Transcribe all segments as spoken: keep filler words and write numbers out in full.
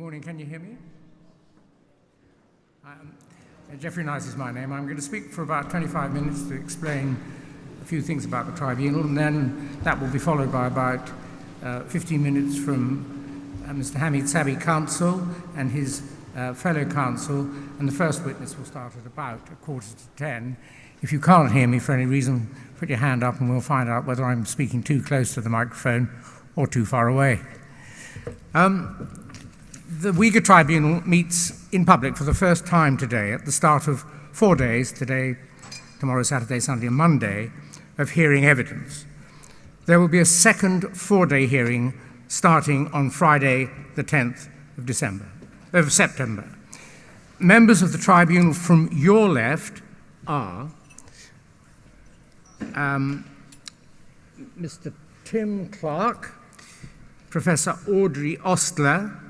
Morning, can you hear me? Um, Jeffrey Knight is my name. I'm going to speak for about twenty-five minutes to explain a few things about the tribunal, and then that will be followed by about uh, fifteen minutes from uh, Mister Hamid Sabi, counsel, and his uh, fellow counsel, and the first witness will start at about a quarter to ten. If you can't hear me for any reason, put your hand up and we'll find out whether I'm speaking too close to the microphone or too far away. Um, the Uyghur Tribunal meets in public for the first time today at the start of four days, today, tomorrow, Saturday, Sunday, and Monday, of hearing evidence. There will be a second four-day hearing starting on Friday, the tenth of December, of September. Members of the tribunal from your left are um, Mister Tim Clark, Professor Audrey Ostler,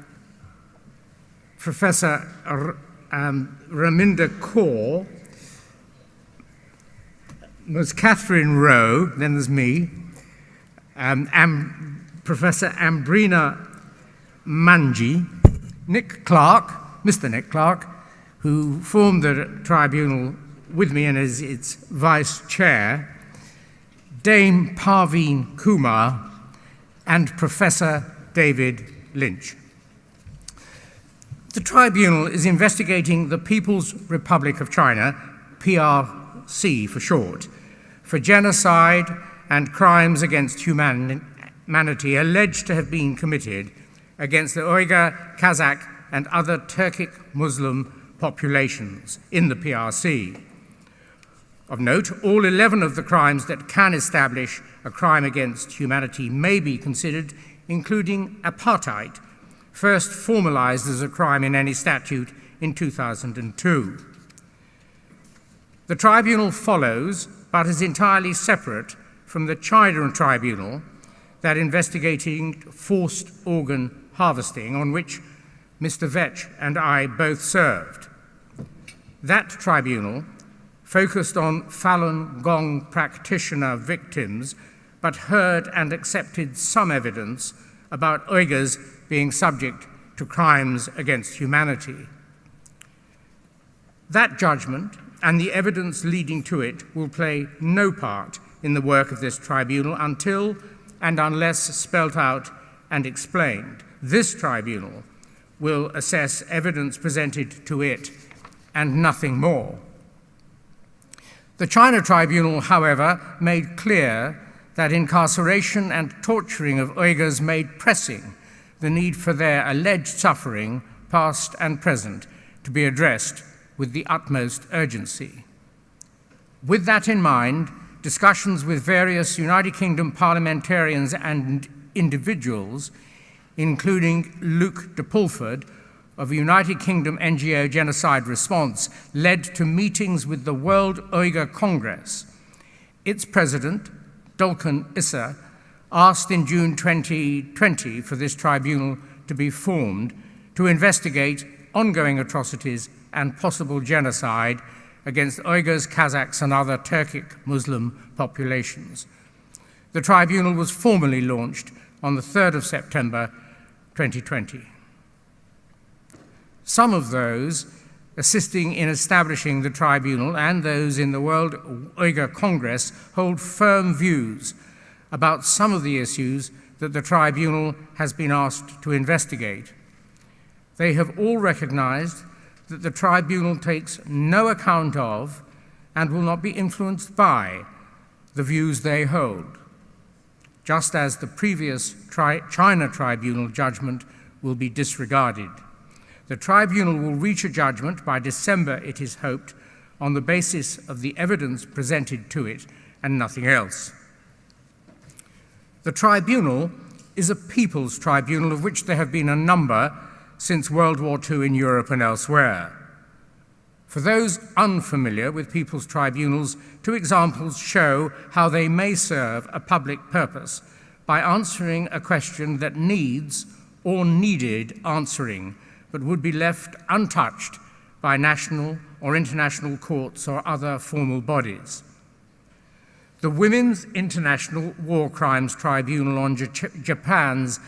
Professor R- um, Raminder Kaur, Miss Catherine Rowe, then there's me, um, Am- Professor Ambrina Manji, Nick Clark, Mister Nick Clark, who formed the tribunal with me and is its vice chair, Dame Parveen Kumar, and Professor David Lynch. The tribunal is investigating the People's Republic of China, P R C for short, for genocide and crimes against human- humanity alleged to have been committed against the Uyghur, Kazakh, and other Turkic Muslim populations in the P R C. Of note, all eleven of the crimes that can establish a crime against humanity may be considered, including apartheid, first formalized as a crime in any statute in two thousand two. The tribunal follows, but is entirely separate from the China tribunal that investigating forced organ harvesting, on which Mister Vetch and I both served. That tribunal focused on Falun Gong practitioner victims, but heard and accepted some evidence about Uyghurs being subject to crimes against humanity. That judgment and the evidence leading to it will play no part in the work of this tribunal until and unless spelt out and explained. This tribunal will assess evidence presented to it and nothing more. The China tribunal, however, made clear that incarceration and torturing of Uyghurs made pressing the need for their alleged suffering, past and present, to be addressed with the utmost urgency. With that in mind, discussions with various United Kingdom parliamentarians and individuals, including Luke de Pulford of United Kingdom N G O Genocide Response, led to meetings with the World Uyghur Congress. Its president, Dolkun Issa, asked in June twenty twenty for this tribunal to be formed to investigate ongoing atrocities and possible genocide against Uyghurs, Kazakhs, and other Turkic Muslim populations. The tribunal was formally launched on the third of September twenty twenty. Some of those assisting in establishing the tribunal and those in the World Uyghur Congress hold firm views about some of the issues that the tribunal has been asked to investigate. They have all recognized that the tribunal takes no account of and will not be influenced by the views they hold, just as the previous tri- China tribunal judgment will be disregarded. The tribunal will reach a judgment by December, it is hoped, on the basis of the evidence presented to it and nothing else. The tribunal is a people's tribunal, of which there have been a number since World War two in Europe and elsewhere. For those unfamiliar with people's tribunals, two examples show how they may serve a public purpose by answering a question that needs or needed answering, but would be left untouched by national or international courts or other formal bodies. The Women's International War Crimes Tribunal on J- Japan's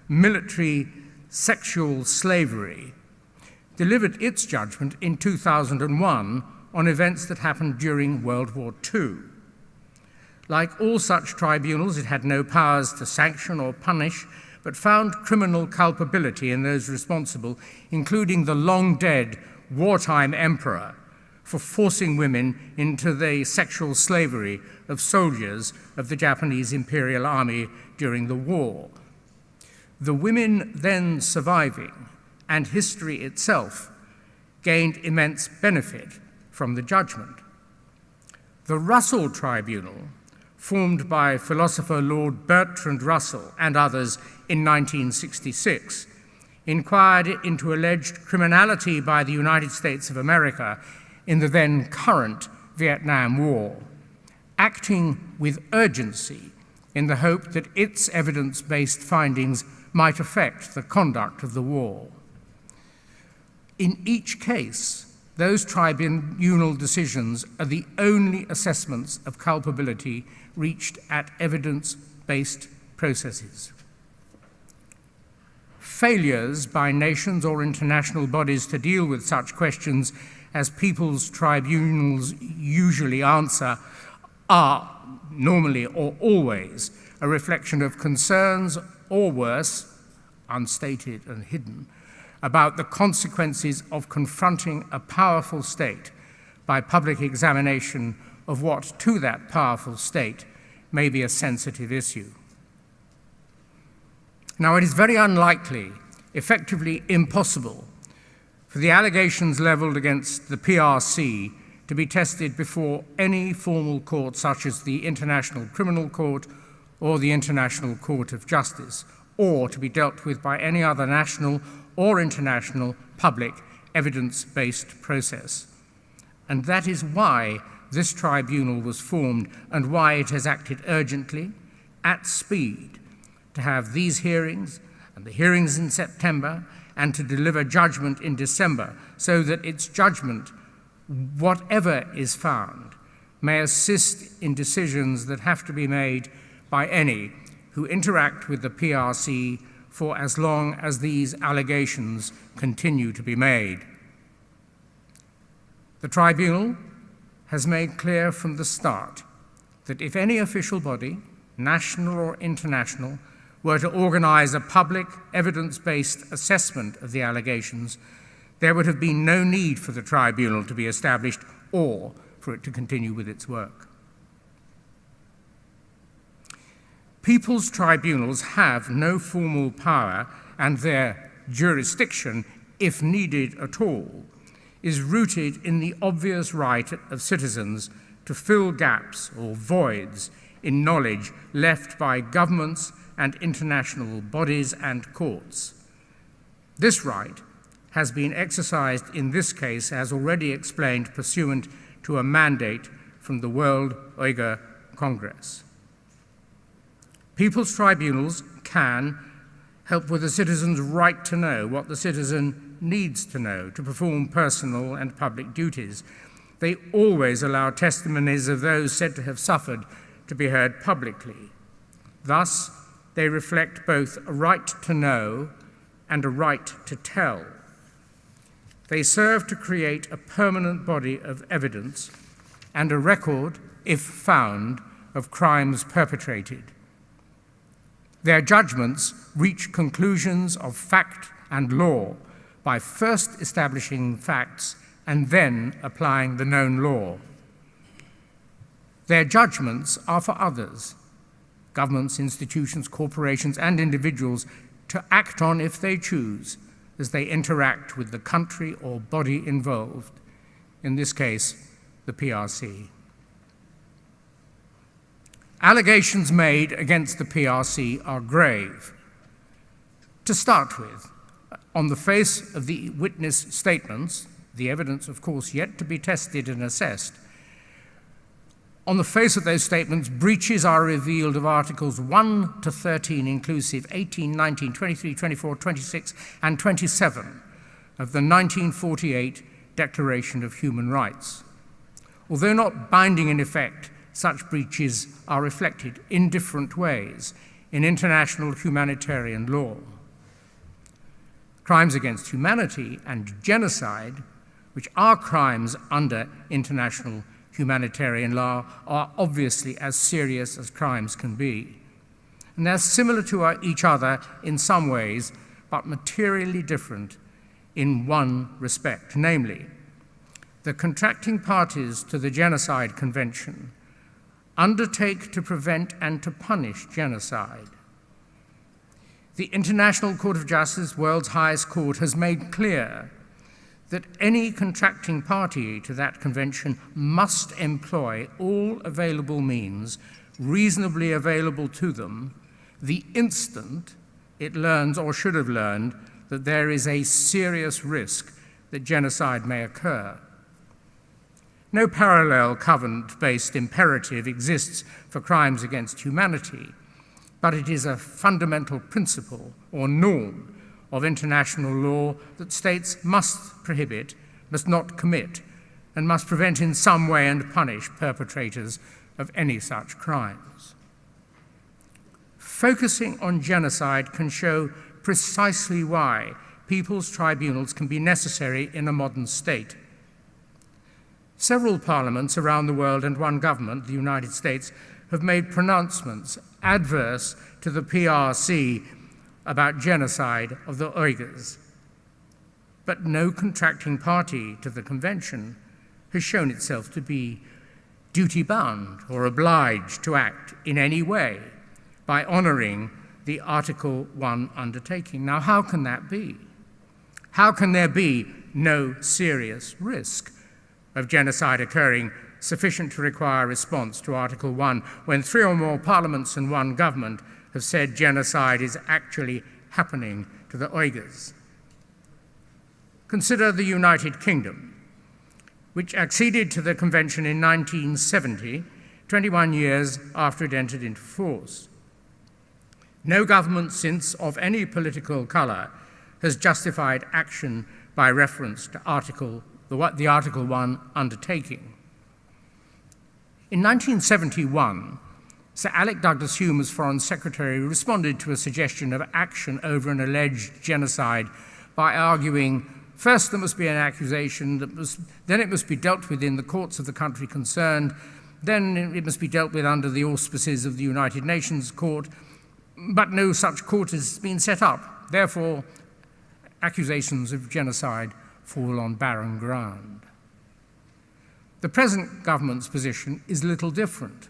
military sexual slavery, delivered its judgment in two thousand and one on events that happened during World War Two. Like all such tribunals, it had no powers to sanction or punish, but found criminal culpability in those responsible, including the long dead wartime emperor, for forcing women into the sexual slavery of soldiers of the Japanese Imperial Army during the war. The women then surviving, and history itself, gained immense benefit from the judgment. The Russell Tribunal, formed by philosopher Lord Bertrand Russell and others in nineteen sixty-six, inquired into alleged criminality by the United States of America in the then current Vietnam War, acting with urgency in the hope that its evidence-based findings might affect the conduct of the war. In each case, those tribunal decisions are the only assessments of culpability reached at evidence-based processes. Failures by nations or international bodies to deal with such questions, as people's tribunals usually answer, are normally or always a reflection of concerns, or worse, unstated and hidden, about the consequences of confronting a powerful state by public examination of what to that powerful state may be a sensitive issue. Now, it is very unlikely, effectively impossible, for the allegations levelled against the P R C to be tested before any formal court such as the International Criminal Court or the International Court of Justice, or to be dealt with by any other national or international public evidence-based process. And that is why this tribunal was formed and why it has acted urgently, at speed, to have these hearings and the hearings in September, and to deliver judgment in December, so that its judgment, whatever is found, may assist in decisions that have to be made by any who interact with the P R C for as long as these allegations continue to be made. The tribunal has made clear from the start that if any official body, national or international, were to organise a public, evidence-based assessment of the allegations, there would have been no need for the tribunal to be established or for it to continue with its work. People's tribunals have no formal power, and their jurisdiction, if needed at all, is rooted in the obvious right of citizens to fill gaps or voids in knowledge left by governments and international bodies and courts. This right has been exercised in this case, as already explained, pursuant to a mandate from the World Uyghur Congress. People's tribunals can help with a citizen's right to know what the citizen needs to know to perform personal and public duties. They always allow testimonies of those said to have suffered to be heard publicly. Thus, they reflect both a right to know and a right to tell. They serve to create a permanent body of evidence and a record, if found, of crimes perpetrated. Their judgments reach conclusions of fact and law by first establishing facts and then applying the known law. Their judgments are for others, governments, institutions, corporations, and individuals, to act on if they choose, as they interact with the country or body involved, in this case, the P R C. Allegations made against the P R C are grave. To start with, on the face of the witness statements, the evidence, of course, yet to be tested and assessed, on the face of those statements, breaches are revealed of Articles one to thirteen inclusive, eighteen, nineteen, twenty-three, twenty-four, twenty-six, and twenty-seven of the nineteen forty-eight Declaration of Human Rights. Although not binding in effect, such breaches are reflected in different ways in international humanitarian law. Crimes against humanity and genocide, which are crimes under international humanitarian law, are obviously as serious as crimes can be. And they're similar to each other in some ways, but materially different in one respect, namely, the contracting parties to the Genocide Convention undertake to prevent and to punish genocide. The International Court of Justice, world's highest court, has made clear that any contracting party to that convention must employ all available means reasonably available to them the instant it learns or should have learned that there is a serious risk that genocide may occur. No parallel covenant-based imperative exists for crimes against humanity, but it is a fundamental principle or norm of international law that states must prohibit, must not commit, and must prevent in some way and punish perpetrators of any such crimes. Focusing on genocide can show precisely why people's tribunals can be necessary in a modern state. Several parliaments around the world and one government, the United States, have made pronouncements adverse to the P R C about genocide of the Uyghurs. But no contracting party to the convention has shown itself to be duty-bound or obliged to act in any way by honoring the Article one undertaking. Now, how can that be? How can there be no serious risk of genocide occurring sufficient to require a response to Article one when three or more parliaments and one government have said genocide is actually happening to the Uyghurs? Consider the United Kingdom, which acceded to the convention in nineteen seventy, twenty-one years after it entered into force. No government since, of any political colour, has justified action by reference to Article, the, the Article one undertaking. In nineteen seventy-one, Sir Alec Douglas-Home, as Foreign Secretary, responded to a suggestion of action over an alleged genocide by arguing, first there must be an accusation, that must, then it must be dealt with in the courts of the country concerned, then it must be dealt with under the auspices of the United Nations Court, but no such court has been set up. Therefore, accusations of genocide fall on barren ground. The present government's position is little different.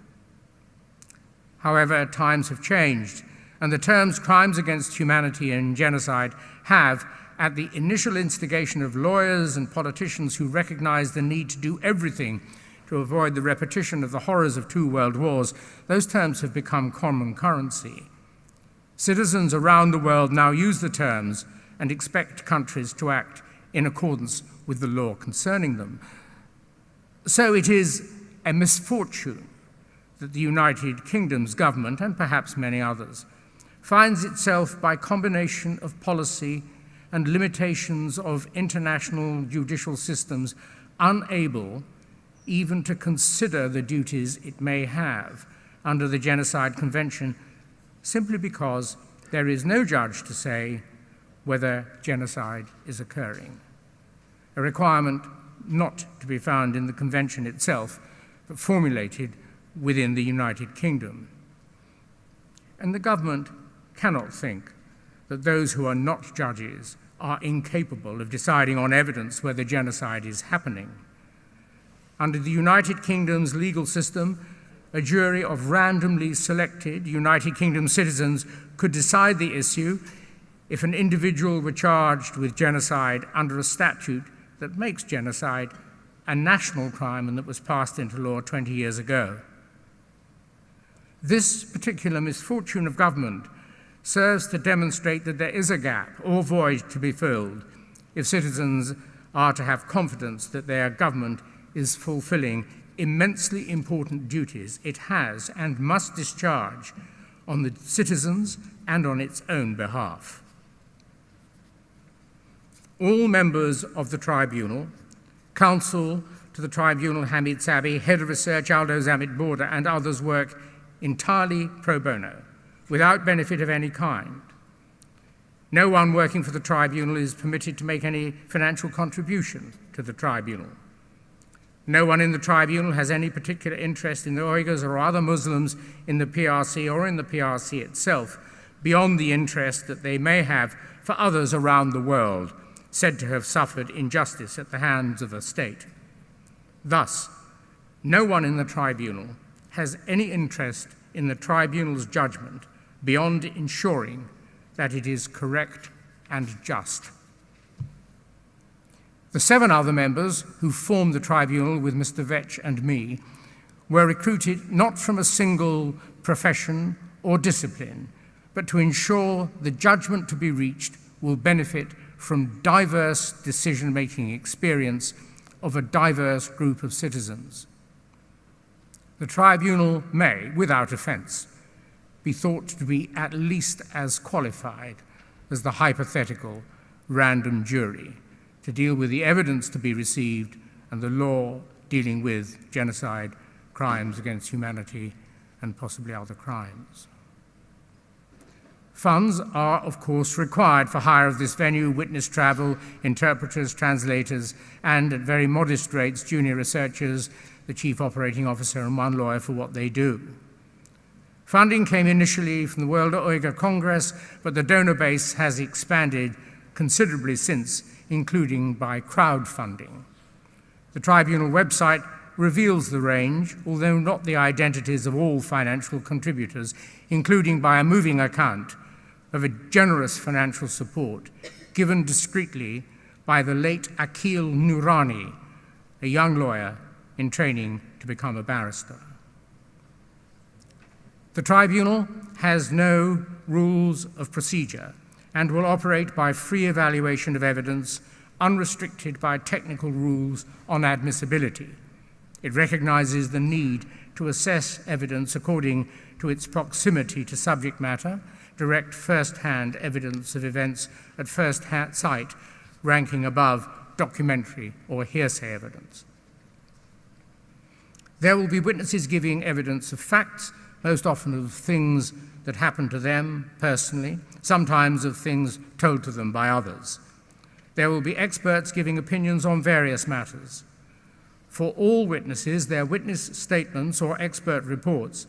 However, times have changed, and the terms crimes against humanity and genocide have, at the initial instigation of lawyers and politicians who recognized the need to do everything to avoid the repetition of the horrors of two world wars, those terms have become common currency. Citizens around the world now use the terms and expect countries to act in accordance with the law concerning them. So it is a misfortune that the United Kingdom's government, and perhaps many others, finds itself, by combination of policy and limitations of international judicial systems, unable even to consider the duties it may have under the Genocide Convention, simply because there is no judge to say whether genocide is occurring, a requirement not to be found in the Convention itself, but formulated within the United Kingdom. And the government cannot think that those who are not judges are incapable of deciding on evidence whether genocide is happening. Under the United Kingdom's legal system, a jury of randomly selected United Kingdom citizens could decide the issue if an individual were charged with genocide under a statute that makes genocide a national crime and that was passed into law twenty years ago. This particular misfortune of government serves to demonstrate that there is a gap or void to be filled if citizens are to have confidence that their government is fulfilling immensely important duties it has and must discharge on the citizens and on its own behalf. All members of the tribunal, counsel to the tribunal Hamid Sabi, head of research Aldo Zammit Borda, and others work entirely pro bono, without benefit of any kind. No one working for the tribunal is permitted to make any financial contribution to the tribunal. No one in the tribunal has any particular interest in the Uyghurs or other Muslims in the P R C or in the P R C itself, beyond the interest that they may have for others around the world said to have suffered injustice at the hands of a state. Thus, no one in the tribunal has any interest in the tribunal's judgment beyond ensuring that it is correct and just. The seven other members who formed the tribunal with Mister Vetch and me were recruited not from a single profession or discipline, but to ensure the judgment to be reached will benefit from diverse decision-making experience of a diverse group of citizens. The tribunal may, without offence, be thought to be at least as qualified as the hypothetical random jury to deal with the evidence to be received and the law dealing with genocide, crimes against humanity, and possibly other crimes. Funds are, of course, required for hire of this venue, witness travel, interpreters, translators, and at very modest rates, junior researchers, the chief operating officer, and one lawyer for what they do. Funding came initially from the World Uyghur Congress, but the donor base has expanded considerably since, including by crowdfunding. The tribunal website reveals the range, although not the identities of all financial contributors, including by a moving account of a generous financial support given discreetly by the late Akil Nurani, a young lawyer in training to become a barrister. The tribunal has no rules of procedure and will operate by free evaluation of evidence, unrestricted by technical rules on admissibility. It recognises the need to assess evidence according to its proximity to subject matter, direct first-hand evidence of events at first ha-, sight, ranking above documentary or hearsay evidence. There will be witnesses giving evidence of facts, most often of things that happened to them personally, sometimes of things told to them by others. There will be experts giving opinions on various matters. For all witnesses, their witness statements or expert reports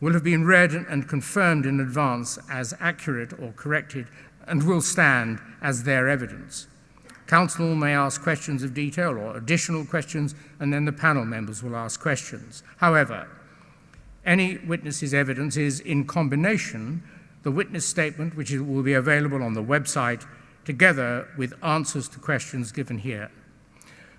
will have been read and confirmed in advance as accurate or corrected and will stand as their evidence. Counsel may ask questions of detail or additional questions, and then the panel members will ask questions. However, any witness's evidence is, in combination, the witness statement, which will be available on the website, together with answers to questions given here.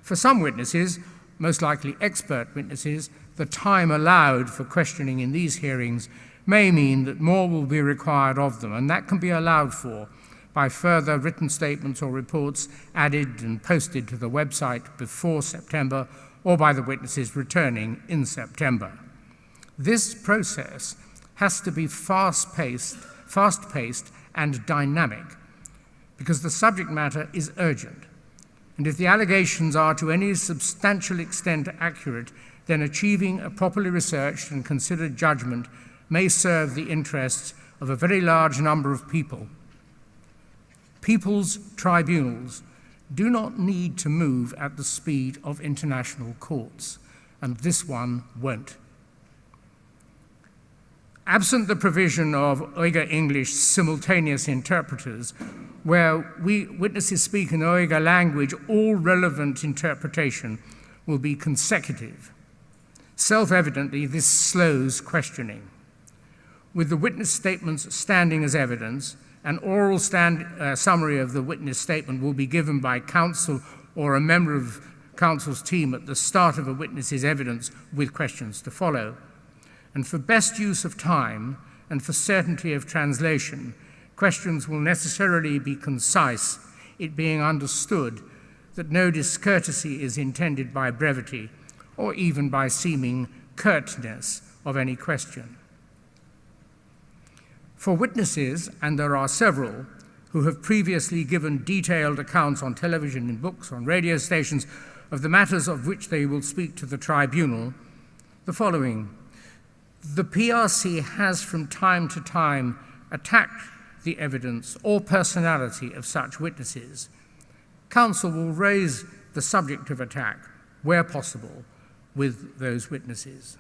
For some witnesses, most likely expert witnesses, the time allowed for questioning in these hearings may mean that more will be required of them, and that can be allowed for by further written statements or reports added and posted to the website before September or by the witnesses returning in September. This process has to be fast-paced, fast-paced and dynamic, because the subject matter is urgent. And if the allegations are to any substantial extent accurate, then achieving a properly researched and considered judgment may serve the interests of a very large number of people. People's tribunals do not need to move at the speed of international courts, and this one won't. Absent the provision of Uyghur English simultaneous interpreters, where we, witnesses speak in the Uyghur language, all relevant interpretation will be consecutive. Self-evidently, this slows questioning. With the witness statements standing as evidence, an oral stand, uh, summary of the witness statement will be given by counsel or a member of counsel's team at the start of a witness's evidence, with questions to follow. And for best use of time and for certainty of translation, questions will necessarily be concise, it being understood that no discourtesy is intended by brevity or even by seeming curtness of any question. For witnesses, and there are several, who have previously given detailed accounts on television, in books, on radio stations, of the matters of which they will speak to the tribunal, the following. The P R C has from time to time attacked the evidence or personality of such witnesses. Counsel will raise the subject of attack, where possible, with those witnesses.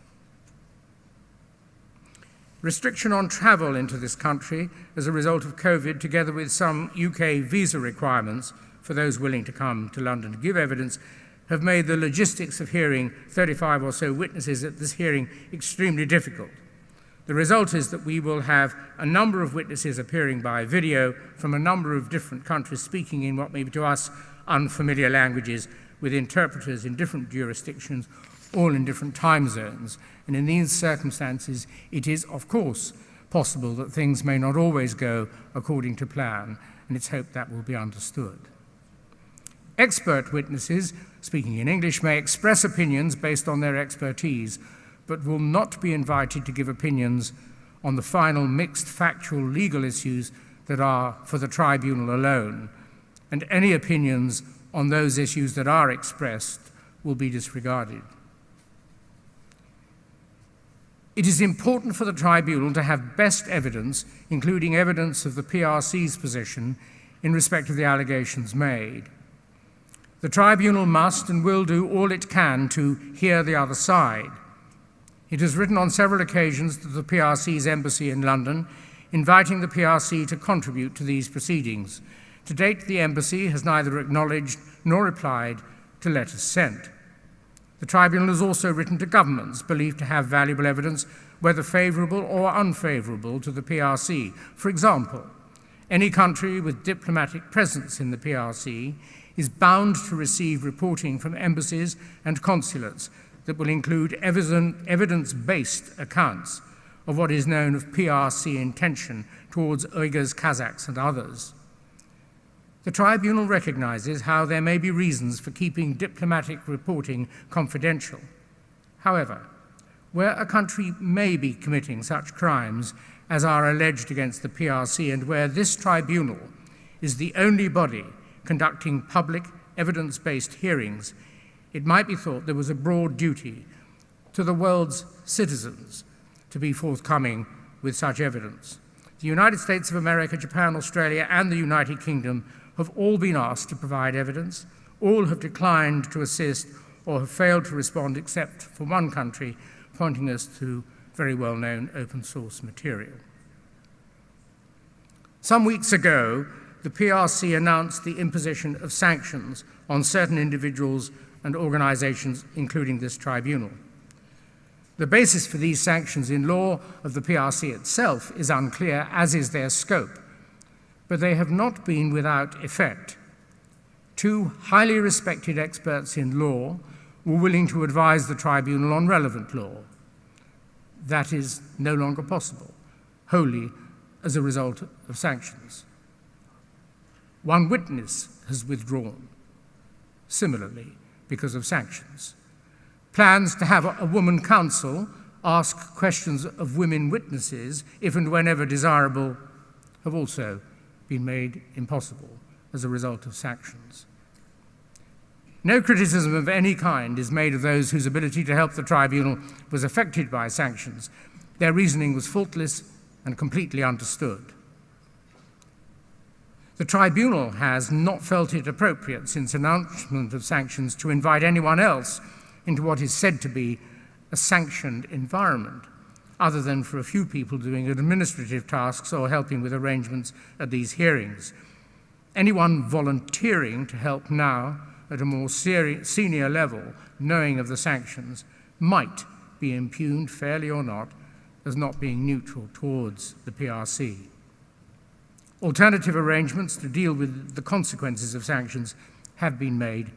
Restriction on travel into this country as a result of COVID, together with some U K visa requirements for those willing to come to London to give evidence, have made the logistics of hearing thirty-five or so witnesses at this hearing extremely difficult. The result is that we will have a number of witnesses appearing by video from a number of different countries, speaking in what may be to us unfamiliar languages, with interpreters in different jurisdictions, all in different time zones. And in these circumstances, it is, of course, possible that things may not always go according to plan, and it's hoped that will be understood. Expert witnesses, speaking in English, may express opinions based on their expertise, but will not be invited to give opinions on the final mixed factual legal issues that are for the tribunal alone, and any opinions on those issues that are expressed will be disregarded. It is important for the tribunal to have best evidence, including evidence of the P R C's position in respect of the allegations made. The tribunal must and will do all it can to hear the other side. It has written on several occasions to the P R C's embassy in London, inviting the P R C to contribute to these proceedings. To date, the embassy has neither acknowledged nor replied to letters sent. The tribunal has also written to governments believed to have valuable evidence, whether favourable or unfavourable to the P R C. For example, any country with diplomatic presence in the P R C is bound to receive reporting from embassies and consulates that will include evidence-based accounts of what is known of P R C intention towards Uyghurs, Kazakhs and others. The tribunal recognises how there may be reasons for keeping diplomatic reporting confidential. However, where a country may be committing such crimes as are alleged against the P R C, and where this tribunal is the only body conducting public evidence-based hearings, it might be thought there was a broad duty to the world's citizens to be forthcoming with such evidence. The United States of America, Japan, Australia and the United Kingdom have all been asked to provide evidence. All have declined to assist or have failed to respond, except for one country, pointing us to very well-known open source material. Some weeks ago, the P R C announced the imposition of sanctions on certain individuals and organisations, including this tribunal. The basis for these sanctions in law of the P R C itself is unclear, as is their scope, but they have not been without effect. Two highly respected experts in law were willing to advise the tribunal on relevant law. That is no longer possible, wholly as a result of sanctions. One witness has withdrawn, similarly because of sanctions. Plans to have a woman counsel ask questions of women witnesses, if and whenever desirable, have also been made impossible as a result of sanctions. No criticism of any kind is made of those whose ability to help the tribunal was affected by sanctions. Their reasoning was faultless and completely understood. The tribunal has not felt it appropriate since announcement of sanctions to invite anyone else into what is said to be a sanctioned environment, other than for a few people doing administrative tasks or helping with arrangements at these hearings. Anyone volunteering to help now at a more seri-, senior level, knowing of the sanctions, might be impugned, fairly or not, as not being neutral towards the P R C. Alternative arrangements to deal with the consequences of sanctions have been made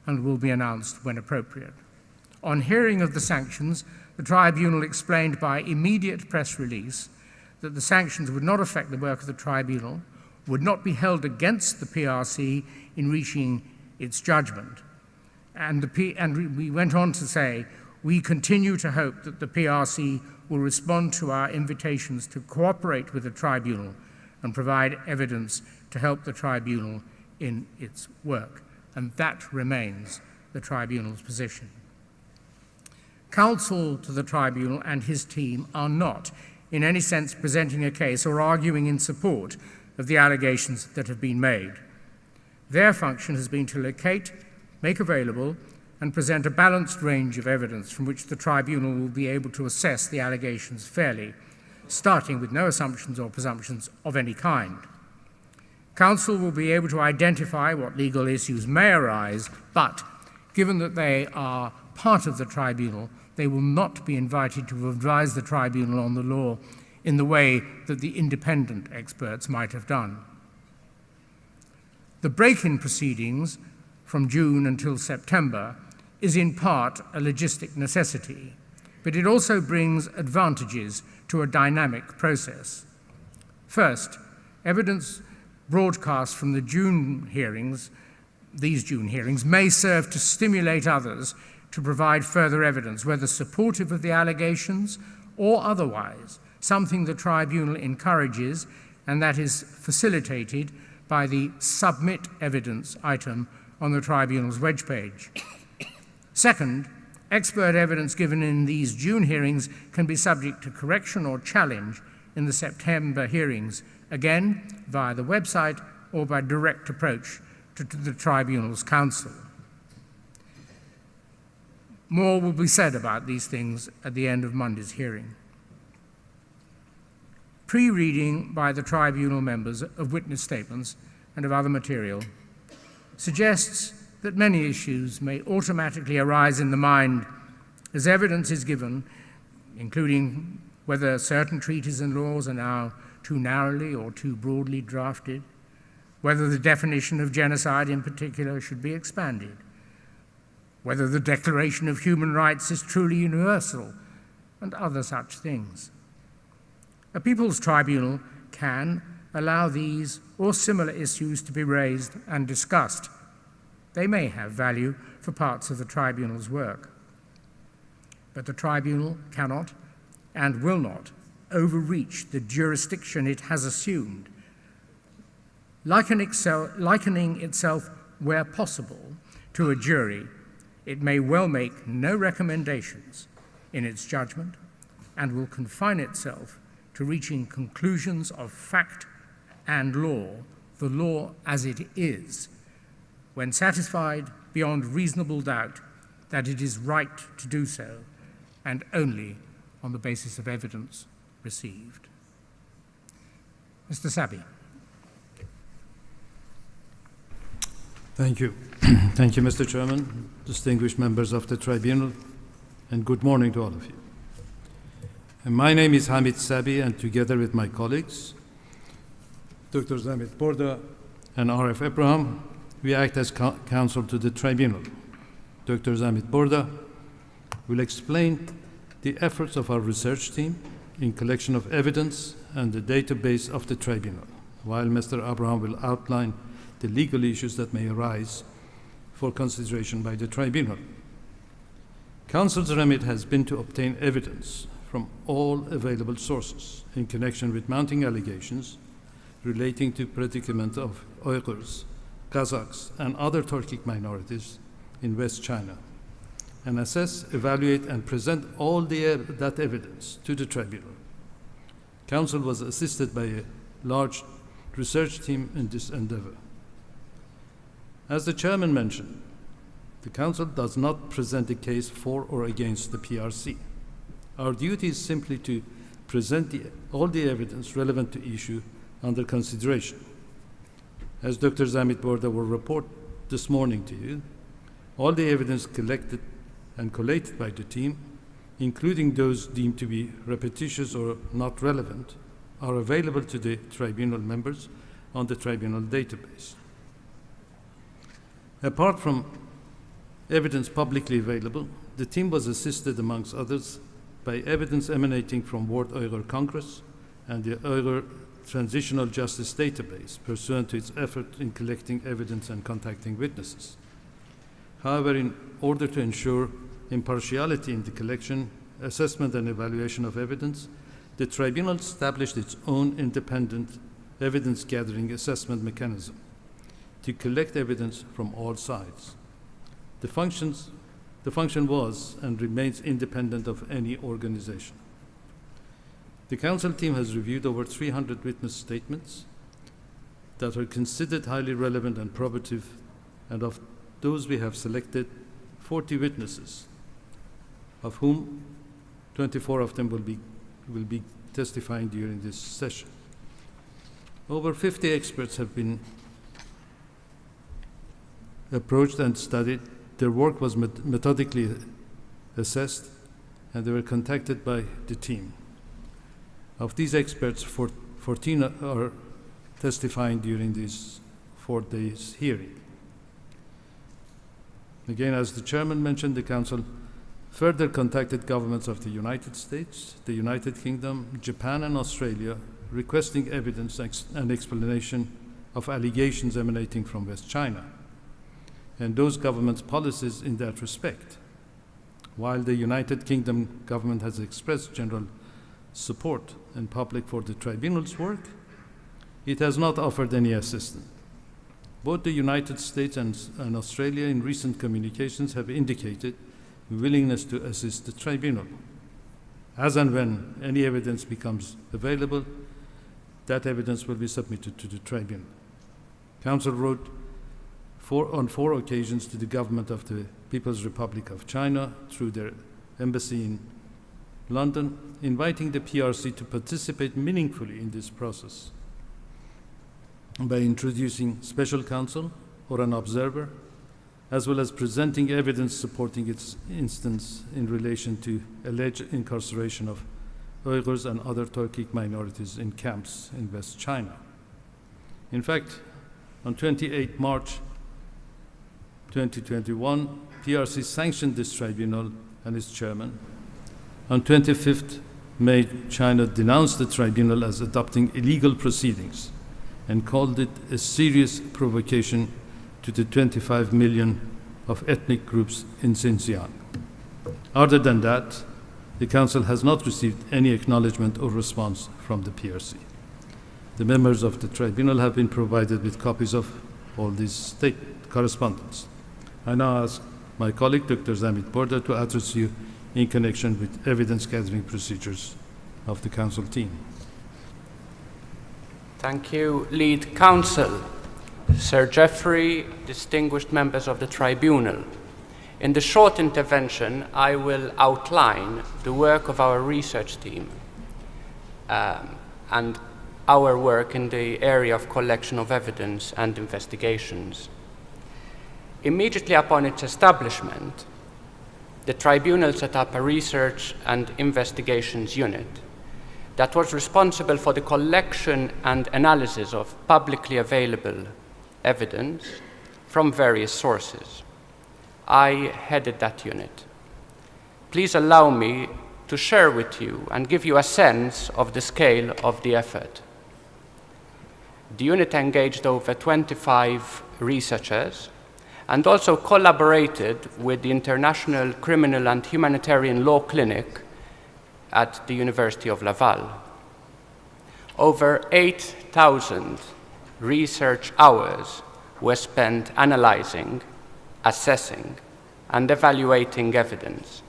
and will be announced when appropriate. On hearing of the sanctions, the tribunal explained by immediate press release that the sanctions would not affect the work of the tribunal, would not be held against the P R C in reaching its judgment. And, the P-, and we, we went on to say, "We continue to hope that the P R C will respond to our invitations to cooperate with the tribunal and provide evidence to help the tribunal in its work." And that remains the tribunal's position. Counsel to the tribunal and his team are not in any sense presenting a case or arguing in support of the allegations that have been made. Their function has been to locate, make available, and present a balanced range of evidence from which the tribunal will be able to assess the allegations fairly, starting with no assumptions or presumptions of any kind. Counsel will be able to identify what legal issues may arise, but given that they are part of the tribunal, they will not be invited to advise the tribunal on the law in the way that the independent experts might have done. The break-in proceedings from June until September is in part a logistic necessity, but it also brings advantages to a dynamic process. First, evidence broadcast from the June hearings, these June hearings, may serve to stimulate others to provide further evidence, whether supportive of the allegations or otherwise, something the tribunal encourages and that is facilitated by the submit evidence item on the tribunal's webpage. Second, expert evidence given in these June hearings can be subject to correction or challenge in the September hearings, again via the website or by direct approach to, to the tribunal's counsel. More will be said about these things at the end of Monday's hearing. Pre-reading by the tribunal members of witness statements and of other material suggests that many issues may automatically arise in the mind as evidence is given, including whether certain treaties and laws are now too narrowly or too broadly drafted, whether the definition of genocide in particular should be expanded, whether the Declaration of Human Rights is truly universal, and other such things. A People's Tribunal can allow these or similar issues to be raised and discussed. They may have value for parts of the tribunal's work. But the tribunal cannot and will not overreach the jurisdiction it has assumed. Liken excel-, likening itself, where possible, to a jury, it may well make no recommendations in its judgment and will confine itself to reaching conclusions of fact and law, the law as it is, when satisfied beyond reasonable doubt that it is right to do so, and only on the basis of evidence received. Mister Sabi. Thank you. Thank you, Mister Chairman, distinguished members of the tribunal, and good morning to all of you. And my name is Hamid Sabi, and together with my colleagues, Doctor Zamit Borda and R F Abraham, we act as co- counsel to the tribunal. Doctor Zamit Borda will explain the efforts of our research team in collection of evidence and the database of the tribunal, while Mister Abraham will outline the legal issues that may arise for consideration by the tribunal. Counsel's remit has been to obtain evidence from all available sources in connection with mounting allegations relating to predicament of Uyghurs, Kazakhs, and other Turkic minorities in West China, and assess, evaluate, and present all the ev- that evidence to the tribunal. Counsel was assisted by a large research team in this endeavor. As the chairman mentioned, the counsel does not present a case for or against the P R C. Our duty is simply to present the, all the evidence relevant to issue under consideration. As Doctor Zamit Borda will report this morning to you, all the evidence collected and collated by the team, including those deemed to be repetitious or not relevant, are available to the tribunal members on the tribunal database. Apart from evidence publicly available, the team was assisted, amongst others, by evidence emanating from World Uyghur Congress and the Uyghur Transitional Justice Database, pursuant to its effort in collecting evidence and contacting witnesses. However, in order to ensure impartiality in the collection, assessment, and evaluation of evidence, the tribunal established its own independent evidence gathering assessment mechanism to collect evidence from all sides. The, functions, the function was and remains independent of any organization. The council team has reviewed over three hundred witness statements that are considered highly relevant and probative, and of those we have selected forty witnesses, of whom twenty-four of them will be, will be testifying during this session. Over fifty experts have been approached and studied. Their work was met-, methodically assessed, and they were contacted by the team. Of these experts, four-, fourteen are testifying during this four days hearing. Again, as the chairman mentioned, the council further contacted governments of the United States, the United Kingdom, Japan, and Australia, requesting evidence ex-, and explanation of allegations emanating from West China and those governments' policies in that respect. While the United Kingdom government has expressed general support in public for the tribunal's work, it has not offered any assistance. Both the United States and, and Australia in recent communications have indicated willingness to assist the tribunal. As and when any evidence becomes available, that evidence will be submitted to the tribunal. Council wrote four, on four occasions to the government of the People's Republic of China through their embassy in London, inviting the P R C to participate meaningfully in this process by introducing special counsel or an observer, as well as presenting evidence supporting its instance in relation to alleged incarceration of Uyghurs and other Turkic minorities in camps in West China. In fact, on twenty-eighth March twenty twenty-one, P R C sanctioned this tribunal and its chairman. On twenty-fifth May, China denounced the tribunal as adopting illegal proceedings and called it a serious provocation to the twenty-five million of ethnic groups in Xinjiang. Other than that, the council has not received any acknowledgement or response from the P R C. The members of the tribunal have been provided with copies of all these state correspondence. I now ask my colleague, Doctor Zamit Borda, to address you in connection with evidence gathering procedures of the council team. Thank you, lead counsel. Sir Geoffrey, distinguished members of the tribunal. In the short intervention, I will outline the work of our research team, um, and our work in the area of collection of evidence and investigations. Immediately upon its establishment, the tribunal set up a research and investigations unit that was responsible for the collection and analysis of publicly available evidence from various sources. I headed that unit. Please allow me to share with you and give you a sense of the scale of the effort. The unit engaged over twenty-five researchers and also collaborated with the International Criminal and Humanitarian Law Clinic at the University of Laval. Over eight thousand research hours were spent analyzing, assessing, and evaluating evidence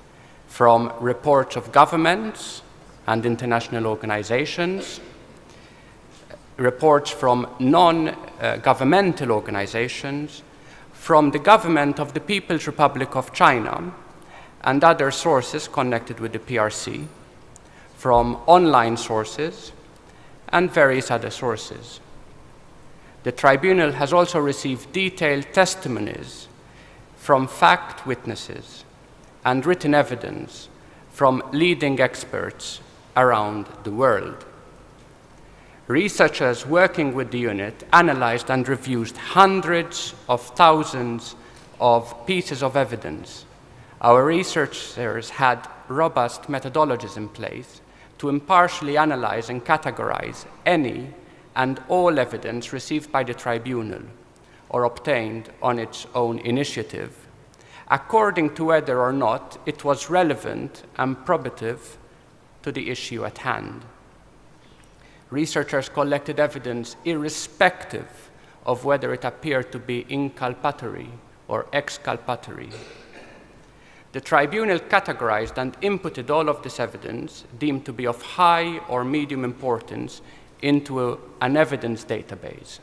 from reports of governments and international organizations, reports from non-governmental organizations, from the government of the People's Republic of China, and other sources connected with the P R C, from online sources, and various other sources. The tribunal has also received detailed testimonies from fact witnesses and written evidence from leading experts around the world. Researchers working with the unit analyzed and reviewed hundreds of thousands of pieces of evidence. Our researchers had robust methodologies in place to impartially analyze and categorize any and all evidence received by the tribunal or obtained on its own initiative, according to whether or not it was relevant and probative to the issue at hand. Researchers collected evidence irrespective of whether it appeared to be inculpatory or exculpatory. The tribunal categorized and inputted all of this evidence deemed to be of high or medium importance into a- an evidence database.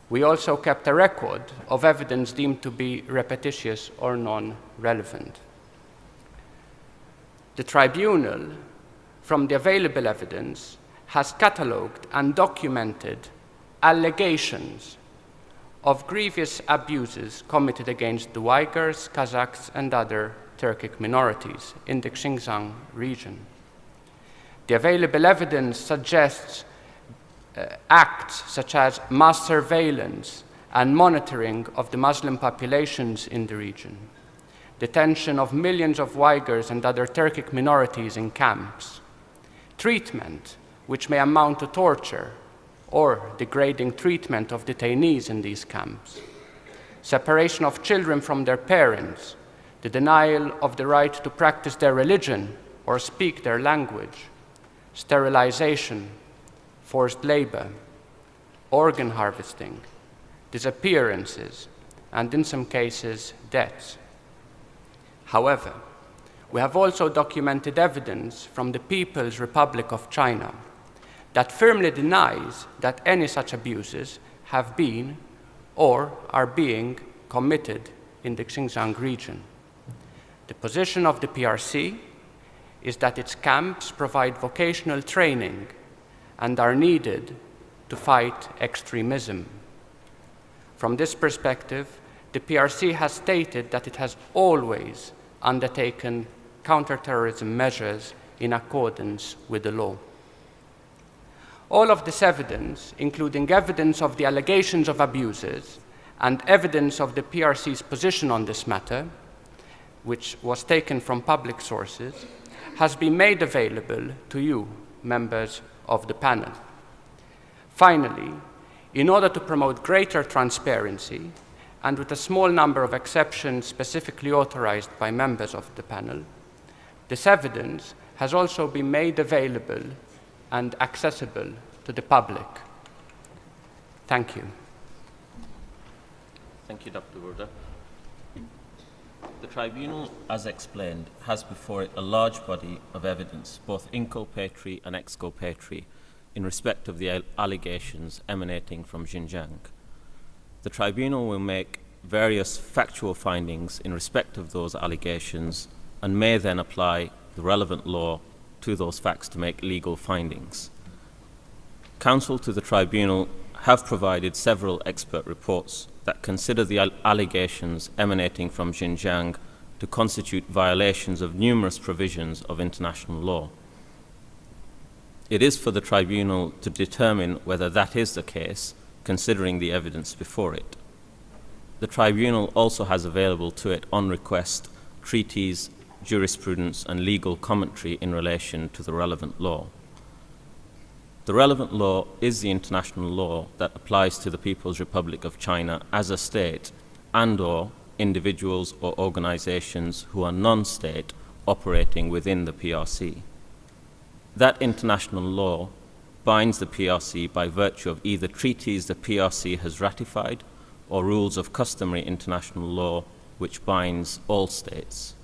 We also kept a record of evidence deemed to be repetitious or non-relevant. The tribunal, from the available evidence, has catalogued and documented allegations of grievous abuses committed against the Uyghurs, Kazakhs, and other Turkic minorities in the Xinjiang region. The available evidence suggests uh, acts such as mass surveillance and monitoring of the Muslim populations in the region, detention of millions of Uyghurs and other Turkic minorities in camps, treatment which may amount to torture or degrading treatment of detainees in these camps, separation of children from their parents, the denial of the right to practice their religion or speak their language, sterilization, forced labor, organ harvesting, disappearances, and in some cases, deaths. However, we have also documented evidence from the People's Republic of China that firmly denies that any such abuses have been or are being committed in the Xinjiang region. The position of the P R C is that its camps provide vocational training and are needed to fight extremism. From this perspective, the P R C has stated that it has always undertaken counterterrorism measures in accordance with the law. All of this evidence, including evidence of the allegations of abuses and evidence of the P R C's position on this matter, which was taken from public sources, has been made available to you, members of the panel. Finally, in order to promote greater transparency, and with a small number of exceptions specifically authorized by members of the panel, this evidence has also been made available and accessible to the public. Thank you. Thank you, Doctor Gurda. The tribunal, as explained, has before it a large body of evidence, both inculpatory and exculpatory, in respect of the al- allegations emanating from Xinjiang. The tribunal will make various factual findings in respect of those allegations and may then apply the relevant law to those facts to make legal findings. Counsel to the tribunal have provided several expert reports that consider the al- allegations emanating from Xinjiang to constitute violations of numerous provisions of international law. It is for the tribunal to determine whether that is the case, considering the evidence before it. The tribunal also has available to it, on request, treaties, jurisprudence, and legal commentary in relation to the relevant law. The relevant law is the international law that applies to the People's Republic of China as a state and/or individuals or organizations who are non-state operating within the P R C. That international law binds the P R C by virtue of either treaties the P R C has ratified or rules of customary international law which binds all states.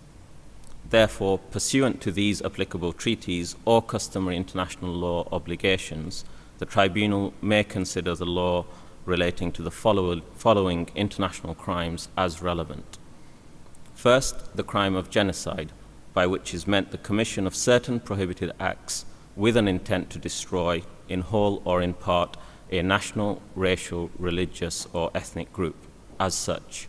Therefore, pursuant to these applicable treaties or customary international law obligations, the tribunal may consider the law relating to the follow- following international crimes as relevant. First, the crime of genocide, by which is meant the commission of certain prohibited acts with an intent to destroy, in whole or in part, a national, racial, religious, or ethnic group as such.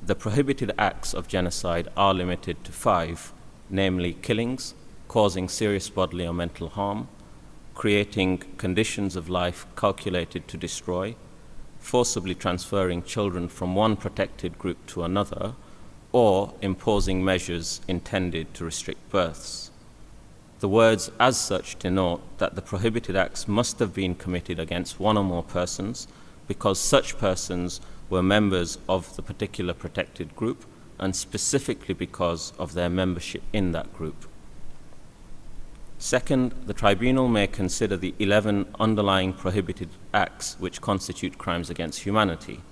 The prohibited acts of genocide are limited to five, namely killings, causing serious bodily or mental harm, creating conditions of life calculated to destroy, forcibly transferring children from one protected group to another, or imposing measures intended to restrict births. The words as such denote that the prohibited acts must have been committed against one or more persons because such persons were members of the particular protected group and specifically because of their membership in that group. Second, the tribunal may consider the eleven underlying prohibited acts which constitute crimes against humanity.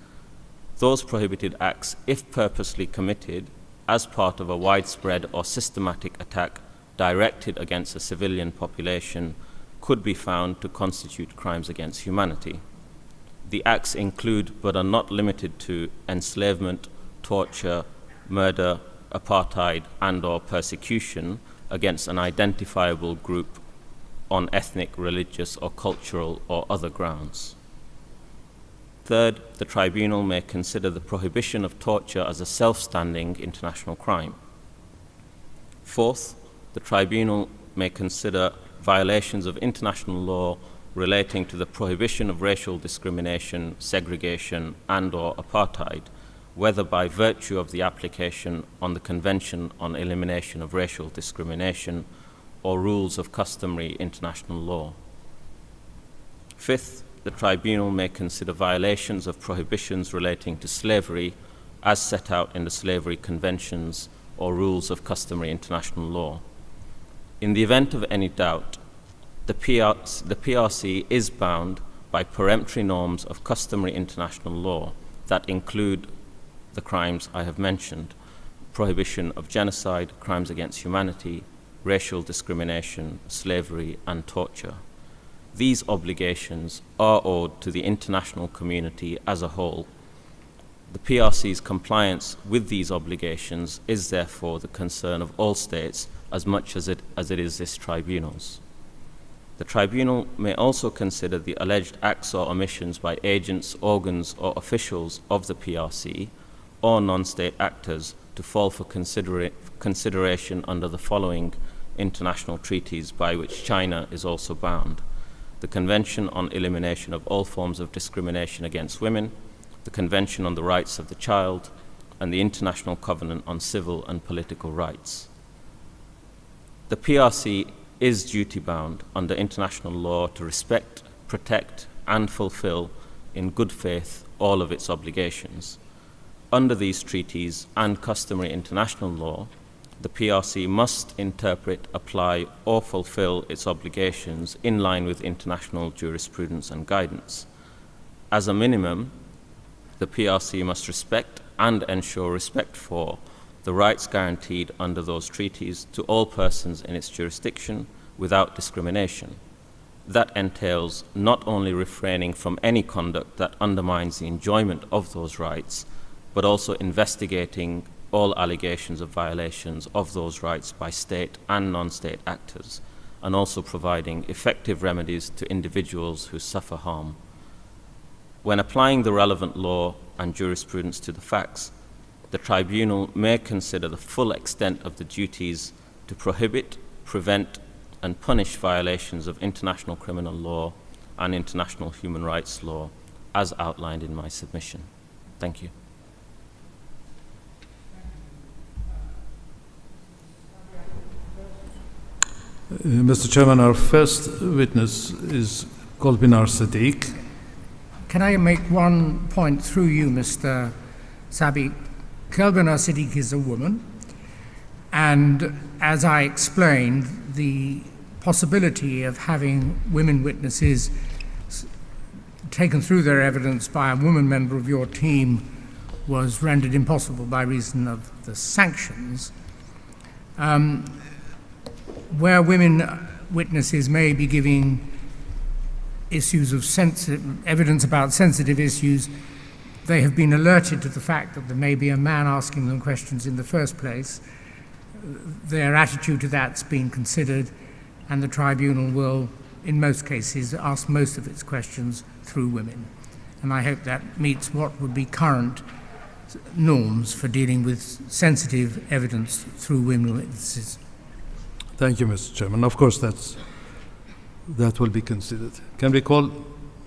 Those prohibited acts, if purposely committed, as part of a widespread or systematic attack directed against a civilian population could be found to constitute crimes against humanity. The acts include, but are not limited to, enslavement, torture, murder, apartheid and or persecution against an identifiable group on ethnic, religious or cultural or other grounds. Third, the tribunal may consider the prohibition of torture as a self-standing international crime. Fourth, the tribunal may consider violations of international law relating to the prohibition of racial discrimination, segregation and or apartheid, whether by virtue of the application on the Convention on Elimination of Racial Discrimination or rules of customary international law. Fifth, the tribunal may consider violations of prohibitions relating to slavery as set out in the slavery conventions or rules of customary international law. In the event of any doubt, the P R, the P R C is bound by peremptory norms of customary international law that include the crimes I have mentioned: prohibition of genocide, crimes against humanity, racial discrimination, slavery and torture. These obligations are owed to the international community as a whole. The P R C's compliance with these obligations is therefore the concern of all states as much as it, as it is this tribunal's. The tribunal may also consider the alleged acts or omissions by agents, organs or officials of the P R C or non-state actors to fall for considera-, consideration under the following international treaties by which China is also bound: the Convention on Elimination of All Forms of Discrimination Against Women, the Convention on the Rights of the Child, and the International Covenant on Civil and Political Rights. The P R C is duty-bound under international law to respect, protect, and fulfill in good faith all of its obligations. Under these treaties and customary international law, the P R C must interpret, apply, or fulfill its obligations in line with international jurisprudence and guidance. As a minimum, the P R C must respect and ensure respect for the rights guaranteed under those treaties to all persons in its jurisdiction without discrimination. That entails not only refraining from any conduct that undermines the enjoyment of those rights, but also investigating all allegations of violations of those rights by state and non-state actors, and also providing effective remedies to individuals who suffer harm. When applying the relevant law and jurisprudence to the facts, the tribunal may consider the full extent of the duties to prohibit, prevent, and punish violations of international criminal law and international human rights law as outlined in my submission. Thank you. Uh, Mister Chairman, our first witness is Kolbinar Sadiq. Can I make one point through you, Mister Sabi? Kolbinar Sadiq is a woman, and as I explained, the possibility of having women witnesses s- taken through their evidence by a woman member of your team was rendered impossible by reason of the sanctions. Um, where women witnesses may be giving issues of sensitive evidence about sensitive issues, they have been alerted to the fact that there may be a man asking them questions in the first place. Their attitude to that's been considered, and the tribunal will, in most cases, ask most of its questions through women. And I hope that meets what would be current norms for dealing with sensitive evidence through women witnesses. Thank you, Mister Chairman. Of course, that's, that will be considered. Can we call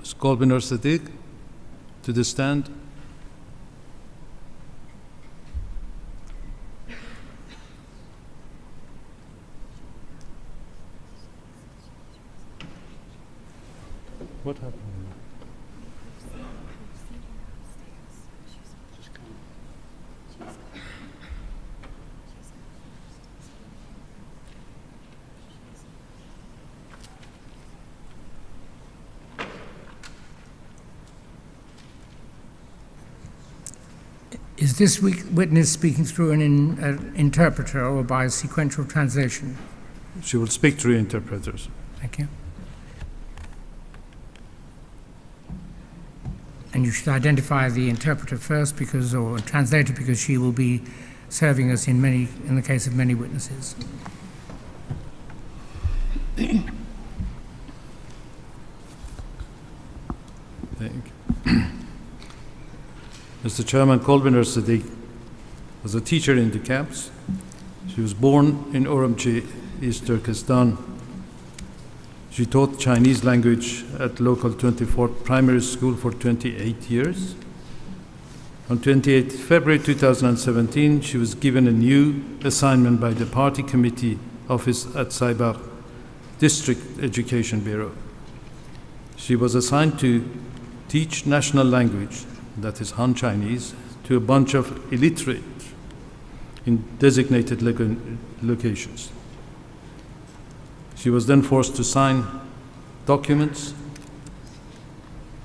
Mister Kolbinar Sadiq to the stand? What happened? Is this wi- witness speaking through an in- uh, interpreter or by sequential translation? She will speak through interpreters. Thank you. And you should identify the interpreter first, because, or translator, because she will be serving us in many, in the case of many witnesses. Thank you. Mister Chairman, Kolbinur Siddiq was a teacher in the camps. She was born in Urumqi, East Turkestan. She taught Chinese language at local twenty-fourth primary school for twenty-eight years. On twenty-eighth February two thousand seventeen, she was given a new assignment by the party committee office at Saibak District Education Bureau. She was assigned to teach national language, that is Han Chinese, to a bunch of illiterate in designated loca- locations. She was then forced to sign documents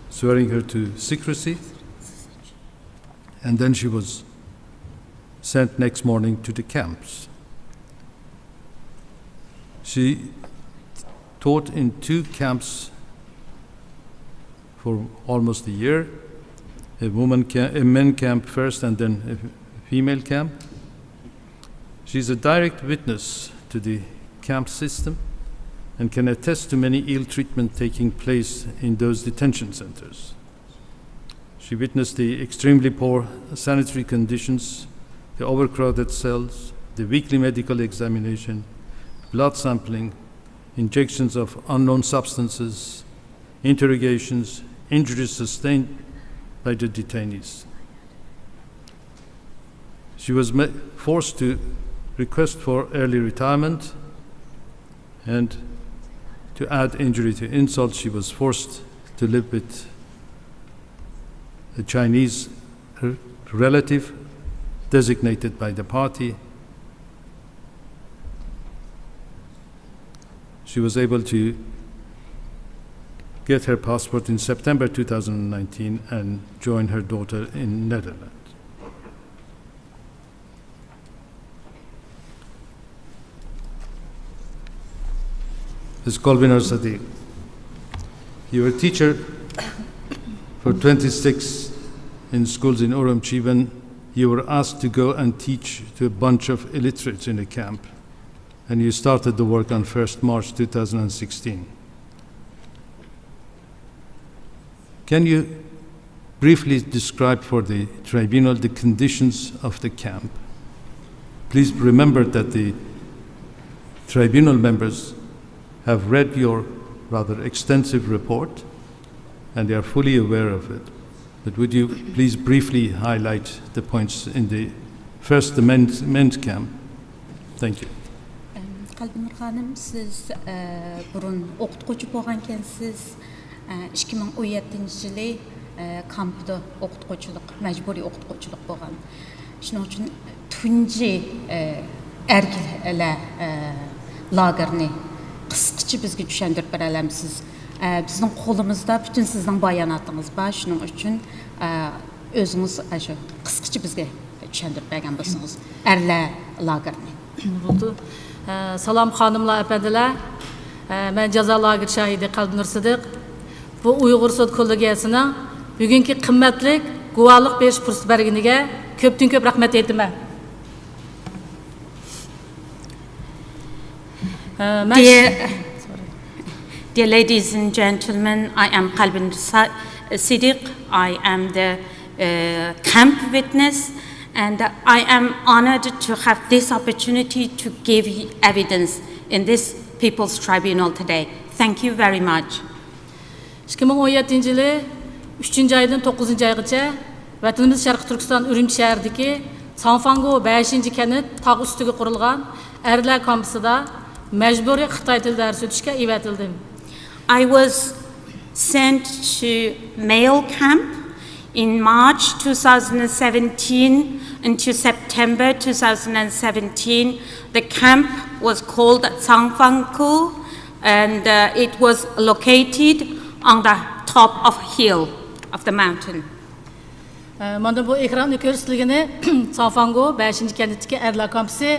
swearing her to secrecy, and then she was sent next morning to the camps. She taught in two camps for almost a year, a woman ca- a men camp first and then a female camp. She is a direct witness to the camp system and can attest to many ill treatment taking place in those detention centers. She witnessed the extremely poor sanitary conditions, the overcrowded cells, the weekly medical examination, blood sampling, injections of unknown substances, interrogations, injuries sustained by the detainees. She was ma- forced to request for early retirement, and to add injury to insult, she was forced to live with a Chinese r- relative designated by the party. She was able to get her passport in September two thousand nineteen and join her daughter in Netherlands. Miss Kolbinur Siddiq, you were a teacher for twenty-six in schools in Urumqi when you were asked to go and teach to a bunch of illiterates in a camp, and you started the work on first March two thousand sixteen. Can you briefly describe for the tribunal the conditions of the camp? Please remember that the tribunal members have read your rather extensive report and they are fully aware of it. But would you please briefly highlight the points in the first amend- amendment camp? Thank you. قەلبىنۇر خانىم، سىز بۇرۇن ئوقۇتقۇچى بولغانكەنسىز. ئىككى مىڭ ئون يەتتىنچى يىلى كامپىدا ئوقۇتقۇچىلىق، مەجبۇرىي ئوقۇتقۇچىلىق بولغان. شۇنىڭ ئۈچۈن تۇنجى ئەركىنلەر لاگېرىنى قىسقىچە بىزگە چۈشەندۈرۈپ بېرەلەمسىز؟ بىزنىڭ قولىمىزدا پۈتۈن سىزنىڭ باياناتىڭىز بار، شۇنىڭ ئۈچۈن ئۆزىڭىز ئاشۇ قىسقىچە بىزگە چۈشەندۈرۈپ بەرگەن بولسىڭىز، ئەرلەر لاگېرىنى. بولدى. سالام خانىملار، ئەپەندىلەر. مەن جازا لاگېر شاھىدى قەلبىنۇر سىدىق. بۇ ئۇيغۇر سوت كوللېگىيەسىنىڭ بۈگۈنكى قىممەتلىك گۇۋاھلىق بېرىش پۇرسىتى بەرگىنىگە كۆپتىن كۆپ رەھمەت ئېيتىمەن. مەن Dear, dear ladies and gentlemen, I am Kalbin Sa- Siddiq. I am the uh, camp witness, and I am honored to have this opportunity to give evidence in this People's Tribunal today. Thank you very much. ئىككى مىڭ ئون يەتتىنچى يىلى ئۈچىنچى ئايدىن توققۇزىنچى ئايغىچە ۋەتىنىمىز شەرقىي تۈركىستان ئۈرۈمچى شەھىرىدىكى ساڭفاڭگو بەشىنچى كەنت تاغ ئۈستىگە قۇرۇلغان ئەرلەر كامپىسىدا مەجبۇرىي خىتاي تىلى دەرس ئۆتۈشكە ئەۋەتىلدىم. I was sent to male camp in March two thousand seventeen until September two thousand seventeen. The camp was called Sangfangku, and uh, it was located on the top of a hill of the mountain. مانا بۇ ئېكراندا كۆرسىتىلگىنى ساڭفاڭگو بەشىنچى كەنتتىكى ئەرلەر كامپىسى.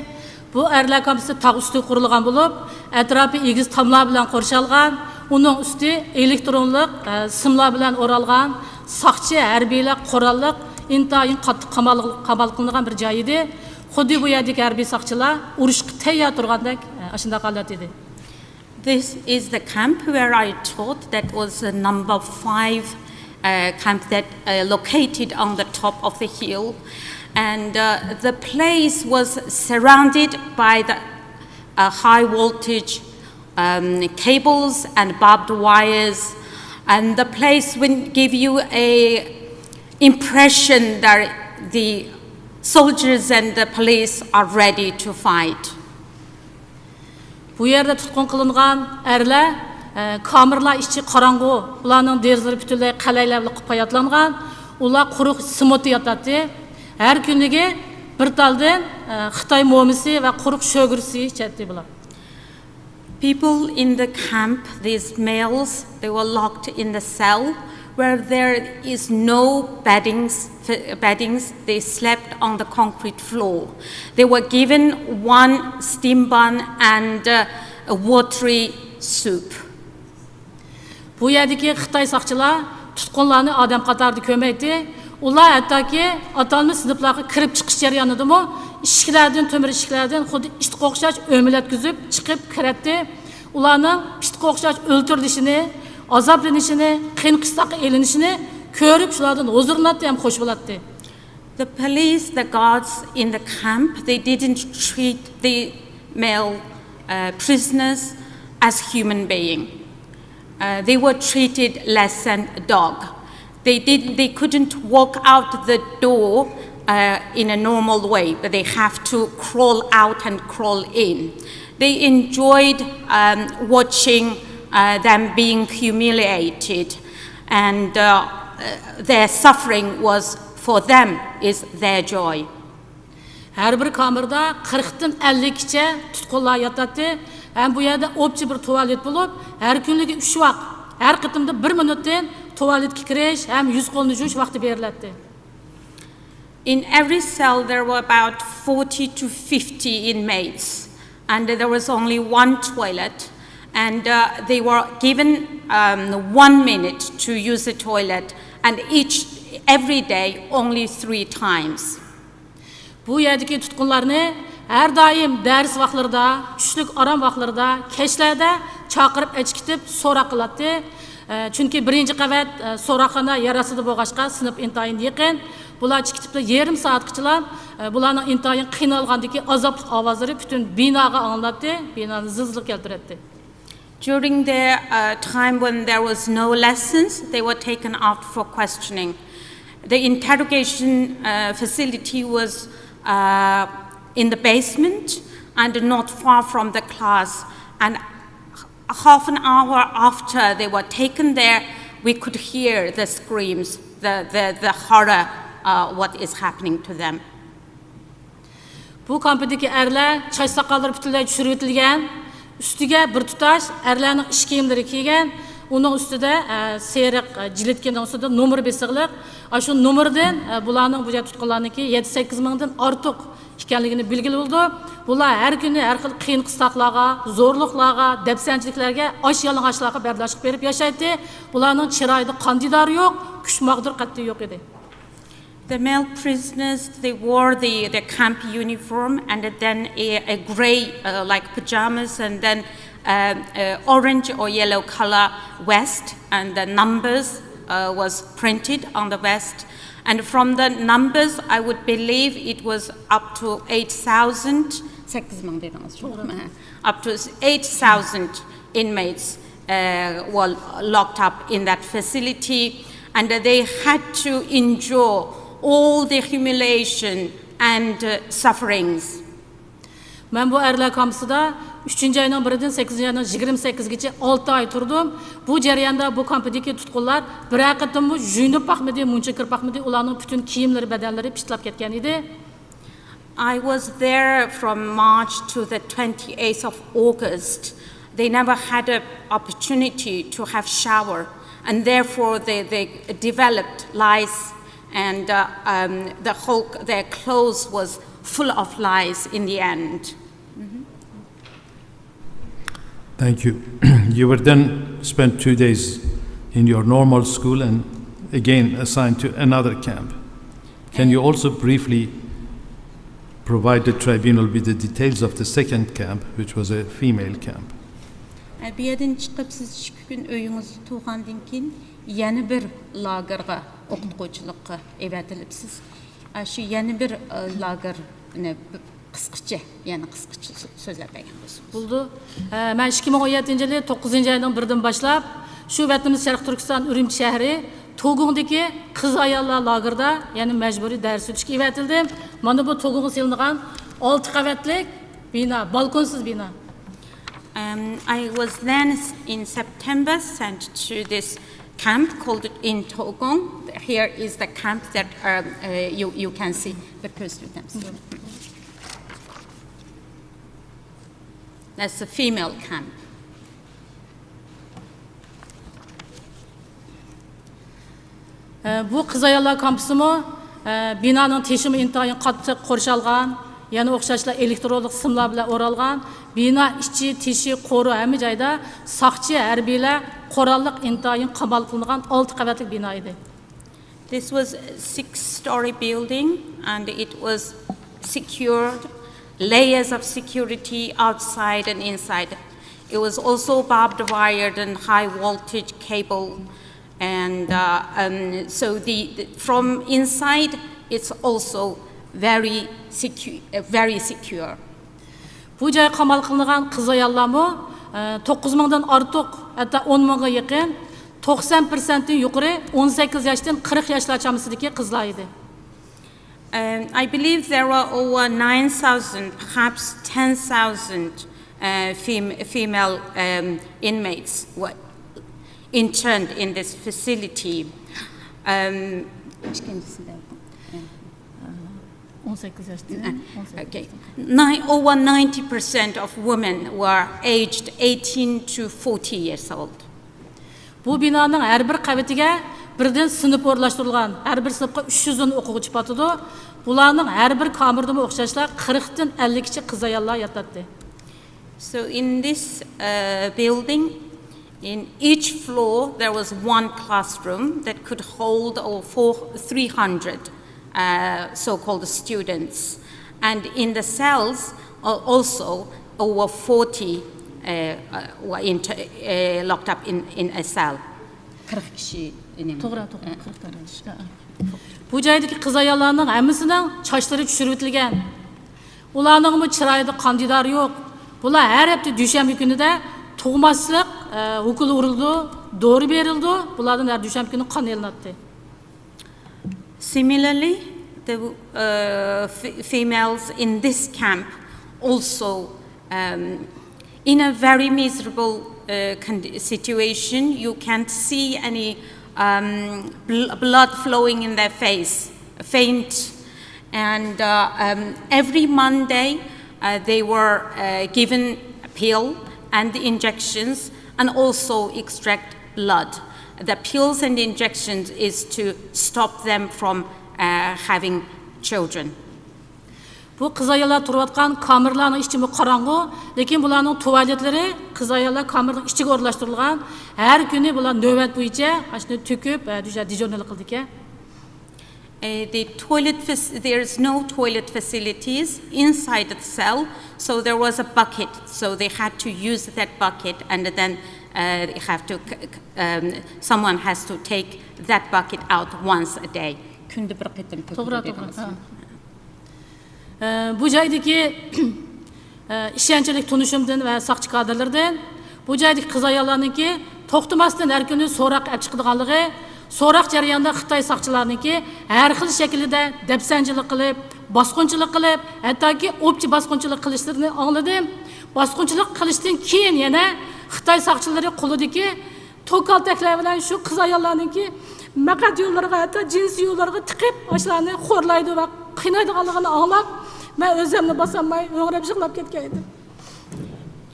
بۇ ئەرلەر كامپىسى تاغ ئۈستىگە قۇرۇلغان بولۇپ، ئەتراپى ئېگىز تاملار بىلەن قورشالغان. ئۇنىڭ ئۈستى ئېلېكترونلۇق، ئە، سىملار بىلەن ئورالغان، ساقچى، ھەربىيلەر قوراللىق، ئىنتايىن قاتتىق قامال، قامال قىلىنغان بىر جاي ئىدى. خۇددى بۇ يەردىكى ھەربىي ساقچىلار ئۇرۇشقا تەييار تۇرغاندەك، ئە، ئاشۇنداق ھالەت ئىدى. This is the camp where I taught. That was the number five uh, camp that uh, located on the top of the hill. And uh, the place was surrounded by the uh, high voltage um, cables and barbed wires. And the place would give you a impression that the soldiers and the police are ready to fight. بۇ يەردە تۇتقۇن قىلىنغان ئەرلەر، ئە، كامېرلار ئىچى قاراڭغۇ، ئۇلارنىڭ دېرىزىلىرى پۈتۈنلەي قەلەيلەر بىلەن قاپلانغان، ئۇلار قۇرۇق سېمونتتا ياتاتتى. ھەر كۈنلۈكى بىر تالدىن، ئە، خىتاي مومىسى ۋە قۇرۇق شۆگىرىسى ئىچەتتى بۇلار. People in the camp, these males, they were locked in the cell where there is no beddings, beddings. They slept on the concrete floor. They were given one steam bun and uh, a watery soup. بۇ يەردىكى خىتاي ساقچىلار تۇتقۇنلارنى ئادەم قاتارىدا كۆرمەيتتى. ئۇلار ھەتتاكى ئاتالمىش سىنىپلارغا كىرىپ چىقىش جەريانىدىمۇ ئىشىكلەردىن، تۆمۈر ئىشىكلەردىن خۇددى ئىتقا ئوخشاش ئۆمىلەتكۈزۈپ چىقىپ كىرەتتى. ئۇلارنىڭ ئىتقا ئوخشاش ئۆلتۈرۈلۈشىنى، ئازابلىنىشىنى، قىيىن قىستاققا ئېلىنىشىنى كۆرۈپ شۇلاردىن ھۇزۇرلىناتتى ھەم خوش بولاتتى. The police, the guards in the camp, they didn't treat the male uh, prisoners as human being. Uh, they were treated less than a dog. They did. They couldn't walk out the door uh, in a normal way, but they have to crawl out and crawl in. They enjoyed um, watching uh, them being humiliated, and uh, uh, their suffering was for them is their joy. ھەر بىر كامېردا قىرىقتىن ئەللىككىچە تۇتقۇنلار ياتاتتى ھەم بۇ يەردە ئوپچە بىر تۇۋالېت بولۇپ، ھەر كۈنلۈكى ئۈچ ۋاق، ھەر قېتىمدا بىر مىنۇتتىن تۇۋالېتكە كىرىش ھەم يۈز قولنى يۇيۇش ۋاقتى بېرىلەتتى. In every cell, there were about forty to fifty inmates, and there was only one toilet, and uh, they were given um, one minute to use the toilet, and each every day only three times. بۇ يەردىكى تۇتقۇنلارنى ھەر دائىم دەرس ۋاقىتلىرىدا، چۈشلۈك ئارام ۋاقىتلىرىدا، كەچلەردە چاقىرىپ ئەچىكىتىپ سوراق قىلاتتى. ئە، چۈنكى بىرىنچى قەۋەت، ئە، سوراقخانا يەر ئاستىدا بولغاچقا، سىنىپ ئىنتايىن يېقىن. بۇلار چىقىپ كېتىپلا يېرىم سائەتكىچىلا، ئە، بۇلارنىڭ ئىنتايىن قىينالغاندىكى ئازابلىق ئاۋازلىرى پۈتۈن بىناغا ئاڭلىناتتى، بىنانى زىلزىلە كەلتۈرەتتى. During their uh, time when there was no lessons, they were taken out for questioning. The interrogation uh, facility was uh, in the basement and not far from the class. And half an hour after they were taken there, we could hear the screams, the, the, the horror, uh, what is happening to them. بۇ كامپىدىكى ئەرلەر چاچ ساقاللىرى پۈتۈنلەي چۈشۈرۈۋېتىلگەن، ئۈستىگە بىر تۇتاش ئەرلەرنىڭ ئىش كىيىملىرى كىيگەن، ئۇنىڭ ئۈستىدە، ئە، سېرىق، ئە، جىلىتكىنىڭ ئۈستىدە نومۇر بېسىقلىق. ئاشۇ نومۇردىن، ئە، بۇلارنىڭ بۇ يەردە تۇتقانلارنىڭكى يەتتە سەككىز مىڭدىن ئارتۇق ئىكەنلىكىنى بىلگىلى بولىدۇ. بۇلار ھەر كۈنى ھەر خىل قىيىن قىستاقلارغا، زورلۇقلارغا، دەپسەندىچىلىكلەرگە، ئاچ يالىڭاچلارغا بەرداشلىق بېرىپ ياشايتتى. بۇلارنىڭ چىرايىدا قان دىدارى يوق، كۈچ ماغدۇر قەتئىي يوق ئىدى. The male prisoners, they wore the, the camp uniform and then a, a gray, uh, like pajamas, and then uh, uh, orange or yellow color vest, and the numbers uh, was printed on the vest. And from the numbers, I would believe it was up to eight thousand, up to eight thousand inmates uh, were locked up in that facility, and they had to endure all the humiliation and uh, sufferings. مەن بۇ ئەرلەر كامپىسىدا ئۈچىنچى ئاينىڭ بىرىدىن سەككىزىنچى ئاينىڭ يىگىرمە سەككىزىگىچە ئالتە ئاي تۇردۇم. بۇ جەرياندا بۇ كامپىدىكى تۇتقۇنلار بىرەر قېتىممۇ يۇيۇنۇپ باقمىدى، مۇنچا كىرىپ باقمىدى، ئۇلارنىڭ پۈتۈن كىيىملىرى، بەدەنلىرى پىتلاپ كەتكەن ئىدى. I was there from March to the twenty-eighth of August. They never had an opportunity to have shower, and therefore they, they developed lice And uh, um, the whole, their clothes was full of lice in the end. Thank you. You were then spent two days in your normal school and again assigned to another camp. Can you also briefly provide the tribunal with the details of the second camp, which was a female camp? ئە، بۇ يەردىن چىقىپ، سىز ئىككى كۈن ئۆيىڭىزدە تۇرغاندىن كېيىن، يەنە بىر لاگېرغا ئوقۇتقۇچىلىققا ئەۋەتىلىپسىز. ئە، شۇ يەنە بىر، ئە، لاگېرنى قىسقىچە، يەنە قىسقىچە سۆ-، سۆزلەپ بەرگەن بولسىڭىز. بولىدۇ. ئە، مەن ئىككى مىڭ ئون يەتتىنچى يىلى توققۇزىنچى ئاينىڭ بىرىدىن باشلاپ، شۇ ۋەتىنىمىز شەرقىي تۈركىستان ئۈرۈمچى شەھىرى توگۇڭدىكى قىز ئاياللار لاگېرىدا، يەنى مەجبۇرىي دەرس ئۆتۈشكە ئەۋەتىلدىم. مانا بۇ توگۇڭغا سېلىنغان ئالتە قەۋەتلىك بىنا، بالكونسىز بىنا. Um, I was then s- in September sent to this camp called in Togong. Here is the camp that um, uh, you, you can see the poster. That's the female camp. ئە، بۇ قىز ئاياللار كامپۇسىمۇ، ئە، بىنانىڭ تېشىمۇ ئىنتايىن قاتتىق قورشالغان، يەنە ئوخشاشلا ئېلېكترونلۇق سىملار بىلەن ئورالغان. بىنا ئىچى، تېشى، قورۇ ھەممە جايدا ساقچى، ھەربىيلەر، قوراللىق ئىنتايىن قامال قىلىنغان ئالتە قەۋەتلىك بىنا ئىدى. This was a six-story building and it was secured, layers of security outside and inside. It was also barbed wired and high voltage cable. And uh, um, so the, the, from inside, it's also very, secu- uh, very secure. بۇ جايغا قامال قىلىنغان قىز ئاياللارمۇ، ئە، توققۇز مىڭدىن ئارتۇق، ھەتتا ئون مىڭغا يېقىن، توقسان پىرسەنتتىن يۇقىرى ئون سەككىز ياشتىن قىرىق ياشلار چامىسىدىكى قىزلار ئىدى. Um, I believe there were over nine thousand, perhaps ten thousand uh, fem- female um, inmates were interned in this facility. Um, ئىككىنچىسىدە. ئون سەككىز ياشتىن، ئون سەككىز. Okay. Nine, over ninety percent of women were aged eighteen to forty years old. بۇ بىنانىڭ ھەر بىر قەۋىتىگە بىردىن سىنىپ ئورۇنلاشتۇرۇلغان، ھەر بىر سىنىپقا ئۈچ يۈز دىن ئوقۇغۇچى پاتىدۇ. بۇلارنىڭ ھەر بىر كامېردىمۇ ئوخشاشلا قىرىقتىن ئەللىككىچە قىز ئاياللار ياتاتتى. So in this uh, building, in each floor, there was one classroom that could hold over four, three hundred uh, so-called students. And in the cells, uh, also over forty uh, uh, were inter- uh, locked up in, in a cell. قىرىق كىشى. توغرا، توغرا، قىرىق. بۇ جايدىكى قىز ئاياللارنىڭ ھەممىسىنىڭ چاچلىرى چۈشۈرۈۋېتىلگەن. ئۇلارنىڭمۇ چىرايىدا قان دىدارى يوق. بۇلار ھەر ھەپتە دۈشەنبە كۈنىدە تۇغماسلىق، ئە، ئوكۇل ئۇرۇلىدۇ، دورا بېرىلىدۇ. بۇلاردىن ھەر دۈشەنبە كۈنى قان ئېلىناتتى. Similarly, the uh, f- females in this camp also, um, in a very miserable uh, con- situation, you can't see any um, bl- blood flowing in their face, faint. And uh, um, every Monday, uh, they were uh, given a pill and the injections and also extract blood. The pills and injections is to stop them from uh, having children. بۇ قىز ئاياللار تۇرۇۋاتقان كامېرلارنىڭ ئىچىمۇ قاراڭغۇ، لېكىن بۇلارنىڭ تۇۋالېتلىرى قىز ئاياللار كامېرنىڭ ئىچىگە ئورۇنلاشتۇرۇلغان. ھەر كۈنى بۇلار نۆۋەت بويىچە ئاشۇنى تۆكۈپ، ھە، دىجورنىلىق قىلىدىكەن. Uh, the toilet fac- there is no toilet facilities inside the cell, so there was a bucket, so they had to use that bucket, and then uh, they have to, c- c- um, someone has to take that bucket out once a day. كۈندە بىر قېتىم توغرا، توغرا. ھە. ئە، بۇ جايدىكى ئىشەنچلىك تونۇشۇمدىن ۋە ساقچى كادىرلىرىدىن بۇ جايدىكى قىز ئاياللارنىڭكى توختىماستىن ھەر كۈنى سوراق ئەپ چىقىدىغانلىقى، سوراق جەريانىدا خىتاي ساقچىلارنىڭكى ھەر خىل شەكىلدە دەپسەندىچىلىك قىلىپ، باسقۇنچىلىق قىلىپ، ھەتتاكى ئوپچە باسقۇنچىلىق قىلىشلىرىنى ئاڭلىدىم. باسقۇنچىلىق قىلىشتىن كېيىن يەنە خىتاي ساقچىلىرى قولىدىكى توكالتەكلەر بىلەن شۇ قىز ئاياللارنىڭكى مەقئەت يوللىرىغا، ھەتتا جىنسىي يوللىرىغا تىقىپ، ئاشۇلارنى خورلايدۇ ۋە قىينايدىغانلىقىنى ئاڭلاپ، مەن ئۆزۈمنى باسالماي، ھۆڭرەپ يىغلاپ كەتكەن ئىدىم.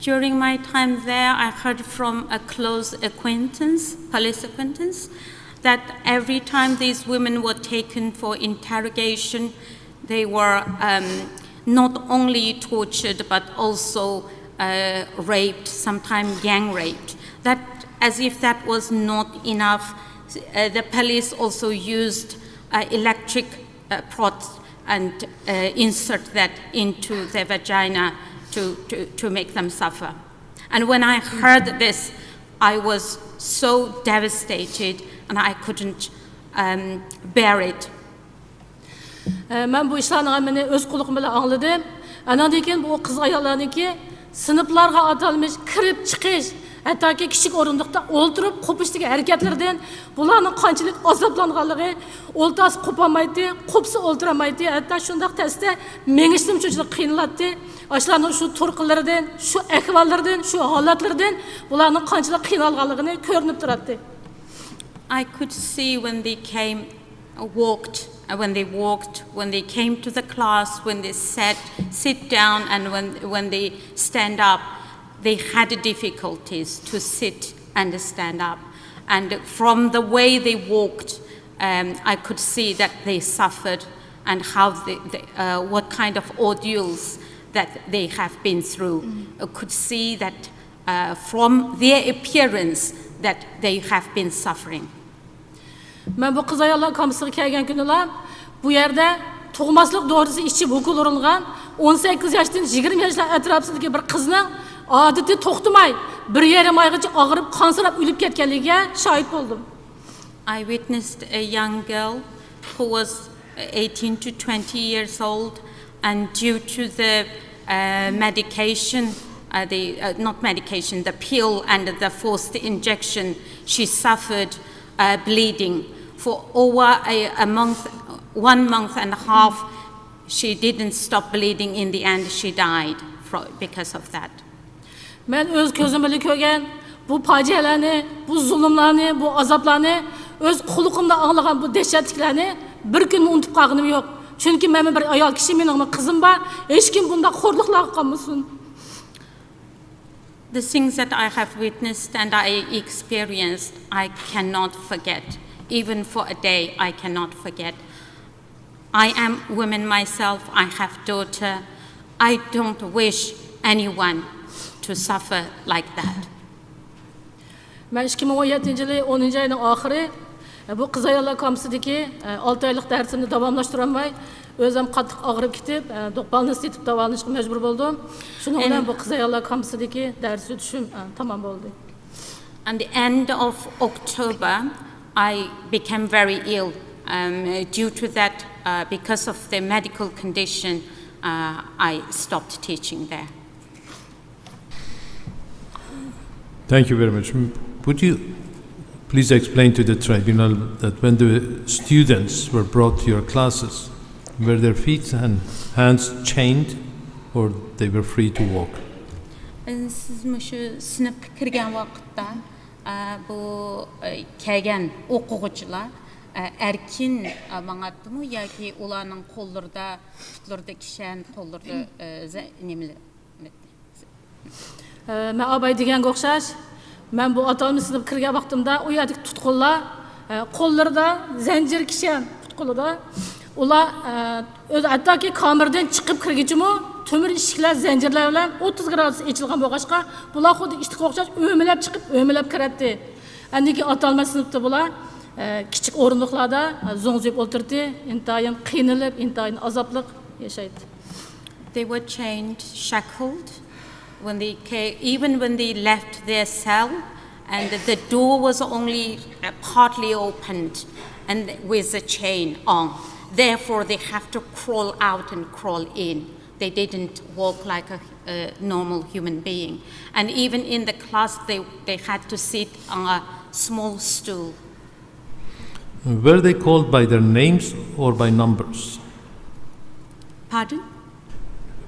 During my time there, I heard from a close acquaintance, police acquaintance, that every time these women were taken for interrogation, they were um, not only tortured but also uh, raped, sometimes gang raped. That, as if that was not enough, uh, the police also used uh, electric uh, prods and uh, insert that into their vagina to, to, to make them suffer. And when I heard this, I was so devastated and I couldn't um, bear it. مەن بۇ ئىشلارنىڭ ھەممىنى ئۆز قۇلىقىم بىلەن ئاڭلىدىم. ئاناندىن كېيىن بۇ قىز ئاياللارنىڭكى سىنىپلارغا ئاتالمىش كىرىپ چىقىش، ھەتتاكى كىچىك ئورۇندۇقتا ئولتۇرۇپ قوپۇشتىكى ھەرىكەتلىرىدىن، بۇلارنىڭ قانچىلىك ئازابلانغانلىقى، ئولتۇرسا قوپالمايتتى، قوپسا ئولتۇرالمايتتى، ھەتتا شۇنداق تەستە مېڭىشتىمۇ شۇنچىلىك قىينىلاتتى. ئاشۇلارنىڭ شۇ تۇرقىلىرىدىن، شۇ ئەھۋاللىرىدىن، شۇ ھالەتلىرىدىن بۇلارنىڭ قانچىلىك قىينالغانلىقىنى كۆرۈنۈپ تۇراتتى. I could see when they came, uh, walked, uh, when they walked, when they came to the class, when they sat, sit down, and when, when they stand up, they had difficulties to sit and stand up. And from the way they walked, um, I could see that they suffered and how they, they, uh, what kind of ordeals that they have been through. I could see that uh, from their appearance that they have been suffering. مەن بۇ قىز ئاياللار كامپۇسىغا كەلگەن كۈنىلا بۇ يەردە تۇغماسلىق دورىسى ئىچىپ ھوكۇل ئۇرۇلغان ئون سەككىز ياشتىن يىگىرمە ياشلار ئەتراپىسىدىكى بىر قىزنىڭ ئادىتى توختىماي بىر يېرىم ئايغىچە ئاغرىپ قانسىراپ ئۆلۈپ كەتكەنلىكىگە شاھىت بولدۇم. I witnessed a young girl who was eighteen to twenty years old, and due to the uh, medication, uh, the, uh, not medication, the pill and the forced injection, she suffered uh, bleeding for over a, a month, one month and a half. She didn't stop bleeding. In the end, she died fro- because of that. مەن ئۆز كۆزۈم بىلەن كۆرگەن بۇ پاجىئەلەرنى، بۇ زۇلۇملارنى، بۇ ئازابلارنى، ئۆز قۇلىقىمدا ئاڭلىغان بۇ دەھشەتلىكلەرنى بىر كۈنمۇ ئۇنتۇپ قالغىنىم يوق. چۈنكى مەنمۇ بىر ئايال كىشى، مېنىڭمۇ قىزىم بار. ھېچكىم بۇنداق خورلۇقلارغا قالمىسۇن. The things that I have witnessed and I experienced, I cannot forget. Even for a day, I cannot forget. I am woman myself, I have daughter. I don't wish anyone to suffer like that. مەن ئىككى مىڭ ئون يەتتىنچى يىلى ئونىنچى ئاينىڭ ئاخىرى بۇ قىز ئاياللار كامپۇسىدىكى ئالتە ئايلىق دەرسىمنى داۋاملاشتۇرالماي، ئۆزۈم قاتتىق ئاغرىپ كېتىپ، دوپپامنى سېتىپ داۋالىنىشقا مەجبۇر بولدۇم. شۇنىڭ بىلەن بۇ قىز ئاياللار كامپۇسىدىكى دەرس ئۆتۈشۈم تامام بولدى. On the end of October, I became very ill. Um, due to that, uh, because of the medical condition, uh, I stopped teaching there. Thank you very much. Would you please explain to the tribunal that when the students were brought to your classes, were their feet and hands chained or they were free to walk? سىز مۇشۇ سىنىپقا كىرگەن ۋاقىتتا، ئە، بۇ، ئە، كەلگەن ئوقۇغۇچىلار، ئە، ئەركىن، ئە، ماڭاتتىمۇ ياكى ئۇلارنىڭ قوللىرىدا، پۇتلىرىدا كىشەن، قوللىرىدا، ئە، زە-، نېمىلەر؟ مەن ئاباي دېگەنگە ئوخشاش، مەن بۇ ئاتالمىش سىنىپقا كىرگەن ۋاقتىمدا ئۇ يەردىكى تۇتقۇنلار قوللىرىدا زەنجىر كىشەن، پۇت قولىدا، ئۇلار ئۆزى ھەتتاكى كامېردىن چىقىپ كىرگۈچىمۇ تۆمۈر ئىشىكلەر زەنجىرلەر بىلەن ئوتتۇز گرادۇس ئېچىلغان بولغاچقا، بۇلار خۇددى ئىتقا ئوخشاش ئۆمىلەپ چىقىپ ئۆمىلەپ كىرەتتى. ئاندىن كېيىن ئاتالمىش سىنىپتا بۇلار كىچىك ئورۇندۇقلاردا زوڭزىيىپ ئولتۇرتتى، ئىنتايىن قىينىلىپ، ئىنتايىن ئازابلىق ياشايتتى. They were chained, shackled, when they came, even when they left their cell, and the door was only uh, partly opened and with a chain on. Therefore, they have to crawl out and crawl in. They didn't walk like a, a normal human being. And even in the class, they, they had to sit on a small stool. Were they called by their names or by numbers? Pardon?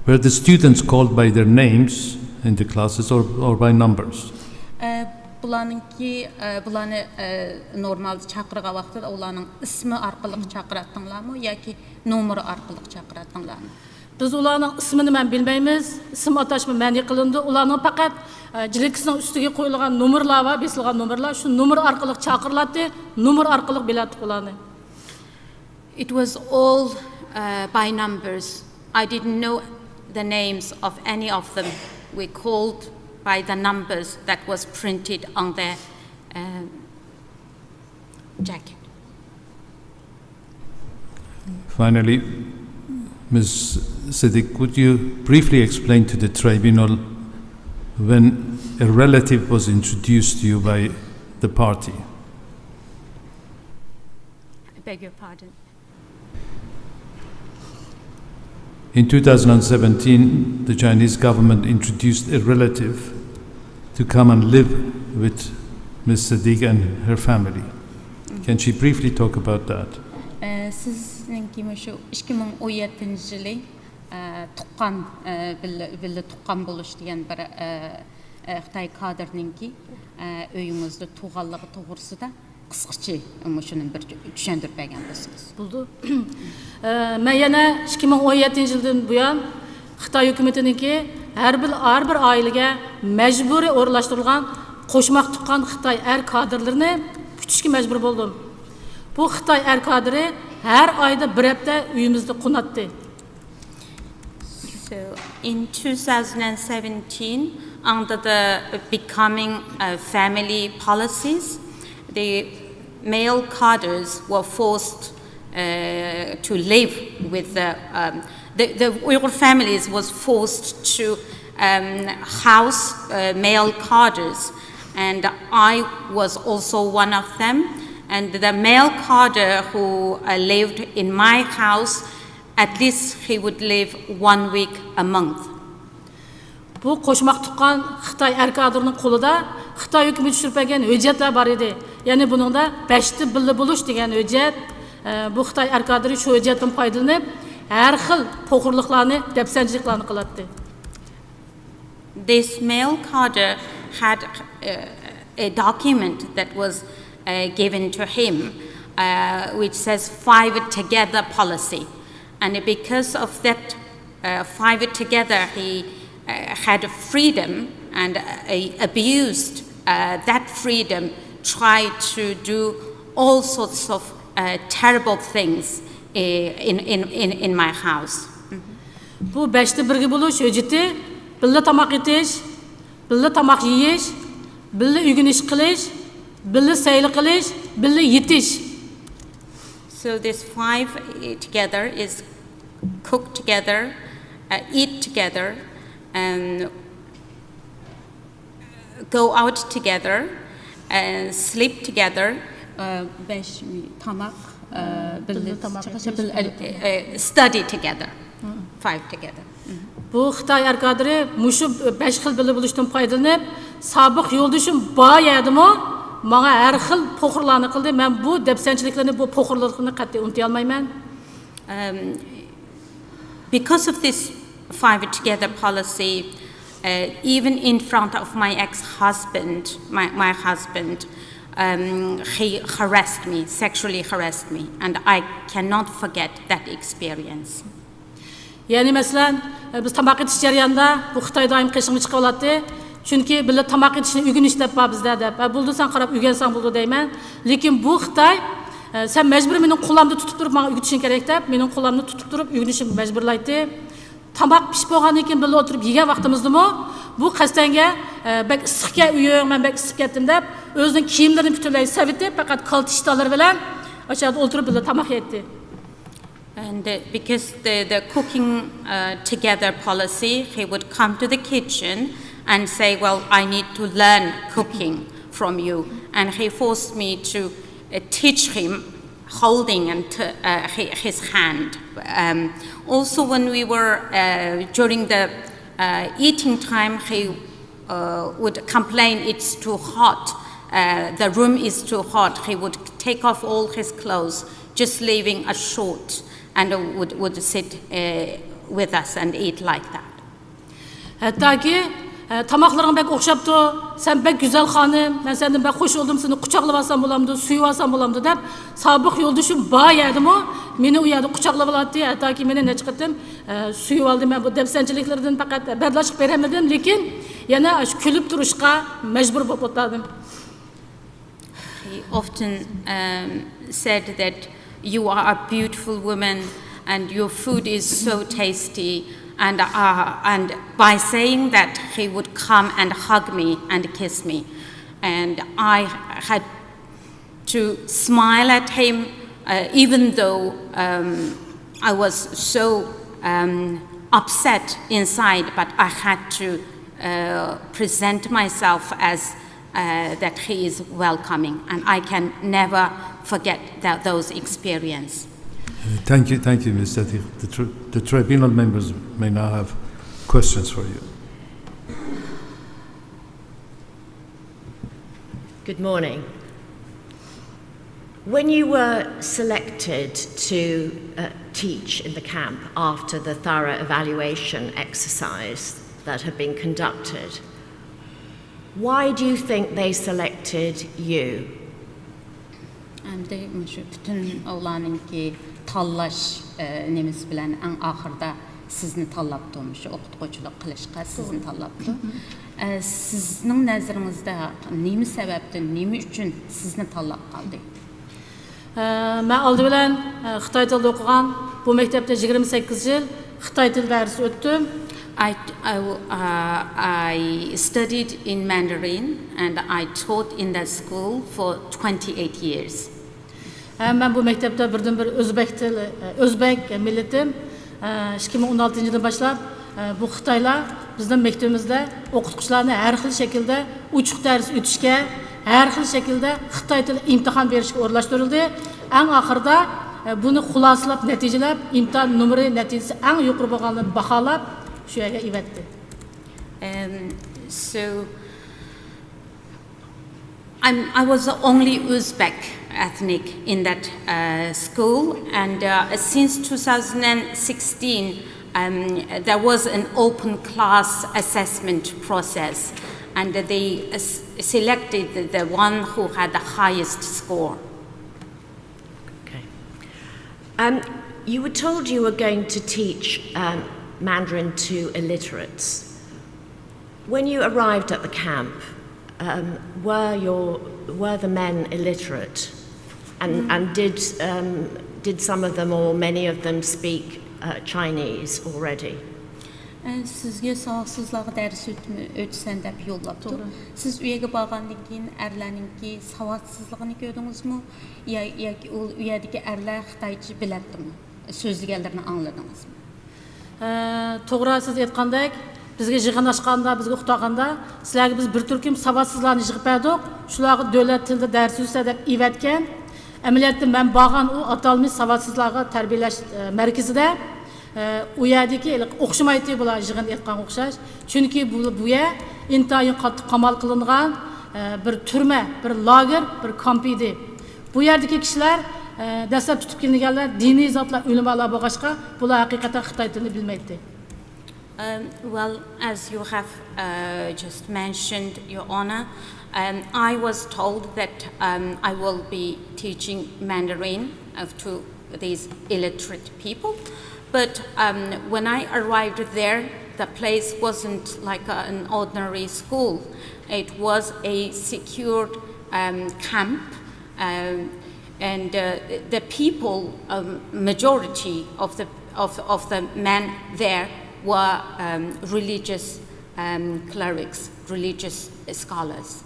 Were the students called by their names in the classes or, or by numbers? بۇلارنىڭكى، بۇلارنى نورمالدا چاقىرغان ۋاقتىدا ئۇلارنىڭ ئىسمى ئارقىلىق چاقىراتتىڭلارمۇ ياكى نومۇرى ئارقىلىق چاقىراتتىڭلارمۇ؟ بىز ئۇلارنىڭ ئىسمىنى مەن بىلمەيمىز، ئىسىم ئاتاشمۇ مەنئى قىلىندى. ئۇلارنىڭ پەقەت، ئە، جىلكىسىنىڭ ئۈستىگە قويۇلغان نومۇرلار بار، بېسىلغان نومۇرلار. شۇ نومۇر ئارقىلىق چاقىرىلاتتى، نومۇر ئارقىلىق بىلەتتۇق ئۇلارنى. It was all uh, by numbers. I didn't know the names of any of them. We called by the numbers that was printed on their uh, jacket. Finally, Miz Siddique, could you briefly explain to the tribunal when a relative was introduced to you by the party? I beg your pardon. In two thousand seventeen, the Chinese government introduced a relative to come and live with Miz Siddique and her family. Can she briefly talk about that? سىزنىڭكى مۇشۇ ئىككى مىڭ ئون يەتتىنچى يىلى تۇغقان، بىللە تۇغقان بولۇش دېگەن بىر خىتاي كادىرنىڭكى ئۆيىڭىزدە تۇغانلىقى توغرىسىدا قىسقىچە مۇشۇنى بىر چۈشەندۈرۈپ بەرگەن بولسىڭىز. بولدى. مەن يەنە ئىككى مىڭ ئون يەتتىنچى يىلدىن بۇيان خىتاي ھۆكۈمىتىنىڭكى ھەر بىر ھەر بىر ئائىلىگە مەجبۇرىي ئورۇنلاشتۇرۇلغان قوشماق تۇغقان خىتاي ئەر كادىرلىرىنى كۈتۈشكە مەجبۇر بولدۇم. بۇ خىتاي ئەر كادىرى ھەر ئايدا بىر ھەپتە ئۆيىمىزدە قوناتتى. So in two thousand seventeen, under the becoming uh, family policies, the male cadres were forced uh, to live with the, um, the, the Uyghur families was forced to um, house uh, male cadres, and I was also one of them. And the male cadre who uh, lived in my house, at least he would live one week a month. بۇ قوشماق تۇغقان خىتاي ئەر كادىرىنىڭ قولىدا خىتاي ھۆكۈمىتى چۈشۈرۈپ بەرگەن ھۆججەتلەر بار ئىدى. يەنى بۇنىڭدا بەشتە بىللە بولۇش دېگەن ھۆججەت. بۇ خىتاي ئەر كادىرى شۇ ھۆججەتتىن پايدىلىنىپ ھەر خىل پوخۇرلۇقلارنى، دەپسەندىچىلىكلەرنى قىلاتتى. This male cadre had uh, a document that was uh, given to him, uh, which says five together policy. And because of that uh, five together, he uh, had freedom and uh, abused uh, that freedom, tried to do all sorts of uh, terrible things uh, in, in, in, in my house. بۇ بەشتە بىرگە بولۇش ھۆججىتى بىللە تاماق ئېتىش، بىللە تاماق يېيىش، بىللە ئۆگىنىش قىلىش، بىللە سەيلە قىلىش، بىللە يېتىش. So this five uh, together is cook together, uh, eat together, and go out together, and sleep together. بەش تاماق، بىللە uh, study together, five together. بۇ خىتاي ئەر كادىرى مۇشۇ بەش خىل بىللە بولۇشتىن پايدىلىنىپ، سابىق يولدىشىم بار يەردىمۇ ماڭا ھەر خىل پوخۇرلارنى قىلدى. مەن بۇ دەپسەندىچىلىكلىرىنى، بۇ پوخۇرلۇقنى قەتئىي ئۇنتۇيالمايمەن. Um, because of this five together policy, uh, even in front of my ex-husband, my, my husband, um, he harassed me, sexually harassed me, and I cannot forget that experience. يەنى مەسىلەن، بىز تاماق ئېتىش جەريانىدا بۇ خىتاي دائىم قېشىڭغا چىقىۋالاتتى. چۈنكى بىللە تاماق ئېتىشنى ئۆگىنىش دەپ بار بىزدە دەپ. ھە، بولىدۇ، سەن قاراپ ئۆگەنسەڭ بولىدۇ دەيمەن. لېكىن بۇ خىتاي، سەن مەجبۇرىي مېنىڭ قولۇمدا تۇتۇپ تۇرۇپ ماڭا ئۆگىتىشىڭ كېرەك دەپ، مېنىڭ قولۇمدا تۇتۇپ تۇرۇپ ئۆگىنىشىمگە مەجبۇرلايتتى. تاماق پىشىپ بولغاندىن كېيىن بىللە ئولتۇرۇپ يېگەن ۋاقتىمىزدىمۇ بۇ قەستەنگە، بەك ئىسسىقكەن ئۆيۈڭ، مەن بەك ئىسسىپ كەتتىم دەپ، ئۆزىنىڭ كىيىملىرىنى پۈتۈنلەي سەۋىتىپ، پەقەت كالتە ئىشتانلىرى بىلەن ئاشۇ يەردە ئولتۇرۇپ بىللە تاماق يەيتتى. And uh, because the, the cooking uh, together policy, he would come to the kitchen and say, "Well, I need to learn cooking from you." And he forced me to uh, teach him holding and t- uh, hi- his hand. Um, also, when we were uh, during the uh, eating time, he uh, would complain, "It's too hot. Uh, the room is too hot." He would take off all his clothes, just leaving a short, and would, would sit uh, with us and eat like that. ھەتتاكى تاماقلىرىڭ بەك ئوخشاپتۇ، سەن بەك گۈزەل خانىم، مەن سەندىن بەك خۇش بولدۇم، سېنى قۇچاقلىۋالسام بولامدۇ، سۆيۈۋالسام بولامدۇ دەپ، سابىق يولدىشىم بار يەردىمۇ مېنى ئۇ يەردە قۇچاقلىۋالاتتى، ھەتتاكى مېنى نەچچە قېتىم، ئە، سۆيۈۋالدى. مەن بۇ دەپسەندىچىلىكلىرىدىن پەقەت بەرداشلىق بېرەلمىدىم، لېكىن يەنە شۇ كۈلۈپ تۇرۇشقا مەجبۇر بولۇپ ئولتۇردۇم. He often um, said that you are a beautiful woman and your food is so tasty. And, uh, and by saying that, he would come and hug me and kiss me. And I had to smile at him, uh, even though um, I was so um, upset inside, but I had to uh, present myself as uh, that he is welcoming, and I can never forget that, those experiences. Thank you, thank you, Miz Sethi. The, tr- the tribunal members may now have questions for you. Good morning. When you were selected to uh, teach in the camp after the thorough evaluation exercise that had been conducted, why do you think they selected you? ئەمدى مۇشۇ پۈتۈن ئۇلارنىڭكى تاللاش نېمىسى بىلەن ئەڭ ئاخىرىدا سىزنى تاللاپتۇ، مۇشۇ ئوقۇتقۇچىلىق قىلىشقا سىزنى تاللاپتۇ. سىزنىڭ نەزىرىڭىزدە نېمە سەۋەبتىن، نېمە ئۈچۈن سىزنى تاللاپ قالدى؟ مەن ئالدى بىلەن خىتاي تىلىدا ئوقۇغان، بۇ مەكتەپتە يىگىرمە سەككىز يىل خىتاي تىلى دەرسى ئۆتتۈم. I, I, uh, I studied in Mandarin and I taught in that school for twenty-eight years. ھەم مەن بۇ مەكتەپتە بىردىنبىر ئۆزبەك تىلى، ئۆزبەك مىللىتىم. ئىككى مىڭ ئون ئالتىنچى يىلدىن باشلاپ بۇ خىتايلار بىزنىڭ مەكتىۋىمىزدە ئوقۇتقۇچىلارنى ھەر خىل شەكىلدە ئوچۇق دەرس ئۆتۈشكە، ھەر خىل شەكىلدە خىتاي تىلى ئىمتىھان بېرىشكە ئورۇنلاشتۇرۇلدى. ئەڭ ئاخىرىدا بۇنى خۇلاسىلاپ، نەتىجىلەپ، ئىمتىھان نومۇرى، نەتىجىسى ئەڭ يۇقىرى بولغانلىرىنى باھالاپ، شۇ يەرگە ئەۋەتتى. Um, so I'm, I was the only Uzbek ethnic in that uh, school, and uh, since two thousand sixteen, um, there was an open class assessment process, and they uh, selected the one who had the highest score. Okay. Um, you were told you were going to teach um, Mandarin to illiterates. When you arrived at the camp, um, were your were the men illiterate, and and did um, did some of them or many of them speak uh, Chinese already? سىزگە ساۋاتسىزلارغا دەرس ئۆتسەن دەپ يوللاپتۇ. سىز ئۆيگە بارغاندىن كېيىن ئەرلەرنىڭكى ساۋاتسىزلىقىنى كۆردىڭىزمۇ؟ ياكى ئۇ يەردىكى ئەرلەر خىتايچە بىلەتتىمۇ؟ سۆزلىگەنلىرىنى ئاڭلىدىڭىزمۇ؟ توغرا، سىز ئېيتقاندەك، بىزگە يىغىن ئاچقاندا، بىزگە ئۇقتۇرغاندا، سىلەرگە بىز بىر تۈركۈم ساۋاتسىزلارنى يىغىپ بەردۇق، شۇلارغا دۆلەت تىلىدا دەرس ئۆتسە دەپ ئېۋەتكەن. ئەمەلىيەتتە مەن بارغان ئۇ ئاتالمىش ساۋاتسىزلارغا تەربىيەلەش مەركىزىدە، ئۇ يەردىكى ئوخشىمايتتى، بۇلار يىغىن ئېيتقانغا ئوخشاش. چۈنكى بۇ، بۇ يەر ئىنتايىن قاتتىق قامال قىلىنغان بىر تۈرمە، بىر لاگېر، بىر كامپ ئىدى. بۇ يەردىكى كىشىلەر، دەسلەپ تۇتۇپ كېلىنگەنلەر دىنىي زاتلار، ئۆلىمالار بولغاچقا، بۇلار ھەقىقەتەن خىتاي تىلىنى بىلمەيتتى. Um, well, as you have uh, just mentioned, Your Honor, um, I was told that um, I will be teaching Mandarin uh, to these illiterate people. But um, when I arrived there, the place wasn't like a, an ordinary school. It was a secured um, camp, um, and uh, the people, um, majority of the of, of the men there were um, religious um, clerics, religious scholars.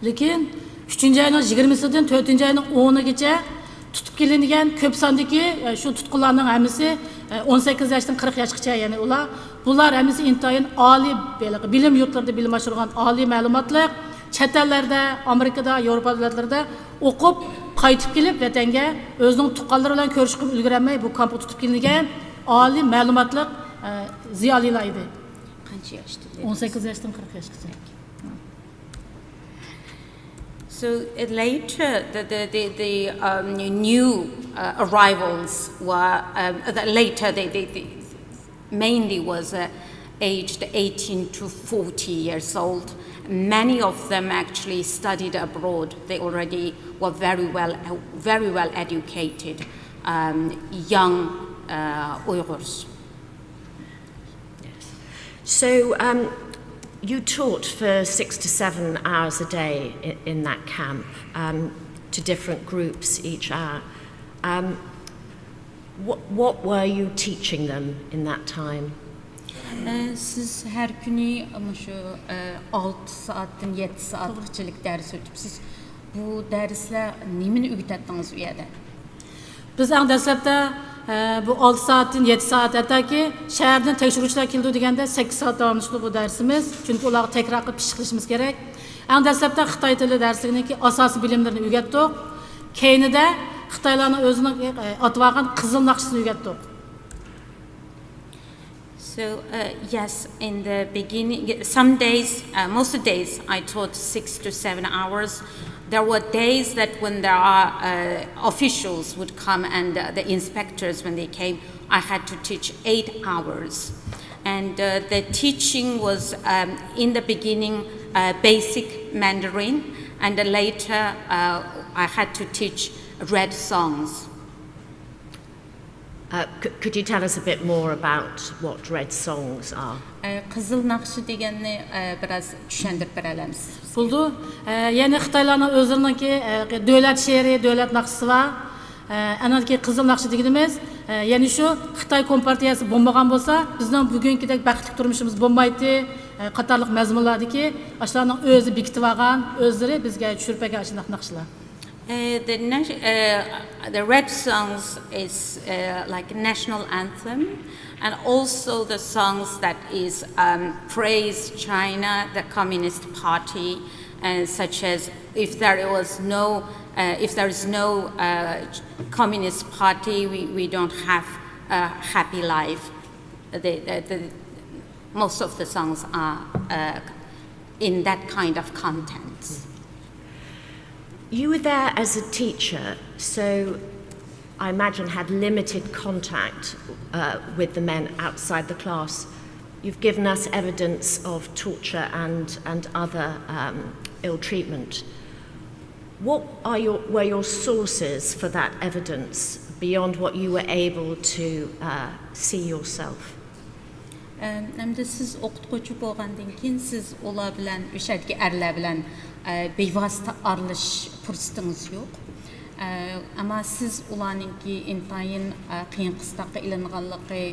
لېكىن ئۈچىنچى ئاينىڭ يىگىرمىسىدىن تۆتىنچى ئاينىڭ ئونىغىچە تۇتۇپ كېلىنگەن كۆپ ساندىكى شۇ تۇتقۇنلارنىڭ ھەممىسى ئون سەككىز ياشتىن قىرىق ياشقىچە، يەنى ئۇلار، بۇلار ھەممىسى ئىنتايىن ئالىي، بىلىم يۇرتلىرىدا بىلىم ئاشۇرغان ئالىي مەلۇماتلىق، چەت ئەللەردە، ئامېرىكىدا، ياۋروپا دۆلەتلىرىدە ئوقۇپ قايتىپ كېلىپ ۋەتەنگە ئۆزىنىڭ تۇغقانلىرى بىلەن كۆرۈشۈپ ئۈلگۈرەلمەي بۇ كامپقا تۇتۇپ كېلىنگەن ئالىي مەلۇماتلىق زىيالىيلار ئىدى. قانچە ياشتا؟ ئون سەككىز ياشتىن قىرىق ياشقىچە. So uh, later, the, the, the, the um, new uh, arrivals were um, the, later they, they, they mainly was uh, aged eighteen to forty years old. Many of them actually studied abroad. They already were very well, very well educated, um, young uh, Uyghurs. So um, you taught for six to seven hours a day in, in that camp um, to different groups each hour. Um, what, what were you teaching them in that time? سىز ھەر كۈنى مۇشۇ ئالتە سائەتتىن يەتتە سائەتكىچىلىك دەرس ئۆتۈپسىز. بۇ دەرسلەر نېمىنى ئۆگىتەتتىڭىز ئۇ يەردە؟ بىز ئەڭ دەسلەپتە بۇ ئالتە سائەتتىن يەتتە سائەت، ھەتتاكى شەھەردىن تەكشۈرگۈچىلەر كېلىدۇ دېگەندە سەككىز سائەت داۋاملىشىدۇ بۇ دەرسىمىز. چۈنكى ئۇلارغا تەكرار قىلىپ پىششىقلىشىمىز كېرەك. ئەڭ دەسلەپتە خىتاي تىلى دەرسلىكىنىڭكى ئاساسىي بىلىملىرىنى ئۆگەتتۇق. كەينىدە خىتايلارنىڭ ئۆزىنىڭ ئاتىۋالغان قىزىل ناخشىسىنى ئۆگەتتۇق. So, uh, yes, in the beginning, some days, uh, most days, I taught six to seven hours. There were days that when there are uh, officials would come and uh, the inspectors, when they came, I had to teach eight hours. And uh, the teaching was, um, in the beginning, uh, basic Mandarin, and then later uh, I had to teach red songs. Uh, c- could you tell us a bit more about what red songs are? قىزىل ناخشا دېگەننى بىراز چۈشەندۈرۈپ بېرەلەمسىز؟ بولىدۇ. يەنى خىتايلارنىڭ ئۆزلىرىنىڭكى دۆلەت شېئىرى، دۆلەت ناخشىسى بار. ئەنىڭكى قىزىل ناخشا دېگىنىمىز يەنى شۇ خىتاي كومپارتىيەسى بولمىغان بولسا بىزنىڭ بۈگۈنكىدەك بەختلىك تۇرمۇشىمىز بولمايتتى قاتارلىق مەزمۇنلاردىكى ئاشۇلارنىڭ ئۆزى بېكىتىۋالغان ئۆزلىرى بىزگە چۈشۈرۈپ بەرگەن ئاشۇنداق ناخشىلار. Uh, the, uh, the Red Songs is uh, like a national anthem, and also the songs that is um, praise China, the Communist Party, and such as if there was no, uh, if there is no uh, Communist Party, we, we don't have a happy life. The, the, the, most of the songs are uh, in that kind of content. You were there as a teacher, so I imagine had limited contact uh, with the men outside the class. You've given us evidence of torture and, and other um, ill treatment. What are your, were your sources for that evidence beyond what you were able to uh, see yourself? ئەمدى سىز ئوقۇتقۇچى بولغاندىن كېيىن سىز ئۇلار بىلەن ئۆشەدىكى ئەرلەر بىلەن بىۋاسىتە ئارىلىشىش پۇرسىتىڭىز يوق. ئەمما سىز ئۇلارنىڭكى ئىنتايىن قىيىن قىستاققا ئېلىنغانلىقى،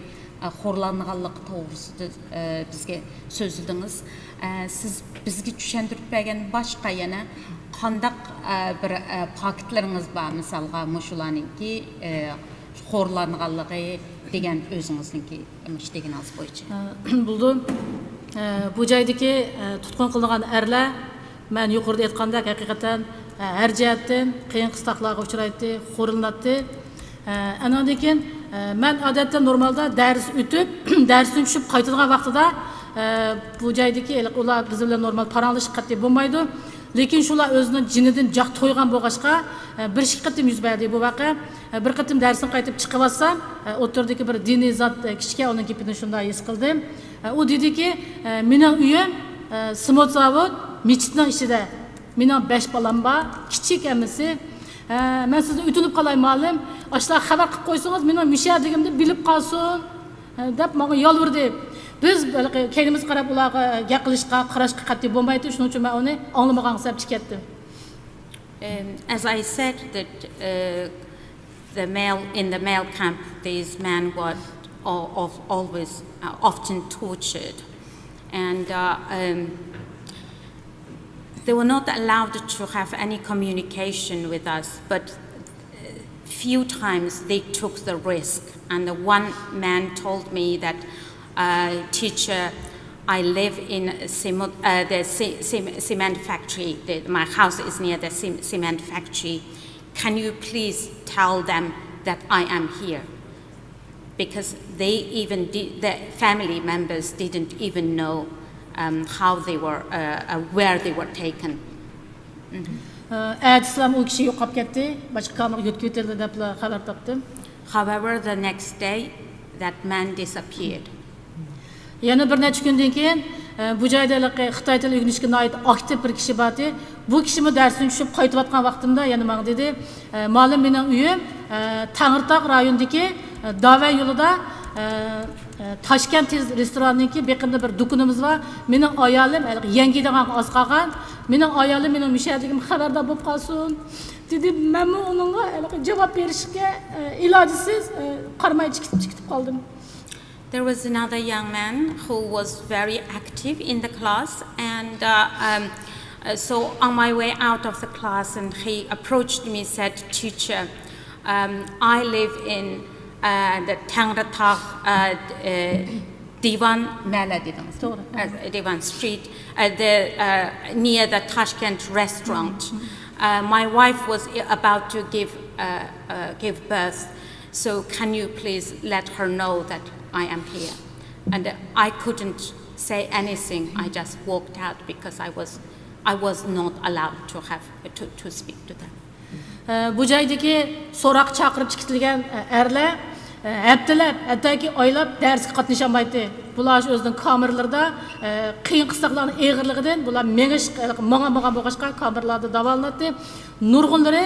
خورلانغانلىقى توغرىسىدا بىزگە سۆزلىدىڭىز. سىز بىزگە چۈشەندۈرۈپ بەرگەن باشقا يەنە قانداق بىر پاكىتلىرىڭىز بار، مىسالغا مۇشۇلارنىڭكى خورلانغانلىقى دېگەن ئۆزىڭىزنىڭكى مۇشۇ دېگىنىڭىز بويىچە. بولىدۇ. بۇ جايدىكى تۇتقۇن قىلىنغان ئەرلەر مەن يۇقىرىدا ئېيتقاندەك ھەقىقەتەن ھەر جەھەتتىن قىيىن قىستاقلارغا ئۇچرايتتى، خورلىناتتى. ئەنىڭدىن كېيىن مەن ئادەتتە نورمالدا دەرس ئۆتۈپ دەرستىن چۈشۈپ قايتىدىغان ۋاقتىدا بۇ جايدىكى ئۇلار بىز بىلەن نورمال پاراڭلىشىپ قەتئىي بولمايدۇ. لېكىن شۇلار ئۆزىنىڭ جېنىدىن جاق تويغان بولغاچقا، بىر ئىككى قېتىم يۈز بەردى بۇ ۋەقە. بىر قېتىم دەرستىن قايتىپ چىقىۋاتسام، ئوتتۇرىدىكى بىر دىنىي زات كىشىكەن ئۇنىڭ گېپىدىن شۇنداق ھېس قىلدىم. ئۇ دېدىكى، مېنىڭ ئۆيۈم سىموت زاۋۇت مېچىتنىڭ ئىچىدە، مېنىڭ بەش بالام بار، كىچىك ھەممىسى. مەن سىزدىن ئۆتۈنۈپ قالاي مۇئەللىم، ئاشۇلارغا خەۋەر قىلىپ قويسىڭىز مېنىڭ مۇشۇ يەردىكىنىمنى بىلىپ قالسۇن. دەپ ماڭا يالۋۇردى. بىز كەينىمىزگە قاراپ ئۇلارغا گەپ قىلىشقا، قاراشقا قەتئىي بولمايتتى، شۇنىڭ ئۈچۈن مەن ئۇنى ئاڭلىمىغانغا سەپ چىكەتتىم. Um, as I said, that uh, the male in the male camp, these men were al- of always uh, often tortured, and uh, um, they were not allowed to have any communication with us. But few times they took the risk, and the one man told me that, uh, "Teacher, I live in cement, uh, the ce- cem- cement factory. The, my house is near the cem- cement factory. Can you please tell them that I am here?" Because they even did, the family members didn't even know um, how they were, uh, uh, where they were taken. ئەتىسىلەم ئۇ كىشى يوقاپ كەتتى، باشقا كامېرغا يۆتكىۋېتىلدى دەپلا خەۋەر تاپتىم. However, the next day, that man disappeared. يەنە بىر نەچچە كۈندىن كېيىن، ئە، بۇ جايدا ھېلىقى خىتاي تىلى ئۆگىنىشكە ناھايىتى ئاكتىپ بىر كىشى بارتى. بۇ كىشىمۇ دەرستىن چۈشۈپ قايتىۋاتقان ۋاقتىمدا يەنە ماڭا دېدى، ئە، مۇئەللىم، مېنىڭ ئۆيۈم، ئە، تەڭرىتاغ رايونىدىكى، ئە، داۋەن يولىدا، ئە، ئە، تاشكەنت تېز رېستورانىنىڭكى بېقىنىدا بىر دۇكىنىمىز بار. مېنىڭ ئايالىم ھېلىقى يەڭگىيدىغانغا ئاز قالغان. مېنىڭ ئايالىم مېنىڭ مۇشۇ يەردىكىمدىن خەۋەردار بولۇپ قالسۇن، دېدى. مەنمۇ ئۇنىڭغا ھېلىقى جاۋاب بېرىشكە، ئە، ئىلاجىسىز، ئە، قارىماي چىقىپ، چىقىپ قالدىم. There was another young man who was very active in the class, and uh, um, uh, so on my way out of the class, and he approached me, said, "Teacher, um, I live in uh, the Tangratag uh, uh, Divan Mela, Divan, uh, Divan Street, uh, the, uh, near the Tashkent restaurant. Uh, my wife was i- about to give uh, uh, give birth, so can you please let her know that I am here?" And uh, I couldn't say anything. I just walked out because I was I was not allowed to have to, to speak to them. ئە، بۇ جايدىكى سوراققا چاقىرىپ چىقىتىلگەن، ئە، ئەرلەر، ئە، ھەپتىلەپ، ھەتتاكى ئايلاپ دەرسكە قاتنىشالمايتتى. بۇلار شۇ ئۆزىنىڭ كامېرىلىرىدا، ئە، قىيىن قىستاقلارنىڭ ئېغىرلىقىدىن بۇلار مېڭىش، ماڭا ماڭغان بولغاچقا كامېرىلاردا داۋالىناتتى. نۇرغۇنلىرى،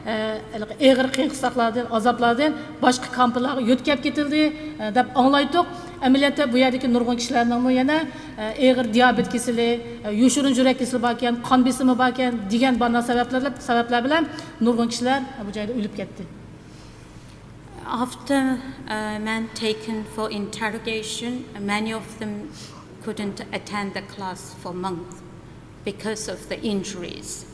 ئە، ھېلىقى ئېغىر قىيىن قىستاقلاردىن، ئازابلاردىن باشقا كامپلارغا يۆتكەپ كېتىلدى، ئە، دەپ ئاڭلايتتۇق. ئەمەلىيەتتە بۇ يەردىكى نۇرغۇن كىشىلەرنىڭمۇ يەنە، ئە، ئېغىر دىيابېت كېسىلى، ئە، يوشۇرۇن يۈرەك كېسىلى باركەن، قان بېسىمى باركەن دېگەن بار سەۋەبلەر، سەۋەبلەر بىلەن نۇرغۇن كىشىلەر بۇ جايدا ئۆلۈپ كەتتى. After uh, men taken for interrogation, many of them couldn't attend the class for months because of the injuries.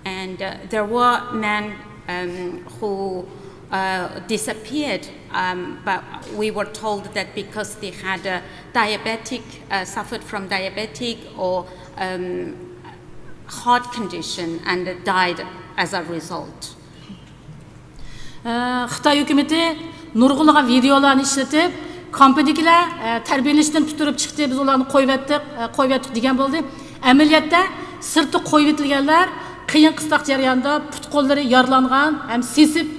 And uh, there were men um, who uh, disappeared, um, but we were told that because they had a diabetic, uh, suffered from diabetic or um, heart condition and died as a result. خىتاي ھۆكۈمىتى نۇرغۇنلىغان ۋىدېئولارنى ئىشلىتىپ، كامپىدىكىلەر تەربىيەلىنىشتىن پۈتتۈرۈپ چىقتى، بىز ئۇلارنى قويۇۋەتتۇق، قويۇۋەتتۇق دېگەن بولدى. ئەمەلىيەتتە سىرتتا قويۇۋېتىلگەنلەر قىيىن قىستاق جەريانىدا پۇت-قوللىرى يارىلانغان ھەم سېسىپ،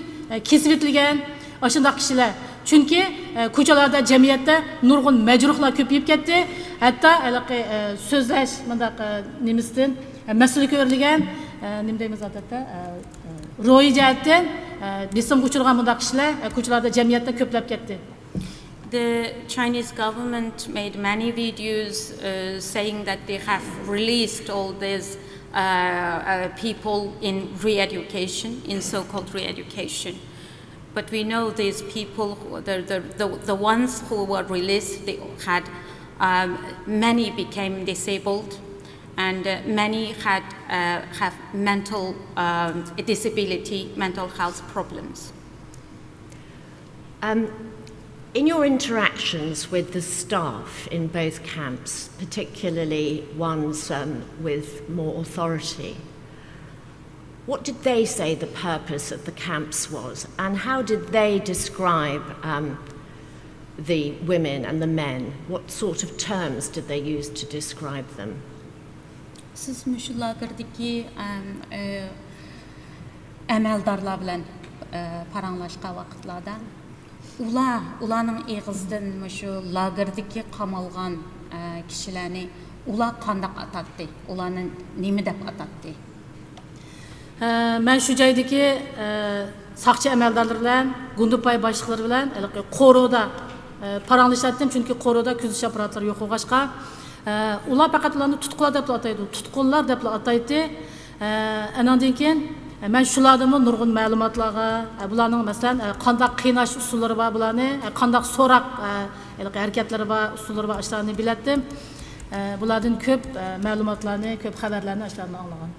كېسىۋېتىلگەن ئاشۇنداق كىشىلەر. چۈنكى كوچىلاردا، جەمئىيەتتە نۇرغۇن مەجرۇھلار كۆپىيىپ كەتتى. ھەتتا ھېلىقى سۆزلەش مۇنداق نېمىسىدىن مەسىلە كۆرۈلگەن، نېمە دەيمىز ئادەتتە، روھىي جەھەتتىن بېسىمغا ئۇچرىغان بۇنداق كىشىلەر كوچىلاردا، جەمئىيەتتە كۆپلەپ كەتتى. The Chinese government made many videos uh, saying that they have released all these uh, uh, people in re-education, in so-called re-education. But we know these people, who- the, the, the, the ones who were released, they had um, many became disabled, and uh, many had uh, have mental um, disability, mental health problems. Um, in your interactions with the staff in both camps, particularly ones um, with more authority, what did they say the purpose of the camps was, and how did they describe um, the women and the men? What sort of terms did they use to describe them? سىز مۇشۇ لاگېردىكى ئەمەلدارلار بىلەن پاراڭلاشقان ۋاقىتلاردا، ئۇلار ئۇلارنىڭ ئېغىزىدىن مۇشۇ لاگېردىكى قامالغان كىشىلەرنى ئۇلار قانداق ئاتاتتى؟ ئۇلارنى نېمە دەپ ئاتاتتى؟ مەن شۇ جايدىكى ساقچى ئەمەلدارلىرى بىلەن، گۇندىپاي باشلىقلىرى بىلەن ھېلىقى قورۇدا پاراڭلىشاتتىم، چۈنكى قورۇدا كۆزىتىش ئاپپاراتلىرى يوق بولغاچقا، ئۇلار پەقەت ئۇلارنى تۇتقۇنلار دەپلا ئاتايدۇ، تۇتقۇنلار دەپلا ئاتايتتى. ئاناندىن كېيىن مەن شۇلاردىنمۇ نۇرغۇن مەلۇماتلارغا، بۇلارنىڭ مەسىلەن قانداق قىيناش ئۇسۇللىرى بار، بۇلارنى قانداق سوراق ھەرىكەتلىرى بار، ئۇسۇللىرى بار، ئاشۇلارنى بىلەتتىم. بۇلاردىن كۆپ مەلۇماتلارنى، كۆپ خەۋەرلەرنى ئاشۇلاردىن ئاڭلىغان.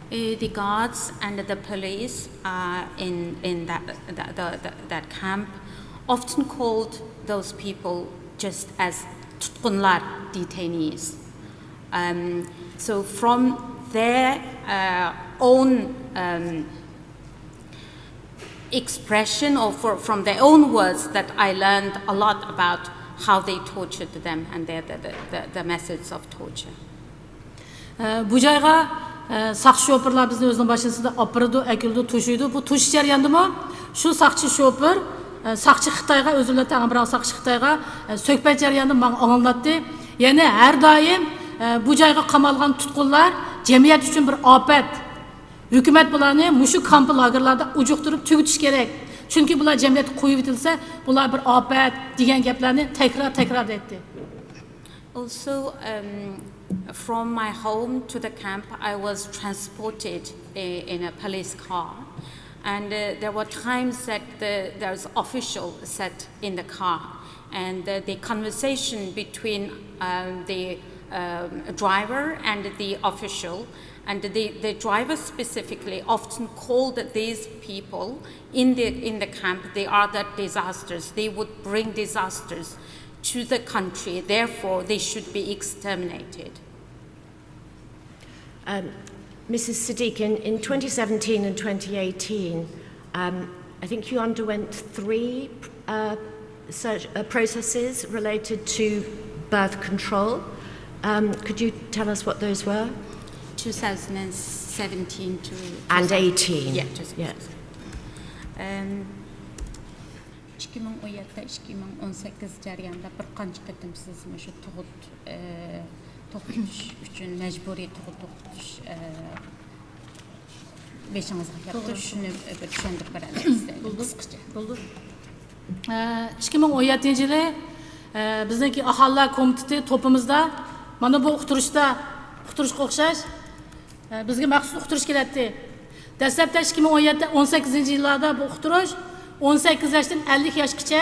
Uh, the guards and the police uh, in, in that, that, the, the, that camp often called those people just as tutqunlar, detainees. Um, so from their uh, own um, expression or for, from their own words that I learned a lot about how they tortured them and their, the, the, the, the methods of torture. بۇ جايغا ساقچى شوپۇرلار بىزنى ئۆزىنىڭ ماشىنىسىدا ئاپىرىدۇ، ئەكېلىدۇ، توشۇيدۇ. بۇ توشۇش جەريانىدىمۇ شۇ ساقچى شوپۇر ساقچى خىتايغا، ئۆزى بىلەن تەڭ بىر ساقچى خىتايغا، ئە، سۆھبەت جەريانىدا ماڭا ئاڭلاتتى. يەنى ھەر دائىم، ئە، بۇ جايغا قامالغان تۇتقۇنلار جەمئىيەت ئۈچۈن بىر ئاپەت. ھۆكۈمەت بۇلارنى مۇشۇ كامپا لاگېرلاردا ئۇجۇقتۇرۇپ تۈگىتىش كېرەك. چۈنكى بۇلار جەمئىيەتكە قويۇۋېتىلسە، بۇلار بىر ئاپەت دېگەن گەپلەرنى تەكرار-تەكرار دەيتتى. Also, um, from my home to the camp, I was transported i- in a police car. And uh, there were times that the, there's official sat in the car. And the, the conversation between um, the um, driver and the official, and the, the driver specifically often called these people in the, in the camp, they are the disasters. They would bring disasters to the country. Therefore, they should be exterminated. Um, Mrs Siddique, in, in twenty seventeen and twenty eighteen, um, I think you underwent three uh, search, uh, processes related to birth control. Um, could you tell us what those were? two thousand seventeen to And eighteen. Yeah, just Yeah. Um, ئىككى مىڭ ئون يەتتە ئىككى مىڭ ئون سەككىز جەريانىدا بىر قانچە قېتىم سىز مۇشۇ تۇغۇت ئە، توختىتىش ئۈچۈن مەجبۇرىي تۇغۇت توختىتىش ئە، بېشىڭىزغا كەپتۇ. شۇنى بىر چۈشەندۈرۈپ بېرەلەيسىز قىسقىچە. بولدى. ئىككى مىڭ ئون يەتتىنچى يىلى، ئە، بىزنىڭكى ئاھالىلەر كومىتېتى توپىمىزدا مانا بۇ ئۇقتۇرۇشتا، ئۇقتۇرۇشقا ئوخشاش، ئە، بىزگە مەخسۇس ئۇقتۇرۇش كېلەتتى. دەسلەپتە ئىككى مىڭ ئون يەتتە، ئون سەككىزىنچى يىللاردا بۇ ئۇقتۇرۇش، ئون سەككىز ياشتىن ئەللىك ياشقىچە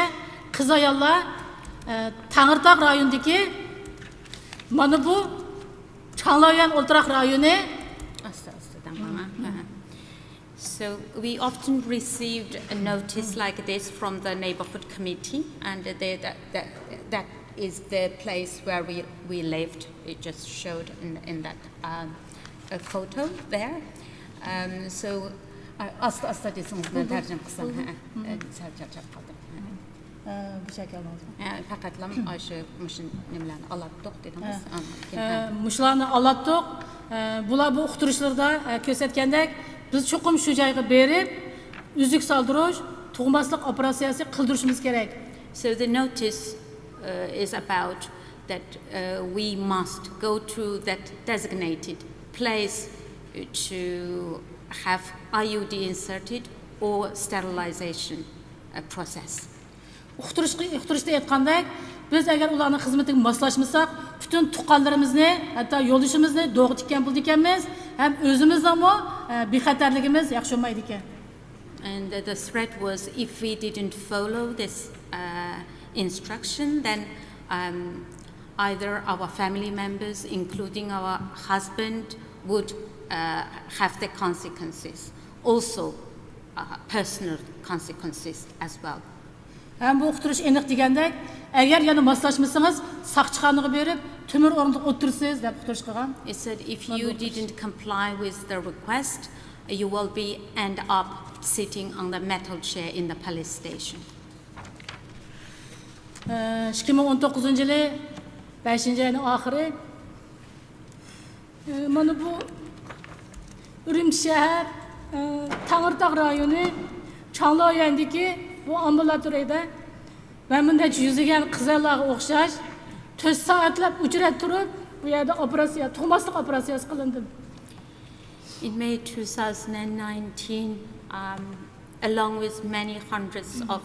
قىز ئاياللار، ئە، تەڭرىتاغ رايونىدىكى مانا بۇ چاڭلايۈەن ئولتۇراق رايونى. ئاستا ئاستا دەڭ ماڭا. So we often received a notice like this from the neighborhood committee, and they, that, that, that is the place where we, we lived. It just showed in, in that um, a photo there. Um, so ئاستا ئاستا دېسىڭىز مەن تەرجىمە قىلسام. ھە، سەل چارچاپ قالدىم. بۇ شەكىلنىڭ ھە، پەقەتلا ئاشۇ مۇشۇ نېمىلەرنى ئالاتتۇق دېدىڭىز. مۇشۇلارنى ئالاتتۇق. بۇلار بۇ ئۇقتۇرۇشلىرىدا كۆرسەتكەندەك، بىز چوقۇم شۇ جايغا بېرىپ، ئۈزۈك سالدۇرۇش، تۇغماسلىق ئوپېراتسىيەسى قىلدۇرۇشىمىز كېرەك. So the notice uh, is about that uh, we must go to that designated place to have I U D inserted or sterilization uh, process. ئۇقتۇرۇشقا ئۇقتۇرۇشتا ئېيتقاندەك، بىز ئەگەر ئۇلارنىڭ خىزمىتىگە ماسلاشمىساق، پۈتۈن تۇغقانلىرىمىزنى، ھەتتا يولدىشىمىزنى دوغا تىككەن بولىدىكەنمىز ھەم ئۆزىمىزنىڭمۇ بىخەتەرلىكىمىز ياخشى بولمايدىكەن. And the threat was if we didn't follow this uh, instruction, then um, either our family members, including our husband, would uh, have the consequences, also uh, personal consequences as well. ھەم بۇ ئۇقتۇرۇش ئېنىق دېگەندەك، ئەگەر يەنە ماسلاشمىسىڭىز، ساقچىخانىغا بېرىپ، تۆمۈر ئورۇندۇققا ئولتۇرىسىز، دەپ ئۇقتۇرۇش قىلغان. It said if you didn't comply with the request, you will be end up sitting on the metal chair in the police station. ئىككى مىڭ ئون توققۇزىنچى يىلى بەشىنچى ئاينىڭ ئاخىرى، مانا بۇ ئۈرۈمچى شەھەر، تەڭرىتاغ رايونى، چاڭلايۈەندىكى بۇ ئامبۇلاتورىيەدە مەن بۇ نەچچە يۈزلىگەن قىزلارغا ئوخشاش تۆت سائەتلەپ ئۆچرەت تۇرۇپ، بۇ يەردە ئوپېراتسىيە، تۇغماسلىق ئوپېراتسىيەسى قىلىندىم. In May two thousand nineteen, um, along with many hundreds of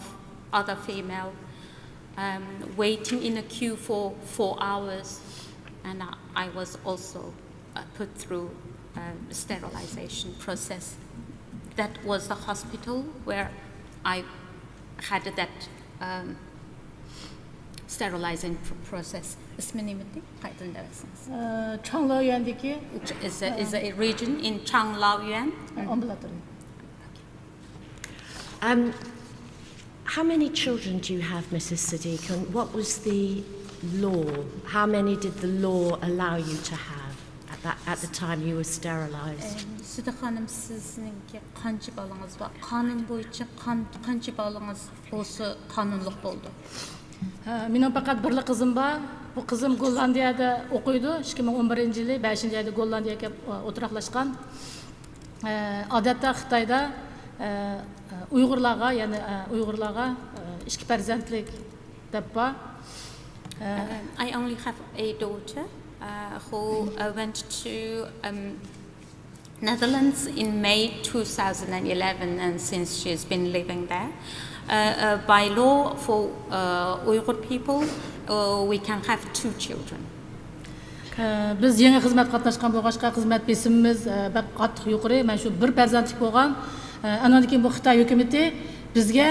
other female, um, waiting in a queue for four hours, and I, I was also uh, put through um, sterilization process. That was the hospital where I had that um, sterilizing pr- process. ئىسمى نېمىدى؟ قايتىدىن دەۋەتسىڭىز. چاڭلايۈەندىكى Is a, is a region in Changlaoyuan. ئامبۇلاتورىيە. Um, how many children do you have, Mrs Siddique, and what was the law? How many did the law allow you to have at, that, at the time you were sterilised? سىدىق خانىم، سىزنىڭكى قانچە بالىڭىز بار؟ قانۇن بويىچە قان- قانچە بالىڭىز بولسا قانۇنلۇق بولىدۇ؟ مېنىڭ پەقەت بىرلا قىزىم بار. بۇ قىزىم گوللاندىيەدە ئوقۇيدۇ. ئىككى مىڭ ئون بىرىنچى يىلى بەشىنچى ئايدا گوللاندىيەگە كېلىپ ئولتۇراقلاشقان. ئادەتتە خىتايدا ئۇيغۇرلارغا، يەنى ئۇيغۇرلارغا ئىككى پەرزەنتلىك دەپ بار. Um, I only have a daughter uh, who uh, went to um, Netherlands in May two thousand eleven, and since she's been living there, uh, uh, by law for uh, Uyghur people, uh, we can have two children. بىز يېڭى خىزمەت قاتناشقان بولغاچقا، خىزمەت بېسىمىمىز بەك قاتتىق يۇقىرى. مەن شۇ بىر پەرزەنتلىك بولغان، ئانان كېيىن بۇ خىتاي ھۆكۈمىتى بىزگە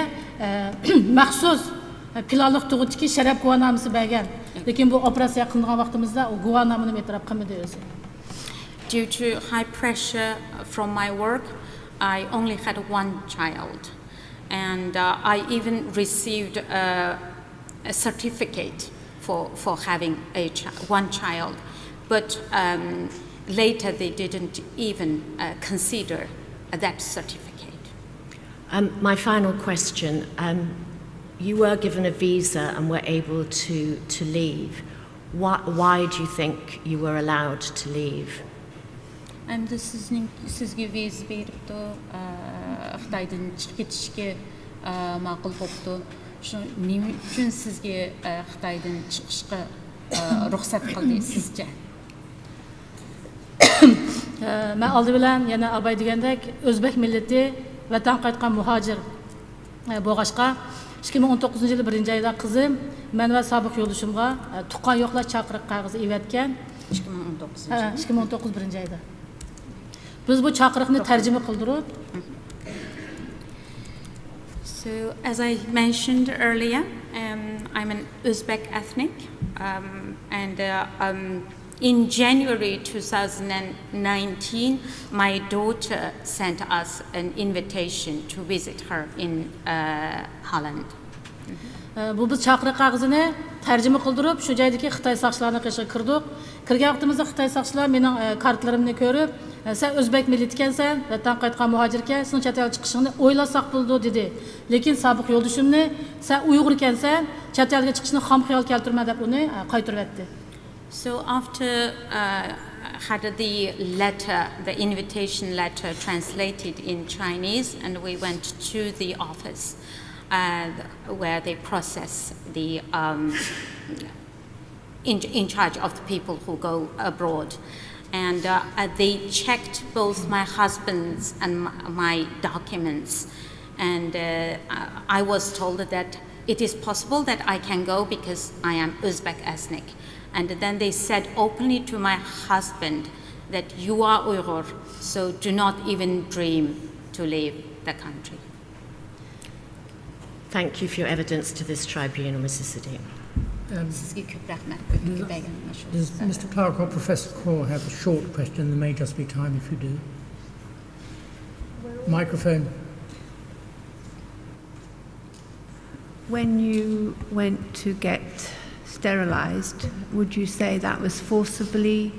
مەخسۇس پىلانلىق تۇغۇتتىكى شەرەپ گۇۋاھنامىسى بەرگەن. لېكىن بۇ ئوپېراتسىيە قىلىنغان ۋاقتىمىزدا ئۇ گۇۋاھنامىنىمۇ ئېتىراپ قىلمىدى ئۆزى. Due to high pressure from my work, I only had one child. And uh, I even received a, a certificate for, for having a ch- one child. But um, later they didn't even uh, consider that certificate. Um, my final question. Um, you were given a visa and were able to, to leave. Why, why do you think you were allowed to leave? ئەمدى سىزنىڭ سىزگە ۋىزا بېرىپتۇ، خىتايدىن چىقىپ كېتىشكە ماقۇل بوپتۇ. شۇ نېمە ئۈچۈن سىزگە خىتايدىن چىقىشقا رۇخسەت قىلدى سىزچە؟ مەن ئالدى بىلەن يەنە ئاباي دېگەندەك ئۆزبەك مىللىتى، ۋەتەنگە قايتقان مۇھاجىر بولغاچقا، ئىككى مىڭ ئون توققۇزىنچى يىلى بىرىنچى ئايدا قىزىم مەن ۋە سابىق يولدىشىمغا تۇغقان يوقلاش چاقىرىق قەغىزى ئېۋەتكەن. ئىككى مىڭ ئون توققۇزىنچى يىل. ئىككى مىڭ ئون توققۇز بىرىنچى ئايدا. بىز بۇ چاقىرىقنى تەرجىمە قىلدۇرۇپ، So, as I mentioned earlier, um, I'm an Uzbek ethnic, um, and uh, um, in January two thousand nineteen, my daughter sent us an invitation to visit her in uh, Holland. بۇ بىز چاقىرىق قەغىزىنى تەرجىمە قىلدۇرۇپ، شۇ جايدىكى خىتاي ساقچىلارنىڭ قېشىغا كىردۇق. كىرگەن ۋاقتىمىزدا خىتاي ساقچىلار مېنىڭ كارتىلىرىمنى كۆرۈپ، سەن ئۆزبەك مىللىتى ئىكەنسەن، ۋەتەنگە قايتقان مۇھاجىر ئىكەنسەن، سېنىڭ چەت ئەلگە چىقىشىڭنى ئويلاشساق بولىدۇ، دېدى. لېكىن سابىق يولدىشىمنى، سەن ئۇيغۇر ئىكەنسەن، چەت ئەلگە چىقىشنى خام خىيال كەلتۈرمە، دەپ ئۇنى قايتۇرۇۋەتتى. So after uh, had the letter, the invitation letter translated in Chinese, and we went to the office uh, where they process the um, in, in charge of the people who go abroad. And uh, uh, they checked both my husband's and my, my documents. And uh, I was told that it is possible that I can go because I am Uzbek ethnic. And then they said openly to my husband that you are Uyghur, so do not even dream to leave the country. Thank you for your evidence to this tribunal, Missus Sadiq. سىزگە كۆپ رەھمەت، كۆپلۈككە بەرگەن مۇشۇ Does Mister Clark or Professor Kaur have a short question? There may just be time if you do. Microphone. When you went to get sterilized, would you say that was forcibly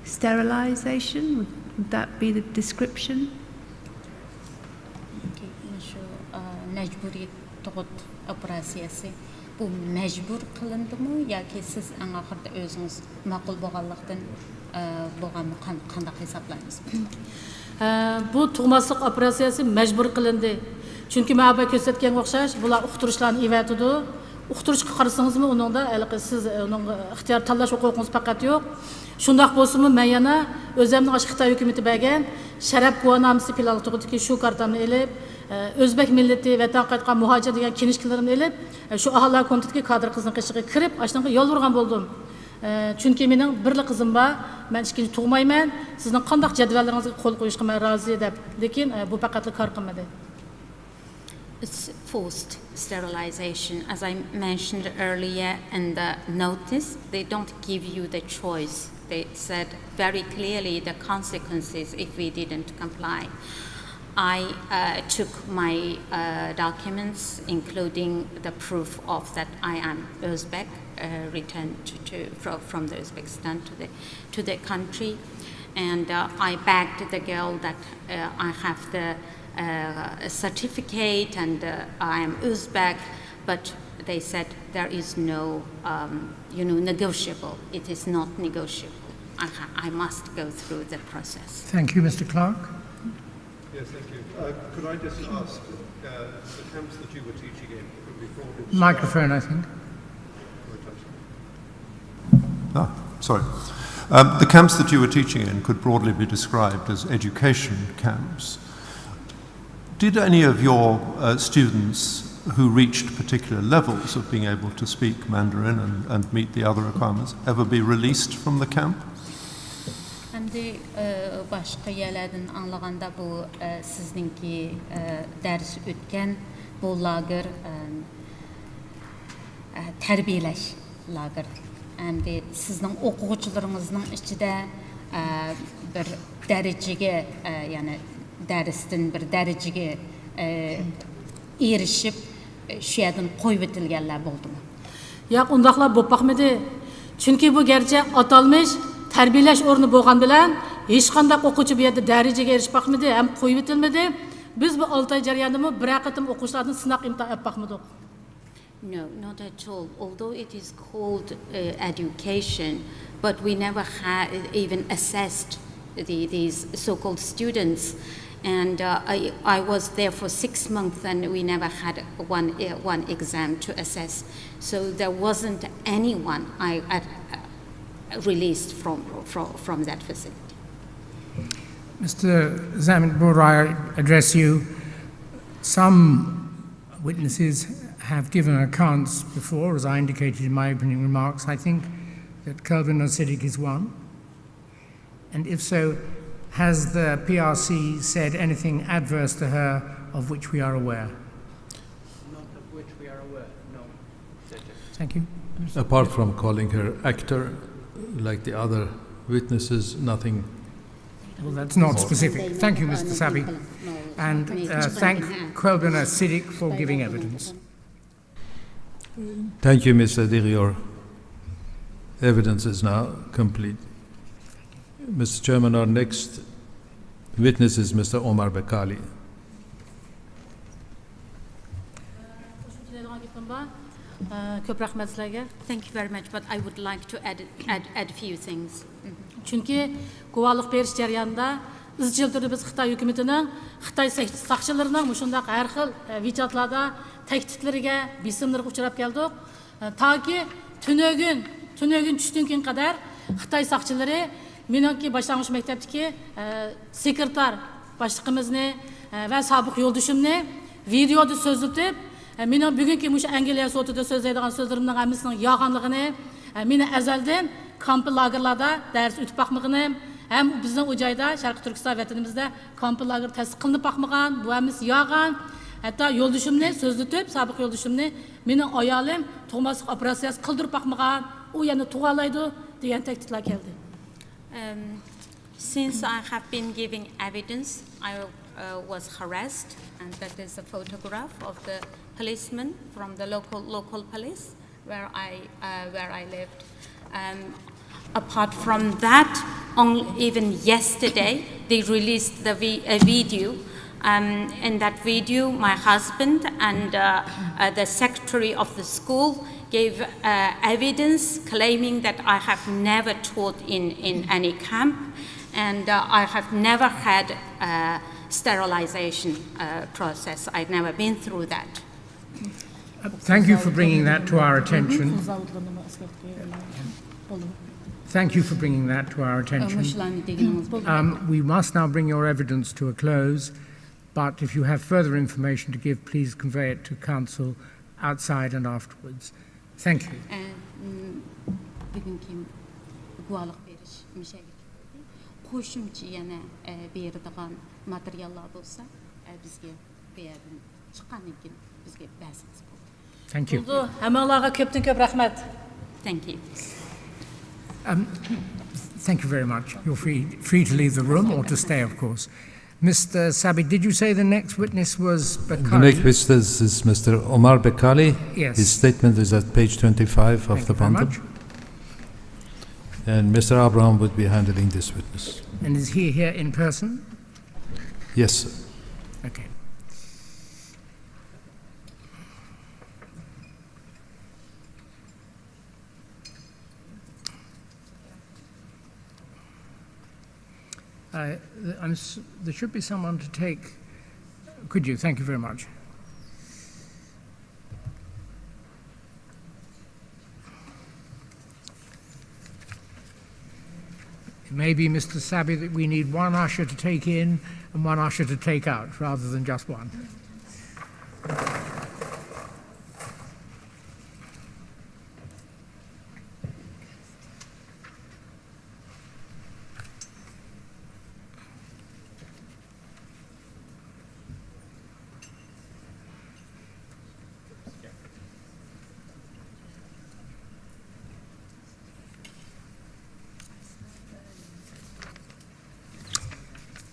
sterilization? Would, would that be the description? مۇشۇ مەجبۇرىي تۇغۇت ئوپېراتسىيەسى بۇ مەجبۇر قىلىندىمۇ ياكى سىز ئەڭ ئاخىرىدا ئۆزىڭىز ماقۇل بولغانلىقتىن بولغانمۇ؟ قانداق ھېسابلايمىز؟ بۇ تۇغماسلىق ئوپېراتسىيەسى مەجبۇر قىلىندى. چۈنكى مەن ئەۋۋەل كۆرسەتكەنگە ئوخشاش، بۇلار ئۇقتۇرۇشلارنى ئېۋەتىدۇ. ئۇقتۇرۇشقا قارىسىڭىزمۇ، ئۇنىڭدا ھېلىقى سىز ئۇنىڭغا ئىختىيار تاللاش ھوقۇقىڭىز پەقەت يوق. شۇنداق بولسىمۇ، مەن يەنە ئۆزەمنىڭ ئاشۇ خىتاي ھۆكۈمىتى بەرگەن شەرەپ گۇۋاھنامىسى پىلانلىق تۇغۇتىدىكى شۇ كارتامنى ئېلىپ، ئۆزبەك مىللىتى، ۋەتەنگە قايتقان مۇھاجىر دېگەن كىنىشكىلىرىمنى ئېلىپ، شۇ ئاھالىلەر كومىتېتىدىكى كادىر قىزنىڭ قېشىغا كىرىپ، ئاشۇنىڭغا يالۋۇرغان بولدۇم. ئە، چۈنكى مېنىڭ بىرلا قىزىم بار، مەن ئىككىنچى تۇغمايمەن، سىزنىڭ قانداق جەدۋەللىرىڭىزگە قول قويۇشقا مەن رازى، دەپ. لېكىن، ئە، بۇ پەقەتلا كار قىلمىدى. It's forced sterilization. As I mentioned earlier in the notice, they don't give you the choice. They said very clearly the consequences if we didn't comply. I uh, took my uh, documents, including the proof of that I am Uzbek, uh, returned to, to, fro- from the Uzbekistan to the, to the country. And uh, I begged the girl that uh, I have the uh, certificate and uh, I am Uzbek, but they said there is no, um, you know, negotiable. It is not negotiable. I, ha- I must go through the process. Thank you, Mister Clark. Yes, thank you. Uh, could I just ask, Uh, the camps that you were teaching in could be broadly described. Microphone, I think. Ah, sorry. Um, the camps that you were teaching in could broadly be described as education camps. Did any of your uh, students who reached particular levels of being able to speak Mandarin and, and meet the other requirements ever be released from the camp? ئەمدى باشقا يەرلەردىن ئاڭلىغاندا بۇ سىزنىڭكى دەرس ئۆتكەن بۇ لاگېر، تەربىيەلەش لاگېرى. ئەمدى سىزنىڭ ئوقۇغۇچىلىرىڭىزنىڭ ئىچىدە بىر دەرىجىگە، يەنى دەرستىن بىر دەرىجىگە ئېرىشىپ، شۇ يەردىن قويۇۋېتىلگەنلەر بولدىمۇ؟ ياق، ئۇنداقلار بولۇپ باقمىدى. چۈنكى بۇ گەرچە ئاتالمىش تەربىيەلەش ئورنى بولغان بىلەن، ھېچقانداق ئوقۇغۇچى بۇ يەردە دەرىجىگە ئېرىشىپ باقمىدى ھەم قويۇۋېتىلمىدى. بىز بۇ ئالتە ئاي جەريانىدىمۇ بىرەر قېتىم ئوقۇغۇچىلاردىن سىناق ئىمتىھان ئېلىپ باقمىدۇق. No, not at all. Although it is called uh, education, but we never had even assessed the, these so-called students. And uh, I, I was there for six months and we never had one, uh, one exam to assess. So there wasn't anyone I, I, uh, released from, from, from that facility. Mister Zamitbur, I address you. Some witnesses have given accounts before, as I indicated in my opening remarks. I think that Kelvin Osidik is one. And if so, has the P R C said anything adverse to her of which we are aware? Not of which we are aware, no. Thank you. Apart from calling her actor, like the other witnesses, nothing. Well, that's not specific. Thank you, Mister Sabi. And uh, thank Quelbin Acidic for giving evidence. Thank you, Mister Dir. Your evidence is now complete. Mister Chairman, our next witness is Mister Omar Bekali. كۆپ رەھمەت سىلەرگە. Thank you very much, but I would like to add, add, add a few things. چۈنكى گۇۋاھلىق بېرىش جەريانىدا ئىزچىل تۈردە بىز خىتاي ھۆكۈمىتىنىڭ، خىتاي ساقچىلىرىنىڭ مۇشۇنداق ھەر خىل ۋىچاتلاردا تەھدىتلىرىگە، بېسىملىرىغا ئۇچراپ كەلدۇق. تاكى تۈنۈگۈن، تۈنۈگۈن چۈشتىن كېيىن قەدەر خىتاي ساقچىلىرى مېنىڭكى باشلانغۇچ مەكتەپتىكى سېكرېتار باشلىقىمىزنى ۋە سابىق يولدىشىمنى ۋىدېئودا سۆزلىتىپ، مېنىڭ بۈگۈنكى مۇشۇ ئەنگلىيە سوتىدا سۆزلەيدىغان سۆزلىرىمنىڭ ھەممىسىنىڭ يالغانلىقىنى، مېنى ئەزەلدىن كامپ لاگېرلاردا دەرس ئۆتۈپ باقمىغىنىم ھەم بىزنىڭ ئۇ جايدا، شەرقىي تۈركىستان ۋەتىنىمىزدە كامپ لاگېر تەسىس قىلىنىپ باقمىغان، بۇ ھەممىسى يالغان. ھەتتا يولدىشىمنى سۆزلىتىپ، سابىق يولدىشىمنى، مېنىڭ ئايالىم تۇغماسلىق ئوپېراتسىيەسى قىلدۇرۇپ باقمىغان، ئۇ يەنە تۇغالايدۇ دېگەن تەھدىتلەر كەلدى. Um, since I have been giving evidence, I uh, was harassed, and that is a photograph of the policeman from the local local police where I uh, where I lived. Um, apart from that, only even yesterday they released the vi- a video. Um, in that video, my husband and uh, uh, the secretary of the school gave uh, evidence claiming that I have never taught in, in any camp and uh, I have never had a sterilization uh, process. I've never been through that. Thank you for bringing that to our attention. Thank you for bringing that to our attention. Um, we must now bring your evidence to a close, but if you have further information to give, please convey it to counsel outside and afterwards. Thank you. بۈگۈنكى گۇۋاھلىق بېرىش مۇشەگە تۈگىدى. قوشۇمچە يەنە بېرىدىغان ماتېرىياللار بولسا بىزگە بۇ يەردىن چىققاندىن كېيىن بىزگە بەرسىڭىز بولدى. Thank you. بولدى، ھەممىڭلارغا كۆپتىن كۆپ رەھمەت. Thank you. Um, thank you very much. You're free, free to leave the room or to stay, of course. Mister Sabi, did you say the next witness was Bekali? The next witness is Mister Omar Bekali. Yes. His statement is at page twenty-five of Thank the you very bundle. Much. And Mister Abraham would be handling this witness. And is he here in person? Yes, sir. Okay. Uh, I'm, there should be someone to take. Could you? Thank you very much. Maybe, Mister Sabi, that we need one usher to take in and one usher to take out rather than just one.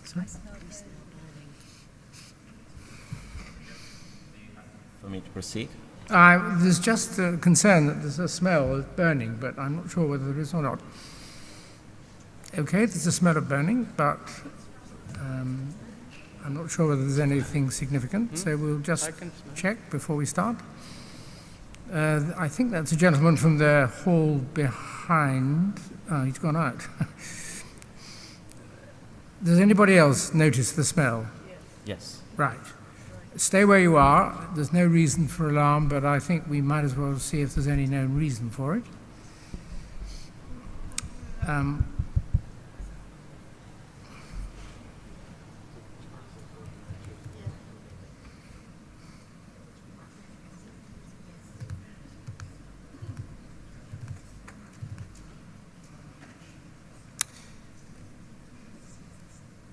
Sorry? For me to proceed? Uh, there's just a concern that there's a smell of burning, but I'm not sure whether there is or not. Okay, there's a smell of burning, but um, I'm not sure whether there's anything significant, so we'll just check before we start. Uh, I think that's a gentleman from the hall behind. Oh, he's gone out. Does anybody else notice the smell? Yes. Right. Stay where you are. There's no reason for alarm, but I think we might as well see if there's any known reason for it. Um,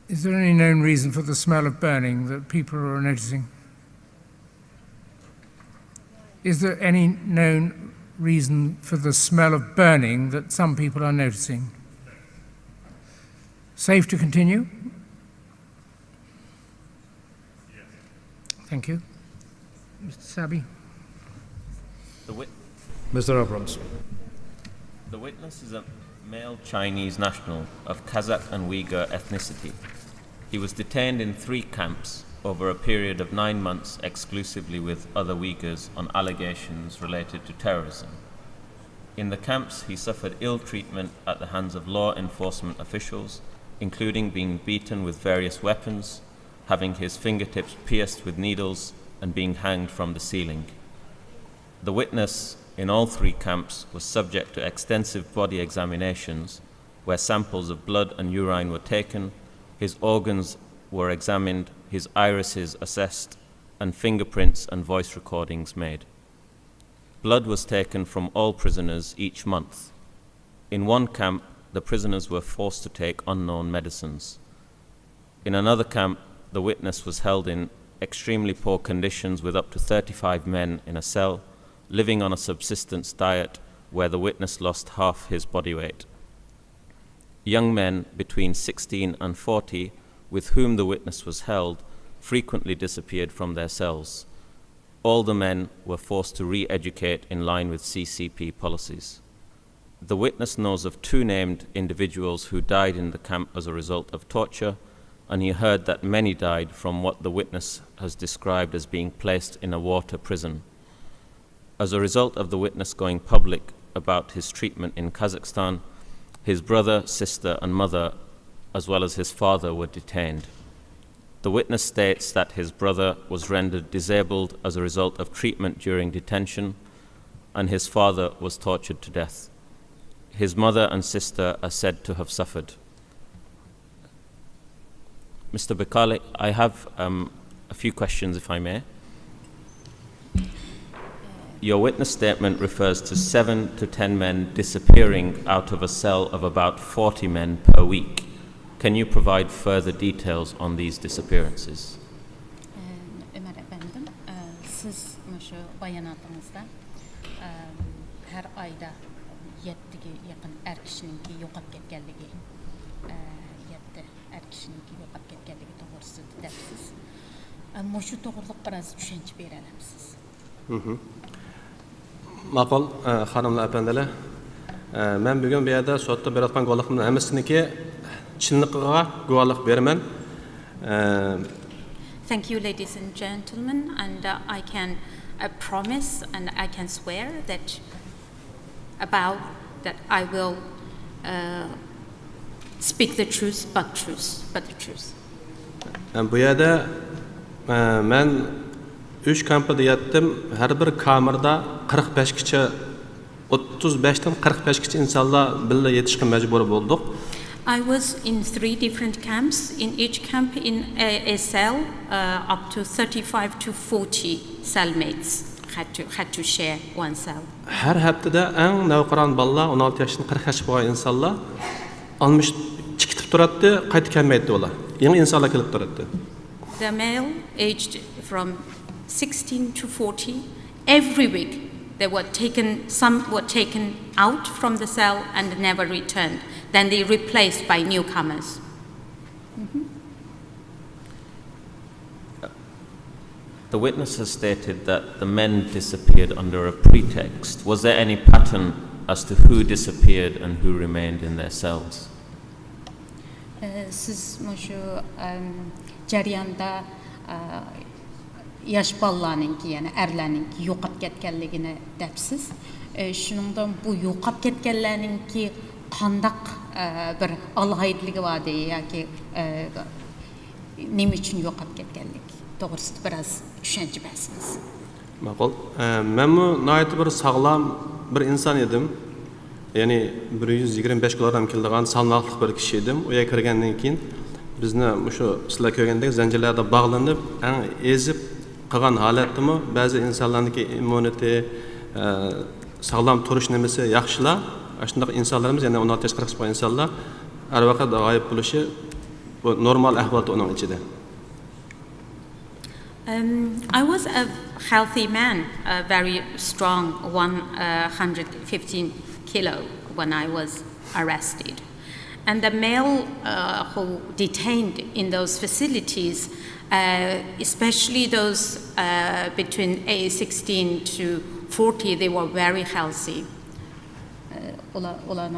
Is there any known reason for the smell of burning that people are noticing? Is there any known reason for the smell of burning that some people are noticing? Safe to continue? Thank you. Mister Sabi. The wit- Mister Abrams. The witness is a male Chinese national of Kazakh and Uyghur ethnicity. He was detained in three camps over a period of nine months exclusively with other Uyghurs on allegations related to terrorism. In the camps, he suffered ill treatment at the hands of law enforcement officials, including being beaten with various weapons, having his fingertips pierced with needles, and being hanged from the ceiling. The witness in all three camps was subject to extensive body examinations where samples of blood and urine were taken, his organs were examined, his irises assessed, and fingerprints and voice recordings made. Blood was taken from all prisoners each month. In one camp, the prisoners were forced to take unknown medicines. In another camp, the witness was held in extremely poor conditions with up to thirty-five men in a cell, living on a subsistence diet where the witness lost half his body weight. Young men between sixteen and forty with whom the witness was held frequently disappeared from their cells. All the men were forced to re-educate in line with C C P policies. The witness knows of two named individuals who died in the camp as a result of torture, and he heard that many died from what the witness has described as being placed in a water prison. As a result of the witness going public about his treatment in Kazakhstan, his brother, sister, and mother, as well as his father, were detained. The witness states that his brother was rendered disabled as a result of treatment during detention, and his father was tortured to death. His mother and sister are said to have suffered. Mister Bikali, I have um, a few questions, if I may. Your witness statement refers to seven to ten men disappearing out of a cell of about forty men per week. Can you provide further details on these disappearances? ئۆمەر ئەپەندىم، سىز مۇشۇ باياناتىڭىزدا ھەر ئايدا يەتتىگە يېقىن ئەر كىشىنىڭكى يوقاپ كەتكەنلىكى، يەتتە ئەر كىشىنىڭكى يوقاپ كەتكەنلىكى توغرىسىدا دەپسىز. مۇشۇ توغرىلىق بىراز چۈشەنچە بېرەلەمسىز؟ ماقۇل، ئە، خانىملار، ئەپەندىلەر. ئە، مەن بۈگۈن بۇ يەردە سوتتا بېرىۋاتقان گۇۋاھلىقىمنىڭ ھەممىسىنىڭكى چىنلىقىغا گۇۋاھلىق بېرىمەن. ئە، Thank you, ladies and gentlemen, and uh, I can uh, promise and I can swear that about that I will uh, speak the truth, but truth, but the truth. بۇ يەردە، ئە، مەن ئۈچ كامپىدا ياتتىم. ھەر بىر كامېردا قىرىق بەشكىچە، ئوتتۇز بەشتىن قىرىق بەشكىچە ئىنسانلار بىللە يېتىشقا مەجبۇر بولدۇق. I was in three different camps. In each camp, in a, a cell, uh, up to thirty-five to forty cellmates had to, had to share one cell. ھەر ھەپتىدە ئەڭ نەۋقىران بالىلار، ئون ئالتە ياشتىن قىرىق ياشقا بولغان ئىنسانلار ئالمىشىپ چىقىپ تۇراتتى، قايتىپ كەلمەيتتى ئۇلار. يېڭى ئىنسانلار كېلىپ تۇراتتى. The male aged from sixteen to forty, every week they were taken, some were taken out from the cell and never returned. Then they replaced by newcomers. The witness has stated that the men disappeared under a pretext. Was there any pattern as to who disappeared and who remained in their cells? سىز مۇشۇ جەرياندا ياش بالىلارنىڭكى، يەنى ئەرلەرنىڭكى يوقاپ كەتكەنلىكىنى دەپسىز. شۇنىڭدىن بۇ يوقاپ كەتكەنلەرنىڭكى قانداق بىر ئالاھىدىلىكى باردى ياكى نېمە ئۈچۈن يوقاپ كەتكەنلىكى توغرىسىدا بىراز چۈشەنچە بەرسىڭىز. ماقۇل. ئە، مەنمۇ ناھايىتى بىر ساغلام بىر ئىنسان ئىدىم. يەنى بىر يۈز يىگىرمە بەش كىلوگرام كېلىدىغان سالماقلىق بىر كىشى ئىدىم. ئۇ يەرگە كىرگەندىن كېيىن بىزنى مۇشۇ سىلەر كۆرگەندەك زەنجىرلەردە باغلىنىپ، ئەڭ ئېزىپ قالغان ھالەتتىمۇ بەزى ئىنسانلارنىڭكى ئىممۇنىتېتى، ئە، ساغلام تۇرۇش نېمىسى ياخشىلا. ئاشۇنداق ئىنسانلىرىمىز، يەنى ئون ئالتە ياش قىرىق ياش بولغان ئىنسانلار ھەر ۋاقىت غايىب بولۇشى بۇ نورمال ئەھۋالدا ئۇنىڭ ئىچىدە. Um, I was a healthy man, a very strong, one hundred fifteen kilo when I was arrested. And the male uh, who detained in those facilities, uh, especially those uh, between age sixteen to forty, they were very healthy. ئۇلار ئۇلار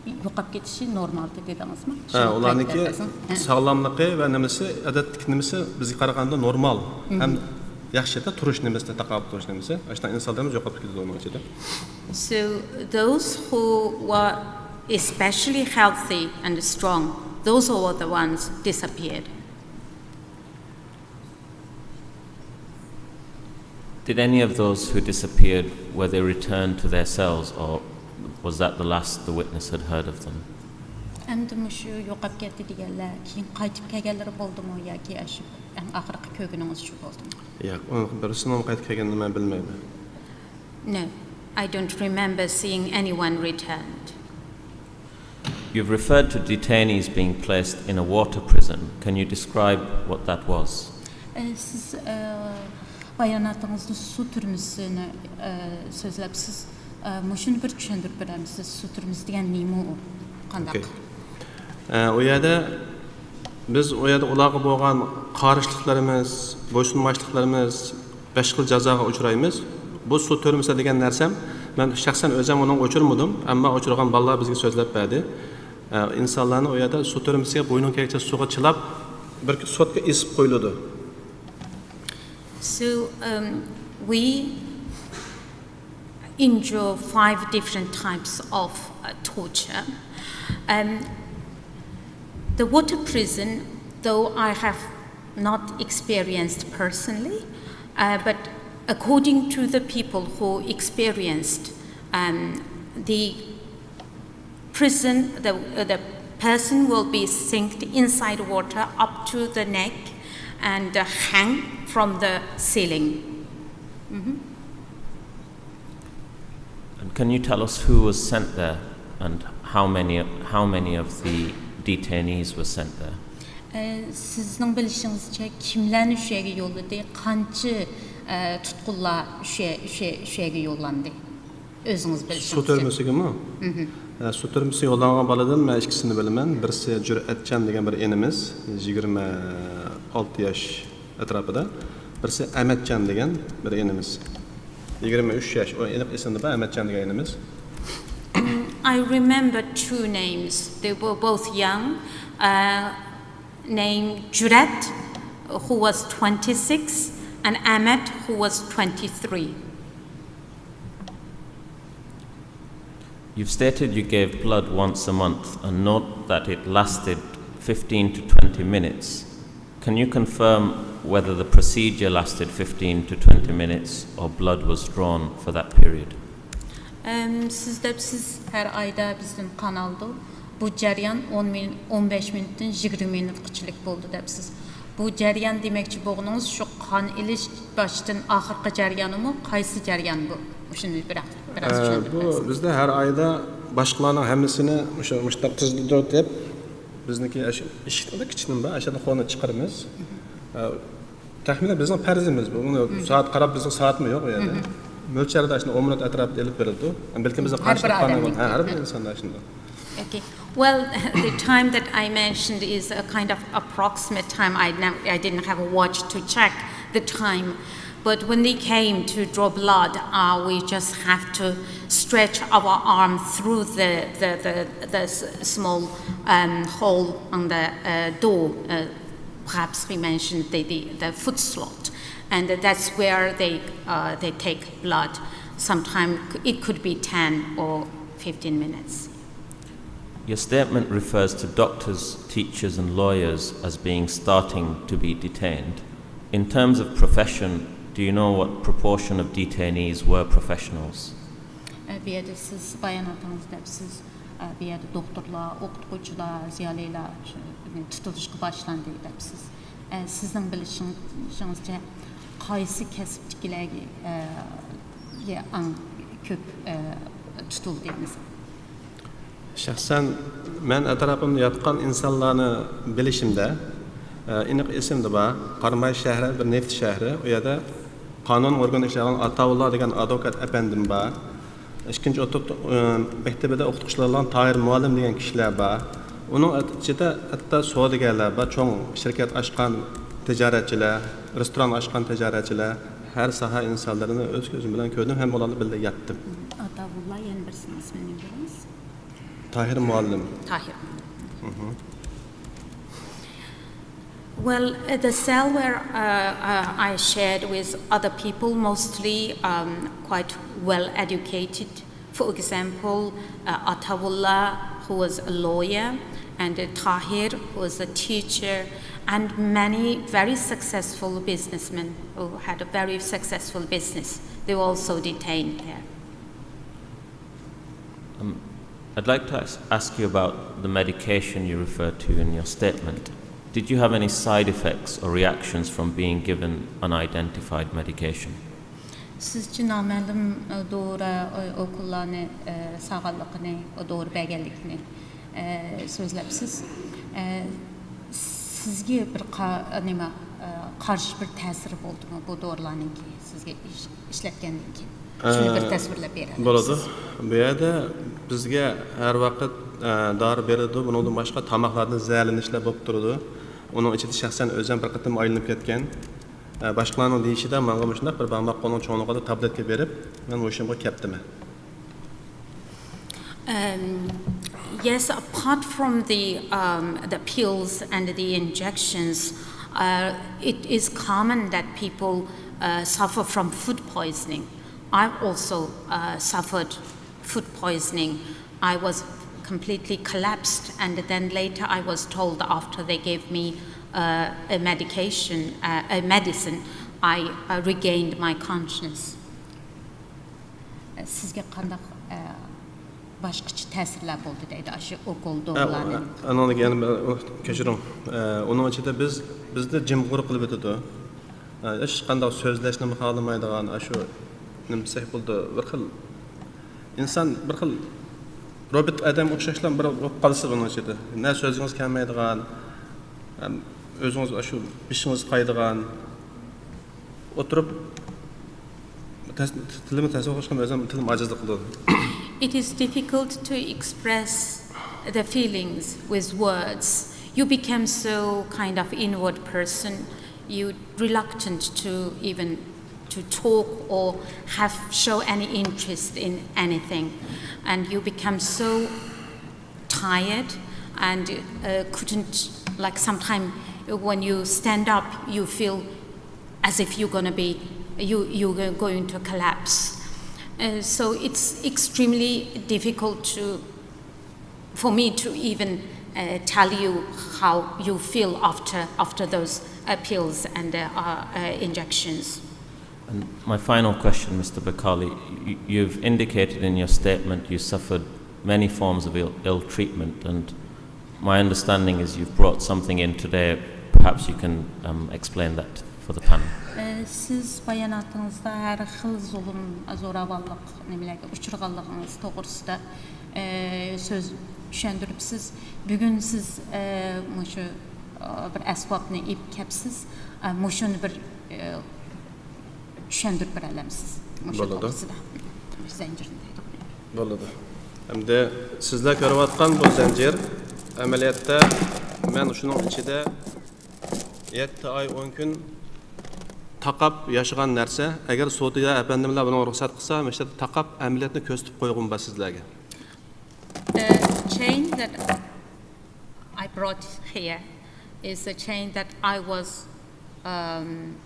يوقاپ كېتىشى نورمالدى دېدىڭىزمۇ؟ ھە، ئۇلارنىڭكى ساغلاملىقى ۋە نېمىسى، ئادەتتىكى نېمىسى بىزگە قارىغاندا نورمال ھەم ياخشى، تۇرۇش نېمىسىدە، تاقابىل تۇرۇش نېمىسى. ئاشۇنداق ئىنسانلىرىمىز يوقاپ كېتىدۇ ئۇنىڭ ئىچىدە. So those who were especially healthy and strong, those were the ones disappeared. Did any of those who disappeared, were they returned to their cells, or was that the last the witness had heard of them? ئەمدى مۇشۇ يوقاپ كەتتى دېگەنلەر كېيىن قايتىپ كەلگەنلىرى بولدىمۇ ياكى ئاشۇ ئەڭ ئاخىرقى كۆرگىنىڭىز شۇ بولدىمۇ؟ ياق، ئۇنىڭ بىرسىنىڭ قايتىپ كەلگىنىنى مەن بىلمەيمەن. No, I don't remember seeing anyone returned. You've referred to detainees being placed in a water prison. Can you describe what that was? سىز باياناتىڭىزدا سۇ تۈرمىسىنى سۆزلەپسىز. مۇشۇنى بىر چۈشەندۈرۈپ بېرەمسىز؟ سۇ تۈرمىسى دېگەن نېمە ئۇ؟ قانداق؟ ئۇ يەردە بىز ئۇ يەردە ئۇلارغا بولغان قارشىلىقلىرىمىز، بويسۇنماسلىقلىرىمىز، بەش خىل جازاغا ئۇچرايمىز. بۇ سۇ تۈرمىسى دېگەن نەرسەم، مەن شەخسەن ئۆزۈم ئۇنىڭغا ئۇچرىمىدىم، ئەمما ئۇچرىغان بالىلار بىزگە سۆزلەپ بەردى. ئە، ئىنسانلارنى ئۇ يەردە سۇ تۈرمىسىگە بوينىڭ كەينىچە سۇغا چىلاپ، بىر سوتكا ئېسىپ قويۇلىدۇ. So um, we endure five different types of uh, torture. Um, the water prison, though I have not experienced personally, uh, but according to the people who experienced um, the prison, the, uh, the person will be sinked inside water up to the neck and uh, hang from the ceiling. And can you tell us who was sent there and how many, how many of the detainees were sent there? سىزنىڭ بىلىشىڭىزچە كىملەرنى شۇ يەرگە يوللىدى؟ قانچە تۇتقۇنلار شۇ يەرگە يوللاندى؟ ئۆزىڭىز بىلىشىڭىزچە. سۇ تۈرمىسىگىمۇ؟ ھە، سۇ تۈرمىسىگە يوللانغان بالىدىن مەن ئىككىسىنى بىلىمەن. بىرسى جۈرئەتچان دېگەن بىر ئىنىمىز، يىگىرمە ئالتە ياش ئەتراپىدا. بىرسى ئەمەتجان دېگەن بىر ئىنىمىز. يىگىرمە ئۈچ ياش، ئۇ ئېنىق ئېسىمدە بار، ئەمەتجان دېگەن ئىنىمىز. I remember two names. They were both young. Uh, named Juret, who was twenty-six, and Ahmed, who was twenty-three. You've stated you gave blood once a month and note that it lasted fifteen to twenty minutes. Can you confirm whether the procedure lasted fifteen to twenty minutes or blood was drawn for that period? ئەم، سىز دەپسىز ھەر ئايدا بىزدىن قان ئالىدۇ. بۇ جەريان ئون مىن-، ئون بەش مىنۇتتىن يىگىرمە مىنۇتقىچىلىك بولدى دەپسىز. بۇ جەريان دېمەكچى بولغىنىڭىز شۇ قان ئېلىش باشتىن ئاخىرقى جەريانىمۇ؟ قايسى جەريان بۇ؟ شۇنى بىراق، بىراز ئە، چۈشەندۈرۈپ بۇ بەرسىڭىز. بىزدە ھەر ئايدا باشقىلارنىڭ ھەممىسىنى مۇشۇ، مۇشۇنداق تىزىلدۇرۇپ، بىزنىڭكى ئاشۇ ئىشىكنىڭ كىچىكىنى بار، ئاشۇ خورنى چىقىرىمىز. ئە، تەخمىنەن بىزنىڭ پەرزىمىز بۇ. ئۇنى سائەت قاراپ، بىزنىڭ سائەتمۇ يوق ئۇ يەردە. مۆلچەردە ئاشۇنداق ئون مىنۇت ئەتراپىدا ئېلىپ بېرىلىدۇ. بەلكىم بىزنىڭ ھەر بىر قارشى ئادەمنىڭكى. ھە، ھەر بىر ئىنساندا ئاشۇنداق. Okay. Well, the time that I mentioned is a kind of approximate time. I, nev- I didn't have a watch to check the time. But when they came to draw blood, uh, we just have to stretch our arm through the, the, the, the s- small um, hole on the uh, door. Uh, perhaps we mentioned the, the, the foot slot. And that's where they, uh, they take blood. Sometimes it could be ten or fifteen minutes. Your statement refers to doctors, teachers, and lawyers as being starting to be detained. In terms of profession, do you know what proportion of detainees were professionals? ئە، بۇ يەردە سىز باياناتىڭىزدا دەپسىز، ئە، بۇ يەردە دوختۇرلار، ئوقۇتقۇچىلار، زىيالىيلار شۇ، تۇتۇلۇشقا باشلاندى دەپسىز. ئە، سىزنىڭ بىلىشىڭىزچە قايسى كەسىپتىكىلەرگە، ئە، ئەڭ كۆپ، ئە، تۇتۇلدى مەسىلەن؟ شەخسەن مەن ئەتراپىمدا ياتقان ئىنسانلارنى بىلىشىمدە، ئېنىق ئېسىمدە بار، قاراماي شەھىرى بىر نېفىت شەھىرى، ئۇ يەردە قانۇن ئورگىنىدا ئىشلەۋاتقان ئاتاۋۇللا دېگەن ئادۋوكات ئەپەندىم بار. ئىككىنچى ئوتتۇرا مەكتىپىدە ئوقۇتقۇچىلار بولغان تاھىر مۇئەللىم دېگەن كىشىلەر بار. ئۇنىڭ ئىچىدە ھەتتا سودىگەرلەر بار، چوڭ شىركەت ئاچقان، تىجارەتچىلەر، رېستوران ئاچقان تىجارەتچىلەر، ھەر ساھە ئىنسانلىرىنى ئۆز كۆزۈم بىلەن كۆردۈم ھەم ئۇلار بىلەن بىللە ياتتىم. ئاتاۋۇللا، يەنە بىرسىنىڭ ئىسمىنى بىلىمىز. تاھىر مۇئەللىم. تاھىر مۇئەللىم. Well, uh, the cell where uh, uh, I shared with other people, mostly um, quite well educated. For example, uh, Atawullah, who was a lawyer, and uh, Tahir, who was a teacher, and many very successful businessmen who had a very successful business. They were also detained there. Um, I'd like to ask, ask you about the medication you referred to in your statement. Did you have any side effects or reactions from being given unidentified medication? سىزچە نامەلۇم دورا ئوكۇللارنى سالغانلىقىنى، دورا بەرگەنلىكىنى سۆزلەپسىز. سىزگە بىر نېمە قارشى بىر تەسىرى بولدىمۇ بۇ دورىلارنىڭكى سىزگە ئىشلەتكەندىن كېيىن؟ شۇنى بىر تەسۋىرلەپ بېرەلەمسىز؟ بولىدۇ. بۇ يەردە بىزگە ھەر ۋاقىت دورا بېرىلىدۇ. بۇنىڭدىن باشقا تاماقلاردىن زەھەرلىنىشلەر بولۇپ تۇرىدۇ. ئۇنىڭ ئىچىدە شەخسەن ئۆزۈم بىر قېتىم ئايلىنىپ كەتكەن. باشقىلارنىڭ دېيىشىدە ماڭا مۇشۇنداق بىر بارماق قولنىڭ چوڭلۇقىدا تابلېتكا بېرىپ، مەن ھوشۇمغا كەپتىمەن. Um, yes, apart from the, um, the pills and the injections, uh, it is common that people uh, suffer from food poisoning. I've also uh, suffered food poisoning. I was completely collapsed, and then later I was told, after they gave me uh, a medication, uh, a medicine, I uh, regained my consciousness. سىزگە قانداق باشقىچە تەسىرلەر بولدى دەيدۇ ئاشۇ ئوكۇل دورىلارنى؟ ئانىڭدىن كېيىن، كەچۈرۈڭ. ئۇنىڭ ئىچىدە بىز، بىزنى جىمغۇر قىلىۋېتىدۇ. ھېچقانداق سۆزلەشنىمۇ خالىمايدىغان، ئاشۇ نېمە دېسەك بولىدۇ، بىر خىل ئىنسان، بىر خىل روبوت ئادەمگە ئوخشاشلا بىر بولۇپ قالىسىز ئۇنىڭ ئىچىدە. نە سۆزىڭىز كەلمەيدىغان، ئۆزىڭىز ئاشۇ بېشىڭىز قايىدىغان. ئولتۇرۇپ تىلىمنى تەسۋىر قىلىشقا ئۆزۈم تىلىم ئاجىزلىق قىلىدۇ. It is difficult to express the feelings with words. You become so kind of inward person. You reluctant to even to talk or have show any interest in anything, and you become so tired and uh, couldn't, like, sometimes when you stand up you feel as if you're going to be you you're going to collapse. Uh, so it's extremely difficult to for me to even uh, tell you how you feel after after those uh, pills and uh, uh, injections. And my final question, Mister Bakali, you, you've indicated in your statement you suffered Many forms of ill, ill treatment, and my understanding is you've brought something in today. Perhaps you can um, explain that for the panel. سىز باياناتىڭىزدا ھەر خىل زۇلۇم، زوراۋانلىق نېمىلەرگە ئۇچرىغانلىقىڭىز توغرىسىدا سۆز چۈشەندۈرۈپسىز. بۈگۈن سىز مۇشۇ بىر ئەسۋابنى ئېلىپ كەپسىز. مۇشۇنى بىر چۈشەندۈرۈپ بېرەلەمسىز؟ مۇشۇ توغرىسىدا. زەنجىرنى. بولىدۇ. ئەمدى سىزلەر كۆرۈۋاتقان بۇ زەنجىر ئەمەلىيەتتە مەن شۇنىڭ ئىچىدە يەتتە ئاي ئون كۈن تاقاپ ياشىغان نەرسە. ئەگەر سودىيە ئەپەندىملەر بۇنىڭغا رۇخسەت قىلسا، مۇشۇ يەردە تاقاپ ئەمەلىيەتنى كۆرسىتىپ قويغۇم بار سىزلەرگە. The chain that I brought here is a chain that I was um,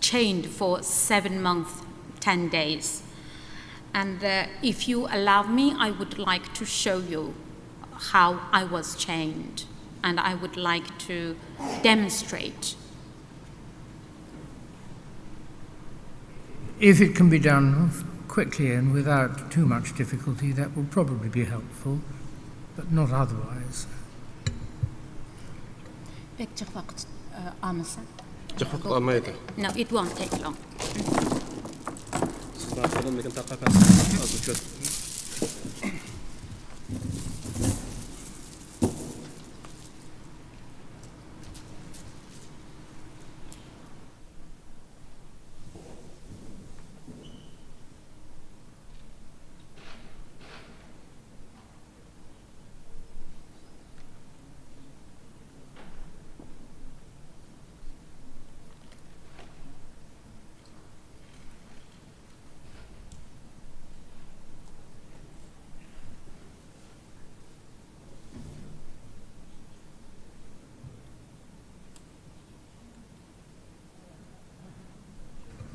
chained for seven months, ten days. And uh, if you allow me, I would like to show you how I was chained. And I would like to demonstrate. If it can be done quickly and without too much difficulty, that will probably be helpful, but not otherwise. بەك جىق ۋاقىت ئالمىسا. جىق ۋاقىت ئالمايدۇ. No, it won't take long. سىز بار قىلىڭ، لېكىن تاقاپ ئازدىن كۆرسىتىڭ.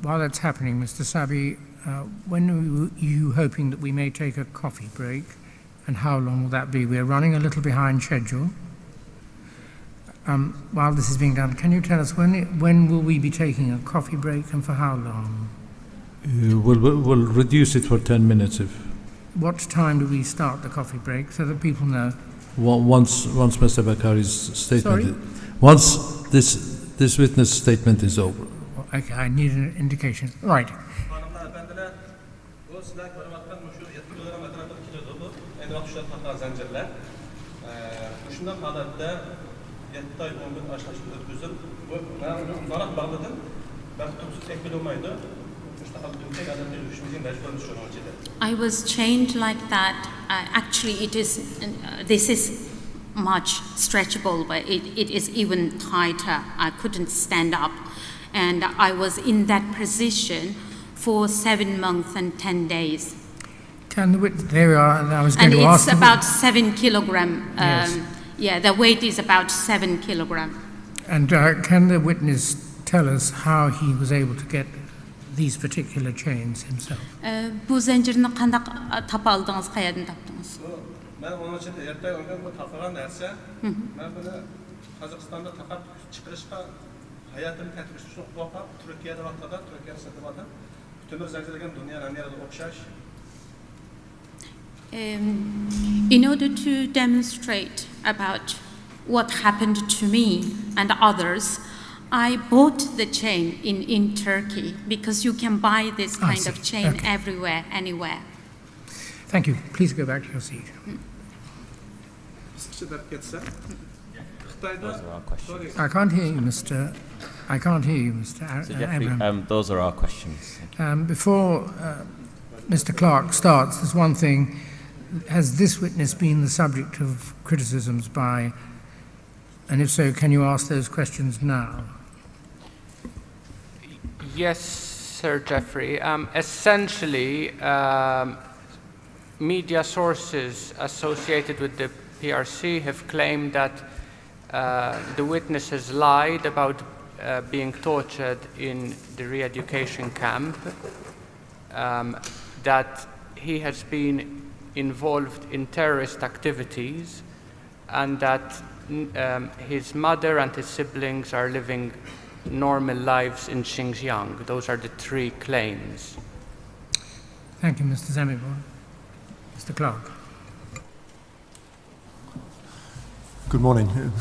While that's happening, Mister Sabi, uh, when are you hoping that we may take a coffee break, and how long will that be? We're running a little behind schedule. Um, while this is being done, can you tell us when, when will we be taking a coffee break and for how long? Uh, we'll, we'll, we'll reduce it for ten minutes if. What time do we start the coffee break so that people know? Once, once Mister Bakari's statement. Sorry? Is, once this, this witness statement is over. Okay, I need an indication. Right. خانىملار، ئەپەندىلەر، بۇ سىلەر كۆرۈۋاتقان مۇشۇ يەتتە كىلوگرام ئەتراپىدا كېلىدۇ بۇ. ئەينى ۋاقىتتا ئۇشلاپ تاقىغان زەنجىرلەر. مۇشۇنداق ھالەتتە يەتتە ئاي ئون كۈن ئاشلاشتۇرۇپ ئۆتكۈزدۈم. بۇ مەن ئۇنى ئۇزۇنراق باغلىدىم. بەك تۇپسىز تەكمىل بولمايدۇ. مۇشۇنداق ھالەتتە ئۆتكەن ئادەمنى يۈرۈشىمىزگە مەجبۇرمىز شۇنىڭ ئىچىدە. I was chained like that. Uh, actually, it is. Uh, this is much stretchable, but it, it is even tighter. I couldn't stand up, and I was in that position for seven months and ten days. Can the wit- there we are. I was going And to it's ask. About seven kilogram. Um, Yes. Yeah, the weight is about seven kilogram. And uh, can the witness tell us how he was able to get these particular chains himself? ئە، بۇ زەنجىرنى قانداق، ئە، تاپالدىڭىز، قەيەردىن تاپتىڭىز؟ بۇ مەن ئۇنىڭ ئىچىدە يەتتە ئاي ئون كۈن بۇ تاقىغان نەرسە. مەن بۇنى قازاقىستاندا تاقاپ چىقىرىشقا ھاياتىمنى تەھدىت قىلىشنى قورقۇپ، تۈركىيەدە ۋاقتىدا تۈركىيەدە سېتىپ ئالدىم. تۆمۈر زەنجىر دېگەن دۇنيانىڭ ھەممە يېرىدە ئوخشاش. Um, in order to demonstrate about what happened to me and others, I bought the chain in, in Turkey because you can buy this I kind see. Of chain Okay. Everywhere, anywhere. Thank you. Please go back to your seat. قىسقىچە دەپ كەتسەم، خىتايدا. Those are our questions. I can't hear you, Mister I can't hear you, Mister Ar- So uh, Jeffrey, Abraham. Um, those are our questions. Thank you. Um, before uh, Mister Clark starts, there's one thing. Has this witness been the subject of criticisms by, and if so, can you ask those questions now? Yes, Sir Jeffrey. Um, essentially, um, media sources associated with the P R C have claimed that uh, the witness has lied about uh, being tortured in the re-education camp, um, that he has been involved in terrorist activities, and that um, his mother and his siblings are living normal lives in Xinjiang. Those are the three claims. Thank you, Mister Zamibor. Mister Clark. Good morning.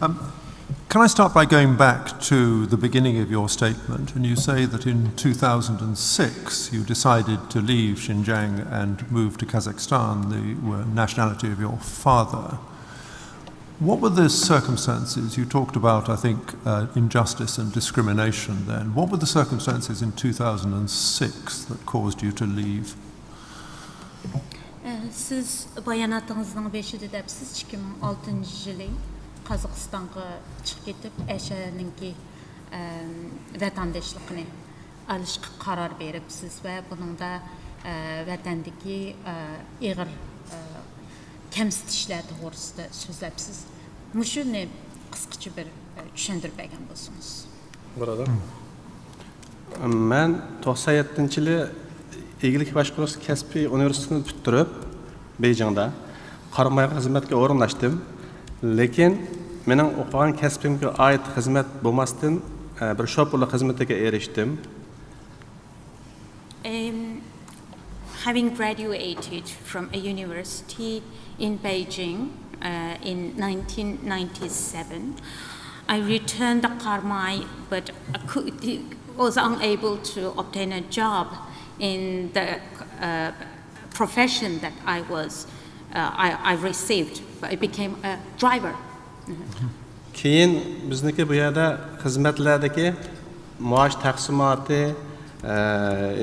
Um, can I start by going back to the beginning of your statement? And you say that in two thousand six you decided to leave Xinjiang and move to Kazakhstan, the uh, nationality of your father. What were the circumstances? You talked about, I think, uh, injustice and discrimination then. What were the circumstances in two thousand six that caused you to leave? سىز باياناتىڭىزنىڭ بېشىدا دەپسىز، ئىككى مىڭ ئالتىنچى يىلى قازاقىستانغا چىقىپ كېتىپ، ئەشەنىڭكى ۋەتەنداشلىقىنى ئالىشقا قارار بېرىپسىز ۋە بۇنىڭدا ۋەتەندىكى ئېغىر كەمسىتىشلەر توغرىسىدا سۆزلەپسىز. مۇشۇنى قىسقىچە بىر چۈشەندۈرۈپ بەرگەن بولسىڭىز. بۇرادەر. مەن توقسان يەتتىنچى يىلى ئىگىلىك باشقۇرۇش كەسپىي ئۇنىۋېرسىتېتىنى پۈتتۈرۈپ، بېيجىڭدا قارامايغا خىزمەتكە ئورۇنلاشتىم. لېكىن مېنىڭ ئوقۇغان كەسپىمگە ئائىت خىزمەت بولماستىن، بىر شوپۇرلۇق خىزمىتىگە ئېرىشتىم. Um, having graduated from a university in Beijing uh, in nineteen ninety-seven, I returned to Karmai, but I could, was unable to obtain a job in the uh, profession that I was uh, I, I received. I became a driver. كېيىن بىزنىڭكى بۇ يەردە خىزمەتلەردىكى مائاش تەقسىماتى،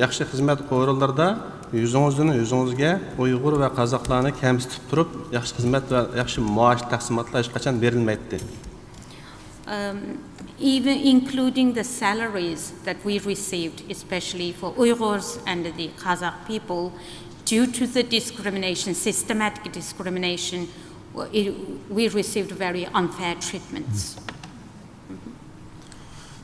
ياخشى خىزمەت ئورۇنلىرىدا يۈزىڭىزدىن يۈزىڭىزگە ئۇيغۇر ۋە قازاقلارنى كەمسىتىپ تۇرۇپ، ياخشى خىزمەت ۋە ياخشى مائاش تەقسىماتلار ھېچقاچان بېرىلمەيتتى. Um, even including the salaries that we received, especially for Uyghurs and the Kazakh people, due to the discrimination, systematic discrimination, it, we received very unfair treatments.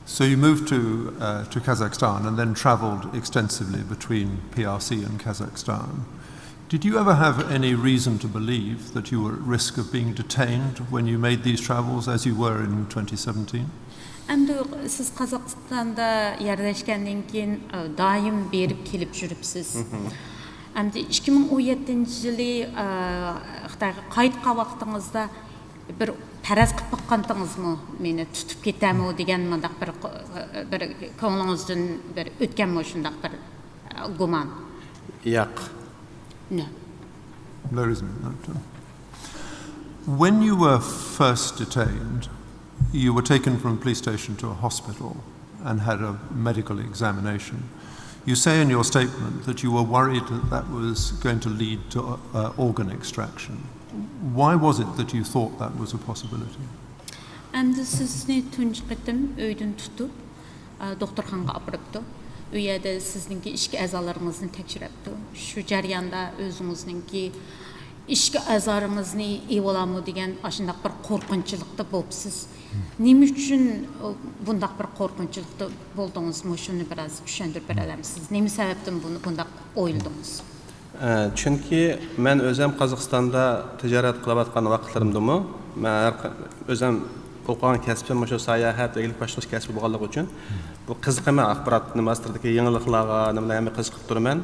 So you moved to, uh, to Kazakhstan and then traveled extensively between P R C and Kazakhstan. Did you ever have any reason to believe that you were at risk of being detained when you made these travels, as you were in twenty seventeen? ئەمدى سىز قازاقىستاندا يەرلەشكەندىن كېيىن دائىم بېرىپ كېلىپ يۈرۈپسىز. ئەمدى ئىككى مىڭ ئون يەتتىنچى يىلى خىتايغا قايتقان ۋاقتىڭىزدا بىر پەرەز قىلىپ باققانتىڭىزمۇ، مېنى تۇتۇپ كېتەمۇ دېگەن مۇنداق بىر، بىر كۆڭلىڭىزدىن بىر ئۆتكەنمۇ شۇنداق بىر گۇمان؟ ياق. No. There isn't. No. When you were first detained, you were taken from a police station to a hospital and had a medical examination. You say in your statement that you were worried that that was going to lead to uh, organ extraction. Why was it that you thought that was a possibility? ئەمدى سىزنى تۇنجى قېتىم ئۆيدىن تۇتۇپ دوختۇرخانىغا ئاپىرىپتۇ. ئۇ يەردە سىزنىڭكى ئىچكى ئەزالىرىڭىزنى تەكشۈرۈپتۇ. شۇ جەرياندا ئۆزىڭىزنىڭكى ئىچكى ئەزالىرىڭىزنى ئېۋالامۇ دېگەن ئاشۇنداق بىر قورقۇنچلۇقتا بوپسىز. نېمە ئۈچۈن بۇنداق بىر قورقۇنچلۇقتا بولدىڭىز؟ مۇشۇنى بىر ئاز چۈشەندۈرۈپ بېرەلەمسىز؟ نېمە سەۋەبتىن بۇنى بۇنداق ئويلىدىڭىز؟ چۈنكى مەن ئۆزۈم قازاقىستاندا تىجارەت قىلىۋاتقان ۋاقىتلىرىمدىمۇ مەن ھەر ئۆزۈم ئوقۇغان كەسپىم مۇشۇ ساياھەت ۋە ئىگىلىك باشقۇرۇش كەسپى بولغانلىقى ئۈچۈن بۇ قىزىقىمەن، ئاخبارات نېمە ئاستىدىكى يېڭىلىقلارغا نېمىلەر ھەممە قىزىقىپ تۇرىمەن.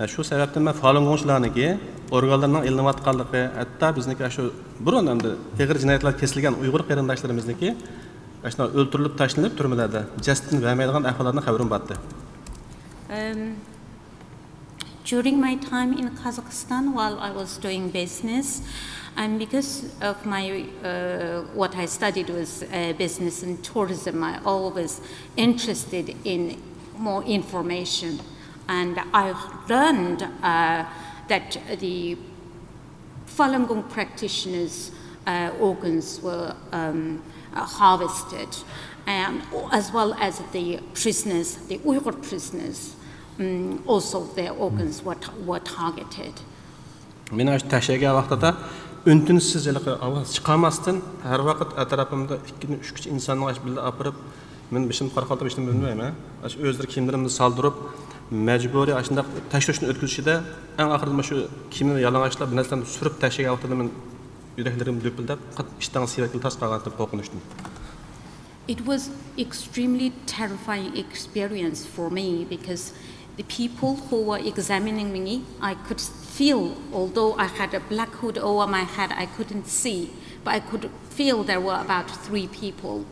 شۇ سەۋەبتىن مەن فالۇنگوڭچىلارنىڭكى ئورگانلىرىنىڭ ئېلىنىۋاتقانلىقى، ھەتتا بىزنىڭكى شۇ بۇرۇن ئەمدى ئېغىر جىنايەتلەر كېسىلگەن ئۇيغۇر قېرىنداشلىرىمىزنىڭكى ئاشۇنداق ئۆلتۈرۈلۈپ تاشلىنىپ تۈرمىلەردە جەسىتىنى بەرمەيدىغان ئەھۋالاتنىڭ خەۋىرىمۇ بارتى. During my time in Kazakhstan, while I was doing business, and because of my uh, what I studied was uh, business and tourism, I always interested in more information, and I learned uh, that the Falun Gong practitioners' uh, organs were um, uh, harvested, and as well as the prisoners, the Uyghur prisoners, um, also their organs were, were targeted. مېنىڭ ئاشۇ تەكشۈرگەن ۋاقتىدا ئۈن-تىنسىز ھېلىقى ئاۋاز چىقارماستىن، ھەر ۋاقىت ئەتراپىمدا ئىككىدىن ئۈچ ئىنساننى ئاشۇ بىللە ئاپىرىپ، مېنى بېشىمدا قارا خالتا بېشىمدا بىلمەيمەن. ئاشۇ ئۆزلىرى كىيىملىرىمنى سالدۇرۇپ، مەجبۇرىي ئاشۇنداق تەكشۈرۈشنى ئۆتكۈزۈشىدە، ئەڭ ئاخىرىدا مۇشۇ كىيىملىرىمنى يالىڭاچلاپ، بىر نەرسىلەرنى سۈرۈپ تەكشۈرگەن ۋاقتىدا مەن يۈرەكلىرىم لۈپۈلدەپ، قاتتىق ئىشتانغا سىيرەك تاس قالغانتىم قورقۇنچتىن. It was extremely terrifying experience for me because the people who were examining me, I could feel, although I had a black hood over my head, I couldn't see, But I could feel there were about three people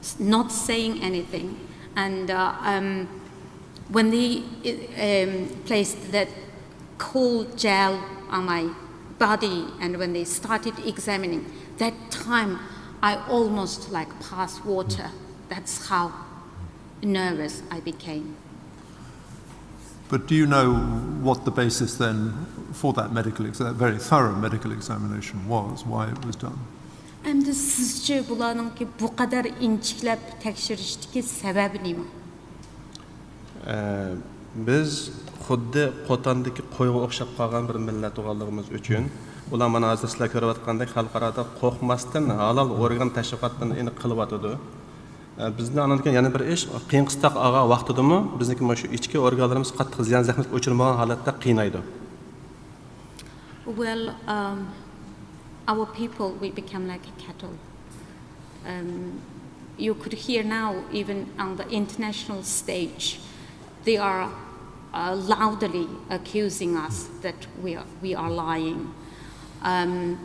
s- not saying anything. And uh, um, when they um, placed that cold gel on my body and when they started examining, that time I almost like passed water. That's how nervous I became. But do you know what the basis then for that medical ex- that very thorough medical examination was? Why it was done? ئەمدى سىزچە بۇلارنىڭكى بۇ قەدەر ئىنچىكىلەپ تەكشۈرۈشتىكى سەۋەبى نېمە؟ ئە، بىز خۇددى قوتاندىكى قويغا ئوخشاپ قالغان بىر مىللەت بولغانلىقىمىز ئۈچۈن، ئۇلار مانا ھازىر سىلەر كۆرۈۋاتقاندەك خەلقئارادا قورقماستىن ھالال ئورگان تەشۋىقاتلىرىنى ئېنىق قىلىۋاتىدۇ. ئە، بىزدە ئاندىن كېيىن يەنە بىر ئىش، قېيىن قىستاق ئالغان ۋاقتىدىمۇ بىزنىڭكى مۇشۇ ئىچكى ئورگانلىرىمىز قاتتىق زىيان زەخمەتكە ئۇچرىمىغان ھالەتتە قىينايدۇ. Well, um, our people, we become like a cattle. Um, you could hear now, even on the international stage, they are uh, loudly accusing us that we are, we are lying. Um,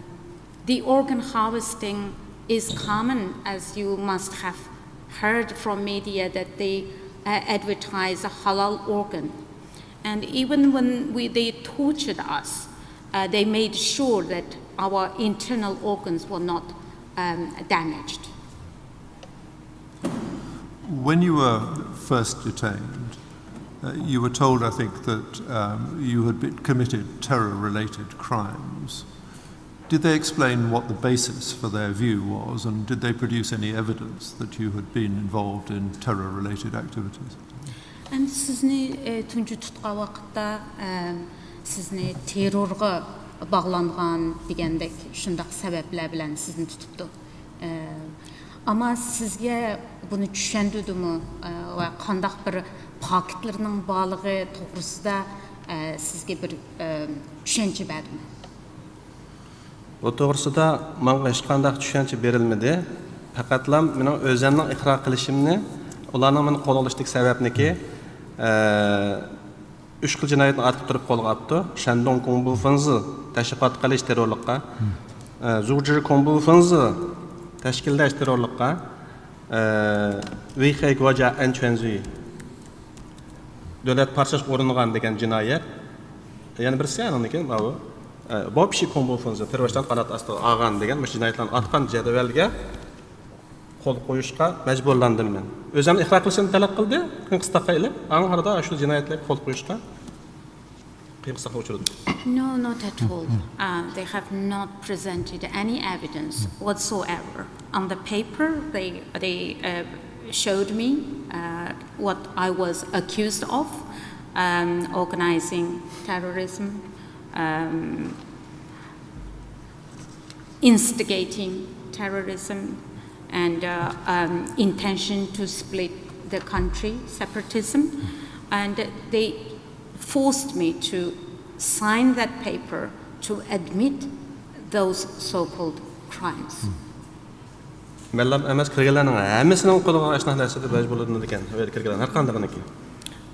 the organ harvesting is common, as you must have heard from media, that they uh, advertise a halal organ. And even when we, they tortured us, uh, they made sure that our internal organs were not um, damaged. When you were first detained, uh, you were told, I think, that um, you had been committed terror-related crimes. Did they explain what the basis for their view was, and did they produce any evidence that you had been involved in terror-related activities? ئەمدى سىزنى ئە، تۇنجى تۇتقان ۋاقىتتا ئە، سىزنى تېررورغا باغلانغان دېگەندەك شۇنداق سەۋەبلەر بىلەن سىزنى تۇتۇپتۇ. ئە، ئەمما سىزگە بۇنى چۈشەندۈردىمۇ ئە، ۋە قانداق بىر پاكىتلىرىنىڭ بارلىقى توغرىسىدا ئە، سىزگە بىر ئە، چۈشەنچە بەردىمۇ؟ بۇ توغرىسىدا ماڭا ھېچقانداق چۈشەنچە بېرىلمىدى. پەقەتلا مېنىڭ ئۆزۈمنىڭ ئىقرار قىلىشىمنى، ئۇلارنىڭ مېنى قولغا ئېلىشتىكى سەۋەبنىكى، ئە، ئۈچ خىل جىنايەتنى ئارتۇق تۇرۇپ قولغا ئاپتۇ. شەندۇڭ كۇڭبۇ فېنزى تەشۋىقات قىلىش تېررورلۇققا، ئە، زۇجى كۇڭبۇ فېنزى تەشكىللەش تېررورلۇققا، ئە، ۋېيخەي گۇاجيا ئەنچۈەنزۈي دۆلەت پارچىلاشقا ئۇرۇنغان دېگەن جىنايەت. يەنە بىرسى ئانىڭدىن كېيىن ماۋۇ، ئە، بوپشى كۇڭبۇ فېنزى تېررورچىلارنى قانات ئاستىغا ئالغان دېگەن مۇشۇ جىنايەتلەرنى ئاتقان جەدۋەلگە قول قويۇشقا مەجبۇرلاندىم مەن. ئۆزۈمنى ئىقرار قىلىشىمنى تەلەپ قىلدى، قېيىن قىستاققا ئېلىپ، ئاڭ ئارىدا شۇ جىنايەتلەرگە قول قويۇشقا قېيىن قىستاققا ئۇچرىدىم. No, not at all. Uh, they have not presented any evidence whatsoever. On the paper, they, they uh, showed me uh, what I was accused of, um, organizing terrorism, um, instigating terrorism, and uh, um, intention to split the country, separatism. And they forced me to sign that paper to admit those so-called crimes. مەنلا ئەمەس، كىرگەنلەرنىڭ ھەممىسىنىڭ قولىغا ئاشۇنداق نەرسە دەپ مەجبۇرلىنىدىكەن، ئۇ يەرگە كىرگەنلەر ھەر قاندىقىنىڭكى.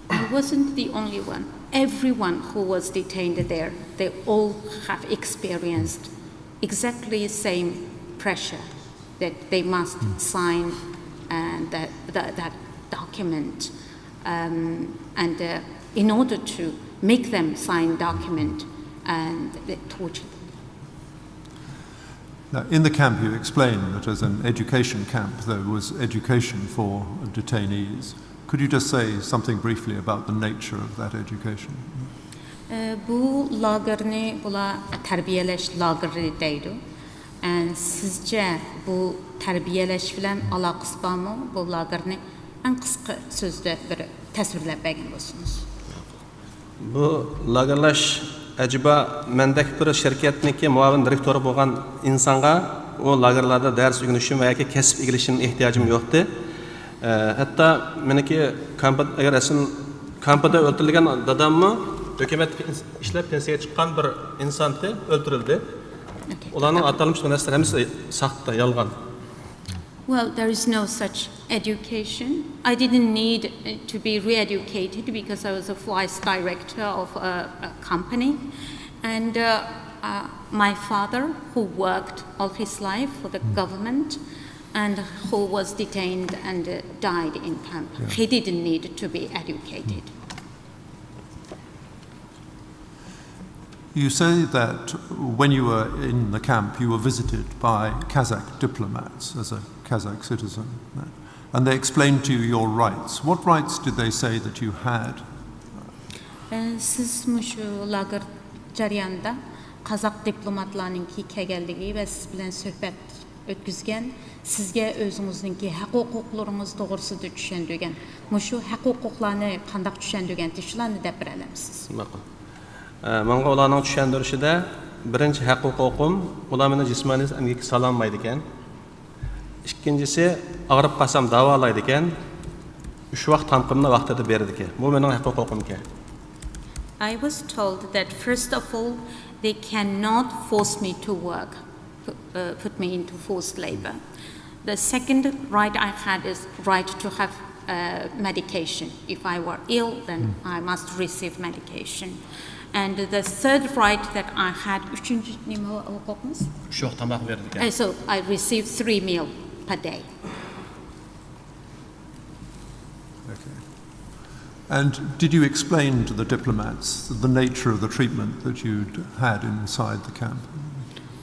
I wasn't the only one. Everyone who was detained there, they all have experienced exactly the same pressure that they must sign and that, that, that document, um, and uh, in order to make them sign document and they torture them. Now, in the camp, you explained that as an education camp, there was education for detainees. Could you just say something briefly about the nature of that education? ئە، بۇ لاگېرنى بۇلار تەربىيەلەش لاگېرى دەيدۇ. ئە، سىزچە بۇ تەربىيەلەش بىلەن ئالاقىسى بارمۇ؟ بۇ لاگېرنى ئەڭ قىسقا سۆزدە بىر تەسۋىرلەپ بەرگەن بولسىڭىز. بۇ لاگېرلاش ئەجەبا مەندەك بىر شىركەتنىڭكى مۇئاۋىن دىرېكتورى بولغان ئىنسانغا ئۇ لاگېرلاردا دەرس ئۆگىنىشىم ۋە ياكى كەسىپ ئىگىلىشىم ئېھتىياجىم يوقتى. ئە، ھەتتا مېنىڭكى كامپا-، ئەگەر ئەسلىم كامپىدا ئۆلتۈرۈلگەن داداممۇ ھۆكۈمەتتىكى ئىش-، ئىشلەپ پېنسىيەگە چىققان بىر ئىنسانتى، ئۆلتۈرۈلدى. ئۇلارنىڭ ئاتالمىش نەرسىلەر ھەممىسى ساختا، يالغان. Well, there is no such education. I didn't need uh, to be re-educated because I was a vice director of a, a company. And uh, Uh, my father, who worked all his life for the government and who was detained and uh, died in camp, he didn't need to be educated. You say that when you were in the camp, you were visited by Kazakh diplomats as a Kazakh citizen, and they explained to you your rights. What rights did they say that you had? سىز مۇشۇ لاگېر جەريانىدا قازاق دىپلوماتلارنىڭكى كەلگەنلىكى ۋە سىز بىلەن سۆھبەت ئۆتكۈزگەن، سىزگە ئۆزىڭىزنىڭكى ھەق ھوقۇقلىرىڭىز توغرىسىدا چۈشەندۈرگەن. مۇشۇ ھەق ھوقۇقلارنى قانداق چۈشەندۈرگەنتى، شۇلارنى دەپ بېرەلەمسىز؟ ماقۇل. ئە، ماڭا ئۇلارنىڭ چۈشەندۈرۈشىدە، بىرىنچى، ھەق ھوقۇقۇم، ئۇلار مېنى جىسمانىي ئەمگەككە سالالمايدىكەن. ئىككىنچىسى، ئاغرىپ قالسام داۋالايدىكەن. ئۈچ ۋاق تامىقىمنى ۋاقتىدا بېرىدىكەن. بۇ مېنىڭ ھەق ھوقۇقۇمكەن. I was told that first of all, they cannot force me to work, pu- uh, put me into forced labor. The second right I had is right to have uh, medication. If I were ill, then I must receive medication. And the third right that I had, үшінші неме ھوقۇقىڭىز? ئۈچ ۋاق تاماق بېرىدىكەن. Uh, so I received three meal per day. Okay. And did you explain to the diplomats the nature of the treatment that you'd had inside the camp?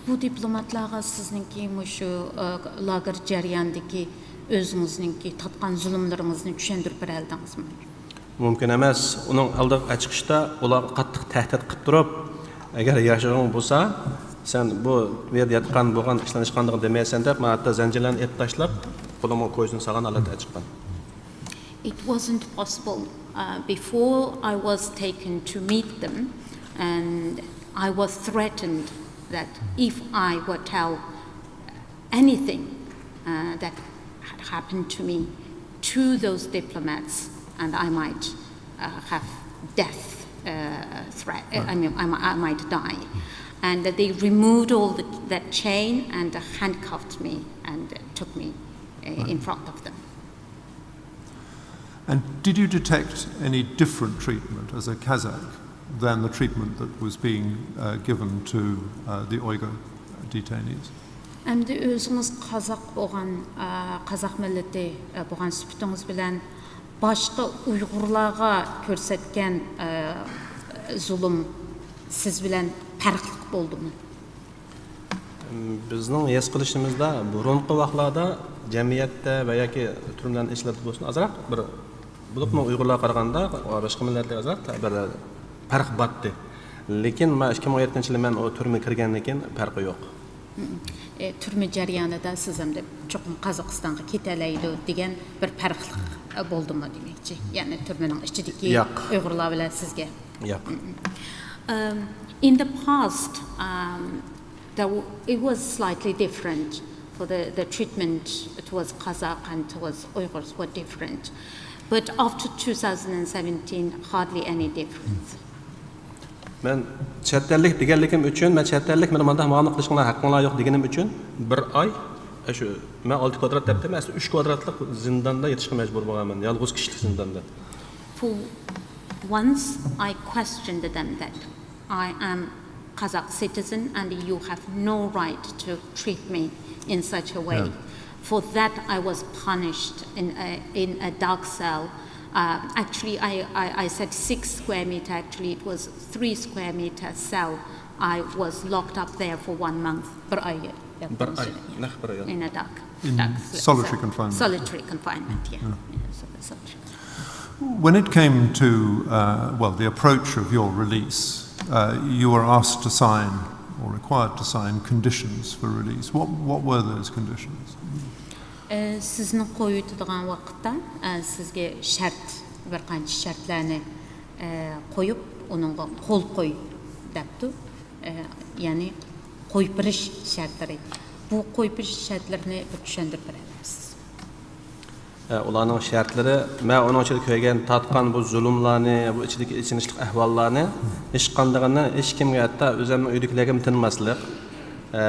بۇ دىپلوماتلارغا سىزنىڭكى مۇشۇ ئە، لاگېر جەريانىدىكى ئۆزىڭىزنىڭكى تارتقان زۇلۇملىرىڭىزنى چۈشەندۈرۈپ بېرەلدىڭىزمۇ؟ مۇمكىن ئەمەس. ئۇنىڭ ئالدىغا چىقىشتا ئۇلارغا قاتتىق تەھدىت قىلىپ تۇرۇپ، ئەگەر ياشىغىڭ بولسا، سەن بۇ، بۇ يەردە ياتقان بولغان ئىشلارنى ھېچقانداق دېمەيسەن دەپ، ماڭا ھەتتا زەنجىرلەرنى ئېلىپ تاشلاپ، قولۇمغا كويزىنى سالغان ھالەتتە چىققان. It wasn't possible. Uh, before I was taken to meet them, and I was threatened that if I were tell anything uh, that had happened to me to those diplomats, and I might uh, have death uh, threat. uh, I mean, I, mi- I might die. And that they removed all the, that chain and handcuffed me and took me uh, in front of them. And did you detect any different treatment as a Kazakh than the treatment that was being uh, given to uh, the Uyghur detainees? ئەمدى ئۆزىڭىز قازاق بولغان، ئە، قازاق مىللىتى ئە، بولغان سۈپىتىڭىز بىلەن باشقا ئۇيغۇرلارغا كۆرسەتكەن ئە، زۇلۇم سىز بىلەن پەرقلىق بولدىمۇ؟ بىزنىڭ ھېس قىلىشىمىزدا، بۇرۇنقى ۋاقىتلاردا جەمئىيەتتە ۋە ياكى تۈرمىلەرنىڭ ئىچىدە بولسۇن، ئازراق بىر، بولۇپمۇ ئۇيغۇرلارغا قارىغاندا باشقا مىللەتلەرگە ئازراق بىر پەرق بارتى. لېكىن مانا ئىككى مىڭ ئون يەتتىنچى يىلى مەن ئۇ تۈرمىگە كىرگەندىن كېيىن پەرقى يوق. ئە، تۈرمە جەريانىدا سىز ئەمدى چوقۇم قازاقىستانغا كېتەلەيدۇ دېگەن بىر پەرقلىق ئە، بولدىمۇ دېمەكچى؟ يەنى تۈرمىنىڭ ئىچىدىكى ياق. ئۇيغۇرلار بىلەن سىزگە؟ ياق. Um, in the past, um, there w- it was slightly different for the, the treatment towards Kazakh and towards Uyghurs were different. But after two thousand seventeen, hardly any difference. مەن چەت ئەللىك دېگەنلىكىم ئۈچۈن، مەن چەت ئەللىك، مېنى مانداق مۇئامىلە قىلىشىڭلار ھەققىڭلار يوق دېگىنىم ئۈچۈن بىر ئاي، ئە، شۇ، مەن ئالتە كۋادرات دەپتىمەن، ئەسلى ئۈچ كۋادراتلىق زىنداندا يېتىشقا مەجبۇر بولغانمەن، يالغۇز كىشىلىك زىنداندا. For once, I questioned them that I am Kazakh citizen and you have no right to treat me in such a way. For that, I was punished in a, in a dark cell. Uh, actually, I, I, I said six square meter. Actually, it was three square meter cell. I was locked up there for one month. بىر ئاي ياتتىم بىر ئاي، ئىچىدە. نەق بىر ئاي. In a dark, In dark solitary cell. Confinement. Solitary confinement, yeah. Yeah, so- solitary. When it came to, uh, well, the approach of your release, uh, you were asked to sign or required to sign conditions for release. What, what were those conditions? ئە، سىزنى قويۇۋېتىدىغان ۋاقىتتا ئە، سىزگە شەرت، بىر قانچە شەرتلەرنى ئە، قويۇپ، ئۇنىڭغا قول قوي دەپتۇ. ئە، يەنى قويۇپ بېرىش شەرتلىرى. بۇ قويۇپ بېرىش شەرتلىرىنى بىر چۈشەندۈرۈپ بېرەلەمسىز؟ ئۇلارنىڭ شەرتلىرى، مەن ئۇنىڭ ئىچىدە كۆرگەن، تارتقان بۇ زۇلۇملارنى، بۇ ئىچىدىكى ئېچىنىشلىق ئەھۋاللارنى ھېچقاندىقىنى ھېچكىمگە، ھەتتا ئۆزۈمنىڭ ئۆيدىكىلەرگىمۇ تىنماسلىق. ئە،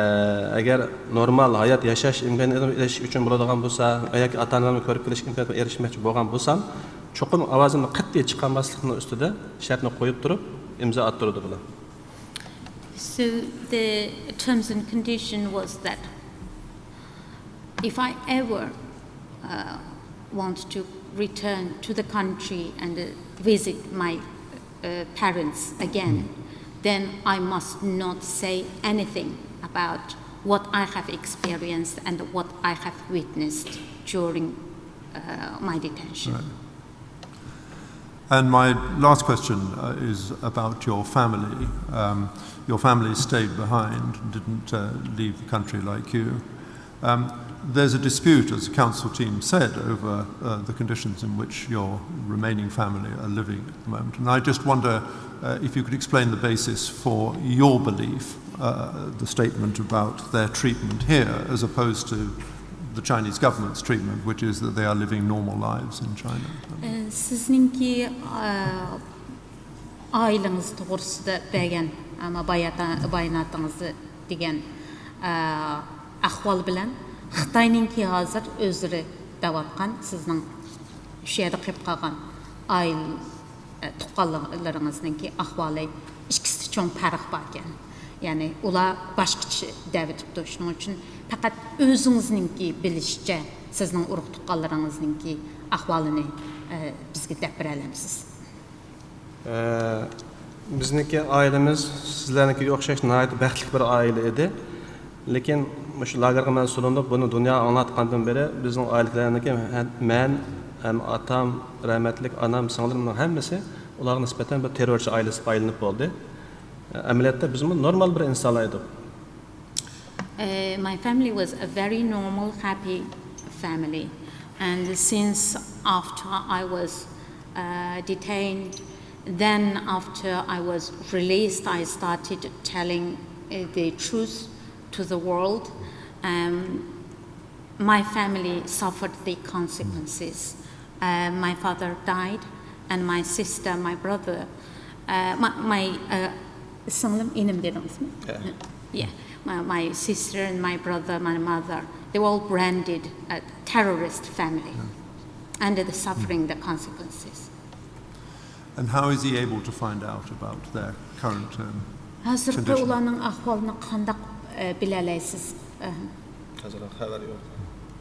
ئەگەر نورمال ھايات ياشاش ئىمكانىيىتى ئېلىش ئۈچۈن بولىدىغان بولسا، ياكى ئاتا-ئانامنى كۆرۈپ كېلىش ئىمكانىيىتىگە ئېرىشمەكچى بولغان بولسام، چوقۇم ئاۋازىمنى قەتئىي چىقارماسلىقنىڭ ئۈستىدە شەرتنى قويۇپ تۇرۇپ ئىمزا ئاتتۇرىدۇ بۇلار. So the terms and condition was that if I ever uh, want to return to the country and uh, visit my uh, parents again, then I must not say anything about what I have experienced and what I have witnessed during uh, my detention. Right. And my last question uh, is about your family. Um, your family stayed behind, didn't uh, leave the country like you. Um, there's a dispute, as the council team said, over uh, the conditions in which your remaining family are living at the moment. And I just wonder uh, if you could explain the basis for your belief, uh, the statement about their treatment here, as opposed to the Chinese government's treatment, which is that they are living normal lives in China. سىزنىڭكى ئائىلىڭىز توغرىسىدا بەرگەن باياناتىڭىزدا دېگەن ئەھۋال بىلەن خىتاينىڭكى ھازىر ئۆزلىرى دەۋاتقان سىزنىڭ شۇ يەردە قېلىپ قالغان ئائىلە تۇغقانلىرىڭىزنىڭكى ئەھۋالى ئىككىسىدە چوڭ پەرق باركەن. يەنى ئۇلار باشقىچە دەۋېتىپتۇ. شۇنىڭ ئۈچۈن پەقەت ئۆزىڭىزنىڭكى بىلىشىچە سىزنىڭ ئۇرۇق تۇغقانلىرىڭىزنىڭكى ئەھۋالىنى بىزگە دەپ بېرەلەمسىز؟ بىزنىڭكى ئائىلىمىز سىزلەرنىڭكىگە ئوخشاش ناھايىتى بەختلىك بىر ئائىلە ئېدى. لېكىن مۇشۇ لاگېرغا مەن سولىنىپ، بۇنى دۇنياغا ئاڭلاتقاندىن بېرى بىزنىڭ ئائىلىدىكىلەرنىڭكى ھەم مەن، ھەم ئاتام، رەھمەتلىك ئانام، سىڭلىمنىڭ ھەممىسى ئۇلارغا نىسبەتەن بىر تېررورچى ئائىلىسى دەپ ئايلىنىپ بولدى. ئەمەلىيەتتە بىزمۇ نورمال بىر ئىنسانلار ئىدۇق. Uh, my family was a very normal, happy family. And since after I was uh, detained, then after I was released, I started telling uh, the truth to the world. Um, my family suffered the consequences. Uh, my father died, and my sister, my brother, uh, my, my uh, سىڭلىم، ئىنىم دېدىڭىزمۇ? Yeah. Yeah. My, my sister and my brother, my mother, they were all branded a terrorist family. And they're suffering the consequences. And how is he able to find out about their current um, ھازىرقى ئۇلارنىڭ ئەھۋالىنى قانداق بىلەلەيسىز؟ ھازىر خەۋەر يوق.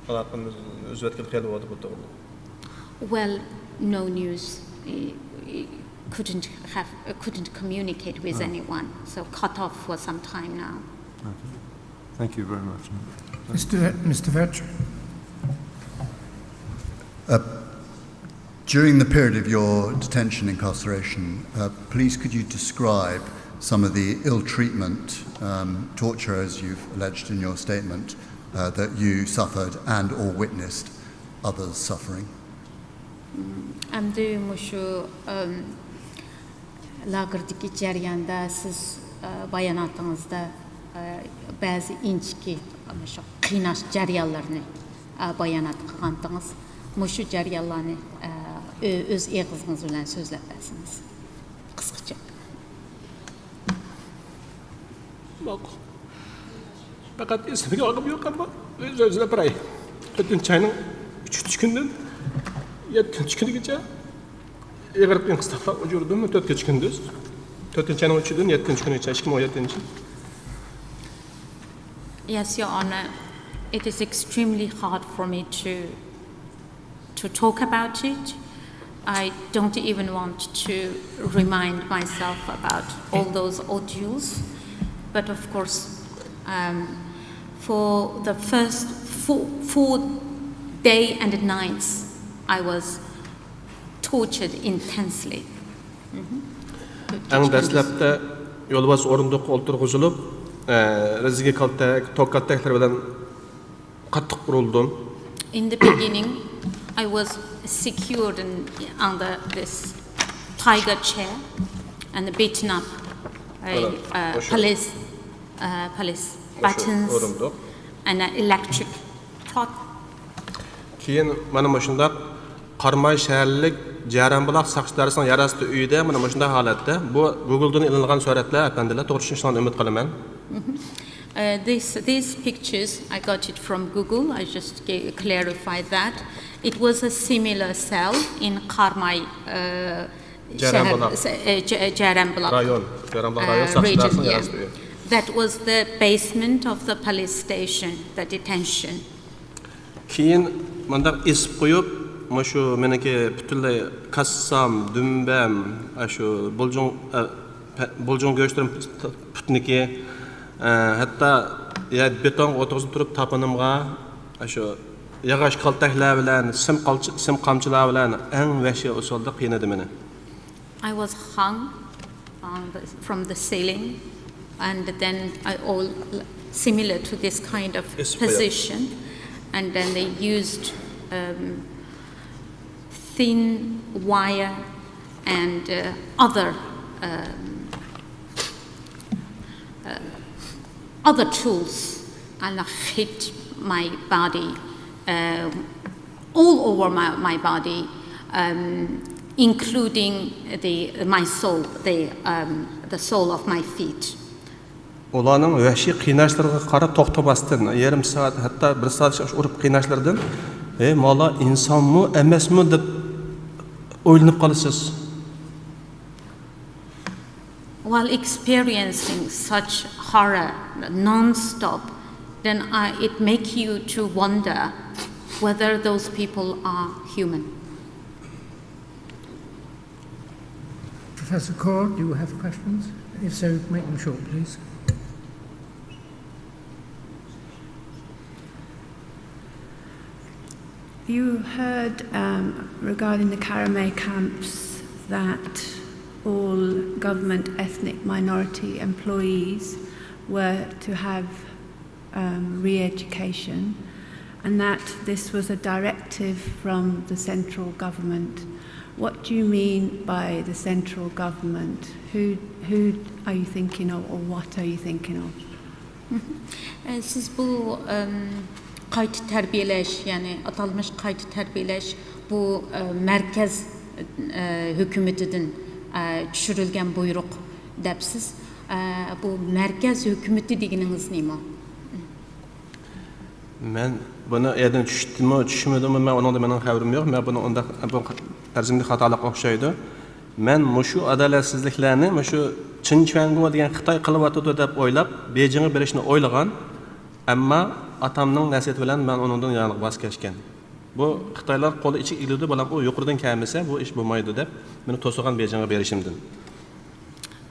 ئالاقىمىز ئۈزۈۋەتكىلى خېلى بولدى بۇ توغرىلىق. Well, no news. He, he couldn't have, couldn't communicate with anyone. So cut off for some time now. Thank you very much. Mr. Mr. Vetch. During the period of your detention, incarceration, uh, please could you describe some of the ill treatment, um, torture, as you've alleged in your statement, uh, that you suffered and or witnessed others suffering? ئەمدى مۇشۇ ئەم، لاگېردىكى جەرياندا سىز ئە، باياناتىڭىزدا ئە، بەزى ئىنچىكە مۇشۇ قىيناش جەريانلىرىنى ئە، بايانات قىلغانتىڭىز. مۇشۇ جەريانلارنى ئە، ئۆ- ئۆز ئېغىزىڭىز بىلەن سۆزلەپ بەرسىڭىز قىسقىچە. ماقۇل. پەقەت ئېسىمگە ئالغۇم يوق، ئەمما ئۆز-ئۆزىنى بېرەي. تۆتىنچى ئاينىڭ ئۈچىنچى كۈنىدىن يەتتىنچى كۈنىگىچە ئېغىر قىيىنچىلىقلار ئۇچرىدىم، تۆت كېچە كۈندۈز. تۆتىنچى ئاينىڭ ئۈچىدىن يەتتىنچى كۈنىگىچە، ئىككى مىڭ ئون يەتتىنچى. Yes, Your Honor. It is extremely hard for me to to talk about it. I don't even want to remind myself about all those ordeals. But of course, um, for the first four, four day and nights, I was tortured intensely. ئەڭ دەسلەپتە يولۋاس ئورۇندۇققا ئولتۇرغۇزۇلۇپ، رېزىنكە كالتەك، توك كالتەكلىرى بىلەن قاتتىق ئۇرۇلدۇم. In the beginning, I was secured in, under this tiger chair and beaten up by uh, police, uh, police buttons and an electric rod. كېيىن مانا مۇشۇنداق قاراماي شەھەرلىك جەرەنبۇلاق ساقچى ئىدارىسىنىڭ يەر ئاستى ئۆيىدە مانا مۇشۇنداق ھالەتتە. بۇ گۇگلدىن ئېلىنغان سۈرەتلەر، ئەپەندىلەر، توغرا چۈشىنىشىڭلارنى ئۈمىد قىلىمەن. Uh, this, these pictures, I got it from Google. I just ga- clarify that. It was a similar cell in Karmay uh, Jaranbulaq. Jaranbulaq رايون، جەرەنبۇلاق رايون ساقچى ئىدارىسىنىڭ يەر ئاستى ئۆيى. That was the basement of the police station, the detention. كېيىن مۇنداق ئېسىپ قويۇپ، مۇشۇ مېنىڭكى پۈتۈنلەي كاسسام، دۈمبەم، ئاشۇ بۇلجۇڭ، ئە، پە- بۇلجۇڭ گۆشلىرىم پۇتنىكى، ئە، ھەتتا يەر بېتونغا ئولتۇرغۇزۇپ تۇرۇپ تاپىنىمغا ئاشۇ ياغاچ كالتەكلەر بىلەن، سىم قالچ- سىم قامچىلار بىلەن ئەڭ ۋەھشىي ئۇسۇلدا قىينىدى مېنى. I was hung on the, from the ceiling, and then I all similar to this kind of It's fair. Position, and then they used um, thin wire and uh, other um, uh, other tools and hit my body um, all over my, my body, um, including the, my sole, the, um, the sole of my feet. ئۇلارنىڭ ۋەھشىي قىيناشلىرىغا قاراپ توختىماستىن، يېرىم سائەت، ھەتتا بىر سائەت ئۇرۇپ قىيناشلىرىدىن، ھەي، مالا ئىنسانمۇ، ئەمەسمۇ دەپ ئويلىنىپ قالىسىز. While experiencing such horror non-stop, then I, it make you to wonder whether those people are human. Professor Kaur, do you have questions? If so, make them short, please. You heard um, regarding the Karamay camps that all government ethnic minority employees were to have um, re education, and that this was a directive from the central government. What do you mean by the central government? Who, who are you thinking of, or what are you thinking of? سىز بۇ قايتا تەربىيەلەش، يەنى ئاتالمىش قايتا تەربىيەلەش بۇ مەركەز ھۆكۈمىتىدىن چۈشۈرۈلگەن بۇيرۇق دەپسىز. بۇ مەركەز ھۆكۈمىتى دېگىنىڭىز نېمە؟ مەن بۇنى ئەدىن چۈشتىمۇ، چۈشمىدىمۇ، مەن ئۇنىڭدا مېنىڭ خەۋىرىم يوق. مەن بۇنى ئۇنداق، بۇ پەرزىمدە خاتالىق ئوخشايدۇ. مەن مۇشۇ ئادالەتسىزلىكلەرنى مۇشۇ چىن چۈەنگو دېگەن خىتاي قىلىۋاتىدۇ دەپ ئويلاپ، بېيجىڭغا بېرىشنى ئويلىغان. ئەمما ئاتامنىڭ نەسىھىتى بىلەن مەن ئۇنىڭدىن يەنە ۋاز كەچكەن. بۇ خىتايلار قولى ئىچىگە ئېلىدۇ، بالام، ئۇ يۇقىرىدىن كەلمىسە، بۇ ئىش بولمايدۇ دەپ، مېنى توسىغان بېيجىڭغا بېرىشىمدىن.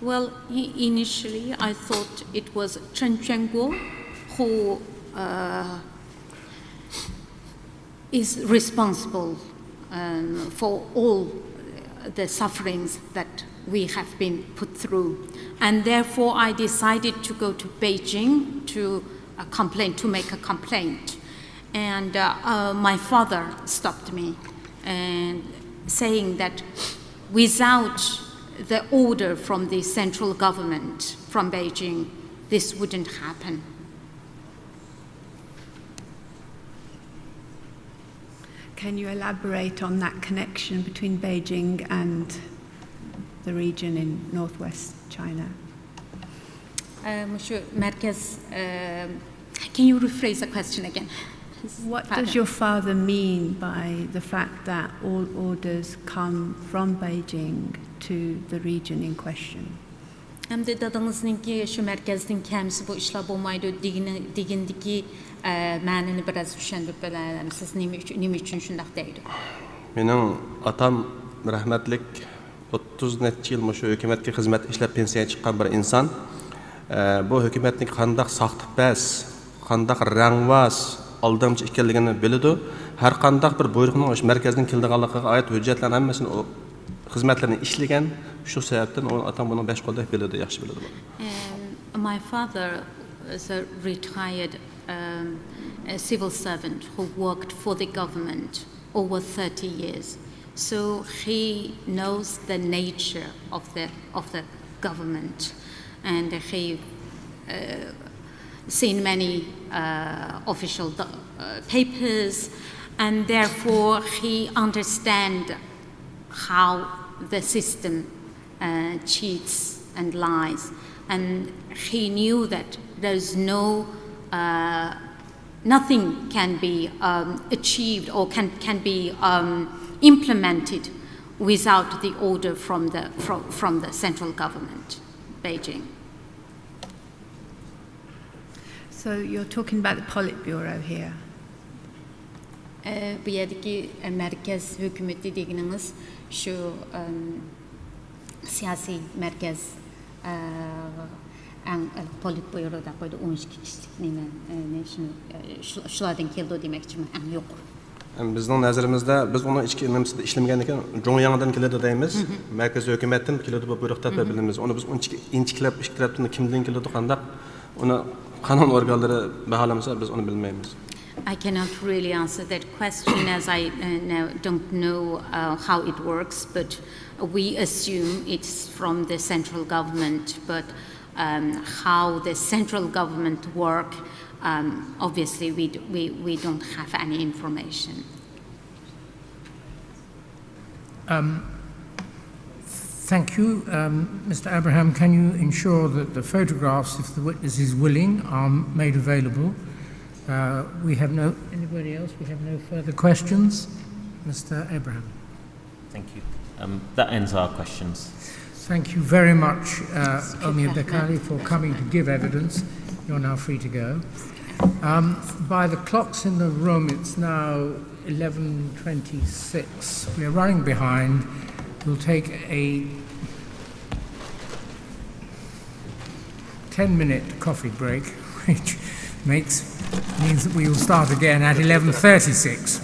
Well, initially I thought it was Chen Quanguo who uh, is responsible um, for all the sufferings that we have been put through. And therefore, I decided to go to Beijing to uh, complain, to make a complaint. And uh, uh, my father stopped me and saying that without the order from the central government, from Beijing, this wouldn't happen. Can you elaborate on that connection between Beijing and the region in northwest China? مۇشۇ مەركەز. Can you rephrase the question again? What does your father mean by the fact that all orders come from Beijing to the region in question? ئەمدى دادىڭىزنىڭكى شۇ مەركەزدىن كەلمىسە بۇ ئىشلار بولمايدۇ دېگىنى، دېگىنىدىكى مەنىنى بىراز چۈشەندۈرۈپ بېرەلەمسىز؟ نېمە ئۈچۈن، نېمە ئۈچۈن شۇنداق دەيدۇ؟ مېنىڭ ئاتام رەھمەتلىك ئوتتۇز نەچچە يىل مۇشۇ ھۆكۈمەتكە خىزمەت ئىشلەپ پېنسىيەگە چىققان بىر ئىنسان. بۇ ھۆكۈمەتنىڭ قانداق ساختىپەز، قانداق رەڭۋاز، ئالدامچى ئىكەنلىكىنى بىلىدۇ. ھەر قانداق بىر بۇيرۇقنىڭ ئاشۇ مەركەزدىن كېلىدىغانلىقىغا ئائىت ھۆججەتلەرنىڭ ھەممىسىنى ئۇ خىزمەتلىرىنى ئىشلىگەن. شۇ سەۋەبتىن ئۇ ئاتام بۇنى بەش قولدەك بىلىدۇ، ياخشى بىلىدۇ. Um, my father is a retired um, a civil servant who worked for the government over thirty years. So he knows the nature of the, of the government, and he uh, seen many uh, official do- uh, papers, and therefore he understands how the system uh, cheats and lies. And he knew that there's no, uh, nothing can be um, achieved or can, can be um, implemented without the order from the, from, from the central government, Beijing. So you're talking about the Politburo here. ئە، بۇ يەردىكى، ئە، مەركەز ھۆكۈمىتى دېگىنىڭىز شۇ، ئەم، سىياسىي مەركەز، ئە، ئەڭ، ئە، پولىتبيۇرو دەپ قويدى، ئون ئىككى كىشىلىك نېمە، ئە، نە-، شۇنى، ئە، شۇ-، شۇلاردىن كېلىدۇ دېمەكچىمەن، ئەڭ يۇقىرى. بىزنىڭ نەزىرىمىزدە، بىز ئۇنىڭ ئىچكى نېمىسىدە ئىشلىمىگەندىن كېيىن، جۇڭياڭدىن كېلىدۇ دەيمىز. مەركەزىي ھۆكۈمەتتىن كېلىدۇ بۇ بۇيرۇق دەپ بىلىمىز. ئۇنى بىز ئۇنچىكى ئىنچىكىلەپ ئىككى تەرەپتىن كىمدىن كېلىدۇ، قانداق، ئۇنى قانۇن ئورگانلىرى باھالىمىسا، بىز ئۇنى بىلمەيمىز. I cannot really answer that question as I, uh, know, don't know, uh, how it works, but we assume it's from the central government, but, um, how the central government work, um, obviously we, d- we, we don't have any information. Um, thank you. Um, Mister Abraham, can you ensure that the photographs, if the witness is willing, are made available? Uh, we have no, anybody else? We have no further questions. Mister Abraham. Thank you. Um, that ends our questions. Thank you very much, uh, Omia Bekali, for coming to give evidence. You're now free to go. Um, by the clocks in the room, it's now eleven twenty-six. We're running behind. We'll take a ten-minute coffee break, which makes, means that we will start again at eleven thirty-six.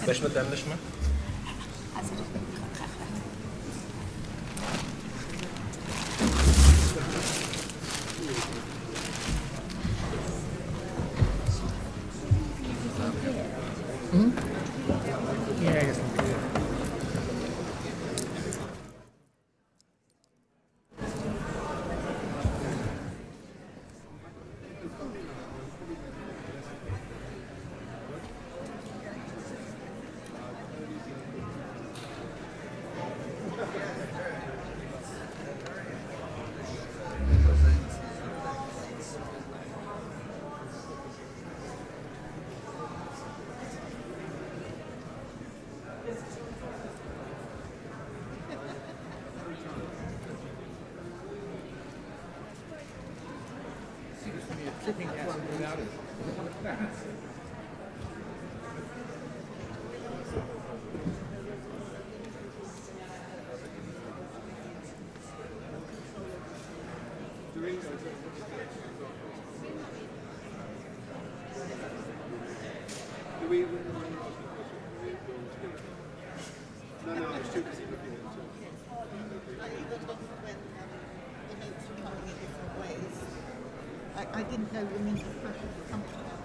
I, I didn't know the means of pressure to come to that.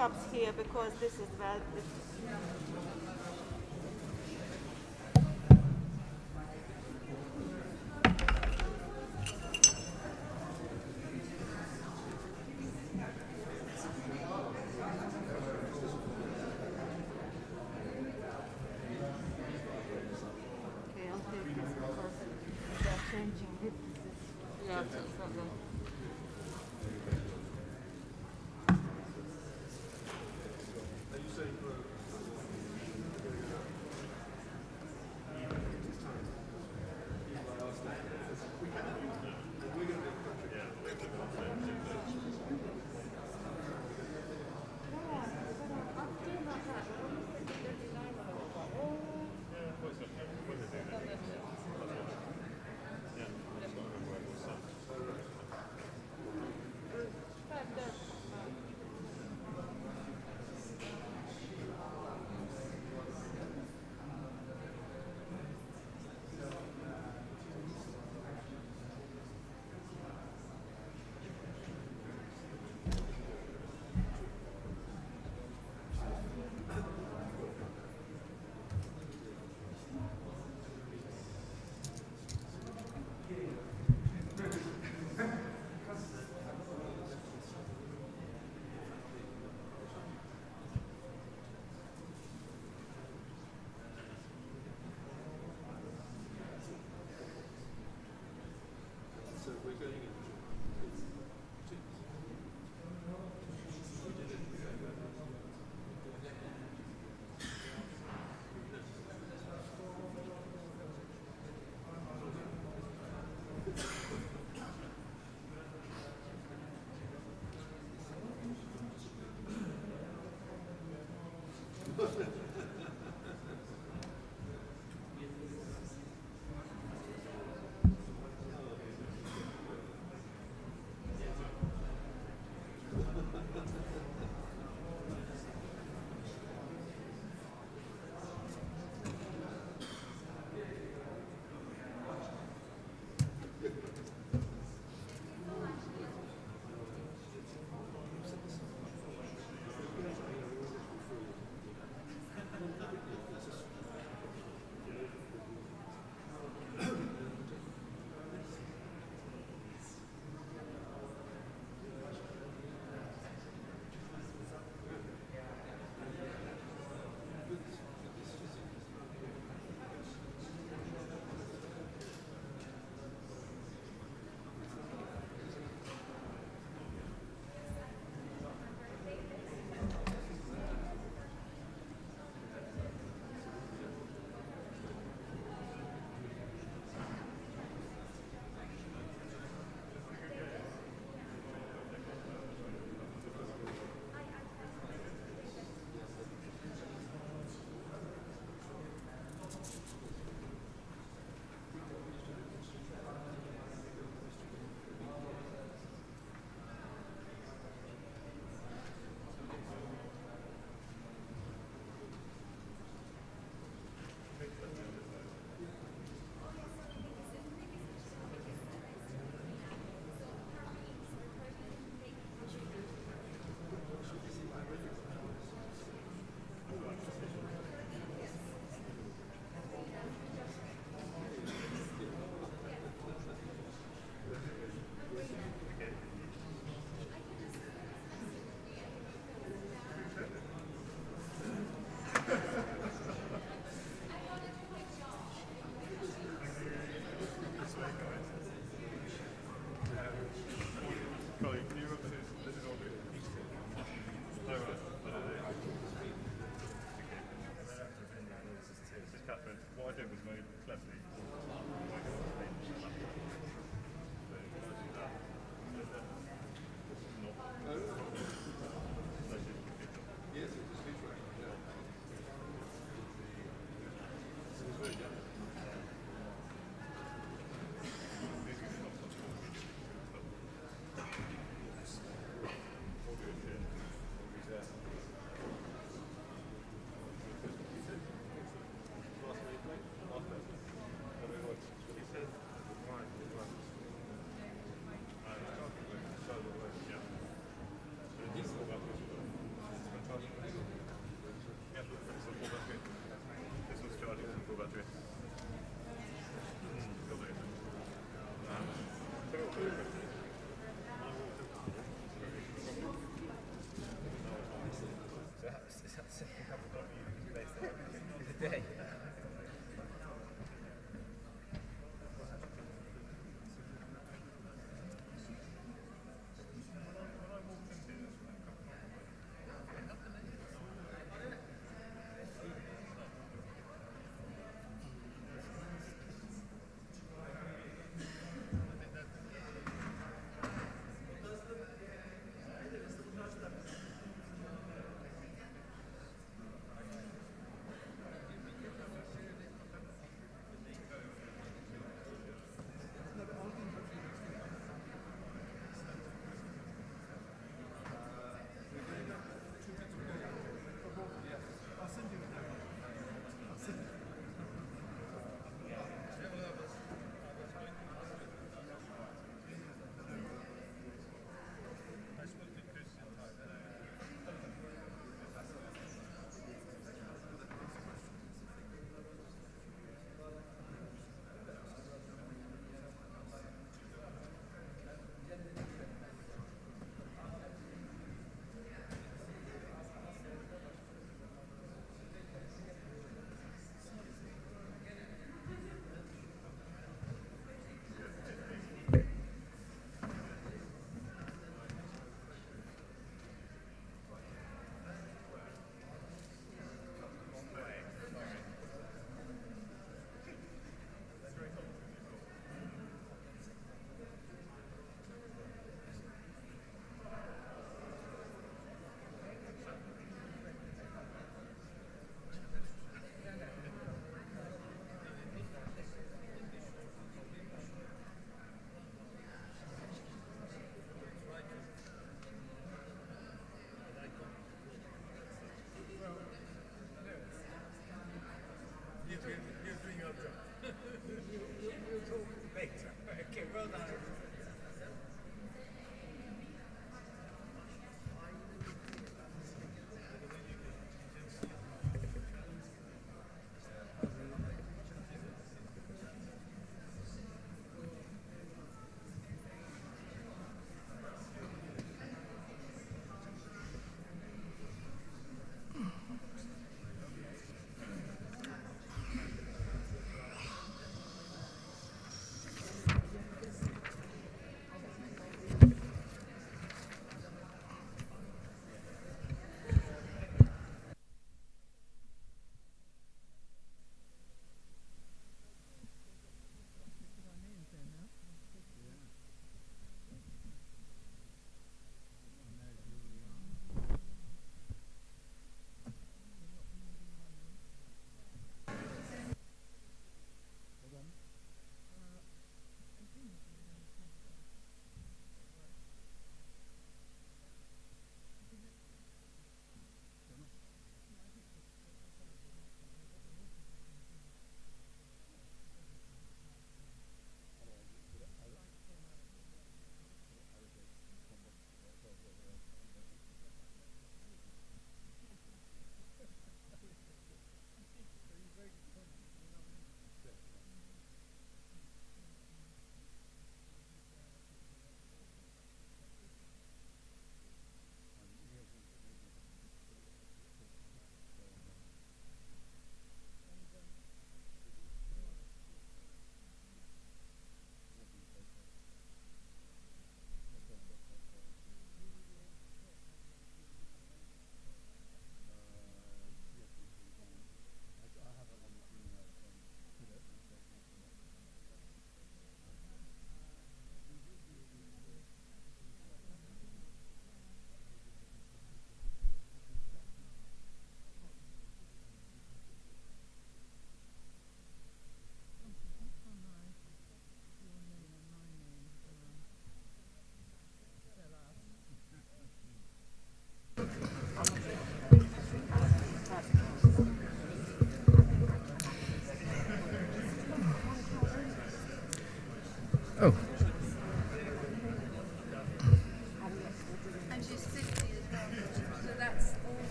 Shops here because this is where the Okay, I'll take this because they're changing it. This is Yeah, it's not good.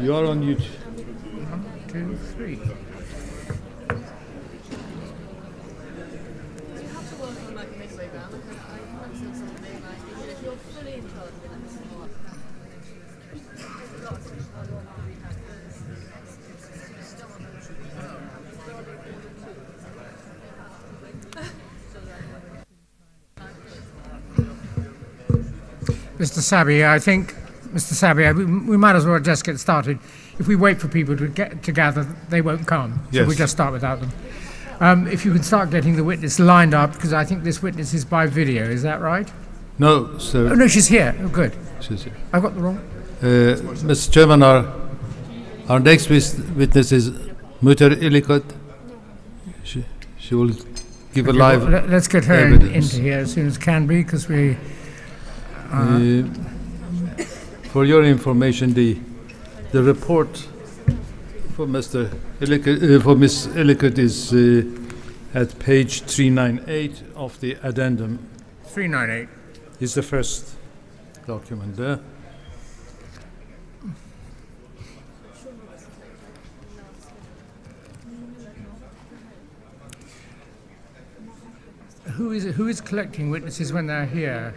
You are on YouTube. One, two, three. Mister Sabi, I think, Mister Sabi, we, we might as well just get started. If we wait for people to get to gather, they won't come. So we'll just start without them. Um, if you can start getting the witness lined up, because I think this witness is by video, is that right? No, sir. Oh, no, she's here. Oh, good. She's here. I got the wrong. Uh, Mister Chairman, our, our next wis- witness is Muhtar Elikot. She, she will give a live. Let- Let's get her in, into here as soon as can be, because we. Uh, for your information, the the report for Mister Elikot, uh, for Miss Elikot is uh, at page three nine eight of the addendum. Three nine eight is the first document there. Who is, who is collecting witnesses when they're here?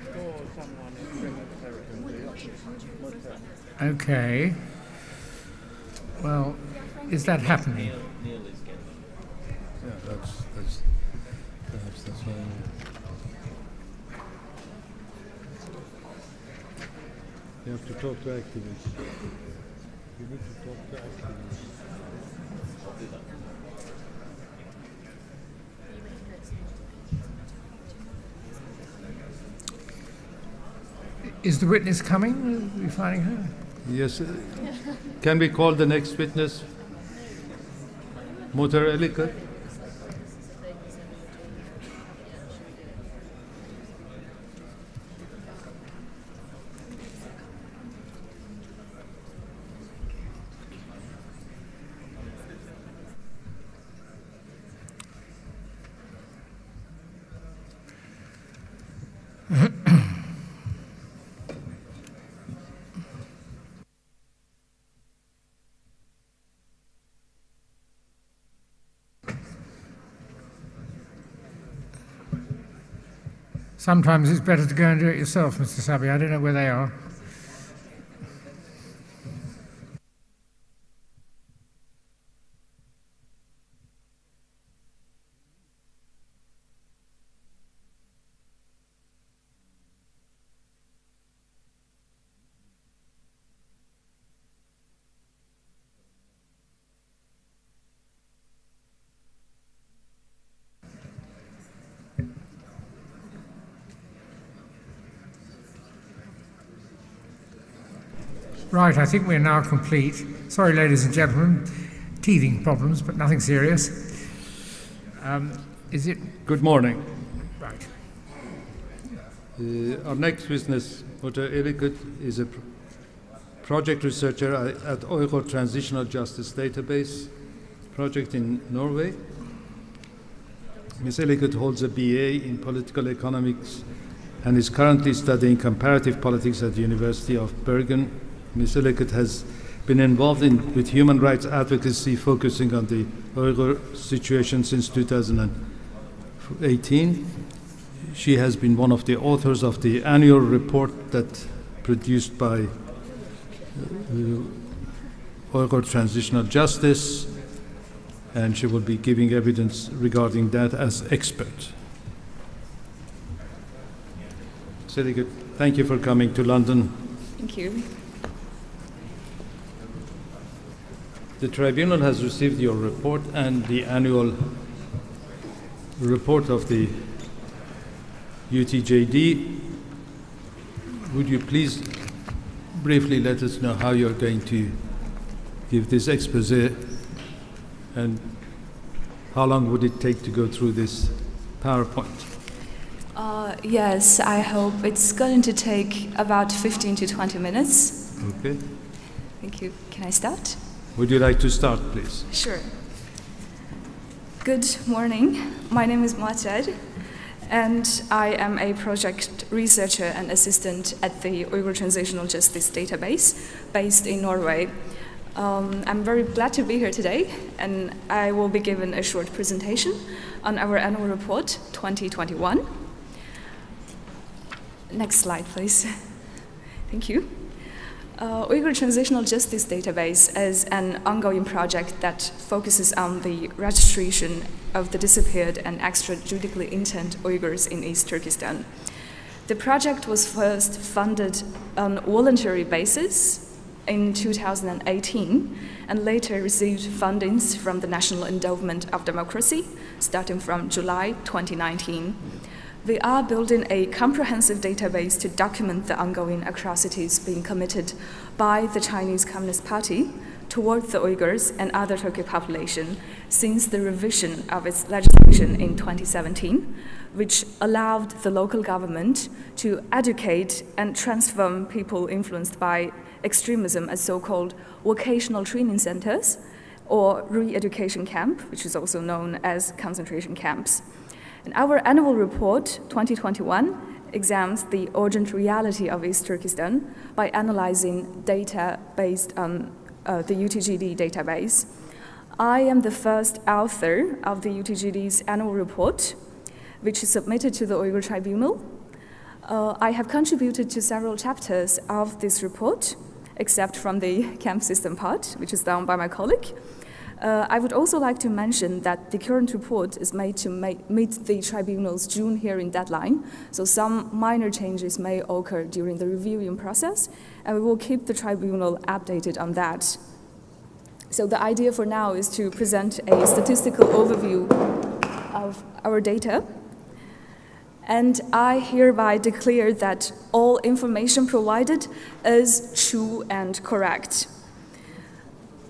Okay. Well, is that happening? Yeah, that's, that's, perhaps that's why. You have to talk to activists. You need to talk to activists. Is the witness coming? Are we finding her? Yes. Uh, can we call the next witness? Muhtar Elikot. Sometimes it's better to go and do it yourself, Mister Sabi. I don't know where they are. Right, I think we're now complete. Sorry, ladies and gentlemen, teething problems, but nothing serious. Um, is it? Good morning. Right. Uh, our next witness, Muhtar Elikot, is a pr- project researcher at, at Uyghur Transitional Justice Database project in Norway. Miss Elikot holds a B A in political economics and is currently studying comparative politics at the University of Bergen. Miss Elikot has been involved in, with human rights advocacy, focusing on the Uyghur situation since two thousand eighteen. She has been one of the authors of the annual report that produced by, uh, Uyghur Transitional Justice, and she will be giving evidence regarding that as expert. Miss Elikot, thank you for coming to London. Thank you. The tribunal has received your report and the annual report of the U T J D. Would you please briefly let us know how you're going to give this exposé, and how long would it take to go through this PowerPoint? Uh, yes, I hope it's going to take about fifteen to twenty minutes. Okay. Thank you. Can I start? Would you like to start, please? Sure. Good morning. My name is Mater, and I am a project researcher and assistant at the Uyghur Transitional Justice Database based in Norway. Um, I'm very glad to be here today, and I will be giving a short presentation on our annual report twenty twenty-one. Next slide, please. Thank you. Uh, Uyghur Transitional Justice Database is an ongoing project that focuses on the registration of the disappeared and extrajudicially interned Uyghurs in East Turkestan. The project was first funded on voluntary basis in two thousand eighteen and later received fundings from the National Endowment of Democracy starting from July twenty nineteen. We are building a comprehensive database to document the ongoing atrocities being committed by the Chinese Communist Party toward the Uyghurs and other Turkic population since the revision of its legislation in twenty seventeen, which allowed the local government to educate and transform people influenced by extremism as so-called vocational training centers or re-education camp, which is also known as concentration camps. And our annual report, twenty twenty-one, examines the urgent reality of East Turkestan by analyzing data based on uh, the U T G D database. I am the first author of the U T G D's annual report, which is submitted to the Uyghur Tribunal. Uh, I have contributed to several chapters of this report, except from the camp system part, which is done by my colleague. Uh, I would also like to mention that the current report is made to ma- meet the tribunal's June hearing deadline, so some minor changes may occur during the reviewing process, and we will keep the tribunal updated on that. So the idea for now is to present a statistical overview of our data. And I hereby declare that all information provided is true and correct.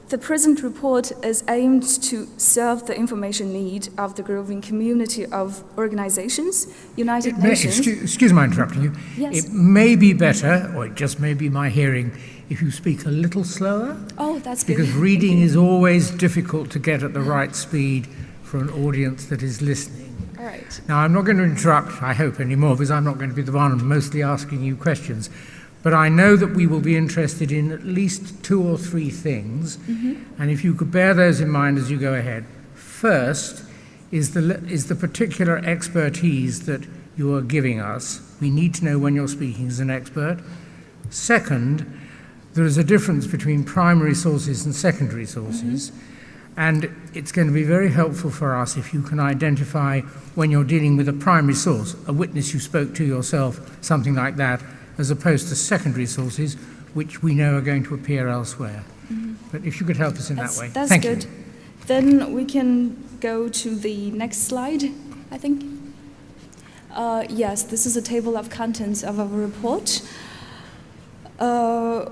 The present report is aimed to serve the information need of the growing community of organizations, United It may, Nations. Excuse, excuse my interrupting you. Yes. It may be better, or it just may be my hearing, if you speak a little slower. Oh, that's Because good. Reading is always difficult to get at the right speed for an audience that is listening. All right. Now, I'm not going to interrupt, I hope, anymore, because I'm not going to be the one mostly asking you questions. But I know that we will be interested in at least two or three things, Mm-hmm. and if you could bear those in mind as you go ahead. First is the, is the particular expertise that you are giving us. We need to know when you're speaking as an expert. Second, there is a difference between primary sources and secondary sources. Mm-hmm. And it's going to be very helpful for us if you can identify when you're dealing with a primary source, a witness you spoke to yourself, something like that, as opposed to secondary sources, which we know are going to appear elsewhere. Mm-hmm. But if you could help us in that's, that way. That's Thank good. You. Then we can go to the next slide, I think. Uh, yes, this is a table of contents of our report. Uh,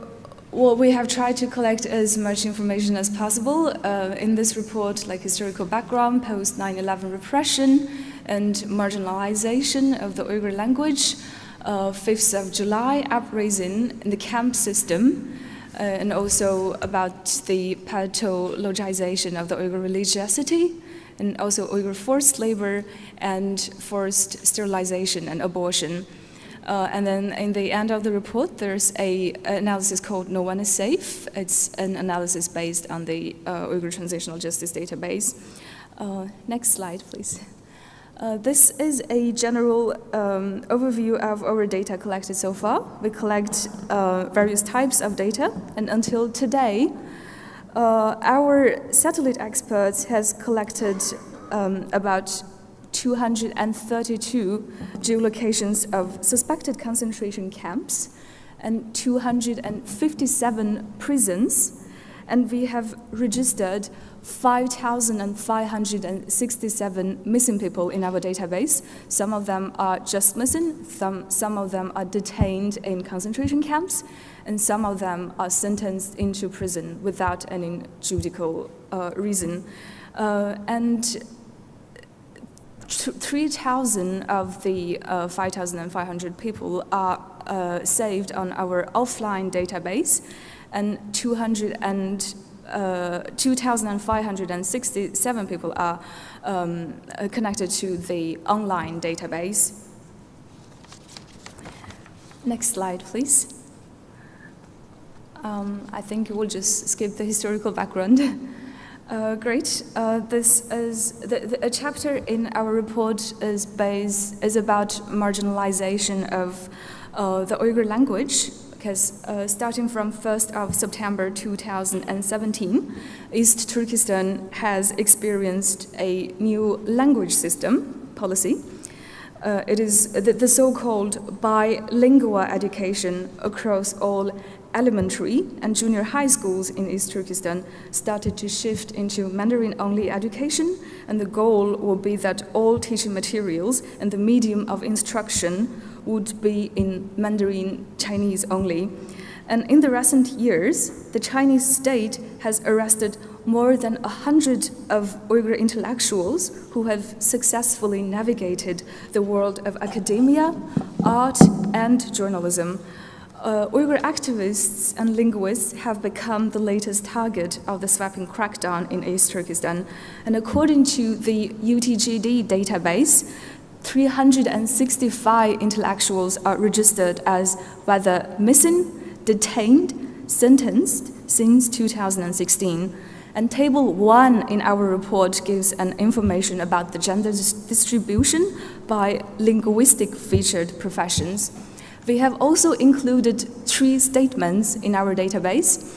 well, we have tried to collect as much information as possible uh, in this report, like historical background, post nine eleven repression, and marginalization of the Uyghur language, uh, fifth of July uprising in the camp system, uh, and also about the pathologization of the Uyghur religiosity, and also Uyghur forced labor and forced sterilization and abortion. Uh, and then in the end of the report, there's a analysis called "No One Is Safe." It's an analysis based on the uh, Uyghur Transitional Justice Database. Uh, next slide, please. Uh, this is a general um, overview of our data collected so far. We collect uh, various types of data, and until today, uh, our satellite experts has collected um, about two hundred thirty-two geolocations of suspected concentration camps and two hundred fifty-seven prisons, and we have registered five thousand five hundred sixty-seven missing people in our database. Some of them are just missing, some, some of them are detained in concentration camps, and some of them are sentenced into prison without any judicial uh, reason. Uh, and three thousand of the uh, five thousand five hundred people are uh, saved on our offline database, and two hundred and Uh, two thousand five hundred sixty-seven people are um, uh, connected to the online database. Next slide, please. Um, I think we'll just skip the historical background. Uh, great. Uh, this is the, the, a chapter in our report is based is about marginalization of uh, the Uyghur language, because uh, starting from first of September two thousand seventeen, East Turkestan has experienced a new language system policy. Uh, it is the, the so-called bilingual education across all elementary and junior high schools in East Turkestan started to shift into Mandarin-only education, and the goal would be that all teaching materials and the medium of instruction would be in Mandarin Chinese only. And in the recent years, the Chinese state has arrested more than a hundred of Uyghur intellectuals who have successfully navigated the world of academia, art, and journalism. Uh, Uyghur activists and linguists have become the latest target of the sweeping crackdown in East Turkestan. And according to the U T G D database, three hundred sixty-five intellectuals are registered as whether missing, detained, sentenced since two thousand sixteen. And table one in our report gives an information about the gender dis- distribution by linguistic featured professions. We have also included three statements in our database.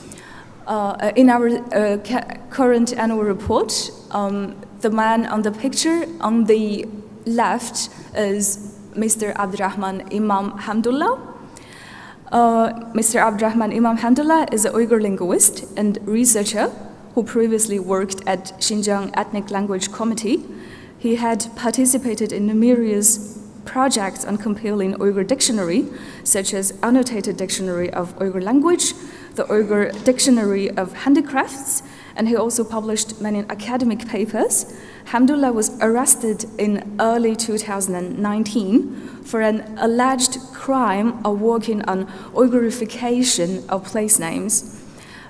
Uh, in our uh, ca- current annual report, um, the man on the picture on the left is Mister Abdurrahman Imam Hamdullah. Uh, Mister Abdurrahman Imam Hamdullah is an Uyghur linguist and researcher who previously worked at Xinjiang Ethnic Language Committee. He had participated in numerous projects on compiling Uyghur dictionary, such as Annotated Dictionary of Uyghur Language, the Uyghur Dictionary of Handicrafts, and he also published many academic papers. Hamdullah was arrested in early two thousand nineteen for an alleged crime of working on Uyghurification of place names.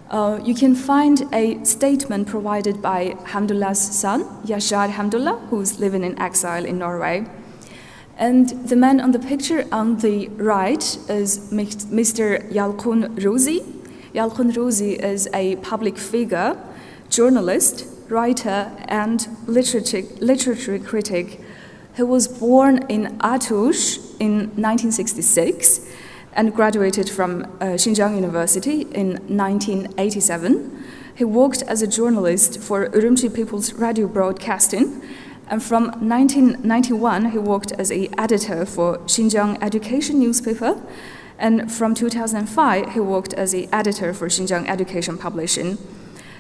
Uh, you can find a statement provided by Hamdullah's son, Yashar Hamdullah, who's living in exile in Norway. And the man on the picture on the right is Mister Yalkun Ruzi. Yalkun Ruzi is a public figure, journalist, writer, and literature, literature critic. He was born in Atush in nineteen sixty-six and graduated from uh, Xinjiang University in nineteen eighty-seven. He worked as a journalist for Urumqi People's Radio Broadcasting, and from nineteen ninety-one, he worked as a editor for Xinjiang Education newspaper. And from two thousand five, he worked as a editor for Xinjiang Education Publishing.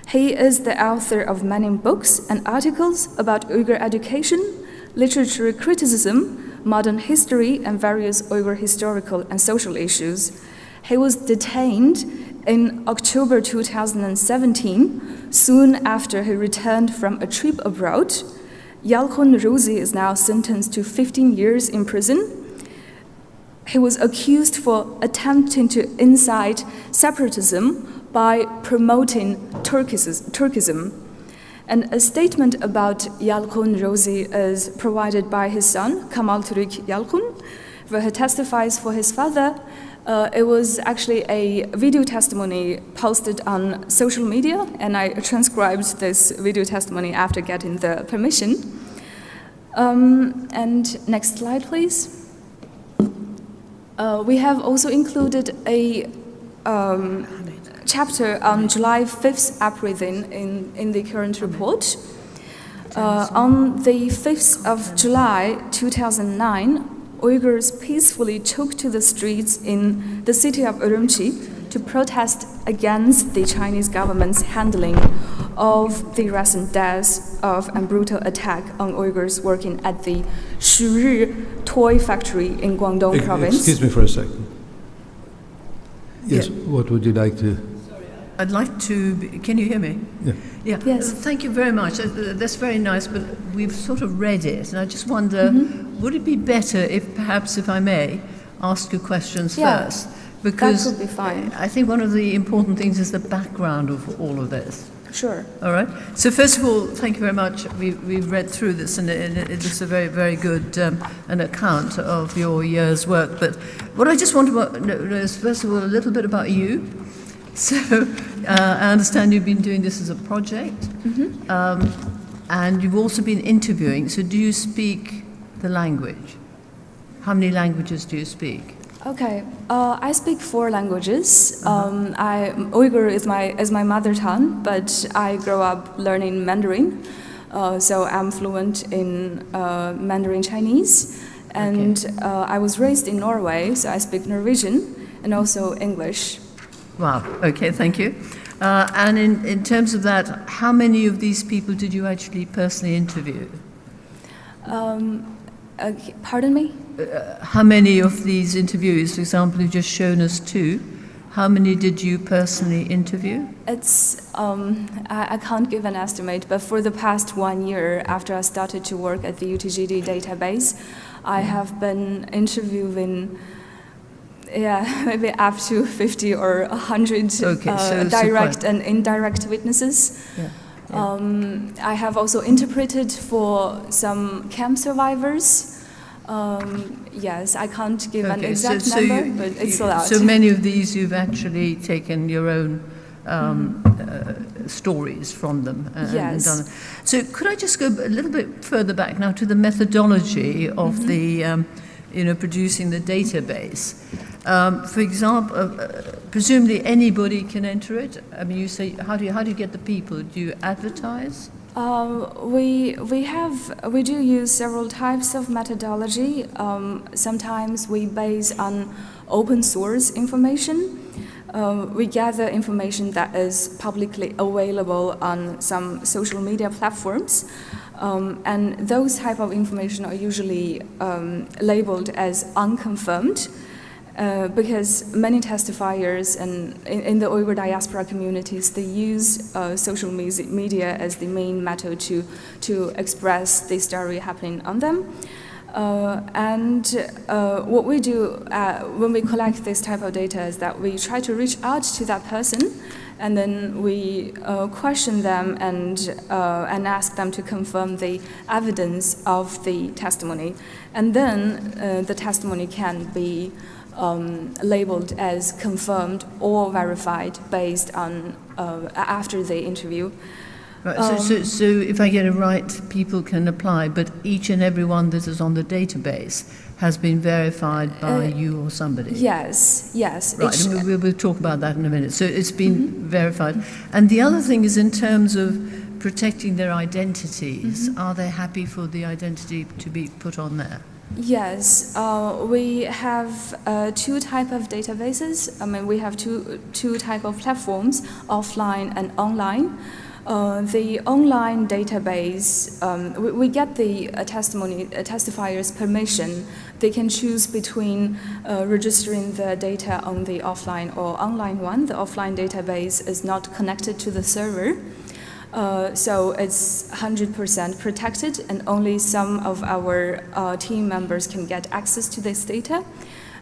He is the author of many books and articles about Uyghur education, literature criticism, modern history, and various Uyghur historical and social issues. He was detained in October two thousand seventeen, soon after he returned from a trip abroad. Yalkun Ruzi is now sentenced to fifteen years in prison. He was accused for attempting to incite separatism by promoting Turkism. And a statement about Yalkun Rozi is provided by his son, Kamal Turuk Yalkun, where he testifies for his father. Uh, it was actually a video testimony posted on social media, and I transcribed this video testimony after getting the permission. Um, and next slide, please. Uh, we have also included a um, chapter on July fifth uprising in, in the current report. Uh, on the fifth of July two thousand nine, Uyghurs peacefully took to the streets in the city of Urumqi to protest against the Chinese government's handling of the recent deaths of and brutal attack on Uyghurs working at the Shuri toy factory in Guangdong province. Excuse me for a second. Yes, yeah. What would you like to? I'd like to. Be, can you hear me? Yeah. Yeah. Yes. Uh, thank you very much. Uh, that's very nice, but we've sort of read it, and I just wonder, mm-hmm. Would it be better if, perhaps, if I may, ask you questions yeah. first? Because that could be fine. I think one of the important things is the background of all of this. Sure. All right. So first of all, thank you very much. We, we've read through this, and it, it is a very, very good um, an account of your year's work. But what I just want to know is, first of all, a little bit about you. So uh, I understand you've been doing this as a project, mm-hmm. um, and you've also been interviewing. So do you speak the language? How many languages do you speak? Okay, uh, I speak four languages. Uh-huh. Um, I Uyghur is my is my mother tongue, but I grew up learning Mandarin, uh, so I'm fluent in uh, Mandarin Chinese. And okay. uh, I was raised in Norway, so I speak Norwegian and also English. Wow. Okay. Thank you. Uh, and in, in terms of that, how many of these people did you actually personally interview? Um, uh, pardon me? Uh, how many of these interviews, for example, you've just shown us two, how many did you personally interview? It's, um, I, I can't give an estimate, but for the past one year, after I started to work at the U T G D database, I have been interviewing, yeah, maybe up to fifty or a hundred okay, uh, so direct and indirect witnesses. Yeah. Yeah. Um, I have also interpreted for some camp survivors. Um, yes, I can't give okay, an exact so, so number, you, but it's you, a lot. So many of these you've actually taken your own um, mm-hmm. uh, stories from them. And, yes. And done. So could I just go a little bit further back now to the methodology of mm-hmm. the, um, you know, producing the database? Um, for example, uh, presumably anybody can enter it. I mean, you say, how do you, how do you get the people? Do you advertise? Um, we we have we do use several types of methodology. Um, sometimes we base on open source information. Um, we gather information that is publicly available on some social media platforms, um, and those type of information are usually um, labeled as unconfirmed. Uh, because many testifiers and in, in the Uyghur diaspora communities, they use uh, social media as the main method to, to express the story happening on them. Uh, and uh, what we do uh, when we collect this type of data is that we try to reach out to that person, and then we uh, question them and uh, and ask them to confirm the evidence of the testimony, and then uh, the testimony can be um, labeled as confirmed or verified based on uh, after the interview. Right, so, um, so, so if I get it right, people can apply, but each and every one that is on the database has been verified by uh, you or somebody? Yes, yes. Right, and we'll, we'll talk about that in a minute. So it's been mm-hmm. verified. And the other thing is in terms of protecting their identities, mm-hmm. are they happy for the identity to be put on there? Yes, uh, we have uh, two type of databases. I mean, we have two two type of platforms, offline and online. Uh, the online database, um, we, we get the uh, testimony uh, testifier's permission. They can choose between uh, registering the data on the offline or online one. The offline database is not connected to the server. Uh, so it's one hundred percent protected, and only some of our uh, team members can get access to this data.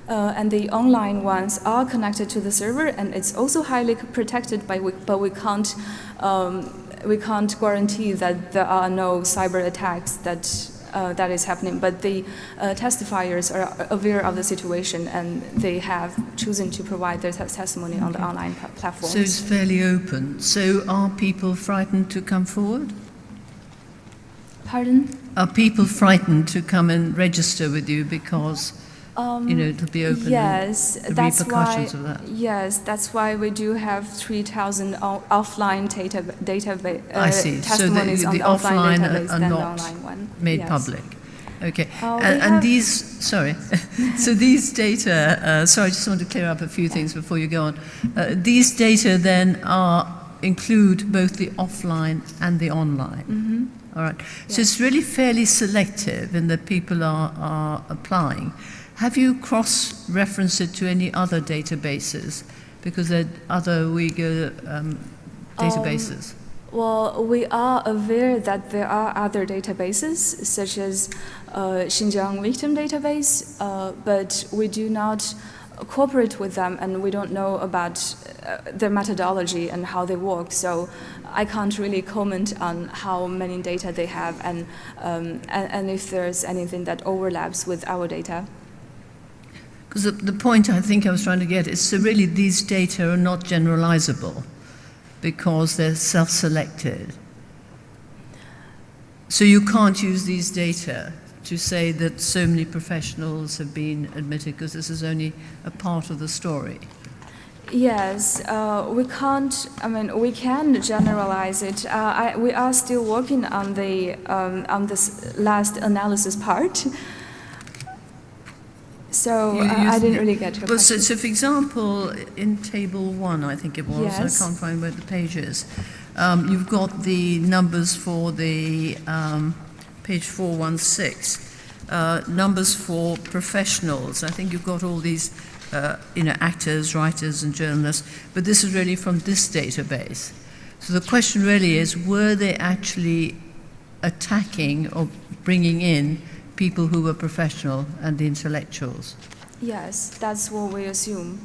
Uh, and the online ones are connected to the server, and it's also highly protected. By we, but we can't um, we can't guarantee that there are no cyber attacks that uh, that is happening. But the uh, testifiers are aware of the situation, and they have chosen to provide their testimony okay. on the online platforms. So it's fairly open. So are people frightened to come forward? Pardon? Are people frightened to come and register with you because um, you know, it'll be open? Yes, the that's repercussions why, of that. Yes, that's why we do have three thousand offline data, data uh, I see. So the, the on the offline, offline are, are not made yes. public. Okay. Uh, and, and have... these, sorry. So these data, uh, sorry, I just want to clear up a few things before you go on. Uh, these data then are include both the offline and the online. Mm-hmm. All right. So it's really fairly selective in that people are, are applying. Have you cross-referenced it to any other databases? Because there are other Uyghur um, databases. Um, well, we are aware that there are other databases, such as uh, Xinjiang Victim Database, uh, but we do not cooperate with them, and we don't know about uh, their methodology and how they work. So I can't really comment on how many data they have and, um, and, and if there's anything that overlaps with our data. Because the, the point I think I was trying to get is, so really these data are not generalizable because they're self-selected. So you can't use these data to say that so many professionals have been admitted, because this is only a part of the story. Yes, uh, we can't, I mean, we can generalize it. Uh, I, we are still working on the, um, on this last analysis part. So You- uh, you- I didn't really get your Well, so, question. so for example, in table one, I think it was, Yes. I can't find where the page is. Um, you've got the numbers for the, um, page four one six, uh, numbers for professionals. I think you've got all these, uh, you know, actors, writers and journalists, but this is really from this database. So the question really is, were they actually attacking or bringing in people who were professional and the intellectuals? Yes, that's what we assume.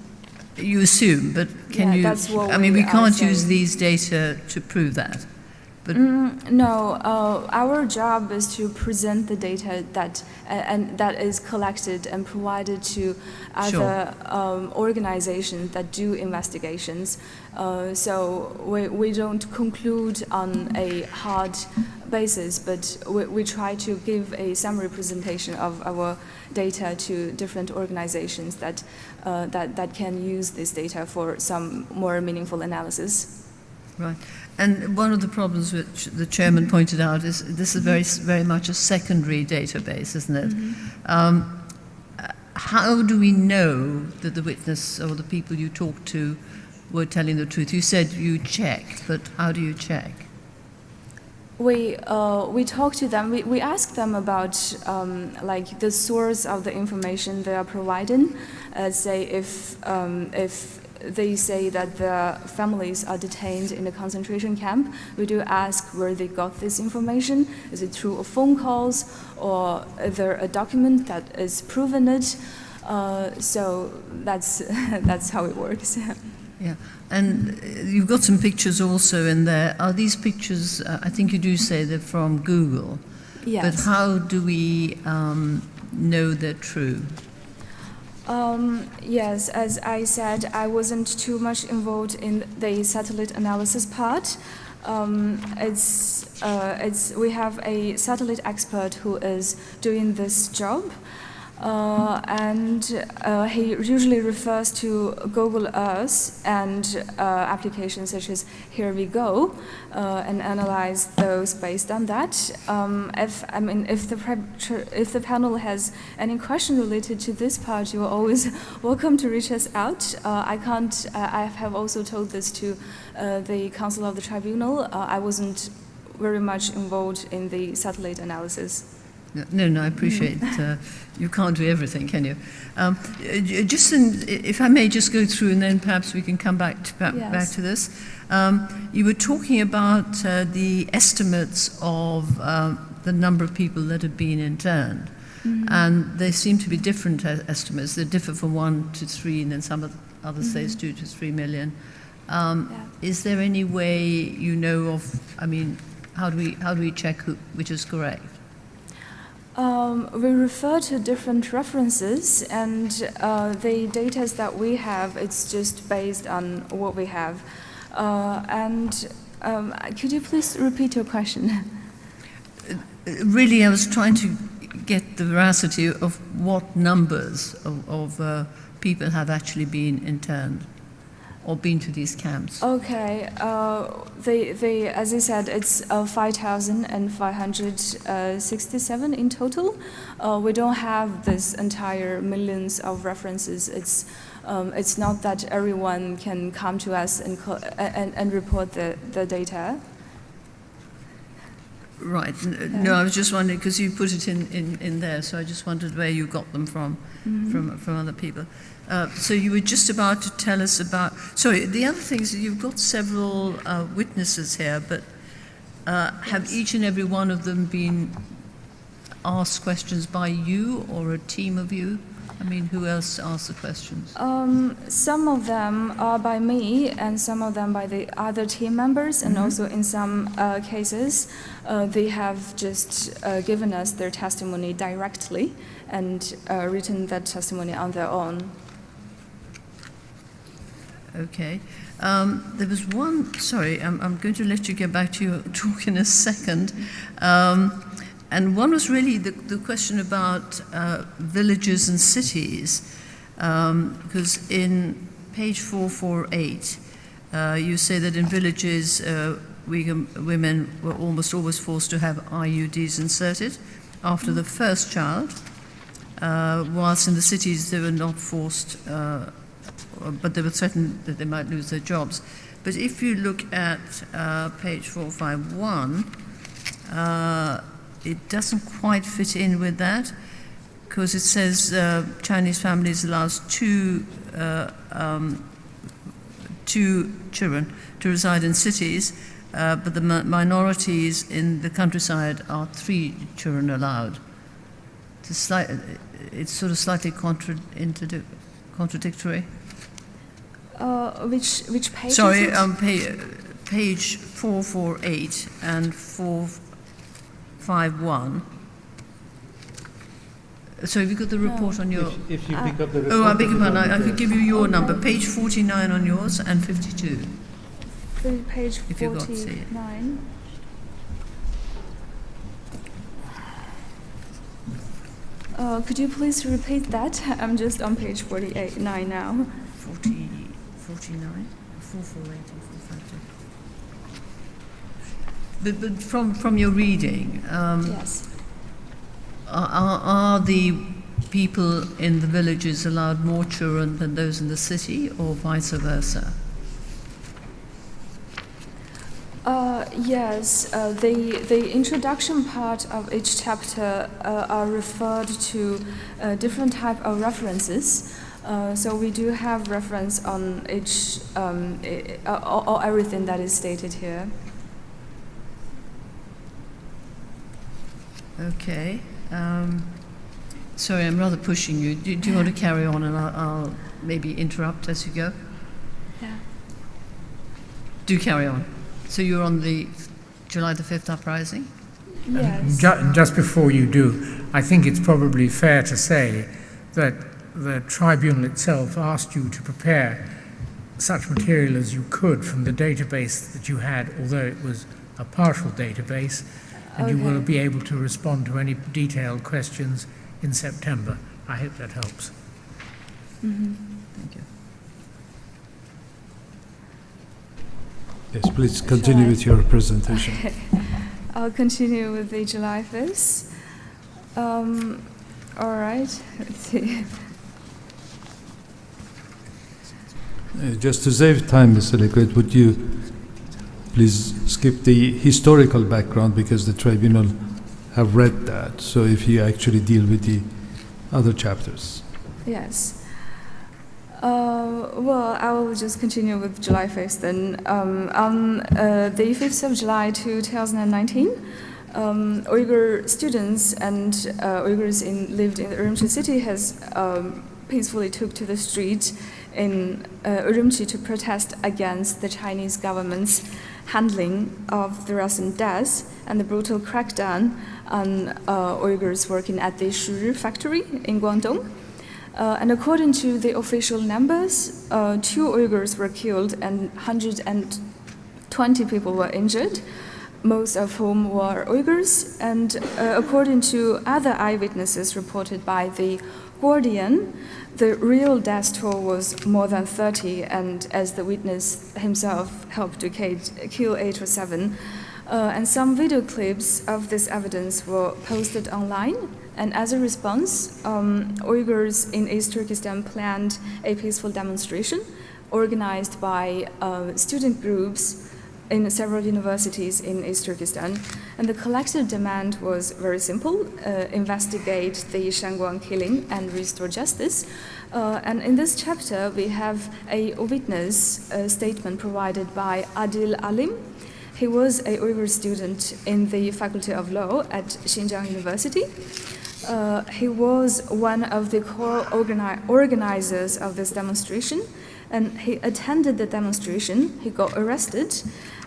You assume, but can Yeah, you? That's what I mean, we we can't are use saying. These data to prove that. But Mm, no, uh, our job is to present the data that uh, and that is collected and provided to Sure. other um, organizations that do investigations. Uh, so we, we don't conclude on a hard basis, but we, we try to give a summary presentation of our data to different organizations that, uh, that, that can use this data for some more meaningful analysis. Right. And one of the problems which the chairman pointed out is this is very, very much a secondary database, isn't it? Um, how do we know that the witness or the people you talked to were telling the truth? You said you checked, but how do you check? We, uh, we talk to them, we, we ask them about um, like the source of the information they are providing. Uh, say if, um, if they say that the families are detained in the concentration camp, we do ask where they got this information. Is it through a phone calls or is there a document that is proven it? Uh, so that's, that's how it works. Yeah, and uh, you've got some pictures also in there. Are these pictures, uh, I think you do say they're from Google, Yes. But how do we um, know they're true? Um, yes, as I said, I wasn't too much involved in the satellite analysis part. Um, it's, uh, it's, we have a satellite expert who is doing this job. Uh, and uh, he usually refers to Google Earth and uh, applications such as Here We Go, uh, and analyze those based on that. Um, if I mean, if the pre- if the panel has any question related to this part, you are always welcome to reach us out. Uh, I can't. Uh, I have also told this to uh, the Counsel of the Tribunal. Uh, I wasn't very much involved in the satellite analysis. No, no, no, I appreciate uh, you can't do everything, can you? Um, uh, j- just in, if I may just go through and then perhaps we can come back to, back, Yes. back to this. Um, you were talking about uh, the estimates of uh, the number of people that have been interned. And they seem to be different e- estimates. They differ from one to three, and then some of the others say it's two to three million. Um, Yeah. Is there any way you know of, I mean, how do we, how do we check who, which is correct? Um, we refer to different references, and uh, the data that we have, it's just based on what we have. Uh, and um, could you please repeat your question? Really, I was trying to get the veracity of what numbers of, of uh, people have actually been interned or been to these camps. Okay, uh, they, they, as I said, it's uh, five thousand five hundred sixty-seven in total. Uh, we don't have this entire millions of references. It's, um, it's not that everyone can come to us and, co- and, and report the, the data. Right. N- No, I was just wondering, because you put it in, in, in there, so I just wondered where you got them from, from, from other people. Uh, so you were just about to tell us about, sorry, the other thing is you've got several uh, witnesses here, but uh, have each and every one of them been asked questions by you or a team of you? I mean, who else asked the questions? Um, some of them are by me and some of them by the other team members, and also in some uh, cases, uh, they have just uh, given us their testimony directly and uh, written that testimony on their own. Okay. Um, there was one, sorry, I'm, I'm going to let you get back to your talk in a second. Um, and one was really the, the question about uh, villages and cities. Because in page four four eight, uh, you say that in villages, uh, Uyghur women were almost always forced to have I U Ds inserted after the first child, uh, whilst in the cities they were not forced, uh, but they were threatened that they might lose their jobs. But if you look at uh, page four five one, uh, it doesn't quite fit in with that, because it says uh, Chinese families allows two uh, um, two children to reside in cities, uh, but the mi- minorities in the countryside are three children allowed. It's, slight, it's sort of slightly contra- interdi- contradictory. Uh, which which page? Sorry, Is it? Um, pa- page four four eight and four five one. So have you got the report on your... If, if you pick up the report... Oh, I beg your everyone pardon. I, I will could get give you your Okay. Number, page forty-nine on yours and fifty-two. The page If you got to see it. forty-nine. Uh, could you please repeat that? I'm just on page forty-eight, nine now. Forty, forty-nine? Four four eight and four five two. But, but from, from your reading, um, Yes. are, are, are the people in the villages allowed more children than those in the city, or vice versa? Uh, yes, uh, the, the introduction part of each chapter uh, are referred to uh, different type of references. Uh, so we do have reference on each, um, i- uh, or, or everything that is stated here. Okay. Um, sorry, I'm rather pushing you. Do, do you want to carry on and I'll, I'll maybe interrupt as you go? Yeah. Do carry on. So you're on the July the fifth uprising? Yes. Ju- Just before you do, I think it's probably fair to say that the tribunal itself asked you to prepare such material as you could from the database that you had, although it was a partial database, and you will Okay. be able to respond to any detailed questions in September. I hope that helps. Mhm. Thank you. Yes, please continue Shall I? With your presentation. I'll continue with the July fifth. Um, all right. Let's see. Uh, Just to save time, Mister Liquid, would you please skip the historical background because the tribunal have read that. So if you actually deal with the other chapters. Yes. Uh, well, I will just continue with July fifth then. Um, on uh, the fifth of July two thousand nineteen, um, Uyghur students and uh, Uyghurs in, lived in Urumqi city has um, peacefully took to the street in uh, Urumqi to protest against the Chinese government's handling of the recent deaths and the brutal crackdown on uh, Uyghurs working at the Shuri factory in Guangdong. Uh, and according to the official numbers, uh, two Uyghurs were killed and one hundred twenty people were injured, most of whom were Uyghurs. And uh, according to other eyewitnesses reported by the Guardian, the real death toll was more than thirty, and as the witness himself helped to ca- kill eight or seven. Uh, and some video clips of this evidence were posted online. And as a response, um, Uyghurs in East Turkestan planned a peaceful demonstration organized by uh, student groups in several universities in East Turkestan. And the collective demand was very simple: uh, investigate the Shanguang killing and restore justice. Uh, and in this chapter, we have a witness uh, statement provided by Adil Alim. He was a Uyghur student in the Faculty of Law at Xinjiang University. Uh, he was one of the core organi- organizers of this demonstration, and he attended the demonstration. He got arrested,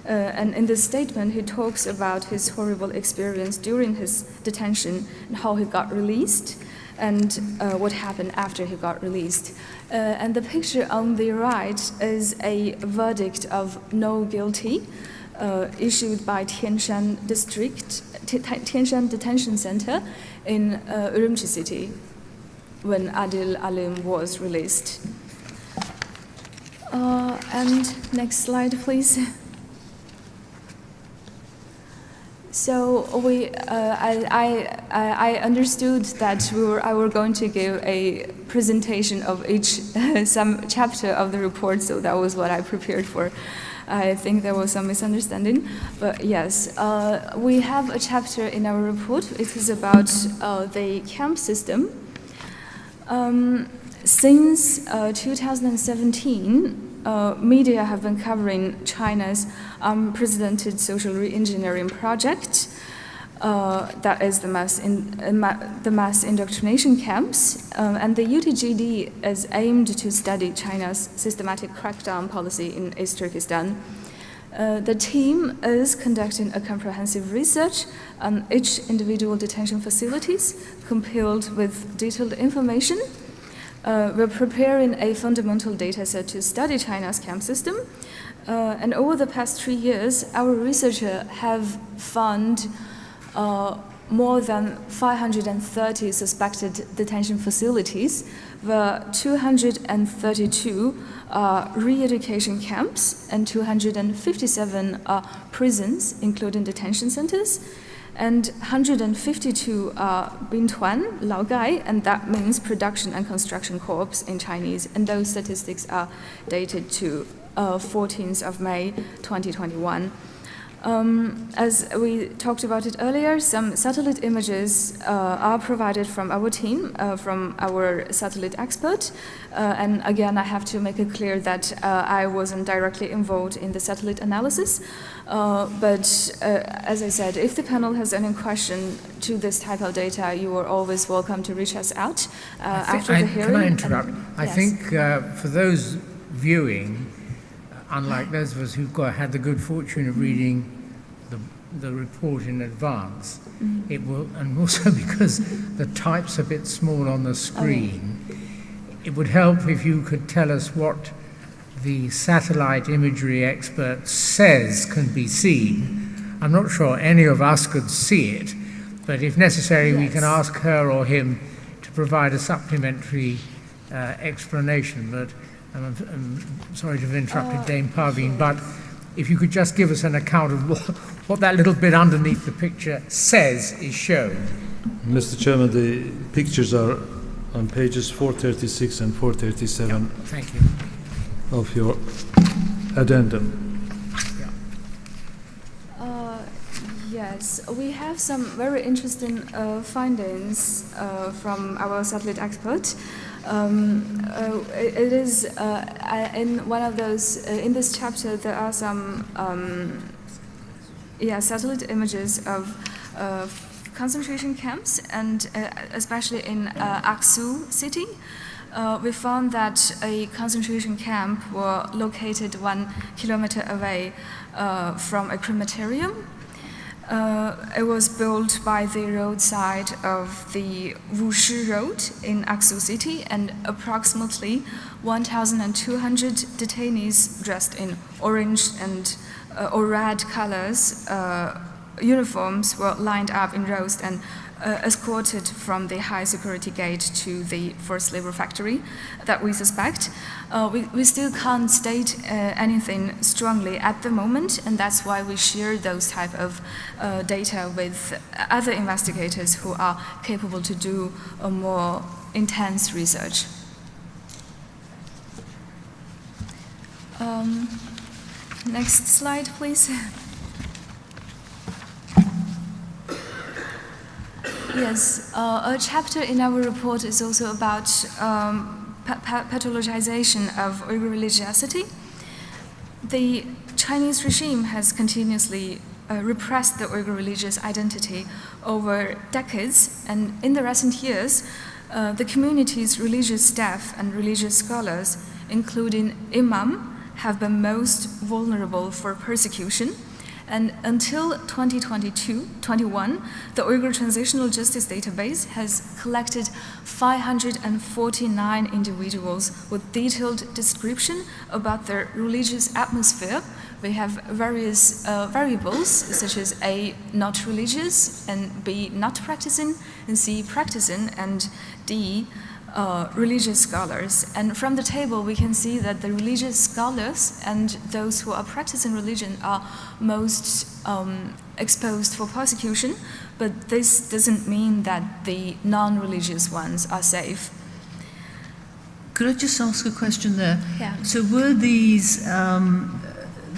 uh, and in this statement, he talks about his horrible experience during his detention and how he got released and uh, what happened after he got released. Uh, and the picture on the right is a verdict of no guilty uh, issued by Tianshan District, Ti- Ti- Tianshan Detention Center in uh, Urumqi City when Adil Alim was released. Uh, and next slide, please. So we, uh, I, I, I I understood that we were, I were going to give a presentation of each some chapter of the report, so that was what I prepared for. I think there was some misunderstanding, but yes, uh, we have a chapter in our report. It is about uh, the camp system. Um, since uh, two thousand seventeen, uh, media have been covering China's unprecedented social reengineering project, uh, that is the mass, in, uh, ma- the mass indoctrination camps, um, and the U T G D is aimed to study China's systematic crackdown policy in East Turkestan. Uh, the team is conducting a comprehensive research on each individual detention facilities, compiled with detailed information. Uh, we're preparing a fundamental data set to study China's camp system. Uh, and over the past three years, our researchers have found uh, more than five hundred thirty suspected detention facilities, where two hundred thirty-two are re-education camps and two hundred fifty-seven are prisons, including detention centers, and one hundred fifty-two are bintuan, laogai, and that means production and construction corps in Chinese, and those statistics are dated to uh, fourteenth of May twenty twenty-one. Um, as we talked about it earlier, some satellite images uh, are provided from our team, uh, from our satellite expert. Uh, and again, I have to make it clear that uh, I wasn't directly involved in the satellite analysis. Uh, but uh, as I said, if the panel has any question to this type of data, you are always welcome to reach us out uh, I thi- after I- the hearing. Can I interrupt? And- I yes. think uh, for those viewing, unlike those of us who've got, had the good fortune of reading the, the report in advance, it will, and also because the type's a bit small on the screen, it would help if you could tell us what the satellite imagery expert says can be seen. I'm not sure any of us could see it, but if necessary, we can Yes. ask her or him to provide a supplementary uh, explanation. But I'm, I'm sorry to have interrupted, Uh, Dame Parveen, but if you could just give us an account of what, what that little bit underneath the picture says is shown. Mister Chairman, the pictures are on pages four thirty-six and four thirty-seven Thank you. of your addendum. Uh, yes, we have some very interesting uh, findings uh, from our satellite expert. Um, uh, it, it is uh, uh, in one of those, uh, in this chapter, there are some um, yeah, satellite images of uh, concentration camps, and uh, especially in uh, Aksu city. Uh, we found that a concentration camp were located one kilometer away uh, from a crematorium. Uh, it was built by the roadside of the Wushi Road in Aksu City, and approximately one thousand two hundred detainees dressed in orange and uh, or red colors uh, uniforms were lined up in rows and uh, escorted from the high security gate to the forced labor factory that we suspect. Uh, we, we still can't state uh, anything strongly at the moment, and that's why we share those type of uh, data with other investigators who are capable to do a more intense research. Um, next slide, please. Yes, uh, a chapter in our report is also about um, pa- pa- pathologization of Uyghur religiosity. The Chinese regime has continuously uh, repressed the Uyghur religious identity over decades, and in the recent years, uh, the community's religious staff and religious scholars, including imam, have been most vulnerable for persecution. And until twenty twenty-two twenty-one, the Uyghur Transitional Justice Database has collected five hundred forty-nine individuals with detailed description about their religious atmosphere. We have various uh, variables such as A, not religious, and B, not practicing, and C, practicing, and D, uh, religious scholars. And from the table, we can see that the religious scholars and those who are practicing religion are most um, exposed for persecution, but this doesn't mean that the non-religious ones are safe. Could I just ask a question there? Yeah. So were these, um,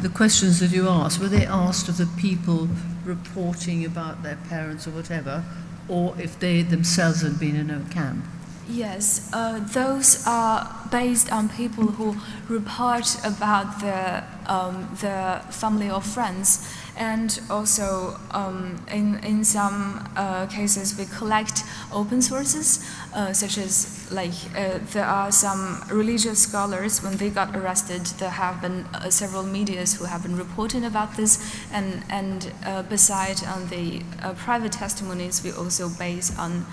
the questions that you asked, were they asked of the people reporting about their parents or whatever, or if they themselves had been in a camp? Yes, uh, those are based on people who report about the, um, the family or friends. And also, um, in, in some uh, cases, we collect open sources, uh, such as, like, uh, there are some religious scholars, when they got arrested, there have been uh, several medias who have been reporting about this, and, and uh, beside on the uh, private testimonies, we also base on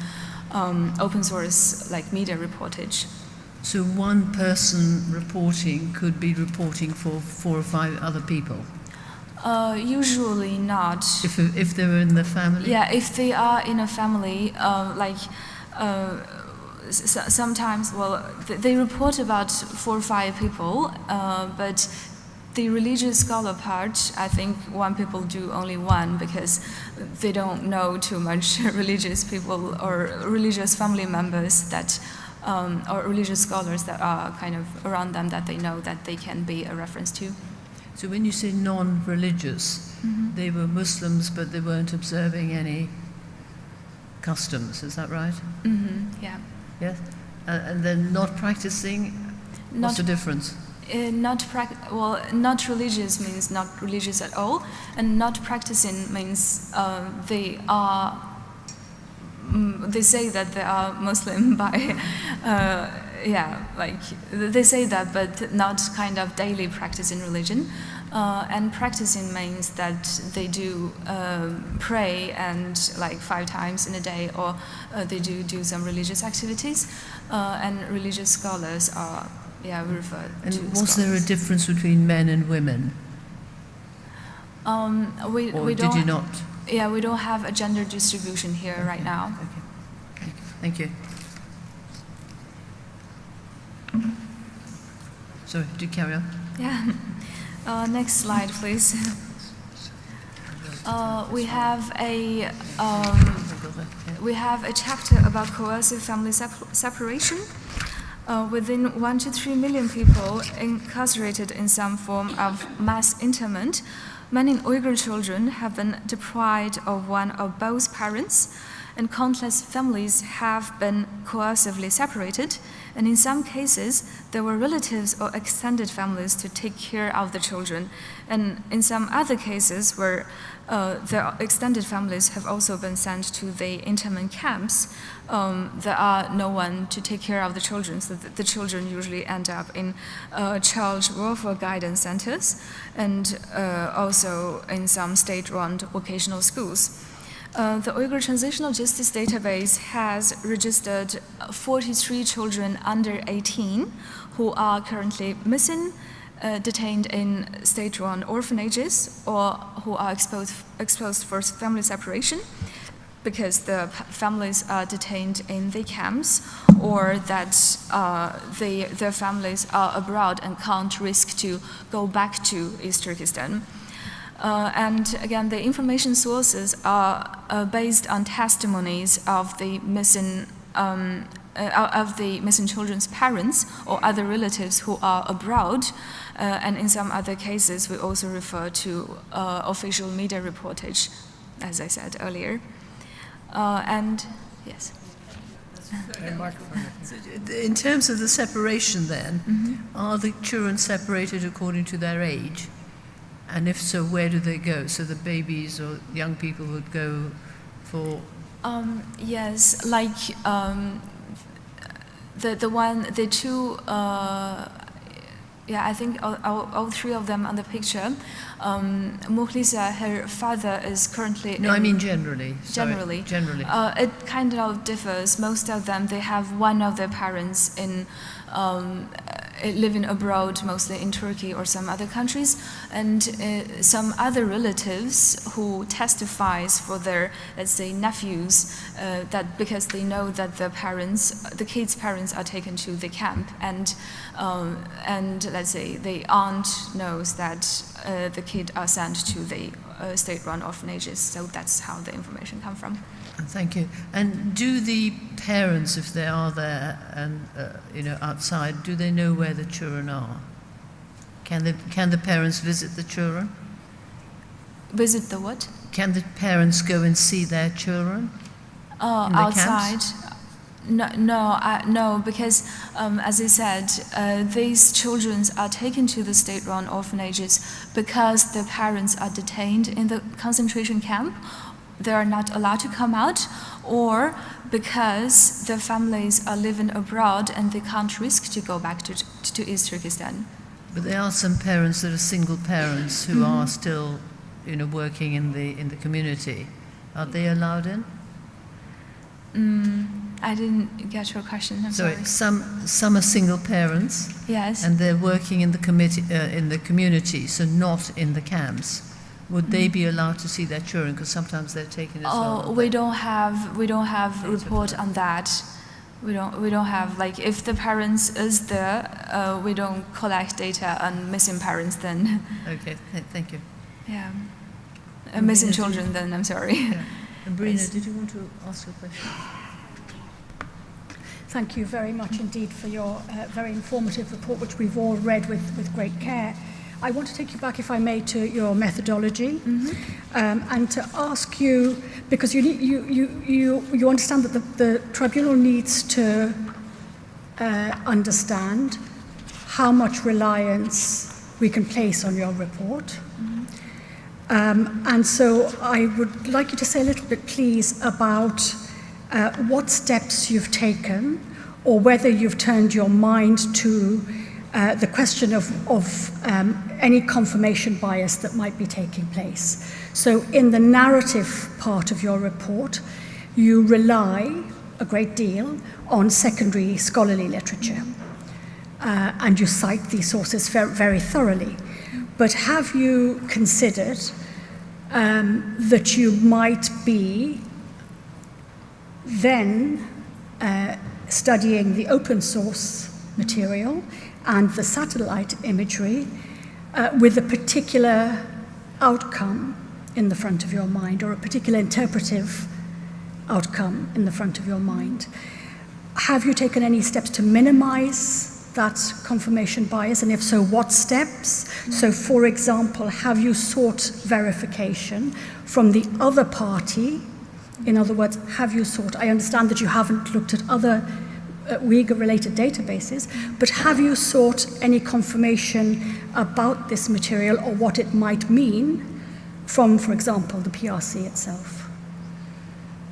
um, open source, like, media reportage. So one person reporting could be reporting for four or five other people? Uh, usually not. If, if they were in the family? Yeah, if they are in a family, uh, like, uh, s- sometimes, well, th- they report about four or five people, uh, but the religious scholar part, I think one people do only one because they don't know too much religious people or religious family members that, um, or religious scholars that are kind of around them that they know that they can be a reference to. So when you say non-religious, they were Muslims, but they weren't observing any customs. Is that right? Mm-hmm, yeah. Yes. Uh, and then not practicing. Not What's the difference? Uh, not prac- well, not religious means not religious at all, and not practicing means uh, they are. Mm, they say that they are Muslim by, uh, yeah, like, they say that, but not kind of daily practicing religion. Uh, and practicing means that they do um pray and, like, five times in a day, or uh, they do do some religious activities. Uh, and religious scholars are, yeah, we refer And to was there a scholars. Difference between men and women? Um, we, Or we did don't, you not? Yeah, we don't have a gender distribution here right now. Okay. Thank you. Sorry, do carry on. Yeah. Uh, next slide, please. Uh, we have a um, we have a chapter about coercive family sep- separation. Uh, within one to three million people incarcerated in some form of mass internment, many Uyghur children have been deprived of one or both parents, and countless families have been coercively separated. And in some cases, there were relatives or extended families to take care of the children. And in some other cases where uh, the extended families have also been sent to the internment camps, um, there are no one to take care of the children. So the, the children usually end up in uh, child welfare guidance centers and uh, also in some state-run vocational schools. Uh, the Uyghur Transitional Justice Database has registered forty-three children under eighteen who are currently missing, uh, detained in state-run orphanages, or who are exposed, exposed for family separation because the p- families are detained in the camps, or that uh, they, their families are abroad and can't risk to go back to East Turkestan. Uh, and again, the information sources are uh, based on testimonies of the missing um, uh, of the missing children's parents or other relatives who are abroad, uh, and in some other cases, we also refer to uh, official media reportage, as I said earlier. Uh, and yes. In terms of the separation, then, are the children separated according to their age? And if so, where do they go? So the babies or young people would go for. Um, yes, like um, the the one, the two. Uh, yeah, I think all, all, all three of them on the picture. Um, Muhlisa, her father is currently. No, I in- mean generally. Sorry, Generally. Generally. Uh, it kind of differs. Most of them, they have one of their parents in um, uh, living abroad, mostly in Turkey or some other countries, and uh, some other relatives who testifies for their, let's say, nephews, uh, that because they know that the parents, the kids' parents are taken to the camp, and um, and let's say the aunt knows that uh, the kid are sent to the uh, state-run orphanages. So that's how the information come from. Thank you. And do the parents, if they are there and uh, you know outside, do they know where the children are? Can the can the parents visit the children? Visit the what? Can the parents go and see their children? Uh, In the outside. Camps? No, no, uh, no, because um, as I said, uh, these children are taken to the state-run orphanages because the parents are detained in the concentration camp. They are not allowed to come out, or because the families are living abroad and they can't risk to go back to, to East Turkestan. But there are some parents that are single parents who are still, you know, working in the in the community. Are they allowed in? Mm, I didn't get your question. I'm Sorry, sorry. some some are single parents Yes. and they're working in the committee uh, in the community, so not in the camps. Would they be allowed to see their children? Because sometimes they're taken as well. Oh, we don't have we don't have Data report for on that. We don't we don't have, like, if the parents is there, uh, we don't collect data on missing parents then. Okay, th- thank you. Yeah. Uh, missing Did you- children then, I'm sorry. Yeah. And Brina, Yes. Did you want to ask a question? Thank you very much indeed for your uh, very informative report, which we've all read with, with great care. I want to take you back, if I may, to your methodology um, and to ask you, because you, need- you, you, you, you understand that the, the tribunal needs to uh, understand how much reliance we can place on your report. Um, and so I would like you to say a little bit, please, about uh, what steps you've taken or whether you've turned your mind to uh, the question of, of um, any confirmation bias that might be taking place. So, in the narrative part of your report, you rely a great deal on secondary scholarly literature, uh, and you cite these sources ver- very thoroughly. But have you considered um, that you might be then uh, studying the open source material and the satellite imagery uh, with a particular outcome in the front of your mind or a particular interpretive outcome in the front of your mind? Have you taken any steps to minimize that confirmation bias? And if so, what steps? So, for example, have you sought verification from the other party? In other words, have you sought? I understand that you haven't looked at other uh, Uyghur related databases, but have you sought any confirmation about this material or what it might mean from, for example, the P R C itself?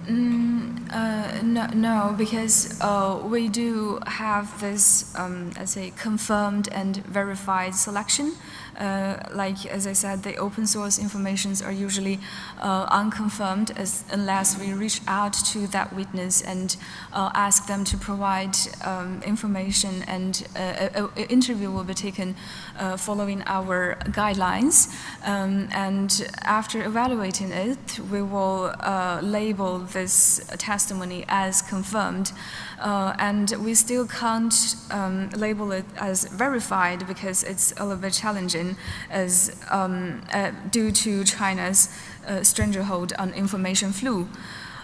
Mm, uh, no, no, because uh, we do have this, um, let's say, confirmed and verified selection. Uh, like as I said, the open source informations are usually uh, unconfirmed as, unless we reach out to that witness and uh, ask them to provide um, information, and uh, a, a interview will be taken uh, following our guidelines. Um, and after evaluating it, we will uh, label this testimony as confirmed. Uh, and we still can't um, label it as verified because it's a little bit challenging as um, uh, due to China's uh, stranglehold on information flow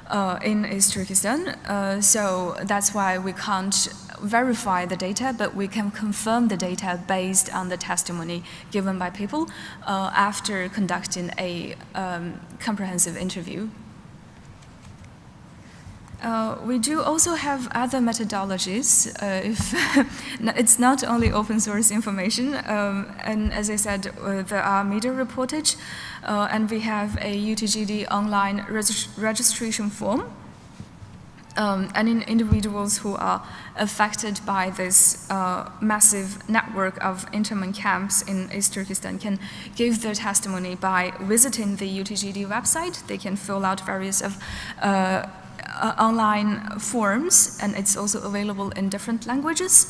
uh, in East Turkestan. Uh, so that's why we can't verify the data, but we can confirm the data based on the testimony given by people uh, after conducting a um, comprehensive interview. Uh, we do also have other methodologies. Uh, if it's not only open source information, um, and as I said, uh, there are media reportage, uh, and we have a U T G D online regis- registration form. Um, and in individuals who are affected by this uh, massive network of internment camps in East Turkestan can give their testimony by visiting the U T G D website. They can fill out various of uh, uh, online forms, and it's also available in different languages.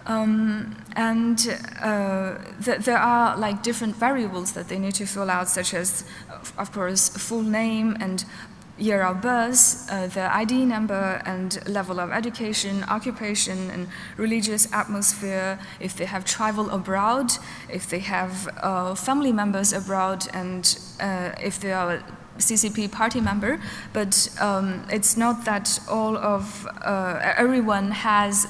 Um, and uh, th- there are like different variables that they need to fill out, such as, of course, full name and year of birth, uh, the I D number, and level of education, occupation, and religious atmosphere, if they have traveled abroad, if they have uh, family members abroad, and uh, if they are C C P party member. But um, it's not that all of uh, everyone has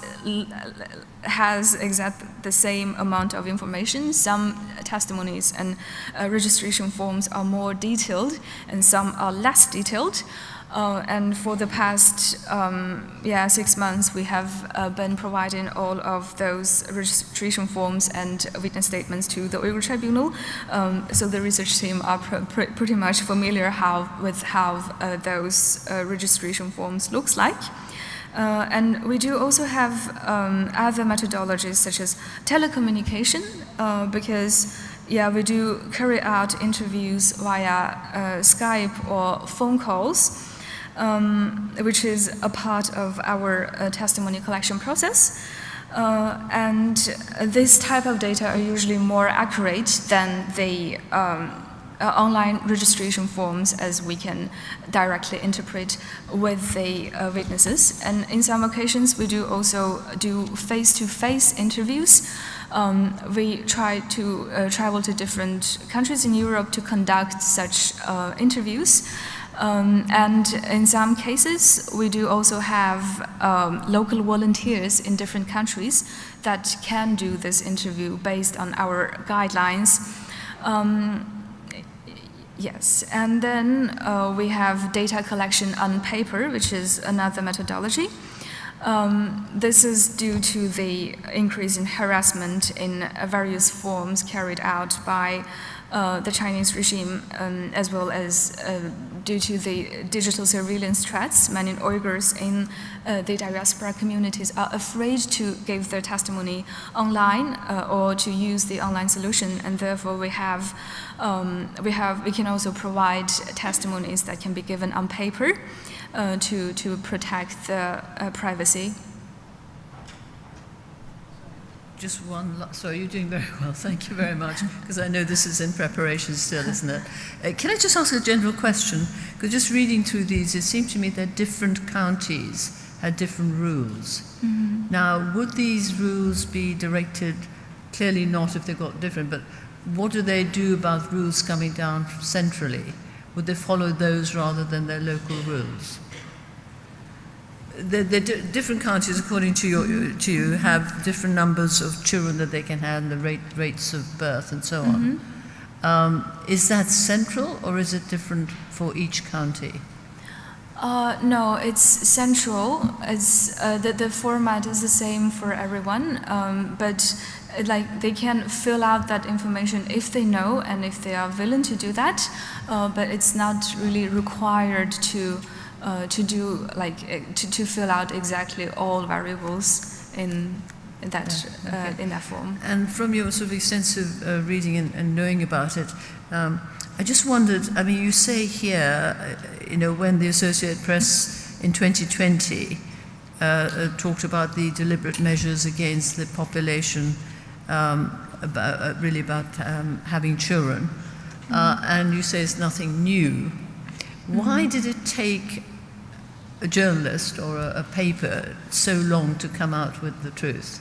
has exact the same amount of information. Some testimonies and uh, registration forms are more detailed, and some are less detailed. Uh, and for the past um, yeah six months, we have uh, been providing all of those registration forms and witness statements to the Uyghur Tribunal. Um, so the research team are pr- pr- pretty much familiar how with how uh, those uh, registration forms looks like. Uh, and we do also have um, other methodologies such as telecommunication, uh, because yeah, we do carry out interviews via uh, Skype or phone calls, um, which is a part of our uh, testimony collection process. Uh, and this type of data are usually more accurate than the um, uh, online registration forms, as we can directly interpret with the uh, witnesses. And in some occasions, we do also do face-to-face interviews. Um, we try to uh, travel to different countries in Europe to conduct such uh, interviews. Um, and in some cases, we do also have um, local volunteers in different countries that can do this interview based on our guidelines. Um, Yes, and then uh, we have data collection on paper, which is another methodology. Um, this is due to the increase in harassment in uh, various forms carried out by uh, the Chinese regime, um, as well as uh, due to the digital surveillance threats. Many Uyghurs in uh, the diaspora communities are afraid to give their testimony online uh, or to use the online solution, and therefore we have um, we have we can also provide testimonies that can be given on paper uh, to to protect the uh, privacy. Just one, la- sorry, you're doing very well. Thank you very much, because I know this is in preparation still, isn't it? Uh, can I just ask a general question? Because just reading through these, it seemed to me that different counties had different rules. Now, would these rules be directed, clearly not if they've got different, but what do they do about rules coming down centrally? Would they follow those rather than their local rules? The, the di- different counties, according to your to you, have different numbers of children that they can have, and the rate, rates of birth, and so on. Um, is that central, or is it different for each county? Uh, no, it's central. It's uh, the, the format is the same for everyone, um, but uh, like they can fill out that information if they know and if they are willing to do that. Uh, but it's not really required to uh, to do like uh, to, to fill out exactly all variables in that uh, in that form. And from your sort of extensive uh, reading and, and knowing about it, um, I just wondered. I mean, you say here, uh, you know, when the Associated Press in twenty twenty uh, uh, talked about the deliberate measures against the population, um, about, uh, really about um, having children, uh, and you say it's nothing new. Why did it take a journalist or a, a paper so long to come out with the truth?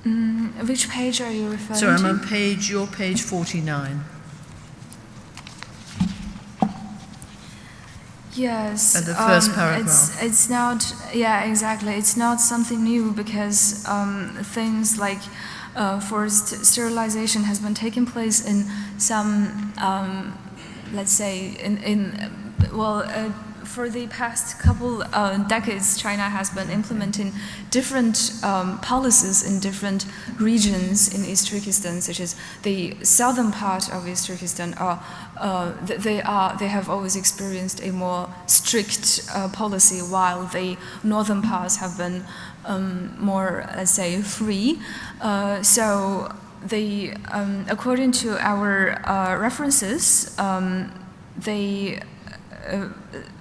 Mm, which page are you referring Sorry, I'm to? On page, your page forty-nine. Yes. At the first um, paragraph. It's, it's not, yeah, exactly. It's not something new because um, things like uh, forced sterilization has been taking place in some um, let's say, in, in well, uh, for the past couple uh, decades, China has been implementing different um, policies in different regions in East Turkestan, such as the southern part of East Turkestan. Are uh, th- they are they have always experienced a more strict uh, policy, while the northern parts have been um, more, let's say, free. Uh, so the um, according to our uh, references, um, they uh,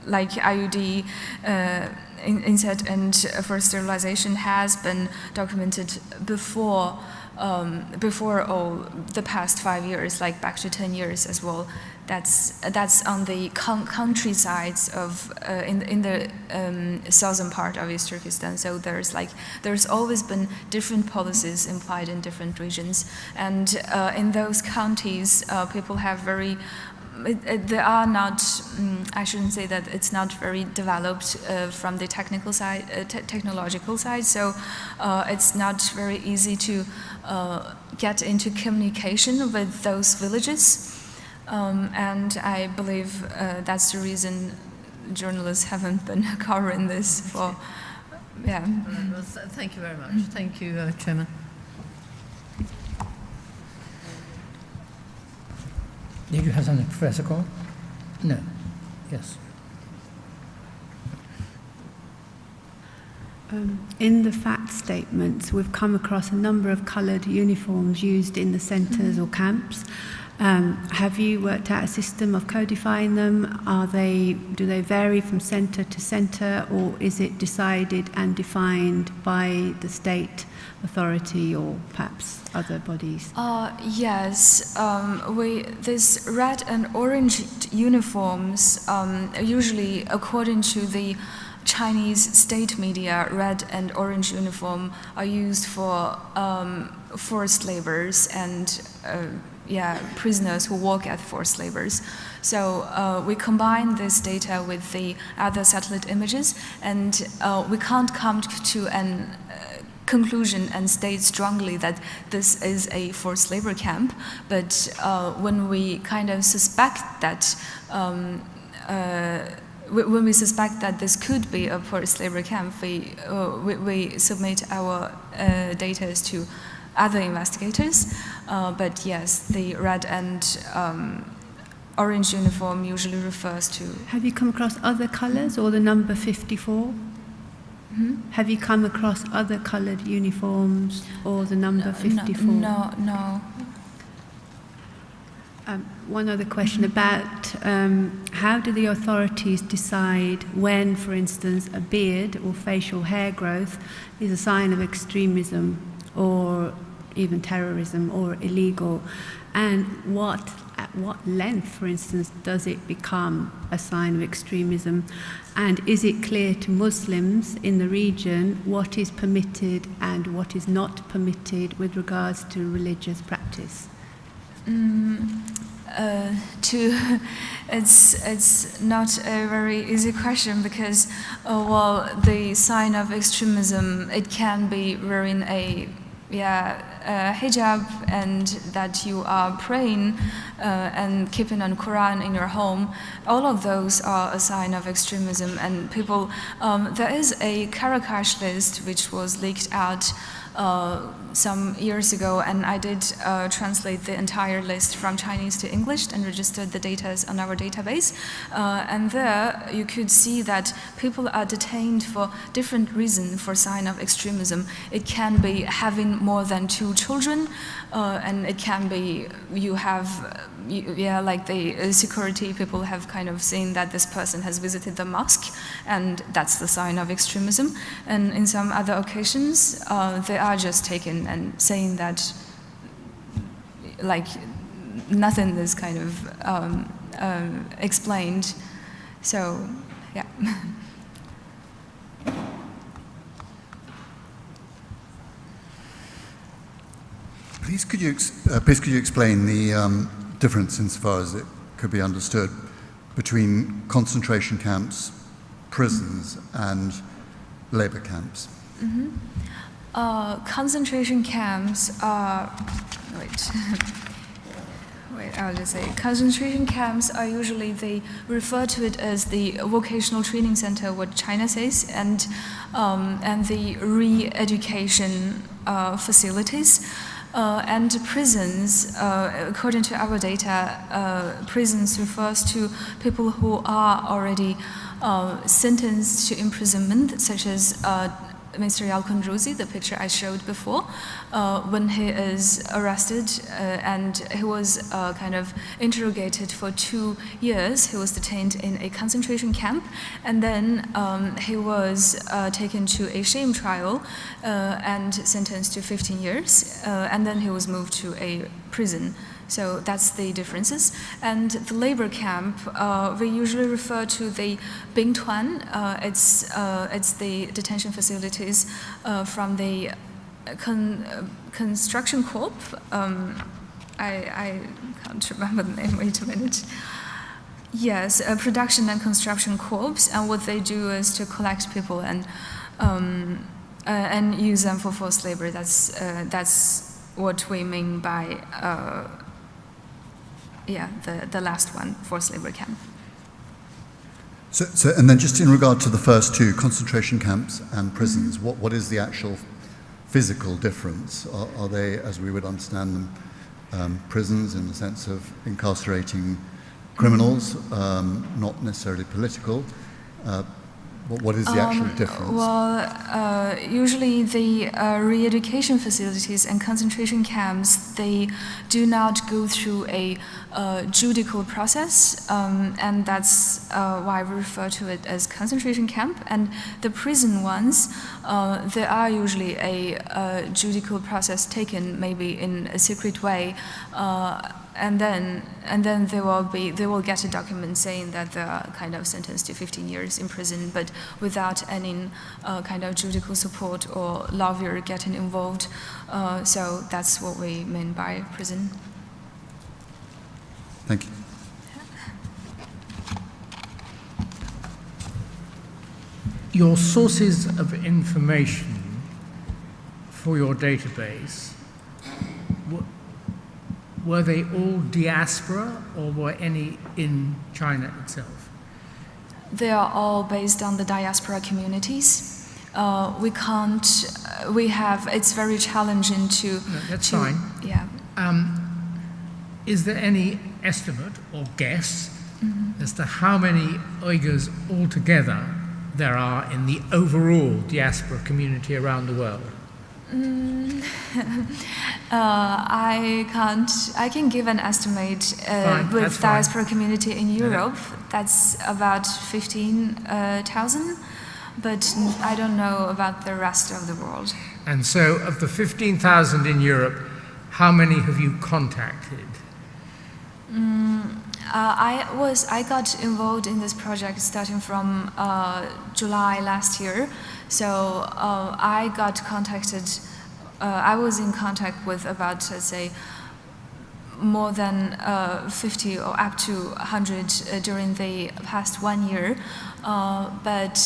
like I U D uh, in, insert and for sterilization has been documented before um, before all the past five years, like back to ten years as well. That's that's on the con- countrysides of uh, in in the um, southern part of East Turkestan. So there's like there's always been different policies implied in different regions, and uh, in those counties, uh, people have very it, it, they are not. Mm, I shouldn't say that it's not very developed uh, from the technical side, uh, te- technological side. So uh, it's not very easy to uh, get into communication with those villages. Um, and I believe uh, that's the reason journalists haven't been covering this for, yeah. All right, well, th- thank you very much. Thank you, uh, Chairman. Did you have something, Professor Cole? No. Yes. Um, in the fact statements, we've come across a number of coloured uniforms used in the centres or camps. Um, have you worked out a system of codifying them? Are they do they vary from centre to centre, or is it decided and defined by the state authority or perhaps other bodies? Uh, yes, um, we this red and orange uniforms um, usually, according to the Chinese state media, red and orange uniform are used for um, forced laborers and uh, yeah, prisoners who work at forced labors. So uh, we combine this data with the other satellite images, and uh, we can't come to an uh, conclusion and state strongly that this is a forced labor camp. But uh, when we kind of suspect that um, uh, when we suspect that this could be a forced labor camp, we, uh, we, we submit our uh, data to other investigators. Uh, but yes, the red and um, orange uniform usually refers to. Have you come across other colours or the number fifty-four? Mm-hmm. Have you come across other coloured uniforms or the number fifty-four? No, no. Um, one other question about um, how do the authorities decide when, for instance, a beard or facial hair growth is a sign of extremism or even terrorism or illegal? And what, at what length, for instance, does it become a sign of extremism? And is it clear to Muslims in the region what is permitted and what is not permitted with regards to religious practice? Mm, uh, to it's it's not a very easy question because uh, well, the sign of extremism, it can be wearing a yeah uh, hijab and that you are praying uh, and keeping a Quran in your home. All of those are a sign of extremism, and people um, there is a Karakash list which was leaked out uh, some years ago, and I did uh, translate the entire list from Chinese to English and registered the data on our database. Uh, and there you could see that people are detained for different reasons for sign of extremism. It can be having more than two children, uh, and it can be you have yeah, like the uh, security people have kind of seen that this person has visited the mosque, and that's the sign of extremism. And in some other occasions, uh, they are just taken and saying that, like, nothing is kind of um, um, explained. So, yeah. Please could you, ex- uh, please could you explain the um, difference, insofar as it could be understood, between concentration camps, prisons, and labour camps? Uh, concentration camps are. Wait. Wait, I'll just say concentration camps are usually, they refer to it as the vocational training center, what China says, and um, and the re-education uh, facilities. Uh, and prisons, uh, according to our data, uh, prisons refers to people who are already uh, sentenced to imprisonment, such as uh, Mister Yalkundruzi, the picture I showed before, uh, when he is arrested uh, and he was uh, kind of interrogated for two years. He was detained in a concentration camp, and then um, he was uh, taken to a sham trial uh, and sentenced to fifteen years, uh, and then he was moved to a prison. So that's the differences. And the labor camp, uh, we usually refer to the Bingtuan. Uh, it's uh, it's the detention facilities uh, from the con- uh, construction corp. Um, I, I can't remember the name. Wait a minute. Yes, uh, production and construction corps, and what they do is to collect people and um, uh, and use them for forced labor. That's uh, that's what we mean by uh, yeah, the, the last one, forced labor camp. So, so, and then just in regard to the first two, concentration camps and prisons, what, what is the actual physical difference? Are, are they, as we would understand them, um, prisons in the sense of incarcerating criminals, um, not necessarily political? Uh, what, what is the actual Um, difference? Well, uh, usually the uh, re-education facilities and concentration camps, they do not go through a uh, judicial process, um, and that's uh, why we refer to it as concentration camp. And the prison ones, uh, there are usually a uh, judicial process taken, maybe in a secret way. Uh, and then and then they will be they will get a document saying that they are kind of sentenced to fifteen years in prison, but without any uh, kind of judicial support or lawyer getting involved. Uh, so that's what we mean by prison. Thank you. Your sources of information for your database, w- were they all diaspora or were any in China itself? They are all based on the diaspora communities. Uh, we can't. Uh, we have. It's very challenging to. No, that's to, fine. Yeah. Um, is there any estimate or guess as to how many Uyghurs altogether there are in the overall diaspora community around the world? Mm, uh, I can't. I can give an estimate uh, Fine, with that's fine. Diaspora community in Yeah. Europe. That's about fifteen thousand, but I don't know about the rest of the world. And so, of the fifteen thousand in Europe, how many have you contacted? Mm, uh, I was I got involved in this project starting from uh, July last year. So uh, I got contacted. Uh, I was in contact with about, let's say, more than uh, fifty or up to one hundred uh, during the past one year, uh, but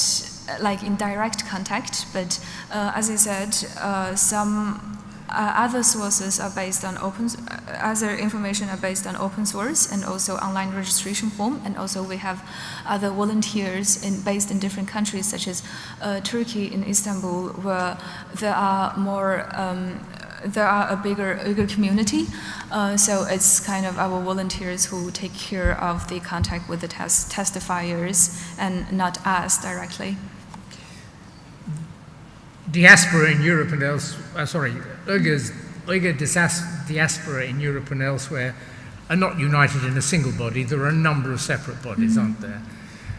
uh, like in direct contact. But uh, as I said, uh, some uh, other sources are based on open, uh, other information are based on open source and also online registration form. And also we have other volunteers in, based in different countries, such as uh, Turkey in Istanbul, where there are more, um, there are a bigger Uyghur community. Uh, so it's kind of our volunteers who take care of the contact with the tes- testifiers and not us directly. Diaspora in Europe and else, uh, sorry, Uyghurs, Uyghur disas- diaspora in Europe and elsewhere are not united in a single body. There are a number of separate bodies, aren't there?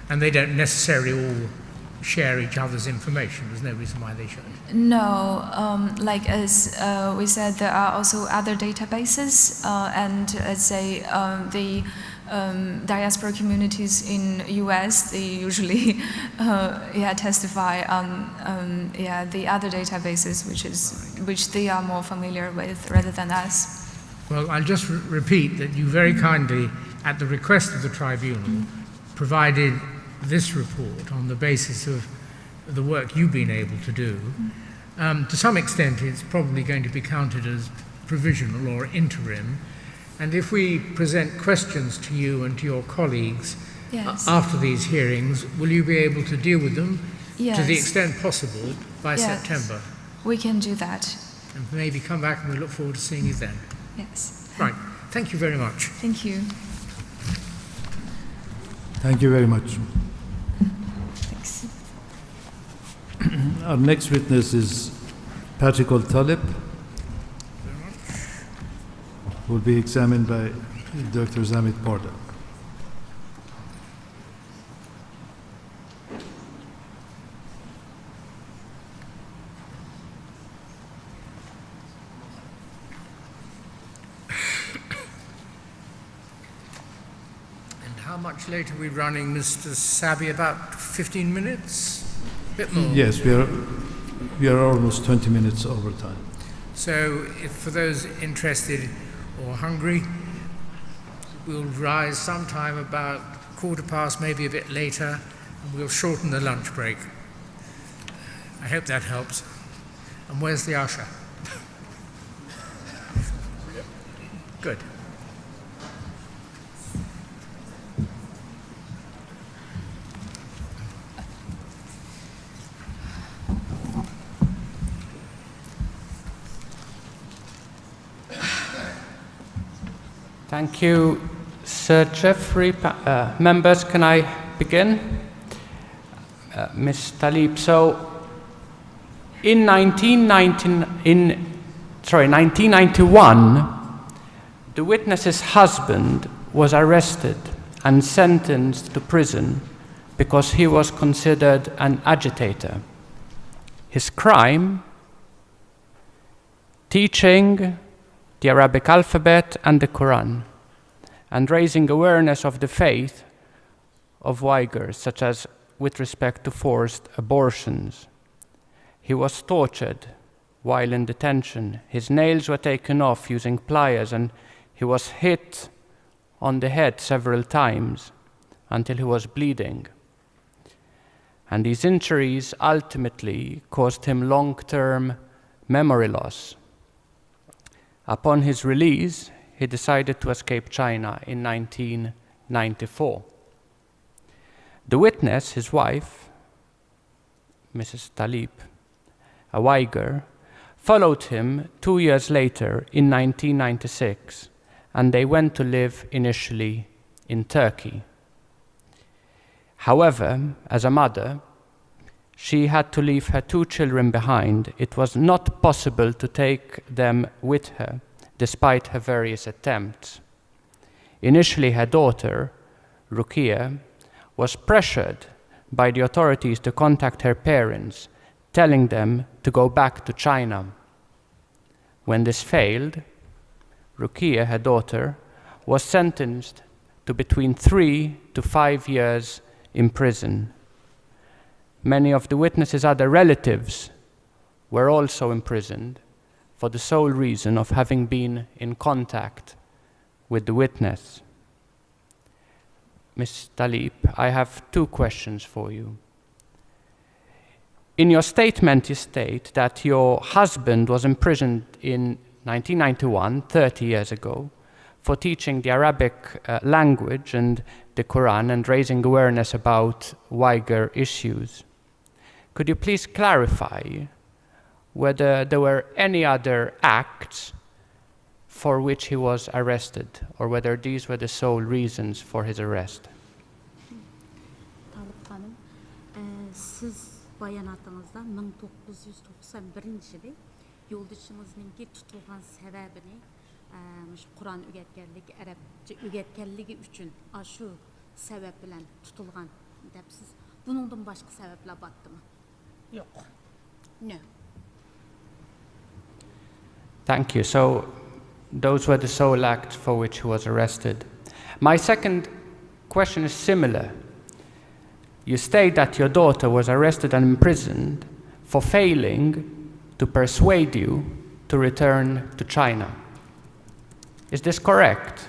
And they don't necessarily all share each other's information. There's no reason why they should. No, um, like as uh, we said, there are also other databases, uh, and let's say um, the um, diaspora communities in U S, they usually uh, yeah, testify on um, yeah, the other databases, which is which they are more familiar with rather than us. Well, I'll just re- repeat that you very kindly, at the request of the tribunal, provided this report on the basis of the work you've been able to do. Um, to some extent, it's probably going to be counted as provisional or interim. And if we present questions to you and to your colleagues uh, Yes. after these hearings, will you be able to deal with them to the Yes. extent possible by Yes. September? We can do that. And maybe come back, and we look forward to seeing you then. Yes. Right. Thank you very much. Thank you. Thank you very much. Thanks. Our next witness is Patrick Al Talib, will be examined by Doctor Zamit Porter. And how much late are we running, Mister Sabi? About fifteen minutes? A bit more. Yes, we are, we are almost twenty minutes over time. So, if for those interested or hungry, we'll rise sometime about quarter past, maybe a bit later, and we'll shorten the lunch break. I hope that helps. And where's the usher? Good. Thank you, Sir Jeffrey. Pa- uh, members, can I begin? Uh, Miss Talib, so in nineteen nineteen, in, sorry, nineteen ninety-one, the witness's husband was arrested and sentenced to prison because he was considered an agitator. His crime? Teaching the Arabic alphabet and the Quran, and raising awareness of the faith of Uyghurs, such as with respect to forced abortions. He was tortured while in detention. His nails were taken off using pliers, and he was hit on the head several times until he was bleeding. And these injuries ultimately caused him long term memory loss. Upon his release, he decided to escape China in nineteen ninety-four. The witness, his wife, Missus Talib, a Uyghur, followed him two years later in nineteen ninety-six, and they went to live initially in Turkey. However, as a mother, she had to leave her two children behind. It was not possible to take them with her, despite her various attempts. Initially, her daughter, Rukia, was pressured by the authorities to contact her parents, telling them to go back to China. When this failed, Rukia, her daughter, was sentenced to between three to five years in prison. Many of the witness's other relatives were also imprisoned for the sole reason of having been in contact with the witness. Miss Talib, I have two questions for you. In your statement, you state that your husband was imprisoned in nineteen ninety-one, thirty years ago, for teaching the Arabic uh, language and the Quran and raising awareness about Uyghur issues. Could you please clarify whether there were any other acts for which he was arrested, or whether these were the sole reasons for his arrest? تالىپ خانىم، ئە، سىز باياناتىڭىزدا مىڭ توققۇز يۈز توقسان بىرىنچى يىلى يولدىشىڭىزنىڭكى تۇتۇلغان سەۋەبىنى، ئە، مۇشۇ قۇرئان ئۆگەتكەنلىك، ئەرەبچە ئۆگەتكەنلىكى ئۈچۈن ئاشۇ سەۋەب بىلەن تۇتۇلغان دەپسىز. بۇنىڭدىن باشقا سەۋەبلەر بارتىمۇ؟ يوق. No. Thank you. So, those were the sole acts for which he was arrested. My second question is similar. You state that your daughter was arrested and imprisoned for failing to persuade you to return to China. Is this correct?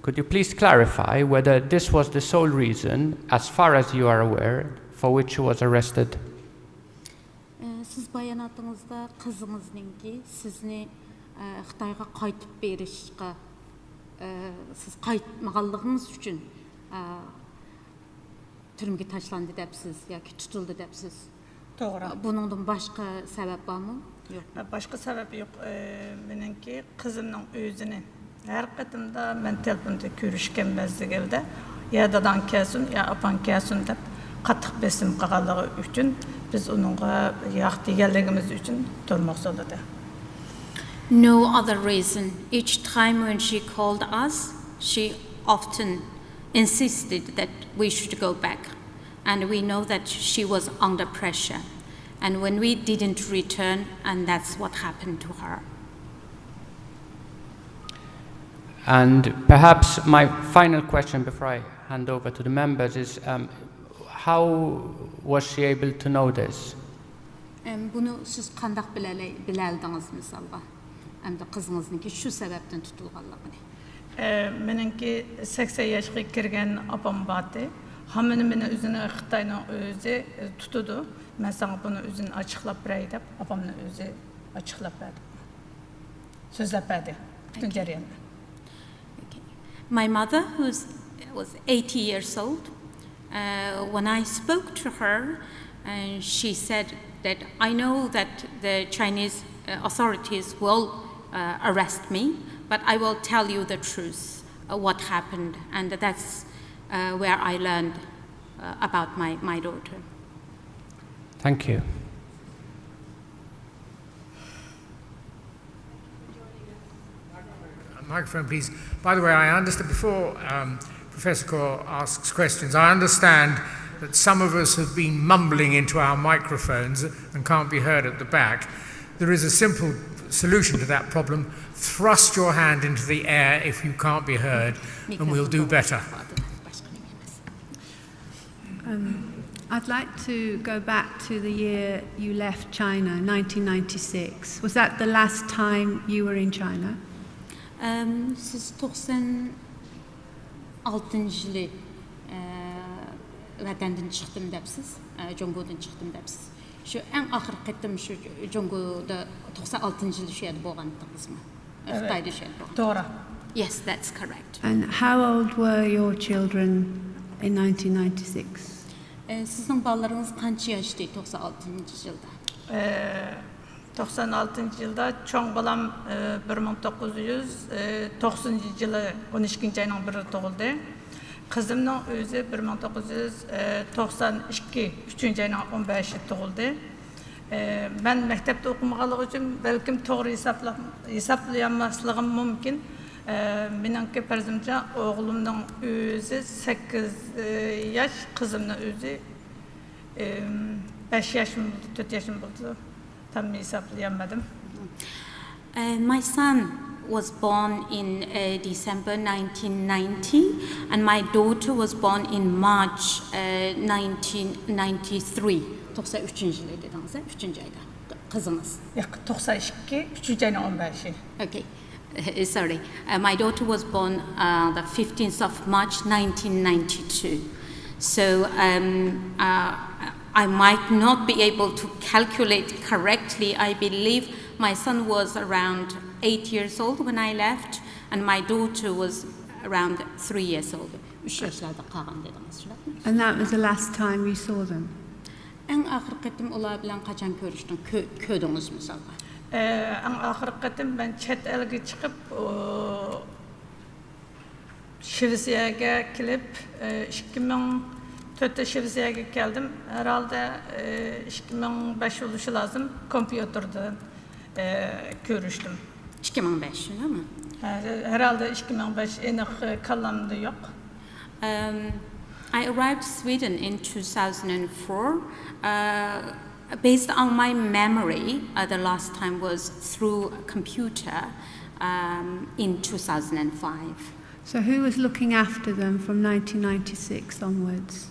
Could you please clarify whether this was the sole reason, as far as you are aware, for which she was arrested? سىز باياناتىڭىزدا قىزىڭىزنىڭكى سىزنى خىتايغا قايتىپ بېرىشقا ئە، سىز قايتمىغانلىقىڭىز ئۈچۈن، ئە، تۈرمىگە تاشلاندى دەپسىز ياكى تۇتۇلدى دەپسىز. توغرا. بۇنىڭدىن باشقا سەۋەب بارمۇ؟ يوق. باشقا سەۋەب يوق. ئى، مېنىڭكى قىزىمنىڭ ئۆزىنى ھەر قېتىمدا مەن تېلېفوندا كۆرۈشكەن مەزگىلدە يا داداڭ كەلسۇن، يا ئاپاڭ كەلسۇن دەپ قاتتىق بېسىم قىلغانلىقى ئۈچۈن بىز ئۇنىڭغا ياق دېگەنلىكىمىز ئۈچۈن تۈرمىگە سولىدى. No other reason. Each time when she called us, she often insisted that we should go back. And we know that she was under pressure. And when we didn't return, and that's what happened to her. And perhaps my final question before I hand over to the members is, um, how was she able to know this? ئەم، بۇنى سىز قانداق بىلەلەي-، بىلەلدىڭىز مىسالغا؟ ئەمدى قىزىڭىزنىڭكى شۇ سەۋەبتىن تۇتۇلغانلىقىنى. ئە، مېنىڭكى سەكسەن ياشقا كىرگەن ئاپام بارتى. ھامىنى مېنى ئۆزىنى خىتاينىڭ ئۆزى، ئە، تۇتىدۇ. مەن ساڭا بۇنى ئۆزىنى ئاچىقلاپ بېرەي دەپ، ئاپامنى ئۆزى ئاچىقلاپ بەردى. سۆزلەپ بەردى پۈتۈن جەرياننى. Okay. My mother, who's was eighty years old, uh, when I spoke to her, and she said that I know that the Chinese uh, authorities will uh, arrest me, but I will tell you the truth, uh, what happened, and that's uh, where I learned uh, about my, my daughter. Thank you. Microphone, please. By the way, I understand before um, Professor Kaur asks questions, I understand that some of us have been mumbling into our microphones and can't be heard at the back. There is a simple solution to that problem. Thrust your hand into the air if you can't be heard, and we'll do better. Um, I'd like to go back to the year you left China, nineteen ninety-six. Was that the last time you were in China? ئەم، سىز توقسان ئالتىنچى يىلى، ئە، ۋەتەندىن چىقتىم دەپسىز، ئە، جۇڭگودىن چىقتىم دەپسىز. شۇ ئەڭ ئاخىرقى قېتىم شۇ جۇڭگودا توقسان ئالتىنچى يىلى شۇ يەردە بولغانتىڭىزمۇ؟ ئەۋەت. خىتايدا شۇ يەردە بولغان. توغرا. Yes, that's correct. And how old were your children in nineteen ninety-six? ئە، سىزنىڭ بالىلىرىڭىز قانچە ياشتى توقسان ئالتىنچى يىلدا؟ ئە، توقسان ئالتىنچى يىلدا چوڭ بالام، ئە، بىر مىڭ توققۇز يۈز توقسىنىنچى يىلى ئون ئىككىنچى ئاينىڭ بىرىدە تۇغۇلدى. قىزىمنىڭ ئۆزى بىر مىڭ توققۇز يۈز توقسان ئىككى ئۈچىنچى ئاينىڭ ئون بەشىدە تۇغۇلدى. ئە، مەن مەكتەپتە ئوقۇمىغانلىقى ئۈچۈن بەلكىم توغرا ھېسابلاپ-، ھېسابلىيالماسلىقىم مۇمكىن. ئە، مېنىڭكى پەرىزىمچە ئوغلۇمنىڭ ئۆزى سەككىز ياش، قىزىمنىڭ ئۆزى ئىم، بەش ياشمۇ بولدى، تۆت ياشمۇ بولدى، تام ھېسابلىيالمىدىم. Uh, my son was born in uh, December nineteen ninety, and my daughter was born in March uh, nineteen ninety-three. توقسان ئۈچىنچى يىلى دېدىڭىز، ئۈچىنچى ئايدا قىزىڭىز. ياق، توقسان ئىككى، ئۈچىنچى ئاينىڭ ئون بەشى. Okay. Uh, sorry, uh, my daughter was born uh, the fifteenth of March nineteen ninety-two. So um, uh, I might not be able to calculate correctly. I believe my son was around eight years old when I left, and my daughter was around three years old. ئۈچ ياشلاردا قالغان دېدىڭىز، شۇنداقمۇ؟ And that was the last time you saw them? ئەڭ ئاخىرقى قېتىم ئۇلار بىلەن قاچان كۆرۈشتۈڭ؟ كۆ-، كۆردىڭىز مىسالغا؟ ئە، ئەڭ ئاخىرقى قېتىم مەن چەت ئەلگە چىقىپ، ئۇ، شىۋېتسىيەگە كېلىپ، ئە، ئىككى مىڭ تۆتتە شىۋېتسىيەگە كەلدىم. ھەرھالدا، ئە، ئىككى مىڭ بەش بولۇشى لازىم، كومپيۇتېردىن، ئە، كۆرۈشتۈم. ئىككى مىڭ بەش، شۇنداقمۇ؟ ھە، ھەرھالدا ئىككى مىڭ بەش، ئېنىق، ئە، كاللامدا يوق. Um, I arrived Sweden in two thousand four. Uh, based on my memory, uh, the last time was through a computer um, in two thousand five. So who was looking after them from nineteen ninety-six onwards?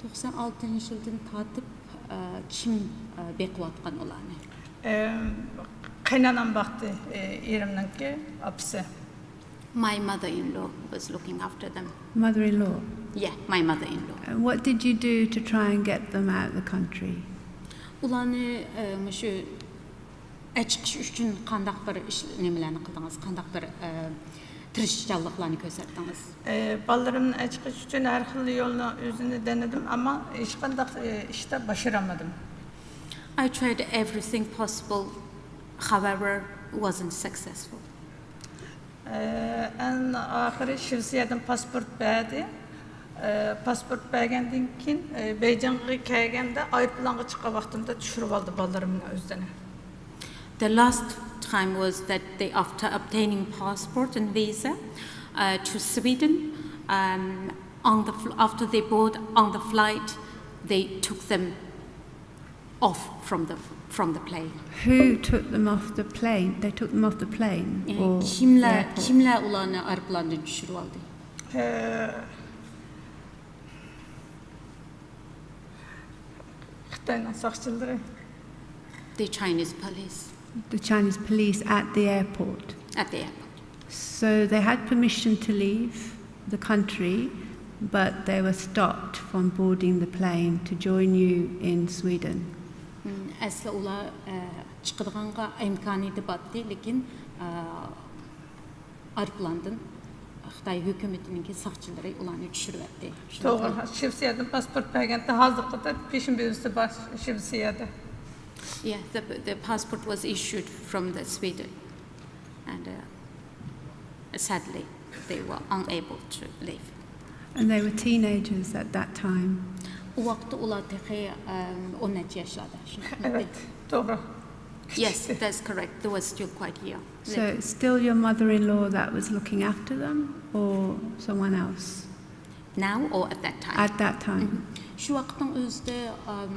توقسان ئالتىنچى يىلدىن تارتىپ ئە، كىم ئە، بېقىۋاتقان ئۇلارنى؟ ئە، قېينانام باقتى، ئە، ئېرىمنىڭكى ئاپىسى. My mother-in-law was looking after them. Mother-in-law. Yeah, my mother-in-law. And what did you do to try and get them out of the country? ئۇلارنى ئە، مۇشۇ ئەچىقىش ئۈچۈن قانداق بىر ئىش، نېمىلەرنى قىلدىڭىز؟ قانداق بىر ئە، تىرىشچانلىقلارنى كۆرسەتتىڭىز؟ ئى، بالىلىرىمنى ئەچىقىش ئۈچۈن ھەر خىل يولنى ئۆزىنى دېنىدىم، ئەمما ھېچقانداق ئى، ئىشتا باشارالمىدىم. I tried everything possible, however, wasn't successful. ئى، ئەڭ ئاخىرى شىۋېتسىيەدىن پاسپورت بەردى. ئى، پاسپورت بەرگەندىن كېيىن ئى، بېيجىڭغا كەلگەندە ئايروپىلانغا چىققان ۋاقتىمدا چۈشۈرۈۋالدى بالىلىرىمنى ئۆزىنى. The last time was that they, after obtaining passport and visa uh, to Sweden, um, on the fl- after they board on the flight, they took them off from the from the plane. Who took them off the plane? They took them off the plane 예, or the kimlar airport? kimlar ularni aeroplandan tushirib oldi? ئى، خىتاينىڭ ساقچىلىرى. The Chinese police The Chinese police at the airport. At the airport. So they had permission to leave the country, but they were stopped from boarding the plane to join you in Sweden. م، ئەسلى ئۇلار ئە، چىقىدىغانغا ئىمكانىيىتى بارتتى، لېكىن ئە، ئايروپىلاندىن خىتاي ھۆكۈمىتىنىڭكى ساقچىلىرى ئۇلارنى چۈشۈرۈۋەتتى. توغرا، شىۋېتسىيەدىن پاسپورت بەرگەندە ھازىرغىچە پېشىن بىۋىزىسى بار شىۋېتسىيەدە. Yeah, the, the passport was issued from the Sweden, and uh, sadly they were unable to leave. And they were teenagers at that time. ئۇ ۋاقىتتا ئۇلار تېخى ئەم، ئون نەچچە ياشلاردا. شۇنداقمۇ؟ ئەۋەت، توغرا. Yes, that's correct. They were still quite young. So it's still your mother in law that was looking after them, or someone else? Now or at that time? At that time. شۇ ۋاقىتنىڭ ئۆزىدە ئەم،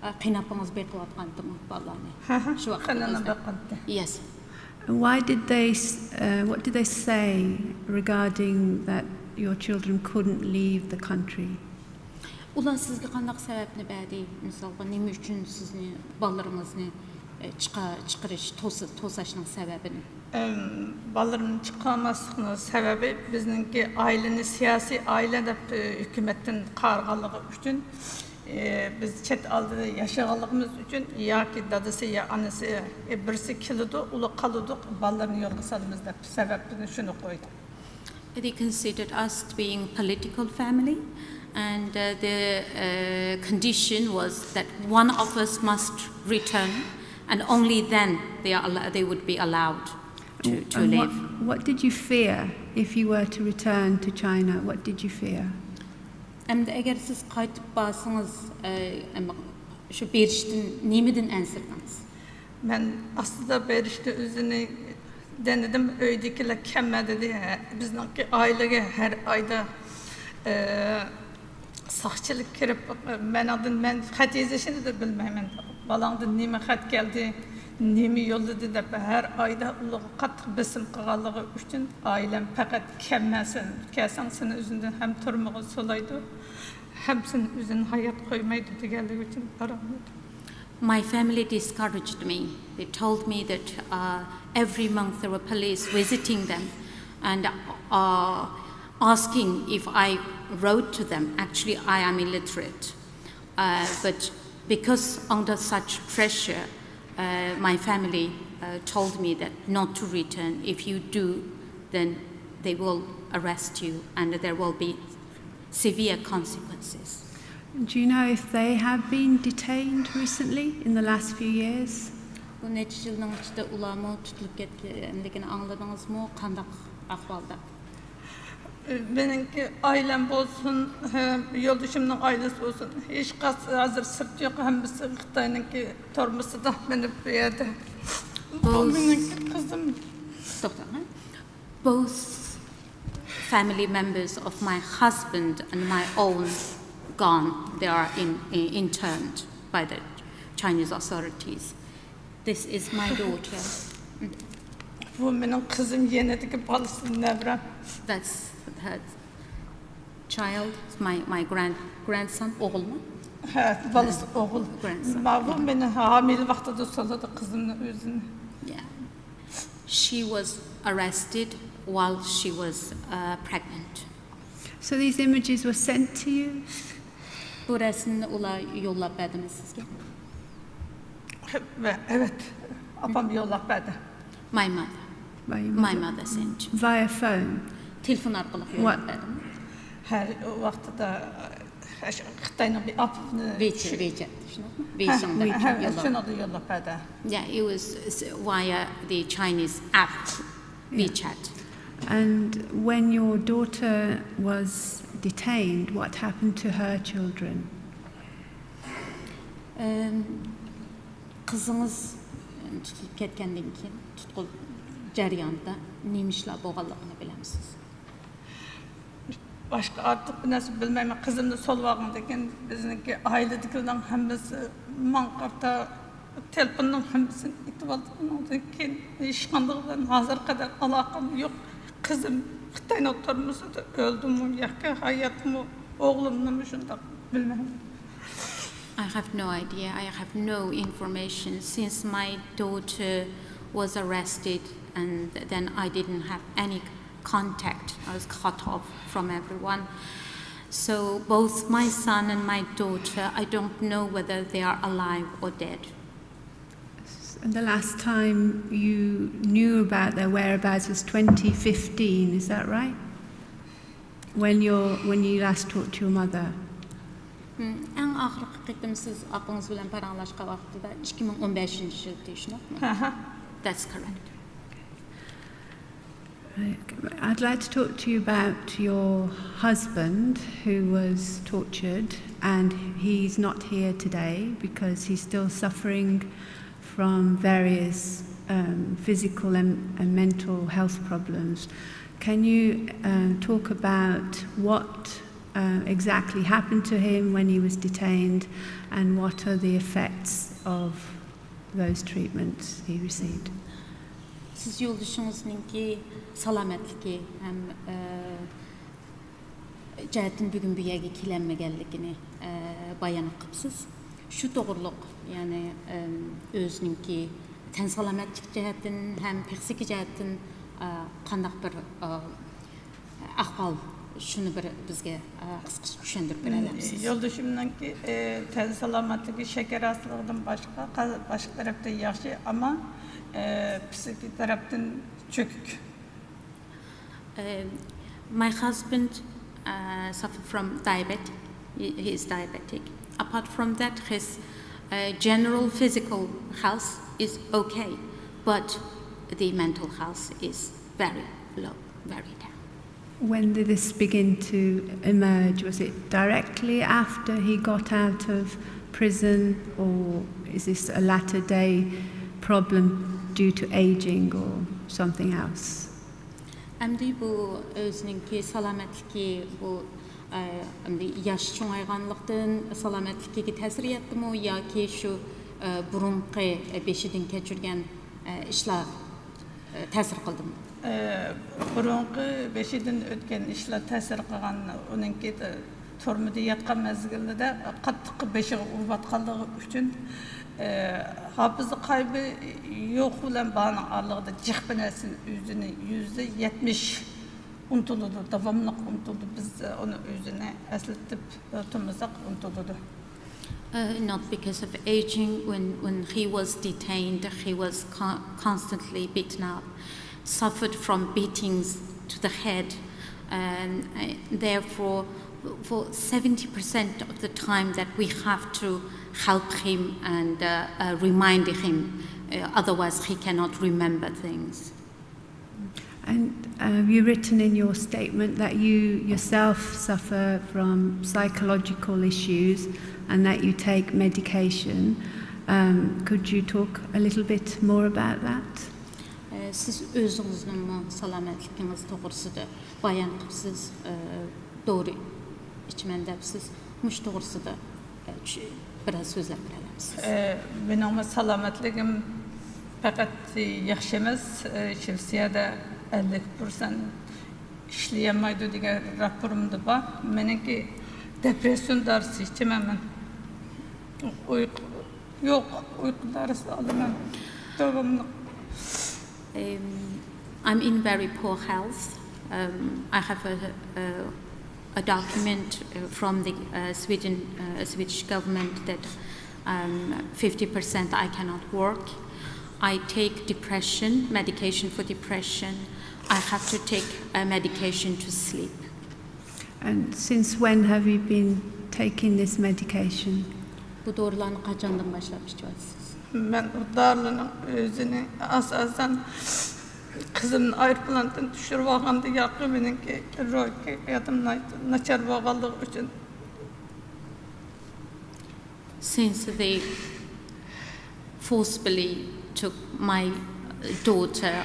ئە، قېيىنئاپىڭىز بېقىۋاتقانتىمۇ بالىلارنى؟ ھە، ھە، شۇ ۋاقىتنىڭ قېيىنئانام ئۆزىدە. باققانتى. Yes. And why did they, s- uh, what did they say regarding that your children couldn't leave the country? ئۇلار سىزگە قانداق سەۋەبنى بەردى؟ مىسالغا، نېمە ئۈچۈن سىزنى، بالىلىرىڭىزنى ئە، چىقا- چىقىرىش، توسا- توساشنىڭ سەۋەبىنى؟ ئەم، بالىلىرىمنى چىقارماسلىقنىڭ سەۋەبى بىزنىڭكى ئائىلىنى سىياسىي ئائىلە دەپ ئە، ھۆكۈمەتتىن قارىغانلىقى ئۈچۈن، ئە، بىز چەت ئەلدە ياشىغانلىقىمىز ئۈچۈن ياكى دادىسى يا ئانىسى ئە، بىرسى كېلىدۇ، ئۇلار قالىدۇ، بالىلىرىنى يولغا سالىمىز دەپ سەۋەبنى شۇنى قويدى. They considered us being political family, and uh, the uh, condition was that one of us must return, and only then they, are, allo- they would be allowed to, to And leave. What, what did you fear if you were to return to China? What did you fear? ئەمدى ئەگەر سىز قايتىپ بارسىڭىز، ئە، ئەمما شۇ بېرىشتىن نېمىدىن ئەنسىرىدىڭىز؟ مەن ئاستىدا بېرىشنى ئۆزىنى دېنىدىم، ئۆيدىكىلەر كەلمە دېدى. ھە، بىزنىڭكى ئائىلىگە ھەر ئايدا ئە، ساقچىلار كىرىپ، مېنىڭدىن، مەن خەت يېزىشنى بىلمەيمەن. بالاڭدىن نېمە خەت كەلدى، نېمە يوللىدى دەپ ھەر ئايدا ئۇلارغا قاتتىق بېسىم قىلغانلىقى ئۈچۈن ئائىلەم پەقەت كەلمەسۇن، كەلسەڭ سېنى ئۆزۈڭدىن ھەم تۈرمىگە سولايدۇ، ھەم سېنى ئۆزىنى ھايات قويمايدۇ دېگەنلىكى ئۈچۈن بارالمىدىم. My family discouraged me. They told me that uh, every month there were police visiting them and uh, asking if I wrote to them. Actually, I am illiterate. Uh, but because under such pressure, uh, my family uh, told me that not to return. If you do, then they will arrest you and there will be severe consequences. Do you know if they have been detained recently in the last few years? بۇ نەچچە يىلنىڭ ئىچىدە ئۇلارمۇ تۇتۇلۇپ كەتكەنلىكىنى ئاڭلىدىڭىزمۇ؟ قانداق ئەھۋالدا؟ مېنىڭكى ئائىلەم بولسۇن، يولدىشىمنىڭ ئائىلىسى بولسۇن، ھېچقايسى ھازىر سىرت يوق، ھەممىسى خىتاينىڭكى تۈرمىسىدا مېنى بۇ يەردە. بۇ مېنىڭكى قىزىم. توختاڭ. Both family members of my husband and my own gone. They are in, in, interned by the Chinese authorities. This is my daughter. بۇ مېنىڭ قىزىم، يېنىدىكى بالىسى نەۋرەم. That's her child, my, my grand, grandson, ئوغۇلمۇ؟ ھە، بالىسى ئوغۇل. Grandson. ماۋۇ مېنى ھامىلە ۋاقتىدا سولىدى قىزىمنى ئۆزىنى. Yeah. She was arrested while she was uh, pregnant. So these images were sent to you? بۇ رەسىمنى ئۇلار يوللاپ بەردىمۇ سىزگە؟ ھە، ئەۋەت، ئاپام يوللاپ بەردى. My mother. My mother sent. Via phone. تېلېفون ئارقىلىق يوللاپ بەردىم. ھەر ۋاقتىدا خىتاينىڭ بىر ئاپنى، ۋېچەت، ۋېچەت، شۇنداقمۇ؟ ۋېيشىڭدا يوللاپ. شۇنىڭدا يوللاپ بەردى. Yeah, it was via the Chinese app, WeChat. And when your daughter was detained, what happened to her children? قىزىڭىز تۇتۇلۇپ كەتكەندىن كېيىن تۇتقۇن جەريانىدا نېمە ئىشلار بولغانلىقىنى بىلەمسىز؟ باشقا ئارتۇق بىر نەرسە بىلمەيمەن. قىزىمنى سولىۋالغاندىن كېيىن بىزنىڭكى ئائىلىدىكىلەرنىڭ ھەممىسى ماڭا قارىتا تېلېفوننىڭ ھەممىسىنى ئېتىۋالدى. ئۇنىڭدىن كېيىن ھېچقاندىقى بىلەن ھازىرغا قەدەر ئالاقەم يوق. قىزىم خىتاينىڭ تۈرمىسىدە ئۆلدىمۇ ياكى ھاياتمۇ، ئوغلۇمنىمۇ شۇنداق بىلمەيمەن. I have no idea. I have no information since my daughter was arrested, and then I didn't have any contact. I was cut off from everyone. So both my son and my daughter, I don't know whether they are alive or dead. And the last time you knew about their whereabouts was twenty fifteen, is that right? When your, when you last talked to your mother? ئەڭ ئاخىرقى قېتىم سىز ئاپىڭىز بىلەن پاراڭلاشقان ۋاقتىدا ئىككى مىڭ ئون بەشىنچى يىل، شۇنداقمۇ؟ That's correct. I'd like to talk to you about your husband who was tortured, and he's not here today because he's still suffering from various um, physical and, and mental health problems. Can you uh, talk about what uh, exactly happened to him when he was detained, and what are the effects of those treatments he received? سىز يولدىشىڭىزنىڭكى سالامەتلىكى ھەم، ئە، جەھەتتىن بۈگۈن بۇ يەرگە كېلەلمىگەنلىكىنى، ئە، بايان قىپسىز. شۇ توغرۇلۇق، يەنى، ئەم، ئۆزىنىڭكى تەن سالامەتلىك جەھەتتىن ھەم پىسخىكا جەھەتتىن، ئە، قانداق بىر، ئە، ئەھۋال، شۇنى بىر بىزگە، ئە، قىسقىچە چۈشەندۈرۈپ بېرەلەمسىز؟ يولدىشىمنىڭكى، ئە، تەن سالامەتلىكى شەكەر ھاستىلىقىدىن باشقا، قا-، باشقا تەرەپتىن ياخشى، ئەمما، ئە، پىسخىكا تەرەپتىن چۆكۈك. Um, my husband uh, suffer from diabetes. He he is diabetic. Apart from that, his uh, general physical health is okay, but the mental health is very low, very down. When did this begin to emerge? Was it directly after he got out of prison, or is this a latter day problem due to aging or something else? ئەمدى بۇ ئۆزىنىڭكى سالامەتلىكى، بۇ، ئە، ئەمدى ياش چوڭايغانلىقتىن سالامەتلىكىگە تەسىر يەتتىمۇ ياكى شۇ، ئە، بۇرۇنقى بېشىدىن كەچۈرگەن، ئە، ئىشلار، ئە، تەسىر قىلدىمۇ؟ ئە، بۇرۇنقى بېشىدىن ئۆتكەن ئىشلار تەسىر قىلغان، ئۇنىڭكى تۈرمىدە ياتقان مەزگىلىدە قاتتىق بېشىغا ئۇرۇۋاتقانلىقى ئۈچۈن، ئى، ھاپىزلىق قايبى يوق بىلەن بارنىڭ ئارىلىقىدا جىق بىر نەرسىنى ئۆزىنى يۈزدە يەتمىش ئۇنتۇلىدۇ، داۋاملىق ئۇنتۇلىدۇ. بىز ئۇنى ئۆزىنى ئەسلىتىپ تۇرمىساق ئۇنتۇلىدۇ. Uh, not because of aging. When, when he was detained, he was con- constantly beaten up, suffered from beatings to the head, and uh, therefore, for seventy percent of the time that we have to help him and uh, uh, remind him, uh, otherwise, he cannot remember things. And uh, you've written in your statement that you yourself suffer from psychological issues and that you take medication. Um, could you talk a little bit more about that? سىز ئۆزىڭىزنىڭمۇ سالامەتلىكىڭىز توغرىسىدا بايان قىپسىز، دورا ئىچىمەن دەپسىز. مۇشۇ توغرىسىدا بىر ئاز سۆزلەپ بېرەلەمسىز؟ مېنىڭمۇ سالامەتلىكىم پەقەت ياخشى ئەمەس. شىۋېتسىيەدە ئەللىك پىرسەنت ئىشلىيەلمەيدۇ دېگەن راپورۇمدا بار. مېنىڭكى دېپرېسسىيون دارىسى ئىچىمەن مەن. ئۇيقۇ يوق، ئۇيقۇ دارىسى ئالىمەن داۋاملىق. Um, I'm in very poor health. Um, I have a, a, a document uh, from the uh, Sweden, uh, Swedish government that um, fifty percent I cannot work. I take depression, medication for depression. I have to take a medication to sleep. And since when have you been taking this medication? بۇ دورىلارنى قاچاندىن باشلاپ ئىچىۋاتىسىز؟ مەن ئۇ دارىلارنىڭ ئۆزىنى ئاساسەن قىزىمنى ئايروپىلاندىن چۈشۈرۈپ ئالغاندىن كېيىن مېنىڭكى روھىي ھالىتىم ناچار بولغانلىقى ئۈچۈن Since they forcibly took my daughter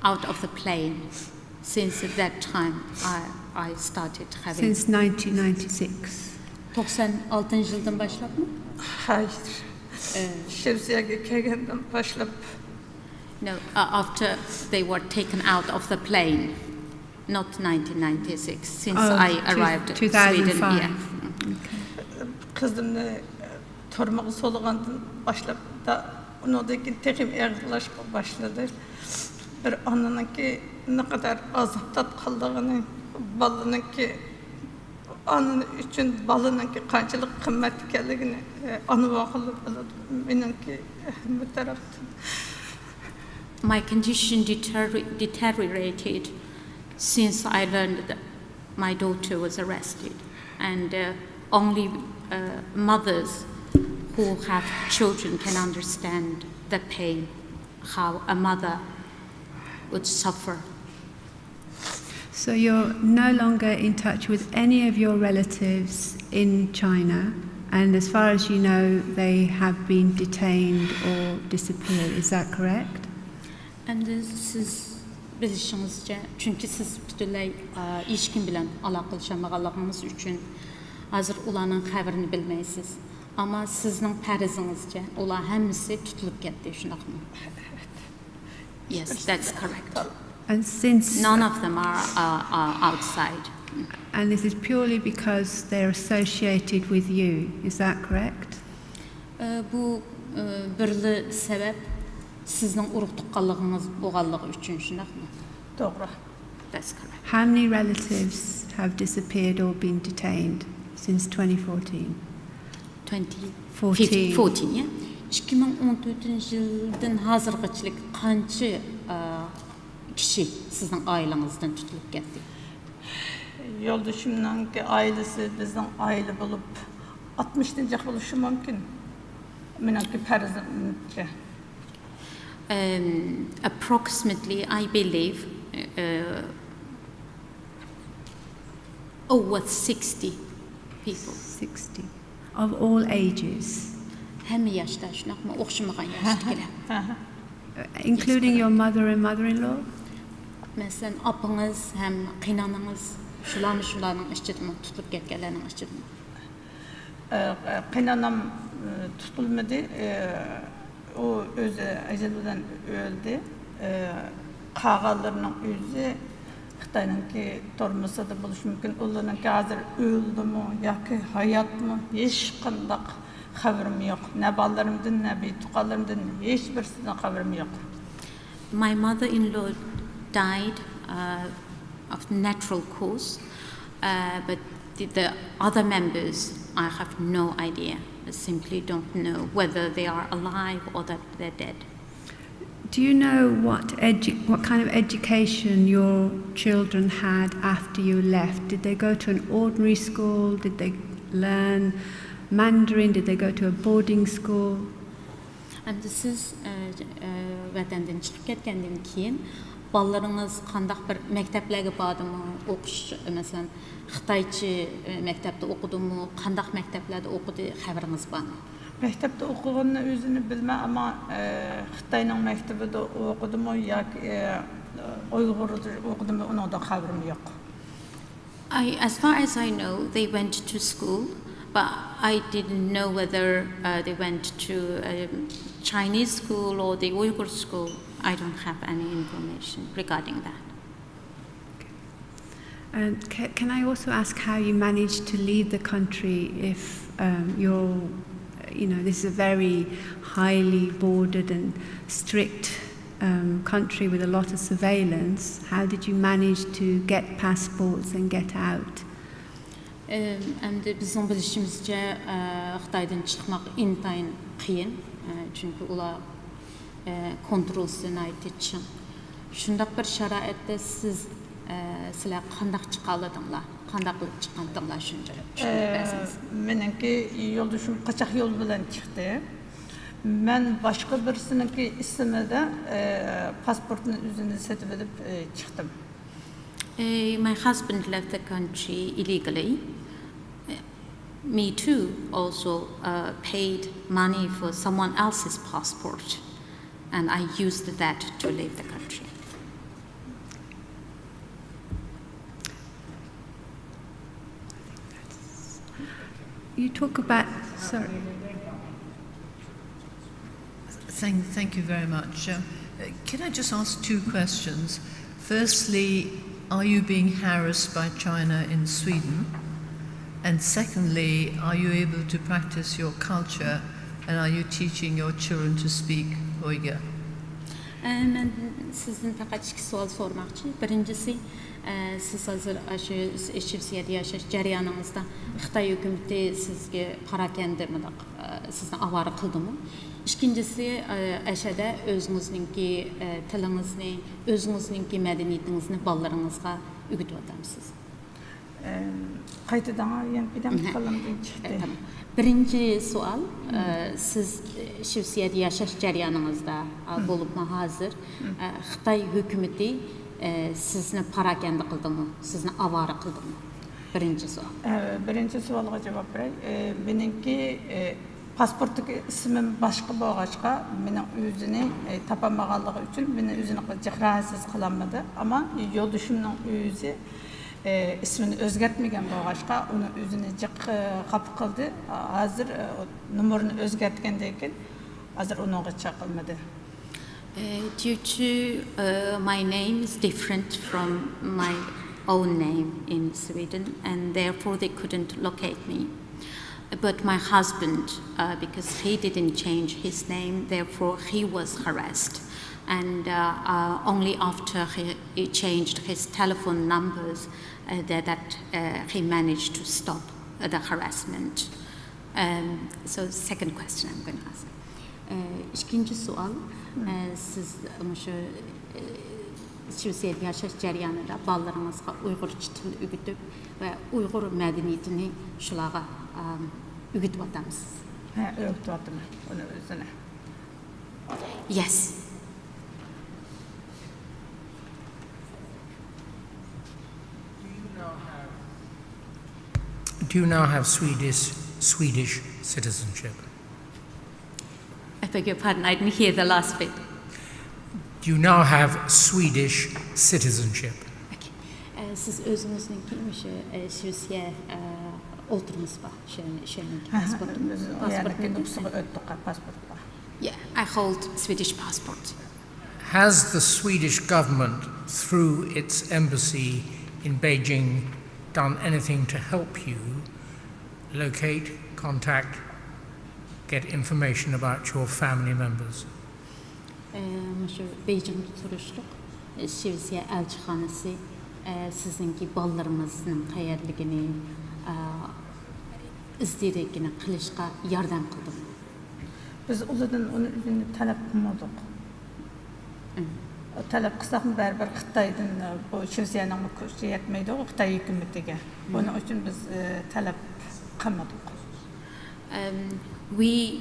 out of the plane, since that time I, I started having. Since nineteen ninety-six. توقسان ئالتىنچى يىلدىن باشلاپمۇ؟ ھايىر، شىۋېتسىيەگە كەلگەندىن باشلاپ. No, uh, after they were taken out of the plane, not nineteen ninety-six, since Oh, I two- arrived two thousand Sweden. five. Yeah. قىزىمنى تۈرمىگە سولىغاندىن باشلاپ، ئۇنىڭدىن كېيىن تېخىمۇ ئېغىرلاشقا باشلىدى. بىر ئانىنىڭكى نەقەدەر ئازاب تارتقانلىقىنى، بالىنىڭكى ئانا ئۈچۈن بالىنىڭكى قانچىلىك قىممەت ئىكەنلىكىنى ئانا بولغانلار بىلىدۇ. مېنىڭكى ھەممە تەرەپتىن. My condition deterior- deteriorated since I learned that my daughter was arrested. And uh, only uh, mothers who have children can understand the pain, how a mother would suffer. So you're no longer in touch with any of your relatives in China, and as far as you know, they have been detained or disappeared. Is that correct? ئەمدى سىز بىلىشىڭىزچە، چۈنكى سىز پۈتۈنلەي ئا، ھېچكىم بىلەن ئالاقىلىشالمىغانلىقىڭىز ئۈچۈن ھازىر ئۇلارنىڭ خەۋىرىنى بىلمەيسىز. ئەمما سىزنىڭ پەرىزىڭىزچە ئۇلار ھەممىسى تۇتۇلۇپ كەتتى، شۇنداقمۇ؟ Yes, that's correct. And since None of them are, are, are outside. And this is purely because they're associated with you. Is that correct? ئە، بۇ ئە، بىرلا سەۋەب سىزنىڭ ئۇرۇق تۇغقانلىقىڭىز بولغانلىقى ئۈچۈن، شۇنداقمۇ؟ توغرا. That's correct. How many relatives have disappeared or been detained since twenty fourteen? Twenty Fourteen. Fourteen, yeah. ئىككى مىڭ ئون تۆتىنچى يىلدىن ھازىرغىچىلىك قانچە ئە، كىشى سىزنىڭ ئائىلىڭىزدىن تۇتۇلۇپ كەتتى؟ يولدىشىمنىڭكى ئائىلىسى بىزنىڭ ئائىلە بولۇپ، ئاتمىشتىن جىق بولۇشى مۇمكىن. مېنىڭكى پەرىزىمچە. Um, approximately, I believe, uh, over sixty people. Sixty. Of all ages. ھەممە ياشتا، شۇنداقمۇ؟ ئوخشىمىغان ياشتىكىلەر. Including your mother and mother-in-law? مەسىلەن، ئاپىڭىز ھەم قېينانىڭىز، شۇلارمۇ شۇلارنىڭ ئىچىدىمۇ، تۇتۇلۇپ كەتكەنلەرنىڭ ئىچىدىمۇ؟ ئە، قېينانام ئە، تۇتۇلمىدى. ئە، ئۇ ئۆزى ئەجەل بىلەن ئۆلدى. ئە، قالغانلىرىنىڭ ئۆزى خىتاينىڭكى تۈرمىسىدە بولۇشى مۇمكىن. ئۇلارنىڭكى ھازىر ئۆلدىمۇ ياكى ھاياتمۇ، ھېچقانداق خەۋىرىم يوق. نە بالىلىرىمدىن، نە بىر تۇغقانلىرىمدىن، ھېچ بىرسىدىن خەۋىرىم يوق. My mother-in-law died uh, of natural cause, uh, but the, the other members, I have no idea. I simply don't know whether they are alive or that they're dead. Do you know what edu- what kind of education your children had after you left? Did they go to an ordinary school? Did they learn Mandarin? Did they go to a boarding school? ئەمدى سىز ئە، ئە، ۋەتەندىن چىقىپ كەتكەندىن كېيىن بالىلىرىڭىز قانداق بىر مەكتەپلەرگە باردىمۇ؟ ئوقۇش، مەسىلەن، خىتايچە ئە، مەكتەپتە ئوقۇدىمۇ؟ قانداق مەكتەپلەردە ئوقۇدى؟ خەۋىرىڭىز بارمۇ؟ مەكتەپتە ئوقۇغىنىنى ئۆزىنى بىلمەن، ئەمما ئە، خىتاينىڭ مەكتىپىدە ئوقۇدىمۇ ياكى ئە، ئۇيغۇردا ئوقۇدىمۇ، ئۇنىڭدىن خەۋىرىم يوق. I, as far as I know, they went to school, but I didn't know whether uh, they went to a Chinese school or the Uyghur school. I don't have any information regarding that. And ca- can I also ask how you managed to leave the country if um, you're, you know, this is a very highly bordered and strict um, country with a lot of surveillance. How did you manage to get passports and get out? ئەمدى بىزنىڭ بىلىشىمىزچە، خىتايدىن چىقماق ئىنتايىن قىيىن، چۈنكى ئۇلار كونترولسى ناھايىتى چىڭ. شۇنداق بىر شارائىتتا سىز، ئە، سىلەر قانداق چىقالىدىڭلار؟ قانداق قىلىپ چىقالىدىڭلار شۇنچە؟ چۈشەندۈرۈپ بەرسىڭىز. مېنىڭكى يولدىشىم قاچاق يول بىلەن چىقتى. مەن باشقا بىرسىنىڭكى ئىسمىدا، ئە، پاسپورتنى ئۆزىنى سېتىۋېلىپ، ئە، چىقتىم. Uh, my husband left the country illegally. Uh, Me too also, uh, paid money for someone else's passport, and I used that to leave the country. You talk about, sorry. Thank, thank you very much. Um, uh, can I just ask two questions? Firstly, are you being harassed by China in Sweden? And secondly, are you able to practice your culture and are you teaching your children to speak Uyghur? ئە، مەن سىزدىن پەقەت ئىككى سوئال سورىماقچى. بىرىنچىسى، ئە، سىز ھازىر ئاشۇ شىۋسىيەدە ياشاش جەريانىڭىزدا خىتاي ھۆكۈمىتى سىزگە پاراكەندە مۇنداق، ئە، سىزنى ئاۋارە قىلدىمۇ؟ ئىككىنچىسى، ئە، ئەشەدە ئۆزىڭىزنىڭكى، ئە، تىلىڭىزنى، ئۆزىڭىزنىڭكى مەدەنىيىتىڭىزنى بالىلىرىڭىزغا ئۆگىتىۋاتامسىز؟ ئەم، قايتىدىڭ، يەنە بىردەم كاللامدىن چىقتى. ئە، تامام. بىرىنچى سوئال، ئە، سىز، ئە، شىۋسىيەدە ياشاش جەريانىڭىزدا، ئە، بولۇپمۇ ھازىر، ئە، خىتاي ھۆكۈمىتى، ئە، سىزنى پاراكەندە قىلدىمۇ، سىزنى ئاۋارە قىلدىمۇ؟ بىرىنچى سوئال. ئە، بىرىنچى سوئالغا جاۋاب بېرەي. ئە، مېنىڭكى، ئە، پاسپورتتىكى ئىسمىم باشقا بولغاچقا، مېنىڭ ئۆزىنى، ئە، تاپالمىغانلىقى ئۈچۈن مېنى ئۆزىنى جىق راھەتسىز قىلالمىدى. ئەمما يولدىشىمنىڭ ئۆزى ئىسمىنى ئۆزگەرتمىگەن بولغاچقا، ئۇنى ئۆزىنى جىق، ئە، خاپا قىلدى. ھازىر، ئە، نومۇرىنى ئۆزگەرتكەندىن كېيىن، ھازىر ئۇنىڭغا چاقالمىدى. Uh, due to, uh, my name is different from my own name in Sweden, and therefore they couldn't locate me. But my husband, uh, because he didn't change his name, therefore he was harassed. And, uh, uh, only after he, he changed his telephone numbers, uh, that, that, uh, he managed to stop, uh, the harassment. Um, so second question I'm gonna ask. ئىككىنچى سوئال، ئە، سىز مۇشۇ، ئە، شىۋېتسىيەدە ياشاش جەريانىدا بالىلىرىڭىزغا ئۇيغۇرچە تىل ئۆگىتىپ ۋە ئۇيغۇر مەدەنىيىتىنى شۇلارغا، ئام، ئۆگىتىۋاتامسىز؟ ھە، ئۆگىتىۋاتىمەن ئۇنى ئۆزىنى. Yes. Do you now have Swedish, Swedish citizenship? I beg your pardon, I didn't hear the last bit. You now have Swedish citizenship. Okay. ئە، سىز ئۆزىڭىزنىڭكى مۇشۇ، ئە، شىۋېتسىيە، ئە، ئولتۇرمىسى بار، شۇ، شۇنىڭكى پاسپورتى. بىز ئۇ يەرنىڭكى نۇپۇسىغا ئۆتتۇق، پاسپورت بار. Yeah, I hold Swedish passport. Has the Swedish government, through its embassy in Beijing, done anything to help you locate, contact, get information about your family members? ئە، مۇشۇ بېيجىڭدا تۇرۇشلۇق، ئە، شىۋېتسىيە ئەلچىخانىسى، ئە، سىزنىڭكى بالىلىرىڭىزنىڭ قەيەردىلىكىنى، ئە، ئىز-دېرىكىنى قىلىشقا ياردەم قىلدىمۇ؟ بىز ئۇلاردىن ئۇنى ئۆزىنى تەلەپ قىلمىدۇق. تەلەپ قىلساقمۇ بەرىبىر خىتايدىن، ئە، بۇ شىۋېتسىيەنىڭمۇ كۈچى يەتمەيدۇ خىتاي ھۆكۈمىتىگە. بۇنىڭ ئۈچۈن بىز، ئە، تەلەپ قىلمىدۇق. Um, we,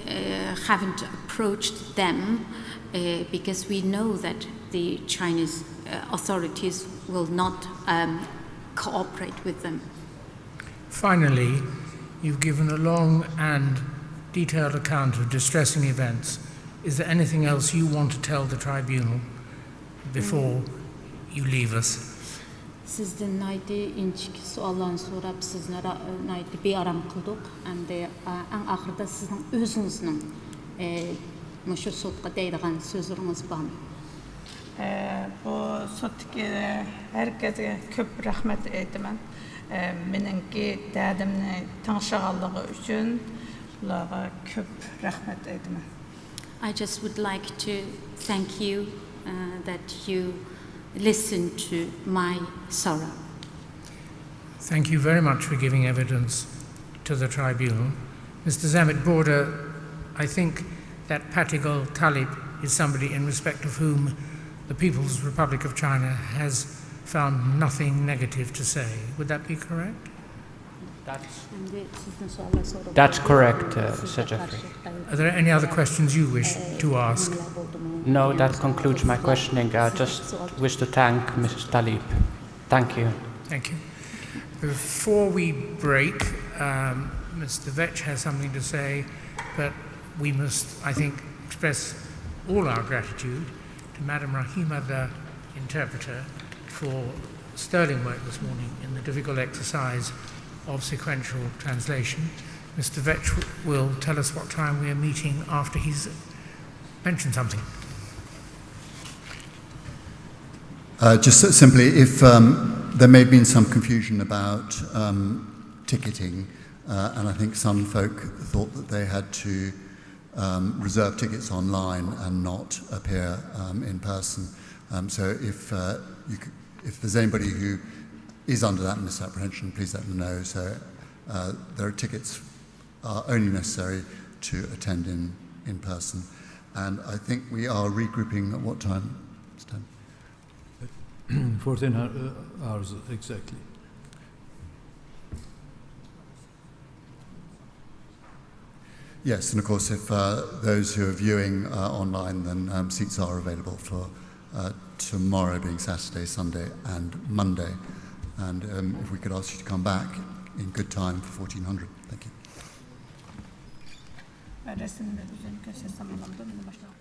uh, haven't approached them, uh, because we know that the Chinese, uh, authorities will not, um, cooperate with them. Finally, you've given a long and detailed account of distressing events. Is there anything else you want to tell the tribunal before you leave us? سىزدىن ناھايىتى ئىنچىكە سوئاللارنى سوراپ، سىزنى را-، ناھايىتى بىئارام قىلدۇق. ئەمدى، ئا، ئەڭ ئاخىرىدا سىزنىڭ ئۆزىڭىزنىڭ، ئە، مۇشۇ سوتقا دەيدىغان سۆزلىرىڭىز بارمۇ؟ ئە، بۇ سوتتىكى ھەر كەسكە كۆپ رەھمەت ئېيتىمەن. ئە، مېنىڭكى دەردىمنى تىڭشىغانلىقى ئۈچۈن ئۇلارغا كۆپ رەھمەت ئېيتىمەن. I just would like to thank you, uh, that you listened to my sorrow. Thank you very much for giving evidence to the tribunal. Mister Zammit Border, I think that Pattigul Talib is somebody in respect of whom the People's Republic of China has found nothing negative to say. Would that be correct? That's, that's correct, uh, Mister Jeffrey. Are there any other questions you wish to ask? No, that concludes my questioning. I just wish to thank Missus Tlaib. Thank you. Thank you. Before we break, um, Mister Vetch has something to say, but we must, I think, express all our gratitude to Madam Rahima, the interpreter, for sterling work this morning in the difficult exercise of sequential translation. Mister Vetch will tell us what time we are meeting after he's mentioned something. Uh, just simply, if um, there may have been some confusion about um, ticketing, uh, and I think some folk thought that they had to um, reserve tickets online and not appear um, in person. Um, so if uh, you c if there's anybody who is under that misapprehension, please let them know. So uh, there are tickets are only necessary to attend in, in person. And I think we are regrouping at what time? It's ten. fourteen hours exactly. Yes, and of course, if uh, those who are viewing uh, online, then um, seats are available for uh, tomorrow, being Saturday, Sunday, and Monday. And um, if we could ask you to come back in good time for fourteen hundred. Thank you. Resimde düzeni köşesi anlamda bunu başlamak.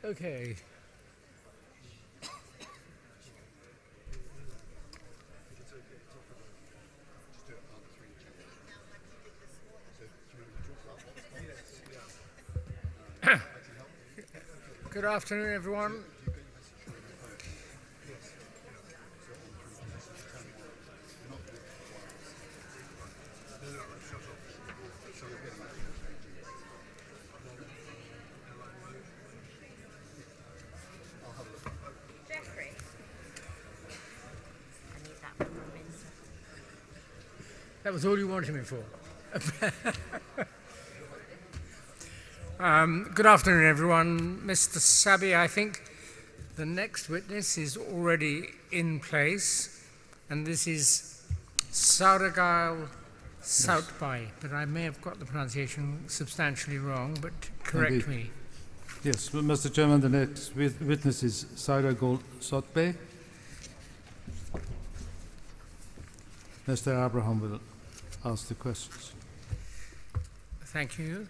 Okay. Good afternoon, everyone. Jeffrey. I need that for my mince. That was all you wanted me for. Um, good afternoon, everyone. Mister Sabi, I think the next witness is already in place, and this is Sauragal Sautbai, but I may have got the pronunciation substantially wrong, but correct me. Yes, but Mister Chairman, the next wit-, witness is Sauragal Sautbai. Mister Abraham will ask the questions. Thank you.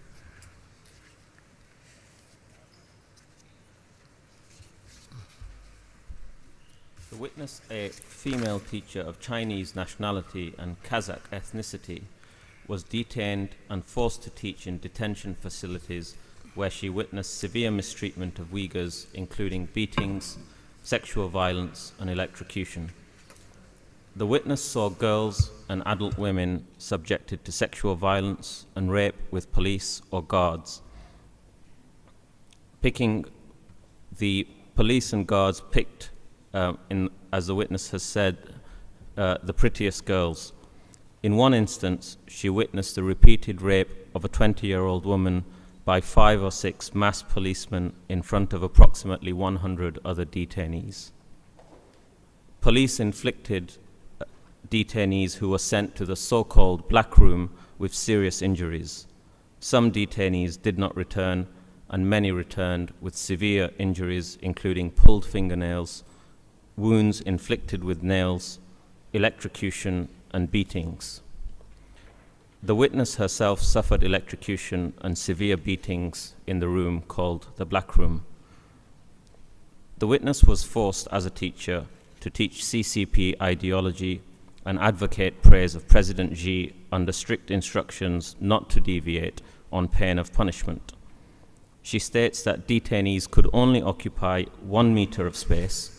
The witness, a female teacher of Chinese nationality and Kazakh ethnicity, was detained and forced to teach in detention facilities where she witnessed severe mistreatment of Uyghurs, including beatings, sexual violence, and electrocution. The witness saw girls and adult women subjected to sexual violence and rape with police or guards. Picking, the police and guards picked, uh, in, as the witness has said, uh, the prettiest girls. In one instance, she witnessed the repeated rape of a twenty-year-old woman by five or six masked policemen in front of approximately one hundred other detainees. Police inflicted, uh, detainees who were sent to the so-called black room with serious injuries. Some detainees did not return, and many returned with severe injuries, including pulled fingernails, wounds inflicted with nails, electrocution, and beatings. The witness herself suffered electrocution and severe beatings in the room called the Black Room. The witness was forced as a teacher to teach C C P ideology and advocate prayers of President Xi under strict instructions not to deviate on pain of punishment. She states that detainees could only occupy one meter of space,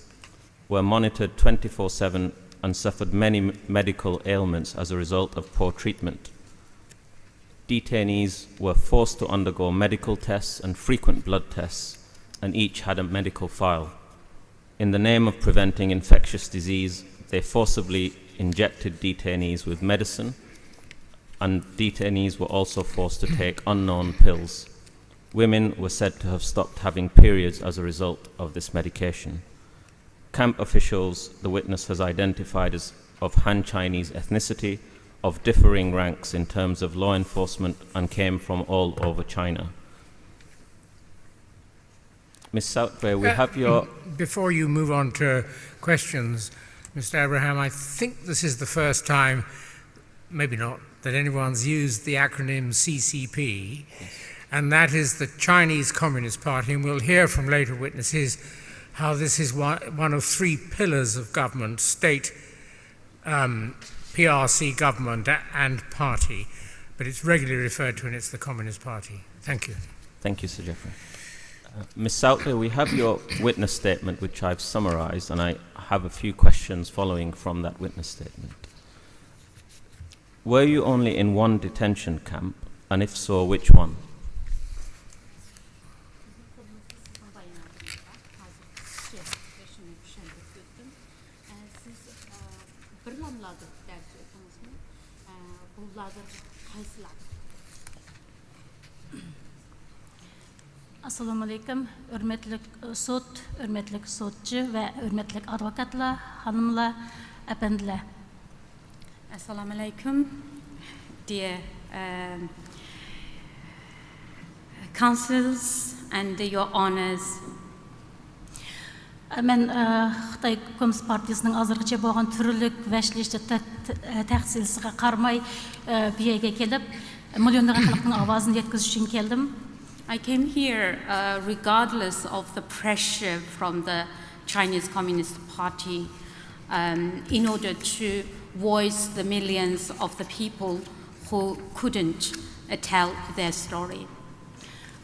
were monitored twenty-four seven, and suffered many m-, medical ailments as a result of poor treatment. Detainees were forced to undergo medical tests and frequent blood tests, and each had a medical file. In the name of preventing infectious disease, they forcibly injected detainees with medicine, and detainees were also forced to take unknown pills. Women were said to have stopped having periods as a result of this medication. Camp officials, the witness has identified as of Han Chinese ethnicity, of differing ranks in terms of law enforcement, and came from all over China. Miss Southway, we Uh, have your before you move on to questions, Mister Abraham, I think this is the first time, maybe not, that anyone's used the acronym C C P, and that is the Chinese Communist Party, and we'll hear from later witnesses how this is one, one of three pillars of government, state, um, P R C government a-, and party, but it's regularly referred to and it's the Communist Party. Thank you. Thank you, Sir Jeffrey. Uh, Miss Southway, we have your witness statement, which I've summarized, and I have a few questions following from that witness statement. Were you only in one detention camp, and if so, which one? سىز، ئە، بىرلا لاگېردا دەرس ئۆتتىڭىزمۇ؟ ئە، بۇ لاگېر قايسى لاگېر؟ ئەسسالامۇئەلەيكۇم، ھۆرمەتلىك سوت، ھۆرمەتلىك سوتچى ۋە ھۆرمەتلىك ئادۋوكاتلار، خانىملار، ئەپەندىلەر. ئەسسالامۇئەلەيكۇم. Dear, um, counsels and your honors. مەن، ئە، خىتاي كوممۇنىست پارتىيىسىنىڭ ھازىرغىچە بولغان تۈرلۈك ۋەھشىيلىشىش تە-، تە-، تەھدىتلىرىگە قارىماي، ئە، بۇ يەرگە كېلىپ، مىليونلىغان خەلقنىڭ ئاۋازىنى يەتكۈزۈش ئۈچۈن كەلدىم. I came here uh, regardless of the pressure from the Chinese Communist Party um, in order to voice the millions of the people who couldn't uh, tell their story.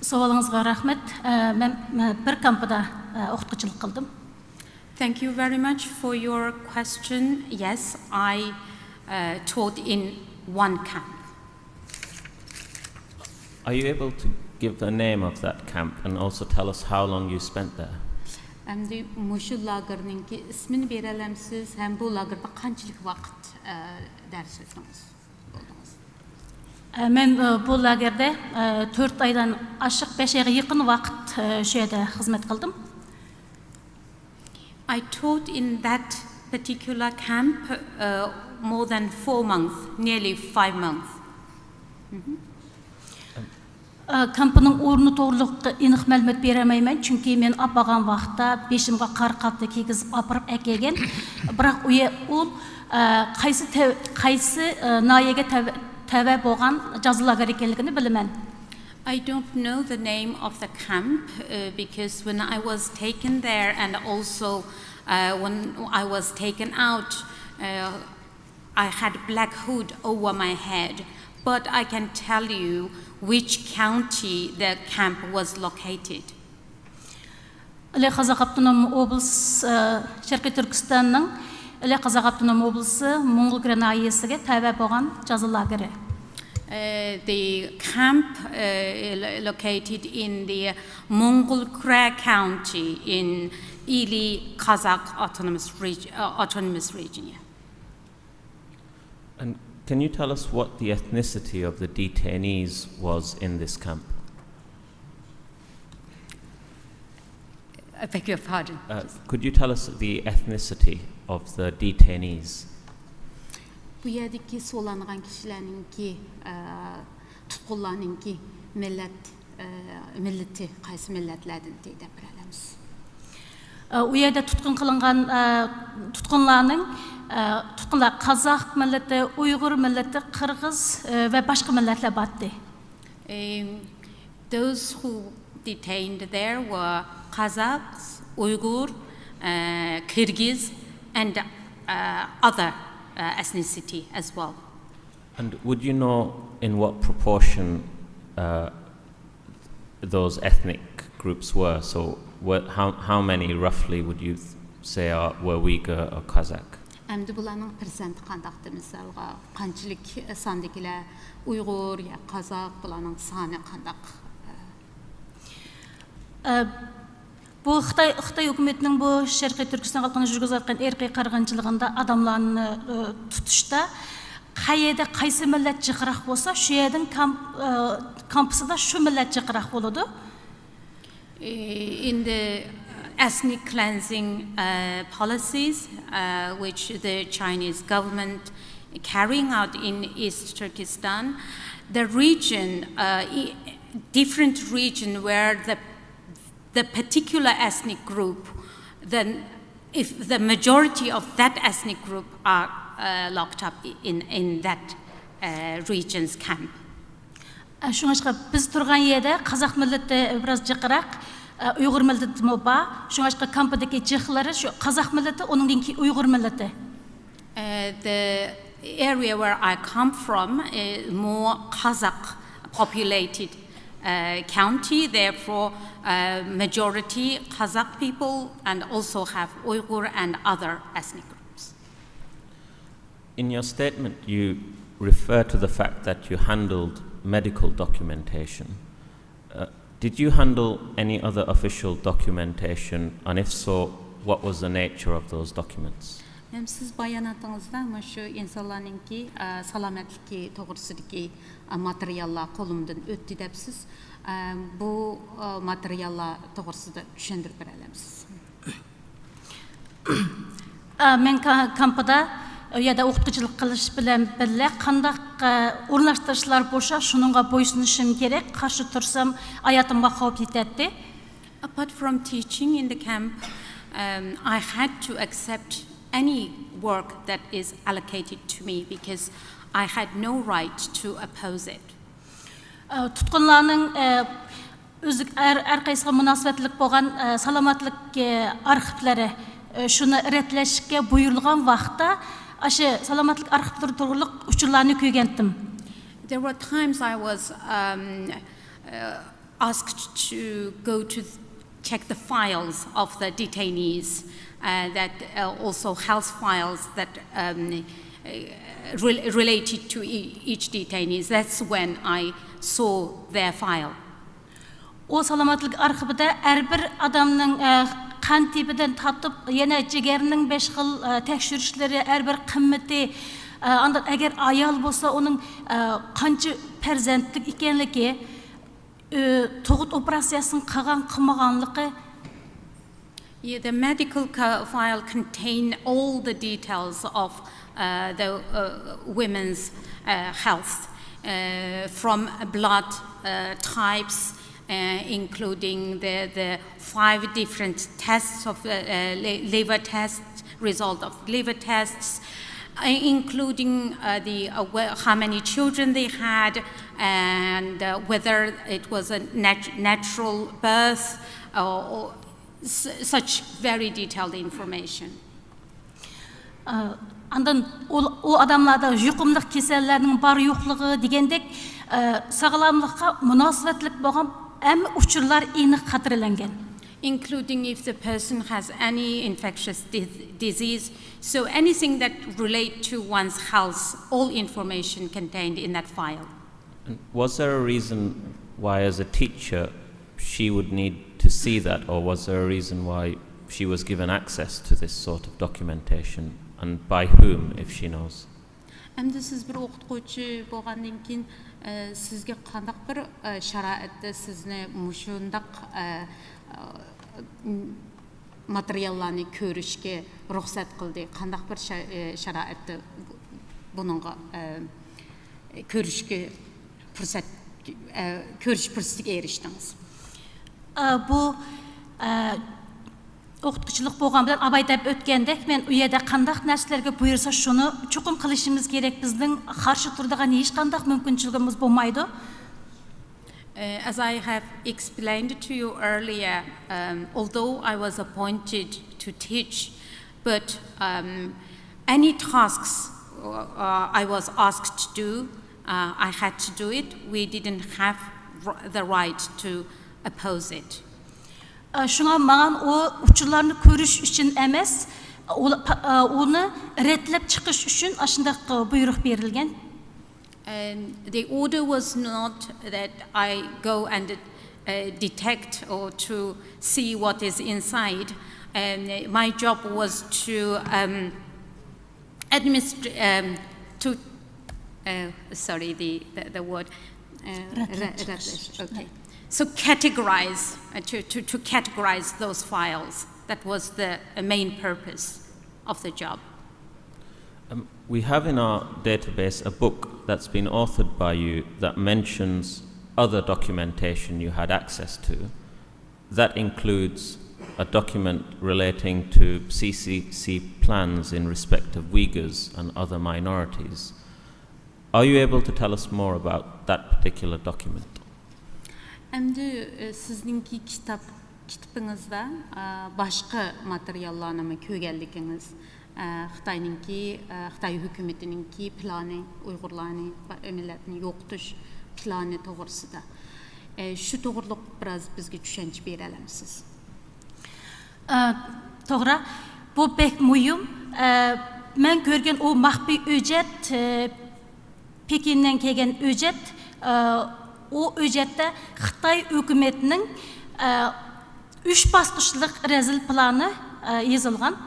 سوئالىڭىزغا رەھمەت. ئە، مەن، مەن بىر كامپىدا، ئە، ئوقۇتقۇچىلىق قىلدىم. Thank you very much for your question. Yes, I uh, taught in one camp. Are you able to give the name of that camp and also tell us how long you spent there? ئەمدى مۇشۇ لاگېرنىڭكى ئىسمىنى بېرەلەمسىز ھەم بۇ لاگېردا قانچىلىك ۋاقىت ئە، دەرس ئۆتتىڭىز؟ بولدىڭىز؟ ئە، مەن، ئە، بۇ لاگېردا، ئە، تۆت ئايدىن ئاشۇق بەش ئايغا يېقىن ۋاقىت، ئە، شۇ يەردە خىزمەت قىلدىم. I taught in that particular camp uh, more than four months, nearly five months. ئە، كامپنىڭ ئورنى توغرىلىق ئېنىق مەلۇمات بېرەلمەيمەن، چۈنكى مەن ئاپارغان ۋاقىتتا بېشىمغا قارا قاپتەك كىيگۈزۈپ ئاپىرىپ ئەكەلگەن. بىراق ئۇ يە-، ئۇ، ئە، قايسى تەۋ-، قايسى، ئە، ناھىيەگە تەۋە، تەۋە بولغان جازا لاگېرى ئىكەنلىكىنى بىلىمەن. I don't know the name of the camp uh, because when I was taken there and also uh, when I was taken out, uh, I had black hood over my head. But I can tell you which county the camp was located. ئىلى قازاق ئاپتونوم ئوبلاس، ئە، شەرقىي تۈركىستاننىڭ ئىلى قازاق ئاپتونوم ئوبلىسى موڭغۇلكۈرە ناھىيەسىگە تەۋە بولغان جازا لاگېرى. Uh, the camp uh, lo- located in the Mongolkura County in Ili Kazakh Autonomous, Reg- uh, Autonomous Region. Yeah. And can you tell us what the ethnicity of the detainees was in this camp? I beg your pardon. Uh, could you tell us the ethnicity of the detainees? بۇ يەردىكى سولانغان كىشىلەرنىڭكى، ئە، تۇتقۇنلارنىڭكى مىللەت، ئە، مىللىتى قايسى مىللەتلەردىن دەپ بېرەلەمسىز؟ ئە، ئۇ يەردە تۇتقۇن قىلىنغان، ئە، تۇتقۇنلارنىڭ، ئە، تۇتقۇنلار قازاق مىللىتى، ئۇيغۇر مىللىتى، قىرغىز، ئە، ۋە باشقا مىللەتلەر بار ئىدى. Um, those who detained there were Kazakhs, Uyghur, uh, Kyrgyz, and uh, other uh, ethnicity as well. And would you know in what proportion uh, those ethnic groups were? So, what, how, how many roughly would you th- say are, were Uyghur or Kazakh? ئەمدى بۇلارنىڭ پىرسەنتى قانداقتى؟ مىسالغا، قانچىلىك ساندىكىلەر ئۇيغۇر يا قازاق، بۇلارنىڭ سانى قانداق؟ ئە، بۇ خىتاي، خىتاي ھۆكۈمىتىنىڭ بۇ شەرقىي تۈركىستان خەلقىنى يۈرگۈزۈۋاتقان ئىرقىي قىرغىنچىلىقىدا ئادەملەرنى، ئە، تۇتۇشتا قەيەردە قايسى مىللەت جىقراق بولسا، شۇ يەردىن كامپ، ئە، كامپۇسىدا شۇ مىللەت جىقراق بولىدۇ. In the ethnic cleansing uh, policies uh, which the Chinese government carrying out in East Turkestan, the region, uh, i- different region where the the particular ethnic group, then if the majority of that ethnic group are uh, locked up in, in that uh, region's camp. ئە، شۇڭلاشقا بىز تۇرغان يەردە قازاق مىللىتى بىراز جىقراق، ئە، ئۇيغۇر مىللىتىمۇ بار. شۇڭلاشقا كامپىدىكى جىقلىرى شۇ قازاق مىللىتى، ئۇنىڭدىن كېيىن ئۇيغۇر مىللىتى. Uh, the area where I come from is more Kazakh populated uh, county, therefore uh, majority Kazakh people and also have Uyghur and other ethnic groups. In your statement, you refer to the fact that you handled medical documentation. Uh, did you handle any other official documentation, and if so, what was the nature of those documents? ھەم سىز باياناتىڭىزدا مۇشۇ ئىنسانلارنىڭكى ئە، سالامەتلىكى توغرىسىدىكى ئە، ماتېرىياللار قولۇمدىن ئۆتتى دەپسىز. ئە، بۇ ئە، ماتېرىياللار توغرىسىدا چۈشەندۈرۈپ بېرەلەمسىز؟ ئە، مەن كا- كامپىدا، ئۇ يەردە ئوقۇتقۇچىلىق قىلىش بىلەن بىللە قانداق، ئە، ئورۇنلاشتۇرۇشلار بولسا، شۇنىڭغا بويسۇنۇشۇم كېرەك. قارشى تۇرسام، ھاياتىمغا خەۋپ يېتەتتى. Apart from teaching in the camp, um, I had to accept any work that is allocated to me because I had no right to oppose it. ئە، تۇتقۇنلارنىڭ، ئە، ئۆزلۈك ھەر، ھەر قايسىغا مۇناسىۋەتلىك بولغان، ئە، سالامەتلىك، ئە، ئارخىپلىرى، ئە، شۇنى رەتلەشكە بۇيرۇلغان ۋاقىتتا، ئاشۇ سالامەتلىك ئارخىپلىرى توغرۇلۇق ئۇچۇرلارنى كۆرگەنتىم. There were times I was, um, uh, asked to go to check the files of the detainees, uh, that, uh, also health files that, um, uh, rel-, related to e-, each detainees. That's when I saw their file. ئۇ سالامەتلىك ئارخىپىدا ھەر بىر ئادەمنىڭ، ئە، قان تىپىدىن تارتىپ، يەنە جىگەرنىڭ بەش خىل، ئە، تەكشۈرۈشلىرى، ھەر بىر قىممىتى، ئە، ئاندىن ئەگەر ئايال بولسا، ئۇنىڭ، ئە، قانچە پەرزەنتلىك ئىكەنلىكى، ئۆ، تۇغۇت ئوپېراتسىيەسىنى قىلغان، قىلمىغانلىقى. Yeah, the medical co-, file contain all the details of, uh, the, uh, women's, uh, health, uh, from blood, uh, types, uh, including the, the five different tests of, uh, uh, li-, liver tests, result of liver tests, uh, including, uh, the, uh, whe-, how many children they had, and, uh, whether it was a nat-, natural birth, or, or s-, such very detailed information. ئاندىن ئۇ، ئۇ ئادەملەردە يۇقۇملۇق كېسەللەرنىڭ بار يوقلۇقى دېگەندەك، ئە، ساغلاملىققا مۇناسىۋەتلىك بولغان ھەممە ئۇچۇرلار ئېنىق خاتىرىلەنگەن. Including if the person has any infectious di-, disease. So anything that relate to one's health, all information contained in that file. And was there a reason why, as a teacher, she would need to see that, or was there a reason why she was given access to this sort of documentation, and by whom, if she knows? ئەمدى سىز بىر ئوقۇتقۇچى بولغاندىن كېيىن، ئە، سىزگە قانداق بىر، ئە، شارائىتتا سىزنى مۇشۇنداق، ئە، ئە، ماتېرىياللارنى كۆرۈشكە رۇخسەت قىلدى؟ قانداق بىر شا-، ئە، شارائىتتا بۇ-، بۇنىڭغا، ئە، كۆرۈشكە پۇرسەت، ئە، كۆرۈش پۇرسىتىگە ئېرىشتىڭىز؟ ئە، بۇ، ئە، ئوقۇتقۇچىلىق بولغان بىلەن ئاباي دەپ ئۆتكەندەك، مەن ئۇ يەردە قانداق نەرسىلەرگە بۇيرۇسا، شۇنى چوقۇم قىلىشىمىز كېرەك. بىزنىڭ قارشى تۇرىدىغان ھېچقانداق مۇمكىنچىلىكىمىز بولمايدۇ. Uh, as I have explained to you earlier, um, although I was appointed to teach, but, um, any tasks, uh, I was asked to do, uh, I had to do it. We didn't have r-, the right to oppose it. ئە، شۇڭا ماڭا ئۇ ئۇچۇرلارنى كۆرۈش ئۈچۈن ئەمەس، ئۇ-، پا-، ئە، ئۇنى رەتلەپ چىقىش ئۈچۈن ئاشۇنداق، ئە، بۇيرۇق بېرىلگەن. And the order was not that I go and, uh, detect or to see what is inside. And my job was to, um, administ-, um, to, uh, sorry, the, the, the word, uh, رەتلەش. رە-، رەتلەش. Okay. So categorize, uh, to, to, to categorize those files. That was the, uh, main purpose of the job. Um, we have in our database a book that's been authored by you that mentions other documentation you had access to. That includes a document relating to C C C plans in respect of Uyghurs and other minorities. Are you able to tell us more about that particular document? ئەمدى، ئە، سىزنىڭكى كىتاب، كىتابىڭىزدا، ئە، باشقا ماتېرىياللارنىمۇ كۆرگەنلىكىڭىز، ئە، خىتاينىڭكى، ئە، خىتاي ھۆكۈمىتىنىڭكى پىلانى، ئۇيغۇرلارنى، مىللەتنى يوقىتىش پىلانى توغرىسىدا. ئە، شۇ توغرىلىق بىراز بىزگە چۈشەنچە بېرەلەمسىز؟ ئە، توغرا. بۇ بەك مۇھىم. ئە، مەن كۆرگەن ئۇ مەخپىي ھۆججەت، ئە، پېكىندىن كەلگەن ھۆججەت. ئە، ئۇ ھۆججەتتە خىتاي ھۆكۈمىتىنىڭ، ئە، ئۈچ باسقۇچلۇق رەزىل پىلانى، ئە، يېزىلغان.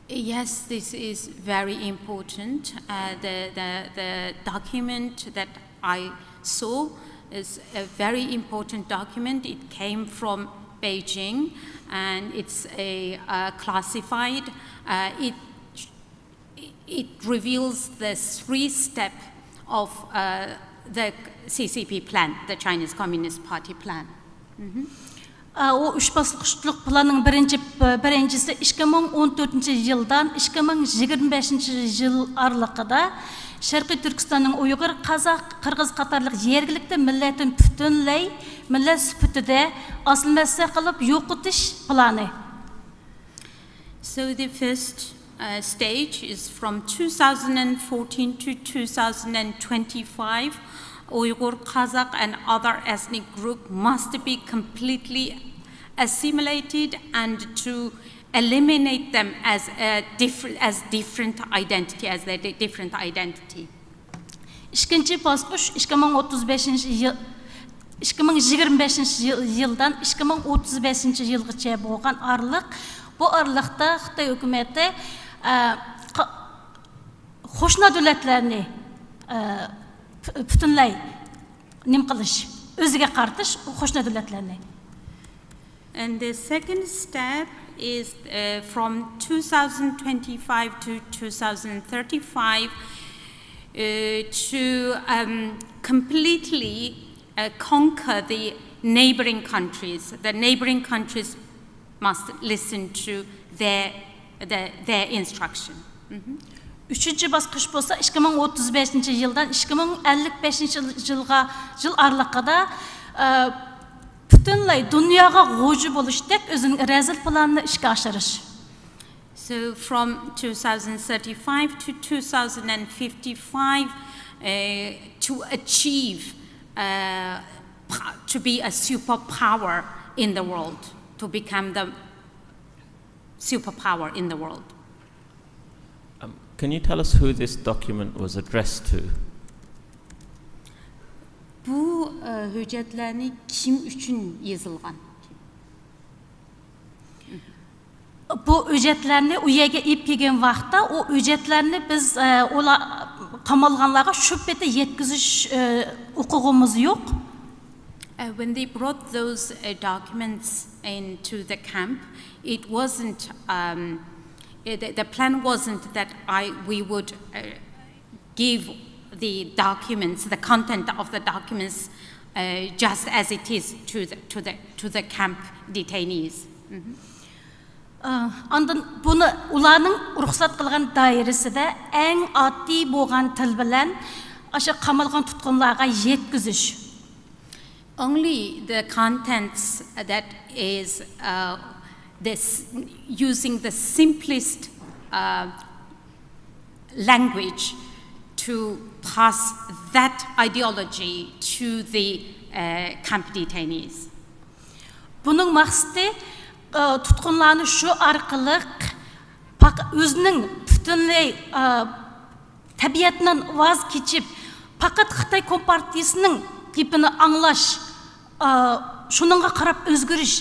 Yes, this is very important. Uh, the, the, the document that I saw is a very important document. It came from Beijing, and it's a, uh, classified. Uh, it, it reveals the three step of, uh, the C C P plan, the Chinese Communist Party plan. ئا، ئۇ ئۈچ باسقۇچلۇق پىلاننىڭ بىرىنچى، بىرىنچىسى ئىككى مىڭ ئون تۆتىنچى يىلدىن ئىككى مىڭ يىگىرمە بەشىنچى يىل ئارىلىقىدا شەرقىي تۈركىستاننىڭ ئۇيغۇر، قازاق، قىرغىز قاتارلىق يەرگىلىكتە مىللەتنى پۈتۈنلەي مىللەت سۈپىتىدە ئاسسىمىلياتسىيە قىلىپ يوقىتىش پىلانى. So the first uh, stage is from two thousand fourteen to two thousand twenty-five. Uyghur, Kazakh, and other ethnic group must be completely assimilated and to eliminate them as a different, as different identity, as a di- different identity. ئىككىنچى باسقۇچ ئىككى مىڭ ئوتتۇز بەشىنچى يىل، ئىككى مىڭ يىگىرمە بەشىنچى يىل، يىلدىن ئىككى مىڭ ئوتتۇز بەشىنچى يىلغىچە بولغان ئارىلىق. بۇ ئارىلىقتا خىتاي ھۆكۈمىتى، ئە، قا- قوشنا دۆلەتلەرنى، ئە، پۈ- پۈتۈنلەي نېمە قىلىش، ئۆزىگە قارىتىش قوشنا دۆلەتلەرنى. And the second step is uh, from two thousand twenty-five to two thousand thirty-five uh, to um, completely uh, conquer the neighboring countries. The neighboring countries must listen to their, their, their instruction. ئۈچىنچى باسقۇچ بولسا ئىككى مىڭ ئوتتۇز بەشىنچى يىلدىن ئىككى مىڭ ئەللىك بەشىنچى يىلغا، يىل ئارىلىقىدا، ئە، پۈتۈنلەي دۇنياغا غۇژى بولۇشتەك ئۆزىنىڭ رەزىل پىلانىنى ئىشقا ئاشۇرۇش. So from two thousand thirty-five to two thousand fifty-five uh, to achieve uh, pa- to be a superpower in the world, to become the superpower in the world. Um, can you tell us who this document was addressed to? بۇ ئە، ھۆججەتلەرنى كىم ئۈچۈن يېزىلغان؟ بۇ ھۆججەتلەرنى ئۇ يەرگە ئېلىپ كەلگەن ۋاقىتتا، ئۇ ھۆججەتلەرنى بىز، ئە، ئۇلار قامالغانلارغا شۇ پېتى يەتكۈزۈش، ئە، ھوقۇقىمىز يوق. Uh, when they brought those uh, documents into the camp, it wasn't, um, eh, the, the plan wasn't that I, we would uh, give the documents, the content of the documents, uh, just as it is to the, to the, to the camp detainees. ئاندىن بۇنى ئۇلارنىڭ رۇخسەت قىلغان دائىرىسىدە ئەڭ ئاددىي بولغان تىل بىلەن ئاشۇ قامالغان تۇتقۇنلارغا يەتكۈزۈش. Only the contents that is uh, this using the simplest uh, language to pass that ideology to the uh, camp detainees. بۇنىڭ مەقسىتى، ئە، تۇتقۇنلارنى شۇ ئارقىلىق پاق- ئۆزىنىڭ پۈتۈنلەي، ئە، تەبىئەتتىن ۋاز كېچىپ، پەقەت خىتاي كومپارتىيىسىنىڭ گېپىنى ئاڭلاش، ئە، شۇنىڭغا قاراپ ئۆزگىرىش،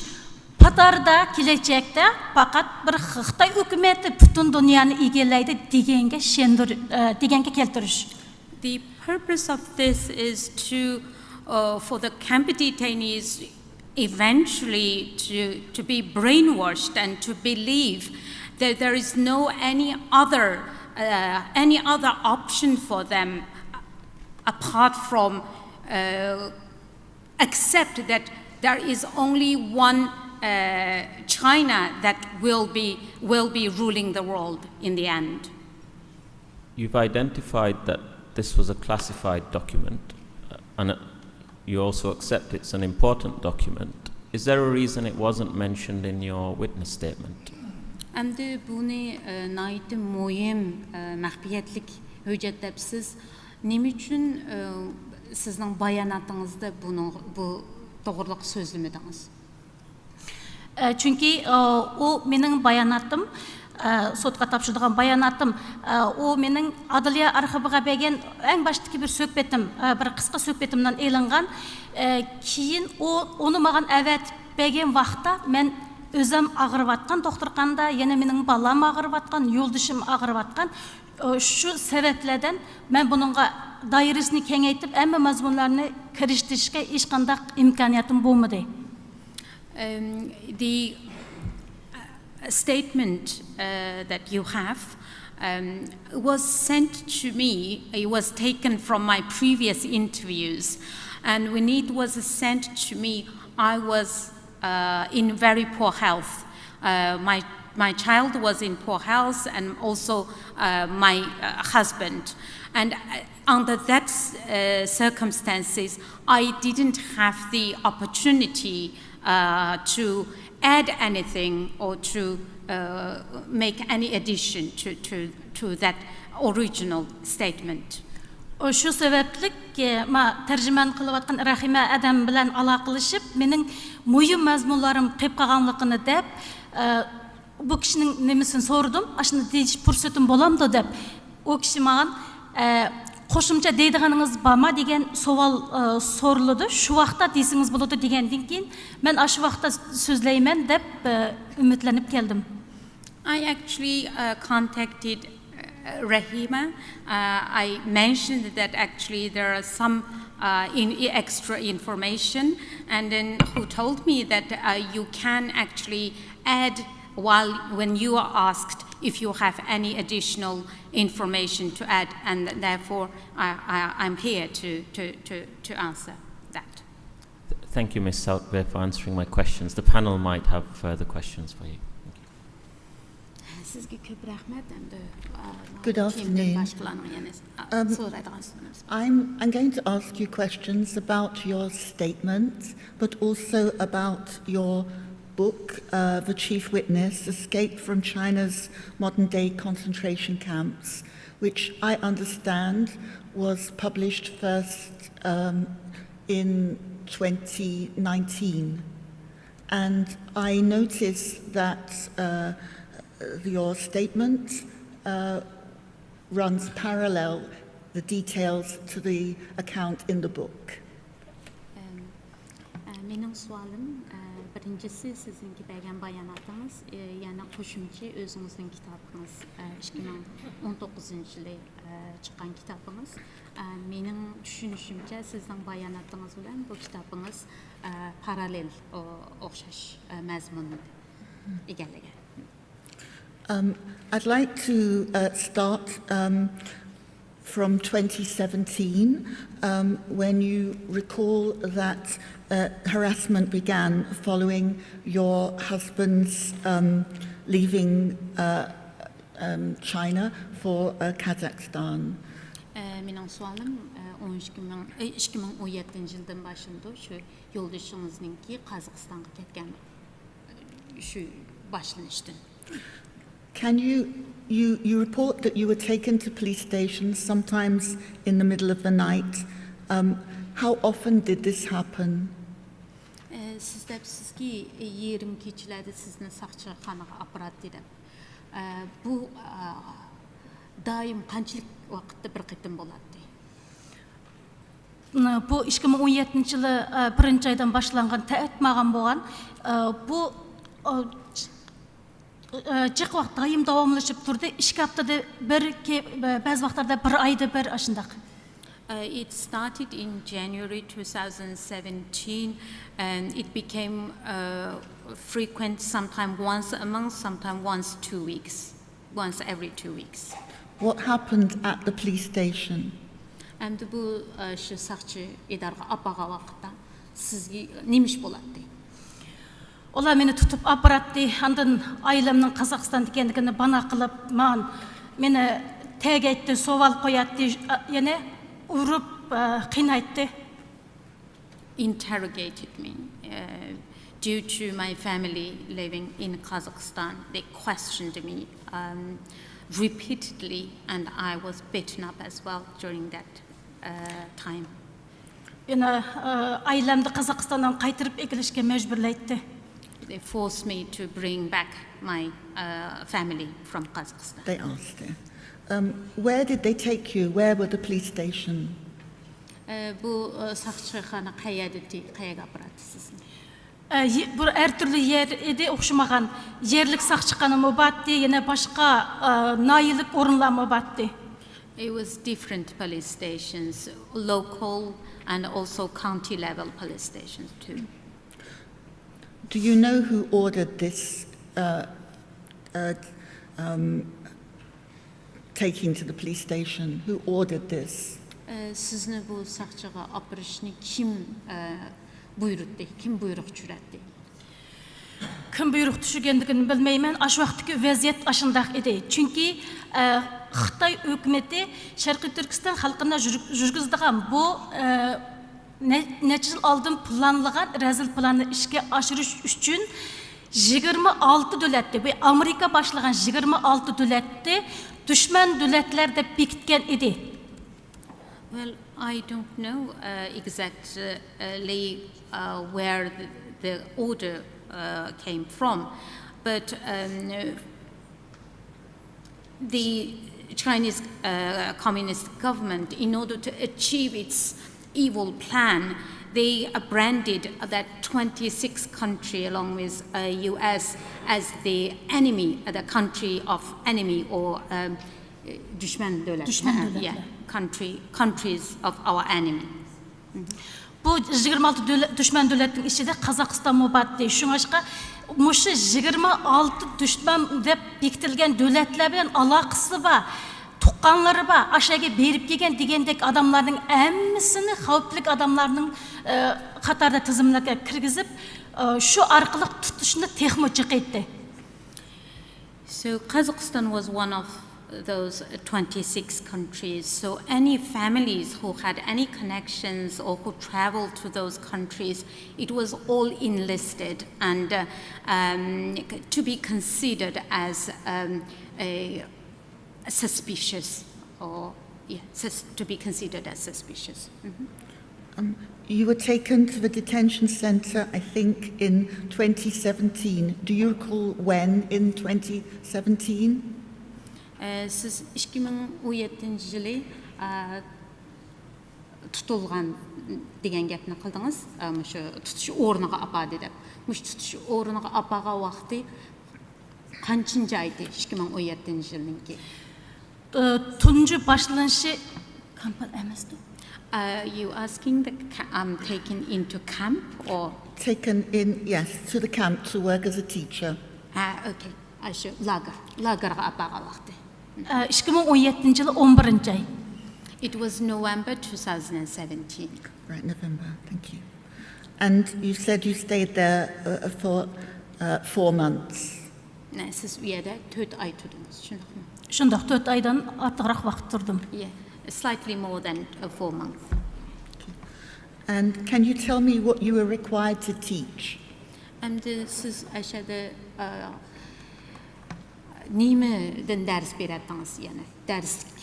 پاتاردا كېلەچەكتە پەقەت بىر خىتاي ھۆكۈمىتى پۈتۈن دۇنيانى ئىگىلەيدۇ دېگەنگە شەندۈر-، ئە، دېگەنگە كەلتۈرۈش. The purpose of this is to, uh, for the camp detainees eventually to, to be brainwashed and to believe that there is no any other, uh, any other option for them apart from uh, accept that there is only one uh, China that will be, will be ruling the world in the end. You've identified that this was a classified document, uh, and uh, you also accept it's an important document. Is there a reason it wasn't mentioned in your witness statement? ئەمدى بۇنى ئە، ناھايىتى مۇھىم ئە، مەخپىيەتلىك ھۆججەت دەپ سىز نېمە ئۈچۈن ئە، سىزنىڭ باياناتىڭىزدا بۇنىڭ، بۇ توغرىلىق سۆزلىمىدىڭىز؟ ئە، چۈنكى، ئە، ئۇ مېنىڭ باياناتىم، ئە، سوتقا تاپشۇرىدىغان باياناتىم، ئە، ئۇ مېنىڭ ئادلىيە ئارخىپىغا بەرگەن ئەڭ باشتىكى بىر سۆھبىتىم، ئە، بىر قىسقا سۆھبىتىمدىن ئېلىنغان. ئە، كېيىن ئۇ ئۇنى ماڭا ئەۋەتىپ بەرگەن ۋاقىتتا مەن ئۆزۈم ئاغرىۋاتقان دوختۇرخانىدا، يەنە مېنىڭ بالام ئاغرىۋاتقان، يولدىشىم ئاغرىۋاتقان. ئۇ، شۇ سەۋەبلەردىن مەن بۇنىڭغا دائىرىسىنى كېڭەيتىپ، ھەممە مەزمۇنلارنى كىرىشتۈرۈشكە ھېچقانداق ئىمكانىيىتىم بولمىدى. Um, the uh, statement uh, that you have um, was sent to me, it was taken from my previous interviews, and when it was sent to me, I was uh, in very poor health. Uh, my My child was in poor health, and also uh, my uh, husband. And uh, under that uh, circumstances, I didn't have the opportunity uh, to add anything or to uh, make any addition to, to, to that original statement. شۇ سەۋەبلىك ما تەرجىمانلىق قىلىۋاتقان رەھىمە ئادەم بىلەن ئالاقىلىشىپ، مېنىڭ مۇھىم مەزمۇنلىرىم قېلىپ قالغانلىقىنى دەپ، بۇ كىشىنىڭ نېمىسىنى سورىدىم، ئاشۇنداق دېيىش پۇرسىتىم بولامدۇ دەپ. ئۇ كىشى ماڭا، قوشۇمچە دەيدىغىنىڭىز بارما دېگەن سوئال سورىلىدۇ. شۇ ۋاقىتتا دېسىڭىز بولىدۇ دېگەندىن كېيىن، مەن ئاشۇ ۋاقىتتا سۆزلەيمەن دەپ ئۈمىدلىنىپ كەلدىم. I actually uh, contacted uh, Rahima. Uh, I mentioned that actually there are some uh, in, extra information, and then who told me that uh, you can actually add while when you are asked if you have any additional information to add, and therefore I, I, I'm here to, to, to, to answer that. Thank you, Miss Southway, for answering my questions. The panel might have further questions for you. Thank you. سىزگە كۆپ رەھمەت. ئەمدى Good afternoon. باشقىلارنىڭ يەنە Um, سورايدىغان سوئاللىرىڭىز. I'm, I'm going to ask you questions about your statement, but also about your book, uh, The Chief Witness, Escape from China's Modern Day Concentration Camps, which I understand was published first um, in twenty nineteen. And I notice that uh, your statement uh, runs parallel the details to the account in the book. مېنىڭ سوئالىم، بىرىنچىسى، سىزنىڭكى بەرگەن باياناتىڭىز، يەنە قوشۇمچە ئۆزىڭىزنىڭ كىتابىڭىز، ئىككى مىڭ ئون توققۇزىنچى يىلى چىققان كىتابىڭىز. مېنىڭ چۈشىنىشىمچە، سىزنىڭ باياناتىڭىز بىلەن بۇ كىتابىڭىز پاراللېل، ئوخشاش مەزمۇننى ئىگىلىگەن. Um, I'd like to uh, start um, from twenty seventeen, um, when you recall that uh, harassment began following your husband's um, leaving uh, um, China for uh, Kazakhstan. مېنىڭ سوئالىم، ئون ئىككى مىڭ، ئىككى مىڭ ئون يەتتىنچى يىلدىن باشلىنىدۇ، شۇ يولدىشىڭىزنىڭكى قازاقىستانغا كەتكەن شۇ باشلىنىشتىن. Can you, you, you report that you were taken to police stations sometimes in the middle of the night. Um, how often did this happen? سىز دەپسىزكى، يېرىم كېچىلەردە سىزنى ساقچىخانىغا ئاپىراتتى دەپ. بۇ دائىم قانچىلىك ۋاقىتتا بىر قېتىم بولاتتى؟ بۇ ئىككى مىڭ ئون يەتتىنچى يىلى بىرىنچى ئايدىن باشلانغان تەئەتماغان بولغان. بۇ جىق ۋاقىت دائىم داۋاملىشىپ تۇردى. ئىككى ھەپتىدە بىر، بەزى ۋاقىتلاردا بىر ئايدا بىر ئاشۇنداق. Uh, it started in January two thousand seventeen and it became uh, frequent, sometimes once a month, sometimes once two weeks, once every two weeks. What happened at the police station? ئەمدى بۇ شۇ ساقچى ئىدارىگە ئاپارغان ۋاقىتتا سىزگە نېمە ئىش بولاتتى؟ ئۇلار مېنى تۇتۇپ ئاپىراتتى، ئاندىن ئائىلەمنىڭ قازاقىستاندا ئىكەنلىكىنى بانا قىلىپ، ماڭا مېنى تەگەيتتى، سوئال قوياتتى، يەنە ئۇرۇپ، قىينايتتى. Interrogated me uh, due to my family living in Kazakhstan. They questioned me um, repeatedly, and I was beaten up as well during that uh, time. يەنە ئائىلەمنى قازاقىستاندىن قايتۇرۇپ ئەكېلىشكە مەجبۇرلايتتى. They forced me to bring back my uh, family from Kazakhstan. They asked you. Um, where did they take you? Where were the police station? بۇ ساقچىخانا قەيەردىتى، قەيەرگە ئاپىراتتى سىزنى؟ بۇ ھەر تۈرلۈك يەر ئىدى، ئوخشىمىغان. يەرلىك ساقچىخانىمۇ بارتتى، يەنە باشقا ناھىيەلىك ئورۇنلارمۇ بارتتى. It was different police stations, local and also county level police stations too. Do you know who ordered this uh, uh, um, taking to the police station? Who ordered this? سىزنى بۇ ساقچىغا ئاپىرىشنى كىم بۇيرۇتتى؟ كىم بۇيرۇق چۈشۈرەتتى؟ بۇيرۇق چۈشۈرگەنلىكىنى بىلمەيمەن. ئاشۇ ۋاقىتتىكى ۋەزىيەت ئاشۇنداق ئىدى. چۈنكى، ئە، خىتاي ھۆكۈمىتى شەرقىي تۈركىستان خەلقىنى يۈرگ-، يۈرگۈزىدىغان بۇ، ئە، نە-، نەچچە يىل ئالدىن پىلانلىغان رەزىل پىلاننى ئىشقا ئاشۇرۇش ئۈچۈن يىگىرمە ئالتە دۆلەتنى، بۇ ئامېرىكا باشلىغان يىگىرمە ئالتە دۆلەتنى دۈشمەن دۆلەتلەر دەپ بېكىتكەن ئىدى. Well, I don't know uh, exactly uh, where the, the order uh, came from, but um, the Chinese uh, Communist government, in order to achieve its evil plan, they uh, branded that twenty-six country along with uh, U S as the enemy, uh, the country of enemy or um, دۈشمەن دۆلەت. دۈشمەن دۆلەتلەر. Yeah, country, countries of our enemy. بۇ يىگىرمە ئالتە دۆلەت، دۈشمەن دۆلەتنىڭ ئىچىدە قازاقىستانمۇ بار ئىدى. شۇڭلاشقا مۇشۇ يىگىرمە ئالتە دۈشمەن دەپ بېكىتىلگەن دۆلەتلەر بىلەن ئالاقىسى بار، تۇغقانلىرى بار، ئاشۇ يەرگە بېرىپ كەلگەن دېگەندەك ئادەملەرنىڭ ھەممىسىنى خەۋپلىك ئادەملەرنىڭ، ئە، قاتارىدا تىزىملىككە كىرگۈزۈپ، ئە، شۇ ئارقىلىق تۇتۇشنى تېخىمۇ جىقىيتتى. So Kazakhstan was one of those twenty-six countries. So any families who had any connections or who traveled to those countries, it was all enlisted and uh, um, to be considered as um, a suspicious or yeah, sus- to be considered as suspicious. Mhm. Um, you were taken to the detention centre, I think, in twenty seventeen. Do you recall when in twenty seventeen? ئە، سىز ئىككى مىڭ ئون يەتتىنچى يىلى ئە، تۇتۇلغان دېگەن گەپنى قىلدىڭىز. ئە، مۇشۇ تۇتۇش ئورنىغا ئاپاردى دەپ. مۇشۇ تۇتۇش ئورنىغا ئاپارغان ۋاقتى قانچىنچى ئايدى؟ ئىككى مىڭ ئون يەتتىنچى يىلنىڭكى. ئە، تۇنجى باشلىنىشى كامپان ئەمەستۇ؟ Are you asking the ca- I'm taken into camp or? Taken in, yes, to the camp to work as a teacher. Ha, okay. ئاشۇ لاگېر، لاگېرغا ئاپارغان ۋاقتى. ئە، ئىككى مىڭ ئون يەتتىنچى يىل ئون بىرىنچى ئاي. It was November two thousand seventeen. Right, November. Thank you. And you said you stayed there uh, for uh, four months. نە، سىز ئۇ يەردە تۆت ئاي تۇردىڭىز، شۇنداقمۇ؟ شۇنداق، تۆت ئايدىن ئارتۇقراق ۋاقىت تۇردۇم. Yeah, slightly more than uh, four months. And can you tell me what you were required to teach? ئەمدى سىز ئەشەدە ئە، نېمىدىن دەرس بېرەتتىڭىز، يەنى دەرسلىك؟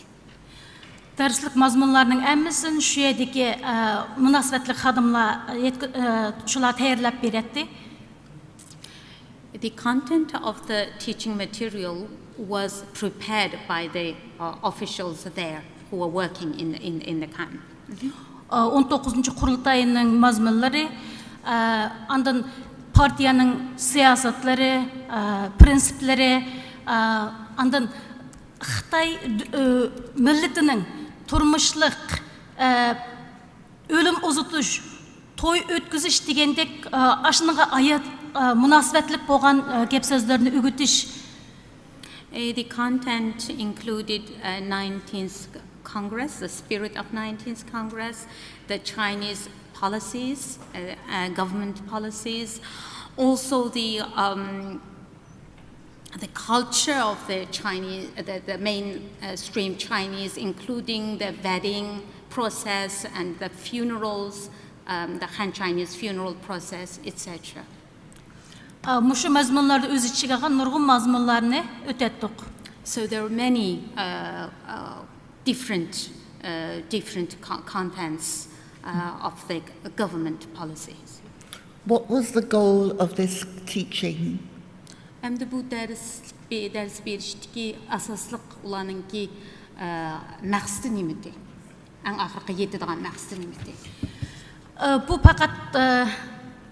دەرسلىك مەزمۇنلارنىڭ ھەممىسىنى شۇ يەردىكى، ئە، مۇناسىۋەتلىك خادىملار يەتكۈ-، ئە، شۇلار تەييارلاپ بېرەتتى. The content of the teaching material was prepared by the uh, officials there who were working in, in, in the camp. ئون توققۇزىنچى قۇرۇلتاينىڭ مەزمۇنلىرى، ئاندىن پارتىيەنىڭ سىياسەتلىرى، پرىنسىپلىرى، ئاندىن خىتاي مىللىتىنىڭ تۇرمۇشلۇق، ئۆلۈم ئۇزىتىش، توي ئۆتكۈزۈش دېگەندەك ئاشۇنىڭغا ئايات مۇناسىۋەتلىك بولغان گەپ سۆزلەرنى ئۆگىتىش. Uh, the content included uh, nineteenth Congress, the spirit of nineteenth Congress, the Chinese policies, uh, uh, government policies, also the um, the culture of the Chinese, the, the mainstream Chinese, including the wedding process and the funerals, um, the Han Chinese funeral process, et cetera. مۇشۇ مەزمۇنلاردا ئۆز ئىچىگە ئالغان نۇرغۇن مەزمۇنلارنى ئۆتەتتۇق. So there are many uh, uh, different, uh, different con- contents uh, of the government policies. What was the goal of this teaching? ئەمدى بۇ دەرس دەرس بېرىشتىكى ئاساسلىق ئۇلارنىڭكى ئە، مەقسىتى نېمىدى؟ ئەڭ ئاخىرقى يېتىدىغان مەقسىتى نېمىدى؟ ئە، بۇ پەقەت، ئە،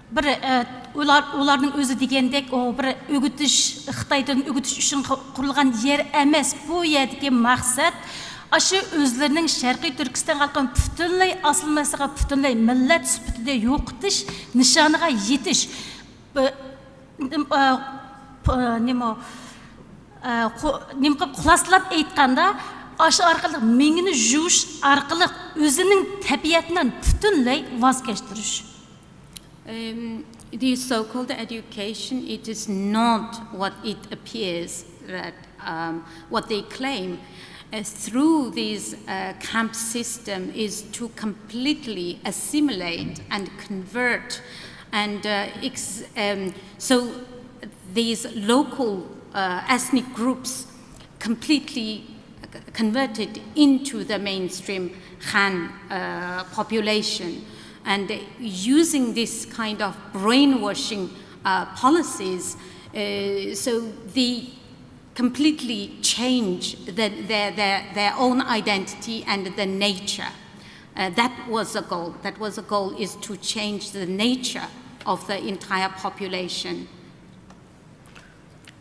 بىر، ئە، ئۇلار، ئۇلارنىڭ ئۆزى دېگەندەك، ئۇ بىر ئۆگىتىش، خىتاي تىلىنى ئۆگىتىش ئۈچۈن قۇ-، قۇرۇلغان يەر ئەمەس. بۇ يەردىكى مەقسەت ئاشۇ ئۆزلىرىنىڭ شەرقىي تۈركىستان خەلقىنى پۈتۈنلەي ئاسسىمىلياتسىيە قىلىپ، پۈتۈنلەي مىللەت سۈپىتىدە يوقىتىش نىشانىغا يېتىش. بۇ، نېمە، ئە، پ-، نېمە، ئە، قۇ-، نېمە قىلىپ، خۇلاسىلاپ ئېيتقاندا، ئاشۇ ئارقىلىق مېڭىنى يۇيۇش ئارقىلىق ئۆزىنىڭ تەبىئەتىنى پۈتۈنلەي ۋاز كەچتۈرۈش. Um, the so-called education, it is not what it appears that um, what they claim. Uh, through these uh, camp system is to completely assimilate and convert, and uh, ex- um, so these local uh, ethnic groups completely converted into the mainstream Han uh, population, and using this kind of brainwashing uh, policies, uh, so they completely change the, their, their, their own identity and the nature. Uh, that was a goal. That was a goal, is to change the nature of the entire population.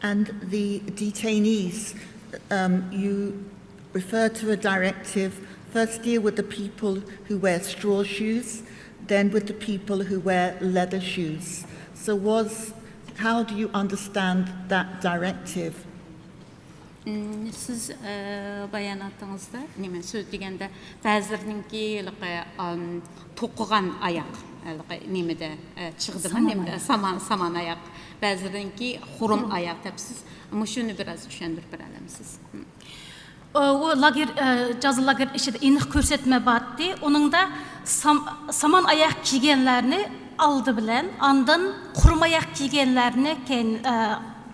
And the detainees, um, you refer to a directive, first deal with the people who wear straw shoes, then with the people who wear leather shoes. So was, how do you understand that directive? م، سىز ئە، باياناتىڭىزدا نېمە سۆز دېگەندە، بەزىلىرىنىڭكى ھېلىقى ئام، توقۇغان ئاياق، ھېلىقى نېمىدە ئە، چىغدىمۇ سامان نېمىدە ئاياق. سامان سامان ئاياق، بەزىلىرىنىڭكى خۇرۇم ئاياق دەپسىز. مۇشۇنى بىراز چۈشەندۈرۈپ بېرەلەمسىز؟ ئۇ لاگېر، جازا لاگېر ئىچىدە ئېنىق كۆرسەتمە بارتتى. ئۇنىڭدا سام-، سامان ئاياق كىيگەنلەرنى ئالدى بىلەن، ئاندىن قۇرۇم ئاياق كىيگەنلەرنى كەين-،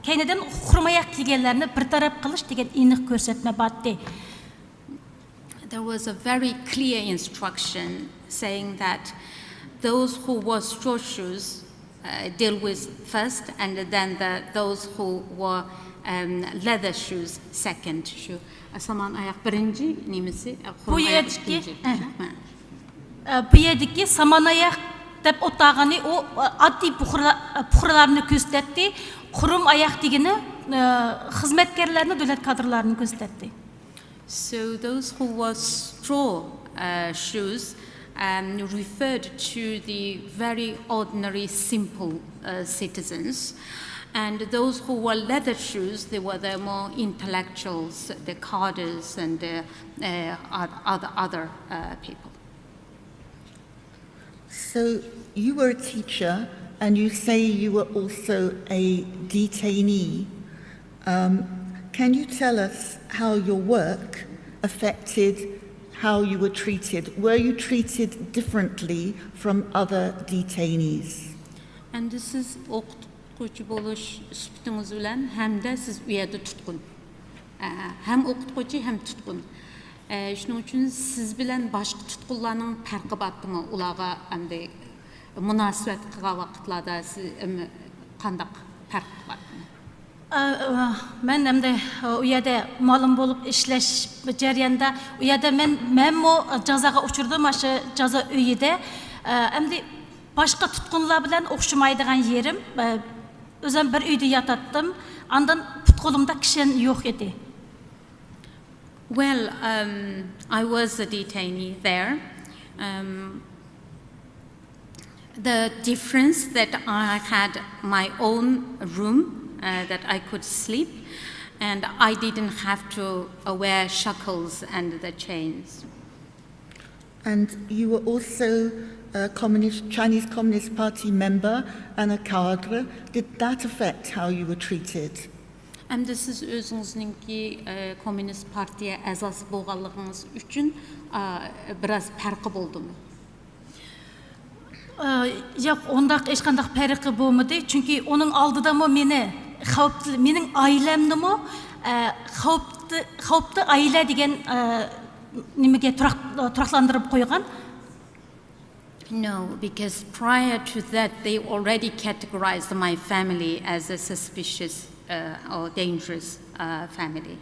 كەينىدىن قۇرۇم ئاياق كىيگەنلەرنى بىر تەرەپ قىلىش دېگەن ئېنىق كۆرسەتمە بارتتى. There was a very clear instruction saying that those who wore straw shoes uh, deal with first, and then the, those who wore um, leather shoes second. شۇ سامان ئاياق بىرىنچى نېمىسى، ئە، بۇ خۇرۇم ئاياق يەردىكى، ئىككىنچى. ئە. ھە. ئە، بۇ يەردىكى سامان ئاياق دەپ ئوتاغىنى ئۇ ئاددىي پۇقرا-، پۇقرالارنى كۆرسىتەتتى. قۇرۇم ئاياق دېگىنى ئە، خىزمەتكارلارنى، دۆلەت كادىرلارنى كۆرسىتەتتى. So those who wore straw uh, shoes um, referred to the very ordinary, simple uh, citizens. And those who wore leather shoes, they were the more intellectuals, the cadres, and the uh, oth- other, other uh, people. So you were a teacher and you say you were also a detainee. Um, can you tell us how your work affected how you were treated? Were you treated differently from other detainees? ئەمدى سىز ئوقۇتقۇچى بولۇش سۈپىتىڭىز بىلەن ھەمدە سىز ئۇ يەردە تۇتقۇن. ئە، ھەم ئوقۇتقۇچى، ھەم تۇتقۇن. ئە، شۇنىڭ ئۈچۈن سىز بىلەن باشقا تۇتقۇنلارنىڭ پەرقى بارتىمۇ؟ ئۇلارغا ئەمدى مۇناسىۋەت قىلغان ۋاقىتلاردا سىز، ئەم، قانداق پەرق بارتىمۇ؟ ئە، ئە، مەن ئەمدى ئۇ يەردە مۇئەللىم بولۇپ ئىشلەش جەريانىدا، ئۇ يەردە مەن، مەنمۇ جازاغا ئۇچرىدىم، مانا شۇ جازا ئۆيىدە. ئە، ئەمدى باشقا تۇتقۇنلار بىلەن ئوخشىمايدىغان يېرىم، ئە، ئۆزۈم بىر ئۆيدە ياتاتتىم، ئاندىن پۇت-قولۇمدا كىشەن يوق ئىدى. Well, um, I was a detainee there. Um, the difference that I had my own room uh, that I could sleep, and I didn't have to uh, wear shackles and the chains. And you were also a communist, Chinese Communist Party member and a cadre. Did that affect how you were treated? ئەمدى سىز ئۆزىڭىزنىڭكى ئە، كوممۇنىست پارتىيە ئەزاسى بولغانلىقىڭىز ئۈچۈن ئە، بىراز پەرقى بولدىمۇ؟ ئە، ياق، ئۇنداق ھېچقانداق پەرقى بولمىدى. چۈنكى ئۇنىڭ ئالدىدىمۇ مېنى خەۋپلى، مېنىڭ ئائىلەمنىمۇ ئە، خەۋپتە، خەۋپتە ئائىلە دېگەن ئە، نېمىگە تۇراق-، تۇراقلاندۇرۇپ قويغان. No, because prior to that, they already categorized my family as a suspicious uh, or dangerous uh, family.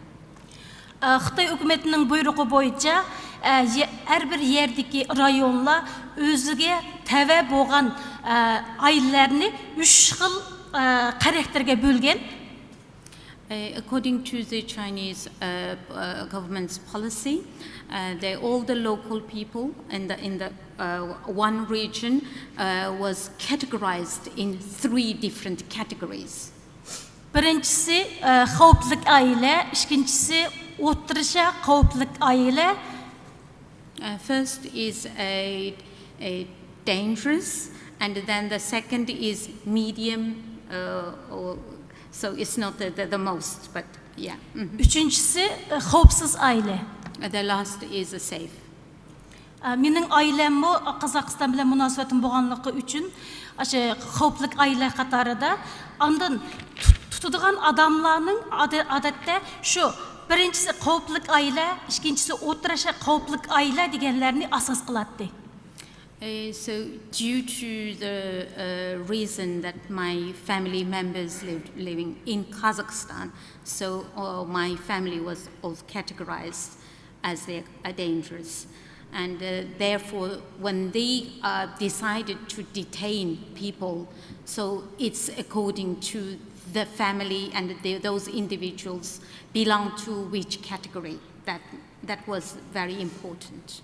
ئە، خىتاي ھۆكۈمىتىنىڭ بۇيرۇقى بويىچە، ئە، يە-، ھەر بىر يەردىكى رايونلار ئۆزىگە تەۋە بولغان ئە، ئائىلىلەرنى ئۈچ خىل ئە، خاراكتېرگە بۆلگەن. Uh, according to the Chinese uh, uh, government's policy, uh, they, all the local people in the, in the uh, one region uh, was categorized in three different categories. بىرىنچىسى، ئە، خەۋپلىك ئائىلە، ئىككىنچىسى، ئوتتۇرىچە خەۋپلىك ئائىلە. Uh, first is a, a dangerous, And then the second is medium, uh, or, so it's not the, the, the most, but yeah. Mhm. ئۈچىنچىسى، ئە، خەۋپسىز ئائىلە. The last is a safe. ئە، مېنىڭ ئائىلەممۇ قازاقىستان بىلەن مۇناسىۋىتىم بولغانلىقى ئۈچۈن، ئاشۇ خەۋپلىك ئائىلە قاتارىدا. ئاندىن تۇت-، تۇتىدىغان ئادەملەرنىڭ ئادە-، ئادەتتە شۇ بىرىنچىسى خەۋپلىك ئائىلە، ئىككىنچىسى ئوتتۇرا ياشقا خەۋپلىك ئائىلە دېگەنلەرنى ئاساس قىلاتتى. Uh, so due to the uh, reason that my family members lived living in Kazakhstan, so uh, my family was also categorized as they are dangerous. And uh, therefore, when they uh, decided to detain people, so it's according to the family and the, those individuals belong to which category. That, that was very important.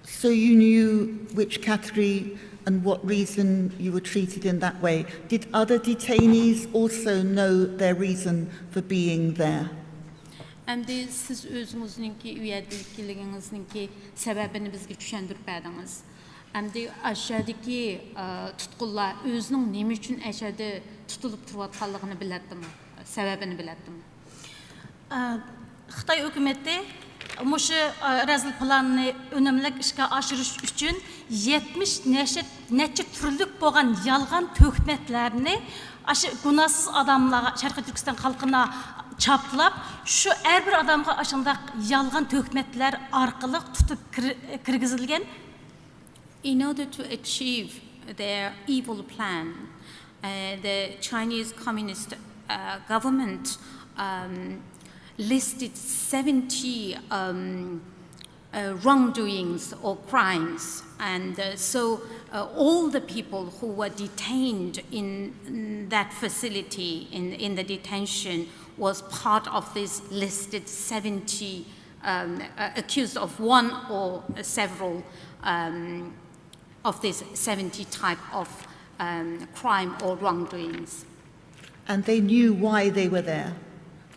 So you knew which category and what reason you were treated in that way. Did other detainees also know their reason for being there? ئەمدى سىز ئۆزىڭىزنىڭكى ئۇ يەردىكىلىكىڭىزنىڭكى سەۋەبىنى بىزگە چۈشەندۈرۈپ بەردىڭىز. ئەمدى ئاشۇ يەردىكى ئە، تۇتقۇنلار ئۆزىنىڭ نېمە ئۈچۈن ئەشەدە تۇتۇلۇپ تۇرۇۋاتقانلىقىنى بىلەتتىمۇ؟ سەۋەبىنى بىلەتتىمۇ؟ ئە، خىتاي ھۆكۈمىتى مۇشۇ ئە، رەزىل پىلاننى ئۈنۈملۈك ئىشقا ئاشۇرۇش ئۈچۈن يەتمىش نەچچە، نەچچە تۈرلۈك بولغان يالغان تۆھمەتلەرنى ئاشۇ گۇناھسىز ئادەملەرگە، شەرقىي تۈركىستان خەلقىگە چاپلاپ، شۇ ھەر بىر ئادەمگە ئاشۇنداق يالغان تۆھمەتلەر ئارقىلىق تۇتۇپ كىر-، كىرگۈزۈلگەن. In order to achieve their evil plan, uh, the Chinese Communist uh, government um, listed seventy um, uh, wrongdoings or crimes. And uh, so uh, all the people who were detained in, in that facility, in, in the detention, was part of this listed seventy, um, uh, accused of one or several um, of these seventy type of um, crime or wrongdoings. And they knew why they were there.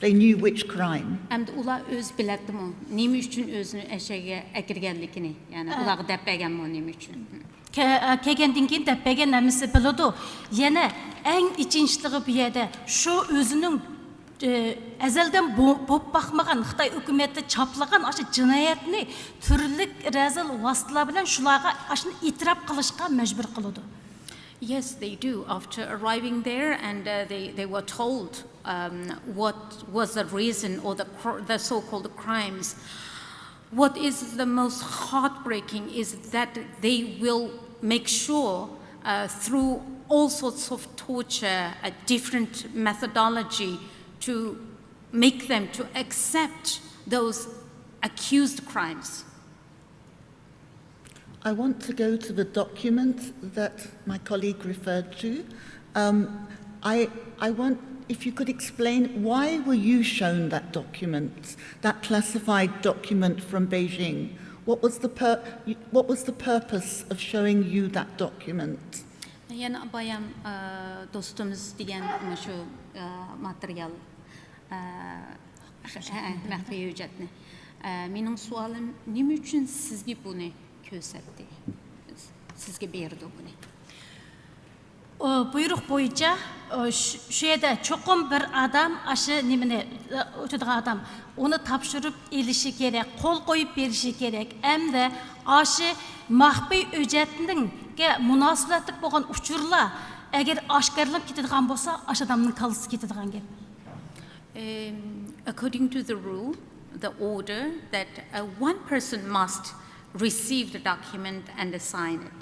They knew which crime. ئەمدى ئۇلار ئۆزى بىلەتتىمۇ، نېمە ئۈچۈن ئۆزىنى ئەشەگە ئەكىرگەنلىكىنى، يەنى ئۇلارغا دەپ بەرگەنمۇ نېمە ئۈچۈن؟ كە-، ئە، كەلگەندىن كېيىن دەپ بەرگەن ھەممىسى بىلىدۇ. يەنە ئەڭ ئېچىنىشلىقى بۇ يەردە شۇ ئۆزىنىڭ ئە، ئەزەلدىن بو-، بولۇپ باقمىغان، خىتاي ھۆكۈمىتى چاپلىغان ئاشۇ جىنايەتنى تۈرلۈك رەزىل ۋاسىتىلەر بىلەن شۇلارغا ئاشۇنى ئېتىراپ قىلىشقا مەجبۇر قىلىدۇ. Yes, they do. After arriving there, and uh, they, they were told um, what was the reason or the, cr- the so called crimes. What is the most heartbreaking is that they will make sure uh, through all sorts of torture, a different methodology to make them to accept those accused crimes. I want to go to the document that my colleague referred to. Um, I, I want, if you could explain, why were you shown that document, that classified document from Beijing? What was the, pur- what was the purpose of showing you that document? يەنە بايام دوستىمىز دېگەن مۇشۇ ماتېرىيال، مەخپىي ھۆججەتنى. مېنىڭ سوئالىم، نېمە ئۈچۈن سىزگە بۇنى كۆرسەتتى؟ سىزگە بېرىدۇ بۇنى. ئۇ بۇيرۇق بويىچە، ئۇ شۇ، شۇ يەردە چوقۇم بىر ئادەم ئاشۇ نېمىنى، ئۇ ئۆتىدىغان ئادەم ئۇنى تاپشۇرۇپ ئېلىشى كېرەك، قول قويۇپ بېرىشى كېرەك. ئەمدى ئاشۇ مەخپىي ھۆججەتنىڭگە مۇناسىۋەتلىك بولغان ئۇچۇرلار ئەگەر ئاشكارىلىنىپ كېتىدىغان بولسا، ئاشۇ ئادەمنىڭ كاللىسى كېتىدىغان گەپ. Um, according to the rule, the order that uh, one person must receive the document and sign it.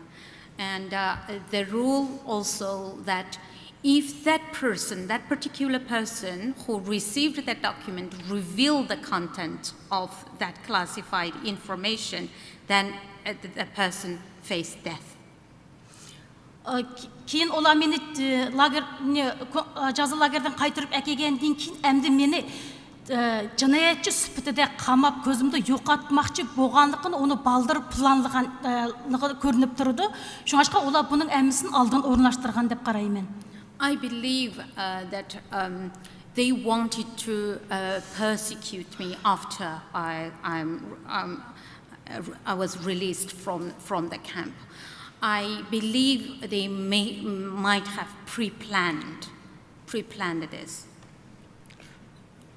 And uh, the rule also that if that person, that particular person who received that document, reveal the content of that classified information, then uh, the, the person face death. ئا، كېيىن ئۇلار مېنى، ئە، لاگېر، نى-، كو-، ئا، جازا لاگېرىدىن قايتۇرۇپ ئەكەلگەندىن كېيىن ئەمدى مېنى، ئە، جىنايەتچى سۈپىتىدە قاماپ كۆزۈمدە يوقاتماقچى بولغانلىقىنى ئۇنى بالدۇر پىلانلىغان، ئە، لىقى كۆرۈنۈپ تۇرىدۇ. شۇڭلاشقا ئۇلار بۇنىڭ ھەممىسىنى ئالدىن ئورۇنلاشتۇرغان دەپ قارايمەن. I believe uh, that um, they wanted to uh, persecute me after I, I'm, um, I was released from, from the camp. I believe they may might have pre-planned pre-planned this.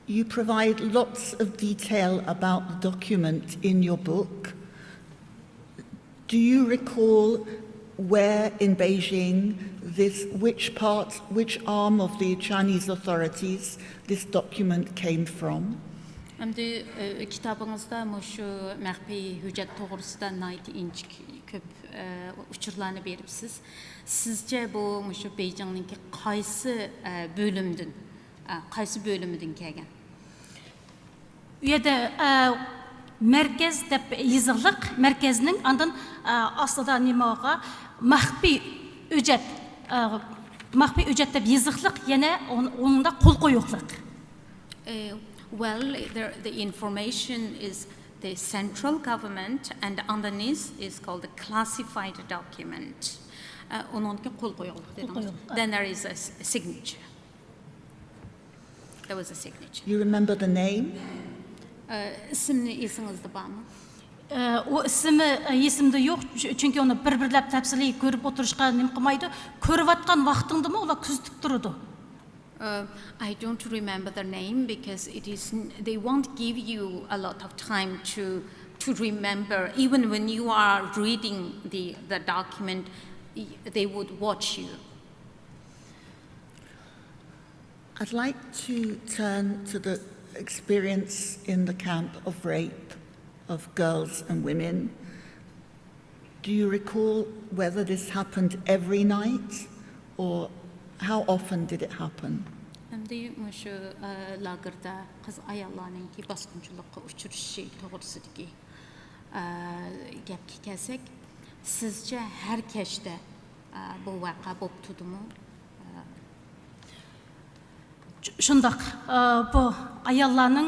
You provide lots of detail about the document in your book. Do you recall where in Beijing this, which part, which arm of the Chinese authorities this document came from? ئەمدى ئە، كىتابىڭىزدا مۇشۇ مەخپىي ھۆججەت توغرىسىدا ناھايىتى ئىنچىكە كۆپ ئە، ئۇچۇرلارنى بېرىپسىز. سىزچە بۇ مۇشۇ بېيجىڭنىڭكى قايسى ئە، بۆلۈمدىن ئە، قايسى بۆلۈمىدىن كەلگەن؟ ئۇ يەردە ئە، مەركەز دەپ يېزىقلىق، مەركەزنىڭ ئاندىن ئە، ئاستىدا نېمىغا مەخپىي ئۆجەت، ئە، مەخپىي ئۆجەت دەپ يېزىقلىق يەنە ئون- ئۇنىڭدا قول قويۇقلۇق. Uh, well, the, the information is the central government, and underneath is called the classified document. ئە، ئۇنىڭدىكى قول قويۇقلۇق دېدىڭىز. قويۇقلۇق، ئە. Then there is a s- signature. There was a signature. You remember the name? ئە، ئىسىمنى ئېسىڭىزدە بارمۇ؟ ئە، ئۇ ئىسمى ئە، ئېسىمدە يوق، چۈ- چۈنكى ئۇنى بىر بىرلەپ تەپسىلىي كۆرۈپ ئولتۇرۇشقا نېمە قىلمايدۇ. كۆرۈۋاتقان ۋاقتىڭدىمۇ ئۇلار كۆزىتىپ تۇرىدۇ. Uh, I don't remember the name because it is they won't give you a lot of time to to remember. Even when you are reading the the document, y- they would watch you. I'd like to turn to the experience in the camp of rape of girls and women. Do you recall whether this happened every night or how often did it happen? ئەمدى مۇشۇ ئە، لاگېردا قىز ئاياللارنىڭكى باسقۇنچىلىققا ئۇچرىشىشى توغرىسىدىكى ئە، گەپكە كەلسەك، سىزچە ھەر كەچتە ئە، بۇ ۋەقە بولۇپ تۇردىمۇ؟ ئە، شۇنداق، ئە، بۇ ئاياللارنىڭ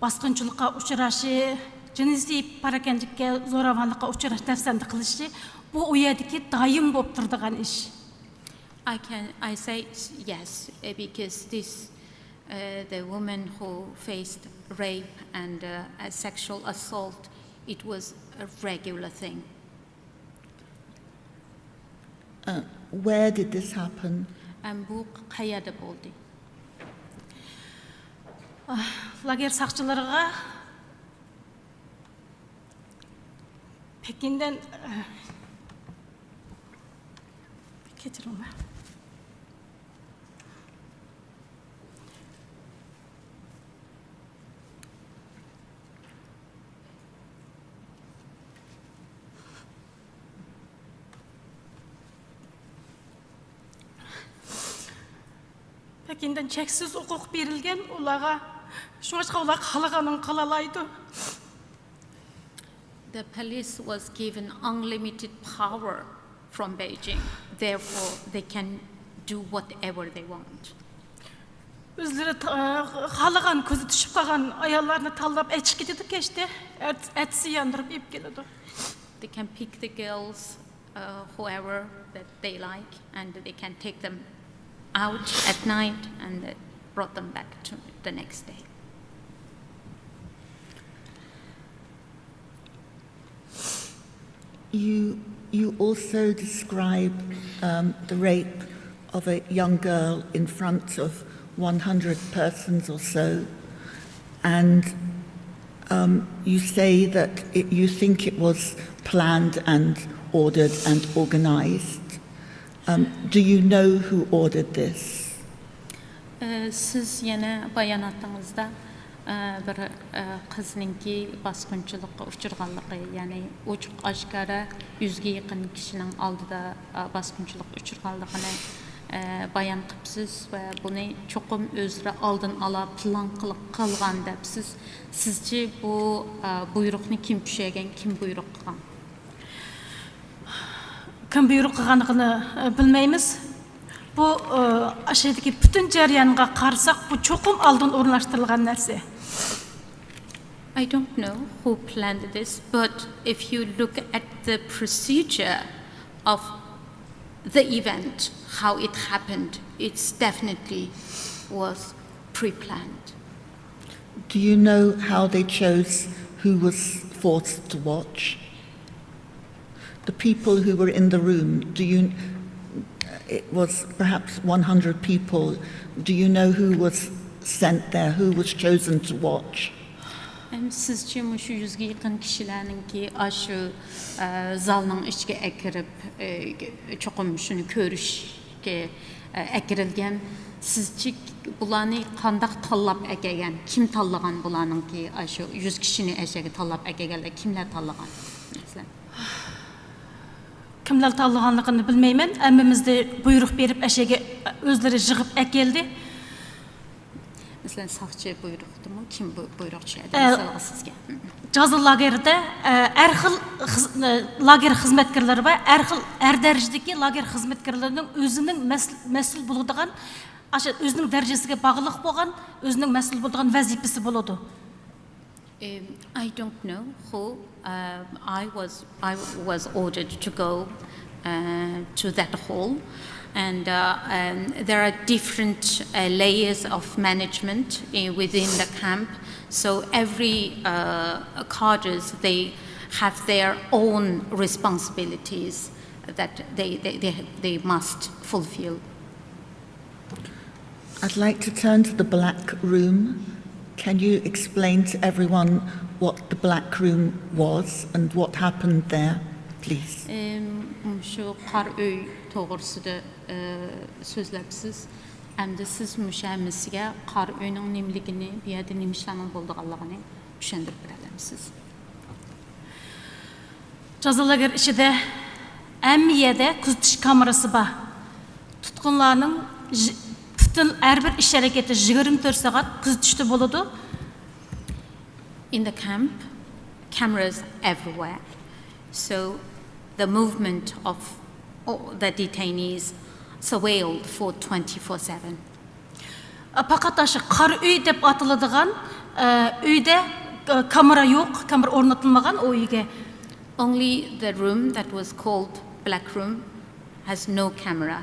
باسقۇنچىلىققا ئۇچراشى، جىنسىي پاراكەندىلىككە، زوراۋانلىققا ئۇچراش، دەپسەندە قىلىشى، بۇ ئۇ يەردىكى دائىم بولۇپ تۇرىدىغان ئىش. I can I say s- yes uh, because this uh, the woman who faced rape and uh, a sexual assault, it was a regular thing. Uh, where did this happen? ئەم بۇ قەيەردە بولدى؟ لاگېر ساقچىلىرىغا پېكىندىن، كەچۈرۈڭلار. پېكىندىن چەكسىز ھوقۇق بېرىلگەن ئۇلارغا، شۇڭلاشقا ئۇلار خالىغانىنى قىلالايدۇ. The police was given unlimited power from Beijing, therefore they can do whatever they want. ئۆزلىرى تا- خالىغان، كۆزى چۈشۈپ قالغان ئاياللارنى تاللاپ ئېچىپ كېتىدۇ كەچتە. ئەت- ئەتىسى ياندۇرۇپ ئېلىپ كېلىدۇ. They can pick the girls uh, whoever that they like, and they can take them out at night and uh, brought them back to the next day. You, you also describe um, the rape of a young girl in front of one hundred persons or so, and um, you say that it, you think it was planned and ordered and organized. Um, do you know who ordered this? ئە، سىز يەنە باياناتىڭىزدا ئە، بىر ئە، قىزنىڭكى باسقۇنچىلىققا ئۇچرىغانلىقى، يەنى ئوچۇق ئاشكارا يۈزگە يېقىن كىشىنىڭ ئالدىدا ئە، باسقۇنچىلىققا ئۇچرىغانلىقىنى ئە، بايان قىپسىز ۋە بۇنى چوقۇم ئۆزلىرى ئالدىن ئالا پىلان قىلىپ قىلغان دەپ سىز، سىزچە بۇ ئە، بۇيرۇقنى كىم چۈشۈرگەن، كىم بۇيرۇق قىلغان؟ كىم بۇيرۇق قىلغانلىقىنى ئە، بىلمەيمىز. بۇ ئە، ئاشۇ يەردىكى پۈتۈن جەريانغا قارىساق، بۇ چوقۇم ئالدىن ئورۇنلاشتۇرۇلغان نەرسە. I don't know who planned this, but if you look at the procedure of the event, how it happened, it's definitely was pre-planned. Do you know how they chose who was forced to watch? The people who were in the room, do you, it was perhaps one hundred people, do you know who was sent there, who was chosen to watch? ئەمدى سىزچە مۇشۇ يۈزگە يېقىن كىشىلەرنىڭكى ئاشۇ، ئە، زالنىڭ ئىچىگە ئەكىرىپ، ئە، چوقۇم شۇنى كۆرۈشكە، ئە، ئەكىرىلگەن، سىزچە بۇلارنى قانداق تاللاپ ئەكەلگەن؟ كىم تاللىغان بۇلارنىڭكى ئاشۇ يۈز كىشىنى ئەشەگە تاللاپ ئەكەلگەنلەر كىملەر تاللىغان؟ مەسىلەن. كىملەر تاللىغانلىقىنى بىلمەيمەن. ھەممىمىزنى بۇيرۇق بېرىپ ئەشەگە ئۆزلىرى يىغىپ ئەكەلدى. مەسىلەن، ساقچى بۇيرۇقتىمۇ؟ كىم بۇ بۇيرۇق چۈشەردى؟ مىسالغا سىزگە. جازا لاگېرىدا ئە، ھەر خىل خىز- ئە، لاگېر خىزمەتكارلىرى بار. ھەر خىل ھەر دەرىجىدىكى لاگېر خىزمەتكارلىرىنىڭ ئۆزىنىڭ مەس- مەسئۇل بولىدىغان، ئاشۇ ئۆزىنىڭ دەرىجىسىگە باغلىق بولغان، ئۆزىنىڭ مەسئۇل بولىدىغان ۋەزىپىسى بولىدۇ. Um, I don't know who. Um, I was I was ordered to go uh, to that hall, and uh, um, there are different uh, layers of management in, within the camp. So every uh, cadres they have their own responsibilities that they they, they, they must fulfill. I'd like to turn to the black room. Can you explain to everyone what the black room was and what happened there, please? مۇشۇ قارا ئۆي توغرىسىدا سۆزلەپسىز. ئەمدى سىز مۇشۇ ھەممىسىگە قارا ئۆينىڭ نېمىلىكىنى، بۇ يەردە نېمە ئىشلارنىڭ بولىدىغانلىقىنى چۈشەندۈرۈپ بېرەلەمسىز؟ جازا لاگېر ئىچىدە ھەممە يەردە كۆزىتىش كامېرىسى بار. تۇتقۇنلارنىڭ پۈتۈن ھەر بىر ئىش ھەرىكىتى يىگىرمە تۆت سائەت كۆزىتىشتە بولىدۇ. In the camp, cameras everywhere. So the movement of all the detainees surveilled for twenty-four seven. پەقەت ئاشۇ قارا ئۆي دەپ ئاتىلىدىغان ئۆيدە كامېرا يوق، كامېرا ئورنىتىلمىغان ئۇ ئۆيگە. Only the room that was called Black Room has no camera.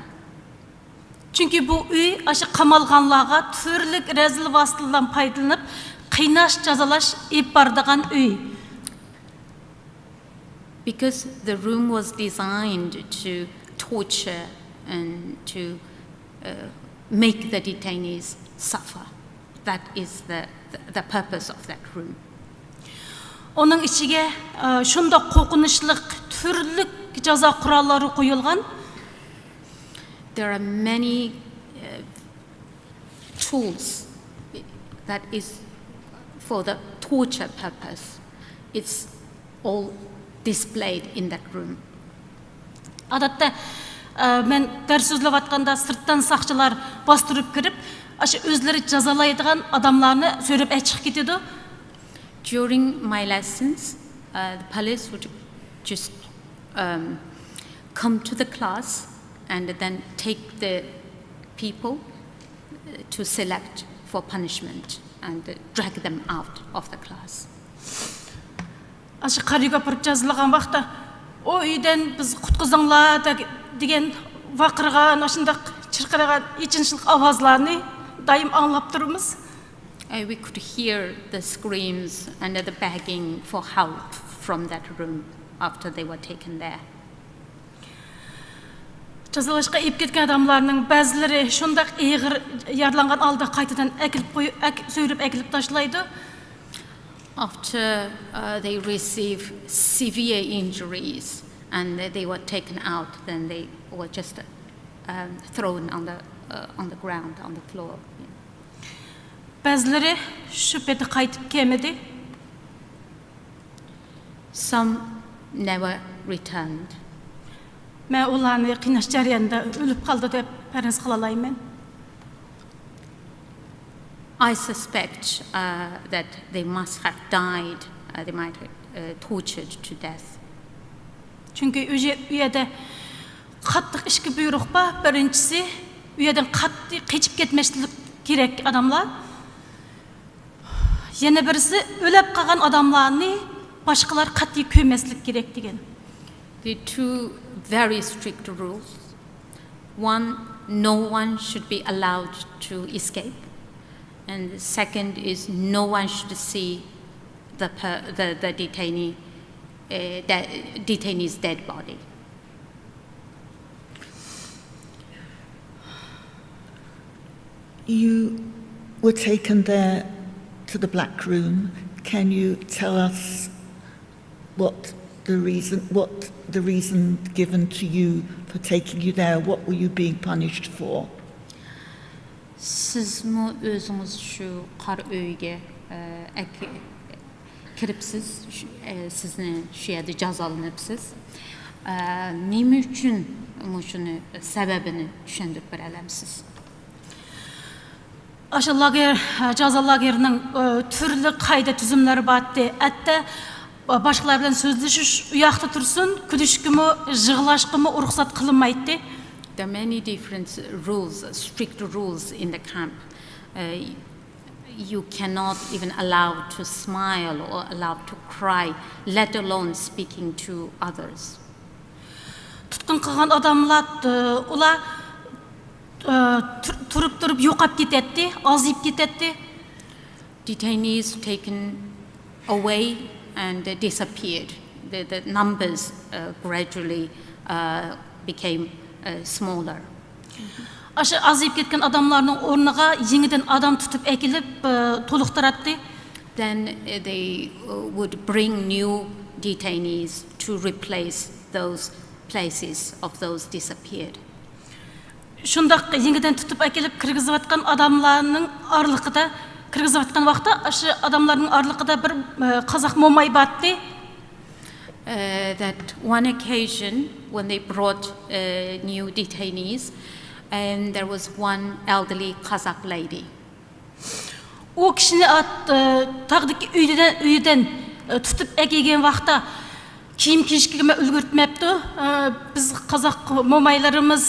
چۈنكى بۇ ئۆي ئاشۇ قامالغانلارغا تۈرلۈك رەزىل ۋاسىتىلەردىن پايدىلىنىپ قىيناش، جازالاش ئېلىپ بارىدىغان ئۆي. Because the room was designed to torture and to uh, make the detainees suffer. That is the, the, the purpose of that room. ئۇنىڭ ئىچىگە شۇنداق قورقۇنچلۇق تۈرلۈك جازا قوراللىرى قويۇلغان. There are many uh, tools that is for the torture purpose. It's all displayed in that room. ئادەتتە مەن دەرس سۆزلەۋاتقاندا سىرتتىن ساقچىلار باستۇرۇپ كىرىپ، ئاشۇ ئۆزلىرى جازالايدىغان ئاداملارنى سۆرەپ ئەچىقىپ كېتىدۇ. During my lessons, uh, the police would just um, come to the class and then take the people uh, to select for punishment and drag them out of the class. ئاشۇ قارىيوگا ئاپىرىپ جازىلىغان ۋاقىتتا، ئۇ ئۆيدىن بىز قۇتقۇزۇڭلار دېگەن ۋارقىرىغان، ئاشۇنداق چىرقىرىغان ئېچىنىشلىق ئاۋازلارنى دائىم ئاڭلاپ تۇرىمىز. Uh, we could hear the screams and the begging for help from that room after they were taken there. جازالاشقا ئېلىپ كەتكەن ئادەملەرنىڭ بەزىلىرى شۇنداق ئېغىر يارىلانغان ھالدا قايتىدىن ئەكېلىپ قويۇپ، ئەك- سۆرەپ ئەكېلىپ تاشلايدۇ. After uh, they receive severe injuries and they were taken out, then they were just um, thrown on the uh, on the ground, on the floor. بەزىلىرى شۇ پېتى قايتىپ كەلمىدى. Some never returned. مەن ئۇلارنى قىيناش جەريانىدا ئۆلۈپ قالدى دەپ پەرەز قىلالايمەن. I suspect uh, that they must have died, uh, they might have uh, tortured to death. چۈنكى ئۇ يەردە قاتتىق ئىككى بۇيرۇق بار. بىرىنچىسى، ئۇ يەردىن قەتئىي قېچىپ كەتمەسلىك كېرەك ئادەملەر. يەنە بىرسى، ئۆلۈپ قالغان ئادەملەرنى باشقىلار قەتئىي كۆرمەسلىك كېرەك دېگەن. The two very strict rules. One, no one should be allowed to escape. And the second is no one should see the, per, the, the detainee uh, de- detainee's dead body. You were taken there to the black room. Can you tell us what the reason, what the reason given to you for taking you there? What were you being punished for? سىزمۇ ئۆزىڭىز شۇ قارا ئۆيگە ئە، ئەك- كىرىپسىز، شۇ- ئە، سىزنى شۇ يەردە جازالىنىپسىز. ئە، نېمە ئۈچۈن مۇشۇنى سەۋەبىنى چۈشەندۈرۈپ بېرەلەمسىز؟ ئاشۇ لاگېر، جازا لاگېرىنىڭ ئە، تۈرلۈك قائىدە تۈزۈملىرى بارتتى. ئەتتە باشقىلار بىلەن سۆزلىشىش ئۇ ياقتا تۇرسۇن، كۈلۈشكىمۇ، يىغلاشقىمۇ رۇخسەت قىلىنمايتتى. There are many different rules, strict rules in the camp. Uh, you cannot even allow to smile or allow to cry, let alone speaking to others. تۇتقۇن قىلغان ئاداملار ئۇلار تۇرۇپ تۇرۇپ يوقاپ كېتەتتى، ئازىيىپ كېتەتتى. Detainees taken away and disappeared. The, the numbers uh, gradually uh, became uh, smaller. ئاشۇ ئازىيىپ كەتكەن ئاداملارنىڭ ئورنىغا يېڭىدىن ئادام تۇتۇپ ئەكېلىپ تولۇقتۇراتتى. Then uh, they uh, would bring new detainees to replace those places of those disappeared. شۇنداق يېڭىدىن تۇتۇپ ئەكېلىپ كىرگۈزۈۋاتقان ئاداملارنىڭ ئارىلىقىدا، كىرگۈزۈۋاتقان ۋاقىتتا ئاشۇ ئاداملارنىڭ ئارىلىقىدا بىر قازاق موماي بارتتى. Uh, that one occasion when they brought uh, new detainees, and there was one elderly Kazakh lady. ئۇ كىشىنى تاغدىكى ئۆيدىن، ئۆيدىن تۇتۇپ ئەكەلگەن ۋاقىتتا كىيىم كىيىشكە ئۈلگۈرتمەپتۇ. بىز قازاق مومايلىرىمىز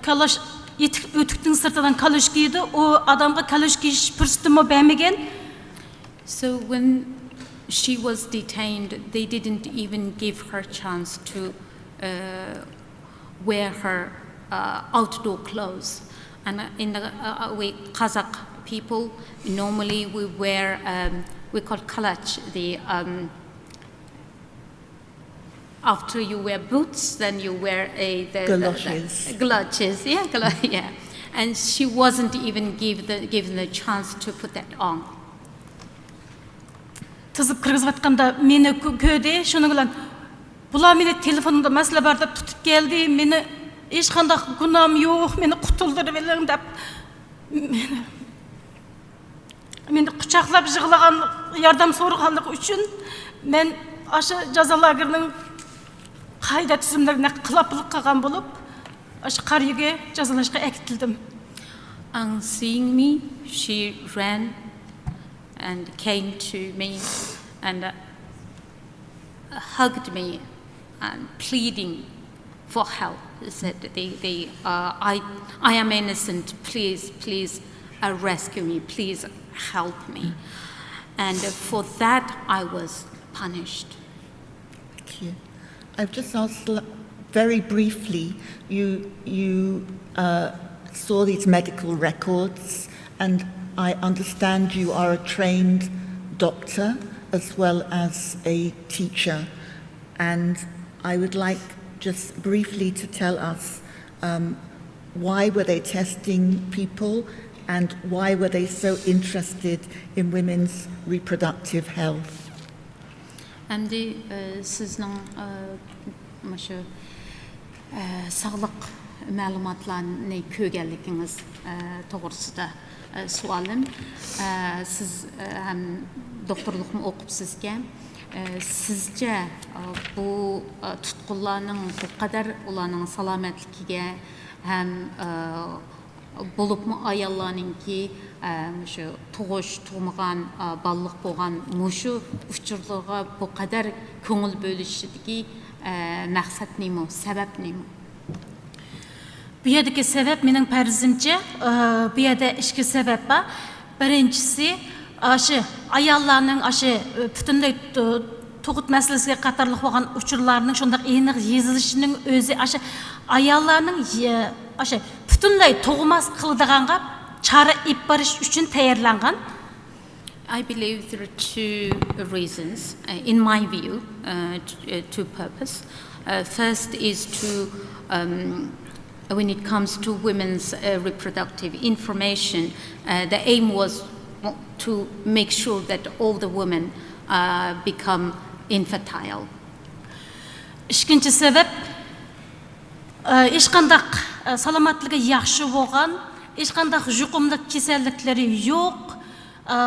كالوش، يېتىك ئۆتۈكنىڭ سىرتىدىن كالوش كىيىدۇ. ئۇ ئادەمگە كالوش كىيىش پۇرسىتىمۇ بەرمىگەن. So when she was detained, they didn't even give her chance to uh, wear her uh, outdoor clothes. And uh, in the uh, uh, we Kazakh people, normally we wear, um, we call kalach, the um, after you wear boots, then you wear a the, the- the- Galoshes. Galoshes, yeah, galo- yeah. And she wasn't even give the, given the chance to put that on. تىزىپ كىرگۈزۈۋاتقاندا مېنى كۆ- كۆردى. شۇنىڭ بىلەن بۇلار مېنى تېلېفوندا مەسىلە بار دەپ تۇتۇپ كەلدى. مېنى ھېچقانداق گۇناھىم يوق، مېنى قۇتۇلدۇرۇۋېلىڭ دەپ مېنى، مېنى قۇچاقلاپ يىغلىغان، ياردەم سورىغانلىقى ئۈچۈن مەن ئاشۇ جازا لاگېرىنىڭ قائىدە تۈزۈملىرىنى خىلاپلىق قىلغان بولۇپ، ئاشۇ قارىيۈگە جازالاشقا ئەكېتىلدىم. On seeing me, she ran and came to me and uh, hugged me and pleading for help. He said, they, they, uh, I, I am innocent. Please, please uh, rescue me. Please help me. And for that, I was punished. Thank you. I've just asked l- very briefly, you, you uh, saw these medical records, and I understand you are a trained doctor as well as a teacher. And I would like just briefly to tell us um, why were they testing people and why were they so interested in women's reproductive health? ئەمدى ئە، سىزنىڭ ئە، مۇشۇ ئە، ساغلىق مەلۇماتلارنى كۆرگەنلىكىڭىز ئە، توغرىسىدا ئە، سوئالىم. ئە، سىز ئە، ھەم دوختۇرلۇقمۇ ئوقۇپسىزكەن. ئە، سىزچە ئە، بۇ ئە، تۇتقۇنلارنىڭ بۇ قەدەر ئۇلارنىڭ سالامەتلىكىگە ھەم ئە، بولۇپمۇ ئاياللارنىڭكى ئە، مۇشۇ تۇغۇش، تۇغمىغان، ئە، بالىلىق بولغان مۇشۇ ئۇچۇرلارغا بۇ قەدەر كۆڭۈل بۆلۈشىدىكى ئە، مەقسەت نېمە؟ سەۋەب نېمە؟ بۇ يەردىكى سەۋەب مېنىڭ پەرىزىمچە، ئە، بۇ يەردە ئىككى سەۋەب بار. بىرىنچىسى، ئاشۇ ئاياللارنىڭ ئاشۇ ئە، پۈتۈنلەي تۇ- تۇغۇت مەسىلىسىگە قاتارلىق بولغان ئۇچۇرلارنىڭ شۇنداق ئېنىق يېزىلىشىنىڭ ئۆزى ئاشۇ ئاياللارنىڭ يە- ئاشۇ پۈتۈنلەي تۇغماس قىلىدىغانغا چارە ئېلىپ بېرىش ئۈچۈن تەييارلانغان. I believe there are two reasons, uh, in my view, uh, t- uh, two purpose. Uh, first is to, um, when it comes to women's uh, reproductive information, uh, the aim was to make sure that all the women uh, become infertile. ئىككىنچى سەۋەب، ئە، ھېچقانداق، ئە، سالامەتلىكى ياخشى بولغان، ھېچقانداق يۇقۇملۇق كېسەللىكلىرى يوق، ئە،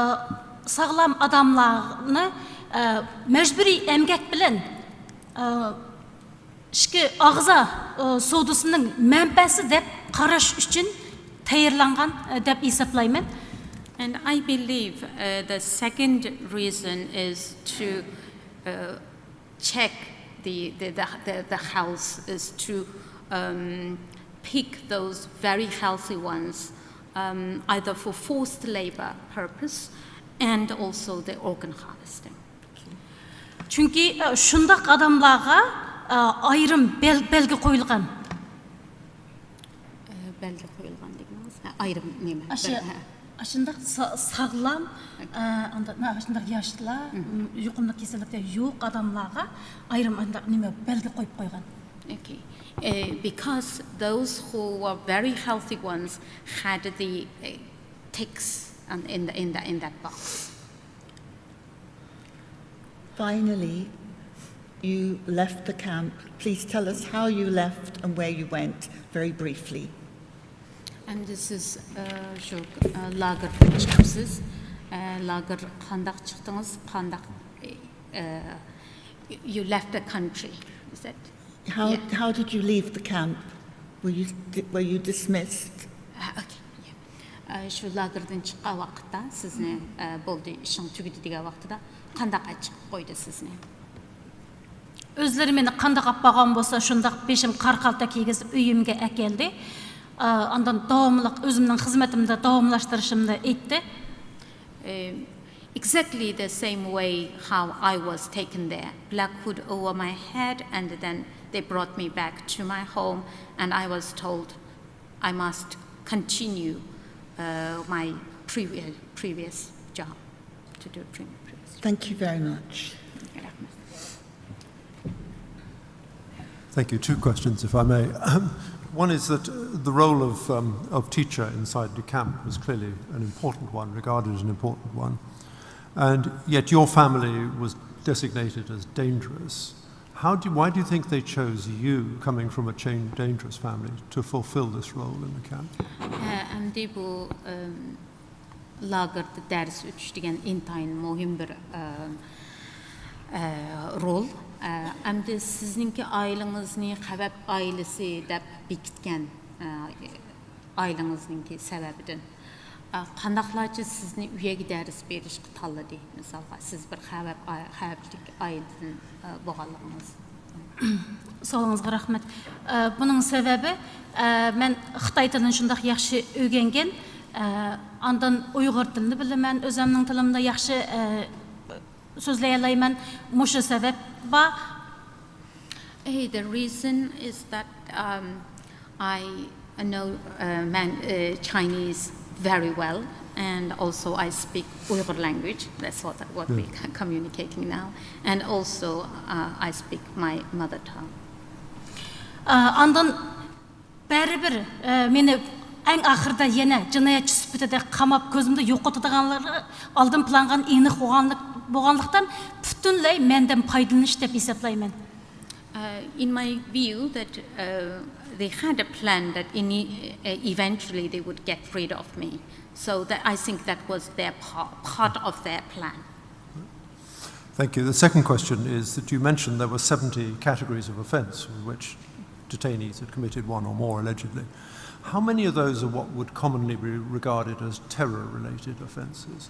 ساغلام ئادەملەرنى، ئە، مەجبۇرىي ئەمگەك بىلەن، ئە، ئىچكى ئەزا، ئە، سودىسىنىڭ مەنبەسى دەپ قاراش ئۈچۈن تەييارلانغان، ئە، دەپ ھېسابلايمەن. And I believe uh, the second reason is to uh, check the, the, the, the, the health, is to um, pick those very healthy ones, um, either for forced labor purpose and also the organ harvesting. چۈنكى، ئە، شۇنداق ئادەملەرگە، ئە، ئايرىم بەل- بەلگە قويۇلغان. بەلگە قويۇلغان دېگىنىڭىز؟ ھە، ئايرىم نېمە؟ ئاشۇ- ئاشۇنداق سا- ساغلام، ئە، ئانداق، مانا ئاشۇنداق ياشلار، م، يۇقۇملۇق كېسەللىكتە يوق ئادەملەرگە ئايرىم ئانداق نېمە بەلگە قويۇپ قويغان. Okay. Uh, because those who were very healthy ones had the uh, ticks on, in, the, in, the, in that box. Finally, you left the camp. Please tell us how you left and where you went, very briefly. And this is uh, شۇ uh, لاگېردىن چىقىپسىز. Uh, لاگېر قانداق چىقتىڭىز؟ قانداق uh, you left the country? Is that How, Yeah. how did you leave the camp? Were you, were you dismissed? Uh, okay. Yeah. Uh, شۇ لاگېردىن چىققان ۋاقىتتا سىزنى uh, بولدى، ئىشىڭ تۈگىدى دېگەن ۋاقتىدا قانداق چىقىپ قويدى سىزنى؟ ئۆزلىرى مېنى قانداق ئاپارغان بولسا، شۇنداق بېشىم قارا قالتا كىيگۈزۈپ ئۆيۈمگە ئەكەلدى. ئا، ئاندىن داۋاملىق ئۆزۈمنىڭ خىزمىتىمنى داۋاملاشتۇرۇشۇمنى ئېيتتى. Um, exactly the same way how I was taken there. Black hood over my head, and then they brought me back to my home, and I was told I must continue uh, my previous, previous job, to do pre- previous job. Thank you very much. Thank you. Two questions, if I may. One is that uh, the role of, um, of teacher inside the camp was clearly an important one, regarded as an important one. And yet your family was designated as dangerous. How do, why do you think they chose you, coming from a chain, dangerous family, to fulfill this role in the camp? ھە، ئەمدى بۇ ئەم، لاگېردا دەرس ئۆتۈش دېگەن ئىنتايىن مۇھىم بىر ئە، ئە، رول. ئە، ئەمدى سىزنىڭكى ئائىلىڭىزنى خەۋەپ ئائىلىسى دەپ بېكىتكەن، ئە، ئائىلىڭىزنىڭكى سەۋەبىدىن، ئە، قانداقلارچە سىزنى ئۇ يەرگە دەرس بېرىشقا تاللىدى؟ مىسالغا، سىز بىر خەۋەپ، خەۋەپلىك ئائىلىدىن ئە، بولغانلىقىڭىز. سوئالىڭىزغا رەھمەت. ئە، بۇنىڭ سەۋەبى، ئە، مەن خىتاي تىلىنى شۇنداق ياخشى ئۆگەنگەن، ئە، ئاندىن ئۇيغۇر تىلىنى بىلىمەن، ئۆزۈمنىڭ تىلىمدا ياخشى، ئە، سۆزلىيەلەيمەن. مۇشۇ سەۋەب بار. Hey, the reason is that um, I know uh, man, uh, Chinese very well, and also I speak Uyghur language. That's what, what we're communicating now. And also, uh, I speak my mother tongue. ئاندىن بەرىبىر، ئە، مېنى ئەڭ ئاخىرىدا يەنە جىنايەتچى سۈپىتىدە قاماپ، كۆزۈمدە يوقىتىدىغانلىرى ئالدىن پىلانغا ئېنىق بولغانلىق، بولغانلىقتىن، پۈتۈنلەي مەندىن پايدىلىنىش دەپ ھېسابلايمەن. Uh, in my view, that uh, they had a plan that in, uh, eventually they would get rid of me. So that, I think that was their part, part of their plan. Thank you. The second question is that you mentioned there were seventy categories of offence with which detainees had committed one or more, allegedly. How many of those are what would commonly be regarded as terror-related offences?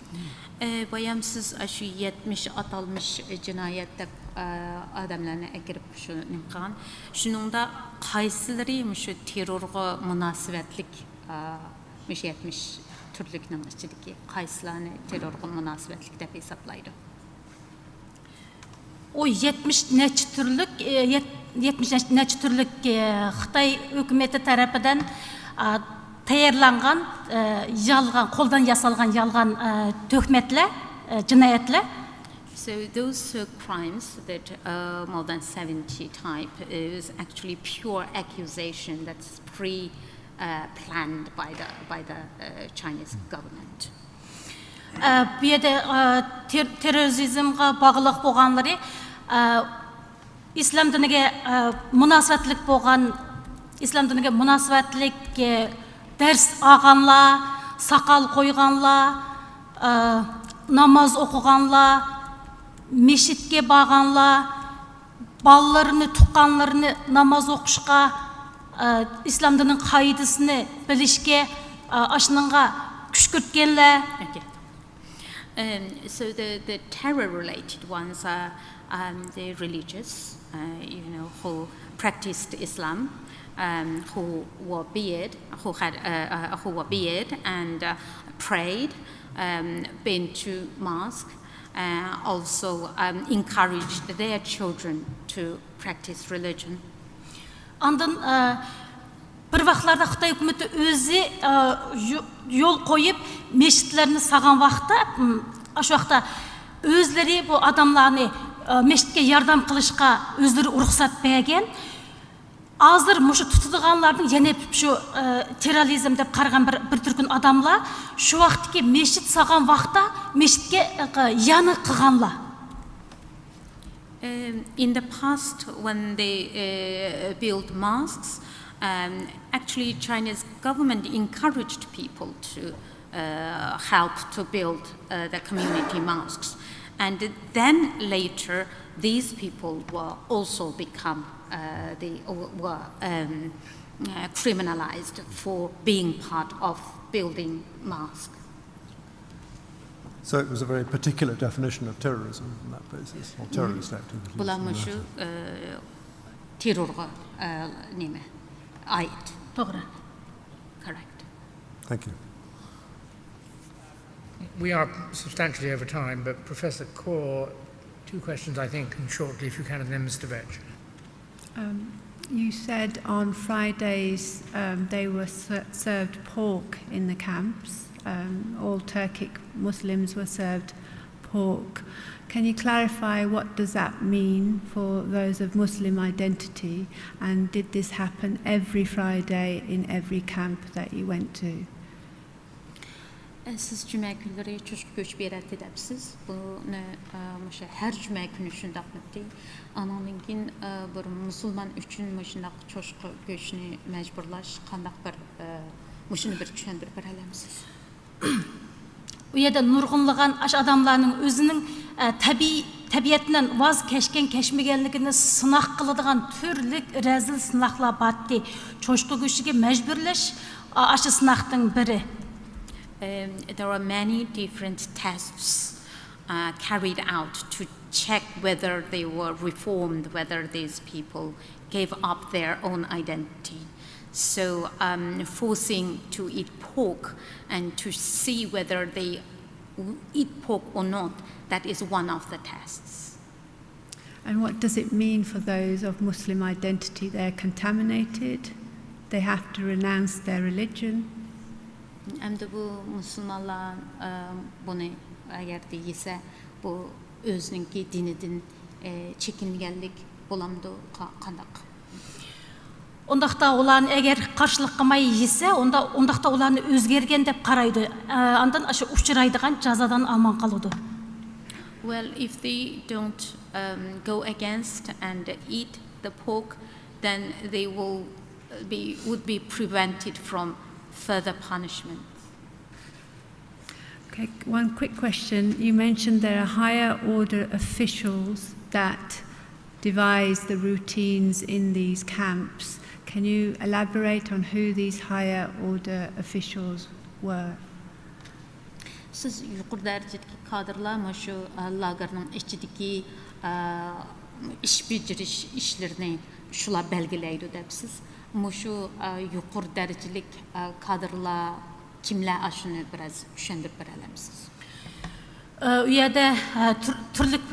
بايام سىز ئاشۇ يەتمىش ئاتالمىش جىنايەت دەپ ئادەملەرنى ئەكىرىپ شۇ نېمە قىلغان. شۇنىڭدا قايسىلىرى مۇشۇ تېررورغا مۇناسىۋەتلىك، مۇشۇ يەتمىش تۈرلۈكنىڭ ئىچىدىكى قايسىلارنى تېررورغا مۇناسىۋەتلىك دەپ ھېسابلايدۇ؟ ئۇ يەتمىش نەچچە تۈرلۈك، ئە، يەت-، يەتمىش نەچچە تۈرلۈك، ئە، خىتاي ھۆكۈمىتى تەرىپىدىن، ئە، تەييارلانغان، ئە، يالغان، قولدىن ياسالغان يالغان، ئە، تۆھمەتلەر. جىنايەتلەر. So those uh, crimes that uh, more than seventy type is actually pure accusation that's pre uh, planned by the by the uh, Chinese government. بۇ يەردە تېررورىزمغا باغلىق بولغانلىرى ئىسلام دىنىگە مۇناسىۋەتلىك بولغان، ئىسلام دىنىگە مۇناسىۋەتلىك دەرس ئالغانلار، ساقال قويغانلار، ناماز ئوقۇغانلار، مەسچىتكە بارغانلار، بالىلىرىنى، تۇغقانلىرىنى ناماز ئوقۇشقا، ئىسلام دىنىنىڭ قائىدىسىنى بىلىشكە، ئاشۇنىڭغا كۈشكۈرتكەنلەر. Okay. Um, so the, the terror-related ones are um, the religious, uh, you know, who practiced Islam, um, who wore beard, who had, uh, uh, who wore beard and uh, prayed, um, been to mosque, uh, also um, encouraged their children to practice religion. ئاندىن بىر ۋاقىتلاردا خىتاي ھۆكۈمىتى ئۆزى يول قويۇپ مەسچىتلەرنى سالغان ۋاقىتتا، شۇ ۋاقىتتا ئۆزلىرى بۇ ئادەملەرنى مەسچىتكە ياردەم قىلىشقا ئۆزلىرى رۇخسەت بەرگەن. ھازىر مۇشۇ تۇتىدىغانلاردىن يەنە شۇ تېررورىزم دەپ قارىغان بىر، بىر تۈركۈم ئادەملەر شۇ ۋاقىتتىكى مەسچىت سالغان ۋاقىتتا مەسچىتكە يەنە قىلغانلار. Um, in the past, when they uh, built mosques, um, actually China's government encouraged people to uh, help to build uh, the community mosques. And then later, these people were also become, uh, they were um, uh, criminalized for being part of building mosques. So it was a very particular definition of terrorism on that basis, or terrorist activities. بۇلار مۇشۇ تېررورغا نېمە ئائىت. توغرا. Correct. Thank you. We are substantially over time, but Professor Kaur, two questions, I think, and shortly, if you can, and then Mister Vetch. Um, you said on Fridays um, they were ser- served pork in the camps. Um, all Turkic Muslims were served pork. Can you clarify what does that mean for those of Muslim identity, and did this happen every Friday in every camp that you went to? سىز جۈمە كۈنلىرى چوشقا گۆشى بېرەتتى دەپسىز. بۇنى مۇشۇ ھەر جۈمە كۈنى شۇنداقمىتى؟ ئانىڭدىن كېيىن بىر مۇسۇلمان ئۈچۈن مۇشۇنداق چوشقا گۆشىنى مەجبۇرلاش قانداق بىر، مۇشۇنى بىر چۈشەندۈرۈپ بېرەلەمسىز؟ ئۇ يەردە نۇرغۇنلىغان ئاشۇ ئادەملەرنىڭ ئۆزىنىڭ تەبىئىي تەبىئەتتىن ۋاز كەچكەن كەچمىگەنلىكىنى سىناق قىلىدىغان تۈرلۈك رەزىل سىناقلار بارتتى. چوشقا گۆشىگە مەجبۇرلاش، ئاشۇ سىناقنىڭ بىرى. Um, there are many different tests uh, carried out to check whether they were reformed, whether these people gave up their own identity. So, um, forcing to eat pork and to see whether they eat pork or not, that is one of the tests. And what does it mean for those of Muslim identity? They're contaminated, they have to renounce their religion. ئەمدى بۇ مۇسۇلمانلار بۇنى ئەگەردە يېسە، بۇ ئۆزىنىڭكى دىنىدىن چېكىنگەنلىك بولامدۇ؟ قانداق؟ ئۇنداقتا ئۇلارنى ئەگەر قارشىلىق قىلماي يېسە، ئۇنداق، ئۇنداقتا ئۇلارنى ئۆزگەرگەن دەپ قارايدۇ. ئاندىن ئاشۇ ئۇچرايدىغان جازادىن ئامان قالىدۇ. Well, if they don't um, go against and eat the pork, then they will be would be prevented from further punishment. Okay, one quick question. You mentioned there are higher order officials that devise the routines in these camps. Can you elaborate on who these higher order officials were? سىز يۇقىرى دەرىجىدىكى كادىرلار مۇشۇ لاگېرنىڭ ئىچىدىكى ئىش بېجىرىش ئىشلىرىنى شۇلار بەلگىلەيدۇ دەپسىز. مۇشۇ يۇقىرى دەرىجىلىك كادىرلار كىملەر؟ ئاشۇنى بىراز چۈشەندۈرۈپ بېرەلەمسىز؟ ئۇ يەردە تۈرلۈك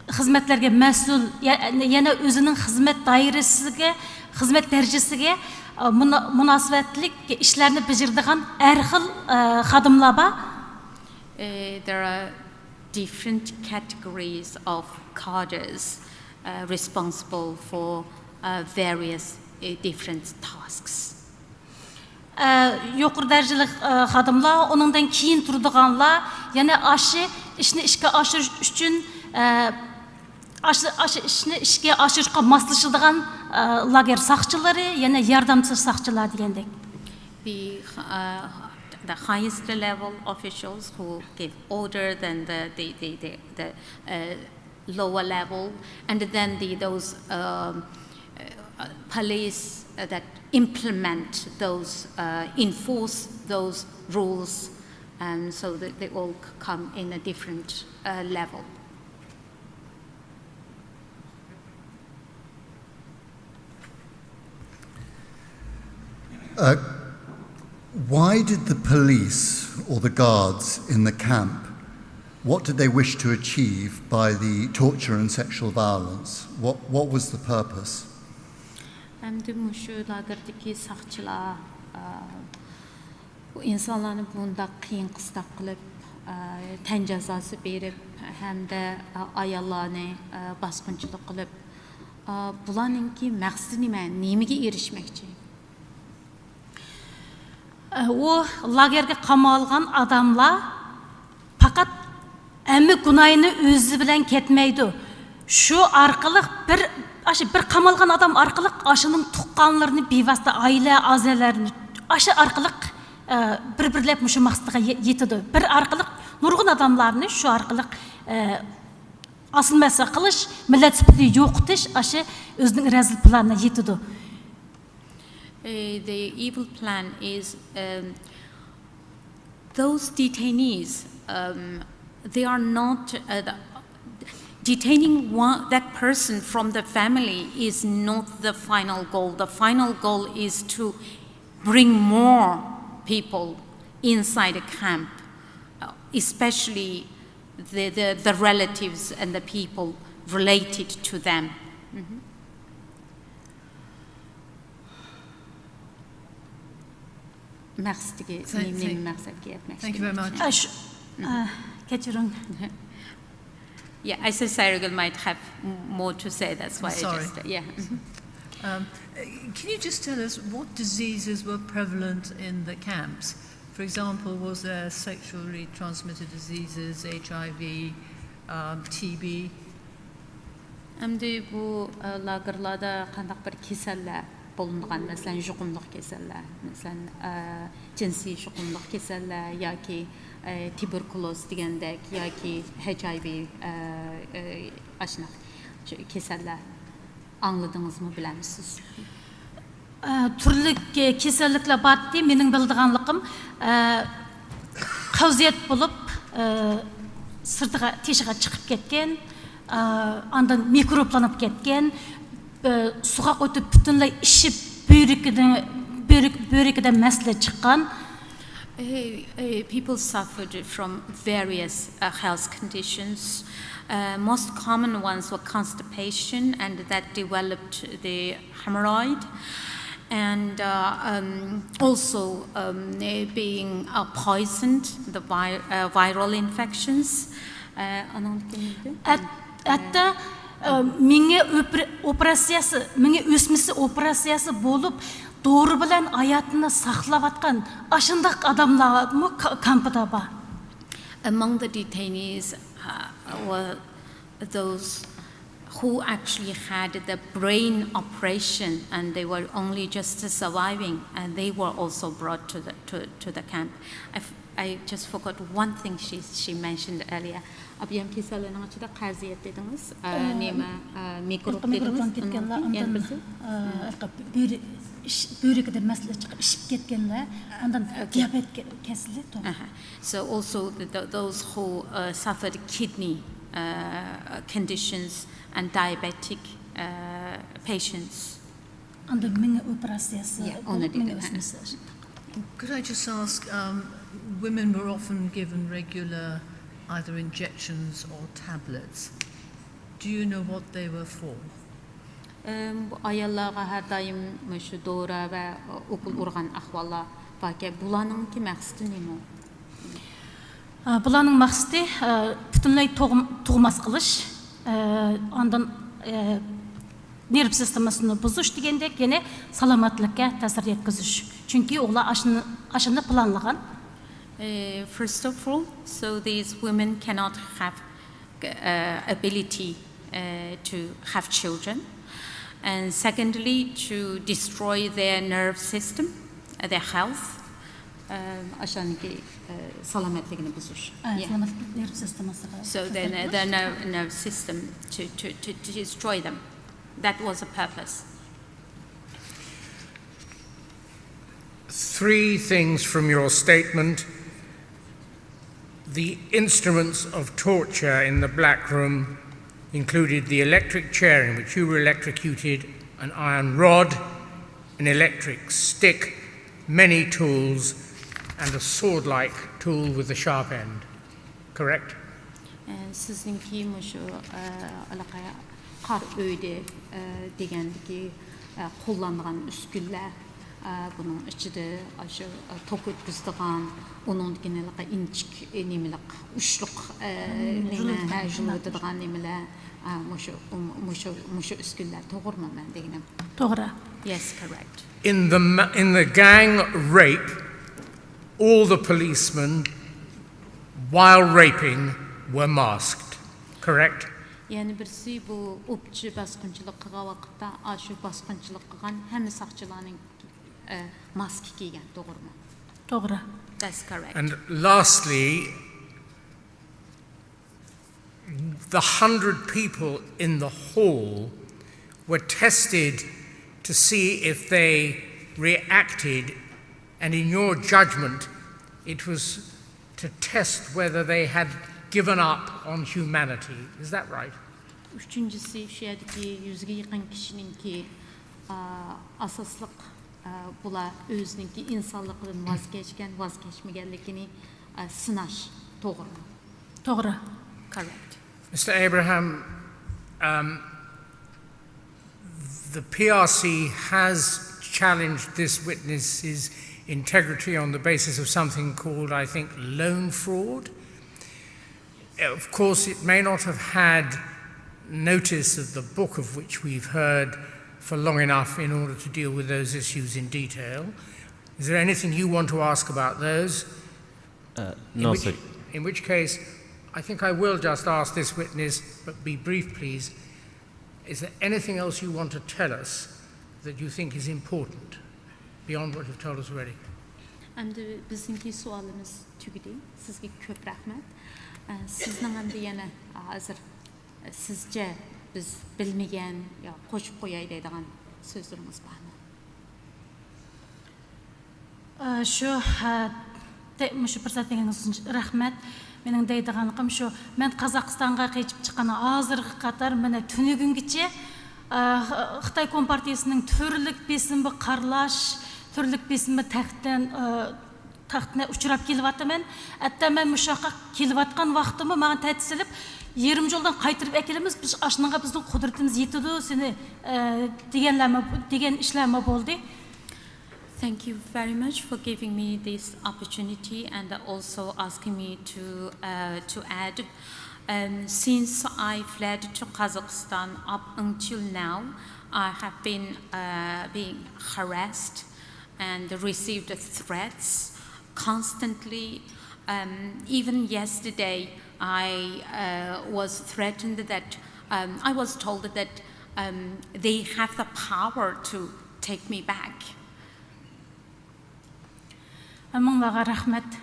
خىزمەتلەرگە مەسئۇل، يەنە ئۆزىنىڭ خىزمەت دائىرىسىگە، خىزمەت دەرىجىسىگە مۇناسىۋەتلىك ئىشلارنى بېجىرىدىغان ھەر خىل خادىملار بار. Uh, there are different categories of cadres uh, responsible for uh, various uh, different tasks. يۇقىرى دەرىجىلىك خادىملار، ئۇنىڭدىن كېيىن تۇرىدىغانلار، يەنە ئاشۇ ئىشنى ئىشقا ئاشۇرۇش ئۈچۈن ئاشۇ ئاشۇ ئىشنى ئىشقا ئاشۇرۇشقا ماسلىشىدىغان لاگېر ساقچىلىرى، يەنە ياردەمچى ساقچىلار دېگەندەك. The, uh, the highest level officials who give orders and the, the, the, the, the uh, lower level, and then the, those um, uh, police that implement those, uh, enforce those rules, and so that they all come in a different uh, level. Uh, why did the police or the guards in the camp, what did they wish to achieve by the torture and sexual violence? What, what was the purpose? ئەمدى مۇشۇ لاگېردىكى ساقچىلار ئىنسانلارنى بۇنداق قىيىن قىستاق قىلىپ، تەن جازاسى بېرىپ ھەمدە ئاياللارنى باسقۇنچىلىق قىلىپ، بۇلارنىڭكى مەقسىتى نېمە؟ نېمىگە ئېرىشمەكچى؟ ئۇ لاگېرگە قامالغان ئاداملار پەقەت ھەممە گۇناھىنى ئۆزى بىلەن كەتمەيدۇ. شۇ ئارقىلىق بىر، ئاشۇ بىر قامالغان ئادەم ئارقىلىق ئاشۇنىڭ تۇغقانلىرىنى، بىۋاسىتە ئائىلە ئەزالىرىنى ئاشۇ ئارقىلىق بىر بىرلەپ مۇشۇ مەقسىتىگە يېتىدۇ. بىر ئارقىلىق نۇرغۇن ئادەملارنى شۇ ئارقىلىق ئاسسىمىلياتسىيە قىلىش، مىللەت سۈپىتىدە يوقىتىش، ئاشۇ ئۆزىنىڭ رەزىل پىلانىغا يېتىدۇ. Uh, the evil plan is um, those detainees, um, they are not. Uh, the, detaining one, that person from the family is not the final goal. The final goal is to bring more people inside the camp, uh, especially the, the, the relatives and the people related to them. مەقسىتىگە، نېمە، نېمە مەقسەتكە يەتمەكچى؟ Thank you very much. ئاشۇ، كەچۈرۈڭ. Yeah, I said Sairagul might have more to say, that's why I just, yeah. Um, can you just tell us what diseases were prevalent in the camps? For example, was there sexually transmitted diseases, H I V, um, T B? ئەمدى بۇ لاگېرلاردا قانداق بىر كېسەللەر بولۇنغان، مەسىلەن، يۇقۇملۇق كېسەللەر، مەسىلەن، جىنسىي يۇقۇملۇق كېسەللەر ياكى تۇبېركۇلوز دېگەندەك ياكى ھېچ ئاي ۋى ئاشۇنداق كېسەللەر ئاڭلىدىڭىزمۇ، بىلەمسىز؟ تۈرلۈك كېسەللىكلەر بارتى، مېنىڭ بىلىدىغانلىقىم، قەۋزىيەت بولۇپ، سىرتىغا، تېشىغا چىقىپ كەتكەن، ئاندىن مىكروبلىنىپ كەتكەن، سوغۇق ئۆتۈپ پۈتۈنلەي ئىششىپ، بۆرىكىدە، بۆرىك، بۆرىكىدە مەسىلە چىققان. Uh, uh, people suffered from various uh, health conditions. Uh, most common ones were constipation, and that developed the hemorrhoid, and uh, um, also um, eh, being uh, poisoned, the vi- uh, viral infections. Uh, ئانىڭدىن كېيىن نېمە؟ ھەتتا مېڭە ئوپېراتسىيەسى، مېڭە ئۆسمىسى ئوپېراتسىيەسى بولۇپ، دورا بىلەن ھاياتىنى ساقلاۋاتقان ئاشۇنداق ئادەملەرمۇ كامپىدا بار. Among the detainees uh, were those who actually had the brain operation and they were only just surviving, and they were also brought to the, to, to the camp. I, f- I just forgot one thing she, she mentioned earlier. ئابىيام كېسەللىرىنىڭ ئىچىدە قەۋزىيەت دېدىڭىز، نېمە، مىكروب دېدىڭىز. بۆرىكىدە مەسىلە چىقىپ ئىششىپ كەتكەنلەر، ئاندىن دىيابېت كېسىلى. So also the, the, those who uh, suffered kidney uh, conditions and diabetic uh, patients. ئاندىن مېڭە ئوپېراتسىيەسى بولۇپ، مېڭە ئۆسمىسى. Could I just ask, um, women were often given regular either injections or tablets. Do you know what they were for? ئاياللارغا ھەر دائىم مۇشۇ دورا ۋە ئوكۇل ئۇرغان ئەھۋاللار باركەن، بۇلارنىڭكى مەقسىتى نېمە؟ ئە، بۇلارنىڭ مەقسىتى، ئە، پۈتۈنلەي تۇغ-، تۇغماس قىلىش، ئە، ئاندىن، ئە، نېرۋا سىستېمىسىنى بۇزۇش دېگەندەك، يەنە سالامەتلىككە تەسىر يەتكۈزۈش. چۈنكى ئۇلار ئاشۇنى، ئاشۇنى پىلانلىغان. Uh, first of all, so these women cannot have uh, ability uh, to have children. And secondly, to destroy their nerve system, uh, their health. ئاشۇنىڭكى سالامەتلىكىنى بۇزۇش. ئە، yeah. سالامەتلىك نېرۋا سىستېمىسىغا. So the, the nerve, nerve system to, to, to, to destroy them. That was the purpose. Three things from your statement. The instruments of torture in the black room included the electric chair in which you were electrocuted, an iron rod, an electric stick, many tools, and a sword like tool with a sharp end. Correct? سىزنىڭكى مۇشۇ ھېلىقى قار ئۆيدە دېگەندىكى قوللانغان ئۈسكۈنىلەر، بۇنىڭ ئىچىدە ئاشۇ توك ئۆتكۈزىدىغان، ئۇنىڭدىن كېيىن ھېلىقى ئىنچىك نېمىلىك ئۇچلۇق نېمە، ھە، يۇلۇۋېتىدىغان نېمىلەر، مۇشۇ مۇشۇ مۇشۇ ئۈسكۈنىلەر توغرىمۇ مەن دېگىنىم؟ توغرا. Yes, correct. In the, in the gang rape, all the policemen, while raping, were masked. Correct? يەنە بىرسى، بۇ ئوپچى باسقۇنچىلىق قىلغان ۋاقىتتا ئاشۇ باسقۇنچىلىق قىلغان ھەممە ساقچىلارنىڭ ماسكا كىيگەن، توغرىمۇ؟ توغرا. That's correct. And lastly, the hundred people in the hall were tested to see if they reacted, and in your judgment, it was to test whether they had given up on humanity. Is that right? ئۈچىنچىسى، شۇ يەردىكى يۈزگە يېقىن كىشىنىڭكى ئاساسلىق، بۇلار ئۆزىنىڭكى ئىنسانلىقىدىن ۋاز كەچكەن، ۋاز كەچمىگەنلىكىنى سىناش. توغرىمۇ؟ توغرا. Correct. Mister Abraham, um, the P R C has challenged this witness's integrity on the basis of something called, I think, loan fraud. Of course, it may not have had notice of the book of which we've heard for long enough in order to deal with those issues in detail. Is there anything you want to ask about those? Uh, In no, which, sir. In which case, I think I will just ask this witness, but be brief, please. Is there anything else you want to tell us that you think is important beyond what you've told us already? ئەمدى بىزنىڭكى سوئالىمىز تۈگىدى. سىزگە كۆپ رەھمەت. ئە، سىزنىڭ ئەمدى يەنە ھازىر، ئە، سىزچە بىز بىلمىگەن يا قوشۇپ قوياي دەيدىغان سۆزلىرىڭىز بارمۇ؟ ئە، شۇ، ئە، دە-، مۇشۇ پۇرسەت بەرگىنىڭىز ئۈچۈن رەھمەت. مېنىڭ دەيدىغانلىقىم شۇ، مەن قازاقىستانغا قېچىپ چىققان ھازىرغا قەدەر مانا تۈنۈگۈنگىچە، ئە، خىتاي كومپارتىيىسىنىڭ تۈرلۈك بېسىمىغا قارىلاش، تۈرلۈك بېسىمى تەختىن، ئە، تەختىنى ئۇچراپ كېلىۋاتىمەن. ھەتتا مەن مۇشۇ ياققا كېلىۋاتقان ۋاقتىممۇ ماڭا تەتۈر سېلىپ، يېرىم يولدىن قايتۇرۇپ ئەكېلىمىز، بىز ئاشۇنىڭغا بىزنىڭ قۇدرىتىمىز يېتىدۇ، سېنى، ئە، دېگەنلەرمۇ، دېگەن ئىشلارمۇ بولدى. Thank you very much for giving me this opportunity and also asking me to, uh, to add. Um, since I fled to Kazakhstan up until now, I have been, uh, being harassed and received threats constantly. Um, even yesterday, I, uh, was threatened that, um, I was told that, um, they have the power to take me back. ھەممىڭلارغا رەھمەت.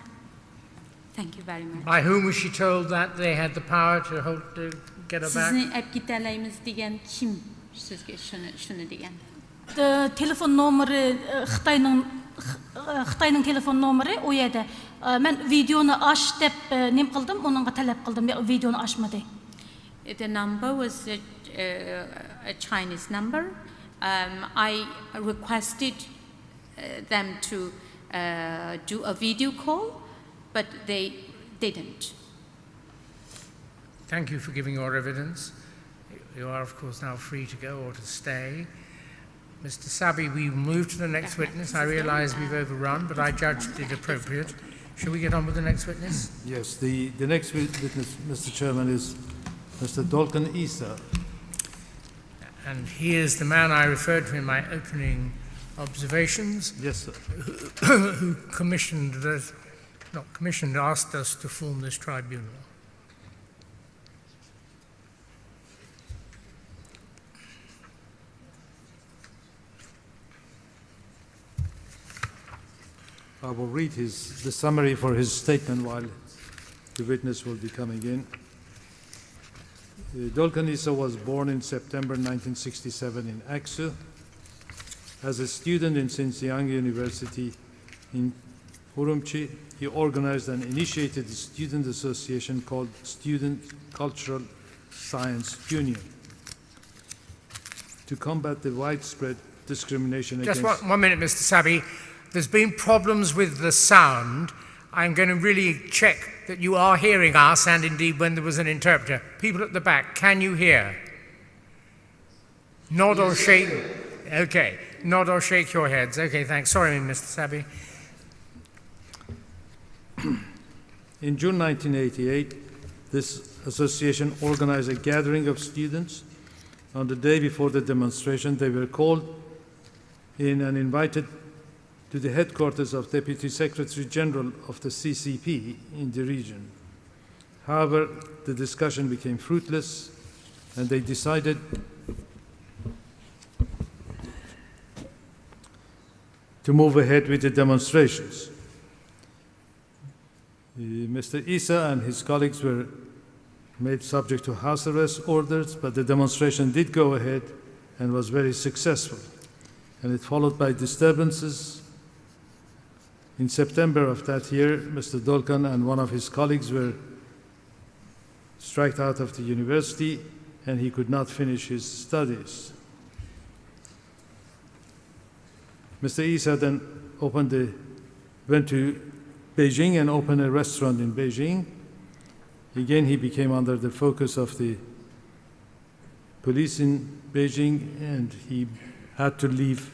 Thank you very much. By whom was she told that they had the power to hold to get her back? سىزنى ئەپ كېتەلەيمىز دېگەن كىم سىزگە شۇنى، شۇنى دېگەن؟ ئە، تېلېفون نومۇرى، ئە، خىتاينىڭ، خ-، ئە، خىتاينىڭ تېلېفون نومۇرى ئۇ يەردە. ئە، مەن ۋىدېونى ئاچ دەپ، ئە، نېمە قىلدىم، ئۇنىڭغا تەلەپ قىلدىم، ۋىدېونى ئاچمىدى. The number was a, uh, a Chinese number. Um, I requested uh, them to uh, do a video call, but they didn't. Thank you for giving your evidence. You are, of course, now free to go or to stay. Mister Sabi, we move to the next witness. I realize we've overrun, but I judged it appropriate. Should we get on with the next witness? Yes, the, the next wit- witness, Mister Chairman, is Mister Dolkun Isa. And he is the man I referred to in my opening observations, Yes, sir. Who commissioned us, not commissioned, asked us to form this tribunal. I will read his, the summary for his statement while the witness will be coming in. Uh, Dolkun Isa was born in September nineteen sixty-seven in Aksu. As a student in Xinjiang University in Urumqi, he organized and initiated a student association called Student Cultural Science Union to combat the widespread discrimination Just against one, one minute, Mister Sabi. There's been problems with the sound. I'm going to really check that you are hearing us, and indeed when there was an interpreter. People at the back, can you hear? Nod or shake. Okay. Nod or shake your heads. Okay, thanks. Sorry, Mister Sabi. In June nineteen eighty-eight, this association organized a gathering of students. On the day before the demonstration, they were called in and invited to the headquarters of Deputy Secretary General of the C C P in the region. However, the discussion became fruitless, and they decided to move ahead with the demonstrations. Uh, Mister Isa and his colleagues were made subject to house arrest orders, but the demonstration did go ahead and was very successful. And it followed by disturbances. In September of that year, Mister Dolkun and one of his colleagues were striked out of the university, and he could not finish his studies. Mister Isa then opened the, went to Beijing and opened a restaurant in Beijing. Again, he became under the focus of the police in Beijing, and he had to leave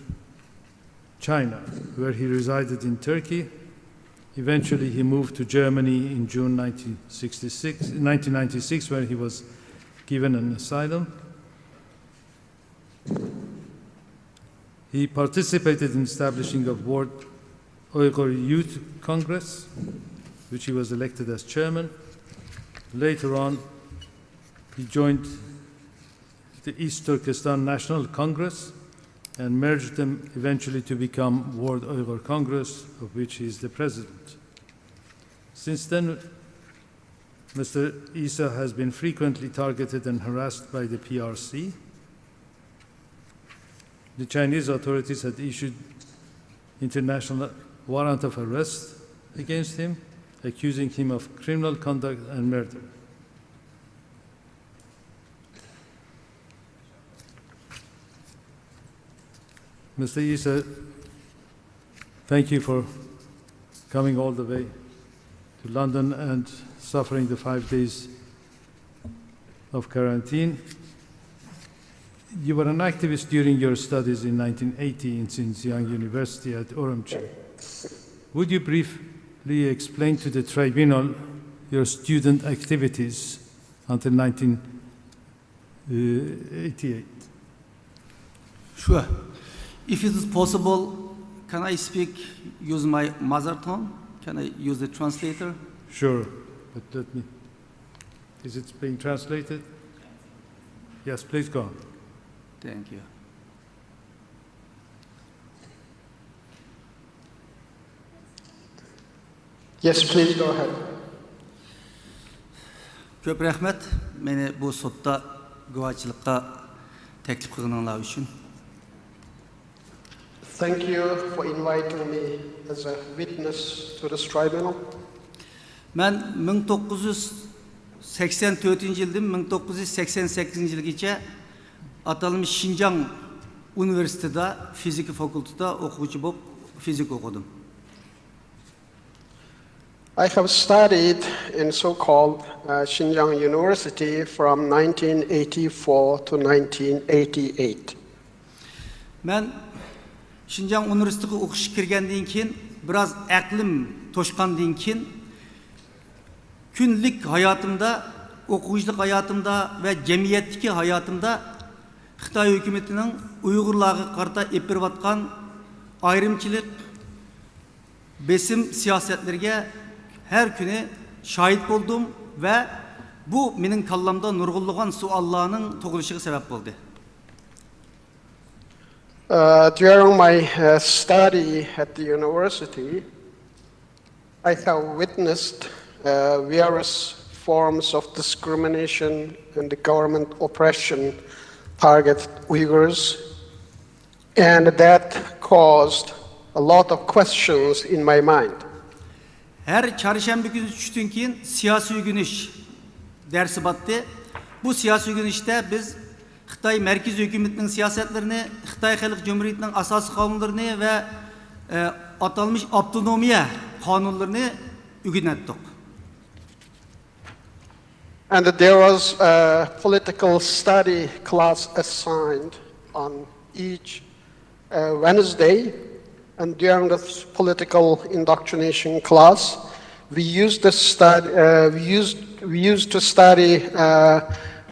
China, where he resided in Turkey. Eventually, he moved to Germany in June nineteen sixty-six, nineteen ninety-six, where he was given an asylum. He participated in establishing of World Uyghur Youth Congress, which he was elected as chairman. Later on, he joined the East Turkestan National Congress and merged them eventually to become World Uyghur Congress, of which he is the president. Since then, Mister Isa has been frequently targeted and harassed by the P R C. The Chinese authorities had issued international warrant of arrest against him, accusing him of criminal conduct and murder. Mister Isa, thank you for coming all the way to London and suffering the five days of quarantine. You were an activist during your studies in nineteen eighty in Xinjiang University at Urumqi. Would you briefly explain to the tribunal your student activities until nineteen eighty-eight? Sure. If it is possible, can I speak, use my mother tongue? Can I use the translator? Sure, but let me. Is it being translated? Yes, please go on. Thank you. Yes, please go ahead. كۆپ رەھمەت مېنى بۇ سوتتا گۇۋاھچىلىققا تەكلىپ قىلغىنىڭلار ئۈچۈن. Thank you for inviting me as a witness to this tribunal. مەن مىڭ توققۇز يۈز سەكسەن تۆتىنچى يىلدىن مىڭ توققۇز يۈز سەكسەن سەككىزىنچى يىلغىچە ئاتالمىش شىنجاڭ ئۇنىۋېرسىتېتىدا فىزىكا فاكۇلتېتىدا ئوقۇغۇچى بولۇپ فىزىكا ئوقۇدۇم. I have studied in so-called uh, Xinjiang University from nineteen eighty-four to nineteen eighty-eight. مەن شىنجاڭ ئۇنىۋېرسىتېتىغا ئوقۇشقا كىرگەندىن كېيىن بىراز ئەقلىم توشقاندىن كېيىن، كۈندىلىك ھاياتىمدا، ئوقۇغۇچىلىق ھاياتىمدا ۋە جەمئىيەتتىكى ھاياتىمدا خىتاي ھۆكۈمىتىنىڭ ئۇيغۇرلارغا قارىتا ئېلىپ بېرىۋاتقان ئايرىمچىلىق، بېسىم سىياسەتلىرىگە ھەر كۈنى شاھىت بولدۇم ۋە بۇ مېنىڭ كاللامدا نۇرغۇنلىغان سوئاللارنىڭ تۇغۇلۇشىغا سەۋەب بولدى. Uh, during my uh, study at the university, I have witnessed uh, various forms of discrimination and government oppression target Uyghurs, and that caused a lot of questions in my mind. ھەر چارشەنبە كۈنى چۈشتىن كېيىن سىياسىي ئۆگىنىش دەرسى باتتى. بۇ سىياسىي ئۆگىنىشتە بىز خىتاي مەركىزىي ھۆكۈمىتىنىڭ سىياسەتلىرىنى، خىتاي خەلق جۇمھۇرىيىتىنىڭ ئاساسىي قانۇنلىرىنى ۋە ئە، ئاتالمىش ئاپتونومىيە قانۇنلىرىنى ئۆگىنەتتۇق. And there was a political study class assigned on each uh, Wednesday. And during this political indoctrination class, we used to study, uh, we used, we used to study uh,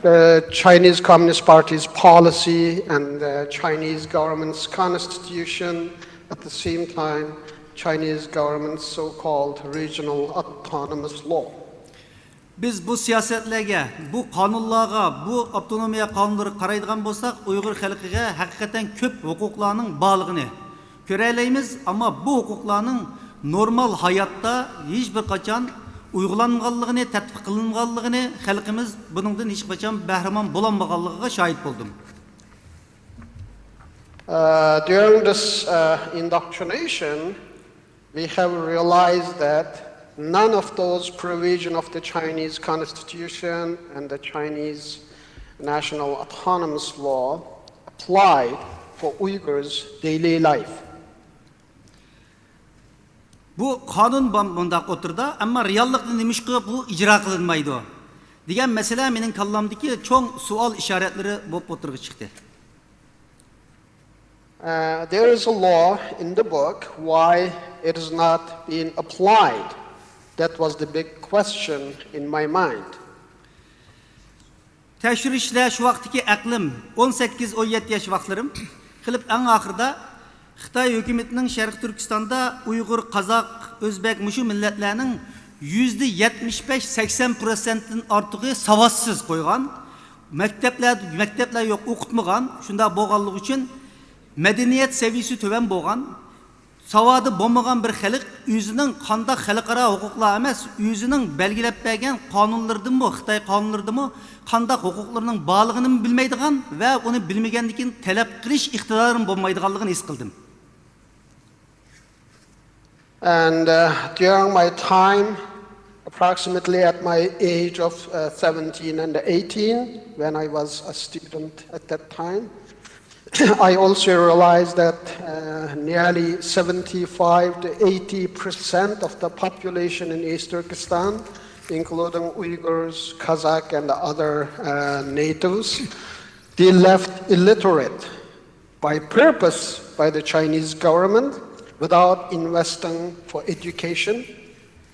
the Chinese Communist Party's policy and the Chinese government's constitution. At the same time, Chinese government's so-called regional autonomous law. بىز بۇ سىياسەتلەرگە، بۇ قانۇنلارغا، بۇ ئاپتونومىيە قانۇنلىرىغا قارايدىغان بولساق، ئۇيغۇر خەلقىگە ھەقىقەتەن كۆپ ھوقۇقلارنىڭ بارلىقىنى كۆرەلەيمىز، ئەمما بۇ ھوقۇقلارنىڭ نورمال ھاياتتا ھېچبىر قاچان ئۇيغۇلانمىغانلىقىنى، تەتبىق قىلىنمىغانلىقىنى، خەلقىمىز بۇنىڭدىن ھېچقاچان بەھرىمەن بولالمىغانلىقىغا شاھىت بولدۇم. Uh, during this uh, indoctrination, we have realized that none of those provisions of the Chinese constitution and the Chinese national autonomous law apply for Uyghurs' daily life. بۇ قانۇن بار مۇنداق ئوتتۇرىدا، ئەمما رېئاللىقتا نېمىشقا بۇ ئىجرا قىلىنمايدۇ دېگەن مەسىلە مېنىڭ كاللامدىكى چوڭ سوئال ئىشارەتلىرى بولۇپ ئوتتۇرىغا چىقتى. Uh, there is a law in the book. Why it is not being applied? That was the big question in my mind. تەكشۈرۈشلەر شۇ ۋاقىتتىكى ئەقلىم، ئون سەككىز ئون يەتتە ياش ۋاقىتلىرىم، قىلىپ ئەڭ ئاخىرىدا خىتاي ھۆكۈمىتىنىڭ شەرقىي تۈركىستاندا ئۇيغۇر، قازاق، ئۆزبەك، مۇشۇ مىللەتلەرنىڭ يۈزدە يەتمىش بەش سەكسەن پىرسەنتتىن ئارتۇقى ساۋاتسىز قويغان، مەكتەپلەر، مەكتەپلەر يوق، ئوقۇتمىغان، شۇنداق بولغانلىقى ئۈچۈن مەدەنىيەت سەۋىيىسى تۆۋەن بولغان، ساۋادى بولمىغان بىر خەلق ئۆزىنىڭ قانداق خەلقئارا ھوقۇقلار ئەمەس، ئۆزىنىڭ بەلگىلەپ بەرگەن قانۇنلىرىدىنمۇ، خىتاي قانۇنلىرىدىنمۇ قانداق ھوقۇقلىرىنىڭ بارلىقىنىمۇ بىلمەيدىغان ۋە ئۇنى بىلمىگەندىن كېيىن تەلەپ قىلىش ئىقتىدارىمۇ بولمايدىغانلىقىنى ھېس قىلدىم. And uh, during my time, approximately at my age of uh, seventeen and eighteen, when I was a student at that time, I also realized that uh, nearly seventy-five to eighty percent of the population in East Turkestan, including Uyghurs, Kazakh, and other uh, natives, they left illiterate by purpose by the Chinese government without investing for education.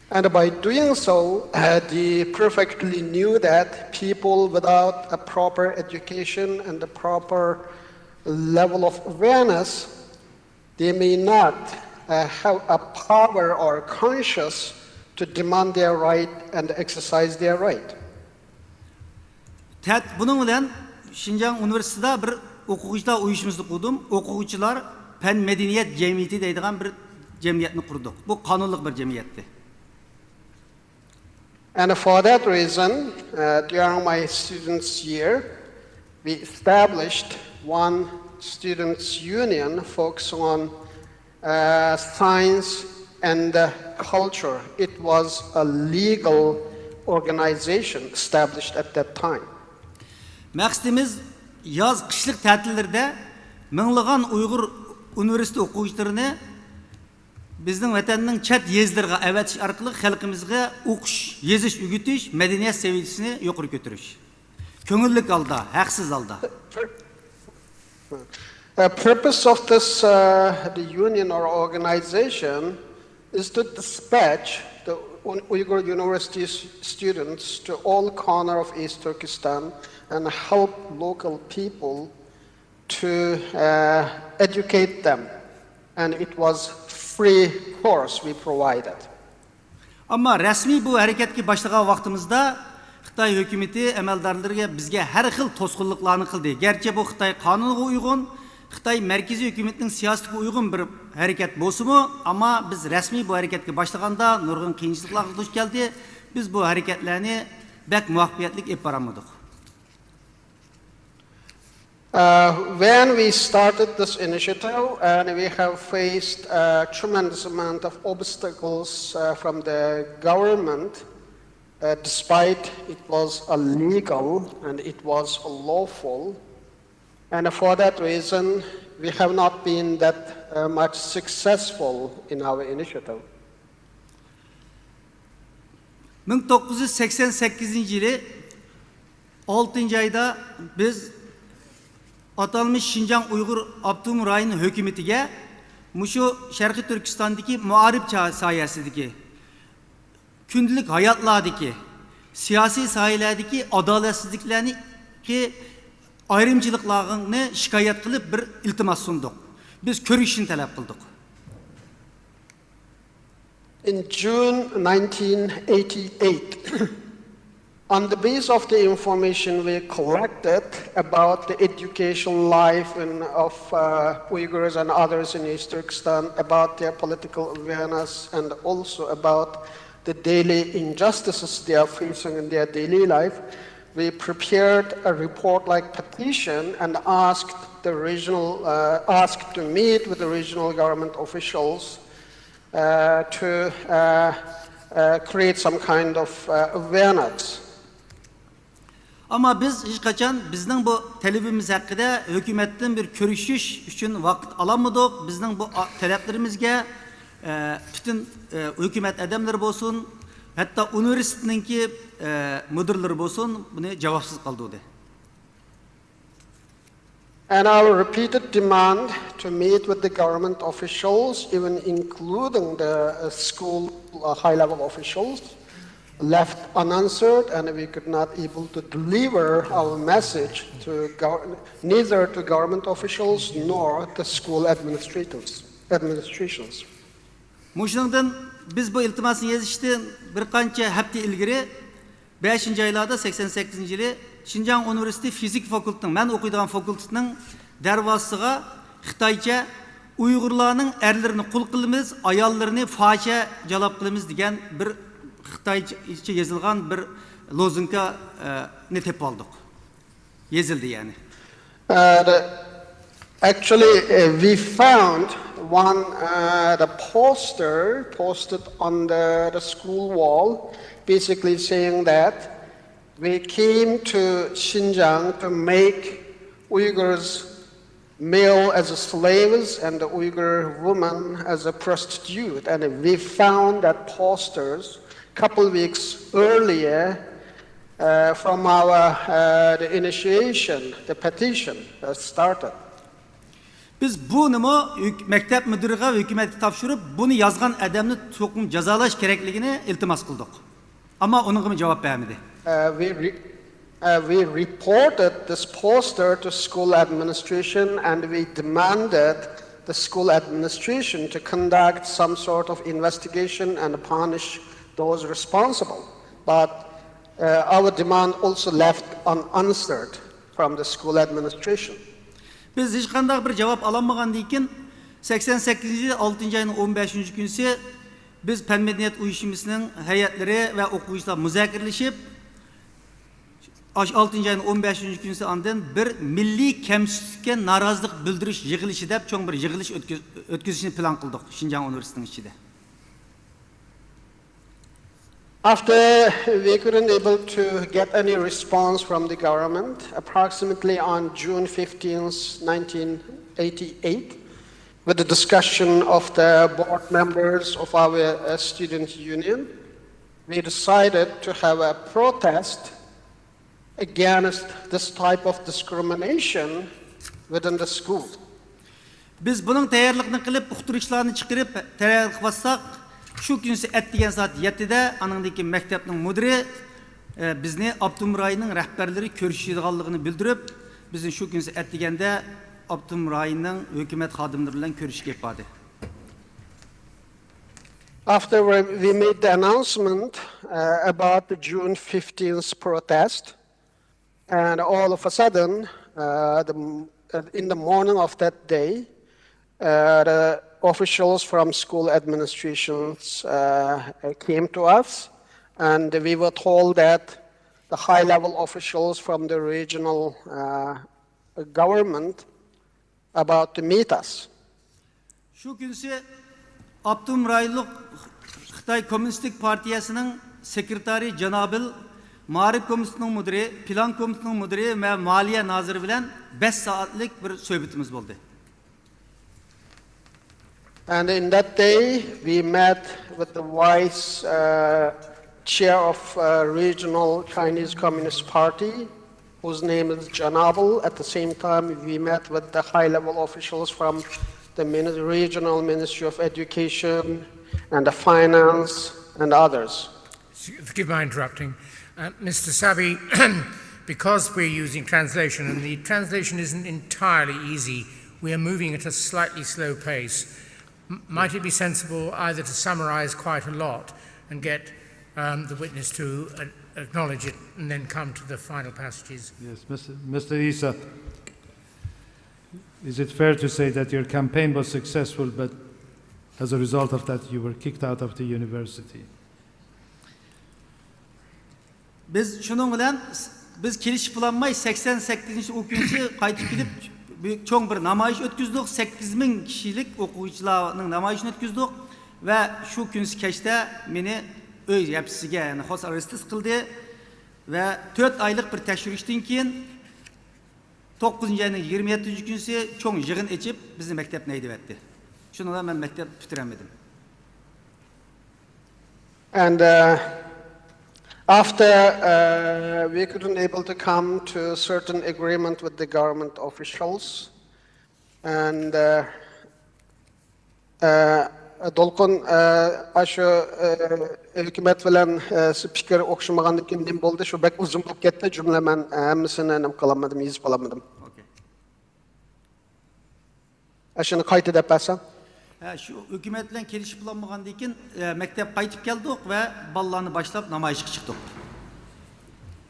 And by doing so, uh, they perfectly knew that people without a proper education and a proper level of awareness, they may not uh, have a power or conscience to demand their right and exercise their right. تەت بۇنىڭ بىلەن شىنجاڭ ئۇنىۋېرسىتېتىدا بىر ئوقۇغۇچىلار ئۇيۇشمىسىنى قۇردۇم. ئوقۇغۇچىلار پەن مەدەنىيەت جەمئىيىتى دەيدىغان بىر جەمئىيەتنى قۇردۇق. بۇ قانۇنلۇق بىر جەمئىيەتتى. And for that reason, uh, during my students' year, we established one students' union focusing on uh, science and uh, culture. It was a legal organization established at that time. مەقسىتىمىز ياز، قىشلىق تەتىللىرىدە مىڭلىغان ئۇيغۇر ئۇنىۋېرسىتېت ئوقۇغۇچىلىرىنى بىزنىڭ ۋەتەننىڭ چەت يېزىلىرىغا ئەۋەتىش ئارقىلىق خەلقىمىزگە ئوقۇش، يېزىش، ئۆگىتىش، مەدەنىيەت سەۋىيەسىنى يۇقىرى كۆتۈرۈش. كۆڭۈللۈك ھالدا، ھەقسىز ھالدا. The purpose of this uh, the union or organization is to dispatch the Uyghur University students to all corner of East Turkestan and help local people to uh, educate them. And it was free course we provided. ئەمما رەسمىي بۇ ھەرىكەتكە باشلىغان ۋاقتىمىزدا خىتاي ھۆكۈمىتى ئەمەلدارلىرىگە بىزگە ھەر خىل توسقۇنلۇقلارنى قىلدى. گەرچە بۇ خىتاي قانۇنىغا ئۇيغۇن، خىتاي مەركىزىي ھۆكۈمىتىنىڭ سىياسىتىگە ئۇيغۇن بىر ھەرىكەت بولسىمۇ، ئەمما بىز رەسمىي بۇ ھەرىكەتكە باشلىغاندا نۇرغۇن قىيىنچىلىقلارغا دۇچ كەلدى. بىز بۇ ھەرىكەتلەرنى بەك مۇۋەپپەقىيەتلىك ئېلىپ بارالمىدۇق. Uh, when we started this initiative, and we have faced a tremendous amount of obstacles uh, from the government, uh, despite it was illegal and it was lawful. And for that reason, we have not been that uh, much successful in our initiative. مىڭ توققۇز يۈز سەكسەن سەككىزىنچى يىلى ئالتىنچى ئايدا بىز ئاتالمىش شىنجاڭ ئۇيغۇر ئاپتونوم رايون ھۆكۈمىتىگە مۇشۇ شەرقىي تۈركىستاندىكى مائارىپ ساھەسىدىكى، كۈندىلىك ھاياتلاردىكى، سىياسىي ساھەلەردىكى ئادالەتسىزلىكلەرنى، ئايرىمچىلىقلارنى شىكايەت قىلىپ بىر ئىلتىماس سۇندۇق. بىز كۆرۈشۈشنى تەلەپ قىلدۇق. In June nineteen eighty-eight, on the basis of the information we collected about the educational life in, of uh, Uyghurs and others in East Turkestan, about their political awareness, and also about the daily injustices they are facing in their daily life, we prepared a report like petition and asked the regional, uh, asked to meet with the regional government officials uh, to uh, uh, create some kind of uh, awareness. ئەمما بىز ھېچقاچان بىزنىڭ بۇ تەلىپىمىز ھەققىدە ھۆكۈمەتتىن بىر كۆرۈشۈش ئۈچۈن ۋاقىت ئالالمىدۇق. بىزنىڭ بۇ تەلەپلىرىمىزگە پۈتۈن ھۆكۈمەت ئادەملىرى بولسۇن، ھەتتا ئۇنىۋېرسىتېتنىڭكى مۇدىرلىرى بولسۇن بۇنى جاۋابسىز قالدۇردى. And our repeated demand to meet with the government officials, even including the uh, school uh, high-level officials, left unanswered, and we could not able to deliver our message to gov- neither to government officials nor the school administrators, administrations. مۇشۇنىڭدىن بىز بۇ ئىلتىماسنى يېزىشتىن بىر قانچە ھەپتە ئىلگىرى بەشىنچى ئايلاردا، سەكسەن سەككىزىنچى يىلى شىنجاڭ ئۇنىۋېرسىتېتى فىزىكا فاكۇلتېتىنىڭ، مەن ئوقۇيدىغان فاكۇلتېتنىڭ دەرۋازىسىغا خىتايچە «ئۇيغۇرلارنىڭ ئەرلىرىنى قۇل قىلىمىز، ئاياللىرىنى فاھىشە جالاپ قىلىمىز» دېگەن بىر خىتايچە يېزىلغان بىر لوزۇنكانى تېپىپ ئالدۇق. يېزىلدى يەنى. Uh, the, actually, uh, we found one uh, the poster posted on the, the school wall, basically saying that we came to Xinjiang to make Uyghurs male as a slaves and the Uyghur woman as a prostitute. And we found that posters a couple weeks earlier uh, from our uh, the initiation, the petition that started. بىز بۇنىمۇ ھۆك- مەكتەپ مۇدىرىغا، ھۆكۈمەتكە تاپشۇرۇپ، بۇنى يازغان ئادەمنى چوقۇم جازالاش كېرەكلىكىنى ئىلتىماس قىلدۇق. ئەمما ئۇنىڭغىمۇ جاۋاب بەرمىدى. Uh, we, re- uh, we reported this poster to school administration and we demanded the school administration to conduct some sort of investigation and punish those responsible. But uh, our demand also left unanswered from the school administration. بىز ھېچقانداق بىر جاۋاب ئالالمىغاندىن كېيىن، سەكسەن سەككىزىنچى يىل ئالتىنچى ئاينىڭ ئون بەشىنچى كۈنىسى بىز پەن مەدەنىيەت ئۇيۇشمىسىنىڭ ھەيئەتلىرى ۋە ئوقۇغۇچىلار مۇزاكىرىلىشىپ، ئاشۇ ئالتىنچى ئاينىڭ ئون بەشىنچى كۈنىسى ئاندىن بىر مىللىي كەمسىتىشكە نارازىلىق بىلدۈرۈش يىغىلىشى دەپ چوڭ بىر يىغىلىش ئۆتكۈز- ئۆتكۈزۈشنى پىلان قىلدۇق شىنجاڭ ئۇنىۋېرسىتېتىنىڭ ئىچىدە. After we couldn't able to get any response from the government, approximately on June fifteenth, nineteen eighty-eight, with the discussion of the board members of our uh, student union, we decided to have a protest against this type of discrimination within the school. بىز بۇنىڭ تەييارلىقىنى قىلىپ، ئۇقتۇرۇشلارنى چىقىرىپ تەييارلىق قىلىۋاتساق، شۇ كۈنسى ئەتىگەن سائەت يەتتىدە ئانىڭدىن كېيىن مەكتەپنىڭ مۇدىرى، ئە، بىزنى ئاپتونوم رايوننىڭ رەھبەرلىرى كۆرۈشىدىغانلىقىنى بىلدۈرۈپ، بىزنى شۇ كۈنسى ئەتىگەندە ئاپتونوم رايوننىڭ ھۆكۈمەت خادىملىرى بىلەن كۆرۈشۈشكە ئېلىپ باردى. After we we made the announcement uh, about the June fifteenth protest, and all of a sudden, uh, the, m- uh, in the morning of that day, uh, the officials from school administrations uh, came to us, and we were told that the high-level officials from the regional uh, government about to meet us. شۇ كۈنسى ئاپتونوم رايونلۇق خىتاي كوممۇنىستىك پارتىيەسىنىڭ سېكرېتارى جانابىل، مائارىپ كومىتېتىنىڭ مۇدىرى، پىلان كومىتېتىنىڭ مۇدىرى ۋە مالىيە نازىرى بىلەن بەش سائەتلىك بىر سۆھبىتىمىز بولدى. And in that day, we met with the vice uh, chair of uh, regional Chinese Communist Party, whose name is Janabal. At the same time, we met with the high-level officials from the mini- regional Ministry of Education and the Finance and others. Forgive my interrupting. Uh, Mister Sabi, because we're using translation, and the translation isn't entirely easy, we are moving at a slightly slow pace. M- might it be sensible either to summarize quite a lot and get um, the witness to uh, acknowledge it and then come to the final passages? Yes, Mister Mister Issa, is it fair to say that your campaign was successful, but as a result of that, you were kicked out of the university? بىز شۇنىڭ بىلەن، بىز كېلىشىپ بولالماي، سەكسەن سەككىزىنچى ئۇ كۈنسى قايتىپ كېلىپ، بىر چوڭ بىر نامايىش ئۆتكۈزدۇق. سەككىز مىڭ كىشىلىك ئوقۇغۇچىلارنىڭ نامايىشىنى ئۆتكۈزدۇق ۋە شۇ كۈنسى كەچتە مېنى ئۆي ھەپسىسىگە، يەنى خاس ئارېستىس قىلدى ۋە تۆت ئايلىق بىر تەكشۈرۈشتىن كېيىن، توققۇزىنچى ئاينىڭ يىگىرمە يەتتىنچى كۈنسى چوڭ يىغىن ئېچىپ، بىزنى مەكتەپتىن ھەيدىۋەتتى. شۇنىڭ بىلەن مەن مەكتەپ پۈتتۈرەلمىدىم. And uh, after uh, we couldn't able to come to certain agreement with the government officials, and uh, uh, دولقۇن ئاشۇ ھۆكۈمەت بىلەن پىكىر ئوخشىمىغاندىن كېيىن نېمە بولدى؟ شۇ بەك ئۇزۇن بولۇپ كەتتى، جۈملە مەن ھەممىسىنى نېمە قىلالمىدىم، يېزىپ ئالالمىدىم. Okay. ئاشۇنى قايتا دەپ بەرسەڭ. ھە، شۇ ھۆكۈمەت بىلەن كېلىشىپ بولالمىغاندىن كېيىن، ئە، مەكتەپ قايتىپ كەلدۇق ۋە بالىلارنى باشلاپ نامايىشقا چىقتۇق.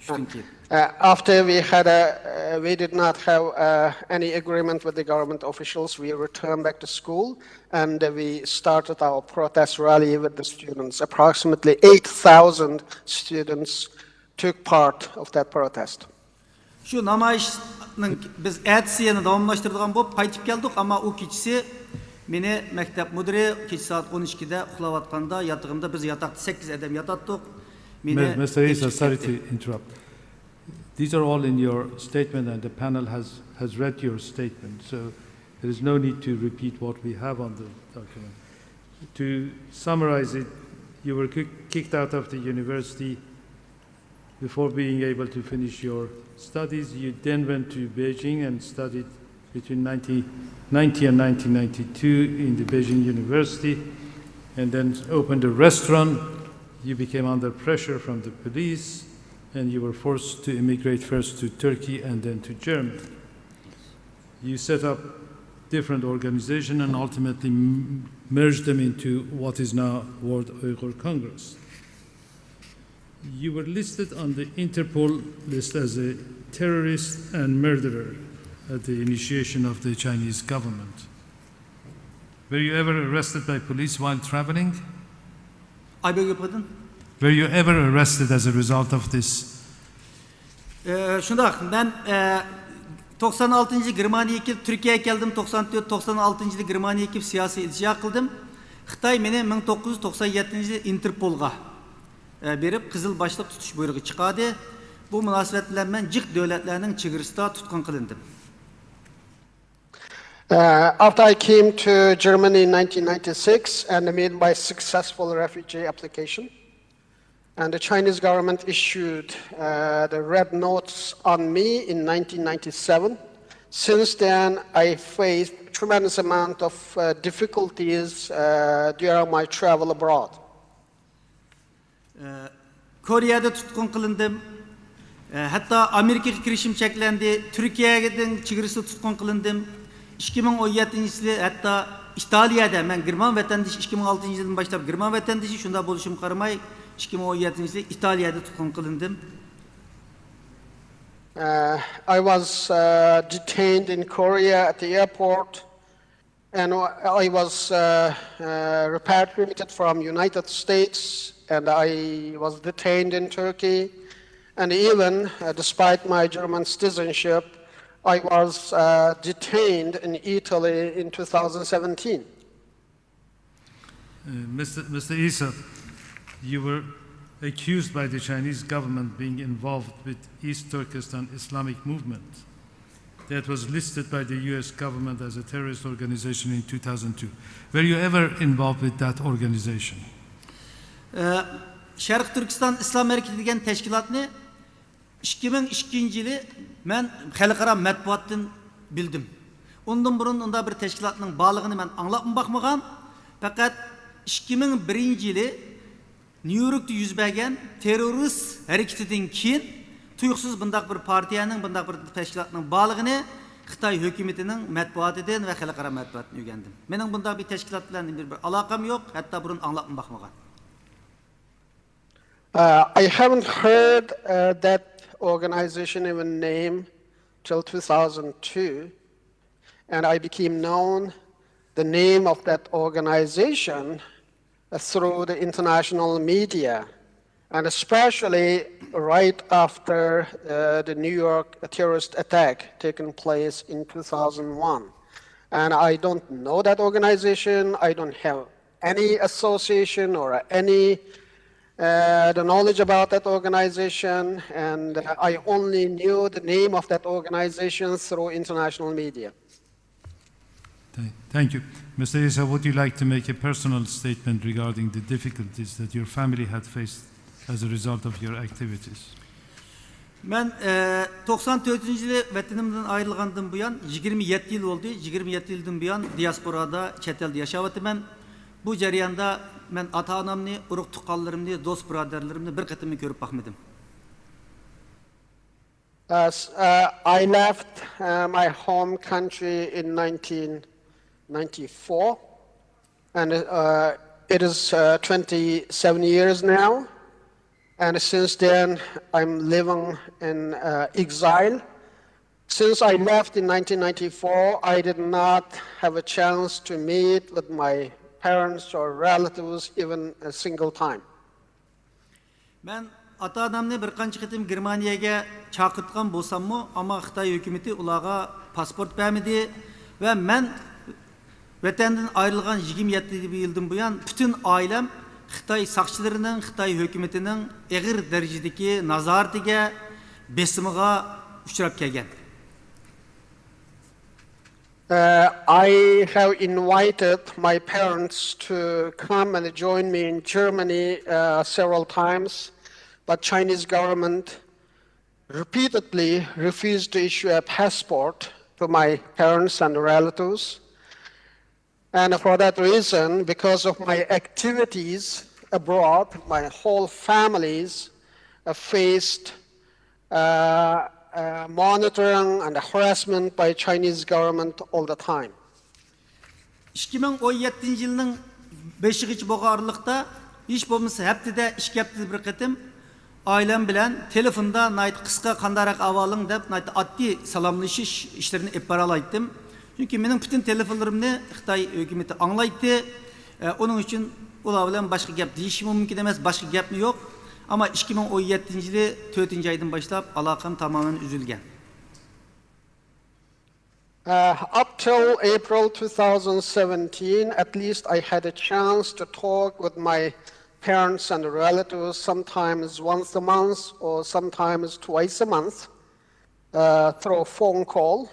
شۇندىن كېيىن. Uh, after we had a, uh, we did not have uh, any agreement with the government officials, we returned back to school and uh, we started our protest rally with the students. Approximately eight thousand students took part of that protest. شۇ نامايىشنىڭ بىز ئەتىسى يەنە داۋاملاشتۇرىدىغان بولۇپ قايتىپ كەلدۇق، ئەمما ئۇ كېچىسى مېنى مەكتەپ مۇدىرى كېچە سائەت ئون ئىككىدە ئۇخلاۋاتقاندا ياتىقىمدا، بىز ياتاقتا سەككىز ئادەم ياتاتتۇق. مېنى Mister Issa, ئېلىپ sorry چىقىپ كەتتى. To interrupt. These are all in your statement, and the panel has, has read your statement, so there is no need to repeat what we have on the document. To summarize it, you were kick- kicked out of the university before being able to finish your studies. You then went to Beijing and studied between nineteen ninety and nineteen ninety-two in the Beijing University, and then opened a restaurant. You became under pressure from the police, and you were forced to immigrate first to Turkey and then to Germany. You set up different organizations and ultimately m- merged them into what is now World Uyghur Congress. You were listed on the Interpol list as a terrorist and murderer at the initiation of the Chinese government. Were you ever arrested by police while traveling? I beg your pardon? Were you ever arrested as a result of this? ئە، شۇنداق، مەن، ئە، توقسان ئالتىنچى يىلى گېرمانىيەگە كېلىپ، تۈركىيەگە كەلدىم، توقسان تۆت، توقسان ئالتىنچى يىلى گېرمانىيەگە كېلىپ سىياسىي ئىلتىجا قىلدىم. خىتاي مېنى مىڭ توققۇز يۈز توقسان يەتتىنچى يىلى ئىنتېرپولغا، ئە، بېرىپ قىزىل باشلىق تۇتۇش بۇيرۇقى چىقاردى. بۇ مۇناسىۋەت بىلەن مەن جىق دۆلەتلەرنىڭ چېگرىسىدا تۇتقۇن قىلىندىم. Uh, after I came to Germany in nineteen ninety-six and made my successful refugee application, and the Chinese government issued uh, the red notice on me in nineteen ninety-seven. Since then, I faced tremendous amount of uh, difficulties uh, during my travel abroad. كورېيەدە تۇتقۇن قىلىندىم. ھەتتا ئامېرىكىغا كىرىشىم چەكلەندى. تۈركىيەنىڭ چېگرىسىدا تۇتقۇن قىلىندىم. ئىككى مىڭ ئون يەتتىنچى يىلى ھەتتا ئىتالىيەدە، مەن گېرمان ۋەتەندىشى، ئىككى مىڭ ئالتىنچى يىلدىن باشلاپ گېرمان ۋەتەندىشى، شۇنداق بولۇشۇمغا قارىماي، ئىككى مىڭ ئون يەتتىنچى يىلى ئىتالىيەدە تۇتقۇن قىلىندىم. Uh, I was uh, detained in Korea at the airport, and I was uh, uh, repatriated from United States, and I was detained in Turkey, and even uh, despite my German citizenship, I was uh, detained in Italy in two thousand seventeen. Uh, Mister Mister Isa, you were accused by the Chinese government being involved with East Turkestan Islamic Movement that was listed by the U S government as a terrorist organization in two thousand two. Were you ever involved with that organization? شەرقىي تۈركىستان ئىسلام ھەرىكىتى دېگەن تەشكىلاتنى ئىككى مىڭ ئىككىنچى يىلى مەن خەلقئارا مەتبۇئاتتىن بىلدىم. ئۇندىن بۇرۇن ئۇنداق بىر تەشكىلاتنىڭ بارلىقىنى مەن ئاڭلاپمۇ باقمىغان. پەقەت ئىككى مىڭ بىرىنچى يىلى نيۇ يوركتا يۈز بەرگەن تېررورىست ھەرىكىتىدىن كېيىن تۇيۇقسىز بۇنداق بىر پارتىيەنىڭ، بۇنداق بىر تەشكىلاتنىڭ بارلىقىنى خىتاي ھۆكۈمىتىنىڭ مەتبۇئاتىدىن ۋە خەلقئارا مەتبۇئاتتىن ئۆگەندىم. مېنىڭ بۇنداق بىر تەشكىلات بىلەن بىر، بىر ئالاقەم يوق، ھەتتا بۇرۇن ئاڭلاپمۇ باقمىغان. Uh, I haven't heard uh, that organization even name till two thousand two, and I became known the name of that organization uh, through the international media, and especially right after uh, the New York terrorist attack taken place in two thousand one. And I don't know that organization. I don't have any association or any uh, the knowledge about that organization, and uh, I only knew the name of that organization through international media. Thank- Thank you. Mister Isa, would you like to make a personal statement regarding the difficulties that your family had faced as a result of your activities? مەن توقسان تۆتىنچى يىلى ۋەتىنىمدىن ئايرىلغاندىن بۇيان يىگىرمە يەتتە يىل بولدى. يىگىرمە يەتتە يىلدىن بۇيان دىياسپورادا، چەت ئەلدە ياشاۋاتىمەن. بۇ جەرياندا مەن ئاتا-ئانامنى، ئۇرۇق-تۇغقانلىرىمنى، دوست-بۇرادەرلىرىمنى بىر قېتىممۇ كۆرۈپ باقمىدىم. Uh, s- uh, I left uh, my home country in nineteen ninety-four, and uh, it is uh, twenty-seven years now. And since then, I'm living in uh, exile. Since I left in nineteen ninety-four, I did not have a chance to meet with my parents or relatives even a single time. مەن ئاتا-ئانامنى بىر قانچە قېتىم گېرمانىيەگە چاقىرتقان بولساممۇ، ئەمما خىتاي ھۆكۈمىتى ئۇلارغا پاسپورت بەرمىدى ۋە مەن ۋەتەندىن ئايرىلغان يىگىرمە يەتتە يىلدىن بۇيان پۈتۈن ئائىلەم خىتاي ساقچىلىرىنىڭ، خىتاي ھۆكۈمىتىنىڭ ئېغىر دەرىجىدىكى نازارىتىگە، بېسىمىغا ئۇچراپ كەلگەن. Uh, I have invited my parents to come and join me in Germany uh, several times, but Chinese government repeatedly refused to issue a passport to my parents and relatives. And for that reason, because of my activities abroad, my whole families uh, faced uh, uh, monitoring and harassment by Chinese government all the time. ئىككى مىڭ ئون يەتتىنچى يىلنىڭ بېشىغىچە بولغان ئارىلىقتا، ھېچ بولمىسا ھەپتىدە ئىككى ھەپتىدە بىر قېتىم ئائىلەم بىلەن تېلېفوندا ناھايىتى قىسقا، «قانداقراق ئەھۋالىڭ؟» دەپ ناھايىتى ئاددىي سالاملىشىش ئىشلىرىنى ئېلىپ بارالايتتىم. چۈنكى مېنىڭ پۈتۈن تېلېفونلىرىمنى خىتاي ھۆكۈمىتى ئاڭلايتتى. ئە، ئۇنىڭ ئۈچۈن ئۇلار بىلەن باشقا گەپ دېيىشىممۇ مۇمكىن ئەمەس، باشقا گەپمۇ يوق. ئەمما ئىككى مىڭ ئون يەتتىنچى يىلى تۆتىنچى ئايدىن باشلاپ ئالاقەم تامامەن ئۈزۈلگەن. Uh, up till April two thousand seventeen, at least I had a chance to talk with my parents and relatives sometimes once a month or sometimes twice a month uh, through a phone call.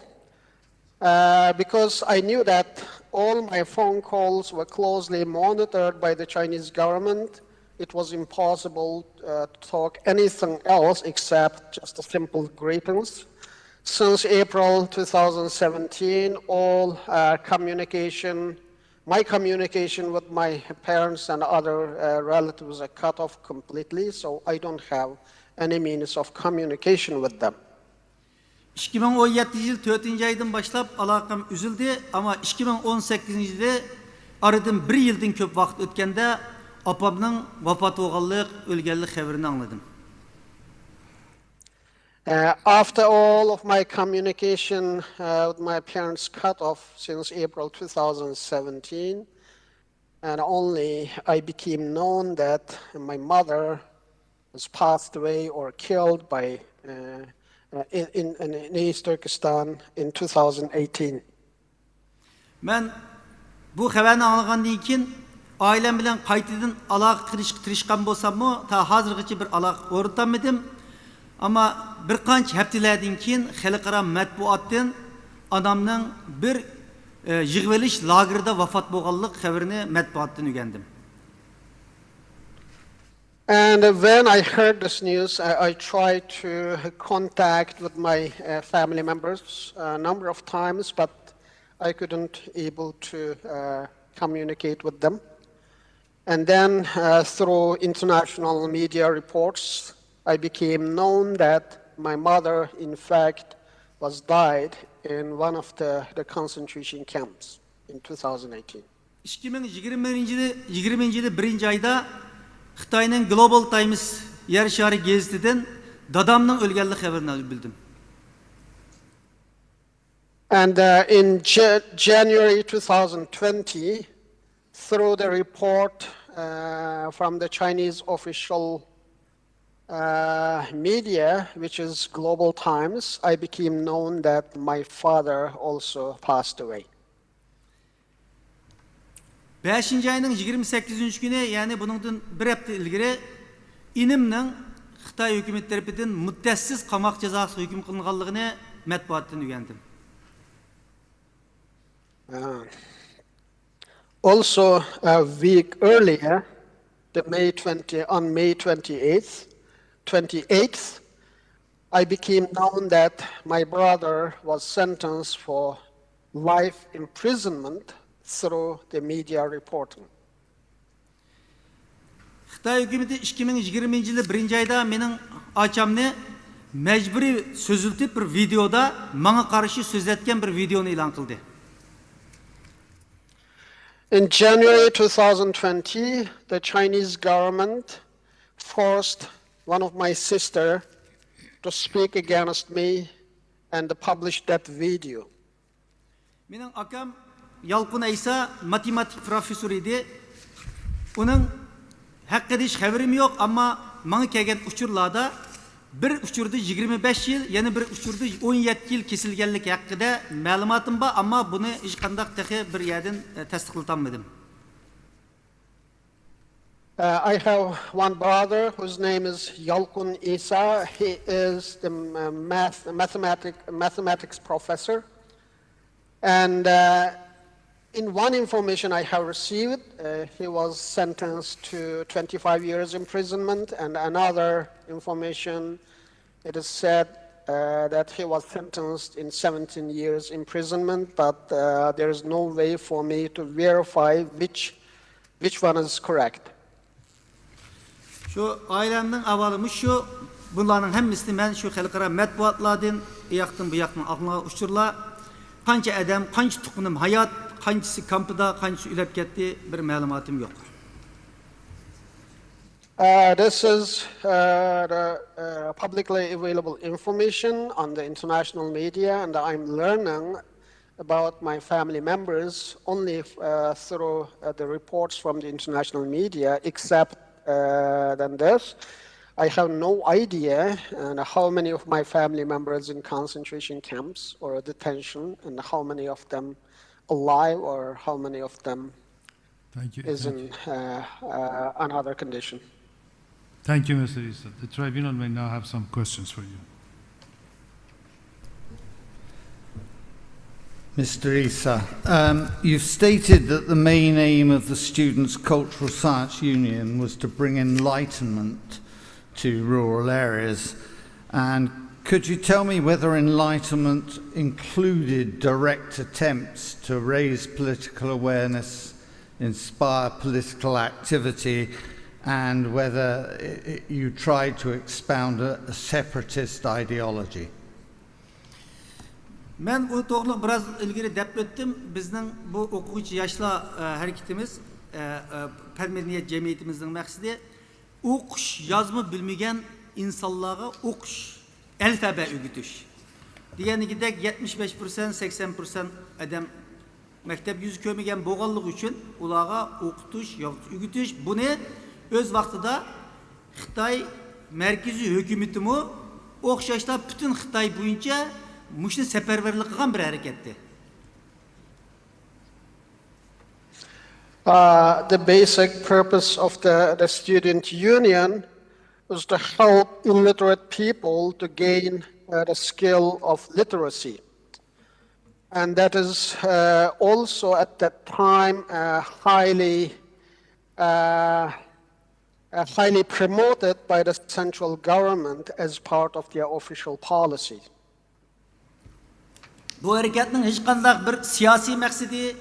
Uh, because I knew that all my phone calls were closely monitored by the Chinese government, it was impossible uh, to talk anything else except just a simple greetings. Since April two thousand seventeen, all uh, communication, my communication with my parents and other uh, relatives are cut off completely, so I don't have any means of communication with them. ئىككى مىڭ ئون يەتتىنچى يىل تۆتىنچى ئايدىن باشلاپ ئالاقەم ئۈزۈلدى، ئەمما ئىككى مىڭ ئون سەككىزىنچى يىلى ئارىدىن بىر يىلدىن كۆپ ۋاقىت ئۆتكەندە ئاپامنىڭ ۋاپات بولغانلىق، ئۆلگەنلىك خەۋىرىنى ئاڭلىدىم. Uh, after all of my communication uh, with my parents cut off since April two thousand seventeen, and only I became known that my mother was passed away or killed by uh, uh, in, in, in East Turkestan in two thousand eighteen. مەن بۇ خەۋەرنى ئاڭلىغاندىن كېيىن ئائىلەم بىلەن قايتىدىن ئالاقە قىلىشقا تىرىشقان بولساممۇ، تا ھازىرغىچە بىر ئالاقە ئورنىتالمىدىم. ئەمما بىر قانچە ھەپتىلەردىن كېيىن خەلقئارا مەتبۇئاتتىن ئانامنىڭ بىر ئە، يىغىۋېلىش لاگېرىدا ۋاپات بولغانلىق خەۋىرىنى مەتبۇئاتتىن ئۆگەندىم. And when I heard this news, I, I tried to contact with my uh, family members a number of times, but I couldn't able to uh, communicate with them. And then uh, through international media reports, I became known that my mother, in fact, was died in one of the, the concentration camps in two thousand eighteen. ئىككى مىڭ يىگىرمىنچى يىلى، يىگىرمىنچى يىلى بىرىنچى ئايدا خىتاينىڭ گلوبال تايمس يەر شارى گېزىتىدىن دادامنىڭ ئۆلگەنلىك خەۋىرىنى بىلدىم. And uh, in J- January two thousand twenty, through the report uh, from the Chinese official uh, media, which is Global Times, I became known that my father also passed away. بەشىنچى ئاينىڭ يىگىرمە سەككىزىنچى كۈنى، يەنى بۇنىڭدىن بىر ھەپتە ئىلگىرى، ئىنىمنىڭ خىتاي ھۆكۈمىتى تەرىپىدىن مۇددەتسىز قاماق جازاسىغا ھۆكۈم قىلىنغانلىقىنى مەتبۇئاتتىن ئۆگەندىم. Uh, also, a week earlier, the May twenty, on May twenty-eighth, twenty-eighth, I became known that my brother was sentenced for life imprisonment through the media reporting. خىتاي ھۆكۈمىتى ئىككى مىڭ يىگىرمىنچى يىلى بىرىنچى ئايدا مېنىڭ ئاچامنى مەجبۇرىي سۆزلىتىپ، بىر ۋىدېودا ماڭا قارشى سۆزلەتكەن بىر ۋىدېونى ئېلان قىلدى. In January two thousand twenty, the Chinese government forced one of my sister to speak against me and publish that video. مېنىڭ ئاكام يالقۇن ئەيسا ماتېماتىك پروفېسسور ئىدى. ئۇنىڭ ھەققىدە ھېچ خەۋىرىم يوق، ئەمما ماڭا كەلگەن ئۇچۇرلاردا بىر ئۇچۇردا يىگىرمە بەش يىل، يەنە بىر ئۇچۇردا ئون يەتتە يىل كېسىلگەنلىكى ھەققىدە مەلۇماتىم بار، ئەمما بۇنى ھېچقانداق تېخى بىر يەردىن ئە، تەستىقلىتالمىدىم. Uh, I have one brother whose name is Yalkun Isa. He is the uh, math, mathematic, mathematics professor. And uh, in one information I have received, uh, he was sentenced to twenty-five years imprisonment, and another information, it is said uh, that he was sentenced in seventeen years imprisonment, but uh, there is no way for me to verify which, which one is correct. شۇ ئائىلەمنىڭ ئەھۋالى مۇشۇ. بۇلارنىڭ ھەممىسىنى مەن شۇ خەلقئارا مەتبۇئاتلاردىن، ئۇياقتىن بۇياقتىن ئاڭلىغان ئۇچۇرلار، قانچە ئادەم، قانچە تۇغقىنىم ھايات، قانچىسى كامپىدا، قانچىسى ئۆلۈپ كەتتى، بىر مەلۇماتىم يوق. Uh, this is uh, the uh, publicly available information on the international media, and I'm learning about my family members only uh, through uh, the reports from the international media, except uh, than this. I have no idea uh, how many of my family members in concentration camps or detention, and how many of them alive, or how many of them Thank you. is Thank in you. Uh, uh, another condition. Thank you, Mister Issa. The tribunal may now have some questions for you. Mister Issa, um, you've stated that the main aim of the Students' Cultural Science Union was to bring enlightenment to rural areas, and Could you tell me whether Enlightenment included direct attempts to raise political awareness, inspire political activity, and whether i- i- you tried to expound a, a separatist ideology? مەن ئۇ توغرىلىق بىراز ئىلگىرى دەپ ئۆتتۈم. بىزنىڭ بۇ ئوقۇغۇچى ياشلار ئە، ھەرىكىتىمىز، ئە، ئە، پەن مەدەنىيەت جەمئىيىتىمىزنىڭ مەقسىتى ئوقۇش يازما بىلمىگەن ئىنسانلارغا ئوقۇش ئەلپەبە ئۆگىتىش. دېگەندىكىدەك يەتمىش بەش پىرسەنت، سەكسەن پىرسەنت ئادەم مەكتەپ يۈزى كۆرمىگەن بولغانلىقى ئۈچۈن ئۇلارغا ئوقۇتۇش، يازغۇچ ئۆگىتىش، بۇنى ئۆز ۋاقتىدا خىتاي مەركىزىي ھۆكۈمىتىمۇ ئوخشاشلا پۈتۈن خىتاي بويىچە مۇشۇنى سەپەرۋەرلىك قىلغان بىر ھەرىكەتتى. Uh, the basic purpose of the, the student union was to help illiterate people to gain uh, the skill of literacy. And that is uh, also at that time uh, highly, uh, uh, highly promoted by the central government as part of their official policy. بۇ ھەرىكەتنىڭ ھېچقانداق بىر سىياسىي مەقسىتى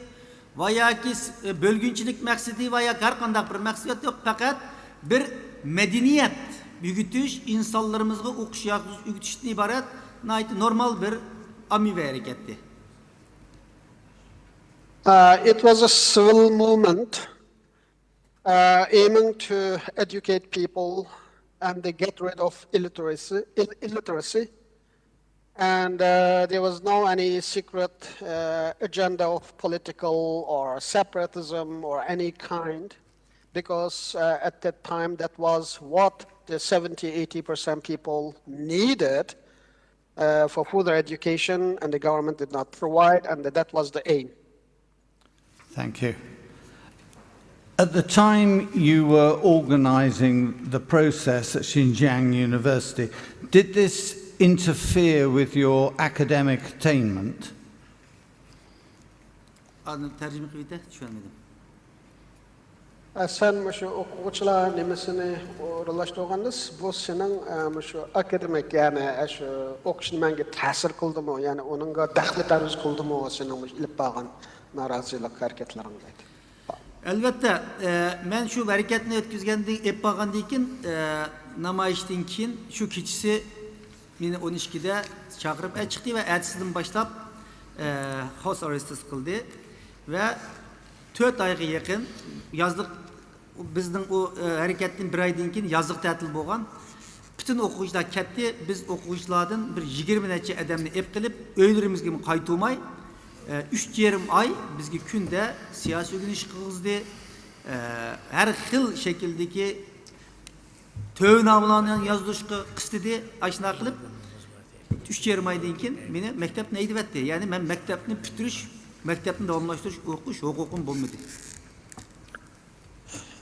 ۋە ياكى س- بۆلگۈنچىلىك مەقسىتى ۋە ياكى ھەر قانداق بىر مەقسىتى يوق، پەقەت بىر مەدەنىيەت ئۆگىتىش، ئىنسانلىرىمىزغا ئوقۇش يازغۇچ ئۆگىتىشتىن ئىبارەت ناھايىتى نورمال بىر ئاممىۋى ھەرىكەتتى. Uh, it was a civil movement uh, aiming to educate people and to get rid of illiteracy. Ill- illiteracy. And uh, there was no any secret uh, agenda of political or separatism or any kind, because uh, at that time that was what the seventy, eighty percent people needed uh, for further education, and the government did not provide, and that was the aim. Thank you. At the time you were organizing the process at Xinjiang University, did this interfere with your academic attainment? ئاندىن تەرجىمە قىلىۋېتە، چۈشەنمىدىم. ئە، سەن مۇشۇ ئوقۇغۇچىلار نېمىسىنى ئورۇنلاشتۇرغاندا، بۇ سېنىڭ ئە، مۇشۇ ئاكادېمىك، يەنى ئە، شۇ ئوقۇش نېمەڭگە تەسىر قىلدىمۇ، يەنى ئۇنىڭغا دەخلى تەرۇز قىلدىمۇ سېنىڭ مۇشۇ ئېلىپ بارغان نارازىلىق ھەرىكەتلىرىڭ دەيدۇ. ئەلۋەتتە، ئە، مەن شۇ ھەرىكەتنى ئۆتكۈزگەندىن، ئېلىپ بارغاندىن كېيىن، ئە، نامايىشتىن كېيىن شۇ كېچىسى مېنى ئون ئىككىدە چاقىرىپ، ئە، چىقتى ۋە ئەتىسىدىن باشلاپ، ئە، خاوس ئارېست قىلدى ۋە تۆت ئايغا يېقىن يازلىق، بىزنىڭ ئۇ، ئە، ھەرىكەتتىن بىر ئايدىن كېيىن يازلىق تەتىل بولغان. پۈتۈن ئوقۇغۇچىلار كەتتى. بىز ئوقۇغۇچىلاردىن بىر يىگىرمە نەچچە ئادەمنى ئېلىپ قېلىپ، ئۆيلىرىمىزگىمۇ قايتۇرماي، ئە، ئۈچ يېرىم ئاي بىزگە كۈندە سىياسىي ئۆگىنىش قىلغۇزدى. ئە، ھەر خىل شەكىلدىكى تۆۋەن نامىلارنى يازدۇرۇشقا قىستىدى. ئاشۇنداق قىلىپ، ئۈچ يېرىم ئايدىن كېيىن مېنى مەكتەپتىن ھەيدىۋەتتى. يەنى مەن مەكتەپنى پۈتتۈرۈش، مەكتەپنى داۋاملاشتۇرۇش، ئوقۇش ھوقۇقۇم بولمىدى.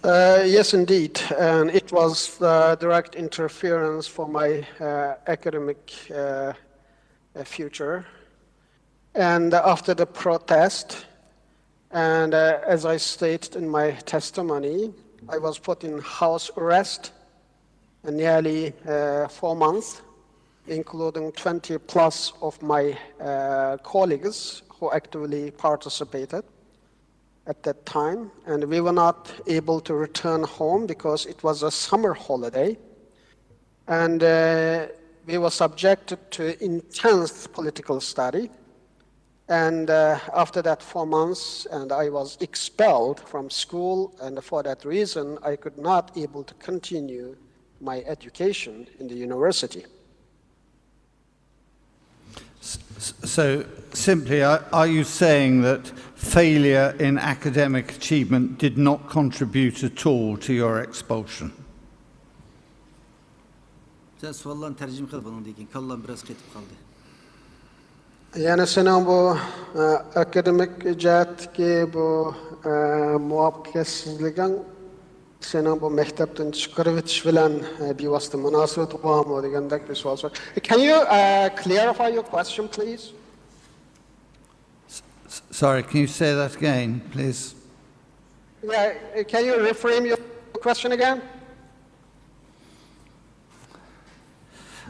Uh, yes, indeed. And it was uh, direct interference for my uh, academic uh, uh, future. And after the protest, and uh, as I stated in my testimony, I was put in house arrest uh, nearly uh, four months, including twenty plus of my uh, colleagues who actively participated at that time, and we were not able to return home because it was a summer holiday, and uh, we were subjected to intense political study. And uh, after that four months, and I was expelled from school, and for that reason, I could not able to continue my education in the university. So, simply, are you saying that failure in academic achievement did not contribute at all to your expulsion? سەن سوئاللارنى تەرجىمە قىل، بۇنىڭدىن كېيىن كاللام بىراز قېتىپ قالدى. يەنى سېنىڭ بۇ ئاكادېمىك جەھەتتىكى بۇ مۇۋەپپەقىيەتسىزلىكىڭ سېنىڭ بۇ مەكتەپتىن چىقىرىۋېتىش بىلەن بىۋاسىتە مۇناسىۋىتى بارمۇ دېگەندەك بىر سوئال سوراش. Can you clarify your question, please? Sorry, can you say that again, please? Yeah, can you reframe your question again?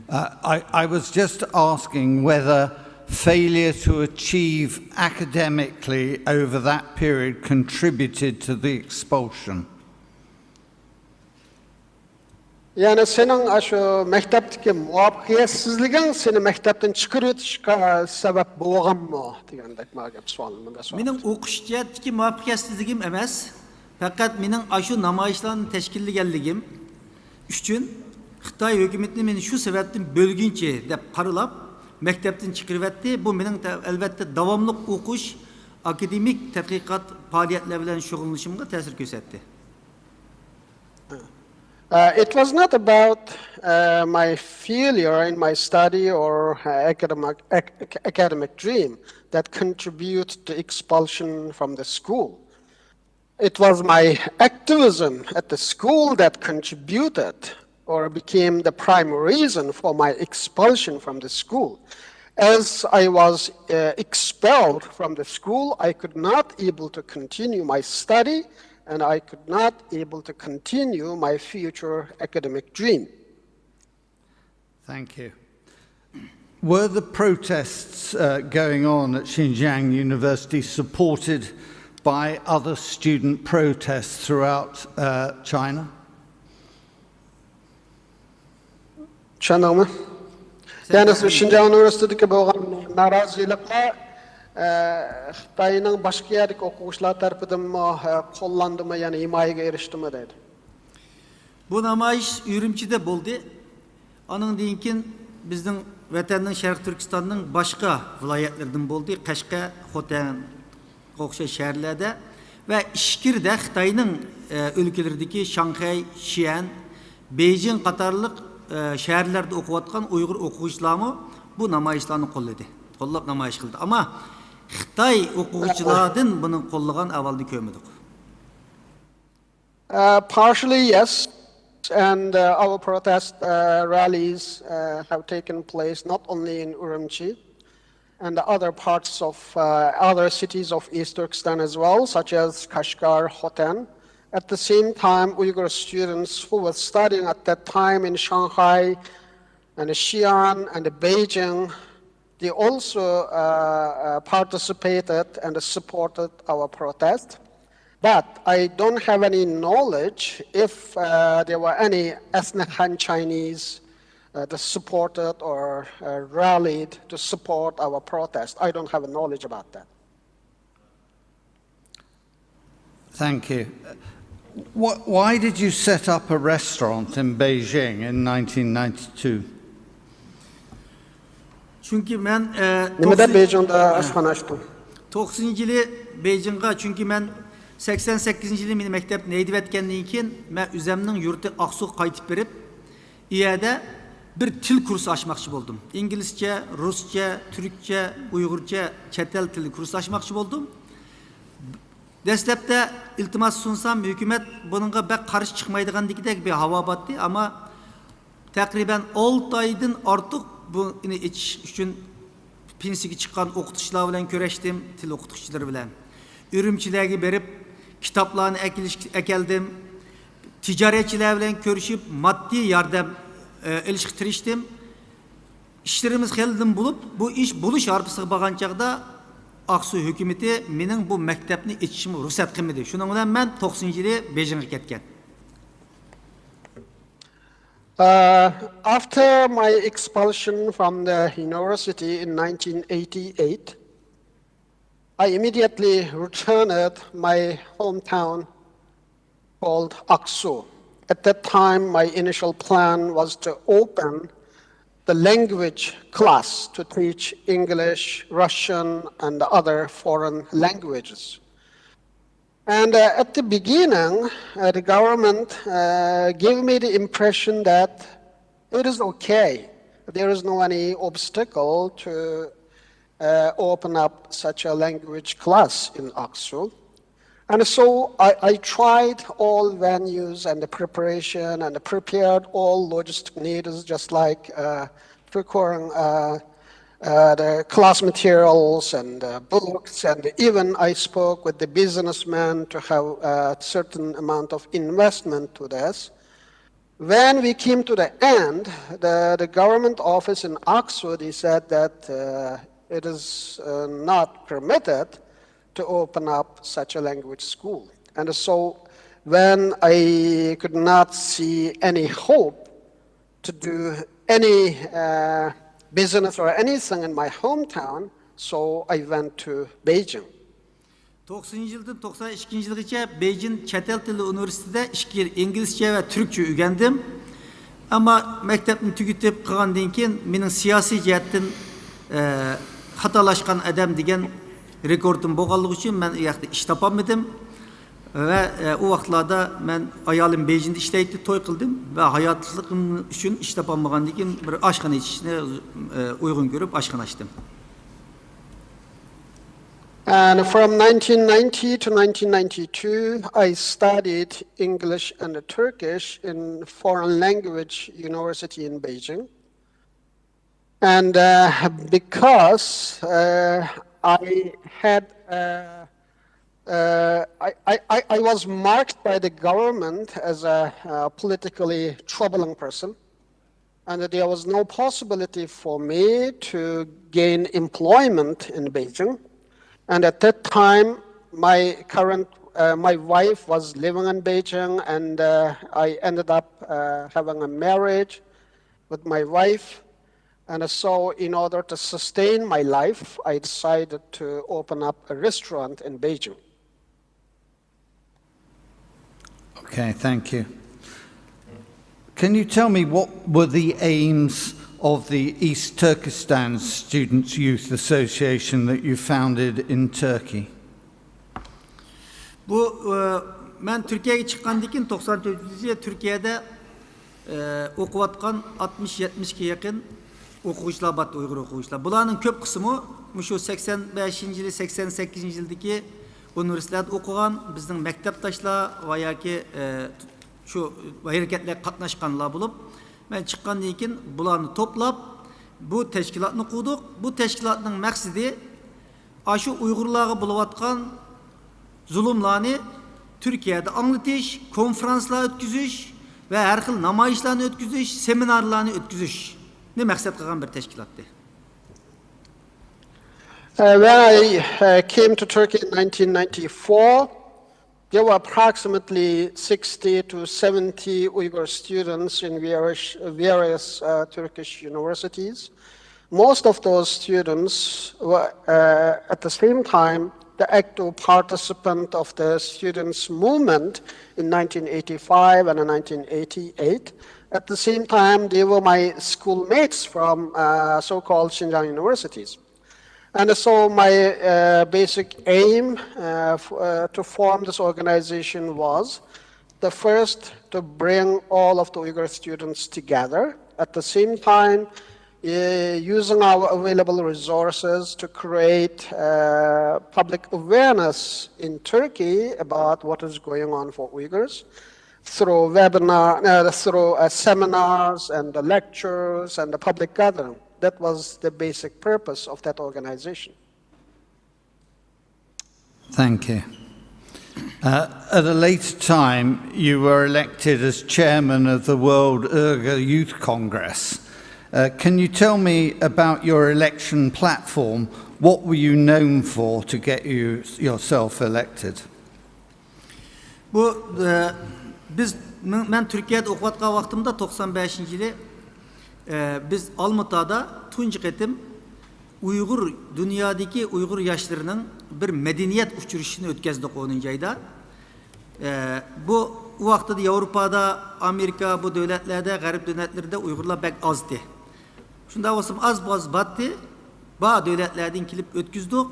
Uh, I, I was just asking whether failure to achieve academically over that period contributed to the expulsion. يەنى سېنىڭ ئاشۇ مەكتەپتىكى مۇۋەپپەقىيەتسىزلىكىڭ سېنى مەكتەپتىن چىقىرىۋېتىشكە سەۋەب بولغانمۇ دېگەندەك ماڭا گەپ سوئال، مۇنداق سوئال. مېنىڭ ئوقۇش جەھەتتىكى مۇۋەپپەقىيەتسىزلىكىم ئەمەس، پەقەت مېنىڭ ئاشۇ نامايىشلارنى تەشكىللىگەنلىكىم ئۈچۈن خىتاي ھۆكۈمىتىنى مېنى شۇ سەۋەبتىن بۆلگۈنچى دەپ قارىلاپ، مەكتەپتىن چىقىرىۋەتتى. بۇ مېنىڭ، ئەلۋەتتە، داۋاملىق ئوقۇش، ئاكادېمىك تەتقىقات پائالىيەتلەر بىلەن شۇغۇللىنىشىمغا تەسىر كۆرسەتتى. Uh, it was not about uh, my failure in my study or uh, academic, ac- academic dream that contributed to expulsion from the school. It was my activism at the school that contributed or became the prime reason for my expulsion from the school. As I was uh, expelled from the school, I could not able to continue my study and I could not able to continue my future academic dream. Thank you. Were the protests uh, going on at Xinjiang University supported by other student protests throughout uh, China? چۈشەندىڭمۇ؟ يەنى شىنجاڭ ئۇنىۋېرسىتېتىدىكى بولغان نارازىلىقلار ئە، خىتاينىڭ باشقا يەردىكى ئوقۇغۇچىلار تەرىپىدىنمۇ ئە، قوللاندىمۇ، يەنى ھىمايىگە ئېرىشتىمۇ دەيدۇ. بۇ نامايىش ئۈرۈمچىدە بولدى. ئانىڭدىن كېيىن بىزنىڭ ۋەتەننىڭ شەرقىي تۈركىستاننىڭ باشقا ۋىلايەتلىرىدىن بولدى. قەشقەر، خوتەن، ئوخشاش شەھەرلەردە ۋە ئىچكىرىدە خىتاينىڭ ئە، ئۆلكىلىرىدىكى شاڭخەي، شيەن، بېيجىڭ قاتارلىق ئە، شەھەرلەردە ئوقۇۋاتقان ئۇيغۇر ئوقۇغۇچىلارمۇ بۇ نامايىشلارنى قوللىدى، قوللاپ نامايىش قىلدى. ئەمما خىتاي ئوقۇغۇچىلاردىن بۇنىڭ قوللىغان ئەھۋالىنى كۆرمىدۇق. Uh, partially, yes. And uh, our protest uh, rallies uh, have taken place not only in Urumqi and the other parts of uh, other cities of East Turkestan as well, such as Kashgar, Hotan. At the same time, Uyghur students who were studying at that time in Shanghai and Xi'an and Beijing, they also uh, uh, participated and supported our protest. But I don't have any knowledge if uh, there were any ethnic Han Chinese uh, that supported or uh, rallied to support our protest. I don't have a knowledge about that. Thank you. Wh- Why did you set up a restaurant in Beijing in nineteen ninety-two? چۈنكى مەن ئە، نېمىدە توقسان- بېيجىڭدا ئاشخانا ئاچتىڭ؟ توقسىنىنچى يىلى بېيجىڭغا، چۈنكى مەن سەكسەن سەككىزىنچى يىلى مېنى مەكتەپتىن ھەيدىۋەتكەندىن كېيىن، مەن ئۆزەمنىڭ يۇرتى ئاقسۇغا قايتىپ بېرىپ، ئۇ يەردە بىر تىل كۇرسى ئاچماقچى بولدۇم. ئىنگلىزچە، رۇسچە، تۈركچە، ئۇيغۇرچە چەت ئەل تىلى كۇرسى ئاچماقچى بولدۇم. دەسلەپتە ئىلتىماس سۇنسام، ھۆكۈمەت بۇنىڭغا بەك قارشى چىقمايدىغاندىكىدەك بىر ھاۋا بارتتى، ئەمما تەقرىبەن ئالتە ئايدىن ئارتۇق بۇنى ئېچىش ئۈچۈن پېنسىيەگە چىققان ئوقۇتقۇچىلار بىلەن كۆرۈشتۈم، تىل ئوقۇتقۇچىلىرى بىلەن. ئۈرۈمچىلەرگە بېرىپ، كىتابلارنى ئەكېلىش، ئەكەلدىم. تىجارەتچىلەر بىلەن كۆرۈشۈپ، ماددىي ياردەم ئە، ئېلىشقا تىرىشتىم. ئىشلىرىمىز خېلىدىن بولۇپ، بۇ ئىش بولۇش ھارپىسىغا بارغان چاغدا ئاقسۇ ھۆكۈمىتى مېنىڭ بۇ مەكتەپنى ئېچىشىمغا رۇخسەت قىلمىدى. شۇنىڭ بىلەن مەن توقسىنىنچى يىلى بېيجىڭغا كەتكەن. Uh, after my expulsion from the university in nineteen eighty-eight, I immediately returned my hometown called Aksu. At that time, my initial plan was to open the language class to teach English, Russian, and other foreign languages. And uh, at the beginning, uh, the government uh, gave me the impression that it is okay. There is no any obstacle to uh, open up such a language class in Aksu. And so I, I tried all venues and the preparation and prepared all logistic needs, just like uh, procuring uh, uh, the class materials and uh, books, and even I spoke with the businessmen to have a certain amount of investment to this. When we came to the end, the, the government office in Oxford, he said that uh, it is uh, not permitted to open up such a language school. And so when I could not see any hope to do any uh, business or anything in my hometown, so I went to Beijing. توقسىنىنچى يىلدىن توقسان ئىككىنچى يىلغىچە بېيجىڭ چەت ئەل تىلى ئۇنىۋېرسىتېتىدا ئىككى يىل ئىنگلىزچە ۋە تۈركچە ئۆگەندىم. ئەمما مەكتەپنى تۈگىتىپ قىلغاندىن كېيىن مېنىڭ سىياسىي جەھەتتىن ئە، خاتالاشقان ئادەم دېگەن رېكورتۇم بولغانلىقى ئۈچۈن مەن ئۇ ياقتا ئىش تاپالمىدىم. ۋە ئە، ئۇ ۋاقىتلاردا مەن ئايالىم بېيجىڭدا ئىشلەيتتى، توي قىلدىم ۋە ھاياتلىقىم ئۈچۈن ئىش تاپالمىغاندىن كېيىن بىر ئاشخانا ئېچىشنى ئە، ئۇيغۇن كۆرۈپ ئاشخانا ئاچتىم. And from nineteen ninety to nineteen ninety-two, I studied English and Turkish in foreign language university in Beijing. And uh, because uh, I had uh, uh, I, I, I I was marked by the government as a uh, politically troubling person, and there was no possibility for me to gain employment in Beijing. And at that time, my current, uh, my wife was living in Beijing, and uh, I ended up uh, having a marriage with my wife. And so, in order to sustain my life, I decided to open up a restaurant in Beijing. Okay, thank you. Can you tell me what were the aims of the East Turkestan Students Youth Association that you founded in Turkey? بۇ ئە، مەن تۈركىيەگە چىققاندىن كېيىن توقسان تۆتىنچى يىلى تۈركىيەدە ئە، ئوقۇۋاتقان ئاتمىش يەتمىشكە يېقىن ئوقۇغۇچىلار بار، ئۇيغۇر ئوقۇغۇچىلار. بۇلارنىڭ كۆپ قىسمى مۇشۇ سەكسەن بەشىنچى يىلى، سەكسەن سەككىزىنچى يىلدىكى ئۇنىۋېرسىتېتلاردا ئوقۇغان، بىزنىڭ مەكتەپداشلار ۋە ياكى ئە، شۇ ھەرىكەتلەرگە قاتناشقانلار بولۇپ، مەن چىققاندىن كېيىن بۇلارنى توپلاپ، بۇ تەشكىلاتنى قۇردۇق. بۇ تەشكىلاتنىڭ مەقسىتى ئاشۇ ئۇيغۇرلارغا بولۇۋاتقان زۇلۇملارنى تۈركىيەدە ئاڭلىتىش، كونفرانسلار ئۆتكۈزۈش ۋە ھەر خىل نامايىشلارنى ئۆتكۈزۈش، سېمىنارلارنى ئۆتكۈزۈشنى مەقسەت قىلغان بىر تەشكىلاتتى. Uh, when I uh, came to Turkey in nineteen ninety-four, there were approximately sixty to seventy Uyghur students in various, various uh, Turkish universities. Most of those students were uh, at the same time the active participant of the students' movement in nineteen eighty-five and nineteen eighty-eight. At the same time, they were my schoolmates from uh, so-called Xinjiang universities. And so my uh, basic aim uh, f- uh, to form this organization was the first to bring all of the Uyghur students together. At the same time, uh, using our available resources to create uh, public awareness in Turkey about what is going on for Uyghurs through webinar, uh, through uh, seminars and the lectures and the public gathering. That was the basic purpose of that organization. Thank you. Uh, at a later time, you were elected as chairman of the World Uyghur Youth Congress. Uh, can you tell me about your election platform? What were you known for to get you yourself elected? بۇ ئە، بىز مەن تۈركىيەدە ئوقۇۋاتقان ۋاقتىمدا توقسان بەشىنچى يىلى ئە، بىز ئالمۇتادا تۇنجى قېتىم ئۇيغۇر، دۇنيادىكى ئۇيغۇر ياشلىرىنىڭ بىر مەدەنىيەت ئۇچرىشىشىنى ئۆتكەزدۇق ئونىنچى ئايدا. ئە، بۇ ئۇ ۋاقتىدا ياۋروپادا، ئامېرىكا، بۇ دۆلەتلەردە، غەرب دۆلەتلىرىدە ئۇيغۇرلار بەك ئازدى. شۇنداق بولسىمۇ ئاز باز باتتى، بار دۆلەتلەردىن كېلىپ ئۆتكۈزدۇق.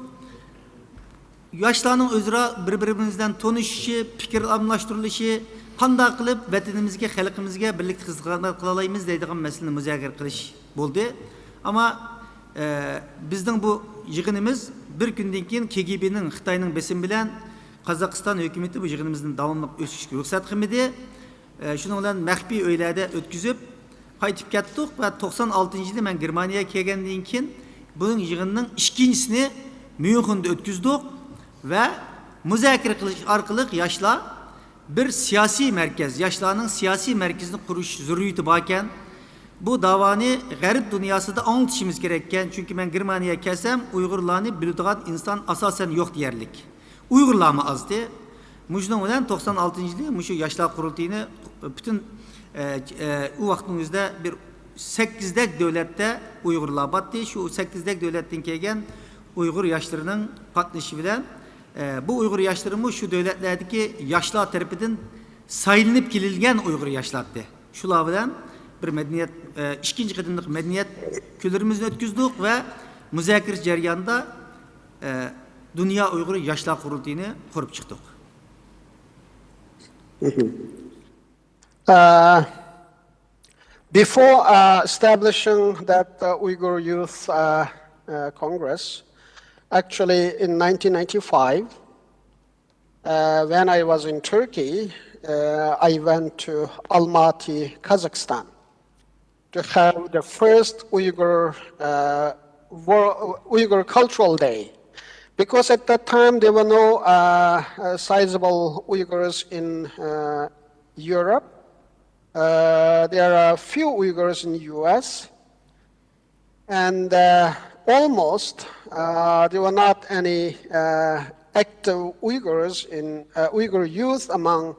ياشلارنىڭ ئۆزئارا بىر-بىرىمىز بىلەن تونۇشۇشى، پىكىر ئالماشتۇرۇلۇشى، قانداق قىلىپ ۋەتىنىمىزگە، خەلقىمىزگە بىرلىكتە خىزمەت قىلالايمىز دەيدىغان مەسىلىنى مۇزاكىرە قىلىش بولدى. ئەمما ئە، بىزنىڭ بۇ يىغىنىمىز بىر كۈندىن كېيىن كېگېبېنىڭ، خىتاينىڭ بېسىمى بىلەن قازاقىستان ھۆكۈمىتى بۇ يىغىنىمىزنى داۋاملىق ئۆتكۈزۈشكە رۇخسەت قىلمىدى. ئە، شۇنىڭ بىلەن مەخپىي ئۆيلەردە ئۆتكۈزۈپ قايتىپ كەتتۇق ۋە توقسان ئالتىنچى يىلى مەن گېرمانىيەگە كەلگەندىن كېيىن بۇنىڭ يىغىنىنىڭ ئىككىنچىسىنى ميۇنخېندا ئۆتكۈزدۇق ۋە مۇزاكىرە قىلىش ئارقىلىق ياشلار بىر سىياسىي مەركەز، ياشلارنىڭ سىياسىي مەركىزىنى قۇرۇش زۆرۈرىيىتى باركەن، بۇ داۋانى غەرب دۇنياسىدا ئاڭلىتىشىمىز كېرەككەن. چۈنكى مەن گېرمانىيەگە كەلسەم، ئۇيغۇرلارنى بىلىدىغان ئىنسان ئاساسەن يوق دېيەرلىك. ئۇيغۇرلارمۇ ئازدى. مۇشۇنىڭ بىلەن توقسان ئالتىنچى يىلى مۇشۇ ياشلار قۇرۇلتىيىنى پۈتۈن، ئە، ئە، ئۇ ۋاقىتنىڭ ئۆزىدە بىر سەككىزدەك دۆلەتتە ئۇيغۇرلار باتتى. شۇ سەككىزدەك دۆلەتتىن كەلگەن ئۇيغۇر ياشلىرىنىڭ قاتنىشىشى بىلەن، ئە، بۇ ئۇيغۇر ياشلىرىمۇ شۇ دۆلەتلەردىكى ياشلار تەرىپىدىن سايلىنىپ كېلىنگەن ئۇيغۇر ياشلارتى. شۇلار بىلەن بىر مەدەنىيەت، ئە، ئىككىنچى قېتىملىق مەدەنىيەت كۈنلىرىمىزنى ئۆتكۈزدۇق ۋە مۇزاكىرە جەريانىدا، ئە، دۇنيا ئۇيغۇر ياشلار قۇرۇلتىيىنى قۇرۇپ چىقتۇق. Uh, before uh, establishing that uh, Uyghur Youth uh, uh, Congress, actually in nineteen ninety-five, uh, when I was in Turkey, uh, I went to Almaty, Kazakhstan, to have the first Uyghur uh, Wor- Uyghur Cultural Day, because at that time there were no uh, uh, sizable Uyghurs in uh, Europe. Uh, there are few Uyghurs in U S, and uh, almost uh, there were not any uh, active Uyghurs in uh, Uyghur youth among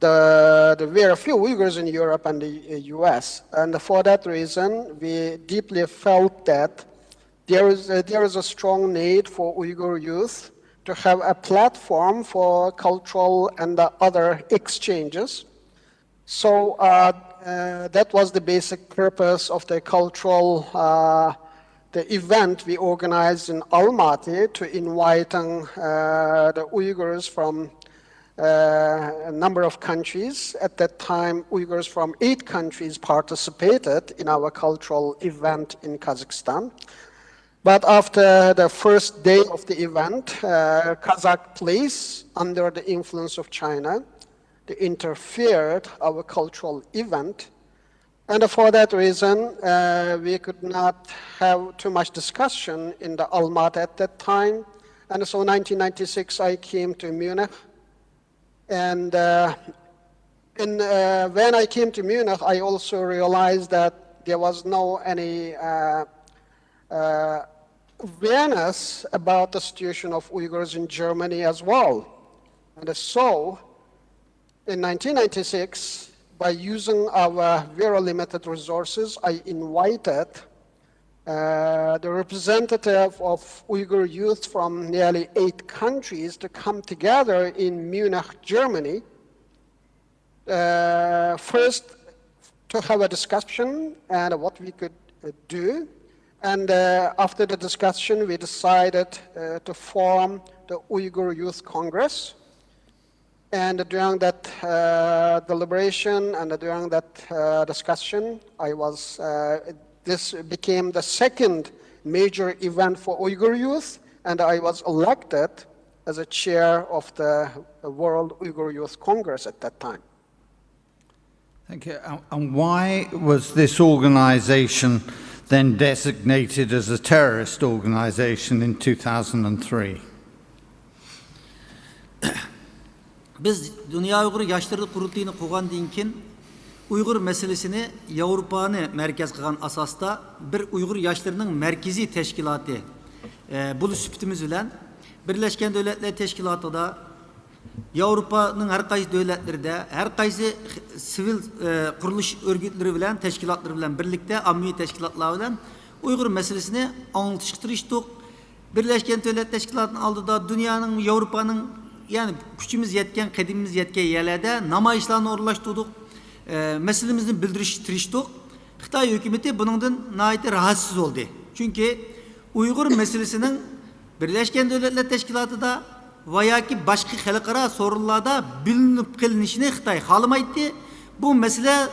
the, the very few Uyghurs in Europe and the uh, U S. And for that reason, we deeply felt that there is a, there is a strong need for Uyghur youth to have a platform for cultural and uh, other exchanges. So uh, uh, that was the basic purpose of the cultural uh, the event we organized in Almaty to inviting uh, the Uyghurs from uh, a number of countries. At that time, Uyghurs from eight countries participated in our cultural event in Kazakhstan. But after the first day of the event, uh, Kazakh police, under the influence of China, they interfered our cultural event. And for that reason, uh, we could not have too much discussion in the Almaty at that time. And so nineteen ninety-six, I came to Munich. And uh, in, uh, when I came to Munich, I also realized that there was no any uh, uh, awareness about the situation of Uyghurs in Germany as well. And so, in nineteen ninety-six, by using our very limited resources, I invited uh, the representative of Uyghur youth from nearly eight countries to come together in Munich, Germany. Uh, first, to have a discussion and what we could uh, do. And uh, after the discussion, we decided uh, to form the Uyghur Youth Congress. And during that uh, deliberation and during that uh, discussion, I was uh, this became the second major event for Uyghur youth, and I was elected as a chair of the World Uyghur Youth Congress at that time. Thank you. And- And why was this organization then designated as a terrorist organization in two thousand and three? بىز دۇنيا ئۇيغۇر ياشلىرى قۇرۇلتىيىنى قۇرغاندىن كېيىن، ئۇيغۇر مەسىلىسىنى ياۋروپانى مەركەز قىلغان ئاساستا بىر ئۇيغۇر ياشلىرىنىڭ مەركىزىي تەشكىلاتى ئە، بولۇش سۈپىتىمىز بىلەن، بىرلەشكەن دۆلەتلەر تەشكىلاتىدا، ياۋروپانىڭ ھەر قايسى دۆلەتلىرىدە، ھەر قايسى سىۋىل ئە، قۇرۇلۇش ئۆرگۈتلىرى بىلەن، تەشكىلاتلىرى بىلەن بىرلىكتە، ئاممىۋى تەشكىلاتلار بىلەن ئۇيغۇر مەسىلىسىنى ئاڭلىتىشقا تىرىشتۇق. بىرلەشكەن دۆلەت تەشكىلاتىنىڭ ئالدىدا، دۇنيانىڭ، ياۋروپانىڭ، يەنى كۈچىمىز يەتكەن، قەدىمىمىز يەتكەن يەرلەردە نامايىشلارنى ئورۇنلاشتۇردۇق. ئە، مەسىلىمىزنى بىلدۈرۈشكە تىرىشتۇق. خىتاي ھۆكۈمىتى بۇنىڭدىن ناھايىتى راھەتسىز بولدى. چۈنكى ئۇيغۇر مەسىلىسىنىڭ بىرلەشكەن دۆلەتلەر تەشكىلاتىدا ۋە ياكى باشقا خەلقئارا سورۇنلاردا بىلىنىپ قېلىنىشىنى خىتاي خالىمايتتى. بۇ مەسىلە،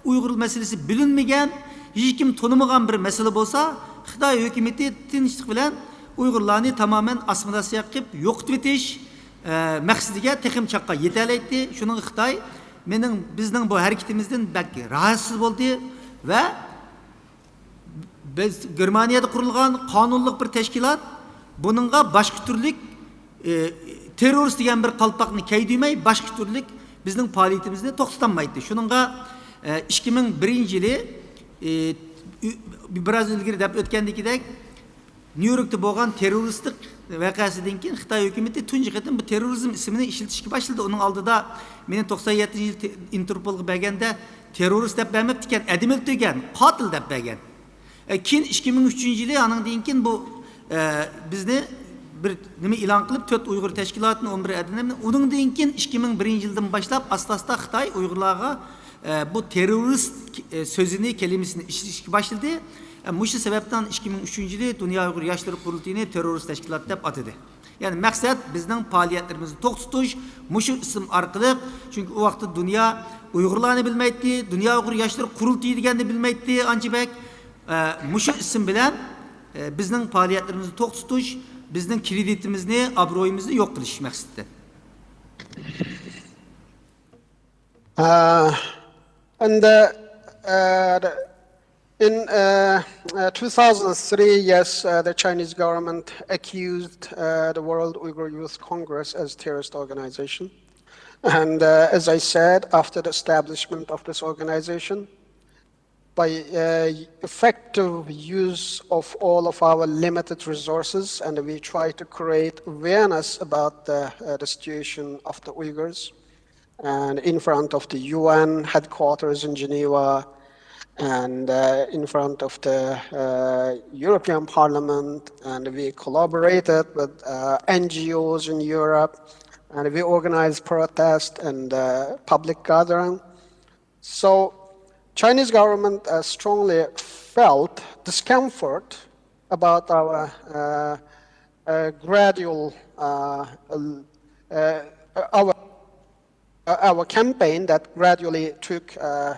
ئۇيغۇر مەسىلىسى بىلىنمىگەن، ھېچكىم تونۇمىغان بىر مەسىلە بولسا، خىتاي ھۆكۈمىتى تىنچلىق بىلەن ئۇيغۇرلارنى تامامەن ئاسسىمىلياتسىيە قىلىپ يوقىتىۋېتىش، ئە، مەقسىتىگە تېخىمۇ چاققا يېتەلەيتتى. شۇنىڭغا خىتاي مېنىڭ، بىزنىڭ بۇ ھەرىكىتىمىزدىن بەك راھەتسىز بولدى ۋە بىز گېرمانىيەدە قۇرۇلغان قانۇنلۇق بىر تەشكىلات، بۇنىڭغا باشقا تۈرلۈك، ئى، تېررورىست دېگەن بىر قالپاقنى كىيدۈرمەي، باشقا تۈرلۈك بىزنىڭ پائالىيىتىمىزنى توختىتالمايتتى. شۇنىڭغا، ئە، ئىككى مىڭ بىرىنچى يىلى، ئە، ئۈ-، بىراز ئىلگىرى دەپ ئۆتكەندىكىدەك، نيۇ يوركتا بولغان تېررورىستلىق ۋەقەسىدىن كېيىن خىتاي ھۆكۈمىتى تۇنجى قېتىم بۇ تېررورىزم ئىسمىنى ئىشلىتىشكە باشلىدى. ئۇنىڭ ئالدىدا مېنى توقسان يەتتىنچى يىلى تې-، ئىنتېرپولغا بەرگەندە تېررورىست دەپ بەرمەپتىكەن، ئادەم ئۆلتۈرگەن، قاتىل دەپ بەرگەن. ئە، كېيىن ئىككى مىڭ ئۈچىنچى يىلى ئانىڭدىن كېيىن بۇ، ئە، بىزنى بىر نېمە ئېلان قىلىپ، تۆت ئۇيغۇر تەشكىلاتىنى، ئون بىر ئادەمنى، ئۇنىڭدىن كېيىن ئىككى مىڭ بىرىنچى يىلدىن باشلاپ ئاستا-ئاستا خىتاي ئۇيغۇرلارغا، ئە، بۇ تېررورىست، ئە، سۆزىنى، كەلىمىسىنى ئىشلىتىشكە باشلىدى. ئە، مۇشۇ سەۋەبتىن ئىككى مىڭ ئۈچىنچى يىلى دۇنيا ئۇيغۇر ياشلىرى قۇرۇلتىيىنى تېررورىست تەشكىلات دەپ ئاتىدى. يەنى مەقسەت بىزنىڭ پائالىيەتلىرىمىزنى توختىتىش، مۇشۇ ئىسىم ئارقىلىق، چۈنكى ئۇ ۋاقىتتا دۇنيا ئۇيغۇرلارنى بىلمەيتتى، دۇنيا ئۇيغۇر ياشلىرى قۇرۇلتىيى دېگەننى بىلمەيتتى ئانچە بەك. ئە، مۇشۇ ئىسىم بىلەن، ئە، بىزنىڭ پائالىيەتلىرىمىزنى توختىتىش، بىزنىڭ كرېدىتىمىزنى، ئابرويىمىزنى يوق قىلىش مەقسىتىدە. Uh, and uh, uh, the- in uh, uh, two thousand three, yes, uh, the Chinese government accused uh, the World Uyghur Youth Congress as terrorist organization. And uh, as I said, after the establishment of this organization, by uh, effective use of all of our limited resources, and we try to create awareness about the, uh, the situation of the Uyghurs. And in front of the U N headquarters in Geneva, and uh, in front of the uh, European Parliament, and we collaborated with uh, N G Os in Europe, and we organized protest and uh, public gathering. So Chinese government uh, strongly felt discomfort about our uh, uh, gradual uh, uh, our uh, our campaign that gradually took uh,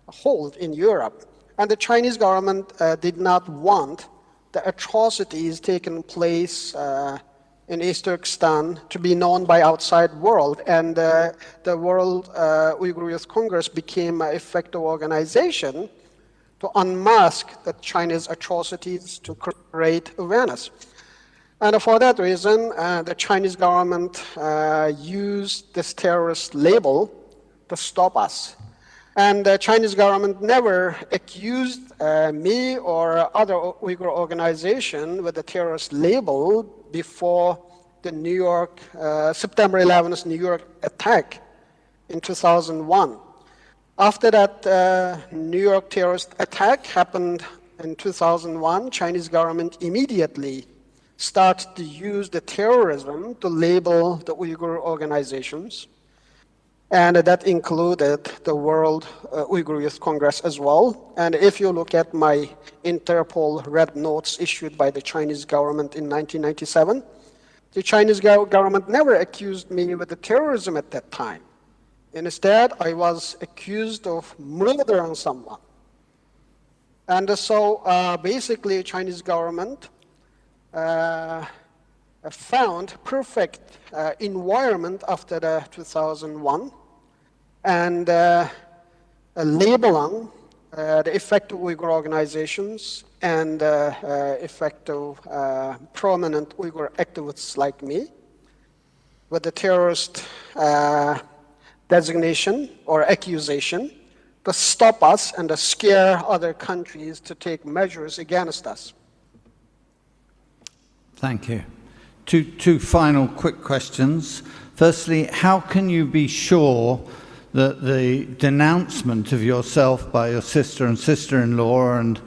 hold in Europe. And the Chinese government uh, did not want the atrocities taking place uh, in East Turkestan to be known by outside world. And uh, the World uh, Uyghur Youth Congress became an effective organization to unmask the Chinese atrocities, to create awareness. And for that reason, uh, the Chinese government uh, used this terrorist label to stop us. And the Chinese government never accused uh, me or other Uyghur organization with the terrorist label before the New York, uh, September eleventh New York attack in two thousand one. After that uh, New York terrorist attack happened in two thousand one, Chinese government immediately started to use the terrorism to label the Uyghur organizations. And that included the World uh, Uyghur Youth Congress as well. And if you look at my Interpol Red Notes issued by the Chinese government in nineteen ninety-seven, the Chinese gov- government never accused me with the terrorism at that time. Instead, I was accused of murdering someone. And so uh, basically, Chinese government uh, found perfect uh, environment after the two thousand one and uh, uh, labeling uh, the effective Uyghur organizations and uh, uh, effective uh, prominent Uyghur activists like me with the terrorist uh, designation or accusation to stop us and to scare other countries to take measures against us. Thank you. Two, two final quick questions. Firstly, how can you be sure that the denouncement of yourself by your sister and sister in law and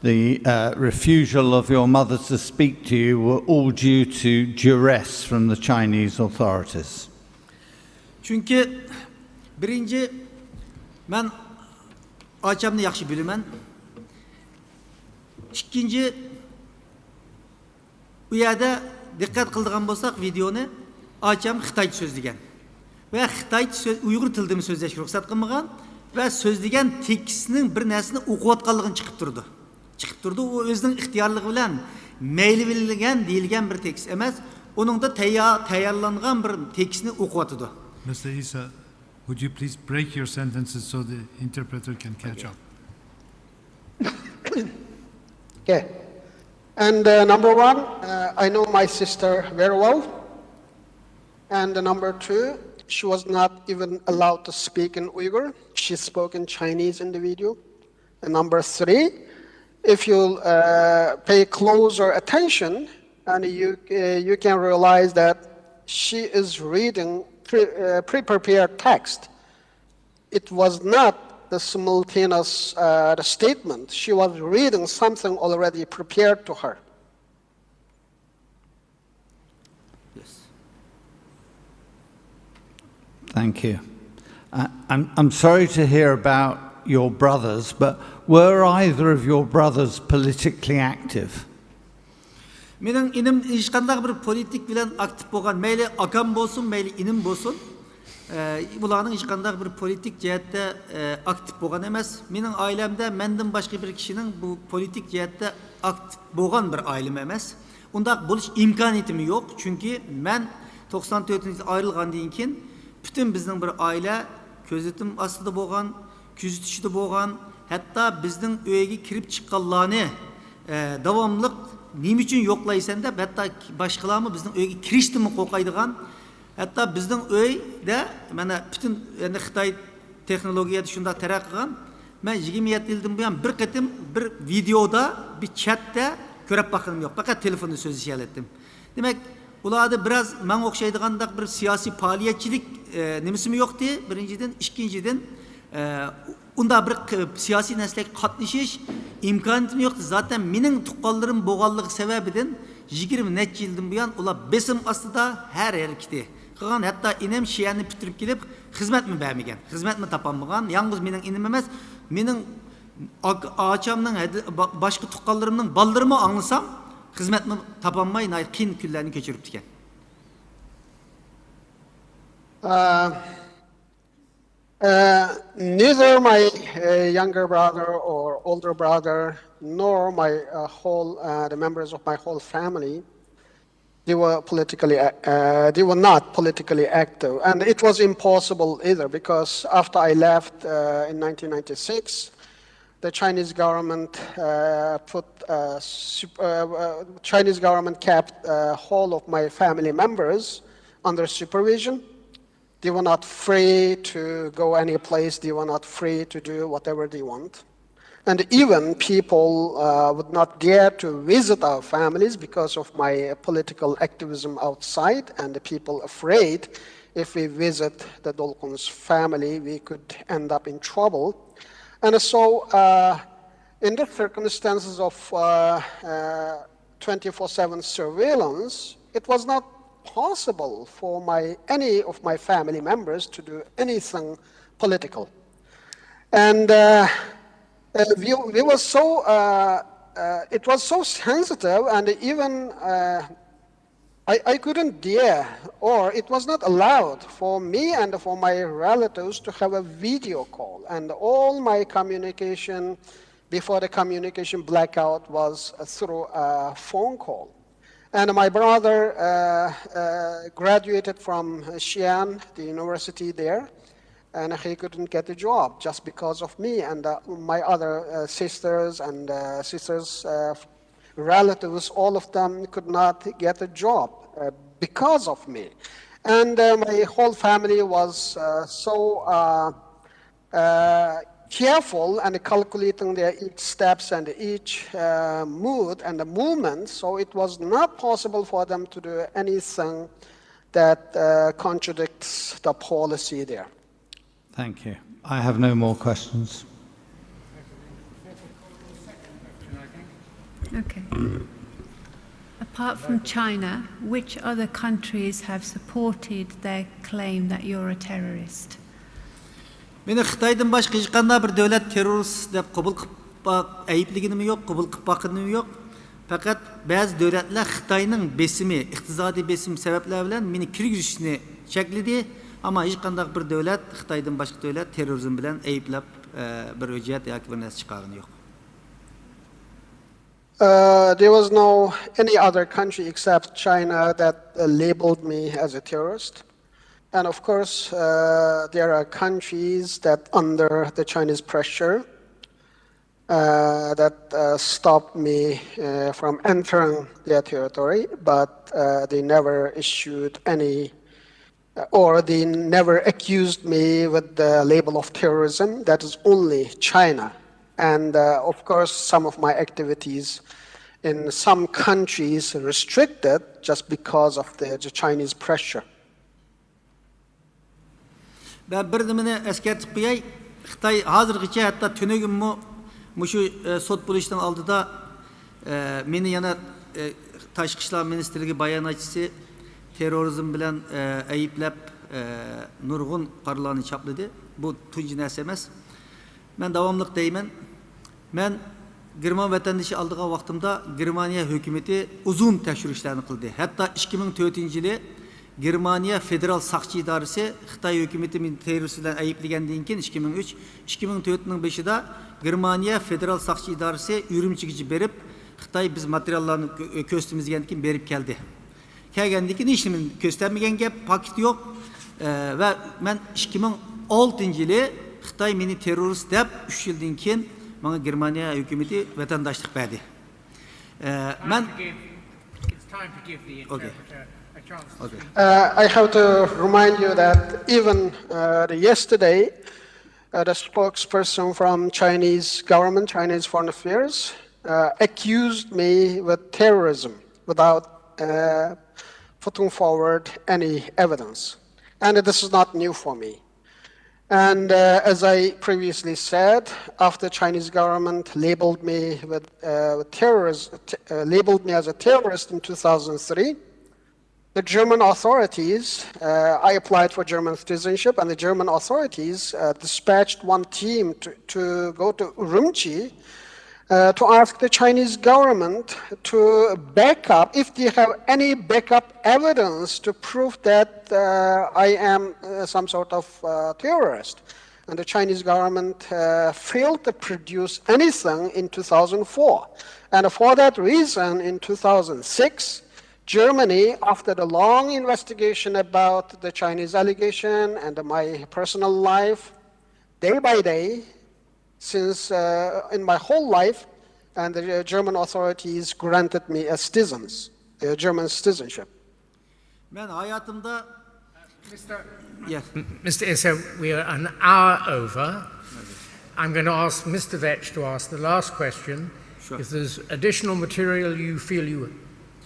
the uh, refusal of your mother to speak to you were all due to duress from the Chinese authorities? چۈنكى بىرىنچى، مەن ئاچامنى ياخشى بىلىمەن. ئىككىنچى، ئۇ يەردە دىققەت قىلىدىغان بولساق ۋىدېئونى، ئاچام خىتايچە سۆزلىگەن ۋە خىتايچە سۆز، ئۇيغۇر تىلىدىمۇ سۆزلەشكە رۇخسەت قىلمىغان ۋە سۆزلىگەن تېكىستنىڭ بىر نەرسىنى ئوقۇۋاتقانلىقىنى چىقىپ تۇرىدۇ. چىقىپ تۇرىدۇ. ئۇ ئۆزىنىڭ ئىختىيارلىقى بىلەن مەيلى بىلگەن، دېيىلگەن بىر تېكىست ئەمەس. ئۇنىڭدا تەييار، تەييارلانغان بىر تېكىستنى ئوقۇۋاتىدۇ. Mister Isa, would you please break your sentences so the interpreter can catch up? Okay. And uh, number one, uh, I know my sister very well. And uh, number two, She was not even allowed to speak in Uyghur. She spoke in Chinese in the video. And number three, if you uh, pay closer attention, and you, uh, you can realize that she is reading pre, uh, pre-prepared text. It was not the simultaneous uh, the statement. She was reading something already prepared to her. Yes. Thank you. Uh, I'm, I'm sorry to hear about your brothers, but were either of your brothers politically active? مېنىڭ ئىنىم ھېچقانداق بىر پولىتىك بىلەن ئاكتىپ بولغان، مەيلى ئاكام بولسۇن، مەيلى ئىنىم بولسۇن، ئە، ئۇلارنىڭ ھېچقانداق بىر پولىتىك جەھەتتە ئە، ئاكتىپ بولغان ئەمەس. مېنىڭ ئائىلەمدە مەندىن باشقا بىر كىشىنىڭ بۇ پولىتىك جەھەتتە ئاكتىپ بولغان بىر ئائىلىمۇ ئەمەس. ئۇنداق بولۇش ئىمكانىيىتىمۇ يوق، چۈنكى مەن توقسان تۆتىنچى يىلى ئايرىلغاندىن كېيىن پۈتۈن بىزنىڭ بىر ئائىلە كۆزىتىم ئاستىدا بولغان، كۆزىتىشىدە بولغان، ھەتتا بىزنىڭ ئۆيگە كىرىپ چىققانلارنى ئە، داۋاملىق نېمە ئۈچۈن يوقلايسەن دەپ، ھەتتا باشقىلارمۇ بىزنىڭ ئۆيگە كىرىشتىنمۇ قورقايدىغان، ھەتتا بىزنىڭ ئۆيدە مانا پۈتۈن ئەمدى خىتاي تېخنولوگىيەدە شۇنداق تەرەققىي قىلغان. مەن يىگىرمە يەتتە يىلدىن بۇيان بىر قېتىم بىر ۋىدېودا، بىر چاتتا كۆرۈپ باققىنىم يوق. پەقەت تېلېفوندا سۆزلىشەلەتتىم. دېمەك، ئۇلاردا بىراز ماڭا ئوخشايدىغانداق بىر سىياسىي پائالىيەتچىلىك ئە، نېمىسىمۇ يوقتى، بىرىنچىدىن. ئىككىنچىدىن، ئە، ئۇنداق بىر ق- سىياسىي نەرسىلەرگە قاتنىشىش ئىمكانىيىتىم يوقتى. زاتەن مېنىڭ تۇغقانلىرىم بولغانلىقى سەۋەبىدىن يىگىرمە نەچچە يىلدىن بۇيان ئۇلار بېسىم ئاستىدا ھەر ھەرىكىتى قىلغان. ھەتتا ئىنىم شىئەننى پۈتتۈرۈپ كېلىپ خىزمەتمۇ بەرمىگەن، خىزمەتمۇ تاپالمىغان. يالغۇز مېنىڭ ئىنىم ئەمەس، مېنىڭ ئاك- ئاچامنىڭ، ھەددى- با- باشقا تۇغقانلىرىمنىڭ بالىلىرىمۇ ئاڭلىسام خىزمەتمۇ تاپالماي ناھايىتى قىيىن كۈنلەرنى كەچۈرۈپتىكەن. Uh, uh, neither my uh, younger brother or older brother nor my uh, whole uh, the members of my whole family, they were politically uh, uh, they were not politically active, and it was impossible either, because after I left uh, in nineteen ninety-six, the Chinese government uh, put uh, sup- uh, uh, Chinese government kept uh, all of my family members under supervision. They were not free to go any place. They were not free to do whatever they want. And even people uh, would not dare to visit our families because of my political activism outside, and the people afraid if we visit the Dolkun's family, we could end up in trouble. And so, uh, in the circumstances of uh, uh, twenty-four seven surveillance, it was not possible for my any of my family members to do anything political. And uh, uh, we, we were so, uh, uh, it was so sensitive, and even uh, I, I couldn't dare, or it was not allowed for me and for my relatives to have a video call. And all my communication before the communication blackout was through a phone call. And my brother uh, uh, graduated from Xi'an, the university there, and he couldn't get a job just because of me. And uh, my other uh, sisters and uh, sisters' uh, relatives, all of them could not get a job uh, because of me. And uh, my whole family was uh, so uh, uh, careful and calculating their each steps and each uh, mood and the movement, so it was not possible for them to do anything that uh, contradicts the policy there. Thank you. I have no more questions. Okay. Apart from China, which other countries have supported their claim that you're a terrorist? مېنى خىتايدىن باشقا ھېچقانداق بىر دۆلەت تېررورىست دەپ قوبۇل قىلىپ باق- ئەيىبلىگىنىمۇ يوق، قوبۇل قىلىپ باققىنىمۇ يوق. پەقەت بەزى دۆلەتلەر خىتاينىڭ بېسىمى، ئىقتىسادىي بېسىم سەۋەبلەر بىلەن مېنى كىرگۈزۈشنى چەكلىدى. ئەمما ھېچقانداق بىر دۆلەت، خىتايدىن باشقا دۆلەت تېررورىزم بىلەن ئەيىبلەپ ئە، بىر ھۆججەت ياكى بىر نەرسە چىقارغىنى يوق. Uh, there was no any other country except China that uh, labeled me as a terrorist. And of course, uh, there are countries that, under the Chinese pressure, uh, that uh, stopped me uh, from entering their territory, but uh, they never issued any or they never accused me with the label of terrorism. That is only China. And uh, of course, some of my activities in some countries restricted just because of the, the Chinese pressure. مەن بىر نېمىنى ئەسكەرتىپ قوياي. خىتاي ھازىرغىچە ھەتتا تۈنۈگۈنمۇ مۇشۇ ئە، سوت بولۇشنىڭ ئالدىدا ئە، مېنى يەنە ئە، تاشقى ئىشلار مىنىستىرلىكى باياناتچىسى تېررورىزم بىلەن ئە، ئەيىبلەپ ئە، نۇرغۇن قارىلارنى چاپلىدى. بۇ تۇنجى نەرسە ئەمەس. مەن داۋاملىق دەيمەن، مەن گېرمان ۋەتەندىشى ئالىدىغان ۋاقتىمدا گېرمانىيە ھۆكۈمىتى ئۇزۇن تەكشۈرۈشلەرنى قىلدى. ھەتتا ئىككى مىڭ تۆتىنچى يىلى گېرمانىيە فېدېرال ساقچى ئىدارىسى خىتاي ھۆكۈمىتى مېنى تېررورىست بىلەن ئەيىبلىگەندىن كېيىن، ئىككى مىڭ ئۈچ، ئىككى مىڭ تۆتنىڭ بېشىدا گېرمانىيە فېدېرال ساقچى ئىدارىسى ئۈرۈمچىگىچە بېرىپ، خىتاي بىز ماتېرىياللارنى كۆ- كۆرسىتىمىز دېگەندىن كېيىن بېرىپ كەلدى. كەلگەندىن كېيىن ھېچنېمە كۆرسەتمىگەن گەپ، پاكىت يوق. ئە، ۋە مەن ئىككى مىڭ ئالتىنچى يىلى خىتاي مېنى تېررورىست دەپ، ئۈچ يىلدىن كېيىن ماڭا گېرمانىيە ھۆكۈمىتى ۋەتەنداشلىق بەردى. ئە، مەن Give, it's time to give the Okay. interpreter a chance to Okay. speak. Uh, I have to remind you that even uh, the yesterday, uh, the spokesperson from Chinese government, Chinese Foreign Affairs, uh, accused me with terrorism without uh, putting forward any evidence. And this is not new for me. And uh, as I previously said, after Chinese government labeled me with uh, terrorist, t- uh, labeled me as a terrorist in two thousand three, the German authorities, uh, I applied for German citizenship, and the German authorities uh, dispatched one team to, to go to Urumqi uh, to ask the Chinese government to back up, if they have any backup evidence to prove that uh, I am uh, some sort of uh, terrorist. And the Chinese government uh, failed to produce anything in two thousand four. And for that reason, in two thousand six, Germany, after the long investigation about the Chinese allegation and my personal life, day by day, since uh, in my whole life, and the German authorities granted me a citizens, a German citizenship. مەن ھاياتىمدا Mister Yeah. Mister Issa, we are an hour over. I'm going to ask Mister Vetch to ask the last question. Sure. If there's additional material you feel you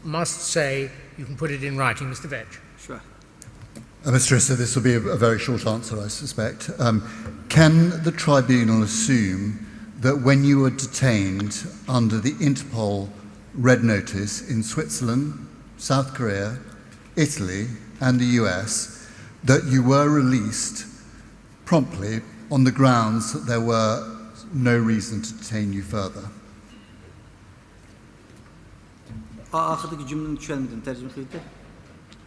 must say, you can put it in writing. Mister Vetch. Sure. Uh, Mister Issa, this will be a, a very short answer, I suspect. Um, can the tribunal assume that when you were detained under the Interpol Red Notice in Switzerland, South Korea, Italy, and the U S, that you were released promptly on the grounds that there were no reason to detain you further? ئا- ئاخىرىدىكى جۈملىنى چۈشەنمىدىم، تەرجىمە قىلىۋېتىڭ.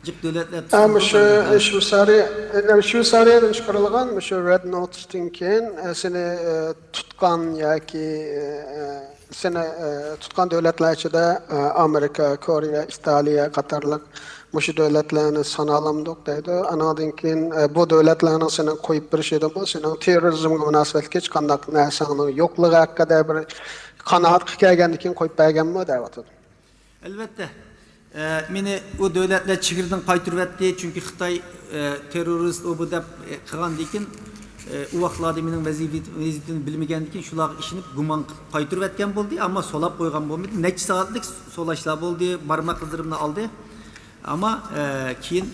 جىق دۆلەتلەر ئە، مۇشۇ تۇتۇلغان دۆلەتلەر. شۋېتسارىيە، ئە، شۋېتسارىيەدىن چىقىرىلغان مۇشۇ رېد نوتىستىن كېيىن ئە، سېنى ئە، تۇتقان ياكى ئە، سېنى ئە، تۇتقان دۆلەتلەر ئىچىدە ئە، ئامېرىكا، كورېيە، ئىتالىيە قاتارلىق مۇشۇ دۆلەتلەرنى سانالامدۇق دەيدۇ. ئانىڭدىن كېيىن ئە، بۇ دۆلەتلەرنىڭ سېنى قويۇپ بېرىشىدىمۇ، سېنىڭ تېررورىزمغا مۇناسىۋەتلىك ھېچقانداق نەرسەڭنىڭ يوقلۇقى ھەققىدە بىر قانائەتكە كەلگەندىن كېيىن قويۇپ بەرگەنمۇ دەۋاتىدۇ. ئەلۋەتتە، ئە، مېنى ئۇ دۆلەتلەر چېگرىدىن قايتۇرۇۋەتتى، چۈنكى خىتاي ئە، تېررورىست ئۇ بۇ دەپ ئە، قىلغاندىن كېيىن، ئە، ئۇ ۋاقىتلاردا مېنىڭ ۋەزىپە- ۋەزىپىمنى بىلمىگەندىن كېيىن شۇلارغا ئىشىنىپ گۇمان قىلىپ قايتۇرۇۋەتكەن بولدى، ئەمما سولاپ قويغان بولمىدى. نەچچە سائەتلىك سولاشلار بولدى، بارماق ئىزلىرىمنى ئالدى. ئەمما ئە، كېيىن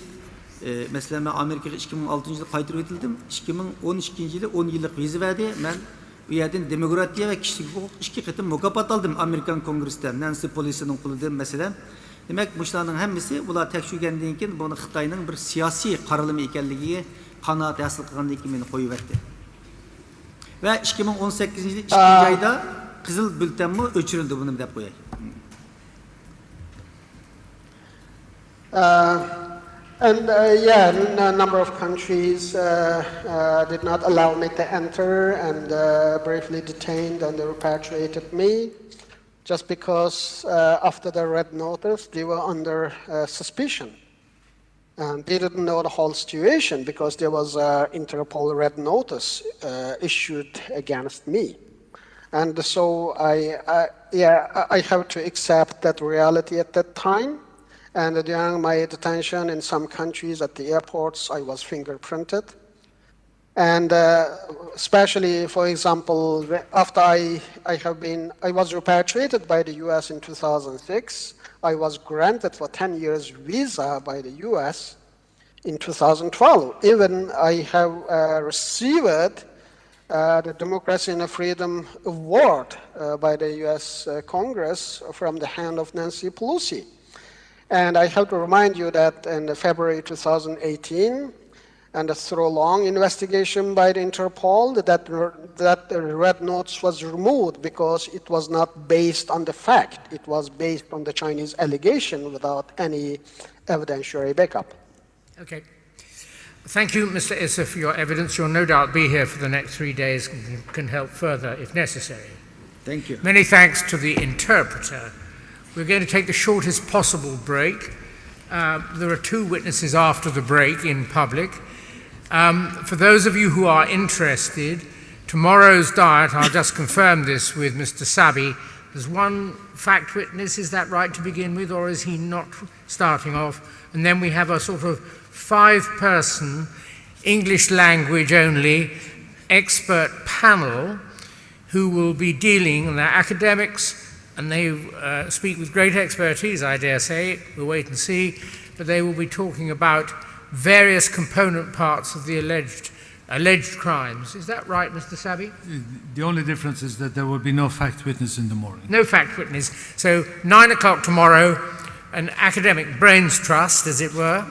ئە، مەسىلەن، مەن ئامېرىكىغا ئىككى مىڭ ئالتىنچى يىلى قايتۇرۇۋېتىلدىم. ئىككى مىڭ ئون ئىككىنچى يىلى ئون يىللىق ۋىزا بەردى. مەن ئۇ يەردىن دېموكراتىيە ۋە كىشىلىك ھوقۇق ئىككى قېتىم مۇكاپات ئالدىم ئامېرىكان كونگرېسىدا، نەنسى پولىسىنىڭ قولىدىن، مەسىلەن. دېمەك، مۇشۇلارنىڭ ھەممىسى ئۇلار تەكشۈرگەندىن كېيىن بۇنى خىتاينىڭ بىر سىياسىي قارىلىمى ئىكەنلىكىگە قانائەت ھاسىل قىلغاندىن كېيىن مېنى قويۇۋەتتى. ۋە ئىككى مىڭ ئون سەككىزىنچى يىلى ئىككىنچى ئايدا قىزىل بۈلتەنمۇ ئۆچۈرۈلدى، بۇنى دەپ قوياي. Uh, and uh, yeah, n- a number of countries uh, uh, did not allow me to enter and uh, briefly detained and repatriated me just because uh, after the red notice they were under uh, suspicion. And they didn't know the whole situation because there was an Interpol red notice uh, issued against me. And so I, I yeah, I I have to accept that reality at that time. And during my detention in some countries at the airports, I was fingerprinted. And uh, especially, for example, after I, I have been, I was repatriated by the U S in two thousand six. I was granted for ten years visa by the U S in two thousand twelve. Even I have uh, received uh, the Democracy and Freedom Award uh, by the U S uh, Congress from the hand of Nancy Pelosi. And I have to remind you that in February two thousand eighteen, and through a long investigation by the Interpol, that, that the red notice was removed because it was not based on the fact. It was based on the Chinese allegation without any evidentiary backup. Okay. Thank you, Mister Issa, for your evidence. You'll no doubt be here for the next three days and can help further if necessary. Thank you. Many thanks to the interpreter. We're going to take the shortest possible break. Uh, there are two witnesses after the break in public. Um, for those of you who are interested, tomorrow's diet, I'll just confirm this with Mister Sabi, there's one fact witness, is that right, to begin with, or is he not starting off? And then we have a sort of five person English language only expert panel who will be dealing, and they're academics, and they uh, speak with great expertise, I dare say. We'll wait and see. But they will be talking about various component parts of the alleged, alleged crimes. Is that right, Mister Sabi? The only difference is that there will be no fact witness in the morning. No fact witness. So, nine o'clock tomorrow, an academic brains trust, as it were.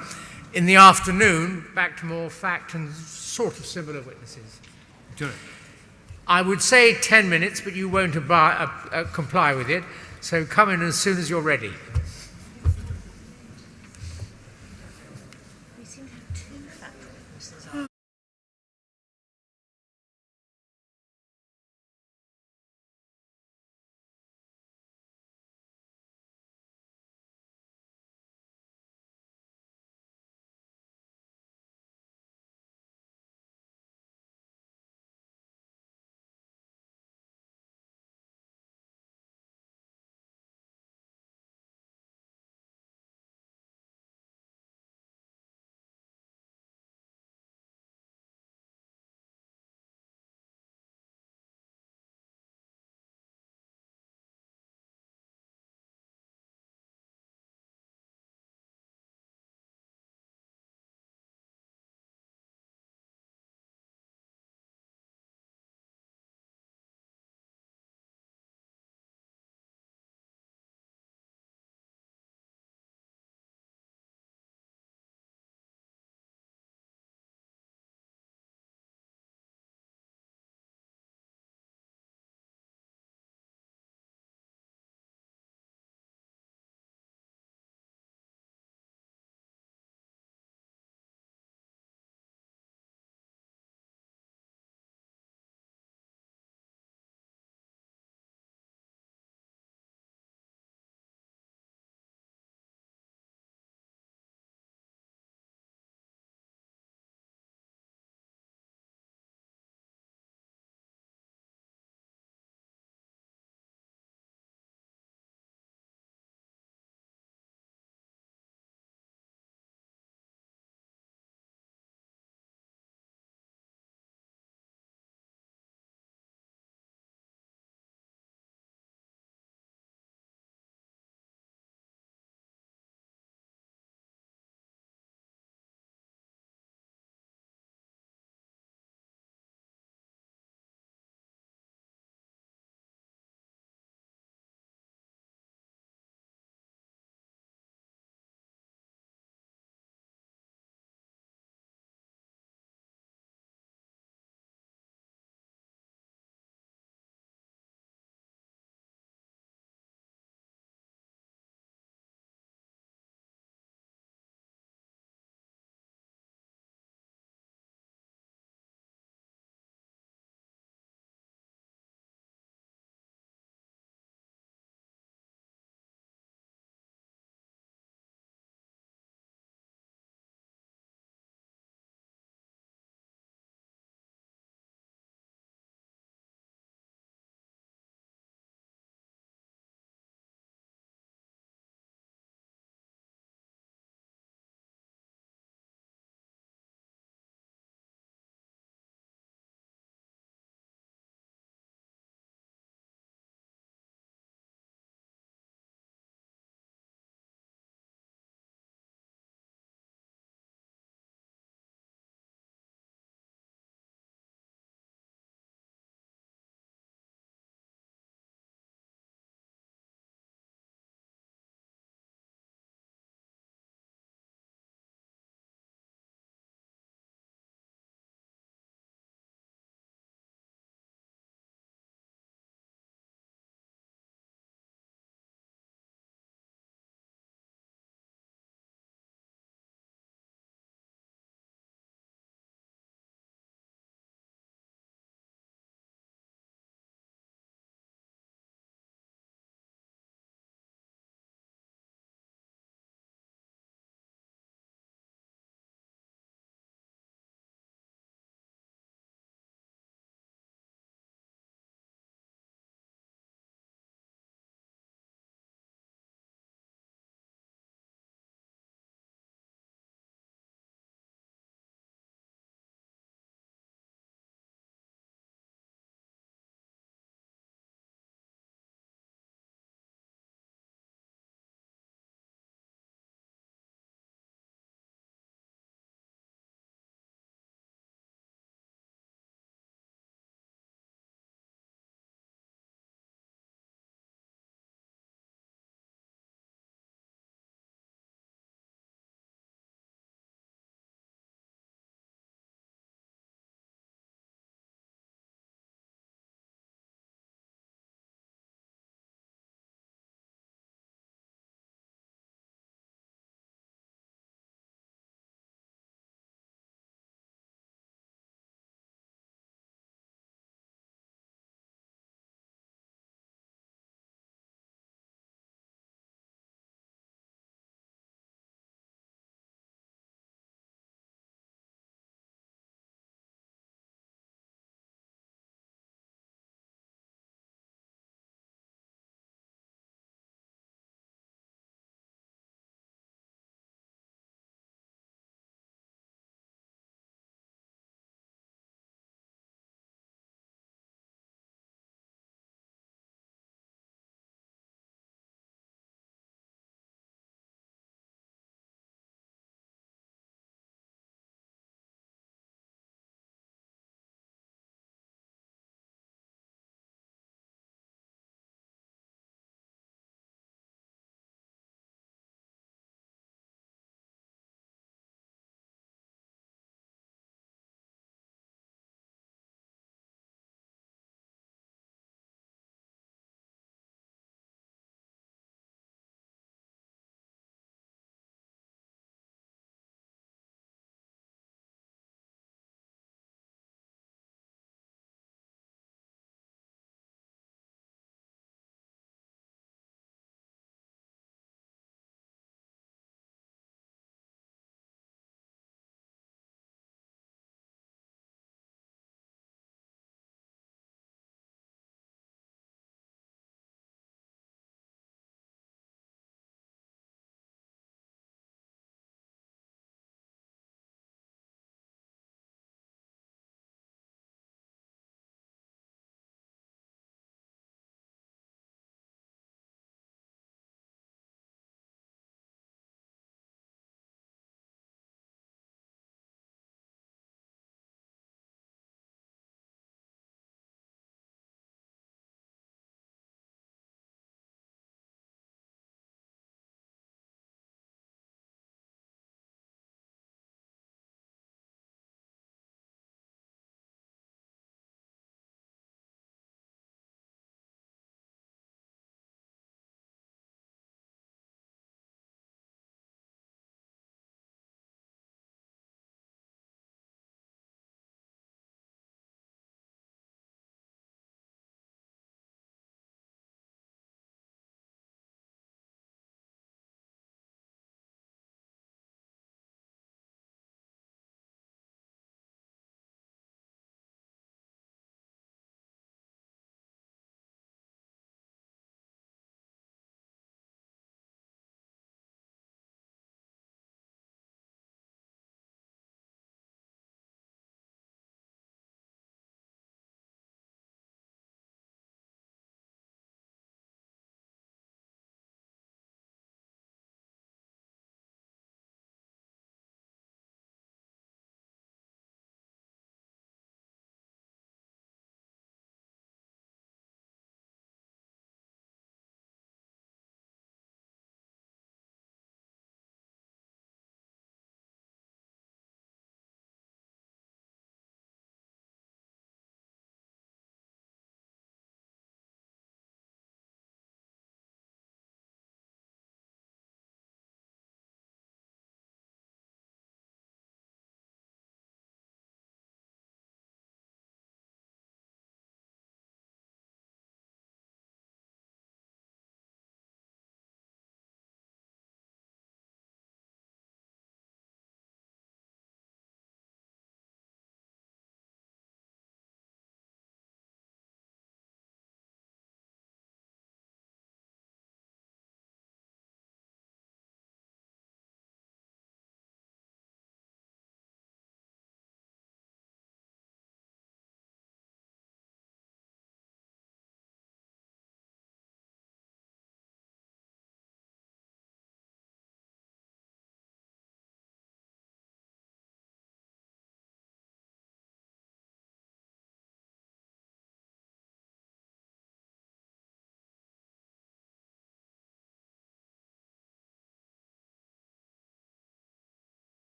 In the afternoon, back to more fact and sort of similar witnesses. Correct. I would say ten minutes, but you won't abide, uh, uh, comply with it. So come in as soon as you're ready.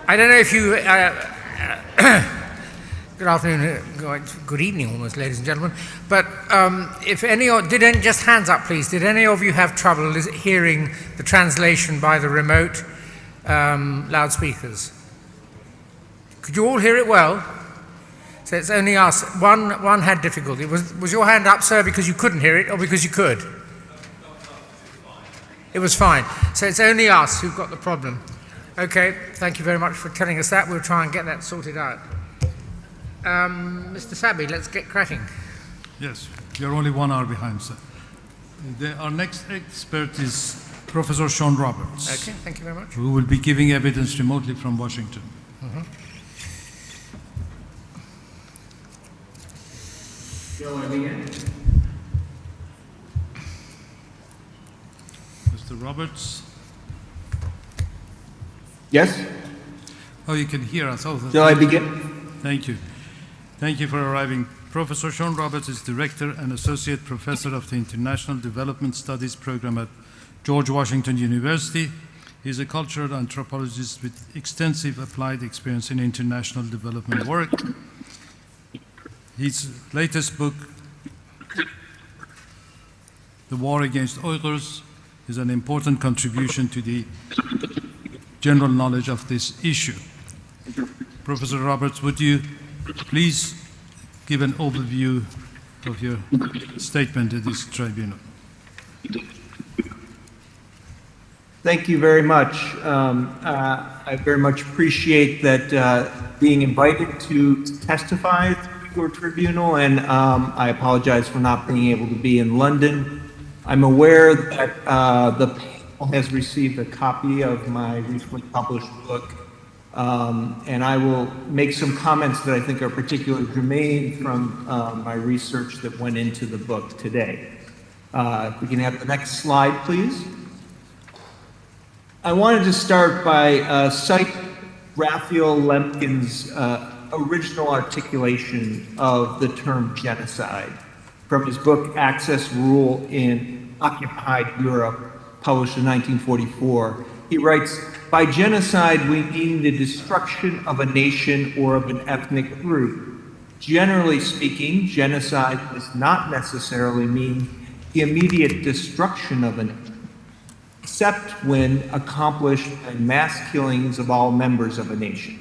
I don't know if you. Uh, good afternoon, uh, good evening almost, ladies and gentlemen. But um, if any, of- did any, just hands up, please. Did any of you have trouble lis- hearing the translation by the remote um, loudspeakers? Could you all hear it well? So it's only us. One, one had difficulty. Was, was your hand up, sir, because you couldn't hear it, or because you could? It was fine. So it's only us who've got the problem. Okay, thank you very much for telling us that. We'll try and get that sorted out. Um, Mister Sabi, let's get cracking. Yes, you're only one hour behind, sir. The, our next expert is Professor Sean Roberts, Okay, thank you very much. Who will be giving evidence remotely from Washington. Mister Roberts? Yes? Oh, you can hear us. Oh, Shall I begin? Thank you. Thank you for arriving. Professor Sean Roberts is Director and Associate Professor of the International Development Studies Program at George Washington University. He's a cultural anthropologist with extensive applied experience in international development work. His latest book, The War Against Uyghurs, is an important contribution to the general knowledge of this issue. Professor Roberts, would you please give an overview of your statement at this tribunal? Thank you very much. Um, uh, I very much appreciate that uh, being invited to testify at the Uyghur Tribunal, and um, I apologize for not being able to be in London. I'm aware that uh, the panel has received a copy of my recently published book, um, and I will make some comments that I think are particularly germane from uh, my research that went into the book today. Uh, if we can have the next slide, please. I wanted to start by uh, citing Raphael Lemkin's uh, original articulation of the term genocide from his book Axis Rule in Occupied Europe, published in nineteen forty-four. He writes, "By genocide, we mean the destruction of a nation or of an ethnic group. Generally speaking, genocide does not necessarily mean the immediate destruction of an except when accomplished by mass killings of all members of a nation.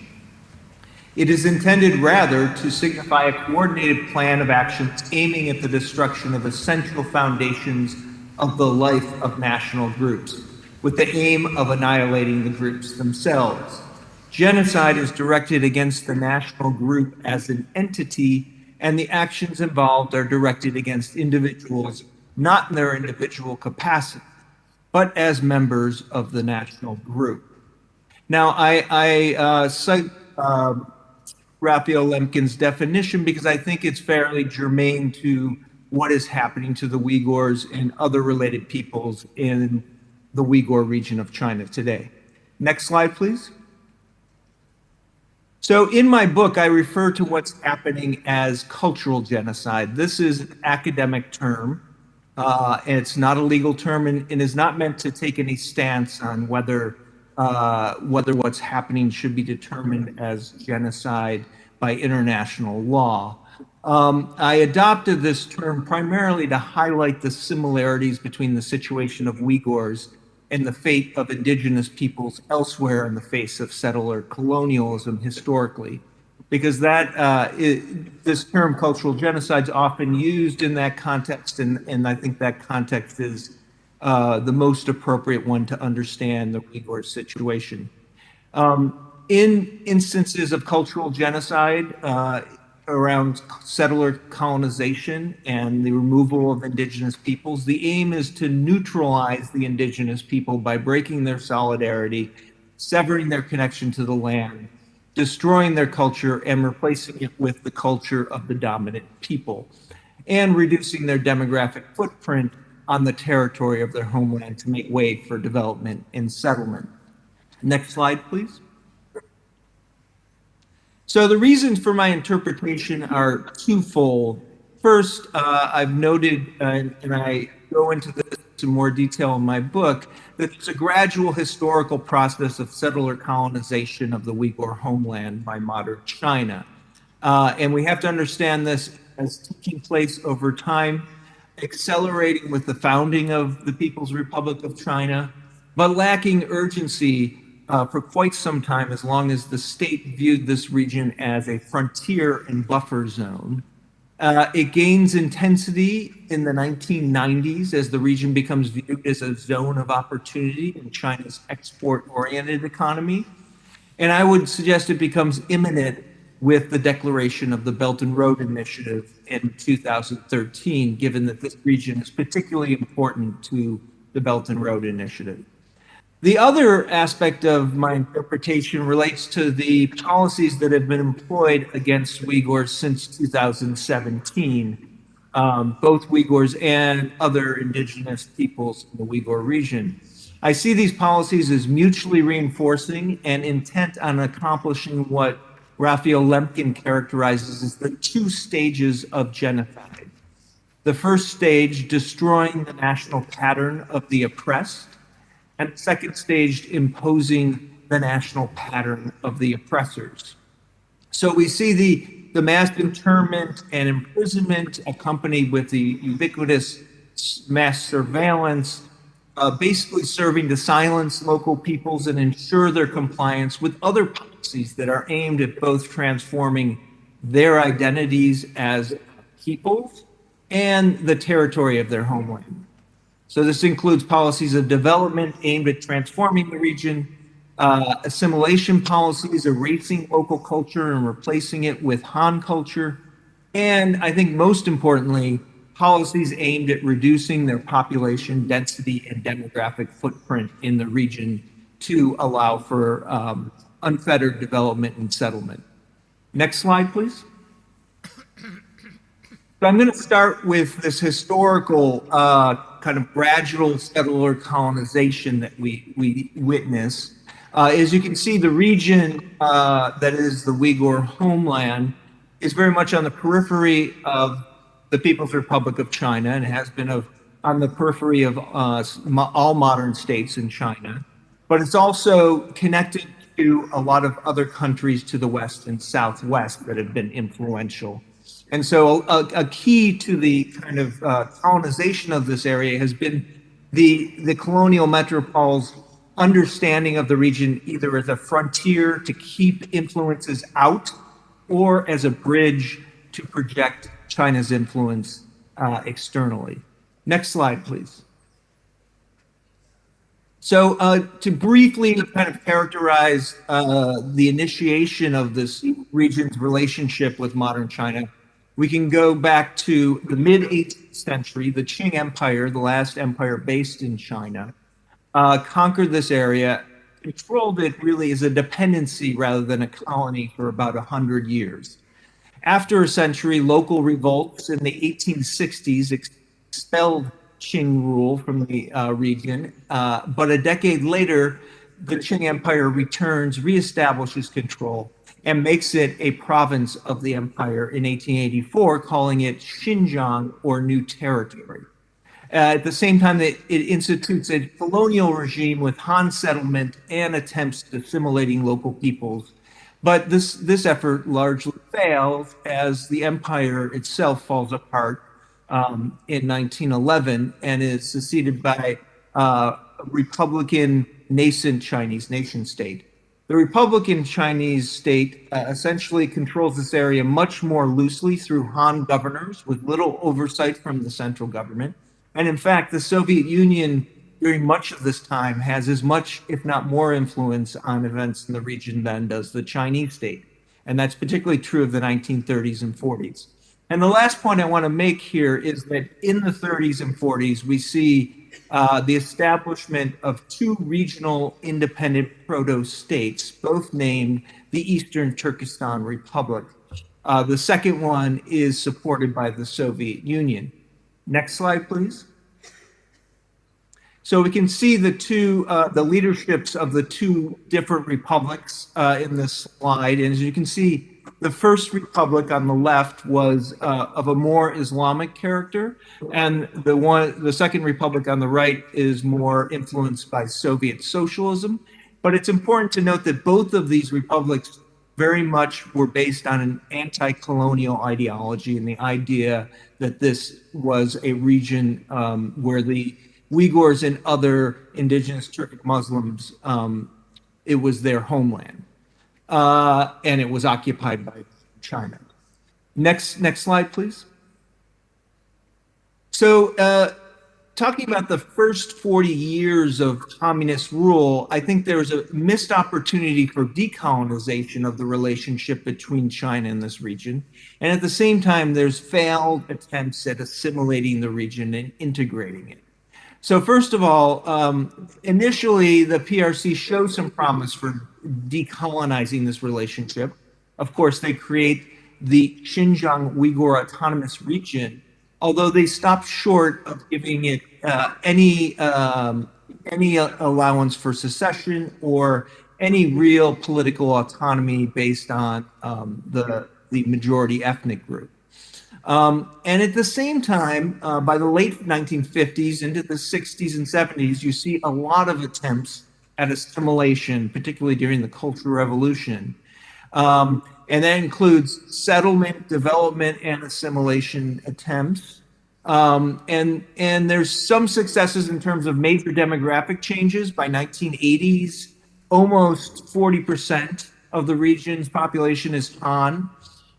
It is intended rather to signify a coordinated plan of actions aiming at the destruction of essential foundations of the life of national groups, with the aim of annihilating the groups themselves. Genocide is directed against the national group as an entity, and the actions involved are directed against individuals not in their individual capacity, but as members of the national group." Now, I, I uh, cite um, Raphael Lemkin's definition because I think it's fairly germane to what is happening to the Uyghurs and other related peoples in the Uyghur region of China today. Next slide, please. So, in my book, I refer to what's happening as cultural genocide. This is an academic term. Uh, it's not a legal term and, and is not meant to take any stance on whether uh, whether what's happening should be determined as genocide by international law. Um, I adopted this term primarily to highlight the similarities between the situation of Uyghurs and the fate of indigenous peoples elsewhere in the face of settler colonialism historically. Because that uh, i this term cultural genocide is often used in that context, and, and I think that context is uh, the most appropriate one to understand the Uyghur situation. Um, in instances of cultural genocide uh, around settler colonization and the removal of indigenous peoples, the aim is to neutralize the indigenous people by breaking their solidarity, severing their connection to the land, destroying their culture and replacing it with the culture of the dominant people, and reducing their demographic footprint on the territory of their homeland to make way for development and settlement. Next slide, please. So the reasons for my interpretation are twofold. First, uh, I've noted, uh, and I go into this in more detail in my book, that there's a gradual historical process of settler colonization of the Uyghur homeland by modern China. Uh, and we have to understand this as taking place over time, accelerating with the founding of the People's Republic of China, but lacking urgency uh, for quite some time as long as the state viewed this region as a frontier and buffer zone. Uh, it gains intensity in the nineteen nineties as the region becomes viewed as a zone of opportunity in China's export-oriented economy. And I would suggest it becomes imminent with the declaration of the Belt and Road Initiative in two thousand thirteen, given that this region is particularly important to the Belt and Road Initiative. The other aspect of my interpretation relates to the policies that have been employed against Uyghurs since two thousand seventeen, um, both Uyghurs and other indigenous peoples in the Uyghur region. I see these policies as mutually reinforcing and intent on accomplishing what Raphael Lemkin characterizes as the two stages of genocide. The first stage, destroying the national pattern of the oppressed, and the second stage, imposing the national pattern of the oppressors. So we see the, the mass internment and imprisonment accompanied with the ubiquitous s- mass surveillance, uh, basically serving to silence local peoples and ensure their compliance with other policies that are aimed at both transforming their identities as peoples and the territory of their homeland. So this includes policies of development aimed at transforming the region, uh, assimilation policies, erasing local culture and replacing it with Han culture, and I think most importantly, policies aimed at reducing their population density and demographic footprint in the region to allow for um, unfettered development and settlement. Next slide, please. So I'm going to start with this historical uh, kind of gradual settler colonization that we, we witness. Uh, as you can see, the region uh, that is the Uyghur homeland is very much on the periphery of the People's Republic of China and has been of, on the periphery of uh, all modern states in China. But it's also connected to a lot of other countries to the west and southwest that have been influential. And so a, a key to the kind of uh, colonization of this area has been the, the colonial metropole's understanding of the region either as a frontier to keep influences out or as a bridge to project China's influence uh, externally. Next slide, please. So uh, to briefly kind of characterize uh, the initiation of this region's relationship with modern China, we can go back to the mid eighteenth century. The Qing Empire, the last empire based in China, uh, conquered this area, controlled it really as a dependency rather than a colony for about one hundred years. After a century, local revolts in the eighteen sixties expelled Qing rule from the uh, region, uh, but a decade later, the Qing Empire returns, reestablishes control, and makes it a province of the empire in eighteen eighty-four, calling it Xinjiang, or New Territory. Uh, at the same time, it, it institutes a colonial regime with Han settlement and attempts at assimilating local peoples. But this, this effort largely fails as the empire itself falls apart um, in nineteen eleven and is succeeded by uh, a republican nascent Chinese nation state. The republican Chinese state uh, essentially controls this area much more loosely through Han governors with little oversight from the central government. And in fact, the Soviet Union during much of this time has as much, if not more, influence on events in the region than does the Chinese state. And that's particularly true of the nineteen thirties and forties. And the last point I want to make here is that in the thirties and forties, we see uh, the establishment of two regional independent proto states, both named the Eastern Turkestan Republic. Uh, the second one is supported by the Soviet Union. Next slide, please. So we can see the two, uh, the leaderships of the two different republics uh, in this slide. And as you can see, The First Republic on the left was uh, of a more Islamic character, and the one, the Second Republic on the right is more influenced by Soviet socialism. But it's important to note that both of these republics very much were based on an anti-colonial ideology and the idea that this was a region um, where the Uyghurs and other indigenous Turkic Muslims, um, it was their homeland, uh, and it was occupied by China. Next, next slide, please. So, uh, talking about the first forty years of communist rule, I think there was a missed opportunity for decolonization of the relationship between China and this region. And at the same time, there's failed attempts at assimilating the region and integrating it. So, first of all, um, initially the P R C showed some promise for decolonizing this relationship. Of course, they create the Xinjiang Uyghur Autonomous Region, although they stopped short of giving it uh, any um, any allowance for secession or any real political autonomy based on um, the the majority ethnic group. Um, and at the same time, uh, by the late nineteen fifties into the sixties and seventies, you see a lot of attempts at assimilation, particularly during the Cultural Revolution. Um, and that includes settlement, development, and assimilation attempts. Um, and, and there's some successes in terms of major demographic changes. By nineteen eighties, almost forty percent of the region's population is Han,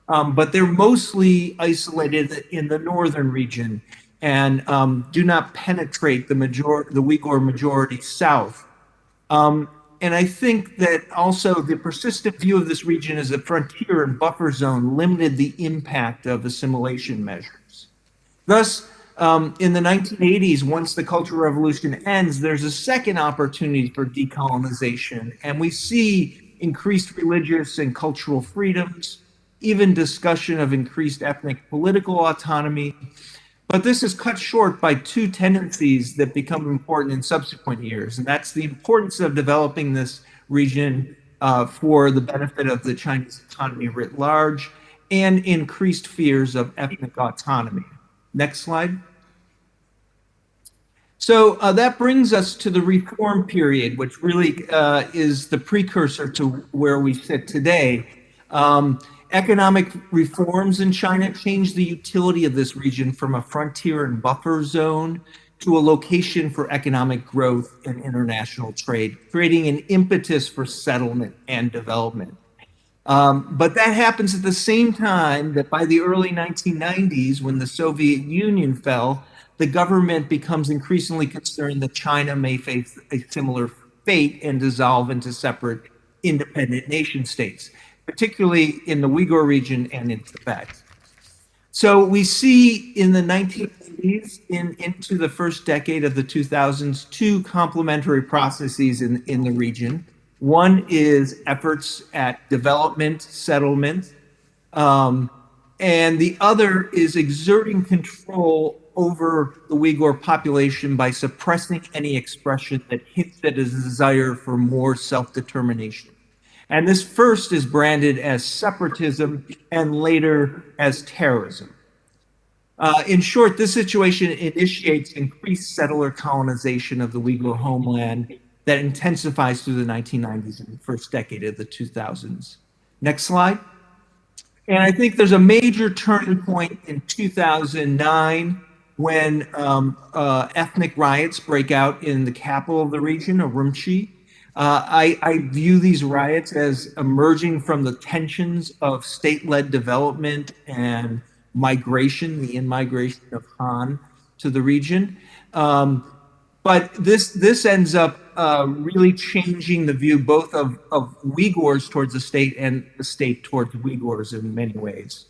um, but they're mostly isolated in the northern region and um, do not penetrate the major-, the Uyghur majority south. Um, and I think that also the persistent view of this region as a frontier and buffer zone limited the impact of assimilation measures. Thus, um, in the nineteen eighties, once the Cultural Revolution ends, there's a second opportunity for decolonization, and we see increased religious and cultural freedoms, even discussion of increased ethnic political autonomy. But this is cut short by two tendencies that become important in subsequent years, and that's the importance of developing this region uh, for the benefit of the Chinese economy writ large and increased fears of ethnic autonomy. Next slide. So uh, that brings us to the reform period, which really uh, is the precursor to where we sit today. Um, economic reforms in China changed the utility of this region from a frontier and buffer zone to a location for economic growth and international trade, creating an impetus for settlement and development. Um, but that happens at the same time that by the early nineteen nineties, when the Soviet Union fell, the government becomes increasingly concerned that China may face a similar fate and dissolve into separate independent nation states, particularly in the Uyghur region and in Tibet. So we see in the nineteen eighties in, into the first decade of the two thousands, two complementary processes in, in the region. One is efforts at development, settlement, um, and the other is exerting control over the Uyghur population by suppressing any expression that hints at a desire for more self-determination. And this first is branded as separatism and later as terrorism. Uh, in short, this situation initiates increased settler colonization of the Uyghur homeland that intensifies through the nineteen nineties and the first decade of the two thousands. Next slide. And I think there's a major turning point in two thousand nine when um, uh, ethnic riots break out in the capital of the region, Urumqi. Uh, I, I view these riots as emerging from the tensions of state-led development and migration, the in-migration of Han to the region. Um, but this, this ends up uh, really changing the view both of, of Uyghurs towards the state and the state towards Uyghurs in many ways.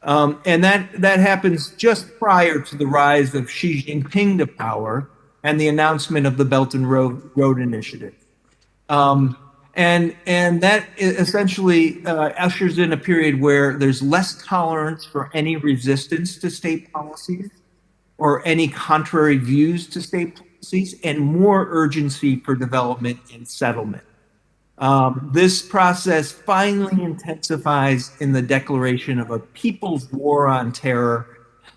Um, and that, that happens just prior to the rise of Xi Jinping to power and the announcement of the Belt and Road, Road Initiative. Um, and, and that e-, essentially uh, ushers in a period where there's less tolerance for any resistance to state policies or any contrary views to state policies and more urgency for development and settlement. Um, this process finally intensifies in the declaration of a people's war on terror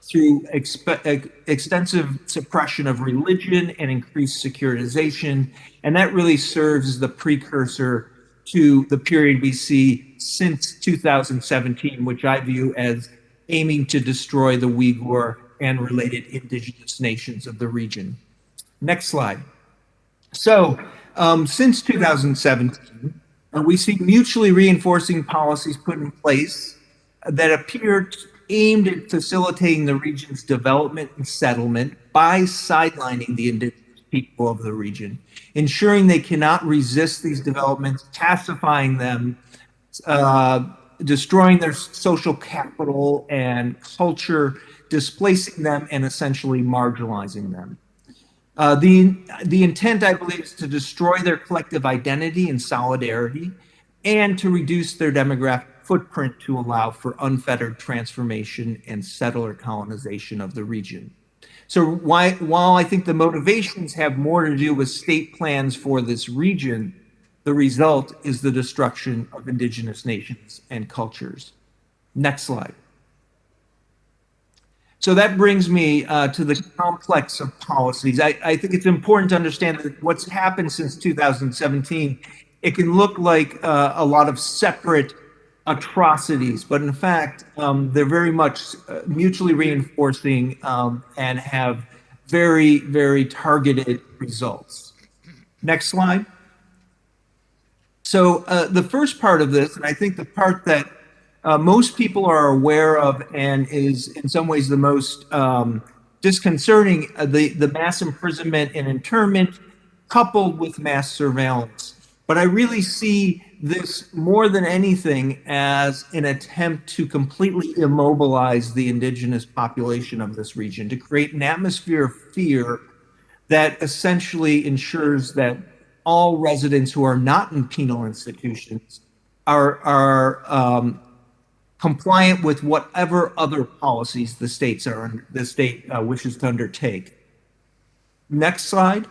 through expe- ex- extensive suppression of religion and increased securitization. And that really serves as the precursor to the period we see since two thousand seventeen, which I view as aiming to destroy the Uyghur and related indigenous nations of the region. Next slide. So, um, since two thousand seventeen, uh, we see mutually reinforcing policies put in place that appear t- aimed at facilitating the region's development and settlement by sidelining the indigenous people of the region, ensuring they cannot resist these developments, pacifying them, uh, destroying their social capital and culture, displacing them, and essentially marginalizing them. Uh, the, the intent, I believe, is to destroy their collective identity and solidarity and to reduce their demographic footprint to allow for unfettered transformation and settler colonization of the region. So why, while I think the motivations have more to do with state plans for this region, the result is the destruction of indigenous nations and cultures. Next slide. So that brings me uh, to the complex of policies. I, I think it's important to understand that what's happened since two thousand seventeen, it can look like uh, a lot of separate atrocities, but in fact, um, they're very much uh, mutually reinforcing um, and have very, very targeted results. Next slide. So uh, the first part of this, and I think the part that uh, most people are aware of and is in some ways the most um, disconcerting, uh, the, the mass imprisonment and internment coupled with mass surveillance. But I really see this more than anything as an attempt to completely immobilize the indigenous population of this region, to create an atmosphere of fear that essentially ensures that all residents who are not in penal institutions are, are um, compliant with whatever other policies the states are the state uh, wishes to undertake. Next slide.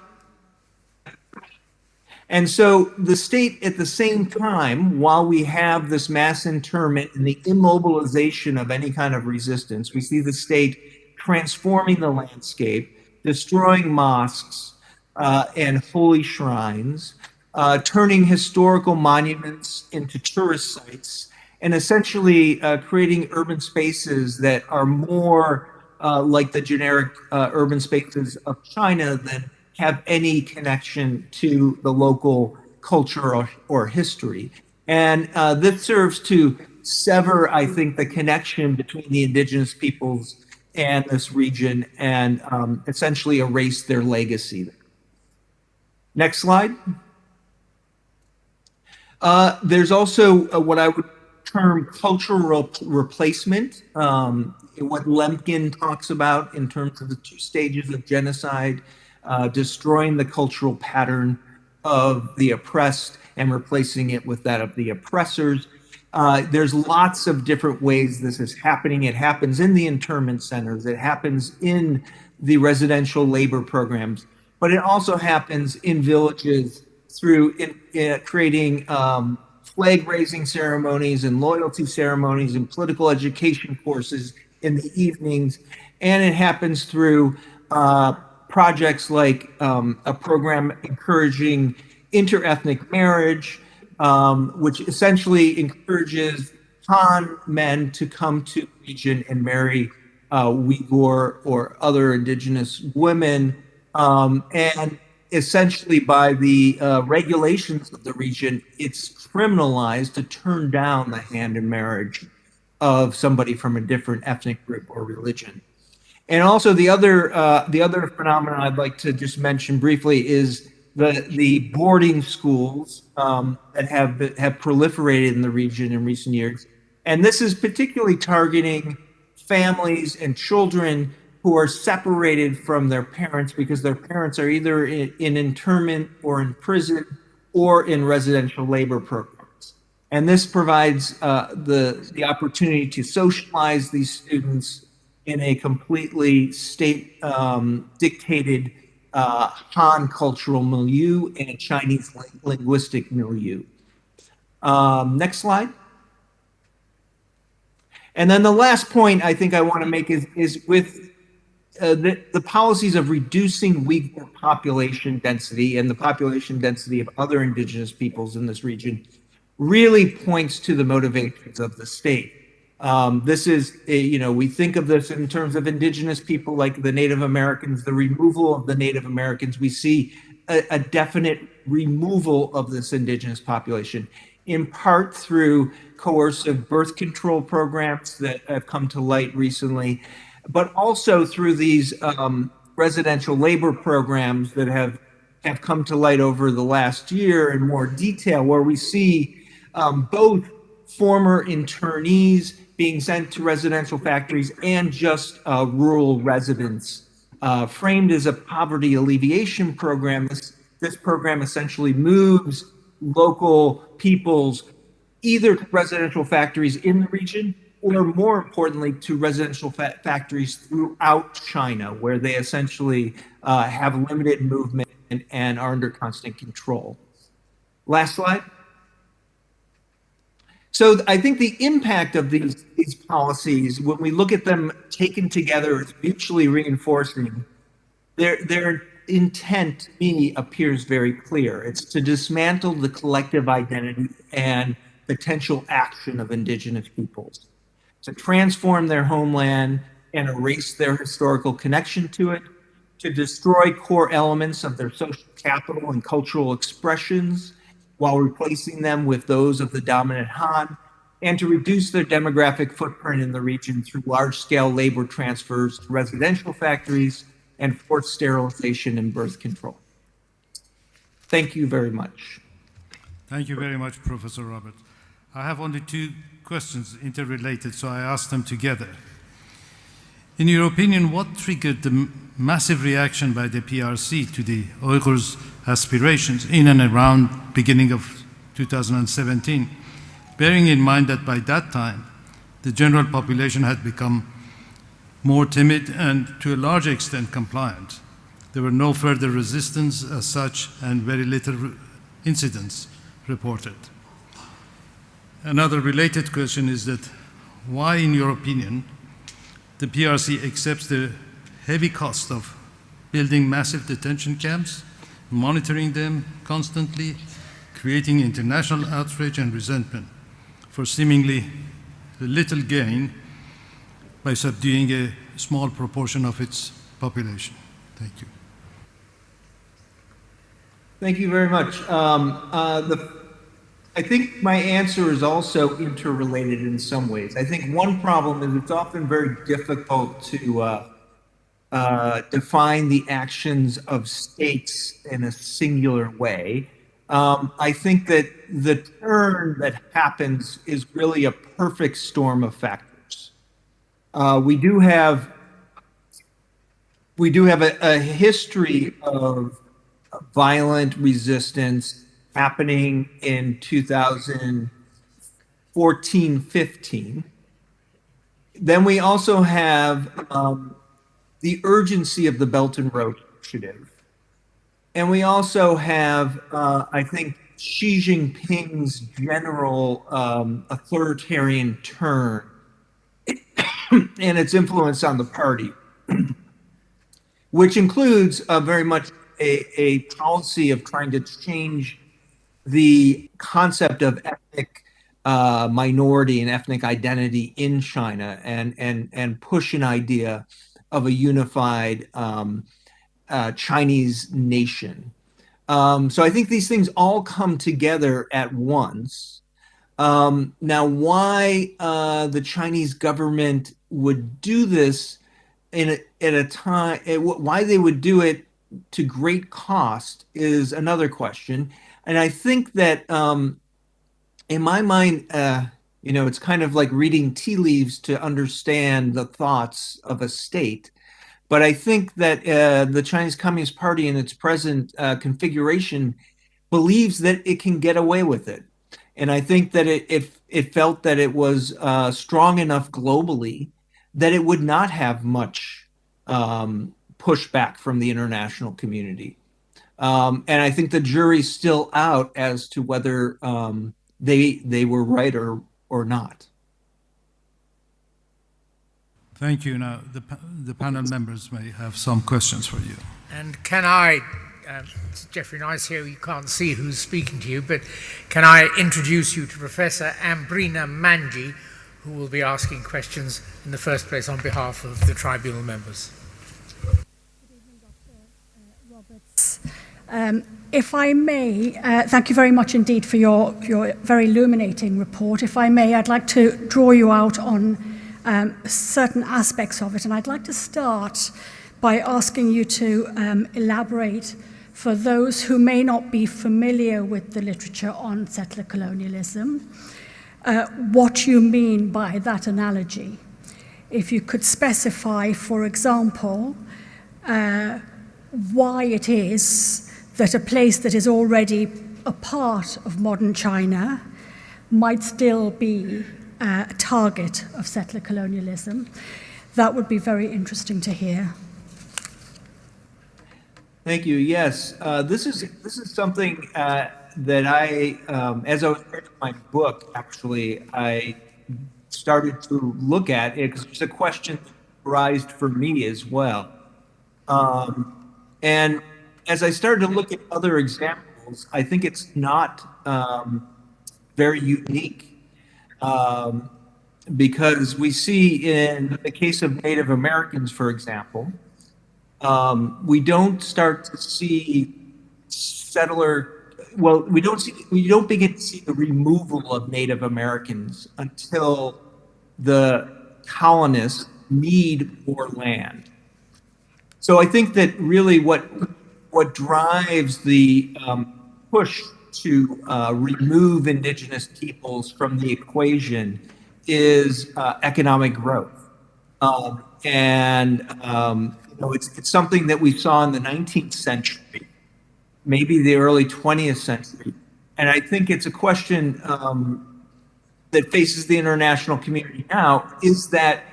And so the state, at the same time, while we have this mass internment and the immobilization of any kind of resistance, we see the state transforming the landscape, destroying mosques uh, and holy shrines, uh, turning historical monuments into tourist sites, and essentially uh, creating urban spaces that are more uh, like the generic uh, urban spaces of China than have any connection to the local culture or, or history. And uh, this serves to sever, I think, the connection between the indigenous peoples and this region and um, essentially erase their legacy. Next slide. Uh, there's also uh, what I would term cultural replacement, um, what Lemkin talks about in terms of the two stages of genocide, uh, destroying the cultural pattern of the oppressed and replacing it with that of the oppressors. Uh, there's lots of different ways this is happening. It happens in the internment centers. It happens in the residential labor programs, but it also happens in villages through in, in creating um, flag raising ceremonies and loyalty ceremonies and political education courses in the evenings. And it happens through uh, projects like um, a program encouraging interethnic marriage, um, which essentially encourages Han men to come to the region and marry uh, Uyghur or other indigenous women. Um, and essentially, by the uh, regulations of the region, it's criminalized to turn down the hand in marriage of somebody from a different ethnic group or religion. And also, the other uh, the other phenomenon I'd like to just mention briefly is the the boarding schools um, that have been, have proliferated in the region in recent years. And this is particularly targeting families and children who are separated from their parents because their parents are either in, in internment or in prison or in residential labor programs. And this provides uh, the, the opportunity to socialize these students in a completely state um, dictated uh, Han cultural milieu and a Chinese linguistic milieu. Um, next slide. And then the last point I think I want to make is, is with uh, the, the policies of reducing Uyghur population density and the population density of other indigenous peoples in this region really points to the motivations of the state. Um, this is, uh, you know, we think of this in terms of indigenous people like the Native Americans, the removal of the Native Americans. We see a, a definite removal of this indigenous population, in part through coercive birth control programs that have come to light recently, but also through these um, residential labor programs that have have come to light over the last year in more detail, where we see um, both former internees being sent to residential factories and just uh, rural residents. Uh, framed as a poverty alleviation program, this, this program essentially moves local peoples either to residential factories in the region or, more importantly, to residential fa- factories throughout China, where they essentially uh, have limited movement and, and are under constant control. Last slide. So I think the impact of these, these policies, when we look at them taken together, is mutually reinforcing. Their, their intent to me appears very clear. It's to dismantle the collective identity and potential action of indigenous peoples, to transform their homeland and erase their historical connection to it, to destroy core elements of their social capital and cultural expressions while replacing them with those of the dominant Han, and to reduce their demographic footprint in the region through large-scale labor transfers to residential factories and forced sterilization and birth control. Thank you very much. Thank you very much, Professor Robert. I have only two questions interrelated, so I ask them together. In your opinion, what triggered the massive reaction by the P R C to the Uyghurs' aspirations in and around beginning of two thousand seventeen, bearing in mind that by that time the general population had become more timid and to a large extent compliant? There were no further resistance as such and very little incidents reported. Another related question is that why, in your opinion, the P R C accepts the heavy cost of building massive detention camps, monitoring them constantly, creating international outrage and resentment for seemingly little gain by subduing a small proportion of its population? Thank you. Thank you very much. Um, uh, the, I think my answer is also interrelated in some ways. I think one problem is it's often very difficult to uh, uh, define the actions of states in a singular way. Um, I think that the turn that happens is really a perfect storm of factors. Uh, we do have we do have a, a history of violent resistance happening in two thousand fourteen fifteen. Then we also have um, the urgency of the Belt and Road Initiative. And we also have, uh, I think, Xi Jinping's general um, authoritarian turn and its influence on the party, which includes uh, very much a, a policy of trying to change the concept of ethnic uh, minority and ethnic identity in China and, and, and push an idea of a unified um, uh, Chinese nation. Um, so I think these things all come together at once. Um, now, why uh, the Chinese government would do this in a, at a time, eh, why they would do it to great cost is another question. And I think that um, in my mind, uh, you know, it's kind of like reading tea leaves to understand the thoughts of a state. But I think that uh, the Chinese Communist Party in its present uh, configuration believes that it can get away with it. And I think that it, it, it felt that it was uh, strong enough globally that it would not have much um, pushback from the international community. Um, and I think the jury's still out as to whether um, they they were right or or not. Thank you. Now, the, pa- the panel members may have some questions for you. And can I, um, Jeffrey Nice here, you can't see who's speaking to you, but can I introduce you to Professor Ambrina Manji, who will be asking questions in the first place on behalf of the tribunal members? Roberts. Um, if I may, uh, thank you very much indeed for your, your very illuminating report. If I may, I'd like to draw you out on um, certain aspects of it, and I'd like to start by asking you to um, elaborate for those who may not be familiar with the literature on settler colonialism, uh, what you mean by that analogy. If you could specify, for example, uh, why it is that a place that is already a part of modern China might still be uh, a target of settler colonialism. That would be very interesting to hear. Thank you. Yes, uh, this is this is something uh, that I, um, as I was writing my book, actually, I started to look at it because it's a question that arose for me as well. Um, and as I started to look at other examples, I think it's not um, very unique um, because we see in the case of Native Americans, for example, um, we don't start to see settler. Well, we don't see we don't begin to see the removal of Native Americans until the colonists need more land. So I think that really what what drives the um, push to uh, remove indigenous peoples from the equation is uh, economic growth. Um, and um, you know, it's, it's something that we saw in the nineteenth century, maybe the early twentieth century. And I think it's a question um, that faces the international community now is that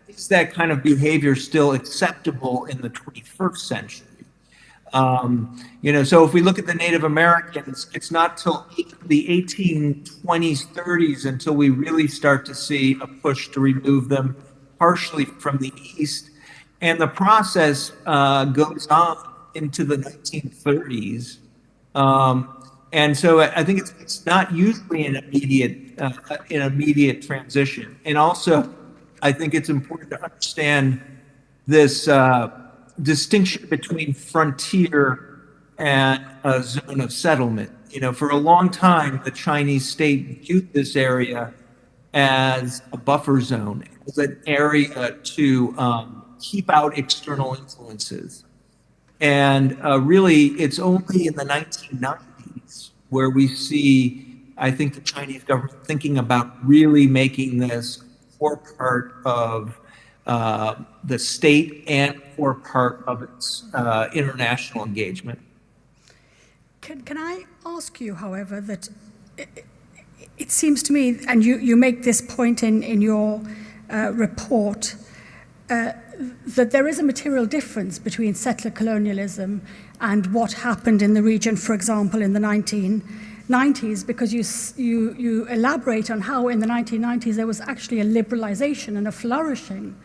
is that kind of behavior still acceptable in the twenty-first century? Um, you know, so if we look at the Native Americans, it's not till the eighteen twenties, thirties until we really start to see a push to remove them partially from the East. And the process uh, goes on into the nineteen thirties. Um, and so I I think it's, it's not usually an immediate uh, an immediate transition. And also, I think it's important to understand this uh, distinction between frontier and a zone of settlement. You know, for a long time, the Chinese state viewed this area as a buffer zone, as an area to um, keep out external influences. And uh, really, it's only in the nineteen nineties where we see, I think, the Chinese government thinking about really making this core part of uh, the state and core part of its uh, international engagement. Can, can I ask you, however, that it, it seems to me, and you, you make this point in, in your uh, report, uh, that there is a material difference between settler colonialism and what happened in the region, for example, in the nineteen nineties, because you, s- you, you elaborate on how in the nineteen nineties there was actually a liberalization and a flourishing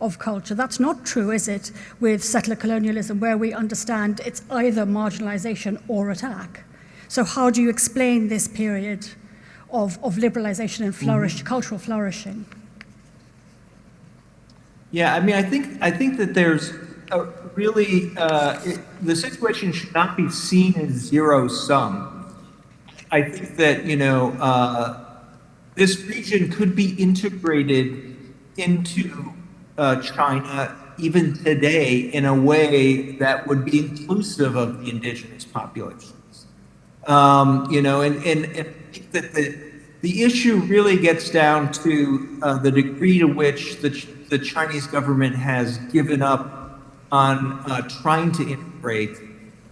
of culture. That's not true, is it, with settler colonialism, where we understand it's either marginalization or attack? So, how do you explain this period of, of liberalization and flourish, cultural flourishing? Yeah, I mean, I think I think that there's a really uh, it, the situation should not be seen as zero sum. I think that you know uh, this region could be integrated into uh, China even today in a way that would be inclusive of the indigenous populations. Um, you know, and, and, and I think that the, the issue really gets down to uh, the degree to which the, Ch- the Chinese government has given up on uh, trying to integrate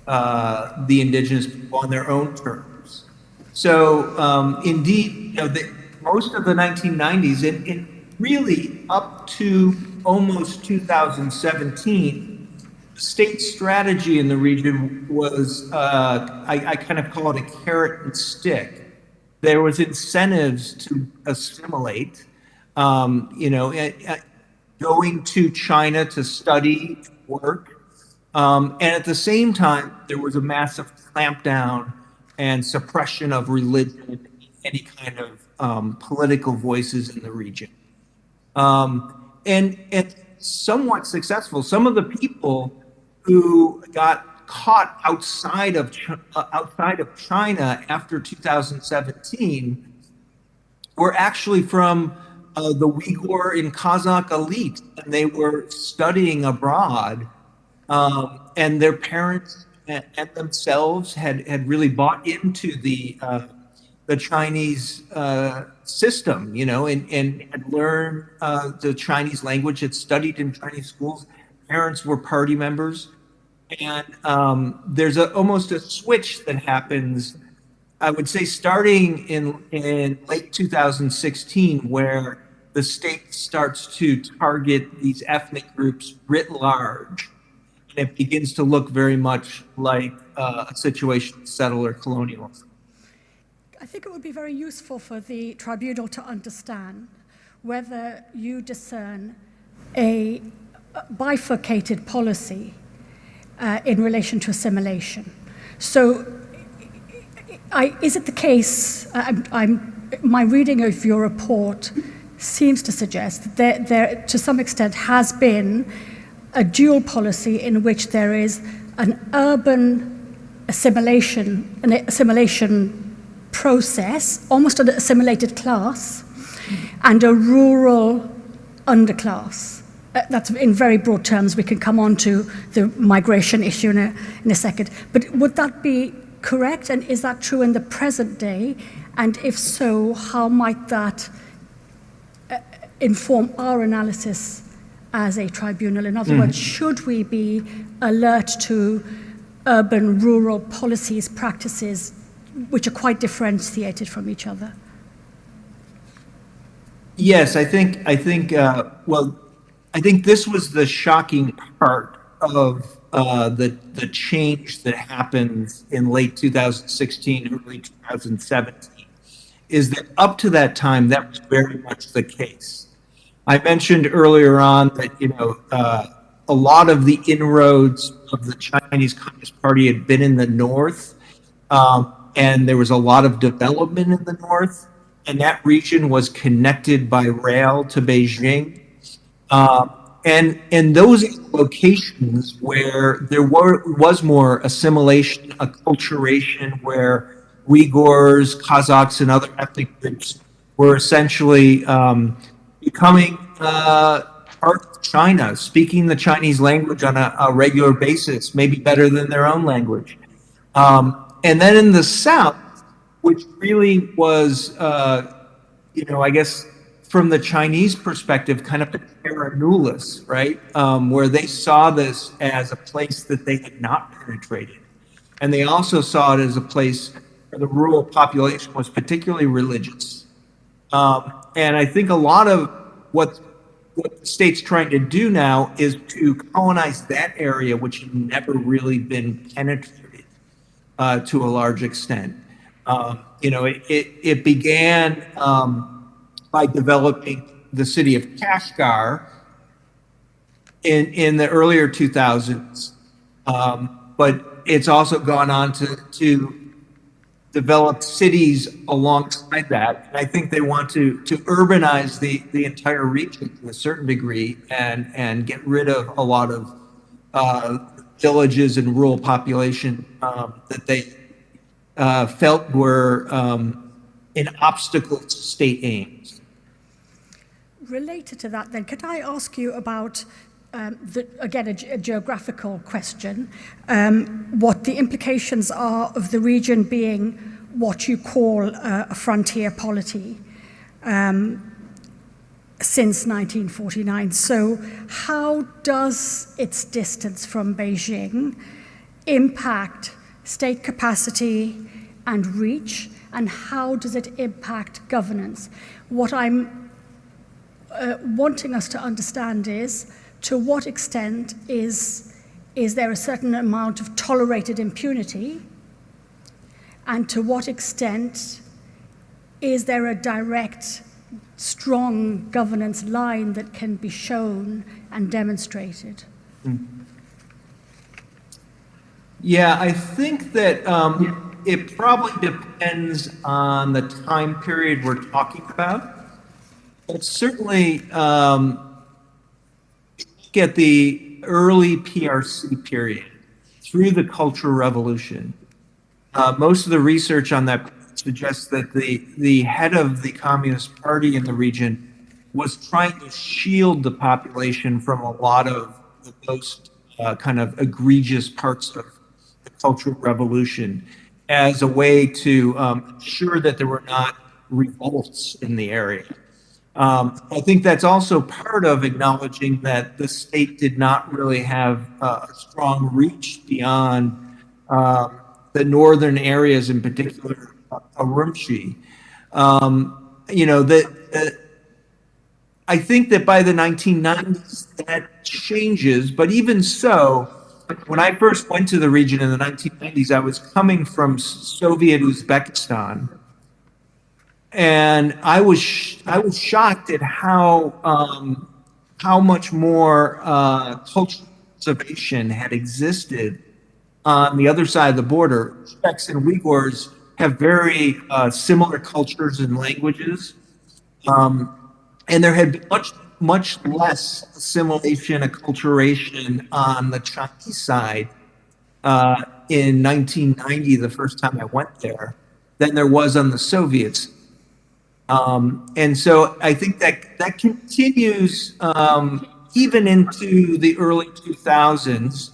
uh, the indigenous people on their own terms. So, um, indeed, you know, the, most of the nineteen nineties and, and really up to almost two thousand seventeen, the state strategy in the region was, uh, I, I kind of call it a carrot and stick. there was incentives to assimilate, um, you know, a- a- going to China to study, work. Um, and at the same time, there was a massive clampdown and suppression of religion, any kind of um, political voices in the region. Um, and it's somewhat successful. Some of the people who got caught outside of Chi- uh, outside of China after two thousand seventeen were actually from uh, the Uyghur and Kazakh elite, and they were studying abroad, um, and their parents and, and themselves had, had really bought into the uh, the Chinese uh, system, you know, and, and had learned uh, the Chinese language, had studied in Chinese schools. Parents were party members. And um, there's a, almost a switch that happens, I would say, starting in, in late two thousand sixteen, where the state starts to target these ethnic groups writ large. And it begins to look very much like uh, a situation of settler colonialism. I think it would be very useful for the tribunal to understand whether you discern a bifurcated policy uh, in relation to assimilation. So, I, is it the case? I'm, I'm, my reading of your report seems to suggest that there, there, to some extent, has been a dual policy in which there is an urban assimilation, an assimilation process, almost an assimilated class, and a rural underclass. Uh, that's in very broad terms. We can come on to the migration issue in a, in a second. But would that be correct? And is that true in the present day? And if so, how might that inform our analysis as a tribunal? In other words, should we be alert to urban rural policies, practices which are quite differentiated from each other? Yes, I think I think uh, well, I think this was the shocking part of uh, the the change that happened in late two thousand sixteen, early two thousand seventeen, is that up to that time that was very much the case. I mentioned earlier on that you know uh, a lot of the inroads of the Chinese Communist Party had been in the north, um, and there was a lot of development in the north, and that region was connected by rail to Beijing. Um, and and those locations where there were was more assimilation, acculturation, where Uyghurs, Kazakhs, and other ethnic groups were essentially um, becoming uh, part of China, speaking the Chinese language on a, a regular basis, maybe better than their own language. Um, and then in the South, which really was, uh, you know, I guess from the Chinese perspective, kind of a terra nullius, right? Um, where they saw this as a place that they had not penetrated. And they also saw it as a place where the rural population was particularly religious. Um, and I think a lot of what what the state's trying to do now is to colonize that area, which had never really been penetrated uh, to a large extent. Um, you know, it, it, it began um, by developing the city of Kashgar in, in the earlier two thousands, um, but it's also gone on to, to develop cities alongside that. And I think they want to, to urbanize the, the entire region to a certain degree and, and get rid of a lot of uh, villages and rural population um, that they uh, felt were um, an obstacle to state aims. Related to that, then, could I ask you about, um, the, again, a, ge- a geographical question, um, what the implications are of the region being what you call uh, a frontier polity um, since nineteen forty-nine? So, how does its distance from Beijing impact state capacity and reach, and how does it impact governance? What I'm uh, wanting us to understand is to what extent is, is there a certain amount of tolerated impunity, and to what extent Is there a direct, strong governance line that can be shown and demonstrated? Yeah, I think that um, it probably depends on the time period we're talking about. But certainly, um, look at the early P R C period through the Cultural Revolution. Uh, most of the research on that suggests that the, the head of the Communist Party in the region was trying to shield the population from a lot of the most uh, kind of egregious parts of the Cultural Revolution as a way to um, ensure that there were not revolts in the area. Um, I think that's also part of acknowledging that the state did not really have uh, a strong reach beyond um, the northern areas, in particular, uh, Urumqi. Um, you know, the, the, I think that by the nineteen nineties, that changes. But even so, when I first went to the region in the nineteen nineties, I was coming from Soviet Uzbekistan, and I was sh- I was shocked at how um, how much more uh, cultural conservation had existed on the other side of the border. Uzbeks and Uyghurs have very uh, similar cultures and languages, um, and there had been much much less assimilation, acculturation on the Chinese side uh, in nineteen ninety, the first time I went there, than there was on the Soviets. Um, and so I think that that continues um, even into the early two thousands.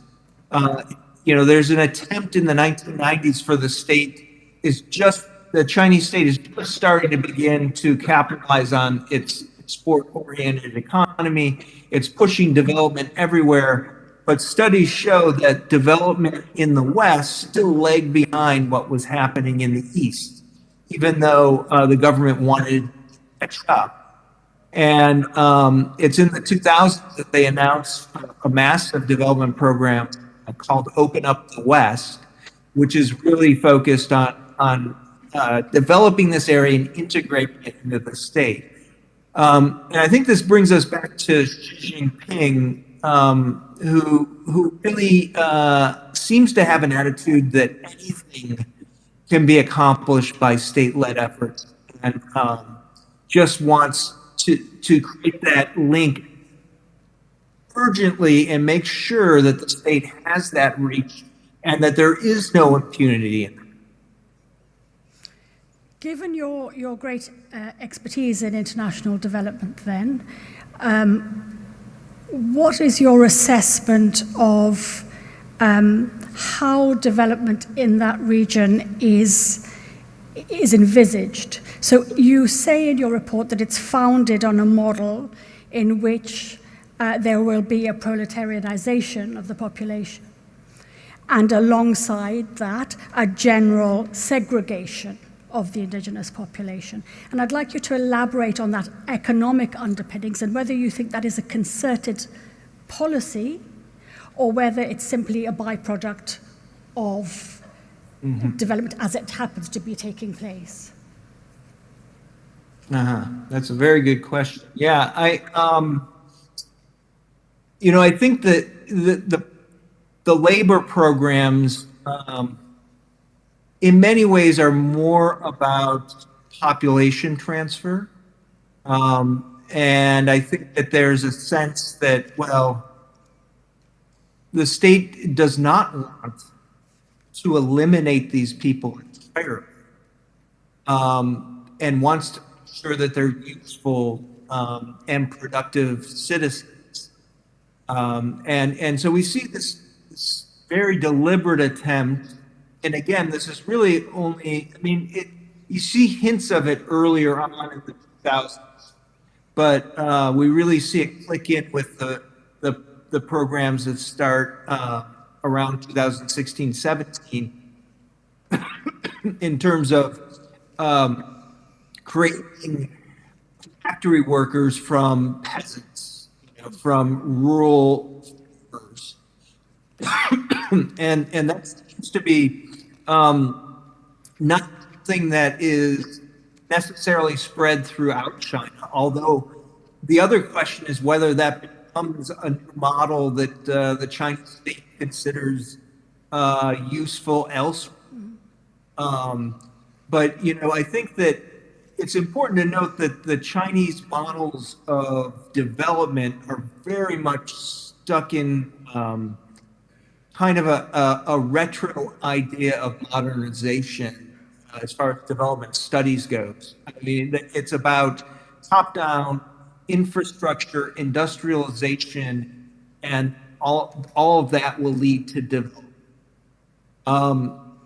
Uh, you know, there's an attempt in the nineteen nineties for the state is just the Chinese state is just starting to begin to capitalize on its export-oriented economy. It's pushing development everywhere, but studies show that development in the West still lagged behind what was happening in the East, even though uh, the government wanted to catch up. And um, it's in the two thousands that they announced a massive development program called Open Up the West, which is really focused on, on uh, developing this area and integrating it into the state. Um, and I think this brings us back to Xi Jinping, um, who, who really uh, seems to have an attitude that anything can be accomplished by state-led efforts, and um, just wants to, to create that link urgently and make sure that the state has that reach and that there is no impunity in that. Given your, your great uh, expertise in international development, then, um, what is your assessment of um, how development in that region is is envisaged? So you say in your report that it's founded on a model in which uh, there will be a proletarianization of the population, and alongside that, a general segregation of the indigenous population. And I'd like you to elaborate on that economic underpinnings and whether you think that is a concerted policy or whether it's simply a byproduct of development as it happens to be taking place. Uh-huh. That's a very good question. Yeah, I, um, you know, I think that the the, the labor programs, um, in many ways, are more about population transfer, um, and I think that there's a sense that, well, the state does not want to eliminate these people entirely, um, and wants to ensure that they're useful um, and productive citizens. Um, and and so we see this, this very deliberate attempt. And again, this is really only, I mean, it, you see hints of it earlier on in the two thousands, but uh, we really see it click in with the the, the programs that start uh, around two thousand sixteen seventeen in terms of um, creating factory workers from peasants, you know, from rural farmers. and and that seems to be um, not something that is necessarily spread throughout China, although the other question is whether that becomes a new model that uh, the Chinese state considers uh, useful elsewhere. Um, but, you know, I think that it's important to note that the Chinese models of development are very much stuck in um, kind of a, a, a retro idea of modernization uh, as far as development studies goes. I mean, it's about top-down infrastructure, industrialization, and all, all of that will lead to development. Um,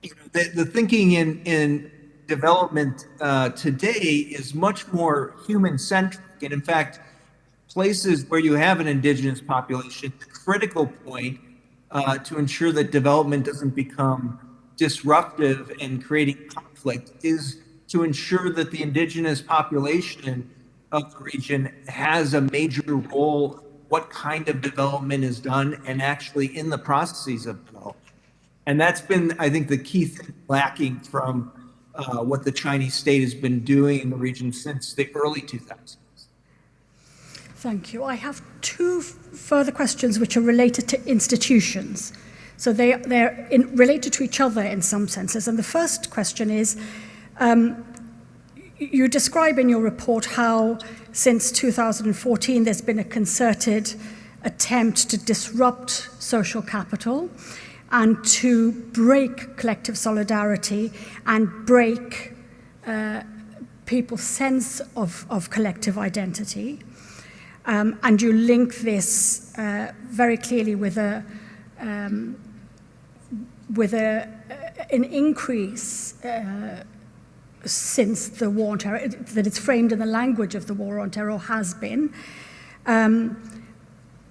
you know, the, the thinking in, in development uh, today is much more human-centric. And in fact, places where you have an indigenous population, the critical point uh, to ensure that development doesn't become disruptive and creating conflict is to ensure that the indigenous population of the region has a major role, what kind of development is done, and actually in the processes of development. And that's been, I think, the key thing lacking from uh, what the Chinese state has been doing in the region since the early two thousands. Thank you. I have two further questions which are related to institutions. So they, they're in, related to each other in some senses. And the first question is, um, you describe in your report how since two thousand fourteen there's been a concerted attempt to disrupt social capital and to break collective solidarity and break uh, people's sense of, of collective identity. Um, and you link this uh, very clearly with a um, with a, an increase uh, since the war on terror, that it's framed in the language of the war on terror, has been. Um,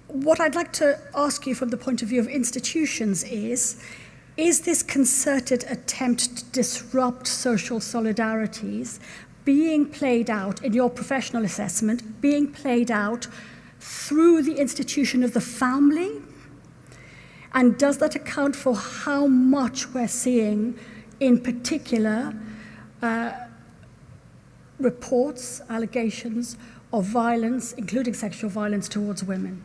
what I'd like to ask you from the point of view of institutions is, is this concerted attempt to disrupt social solidarities being played out in your professional assessment, being played out through the institution of the family? And does that account for how much we're seeing, in particular, uh, reports, allegations of violence, including sexual violence towards women?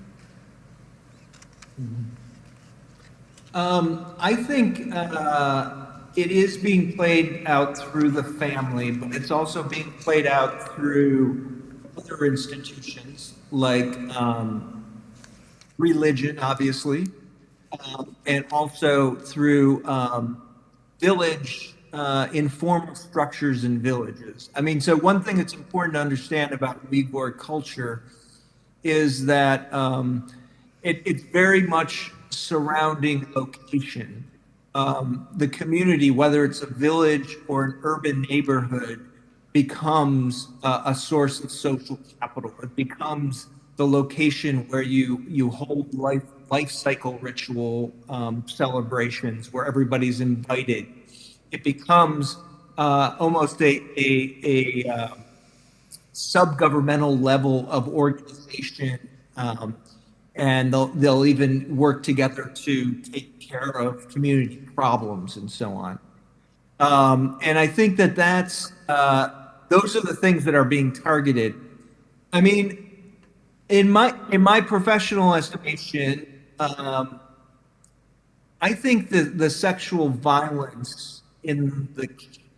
Um, I think uh, it is being played out through the family, but it's also being played out through other institutions like um, religion, obviously, um, and also through um, village, uh, informal structures in villages. I mean, so one thing that's important to understand about Uyghur culture is that um, it, it's very much surrounding location. Um, the community, whether it's a village or an urban neighborhood, becomes uh, a source of social capital. It becomes the location where you you hold life life cycle ritual um, celebrations, where everybody's invited. It becomes uh, almost a a, a uh, sub-governmental level of organization, um, and they'll they'll even work together to take care of community problems and so on. Um, and I think that that's uh, those are the things that are being targeted. I mean, in my in my professional estimation, um, I think that the sexual violence in the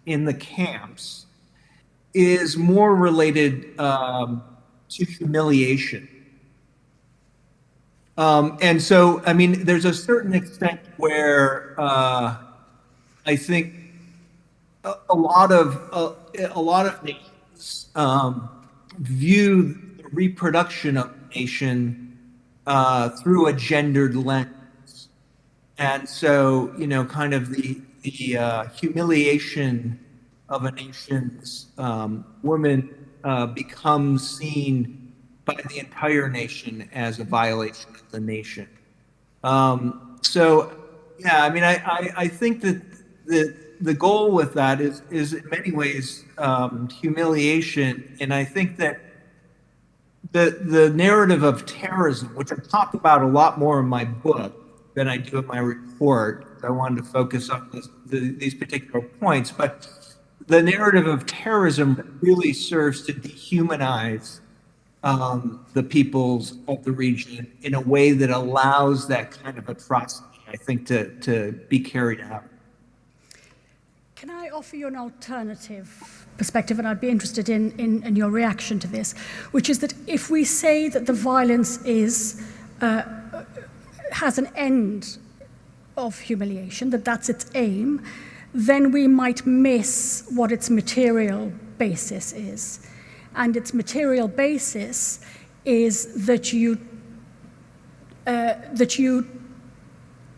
in the camps is more related um, to humiliation. Um, and so, I mean, there's a certain extent where uh, I think a, a lot of a, a lot of nations um, view the reproduction of a nation uh, through a gendered lens, and so you know, kind of the the uh, humiliation of a nation's um, woman uh, becomes seen by the entire nation as a violation of the nation. Um, so, yeah, I mean, I, I, I think that the the goal with that is is in many ways um, humiliation, and I think that the the narrative of terrorism, which I talk about a lot more in my book than I do in my report, I wanted to focus on this, the, these particular points, but the narrative of terrorism really serves to dehumanize um, the peoples of the region in a way that allows that kind of atrocity, I think, to, to be carried out. Can I offer you an alternative perspective, and I'd be interested in, in, in your reaction to this, which is that if we say that the violence is uh, has an end of humiliation, that that's its aim, then we might miss what its material basis is. And its material basis is that you uh, that you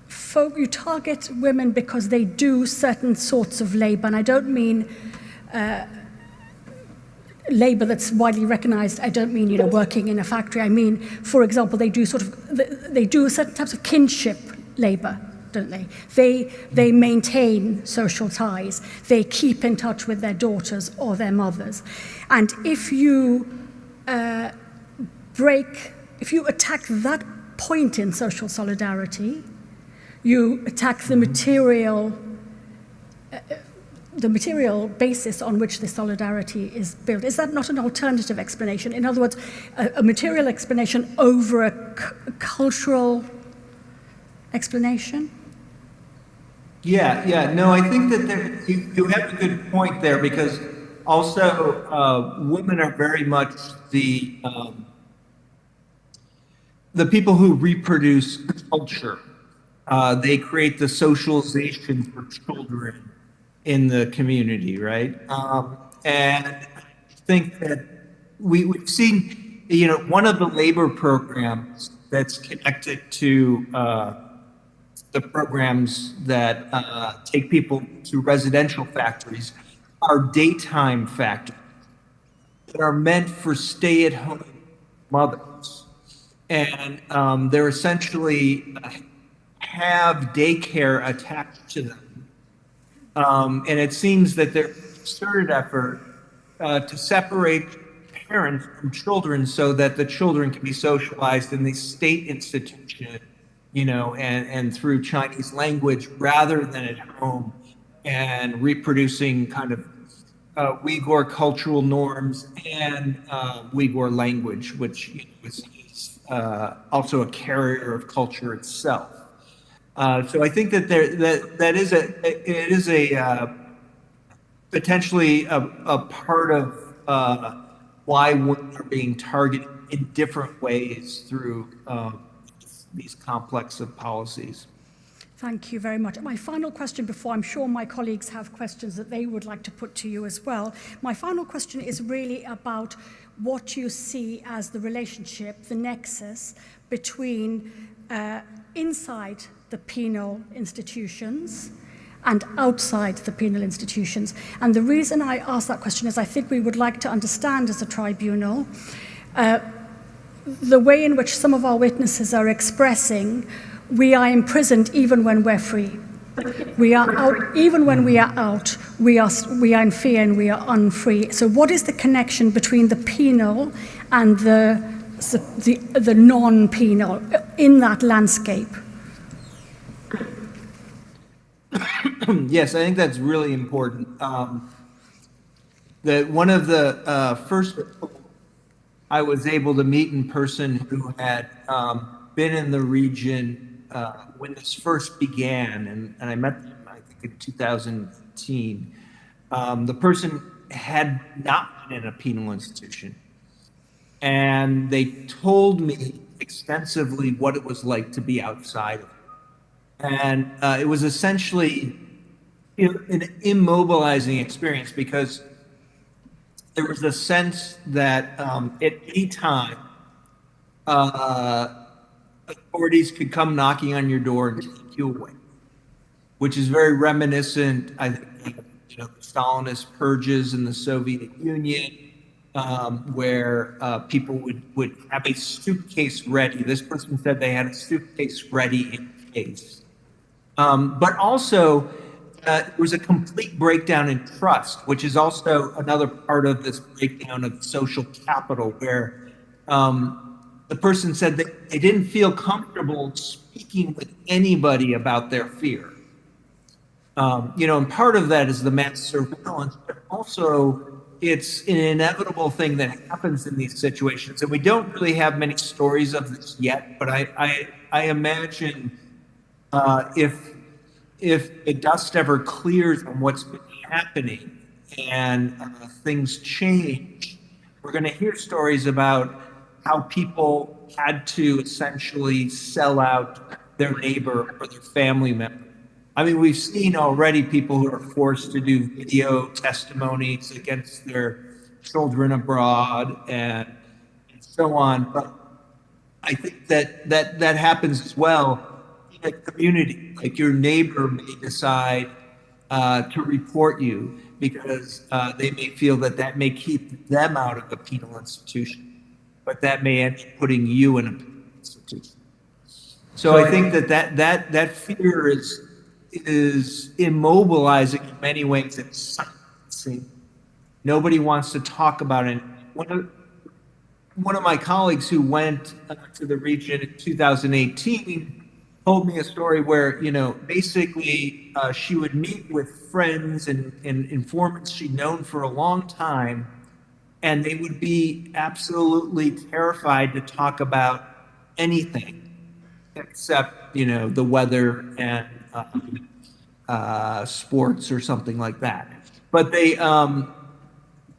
fo- you target women because they do certain sorts of labor, and I don't mean uh, labor that's widely recognized. I don't mean, you know, working in a factory. I mean, for example, they do sort of they do certain types of kinship labor, don't they? They they maintain social ties. They keep in touch with their daughters or their mothers, and if you uh, break, if you attack that point in social solidarity, you attack the material uh, the material basis on which the solidarity is built. Is that not an alternative explanation? In other words, a, a material explanation over a c- cultural explanation? Yeah, yeah. No, I think that there, you, you have a good point there because also uh, women are very much the um, the people who reproduce culture. Uh, they create the socialization for children in the community, right? Um, and I think that we, we've seen, you know, one of the labor programs that's connected to uh, the programs that uh, take people to residential factories are daytime factories that are meant for stay-at-home mothers, and um, they're essentially uh, have daycare attached to them. Um, and it seems that there's a concerted effort uh, to separate parents from children so that the children can be socialized in the state institution, you know, and, and through Chinese language rather than at home and reproducing kind of uh, Uyghur cultural norms and uh, Uyghur language, which you know, is, is uh, also a carrier of culture itself. Uh, so I think that there that that is a it is a uh, potentially a, a part of uh, why women are being targeted in different ways through uh, these complex of policies. Thank you very much. My final question before, I'm sure my colleagues have questions that they would like to put to you as well. My final question is really about what you see as the relationship, the nexus between uh, inside the penal institutions and outside the penal institutions. And the reason I ask that question is I think we would like to understand as a tribunal uh, the way in which some of our witnesses are expressing, we are imprisoned even when we're free. We are out, even when we are out, we are, we are in fear and we are unfree. So, what is the connection between the penal and the, the, the non penal in that landscape? Yes, I think that's really important. Um, that one of the uh, first I was able to meet in person who had um, been in the region uh, when this first began, and, and I met them, I think, in two thousand eighteen. Um, the person had not been in a penal institution, and they told me extensively what it was like to be outside of it. And uh, it was essentially you know, an immobilizing experience because there was a sense that um, at any time uh, authorities could come knocking on your door and take you away, which is very reminiscent, I think, of, you know, the Stalinist purges in the Soviet Union, um, where uh, people would, would have a suitcase ready. This person said they had a suitcase ready in case. Um, but also, uh, there was a complete breakdown in trust, which is also another part of this breakdown of social capital, where um, the person said that they didn't feel comfortable speaking with anybody about their fear. Um, you know, and part of that is the mass surveillance, but also it's an inevitable thing that happens in these situations. And we don't really have many stories of this yet, but I, I, I imagine uh, if if the dust ever clears on what's been happening and uh, things change, we're going to hear stories about how people had to essentially sell out their neighbor or their family member. I mean, we've seen already people who are forced to do video testimonies against their children abroad and, and so on. But I think that that that happens as well in a community. Like, your neighbor may decide uh, to report you because uh, they may feel that that may keep them out of a penal institution, but that may end up putting you in a penal institution. So I think that that that that fear is is immobilizing in many ways. It's silencing. Nobody wants to talk about it. One of one of my colleagues who went uh, to the region in two thousand eighteen told me a story where, you know, basically uh, she would meet with friends and, and informants she'd known for a long time, and they would be absolutely terrified to talk about anything except, you know, the weather and um, uh, sports or something like that. But they, um,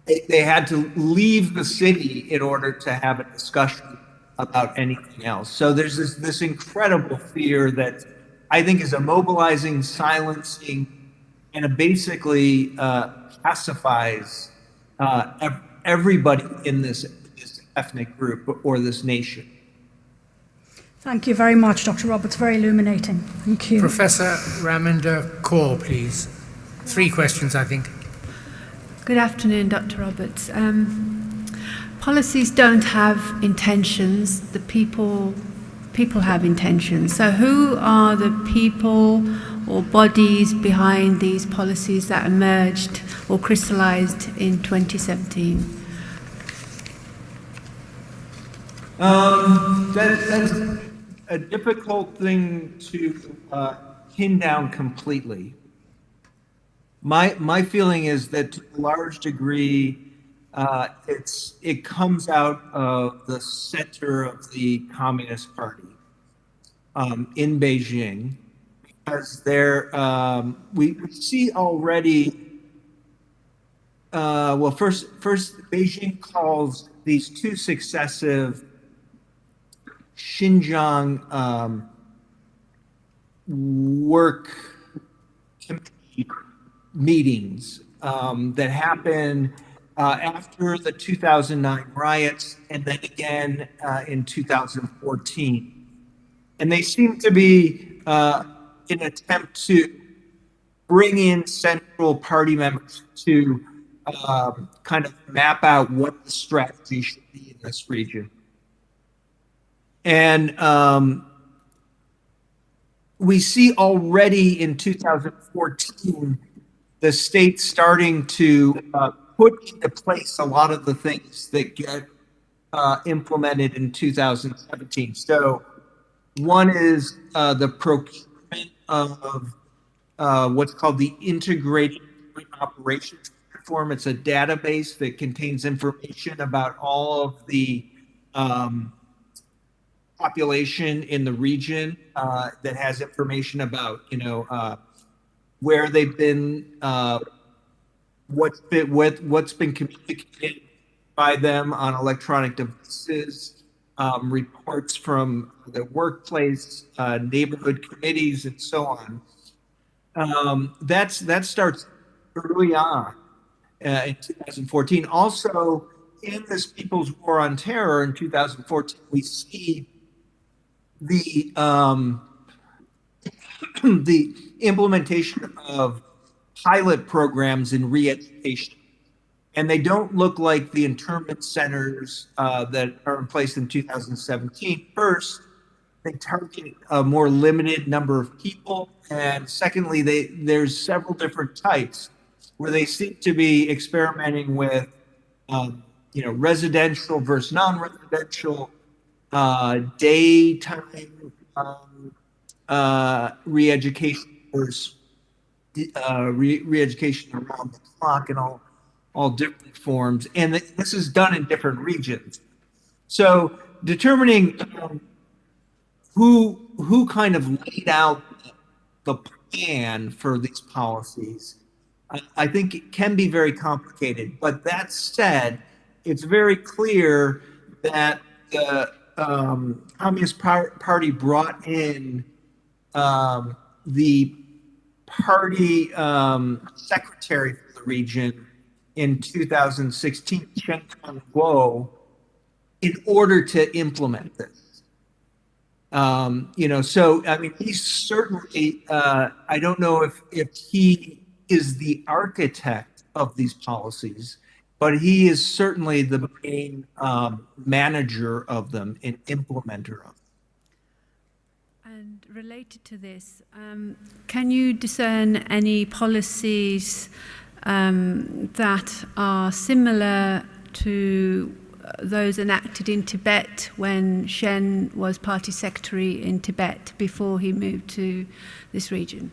they they had to leave the city in order to have a discussion about anything else. So there's this this incredible fear that I think is immobilizing, silencing, and it basically uh, pacifies uh, ev- everybody in this, this ethnic group or this nation. Thank you very much, Doctor Roberts. Very illuminating. Thank you. Professor Raminder Kaur, please. Three questions, I think. Good afternoon, Doctor Roberts. Um, policies don't have intentions. The people, people have intentions. So, who are the people or bodies behind these policies that emerged or crystallized in twenty seventeen? Um, that, that's a difficult thing to uh, pin down completely. My my feeling is that to a large degree, uh, it's it comes out of the center of the Communist Party um, in Beijing, because there um, we, we see already. Uh, well, first, first, Beijing calls these two successive Xinjiang um, work committee meetings um, that happened uh, after the two thousand nine riots and then again uh, in two thousand fourteen. And they seem to be uh, an attempt to bring in central party members to um, kind of map out what the strategy should be in this region. And um, we see already in two thousand fourteen the state starting to uh, put into place a lot of the things that get uh, implemented in two thousand seventeen. So one is uh, the procurement of uh, what's called the Integrated Joint Operations Platform. It's a database that contains information about all of the um, population in the region uh, that has information about, you know, uh, where they've been, uh, what's been, what, what's been communicated by them on electronic devices, um, reports from the workplace, uh, neighborhood committees, and so on. Um, that's that starts early on uh, in two thousand fourteen. Also, in this People's War on Terror in two thousand fourteen, we see the um, the implementation of pilot programs in re-education, and they don't look like the internment centers uh, that are in place in two thousand seventeen. First, they target a more limited number of people, and secondly, they there's several different types where they seem to be experimenting with, um, you know, residential versus non-residential, uh, daytime um, uh, re-education versus uh, re- re-education around the clock in all, all different forms. And th- this is done in different regions. So determining um, who who kind of laid out the plan for these policies, I, I think it can be very complicated. But that said, it's very clear that the um, Communist Par- Party brought in um, the party um, secretary for the region in two thousand sixteen, Chen Quanguo, in order to implement this. Um, you know, so I mean, he's certainly. Uh, I don't know if if he is the architect of these policies, but he is certainly the main um, manager of them and implementer of them. And related to this, um, can you discern any policies um, that are similar to those enacted in Tibet when Chen was party secretary in Tibet before he moved to this region?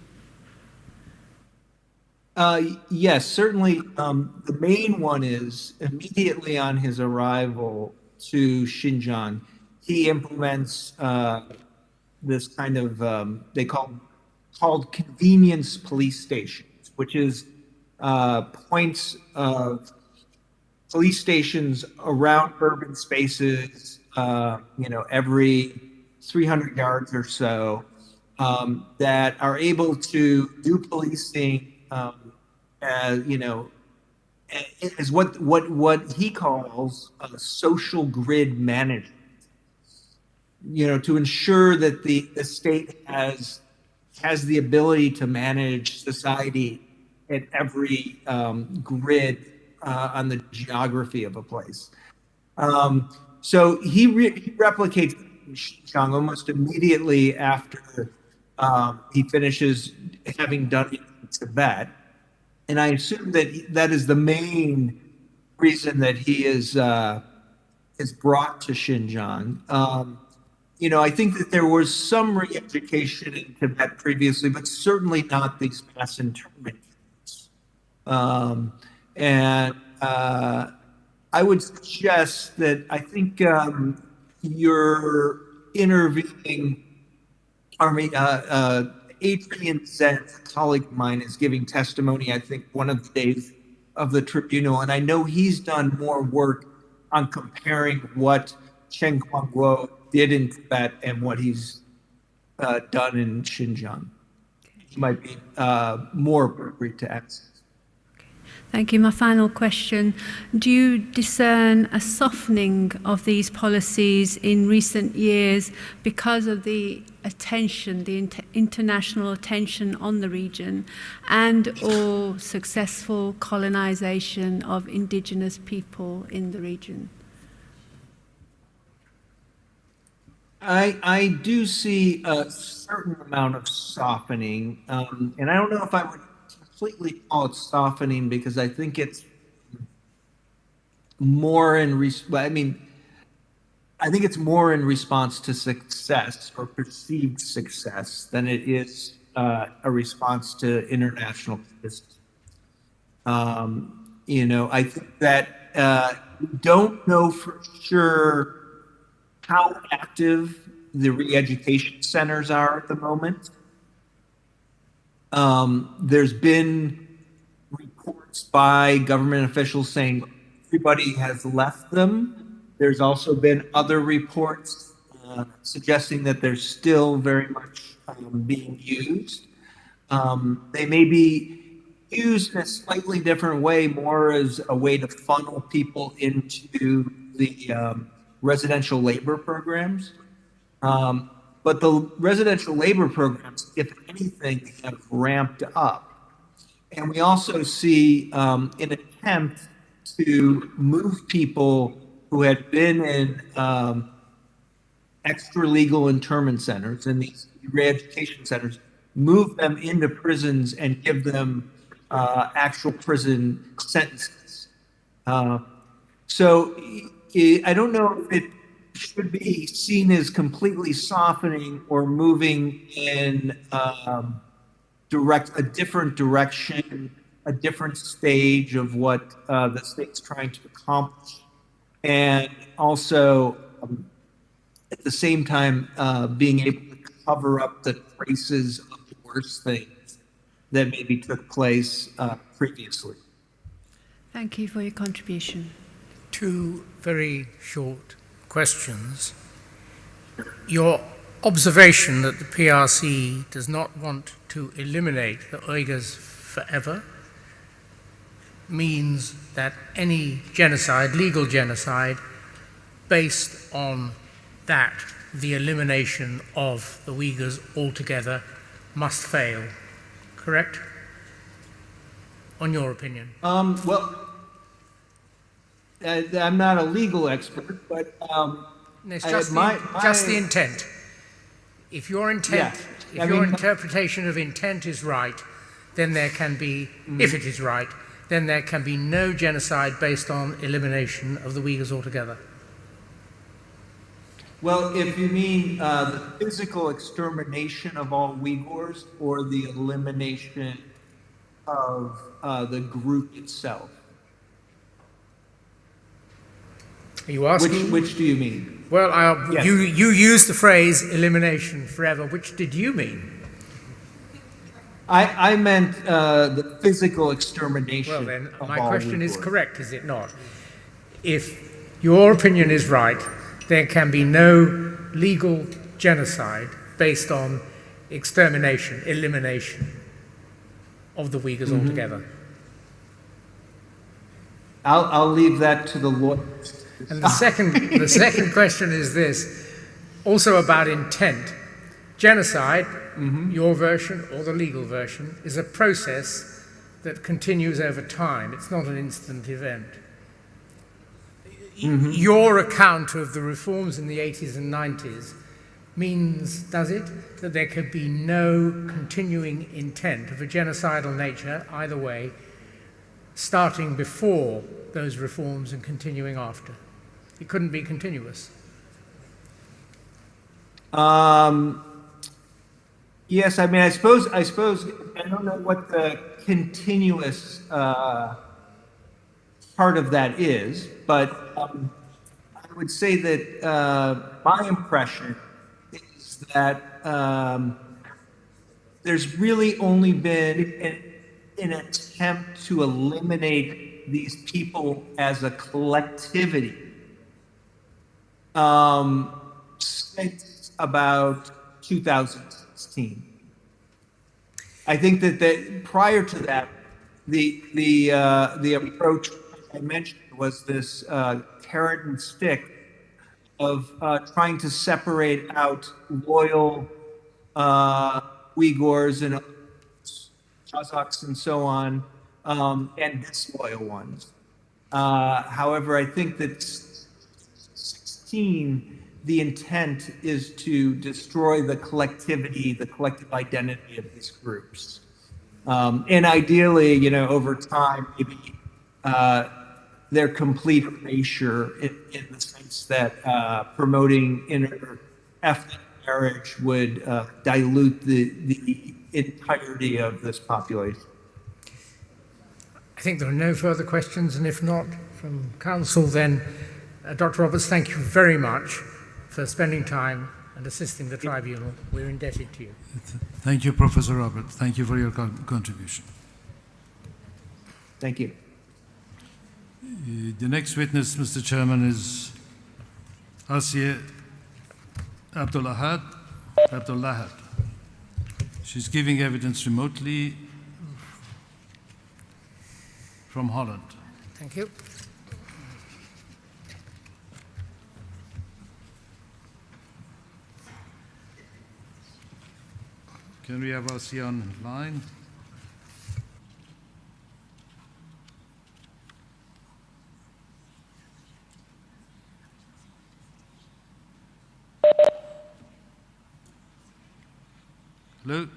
Uh, yes, certainly. Um, the main one is immediately on his arrival to Xinjiang, he implements uh, this kind of um, they call called convenience police stations, which is uh, points of police stations around urban spaces, uh, you know, every three hundred yards or so, um, that are able to do policing, um, uh, you know, is what what what he calls a social grid management. You know, to ensure that the, the state has has the ability to manage society at every um, grid uh, on the geography of a place. Um, so he, re- he replicates Xinjiang almost immediately after um, he finishes having done it in Tibet. And I assume that he- that is the main reason that he is uh, is brought to Xinjiang. Um, you know, I think that there was some re-education in Tibet previously, but certainly not these mass internment camps. Um, and uh, I would suggest that I think um, your interviewing Army, uh, uh, Adrian Zenz, a colleague of mine, is giving testimony, I think, one of the days of the tribunal. And I know he's done more work on comparing what Chen Quanguo did in Tibet and what he's uh, done in Xinjiang. He might be uh, more appropriate to answer. Thank you. My final question. Do you discern a softening of these policies in recent years because of the attention, the inter- international attention on the region and or successful colonization of indigenous people in the region? I, I do see a certain amount of softening, um, and I don't know if I would completely call it softening because I think it's more in res- well, I mean, I think it's more in response to success or perceived success than it is uh, a response to international criticism. Um, you know, I think that uh, we don't know for sure how active the re-education centers are at the moment. Um, there's been reports by government officials saying everybody has left them. There's also been other reports uh, suggesting that they're still very much um, being used. Um, they may be used in a slightly different way, more as a way to funnel people into the um, residential labor programs. Um, but the residential labor programs, if anything, have ramped up. And we also see um, an attempt to move people who had been in um, extra legal internment centers and these re-education centers, move them into prisons and give them uh, actual prison sentences. Uh, so I I don't know if it should be seen as completely softening or moving in um, direct a different direction, a different stage of what uh, the state's trying to accomplish, and also um, at the same time uh, being able to cover up the traces of the worst things that maybe took place uh, previously. Thank you for your contribution. Two very short questions. Your observation that the P R C does not want to eliminate the Uyghurs forever means that any genocide, legal genocide, based on that, the elimination of the Uyghurs altogether must fail. Correct? On your opinion. Um, well, uh, I'm not a legal expert, but um, It's I- just, my- the, just the my- intent. If your intent, Yeah, if I your mean- interpretation of intent is right, then there can be, Mm-hmm. if it is right, then there can be no genocide based on elimination of the Uyghurs altogether. Well, if you mean uh, the physical extermination of all Uyghurs or the elimination of uh, the group itself, Are you which, asking? Which do you mean? Well, I, Yes. you, you used the phrase elimination forever. Which did you mean? I, I meant uh, the physical extermination. Well, then, of my all question is Uyghurs. Correct, is it not? If your opinion is right, there can be no legal genocide based on extermination, elimination of the Uyghurs Mm-hmm. altogether. I'll, I'll leave that to the lawyers. And the second, the second question is this, also about intent. Genocide, Mm-hmm. your version or the legal version, is a process that continues over time. It's not an instant event. Mm-hmm. Your account of the reforms in the eighties and nineties means, does it, that there could be no continuing intent of a genocidal nature, either way, starting before those reforms and continuing after? It couldn't be continuous. Um, yes, I mean, I suppose, I suppose, I don't know what the continuous uh, part of that is, but um, I would say that uh, my impression is that um, there's really only been an, an attempt to eliminate these people as a collectivity um, since about two thousand sixteen. I think that the, prior to that, the the uh, the approach I mentioned was this uh, carrot and stick of uh, trying to separate out loyal uh, Uyghurs and Kazakhs and so on, um, and disloyal ones. Uh, however, I think that sixteen, the intent is to destroy the collectivity, the collective identity of these groups. Um, and ideally, you know, over time, maybe uh, their complete erasure in, in the sense that uh, promoting inter-ethnic marriage would uh, dilute the, the entirety of this population. I think there are no further questions, and if not from counsel, then uh, Doctor Roberts, thank you very much for spending time and assisting the tribunal. We're indebted to you. Thank you, Professor Robert. Thank you for your con- contribution. Thank you. Uh, The next witness, Mister Chairman, is Asiye Abdulahad. Abdulahad. She's giving evidence remotely from Holland. Thank you. Can we have Asiye online? Hello?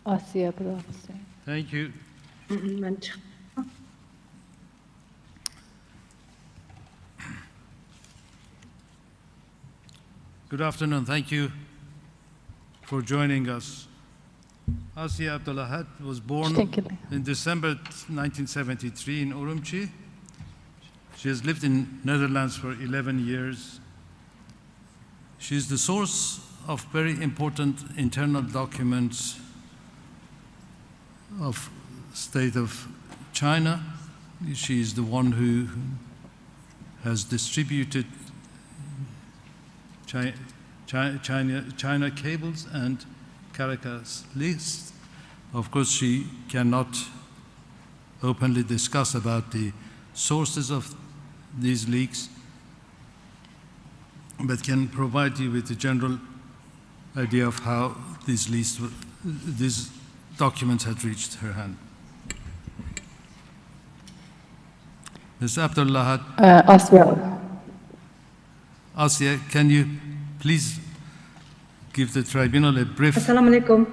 Asiye bıraksın. Thank you. Ben çık- Good afternoon. Thank you for joining us. Asiya Abdulahad was born in December nineteen seventy-three in Urumqi. She has lived in Netherlands for eleven years. She is the source of very important internal documents of state of China. She is the one who has distributed Chi-, Chi-, China, China cables and Caracas leaks. Of course, she cannot openly discuss about the sources of these leaks, but can provide you with a general idea of how these leaks, these documents had reached her hand. Mister Abdulahad. Uh, Asiya. Asiya, can you please give the tribunal a brief... Assalamu alaikum.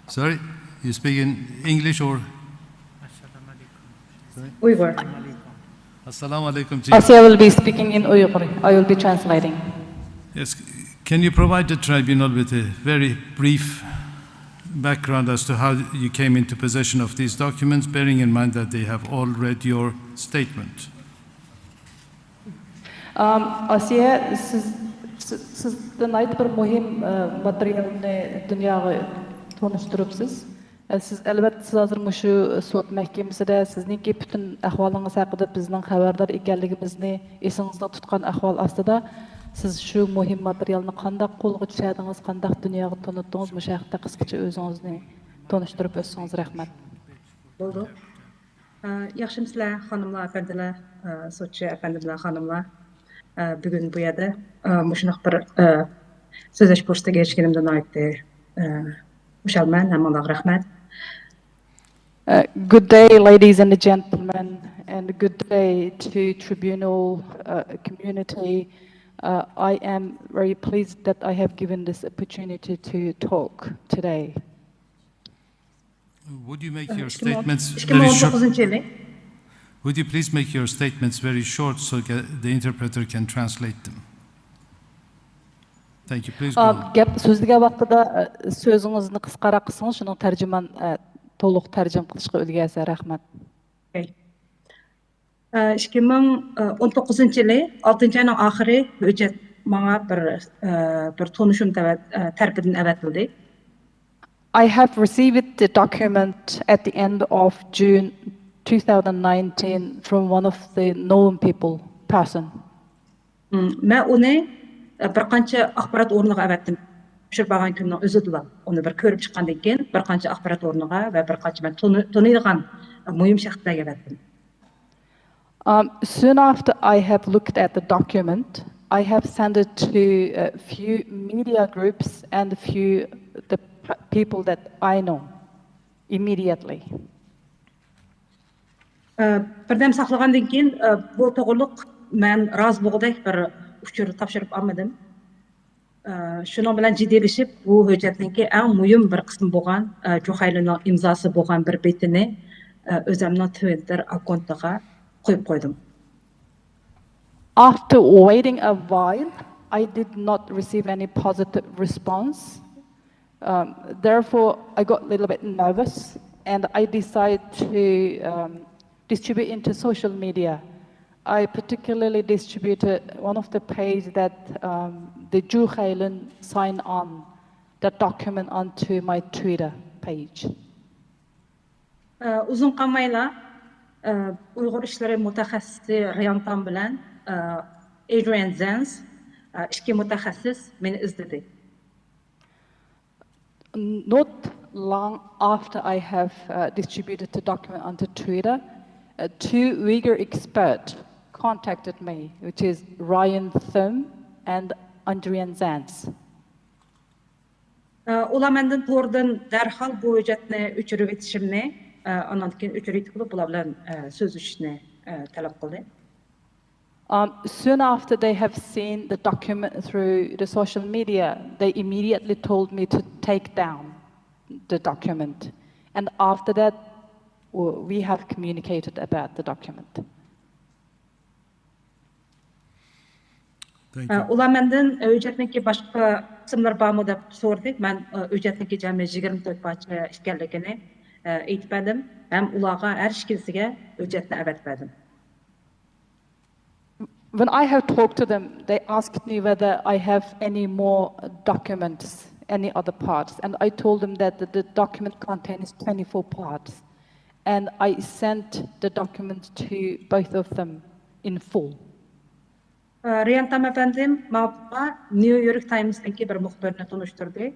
Sorry, you speak in English or... Uyghur. Assalamu alaikum. Asiya will be speaking in Uyghur. I will be translating. Yes, can you provide the tribunal with a very brief background as to how you came into possession of these documents, bearing in mind that they have all read your statement? Um, Asiya, siz, siz, siz ناھايىتى بىر مۇھىم ئە، ماتېرىيالنى دۇنياغا تونۇشتۇرۇپسىز. ئە، سىز، ئەلۋەتتە، سىز ھازىر مۇشۇ سوت مەھكىمىسىدە سىزنىڭكى پۈتۈن ئەھۋالىڭىز ھەققىدە بىزنىڭ خەۋەردار ئىكەنلىكىمىزنى ئېسىڭىزدە تۇتقان ئەھۋال ئاستىدا، سىز شۇ مۇھىم ماتېرىيالنى قانداق قولغا چۈشۈردىڭىز، قانداق دۇنياغا تونۇتتىڭىز، مۇشۇ ھەقتە قىسقىچە ئۆزىڭىزنى تونۇشتۇرۇپ ئۆتسىڭىز رەھمەت. بولدى. ئە، ياخشىمۇسىلەر، خانىملار، ئەپەندىلەر، ئە، سوتچى ئەپەندىملەر، خانىملار. ئە، بۈگۈن بۇ يەردە، ئە، مۇشۇنداق بىر، ئە، سۆزلەش پۇرسىتىگە ئېرىشكىنىمدە ناھايىتى، ئە، خۇشالمەن. ھەممىڭلارغا رەھمەت. Uh, good day, ladies and gentlemen, and good day to tribunal uh, community. Uh, I am very pleased that I have given this opportunity to talk today. Would you make your ئىككى مىڭ، statements ئىككى مىڭ very ئون short? توققۇزىنچى يىلى. Would you please make your statements very short so ca- the interpreter can translate them? Thank you. Please go ئا، on. گەپ سۆزلىگەن ۋاقتىدا ئە، سۆزىڭىزنى قىسقىراق قىلسىڭىز، شۇنىڭ تەرجىمەن ئە، تولۇق تەرجىمە قىلىشقا ئۈلگەرسە. رەھمەت. ئوكەي. ئىككى مىڭ ئون توققۇزىنچى يىلى ئالتىنچى ئاينىڭ ئاخىرى ھۆججەت ماڭا بىر، بىر تونۇشۇم تەۋە-، تەرىپىدىن ئەۋەتىلدى. I have received the document at the end of June two thousand nineteen from one of the known people, person. مم، مەن ئۇنى بىر قانچە ئاخبارات ئورنىغا ئەۋەتتىم. تاپشۇرۇپ بارغان كۈننىڭ ئۆزىدىلا ئۇنى بىر كۆرۈپ چىققاندىن كېيىن بىر قانچە ئاخبارات ئورنىغا ۋە بىر قانچە مەن تونۇ-، تونۇيدىغان مۇھىم شەخسلەرگە ئەۋەتتىم. Um, soon after I have looked at the document, I have sent it to a few media groups and a few the p- people that I know immediately. ئە، بىردەم ساقلىغاندىن كېيىن، ئە، بۇ توغرىلىق مەن رازى بولغۇدەك بىر ئۇچۇر تاپشۇرۇپ ئالمىدىم. ئە، شۇنىڭ بىلەن جىددىيلىشىپ، بۇ ھۆججەتنىڭكى ئەڭ مۇھىم بىر قىسمى بولغان، ئە، جۇخەيلىنىڭ ئىمزاسى بولغان بىر بېتىنى، ئە، ئۆزەمنىڭ تىۋىتتېر ئاككونتىغا قويۇپ قويدۇم. After waiting a while, I did not receive any positive response. Um, therefore, I got a little bit nervous and I decided to um, distribute into social media. I particularly distributed one of the page that um, the Ju Khailun signed on that document onto my Twitter page. ئۇزۇن قالمايلا، ئۇيغۇر ئىشلىرى مۇتەخەسسىسى ريان تان بىلەن ئېدرىيەن زەنس، ئىككى مۇتەخەسسىس مېنى ئىزدىدى. Not long after I have uh, distributed the document onto Twitter, uh, two Uyghur experts contacted me, which is Ryan Thum and Adrian Zans. ئۇلار مەندىن توردىن دەرھال بۇ ھۆججەتنى ئۆچۈرۈۋېتىشىمنى، ئانان كېيىن ئۆچۈرۈۋېتىپ بولۇپ، بۇلار بىلەن سۆزلىشىشنى تەلەپ قىلدى. Um, soon after they have seen the document through the social media, they immediately told me to take down the document. And after that, w- we have communicated about the document. ئە، ئۇلار مەندىن ھۆججەتنىڭكى باشقا قىسىملىرى بارمۇ دەپ سورىدى. مەن، ئە، ھۆججەتنىڭكى جەمئىي يىگىرمە تۆت پارچە ئىكەنلىكىنى، ئە، ئېيتىپ بەردىم ھەم ئۇلارغا ھەر ئىككىلىسىگە ھۆججەتنى ئەۋەتىپ بەردىم. When I have talked to them, they asked me whether I have any more documents, any other parts, and I told them that the, the document contains twenty-four parts, and I sent the document to both of them in full. ئە، رىيان تام ئەپەندىم ماڭا نيۇ يورك تايمسنىڭكى بىر مۇخبىرىنى تونۇشتۇردى.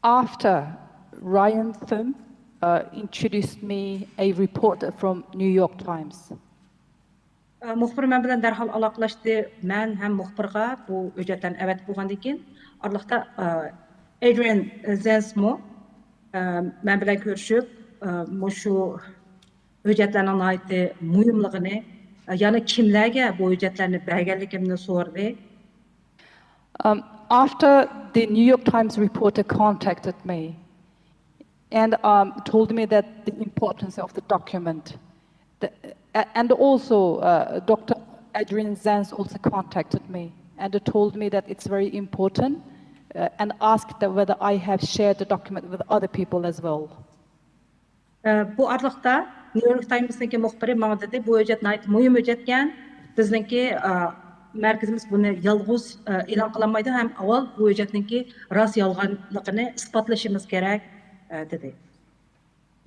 After Ryan Thum uh, introduced me a reporter from New York Times. ئە، مۇخبىر مەن بىلەن دەرھال ئالاقىلەشتى. مەن ھەم مۇخبىرغا بۇ ھۆججەتلەرنى ئەۋەتىپ بولغاندىن كېيىن، ئارىلىقتا، ئە، ئېدرىيەن زېنسمۇ، ئە، مەن بىلەن كۆرۈشۈپ، ئە، مۇشۇ ھۆججەتلەرنىڭ ناھايىتى مۇھىملىقىنى، ئە، يەنە كىملەرگە بۇ ھۆججەتلەرنى بەرگەنلىكىمنى سورىدى. Um, after the New York Times reporter contacted me and um, told me that the importance of the document, the, a- and also uh, Doctor Adrian Zenz also contacted me and told me that it's very important uh, and asked that whether I have shared the document with other people as well. ئە، بۇ ئارىلىقتا نيۇ يورك تايمسنىڭكى مۇخبىرى ماڭا دېدى، بۇ ھۆججەت ناھايىتى مۇھىم ھۆججەتكەن. بىزنىڭكى، ئە، مەركىزىمىز بۇنى يالغۇز، ئە، ئېلان قىلالمايدۇ ھەم ئاۋۋال بۇ ھۆججەتنىڭكى راست يالغانلىقىنى ئىسپاتلىشىمىز كېرەك، ئە، دېدى.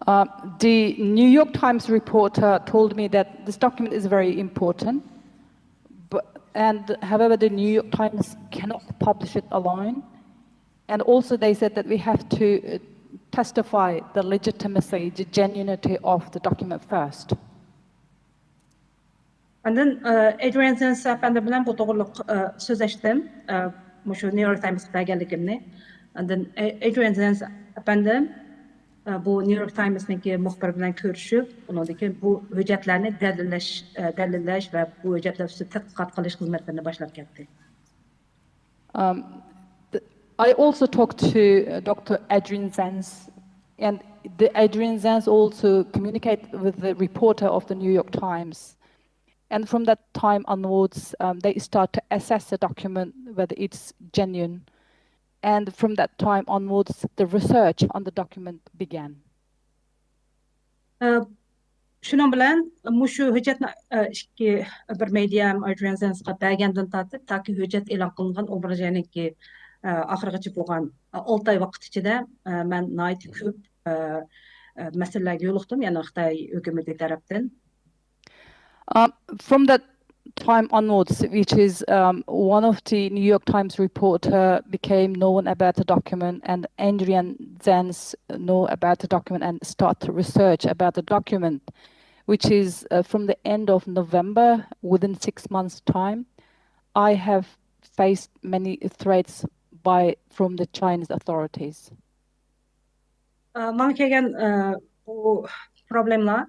Uh, the New York Times reporter told me that this document is very important, but, and however, the New York Times cannot publish it alone. And also, they said that we have to uh, testify the legitimacy, the genuinity of the document first. ئاندىن، ئە، ئېدرىيەن زېنس ئەپەندى بىلەن بۇ توغرىلىق، ئە، سۆزلەشتىم، ئە، مۇشۇ نيۇ يورك تايمسقا بەرگەنلىكىمنى. ئاندىن ئە- ئېدرىيەن زېنس ئەپەندىم، ئە، بۇ نيۇ يورك تايمسنىڭكى مۇخبىرى بىلەن كۆرۈشۈپ، ئۇنىڭدىن كېيىن بۇ ھۆججەتلەرنى دەلىللەش، ئە، دەلىللەش ۋە بۇ ھۆججەتلەر ئۈستىدە تەتقىقات قىلىش خىزمەتلىرىنى باشلاپ كەتتى. Um, th- I also talked to uh, Doctor Adrian Zenz, and the Adrian Zenz also communicated with the reporter of the New York Times. And from that time onwards, um, they start to assess the document, whether it's genuine. And from that time onwards, the research on the document began. ئە، شۇنىڭ بىلەن مۇشۇ ھۆججەتنى، ئە، ئىككى، بىر مېدىيا ھەم ئايتۇنسقا بەرگەندىن تارتىپ، تاكى ھۆججەت ئېلان قىلىنغان ئون بىرىنچى ئاينىڭكى، ئە، ئاخىرىغىچە بولغان، ئە، ئالتە ئاي ۋاقىت ئىچىدە، ئە، مەن ناھايىتى كۆپ، ئە، ئە، مەسىلىلەرگە يولۇقتۇم، يەنى خىتاي ھۆكۈمىتى تەرەپتىن. Um, from that time onwards, which is um, one of the New York Times reporter became known about the document, and Adrian Zenz know about the document and start to research about the document, which is uh, from the end of November, within six months' time, I have faced many threats by from the Chinese authorities. ئە، ماڭا كەلگەن، ئە، بۇ پروبلېمىلار،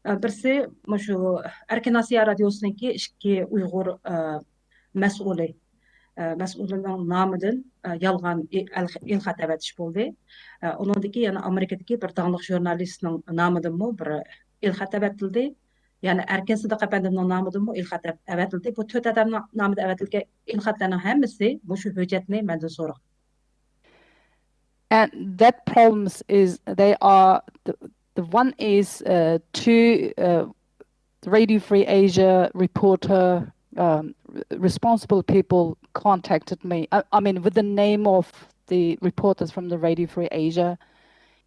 ئە، بىرسى مۇشۇ ئەركىن ئاسىيا رادىيوسىنىڭكى ئىككى ئۇيغۇر، ئە، مەسئۇلى، ئە، مەسئۇلىنىڭ نامىدىن، ئە، يالغان ئېلخەت ئەۋەتىش بولدى. ئە، ئۇنىڭدىكى يەنە ئامېرىكىدىكى بىر داڭلىق ژۇرنالىستنىڭ نامىدىنمۇ بىر ئېلخەت ئەۋەتىلدى. يەنە ئەركىن سىدىق ئەپەندىمنىڭ نامىدىنمۇ ئېلخەت ئەۋەتىلدى. بۇ تۆت ئادەمنىڭ نامىدا ئەۋەتىلگەن ئېلخەتلەرنىڭ ھەممىسى مۇشۇ ھۆججەتنى مەندىن سورىغان. And that problems is they are the, the one is uh, two uh, Radio Free Asia reporter, um, responsible people contacted me. I, I mean, with the name of the reporters from the Radio Free Asia,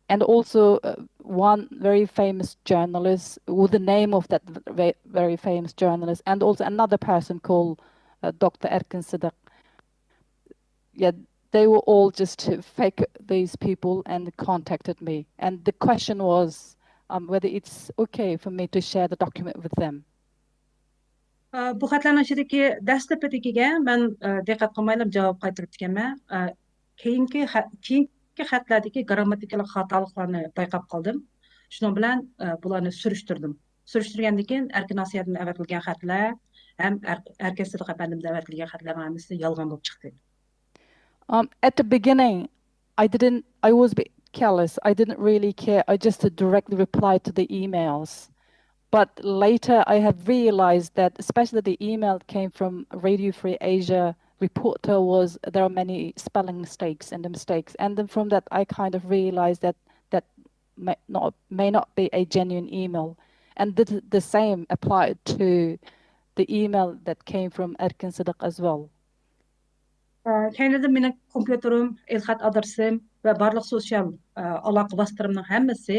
and also uh, one very famous journalist with the name of that very, very famous journalist, and also another person called uh, Doctor Erkin Siddiq. Yeah, they were all just fake these people and contacted me. And the question was um, whether it's okay for me to share the document with them. بۇ خەتلەرنىڭ ئىچىدىكى دەسلىپىدىكىگە مەن دىققەت قىلمايلا جاۋاب قايتۇرۇپتىكەنمەن. كېيىنكى خەت، كېيىنكى خەتلەردىكى گرامماتىكىلىق خاتالىقلارنى بايقاپ قالدىم. شۇنىڭ بىلەن بۇلارنى سۈرۈشتۈردۈم. سۈرۈشتۈرگەندىن كېيىن ئەركىن ئاسىيادىن ئەۋەتىلگەن خەتلەر ھەم ئەركىن سىدىق ئەپەندىمدىن ئەۋەتىلگەن خەتلەرنىڭ ھەممىسى يالغان بولۇپ چىقتى. Um, at the beginning, I didn't, I was a bit careless. I didn't really care. I just directly replied to the emails. But later I have realized that, especially the email came from Radio Free Asia reporter, was there are many spelling mistakes and the mistakes. And then from that, I kind of realized that that may not, may not be a genuine email. And the, the same applied to the email that came from Erkin Siddiq as well. كەينىدىن مېنىڭ كومپيۇتېرىم، ئېلخەت ئادرېسىم ۋە بارلىق سوتسىيال ئالاقە ۋاسىتىلىرىمنىڭ ھەممىسى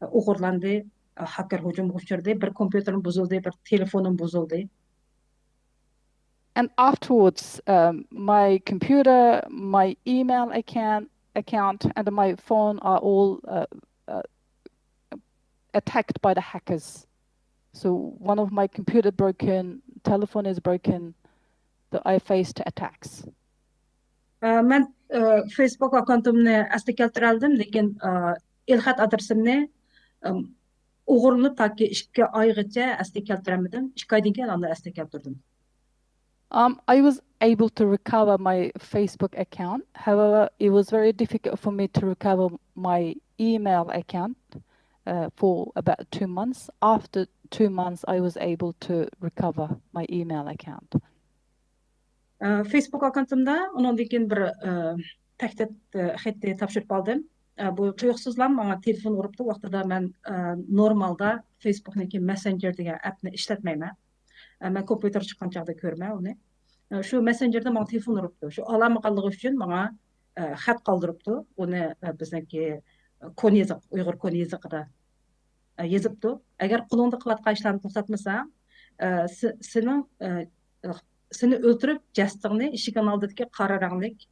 ئوغرىلاندى، ھاكېر ھۇجۇمغا ئۇچرىدى. بىر كومپيۇتېرىم بۇزۇلدى، بىر تېلېفونۇم بۇزۇلدى. And afterwards, um, my computer, my email account, account, and my phone are all uh, uh, attacked by the hackers. So one of my computer broken, telephone is broken. That I faced attacks. مەن فېيسبۇك ئاككاونتىمنى ئەسلىگە كەلتۈرەلىدىم، لېكىن ئېلخەت ئادرېسىمنى ئوغرىلىنىپ تاكى ئىككى ئايغىچە ئەسلىگە كەلتۈرەلمىدىم. ئىككى ئايدىن كېيىن ئاندىن ئەسلىگە كەلتۈردۈم. Um, I was able to recover my Facebook account. However, it was very difficult for me to recover my email account uh, for about two months. After two months, I was able to recover my email account. فېيسبۇك ئاككاونتىمدا ئۇنىڭدىن كېيىن بىر تەھدىت خېتى تاپشۇرۇپ ئالدىم. بۇ تۇيۇقسىزلا ماڭا تېلېفون ئۇرۇپتۇ. ۋاقتىدا مەن نورمالدا فېيسبۇكنىڭكى مەسسېنجېر دېگەن ئەپنى ئىشلەتمەيمەن. مەن كومپيۇتېر چىققان چاغدا كۆرمەن ئۇنى. شۇ مەسسېنجېردا ماڭا تېلېفون ئۇرۇپتۇ. شۇ ئالالمىغانلىقى ئۈچۈن ماڭا خەت قالدۇرۇپتۇ. ئۇنى بىزنىڭكى كونا يېزىق، ئۇيغۇر كونا يېزىقىدا يېزىپتۇ. ئەگەر قولۇڭدا قىلىۋاتقان ئىشلارنى توختاتمىساڭ، سېنىڭ سېنى ئۆلتۈرۈپ جەستىڭنى ئىشىكىڭ ئالدىدىكى قارا رەڭلىك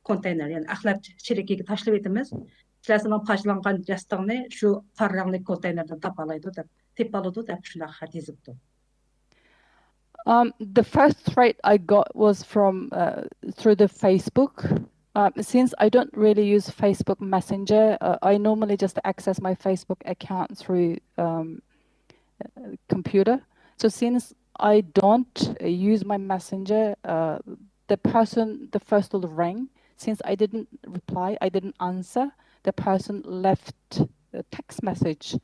كونتېينېر، يەنى ئەخلەت چېلىكىگە تاشلىۋېتىمىز. كىشىلەر سېنىڭ پارچىلانغان جەستىڭنى شۇ قارا رەڭلىك كونتېينېردىن تاپالايدۇ دەپ، تېپىۋالىدۇ دەپ شۇنداق خەت يېزىپتۇ. Um, the first threat I got was from uh, through the Facebook. Um, since I don't really use Facebook Messenger, uh, I normally just access my Facebook account through um, uh, computer. So since I don't uh, use my Messenger, uh, the person, the first one rang. Since I didn't reply, I didn't answer, the person left a text message.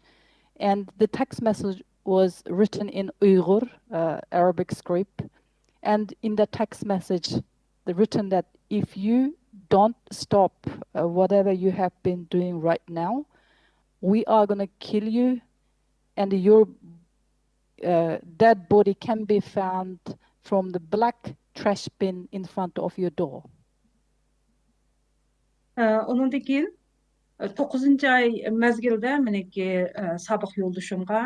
And the text message was written in Uyghur, uh, Arabic script. And in the text message, they written that if you don't stop uh, whatever you have been doing right now, we are going to kill you, and your uh, dead body can be found from the black trash bin in front of your door. ئۇنىڭدىن كېيىن توققۇزىنچى ئاي مەزگىلدە مېنىڭكى سابىق يولدىشىمغا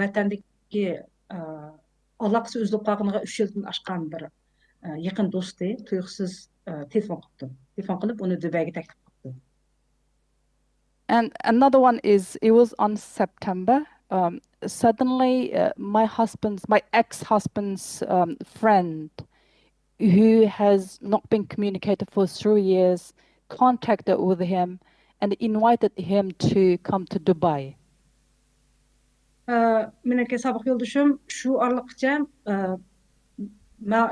ۋەتەندىكى ئالاقىسى ئۈزۈلۈپ قالغىنىغا ئۈچ يىلدىن ئاشقان بىر يېقىن دوستى تۇيۇقسىز تېلېفون قىپتۇ. تېلېفون قىلىپ ئۇنى دۇبەيگە تەكلىپ قىپتۇ. And another one is, it was on September. Um, suddenly, uh, my husband's, my ex-husband's um, friend, who has not been communicated for three years, contacted with him and invited him to come to Dubai. مېنىڭكى سابىق يولدىشىم شۇ ئارىلىققىچە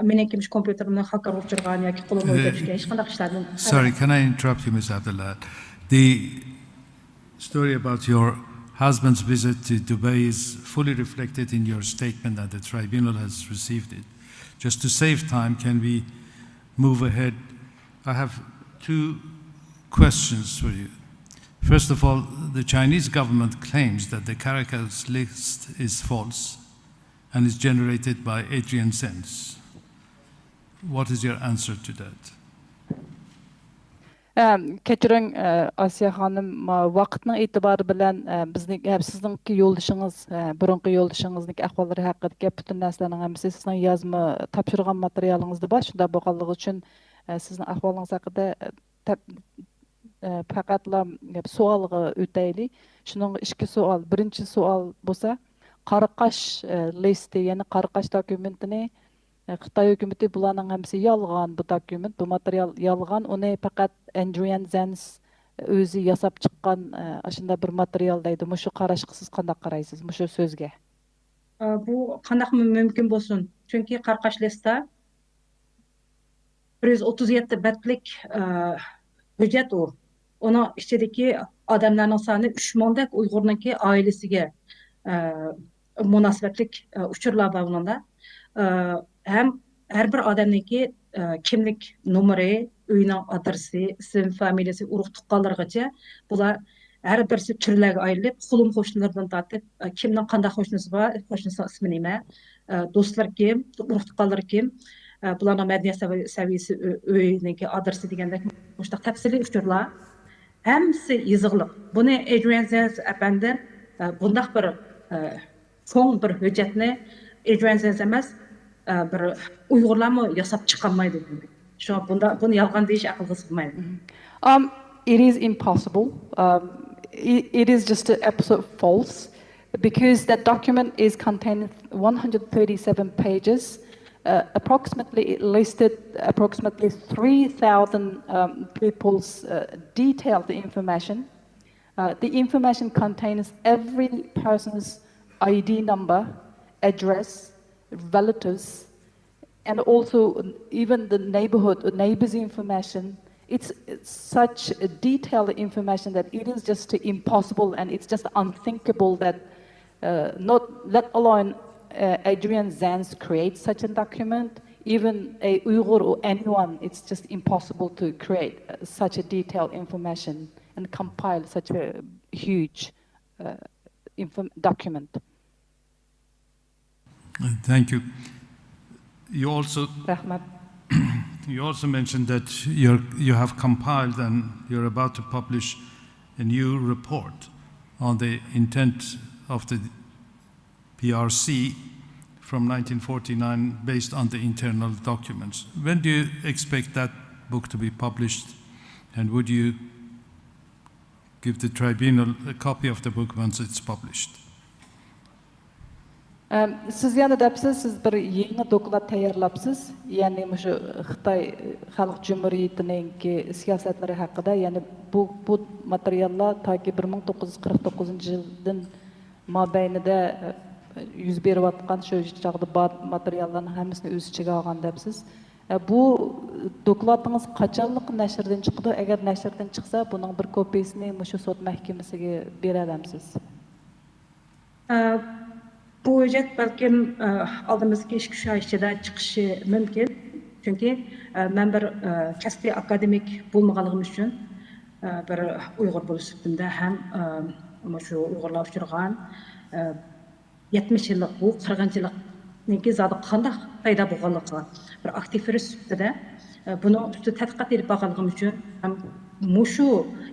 مېنىڭكى مۇشۇ كومپيۇتېرىمنى خاكېرغا ئۇچرىغان ياكى قولۇمغا ئۆتۈپ چۈشكەن ھېچقانداق ئىشلاردىن. Sorry, can I interrupt you, Miss Abdullah? The story about your husband's visit to Dubai is fully reflected in your statement, and the tribunal has received it. Just to save time, can we move ahead? I have two questions for you. First of all, the Chinese government claims that the Caracas list is false and is generated by Adrian Zenz. What is your answer to that? ئەم، كەچۈرۈڭ، ئە، ئاسىيە خانىم، ما، ۋاقىتنىڭ ئېتىبارى بىلەن، ئە، بىزنىڭ، ئە، سىزنىڭكى يولدىشىڭىز، ئە، بۇرۇنقى يولدىشىڭىزنىڭكى ئەھۋاللىرى ھەققىدىكى پۈتۈن نەرسىلەرنىڭ ھەممىسى سىزنىڭ يازما تاپشۇرغان ماتېرىيالىڭىزدا بار. شۇنداق بولغانلىقى ئۈچۈن، ئە، سىزنىڭ ئەھۋالىڭىز ھەققىدە، ئە، تەپ-، ئە، پەقەتلا سوئالغا ئۆتەيلى. شۇنىڭغا ئىككى سوئال. بىرىنچى سوئال بولسا، قاراقاش، ئە، لىستى، يەنى قاراقاش دوكۇمېنتىنى، ئە، خىتاي ھۆكۈمىتى بۇلارنىڭ ھەممىسى يالغان، بۇ دوكۇمېنت، بۇ ماتېرىيال يالغان، ئۇنى پەقەت ئەندرىيەن زەنس ئۆزى ياساپ چىققان، ئە، ئاشۇنداق بىر ماتېرىيال دەيدۇ. مۇشۇ قاراشقا سىز قانداق قارايسىز، مۇشۇ سۆزگە؟ ئە، بۇ قانداقمۇ مۇمكىن بولسۇن؟ چۈنكى قاراقاش لىستا بىر يۈز ئوتتۇز يەتتە بەتلىك، ئە، ھۆججەت ئۇ. ئۇنىڭ ئىچىدىكى ئادەملەرنىڭ سانى ئۈچ مىڭدەك ئۇيغۇرنىڭكى ئائىلىسىگە، ئە، مۇناسىۋەتلىك، ئە، ئۇچۇرلار بار بۇنىڭدا. ئە، ھەم ھەر بىر ئادەمنىڭكى، ئە، كىملىك نومۇرى، ئۆينىڭ ئادرېسى، ئىسىم، فامىلىسى، ئۇرۇق تۇغقانلىرىغىچە بۇلار ھەر بىرسى تۈرلەرگە ئايرىلىپ، قولۇم قوشنىلىرىدىن تارتىپ، ئە، كىمنىڭ قانداق قوشنىسى بار، قوشنىسىنىڭ ئىسمى نېمە، ئە، دوستلىرى كىم، ئۇرۇق تۇغقانلىرى كىم، ئە، بۇلارنىڭ مەدەنىيەت سەۋى-، سەۋىيەسى، ئۆ-، ئۆينىڭكى ئادرېسى دېگەندەك مۇشۇنداق تەپسىلىي ئۇچۇرلار. ھەممىسى يېزىقلىق. بۇنى ئېدرىيان زېنس ئەپەندى، ئە، بۇنداق بىر، ئە، چوڭ بىر ھۆججەتنى ئېدرىيان زېنس ئەمەس، ئە، بىر ئۇيغۇرلارمۇ ياساپ چىقالمايدۇ. شۇڭا بۇندا، بۇنى يالغان دېيىش ئەقىلگە سىغمايدۇ. Um, it is impossible. Um, it, it is just an absolute false because that document is contained one hundred thirty-seven pages. Uh, approximately, it listed approximately three thousand, um, people's, uh, detailed information. Uh, the information contains every person's I D number, address, relatives, and also even the neighborhood, the neighbors' information. It's, it's such a detailed information that it is just impossible and it's just unthinkable that, uh, not, let alone, uh, Adrian Zenz create such a document. Even a Uyghur or anyone, it's just impossible to create, uh, such a detailed information and compile such a huge, uh, inform-, document. Thank you. You also, رەھمەت. You also mentioned that you're, you have compiled and you're about to publish a new report on the intent of the P R C from nineteen forty-nine based on the internal documents. When do you expect that book to be published, and would you give the tribunal a copy of the book once it's published? ئەم، سىز يەنە دەپسىز، سىز بىر يېڭى دوكلات تەييارلاپسىز، يەنى مۇشۇ خىتاي خەلق جۇمھۇرىيىتىنىڭكى سىياسەتلىرى ھەققىدە، يەنى بۇ، بۇ ماتېرىياللار تاكى بىر مىڭ توققۇز يۈز قىرىق توققۇزىنچى يىلدىن مابەينىدە، ئە، يۈز بېرىۋاتقان شۇ چاغدا بار ماتېرىياللارنىڭ ھەممىسىنى ئۆز ئىچىگە ئالغان دەپسىز. ئە، بۇ دوكلاتىڭىز قاچانلىق نەشردىن چىقىدۇ؟ ئەگەر نەشردىن چىقسا، بۇنىڭ بىر كوپىيىسىنى مۇشۇ سوت مەھكىمىسىگە بېرەلەمسىز؟ ئە، بۇ ھۆججەت بەلكىم، ئە، ئالدىمىزدىكى ئىككى ئۈچ ئاي ئىچىدە چىقىشى مۇمكىن. چۈنكى، ئە، مەن بىر، ئە، كەسپىي ئاكادېمىك بولمىغانلىقىم ئۈچۈن، ئە، بىر ئۇيغۇر بولۇش سۈپىتىمدە ھەم، ئە، مۇشۇ ئۇيغۇرلار ئۇچرىغان، ئە، يەتمىش يىللىق بۇ قىرغىنچىلىقنىڭكى زادى قانداق پەيدا بولغانلىقىغا بىر ئاكتىۋىست سۈپىتىدە، ئە، بۇنىڭ ئۈستىدە تەتقىقات ئېلىپ بارغانلىقىم ئۈچۈن ھەم مۇشۇ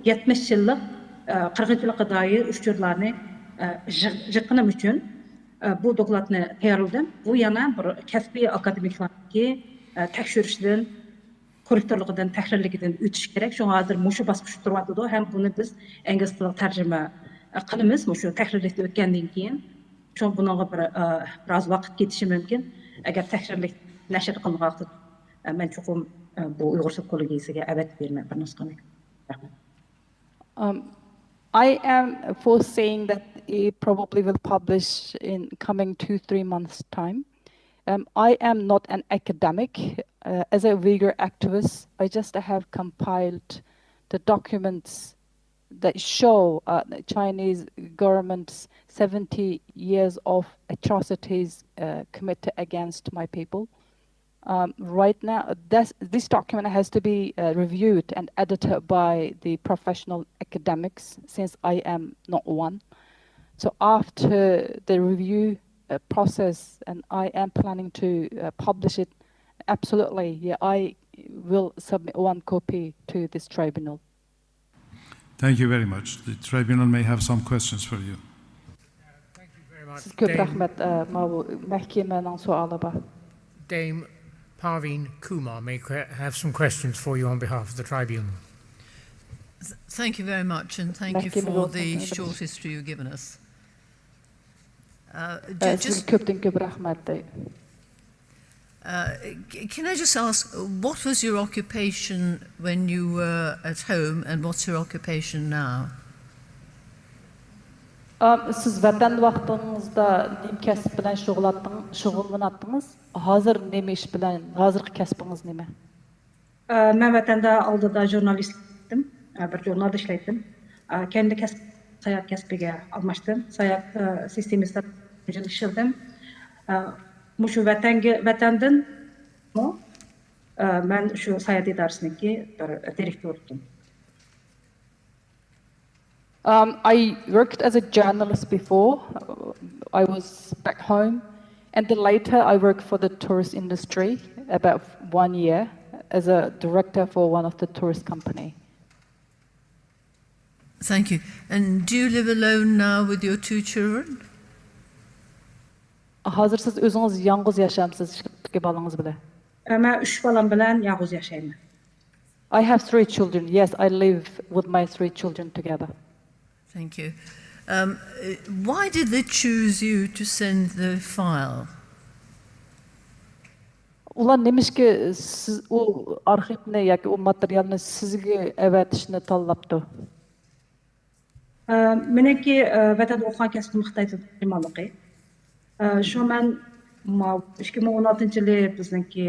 يەتمىش يىللىق، ئە، قىرغىنچىلىققا دائىر ئۇچۇرلارنى، ئە، يىغ-، يىغقىنىم ئۈچۈن، ئە، بۇ دوكلاتنى تەييارلىدىم. بۇ يەنە بىر كەسپىي ئاكادېمىكلارنىڭكى، ئە، تەكشۈرۈشىدىن، كوررېكتورلۇقىدىن، تەھرىرلىكىدىن ئۆتۈش كېرەك. شۇڭا ھازىر مۇشۇ باسقۇچتا تۇرۇۋاتىدۇ ھەم بۇنى بىز ئىنگلىز تىلىغا تەرجىمە قىلىمىز مۇشۇ تەھرىرلىكتىن ئۆتكەندىن كېيىن. شۇڭا بۇنىڭغا بىر، ئە، بىراز ۋاقىت كېتىشى مۇمكىن. ئەگەر تەھرىرلىك نەشر قىلىنغان ۋاقىتتا، ئە، مەن چوقۇم، ئە، بۇ ئۇيغۇر سوت كوللېگىيىسىگە ئەۋەتىپ بېرىمەن بىر نۇسخىنى. رەھمەت. Um, I am foreseeing that it probably will publish in coming two, three months' time. Um, I am not an academic. Uh, as a Uyghur activist, I just have compiled the documents that show, uh, the Chinese government's seventy years of atrocities, uh, committed against my people. Um, right now, this, this document has to be, uh, reviewed and edited by the professional academics, since I am not one. So after the review, uh, process, and I am planning to, uh, publish it, absolutely, yeah, I will submit one copy to this tribunal. Thank you very much. The tribunal may have some questions for you. سىز كۆپ رەھمەت. ئە، ماۋۇ مەھكىمەنىڭ سوئالى بار. Dame Parveen Kumar may que- have some questions for you on behalf of the tribunal. Thank you very much, and thank you Thank you, for Lord. the Thank you. Short history you've given us. Uh, ju- ئە، سىزگە just, كۆپتىن كۆپ رەھمەت. uh, c- can I just ask, what was your occupation when you were at home, and what's your occupation now? ئا، سىز ۋەتەندە ۋاقتىڭىزدا نېمە كەسىپ بىلەن شۇغۇللاتتىڭ-، شۇغۇللىناتتىڭىز؟ ھازىر نېمە ئىش بىلەن، ھازىرقى كەسپىڭىز نېمە؟ ئە، مەن ۋەتەندە ئالدىدا ژۇرنالىست ئىشلەيتتىم. ئە، بىر ژۇرنالدا ئىشلەيتتىم. ئە، كەينىدە كەسىپ ساياھەت كەسپىگە ئالماشتىم. ساياھەت، ئە، سىستېمىسىدا يىل ئىشلىدىم. ئە، مۇشۇ ۋەتەنگە، ۋەتەندىنمۇ، ئە، مەن شۇ ساياھەت ئىدارىسىنىڭكى بىر دىرېكتورى ئىدىم. Um, I worked as a journalist before. I was back home. And then later I worked for the tourist industry about one year as a director for one of the tourist company. Thank you. And do you live alone now with your two children? Hozir siz o'zingiz yolg'iz yashamisiz ikki bolangiz bilan? ئە، مەن ئۈچ بالام بىلەن يالغۇز ياشايمەن. I have three children. Yes, I live with my three children together. Thank you. Um, uh, why did they choose you to send the file? ئۇلار نېمىشقا سىز ئۇ ئارخىپنى ياكى ئۇ ماتېرىيالنى سىزگە ئەۋەتىشنى تاللاپتۇ؟ ئە، مېنىڭكى، ئە، ۋەتەندە ئوقۇغان كەسپىم خىتاي تىلى تەرجىمانلىقى. ئە، شۇ مەن ماۋۇ ئىككى مىڭ ئون ئالتىنچى يىلى بىزنىڭكى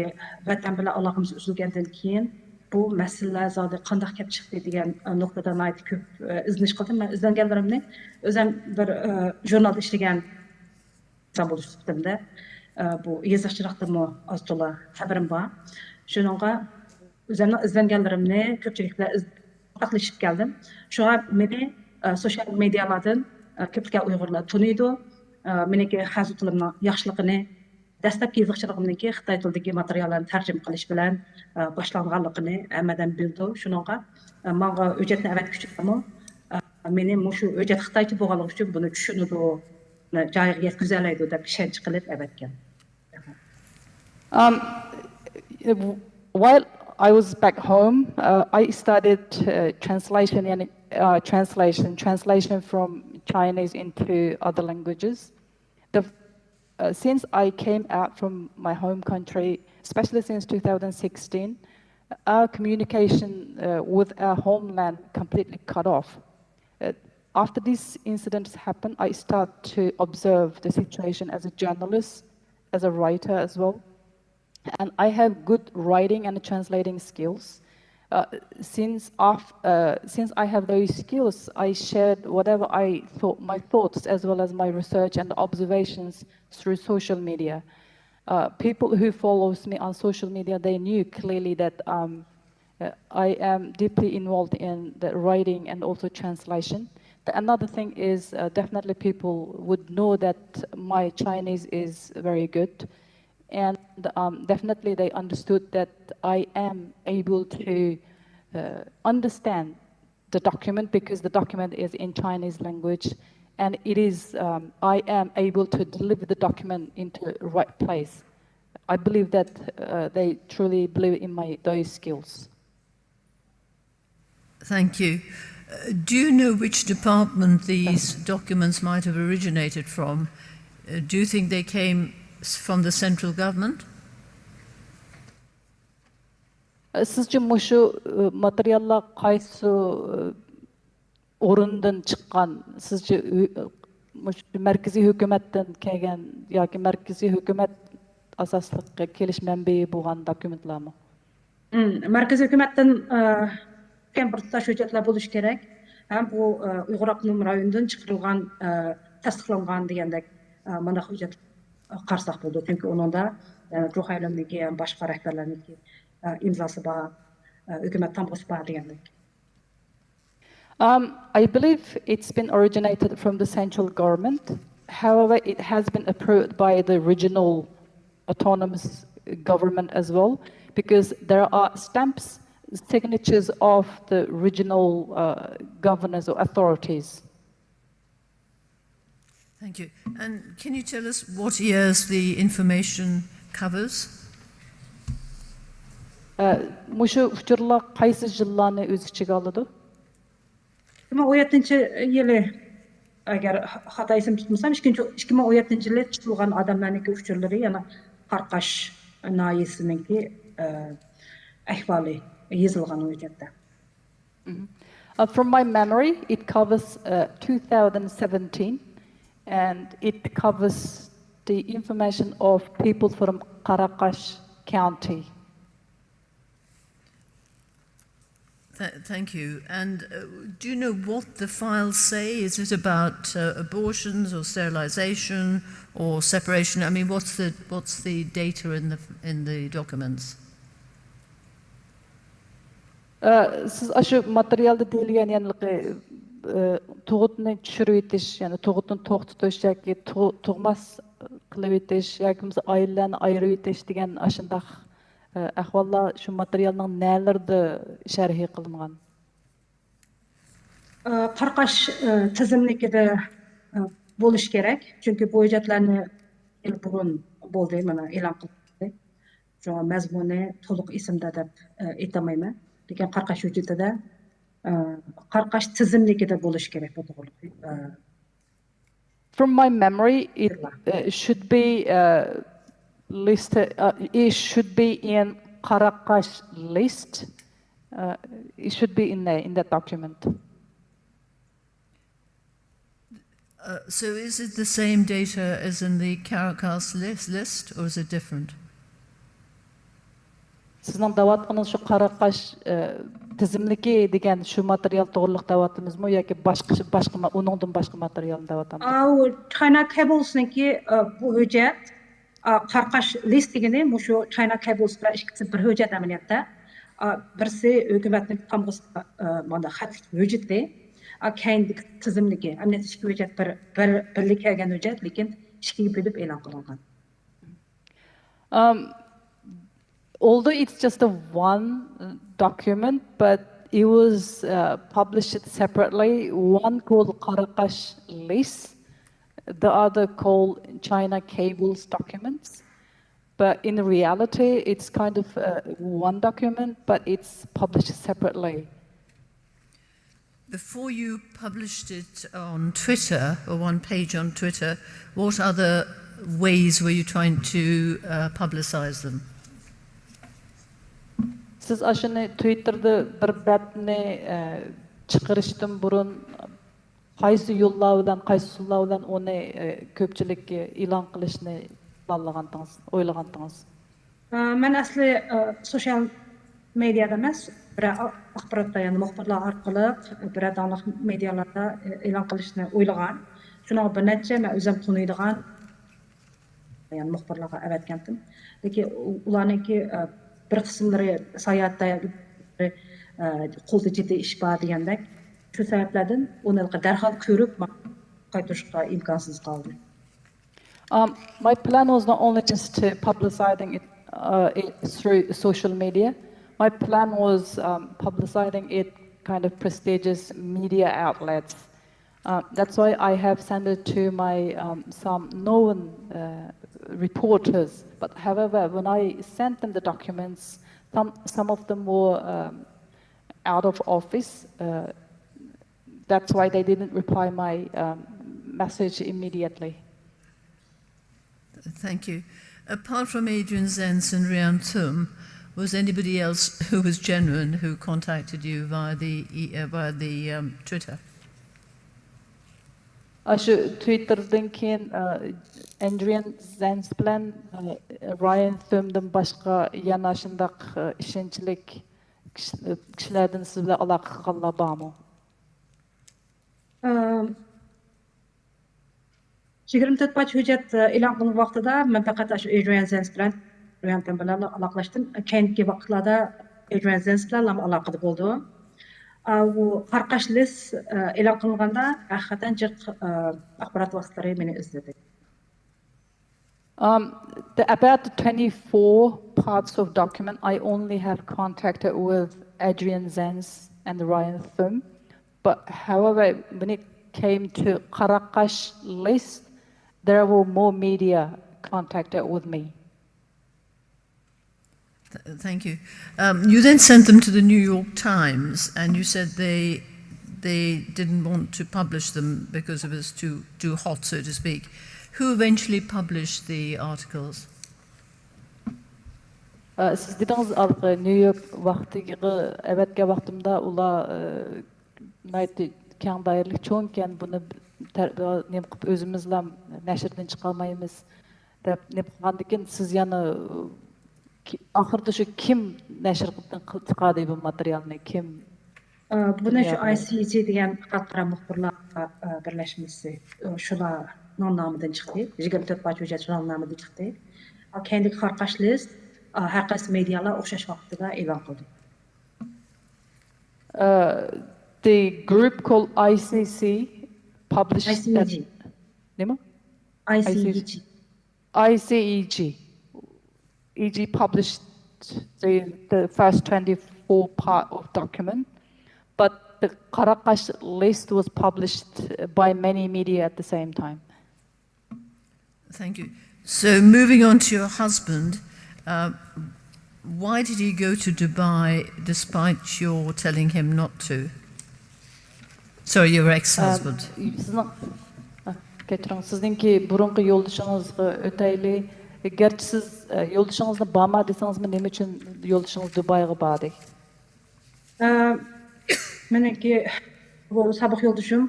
ۋەتەن بىلەن ئالاقىمىز ئۈزۈلگەندىن كېيىن بۇ مەسىلىلەر زادى قانداق كەپ چىقتى دېگەن، ئە، نۇقتىدا ناھايىتى كۆپ، ئە، ئىزدىنىش قىلدىم. مەن ئىزدەنگەنلىرىمنى ئۆزۈم بىر، ئە، ژۇرنالدا ئىشلىگەن ئىنسان بولۇش سۈپىتىمدە، ئە، بۇ يېزىقچىلىقتىنمۇ ئاز تولا خەۋىرىم بار. شۇنىڭغا ئۆزۈمنىڭ ئىزدەنگەنلىرىمنى كۆپچىلىك بىلەن ئىز-، ئورتاقلىشىپ كەلدىم. شۇڭا مېنى، ئە، سوشال مېدىيالاردىن، ئە، كۆپلىگەن ئۇيغۇرلار تونۇيدۇ. ئە، مېنىڭكى خەنزۇ تىلىمنىڭ ياخشىلىقىنى، دەسلەپكى يېزىقچىلىقىمنىڭكى خىتاي تىلىدىكى ماتېرىياللارنى تەرجىمە قىلىش بىلەن، ئە، باشلانغانلىقىنى ھەممە ئادەم بىلىدۇ. شۇنىڭغا، ئە، ماڭا ھۆججەتنى ئەۋەتكۈچىلەرمۇ، ئە، مېنى مۇشۇ ھۆججەت خىتايچە بولغانلىقى ئۈچۈن بۇنى چۈشىنىدۇ، جايىغا يەتكۈزەلەيدۇ دەپ ئىشەنچ قىلىپ ئەۋەتكەن. Um, while I was back home, uh, I studied uh, translation and uh, translation, translation from Chinese into other languages. The, uh, since I came out from my home country, especially since two thousand sixteen, our communication uh, with our homeland completely cut off. Uh, after these incidents happened, I start to observe the situation as a journalist, as a writer as well. And I have good writing and translating skills. Uh, since, af- uh, since I have those skills, I shared whatever I thought, my thoughts as well as my research and observations through social media. Uh, people who follows me on social media, they knew clearly that um, uh, I am deeply involved in the writing and also translation. The, another thing is uh, definitely people would know that my Chinese is very good. And um, definitely they understood that I am able to uh, understand the document because the document is in Chinese language, and it is um, I am able to deliver the document into the right place. I believe that uh, they truly believe in my those skills. Thank you. Uh, do you know which department these documents might have originated from? Uh, do you think they came s- from the central government? سىزچە مۇشۇ ماتېرىياللار قايسى ئورۇندىن چىققان؟ سىزچە مۇشۇ مەركىزىي ھۆكۈمەتتىن كەلگەن ياكى مەركىزىي ھۆكۈمەت ئاساسلىقى كېلىش مەنبىيى بولغان دوكۇمېنتلارمۇ؟ مم، مەركىزىي ھۆكۈمەتتىن ئە، كەلگەن بىر تۇتاش ھۆججەتلەر بولۇشى كېرەك. ھەم بۇ ئە، ئۇيغۇر ئاپتونوم رايونىدىن چىقىرىلغان ئە، تەستىقلانغان دېگەندەك ئە، مانداق ھۆججەت قارىساق بولىدۇ. چۈنكى ئۇنىڭدا ئە، جۇخەيلىنىڭكى ھەم باشقا رەھبەرلەرنىڭكى ئە، ئىمزاسى بار، ئە، ھۆكۈمەت تامغىسى بار دېگەندەك. Um, I believe it's been originated from the central government. However, it has been approved by the regional autonomous government as well, because there are stamps, signatures of the regional uh, governors or authorities. Thank you. And can you tell us what years the information covers? ئە، مۇشۇ ئۇچۇرلار قايسى يىللارنى ئۆز ئىچىگە ئالىدۇ؟ ئىككى مىڭ ئون يەتتىنچى يىلى، ئەگەر خاتا ئېسىمدە تۇتمىسام، ئىككىنچى، ئىككى مىڭ ئون يەتتىنچى يىلى تۇتۇلغان ئادەملەرنىڭكى ئۇچۇرلىرى، يەنى قاراقاش ناھىيەسىنىڭكى ئە، ئەھۋالى يېزىلغان ھۆججەتتە. Uh, from my memory, it covers uh, two thousand seventeen, and it covers the information of people from Qaraqash County. Th- thank you. And uh, do you know what the files say? Is it about uh, abortions or sterilization or separation? I mean, what's the what's the data in the in the documents? ئە، سىز ئاشۇ ماتېرىيالدا دېيىلگەن يەنىلىقى، ئە، تۇغۇتنى چۈشۈرۈۋېتىش، يەنى تۇغۇتنى توختىتىش ياكى تۇغ-، تۇغماس قىلىۋېتىش ياكى بولمىسا ئائىلىلەرنى ئايرىۋېتىش دېگەن ئاشۇنداق، ئە، ئەھۋاللار شۇ ماتېرىيالنىڭ نەلىرىدە شەرھى قىلىنغان؟ ئە، قارقاش ئە، تىزىملىكىدە ئە، بولۇشى كېرەك. چۈنكى بۇ ھۆججەتلەرنى يىل بۇرۇن بولدى، مانا ئېلان قىلىندى. شۇڭا مەزمۇنى تولۇق ئېسىمدە دەپ ئە، ئېيتالمايمەن. لېكىن قارقاش ھۆججىتىدە ئە، قارقاش تىزىملىكىدە بولۇشى كېرەك بۇ توغرىلىق. ئە، From my memory, it uh, should be uh, listed. Uh, it should be in Qaraqash list. Uh, it should be in there in that document. Uh, so is it the same data as in the Caracas list, list or is it different? سىزنىڭ دەۋاتقىنىڭىز شۇ قاراقاش ئە، تىزىملىكى دېگەن شۇ ماتېرىيال توغرىلىق دەۋاتىمىزمۇ ياكى باشقا باشقا ما- ئۇنىڭدىن باشقا ماتېرىيالنى دەۋاتامدۇ؟ ئاۋۇ چاينا كېبلسنىڭكى ئە، بۇ ھۆججەت ئە، قارقاش لىست دېگىنى مۇشۇ چاينا كېبلس بىلەن ئىككىسى بىر ھۆججەت ئەمەلىيەتتە. ئە، بىرسى ھۆكۈمەتنىڭ تامغىسىغا ئە، مانا خەتلىك ھۆججىتى. ئە، كەينىدىكى تىزىملىكى. ئەمەلىيەتتە ئىككى ھۆججەت بىر بىر بىرلىككە كەلگەن ھۆججەت، لېكىن ئىككىگە بۆلۈپ ئېلان قىلىنغان. Um, although it's just a one uh, document, but it was uh, published separately. One called Karakash List, the other called China Cables documents. But in reality, it's kind of uh, one document, but it's published separately. Before you published it on Twitter, or one page on Twitter, what other ways were you trying to uh, publicize them? سىز ئاشۇنى تۋىتتېردا بىر بەتنى ئە، چىقىرىشتىن بۇرۇن قايسى يوللار بىلەن، قايسى ئۇسۇللار بىلەن ئۇنى ئە، كۆپچىلىككە ئېلان قىلىشنى پىلانلىغانتىڭىز، ئويلىغانتىڭىز؟ ئە، مەن ئەسلى ئە، سوشال مېدىيادا ئەمەس، بىرەر ئا- ئاخباراتتا، يەنى مۇخبىرلار ئارقىلىق بىرەر داڭلىق مېدىيالاردا ئە، ئېلان قىلىشنى ئويلىغان. شۇنىڭغا بىر نەچچە مەن ئۆزۈم تونۇيدىغان يەنى مۇخبىرلارغا ئەۋەتكەنتىم. لېكىن ئۇ- ئۇلارنىڭكى ئە، بىر قىسىملىرى ساياھەتتە، ئە، قولدا جىددىي ئىش بار دېگەندەك. شۇ سەۋەبلەردىن ئۇنى دەرھال كۆرۈپ ما- قايتۇرۇشقا ئىمكانسىز قالدى. Um, my plan was not only just to publicizing it, uh, it through social media. My plan was um, publicizing it kind of prestigious media outlets. Uh, that's why I have sent it to my um, some known uh, reporters. But however, when I sent them the documents, some some of them were um, out of office. Uh, that's why they didn't reply my um, message immediately. Thank you. Apart from Adrian Zenz and Ryan Thum, was anybody else who was genuine who contacted you via the e- uh, via the um, Twitter? ئاشۇ تۋىتتېردىن كېيىن ئە، ئەدرىيەن زېنس بىلەن ئە، رايان ثۈمدىن باشقا يەنە شۇنداق ئە، ئىشەنچلىك كىشى- كىشىلەردىن سىز بىلەن ئالاقە قىلغانلار بارمۇ؟ ئەم، يىگىرمە تۆت پارچە ھۆججەت ئېلان قىلىنغان ۋاقتىدا مەن پەقەت ئاشۇ ئېدرىيەن زېنس بىلەن، ئېدرىيەن بىلەن ئالاقىلەشتىم. كەينىكى ۋاقىتلاردا ئېدرىيەن زېنس بىلەن ئالاقىدە بولدۇم. ئا، بۇ قارقاش لىس ئېلان قىلىنغاندا ھەقىقەتەن جىق ئاخبارات ۋاسىتىلىرى مېنى ئىزدىدى. Um, the, about the twenty-four parts of document, I only have contacted with Adrian Zenz and Ryan Thum. But however, when it came to Karakash list, there were more media contacted with me. Th- Thank you. Um, you then sent them to the New York Times, and you said they they didn't want to publish them because it was too too hot, so to speak. Who eventually published the articles? ئە، سىز دېدىڭىز ئالقى نيۇ يورك ۋاقتىغا ئەۋەتكەن ۋاقتىمدا ئۇلار ئە، ناھايىتى كەڭ دائىرىلىك چوڭكەن، بۇنى تەر- نېمە قىلىپ ئۆزىمىزلا نەشردىن چىقارمايمىز دەپ نېمە قىلغاندىكىن سىز يەنە كى- ئاخىرىدا شۇ كىم نەشردىن قىل- چىقاردى بۇ ماتېرىيالنى، كىم؟ بۇنى شۇ ئاي سى جى دېگەن خەلقئارا مۇخبىرلار بىرلەشمىسى، شۇلارنىڭ نامىدىن چىقتى. يىگىرمە تۆت پارچە ھۆججەت شۇلارنىڭ نامىدىن چىقتى. كەينىدىكى قاراقاش لىست ھەر قايسى مېدىيالار ئوخشاش ۋاقىتتا ئېلان قىلدى. Uh, the group called I C C published. I C G. Nima? I C G. I C E G. E G published the, the first twenty-four part of document, but the Qaraqash list was published by many media at the same time. Thank you. So moving on to your husband, uh, why did he go to Dubai despite your telling him not to? Sorry, your ex-husband. سىزنىڭ كەچۈرۈڭ، سىزنىڭكى بۇرۇنقى يولدىشىڭىزغا ئۆتەيلى. گەرچە سىز يولدىشىڭىزنى بارما دېسىڭىزمۇ، نېمە ئۈچۈن يولدىشىڭىز دۇبايغا باردى؟ مېنىڭكى بۇ سابىق يولدىشىم،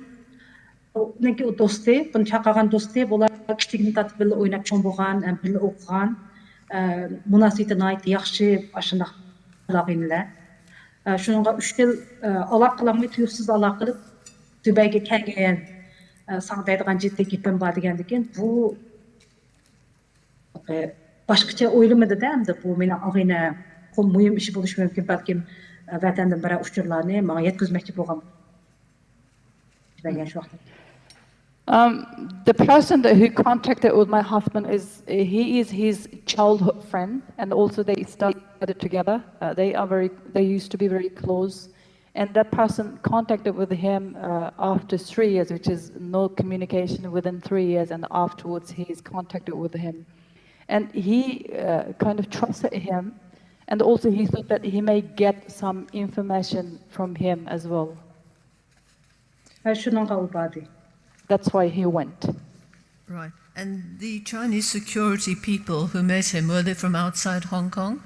ئۇنىڭكى ئۇ دوستى، بۇنى چاقىرغان دوستى، بۇلار كىچىكىدىن تارتىپ بىللە ئويناپ چوڭ بولغان، بىللە ئوقۇغان، مۇناسىۋىتى ناھايىتى ياخشى، ئاشۇنداق ئالاقىنىلەر. شۇنىڭغا ئۈچ يىل ئالاقە قىلالماي، تۇيۇقسىز ئالاقە قىلىپ، دۇبەيگە كەلگىن، ساڭا دەيدىغان جىددىي گېپىم بار دېگەندىكىن، بۇ باشقىچە ئويلىمىدىدە، ئەمدى بۇ مېنىڭ ئاغىنە، مۇھىم ئىشى بولۇشى مۇمكىن، بەلكىم ۋەتەندىن بىرەر ئۇچۇرلارنى ماڭا يەتكۈزمەكچى بولغان دېگەن شۇ ۋاقىتتا. Um, the person that who contacted with my husband is he is his childhood friend, and also they studied together. Uh, they are very they used to be very close. And that person contacted with him uh, after three years, which is no communication within three years, and afterwards he is contacted with him. And he uh, kind of trusted him, and also he thought that he may get some information from him as well. ھە، شۇنىڭغا ئۇ باردى. That's why he went. Right. And the Chinese security people who met him, were they from outside Hong Kong?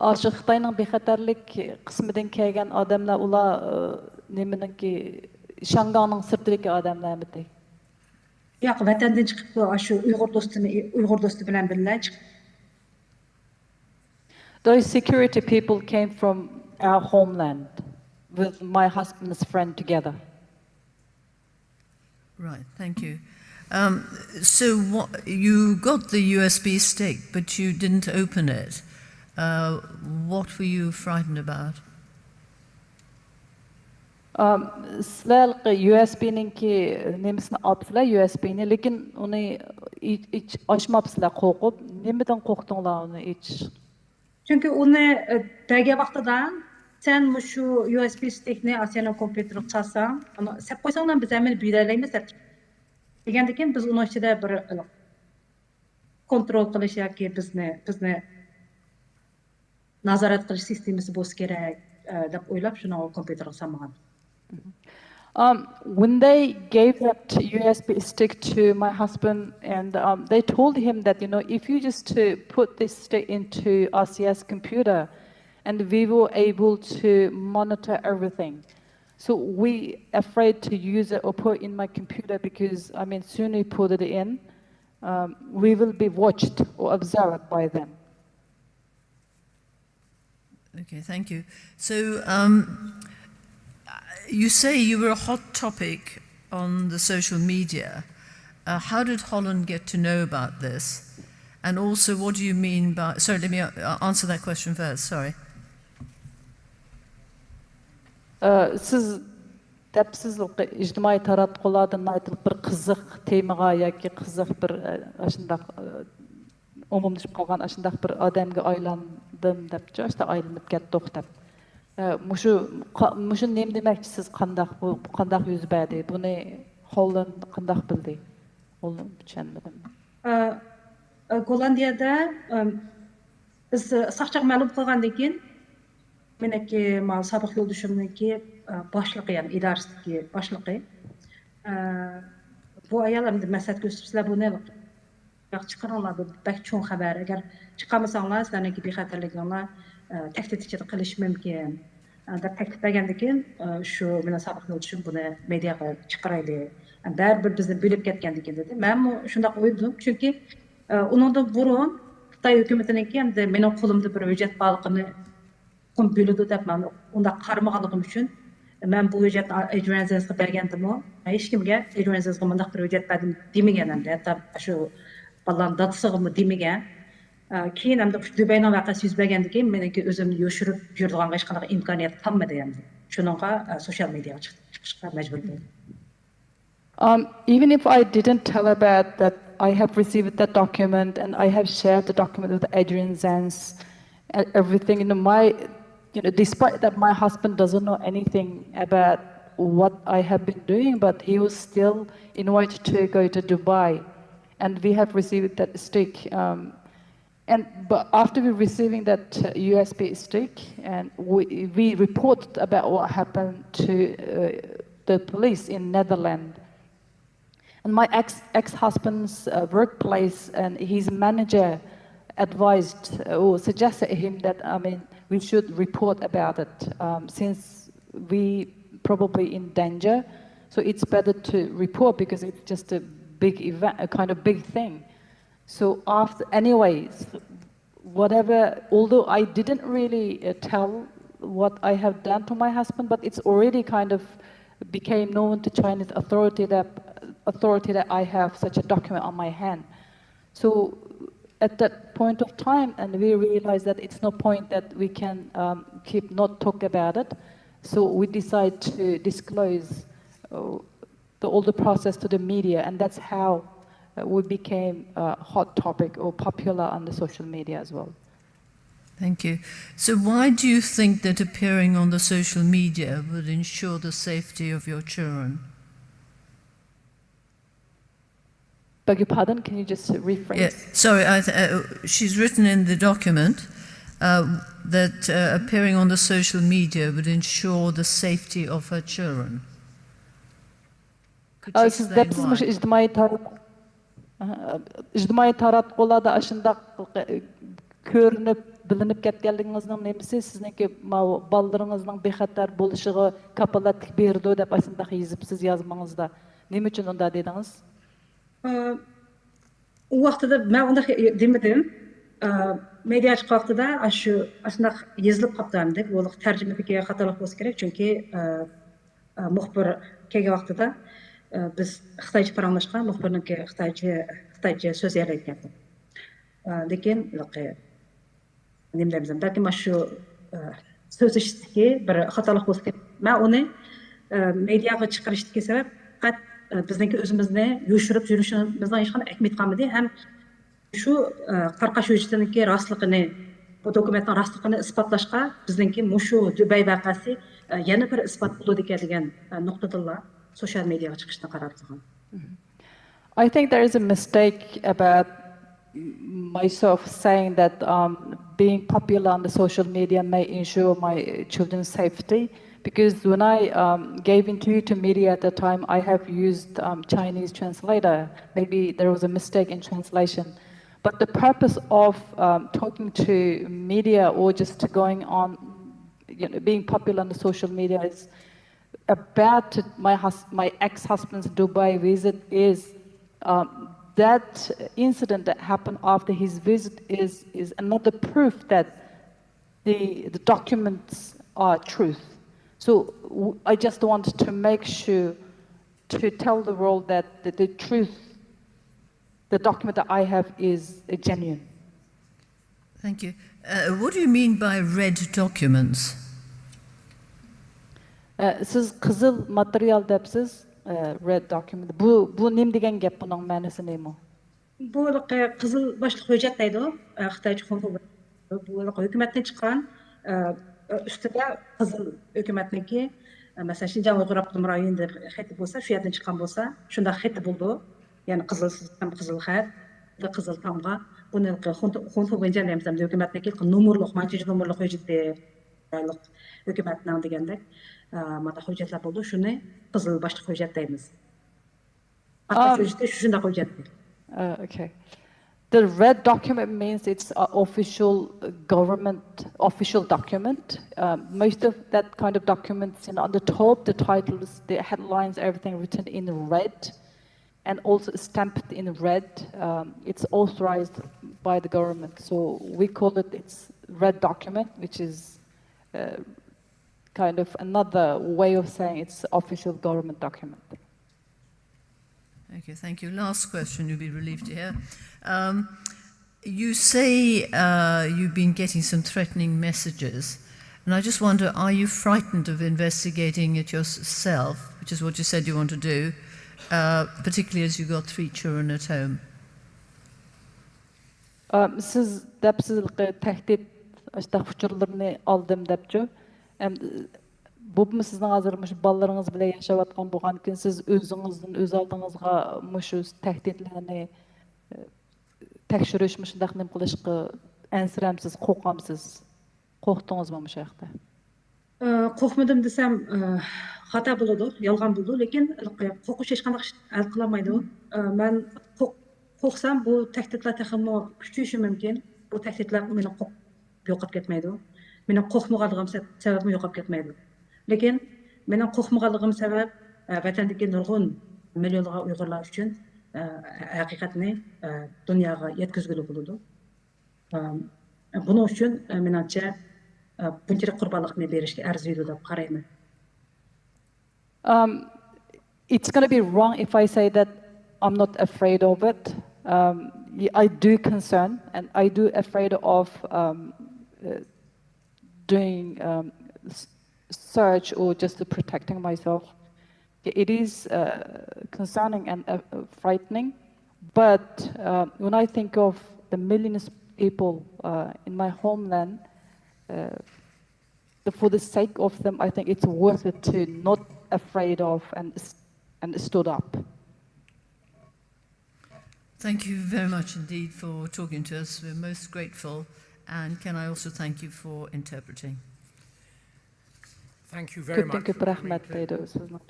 ئاشۇ خىتاينىڭ بىخەتەرلىك قىسمىدىن كەلگەن ئادەملەر، ئۇلار نېمىنىڭكى، شياڭگاڭنىڭ سىرتىدىكى ئادەملەرمىدى؟ ياق، ۋەتەندىن چىقىپتۇ، ئاشۇ ئۇيغۇر دوستىنى، ئۇيغۇر دوستى بىلەن بىللە چىقىپ. Those security people came from our homeland with my husband's friend together. Right, thank you. Um, so what, you got the U S B stick, but you didn't open it. Uh, what were you frightened about? سىلەر يۇ ئېس بى نىڭكى نېمىسىنى ئاپسىلەر، يۇ ئېس بى نى، لېكىن ئۇنى ئاچماپسىلەر قورقۇپ. نېمىدىن قورقتۇڭلار ئۇنى ئېچىش؟ چۈنكى ئۇنى بەرگەن ۋاقتىدا، سەن مۇشۇ يۇ ئېس بى ستىكنى ئاسىيانىڭ كومپيۇتېرىغا سالساڭ، سەپ قويساڭلار، بىز ھەممىنى بىلەلەيمىز دەپ دېگەندىكىن، بىز ئۇنىڭ ئىچىدە بىر كونترول قىلىش ياكى بىزنى بىزنى نازارەت قىلىش سىستېمىسى بولسا كېرەك دەپ ئويلاپ، شۇنىڭغا كومپيۇتېرغا سالمىغان. Um, when they gave that U S B stick to my husband, and um, they told him that, you know, if you just to put this stick into R C S computer, and we were able to monitor everything. So we afraid to use it or put in my computer because, I mean, soon we put it in, um, we will be watched or observed by them. Okay, thank you. So um, you say you were a hot topic on the social media. Uh, how did Holland get to know about this? And also, what do you mean by, sorry, let me uh, answer that question first, sorry. سىز دەپسىز، ئىجتىمائىي تاراتقۇلاردا ناھايىتى بىر قىزىق تېمىغا ياكى قىزىق بىر ئاشۇنداق ئومۇملىشىپ قالغان ئاشۇنداق بىر ئادەمگە ئايلاندىم دەپچۇ، ئاشۇنداق ئايلىنىپ كەتتۇق دەپ. مۇشۇ مۇشۇ نېمە دېمەكچىسىز؟ قانداق بۇ، بۇ قانداق يۈز بەردى؟ بۇنى خوللاند قانداق بىلدى؟ ئۇنى چۈشەنمىدىم. گوللاندىيەدە بىز ساقچىغا مەلۇم قىلغاندىن كېيىن، مېنىڭكى ماۋۇ سابىق يولدىشىمنىڭكى باشلىقى، يەنى ئىدارىسىدىكى باشلىقى، بۇ ئايال ئەمدى مەسلىھەت كۆرسىتىپ، سىلەر بۇنى ياق، چىقىرىڭلار، بۇ بەك چوڭ خەۋەر. ئەگەر چىقارمىساڭلار، سىلەرنىڭكى بىخەتەرلىكىڭلار تەھدىت ئىچىدە قېلىشى مۇمكىن، دەپ تەكلىپ بەرگەندىكىن، شۇ مېنىڭ سابىق يولدىشىم بۇنى مېدىياغا چىقىرايلى، بەرىبىر بىزنى بۆلۈپ كەتكەندىكىن دېدى. مەنمۇ شۇنداق ئويلىدىم، چۈنكى ئۇنىڭدىن بۇرۇن خىتاي ھۆكۈمىتىنىڭكى ئەمدى مېنىڭ قولۇمدا بىر ھۆججەت بارلىقىنى تۇخۇم بۆلىدۇ دەپ مەن ئۇنداق قارىمىغانلىقىم ئۈچۈن، مەن بۇ ھۆججەتنى ئېدرىيەن زېنسقا بەرگەندىمۇ، ھېچكىمگە ئېدرىيەن زېنسقا مۇنداق بىر ھۆججەت بەردىم دېمىگەن ئەمدى. ھەتتا شۇ بالىلارنىڭ دادىسىغىمۇ دېمىگەن. ئە، كېيىن ئەمدى دۇبەينىڭ ۋەقەسى يۈز بەرگەندىن كېيىن مېنىڭكى ئۆزۈمنى يوشۇرۇپ يۈرىدىغانغا ھېچقانداق ئىمكانىيەت قالمىدى ئەمدى. شۇنىڭغا، ئە، سوشيال مېدىياغا چىق-، چىقىشقا مەجبۇر بولدۇم. Um, even if I didn't tell about that, I have received that document and I have shared the document with Adrian Zenz and everything. You know, my, you know, despite that my husband doesn't know anything about what I have been doing, but he was still invited to go to Dubai, and we have received that stick. Um, and but after we receiving that uh, U S B stick, and we we reported about what happened to uh, the police in Netherlands. And my ex ex-husband's uh, workplace and his manager advised uh, or suggested him that I mean we should report about it um, since we probably in danger. So it's better to report because it's just a big event, a kind of big thing. So after, anyways, whatever, although I didn't really uh, tell what I have done to my husband, but it's already kind of became known to Chinese authority that authority that I have such a document on my hand. So at that point of time, and we realized that it's no point that we can um, keep not talk about it. So we decide to disclose uh, the, all the process to the media, and that's how uh, we became a hot topic or popular on the social media as well. Thank you. So, why do you think that appearing on the social media would ensure the safety of your children? Beg your pardon, can you just rephrase? Yeah, sorry, I, uh, she's written in the document uh, that uh, appearing on the social media would ensure the safety of her children. Could you explain why? ئىجتىمائىي تارات ئىجتىمائىي تاراتقۇلاردا ئاشۇنداق كۆرۈنۈپ بىلىنىپ كەتكەنلىكىڭىزنىڭ نېمىسى سىزنىڭكى ماۋۇ بالىلىرىڭىزنىڭ بىخەتەر بولۇشىغا كاپالەتلىك بېرىدۇ دەپ ئاشۇنداق يېزىپسىز يازمىڭىزدا. نېمە ئۈچۈن ئۇنداق دېدىڭىز؟ ئۇ ۋاقتىدا مەن ئۇنداق دېمىدىم. مېدىيا چىققان ۋاقتىدا ئاشۇ ئاشۇنداق يېزىلىپ قاپتۇ ئەمدى بۇ تەرجىمىدىكى خاتالىق بولسا كېرەك چۈنكى مۇخبىر كەلگەن ۋاقتىدا بىز خىتايچە پاراڭلاشقان مۇخبىرنىڭكى خىتايچە خىتايچە سۆزلىيەلەيدىكەن. لېكىن نېمە دەيمىز بەلكىم مانا شۇ سۆزلىشىشتىكى بىر خاتالىق بولسا كېرەك. مەن ئۇنى مېدىياغا چىقىرىشتىكى سەۋەب پەقەت بىزنىڭكى ئۆزىمىزنى يوشۇرۇپ يۈرۈشىمىزنىڭ ھېچقانداق ئەھمىيىتى قالمىدى ھەم شۇ قاراقاش ھۆججىتىنىڭكى راستلىقىنى، بۇ دوكۇمېنتنىڭ راستلىقىنى ئىسپاتلاشقا بىزنىڭكى مۇشۇ دۇبەي ۋەقەسى يەنە بىر ئىسپات بولىدىكەن دېگەن نۇقتىدىنلا سوشيال مېدىياغا چىقىشنى قارار قىلغان. I think there is a mistake about myself saying that um, being popular on the social media may ensure my children's safety. Because when I um, gave interview to media at the time, I have used um, Chinese translator. Maybe there was a mistake in translation. But the purpose of um, talking to media or just going on, you know, being popular on the social media is about my hus- my ex-husband's Dubai visit is um, that incident that happened after his visit is is another proof that the the documents are truth. So w- I just want to make sure to tell the world that the, the truth, the document that I have is uh, genuine. Thank you. Uh, what do you mean by red documents? ئە، سىز قىزىل ماتېرىيال دەپسىز، ئە، red document. بۇ، بۇ نېمە دېگەن گەپ؟ بۇنىڭ مەنىسى نېمە؟ بۇ قىزىل باشلىق ھۆججەت دەيدۇ، ئە، خىتايچە خۇڭخۇ. بۇ ھۆكۈمەتتىن چىققان، ئە، ئۈستىدە قىزىل ھۆكۈمەتنىڭكى، ئە، مەسىلەن، شىنجاڭ ئۇيغۇر ئاپتونوم رايونى دەپ خېتى بولسا، شۇ يەردىن چىققان بولسا، شۇنداق خېتى بولىدۇ. يەنى قىزىل سىستېم، قىزىل خەت، قىزىل تامغا. بۇنى خۇنتۇ-، خۇنتۇ بويىچە دەيمىز، ھۆكۈمەتنىڭكى نومۇرلۇق، مانچە نومۇرلۇق ھۆججىتى، ھۆكۈمەتنىڭ دېگەندەك، ئە، مانا ھۆججەتلەر بولىدۇ. شۇنى قىزىل باشلىق ھۆججەت دەيمىز. ئاتاش ھۆججىتى شۇنداق ھۆججەتتۇر. Uh, okay. The red document means it's an official uh, government official document. Uh, most of that kind of documents, you know, on the top, the titles, the headlines, everything written in red, and also stamped in red. Um, it's authorized by the government, so we call it it's red document, which is uh, kind of another way of saying it's official government document. Okay, thank you. Last question, you'll be relieved to hear. Um, you say uh, you've been getting some threatening messages, and I just wonder, are you frightened of investigating it yourself, which is what you said you want to do, uh, particularly as you've got three children at home? ئا، سىز دەپسىز، تەھدىت، ئاشۇنداق ئۇچۇرلىرىنى ئالدىم دەپچۇ. ئەمدى بۇمۇ سىزنىڭ ھازىر مۇشۇ بالىلىرىڭىز بىلەن ياشاۋاتقان بولغاندىكىن، سىز ئۆزىڭىزدىن ئۆز ئالدىڭىزغا مۇشۇ تەھدىتلەرنى، ئە، تەكشۈرۈش، مۇشۇنداق نېمە قىلىشقا ئەنسىرەمسىز، قورقامسىز؟ قورقتىڭىزمۇ مۇشۇ ھەقتە؟ ئى، قورقمىدىم دېسەم، ئى، خاتا بولىدۇ، يالغان بولىدۇ، لېكىن قورقۇش ھېچقانداق ئىش ھەل قىلالمايدۇ. ئى، مەن قورق-، قورقسام، بۇ تەھدىتلەر تېخىمۇ كۈچىيىشى مۇمكىن. بۇ تەھدىتلەر مېنى قورق-، يوقاپ كەتمەيدۇ. مېنىڭ قورقمىغانلىقىم سەپ-، سەۋەبمۇ يوقاپ كەتمەيدۇ. لېكىن مېنىڭ قورقمىغانلىقىم سەۋەب، ئە، ۋەتەندىكى نۇرغۇن مىليونلىغان ئۇيغۇرلار ئۈچۈن، ئە، ھەقىقەتنى، ئە، دۇنياغا يەتكۈزگىلى بولىدۇ. ئە، بۇنىڭ ئۈچۈن، ئە، مېنىڭچە، ئە، بۇنچىلىك قۇربانلىقنى بېرىشكە ئەرزىيدۇ دەپ قارايمەن. Um, it's going to be wrong if I say that I'm not afraid of it. Um, y- I do concern, and I do afraid of um, uh, doing um, s- search or just protecting myself. It is uh, concerning and uh, frightening. But uh, when I think of the millions of people uh, in my homeland, uh, the, for the sake of them, I think it's worth it to not afraid of and, s- and stood up. Thank you very much indeed for talking to us. We're most grateful. And can I also thank you for interpreting? Thank you very كۆپتىن much كۆپ for coming رەھمەت to دەيدۇ سىزنىڭ.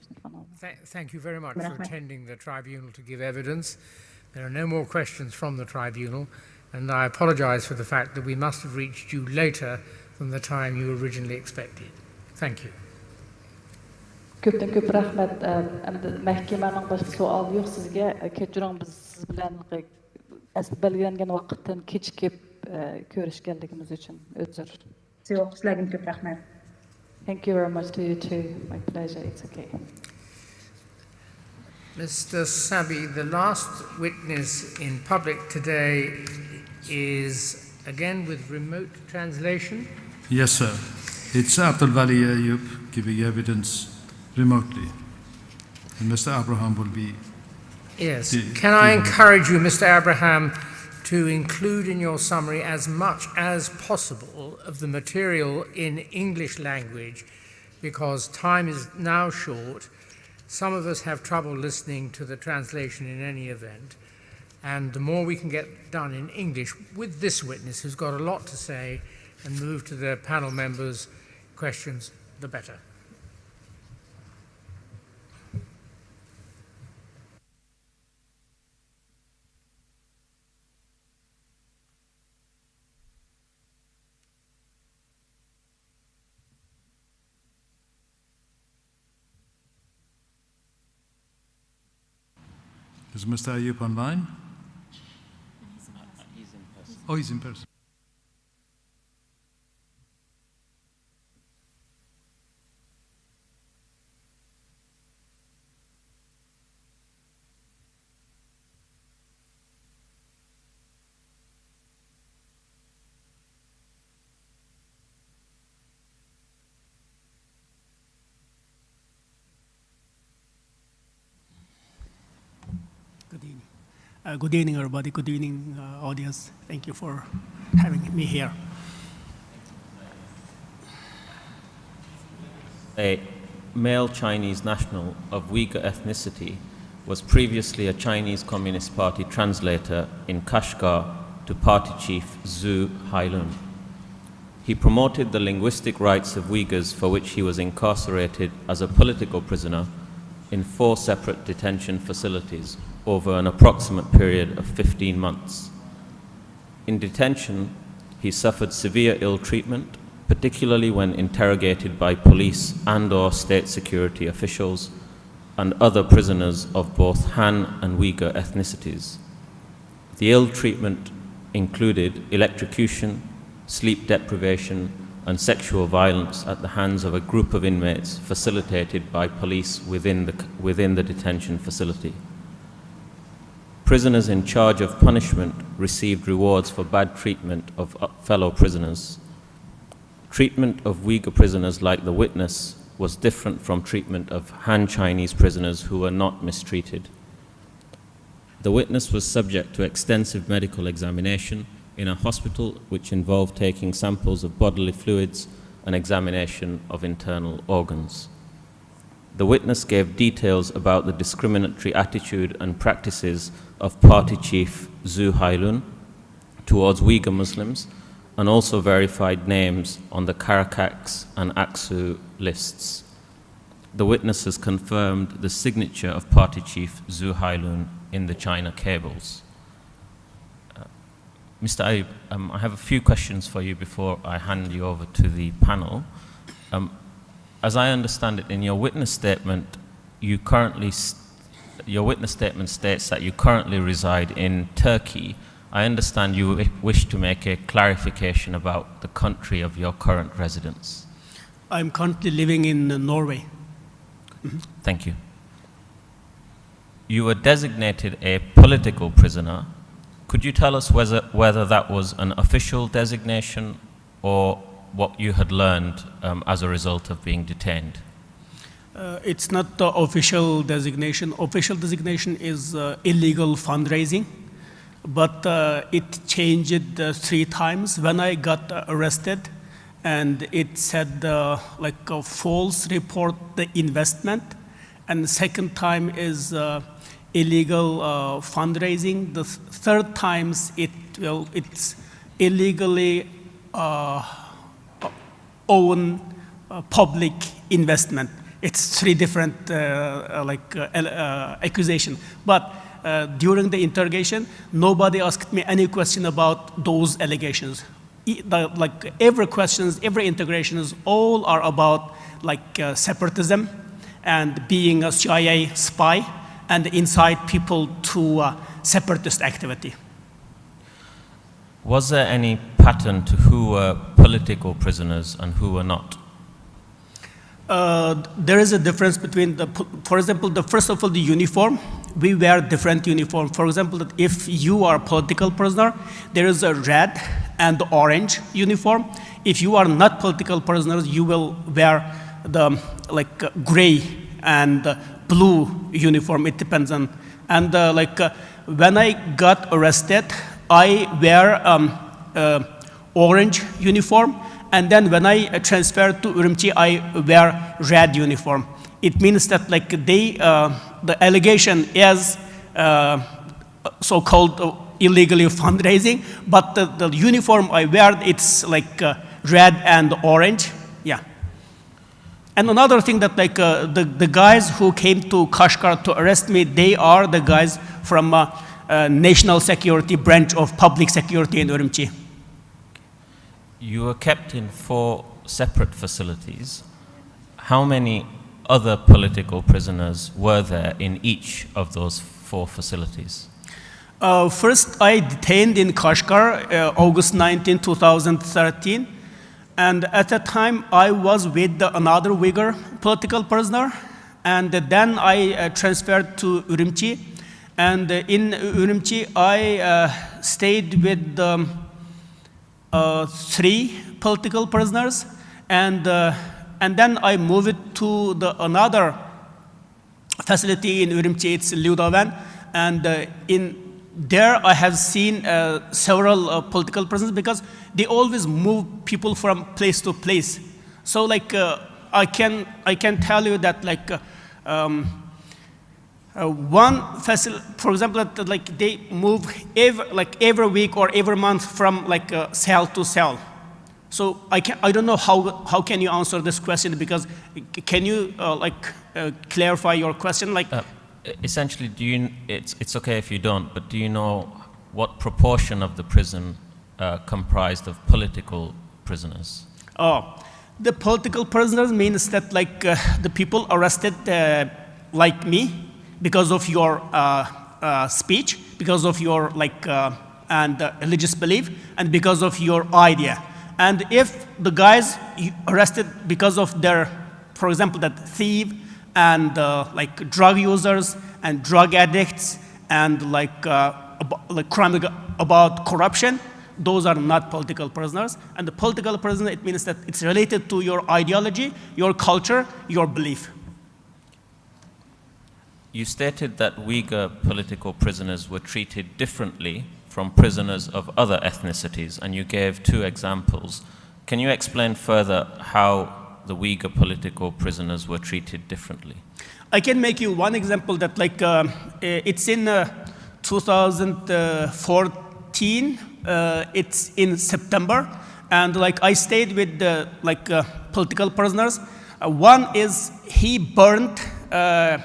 Tha- Thank you very much for attending the tribunal to give evidence. There are no more questions from the tribunal, and I apologize for the fact that we must have reached you later than the time you originally expected. Thank you. كۆپتىن كۆپ رەھمەت. ئە، ئەمدى مەھكىمەنىڭ باشقا سوئالى يوق سىزگە. ئە، كەچۈرۈڭ، بىز سىز بىلەن ئەسلى بەلگىلەنگەن ۋاقىتتىن كېچىكىپ ئە، كۆرۈشكەنلىكىمىز ئۈچۈن ئۆزۈر. يوق، سىلەرگىمۇ كۆپ رەھمەت. Thank you very much to you too. My pleasure. It's okay. Mister Sabi, the last witness in public today is again with remote translation. Yes, sir. It's Abdul Wali Ayub giving evidence remotely. And Mister Abraham will be. Yes. Di- Can I di- encourage you, Mister Abraham, to include in your summary as much as possible of the material in English language, because time is now short. Some of us have trouble listening to the translation in any event. And the more we can get done in English with this witness who's got a lot to say and move to the panel members' questions, the better. Is Mister Ayub online? Oh, he's in person. Good evening. Uh, good evening, everybody. Good evening, uh, audience. Thank you for having me here. A male Chinese national of Uyghur ethnicity was previously a Chinese Communist Party translator in Kashgar to party chief Zhu Hailun. He promoted the linguistic rights of Uyghurs, for which he was incarcerated as a political prisoner in four separate detention facilities over an approximate period of fifteen months. In detention, he suffered severe ill treatment, particularly when interrogated by police and or state security officials and other prisoners of both Han and Uyghur ethnicities. The ill treatment included electrocution, sleep deprivation, and sexual violence at the hands of a group of inmates facilitated by police within the, within the detention facility. Prisoners in charge of punishment received rewards for bad treatment of uh, fellow prisoners. Treatment of Uyghur prisoners, like the witness, was different from treatment of Han Chinese prisoners who were not mistreated. The witness was subject to extensive medical examination in a hospital which involved taking samples of bodily fluids and examination of internal organs. The witness gave details about the discriminatory attitude and practices of party chief Zhu Hailun towards Uyghur Muslims and also verified names on the Caracas and Aksu lists. The witness has confirmed the signature of party chief Zhu Hailun in the China cables. Uh, Mister Ayub, um, I have a few questions for you before I hand you over to the panel. Um, as I understand it, in your witness statement, you currently st- your witness statement states that you currently reside in Turkey. I understand you wi- wish to make a clarification about the country of your current residence. I'm currently living in Norway. Thank you. You were designated a political prisoner. Could you tell us whether, whether that was an official designation or what you had learned um, as a result of being detained? Uh, it's not the official designation. Official designation is uh, illegal fundraising, but uh, it changed uh, three times. When I got uh, arrested, and it said uh, like a false report the investment, and the second time is uh, illegal uh, fundraising. The th- third times it well it's illegally uh, own uh, public investment. It's three different uh, uh, like uh, al- uh, accusation. But uh, during the interrogation, nobody asked me any question about those allegations. E- the, like every questions, every interrogations, all are about like uh, separatism and being a C I A spy and incite people to uh, separatist activity. Was there any pattern to who were political prisoners and who were not? Uh, there is a difference between the, po- for example, the first of all, the uniform. We wear different uniform. For example, that if you are a political prisoner, there is a red and orange uniform. If you are not political prisoners, you will wear the like uh, gray and uh, blue uniform. It depends on and uh, like uh, when I got arrested, I wear um, uh, orange uniform, and then when I uh, transferred to Urumqi, I wear red uniform. It means that like they, uh, the allegation is uh, so-called uh, illegally fundraising, but the, the uniform I wear, it's like uh, red and orange. Yeah. And another thing that like uh, the, the guys who came to Kashgar to arrest me, they are the guys from uh, uh, National Security Branch of Public Security in Urumqi. You were kept in four separate facilities. How many other political prisoners were there in each of those four facilities? Uh, first, I detained in Kashgar, uh, August nineteenth, two thousand thirteen. And at that time, I was with the, another Uyghur political prisoner. And then I uh, transferred to Urumqi. And uh, in Urumqi, I uh, stayed with the uh, three political prisoners, and uh, and then I moved to the another facility in Urumqi. It's Liudawen, and uh, in there I have seen uh, several uh, political prisoners because they always move people from place to place. So like uh, I can I can tell you that like uh, um, uh, one facil- for example, that, like they move every, like every week or every month from like uh, cell to cell. So I can I don't know how how can you answer this question because c- can you uh, like uh, clarify your question like Uh, essentially, do you? It's it's okay if you don't, but do you know what proportion of the prison uh, comprised of political prisoners? Oh, the political prisoners means that like uh, the people arrested uh, like me because of your uh, uh, speech, because of your like uh, and uh, religious belief, and because of your idea. And if the guys arrested because of their, for example, that thief and uh, like drug users and drug addicts and like uh, ab- like crime ag- about corruption, those are not political prisoners. And the political prisoner, it means that it's related to your ideology, your culture, your belief. You stated that Uyghur political prisoners were treated differently from prisoners of other ethnicities, and you gave two examples. Can you explain further how the Uyghur political prisoners were treated differently? I can make you one example that, like, uh, it's in uh, two thousand fourteen. Uh, it's in September, and like I stayed with the like uh, political prisoners. Uh, one is he burned. Uh,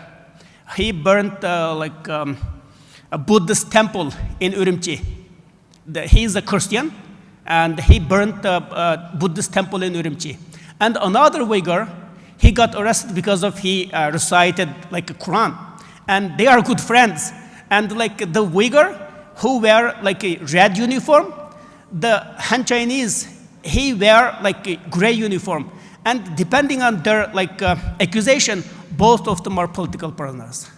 he burned uh, like um, a Buddhist temple in Urumqi. The, he is a Christian, and he burned a, a Buddhist temple in Urumqi. And another Uyghur, he got arrested because of he uh, recited like a Quran. And they are good friends. And like the Uyghur who wear like a red uniform, the Han Chinese, he wear like a gray uniform. And depending on their like uh, accusation, both of them are political prisoners.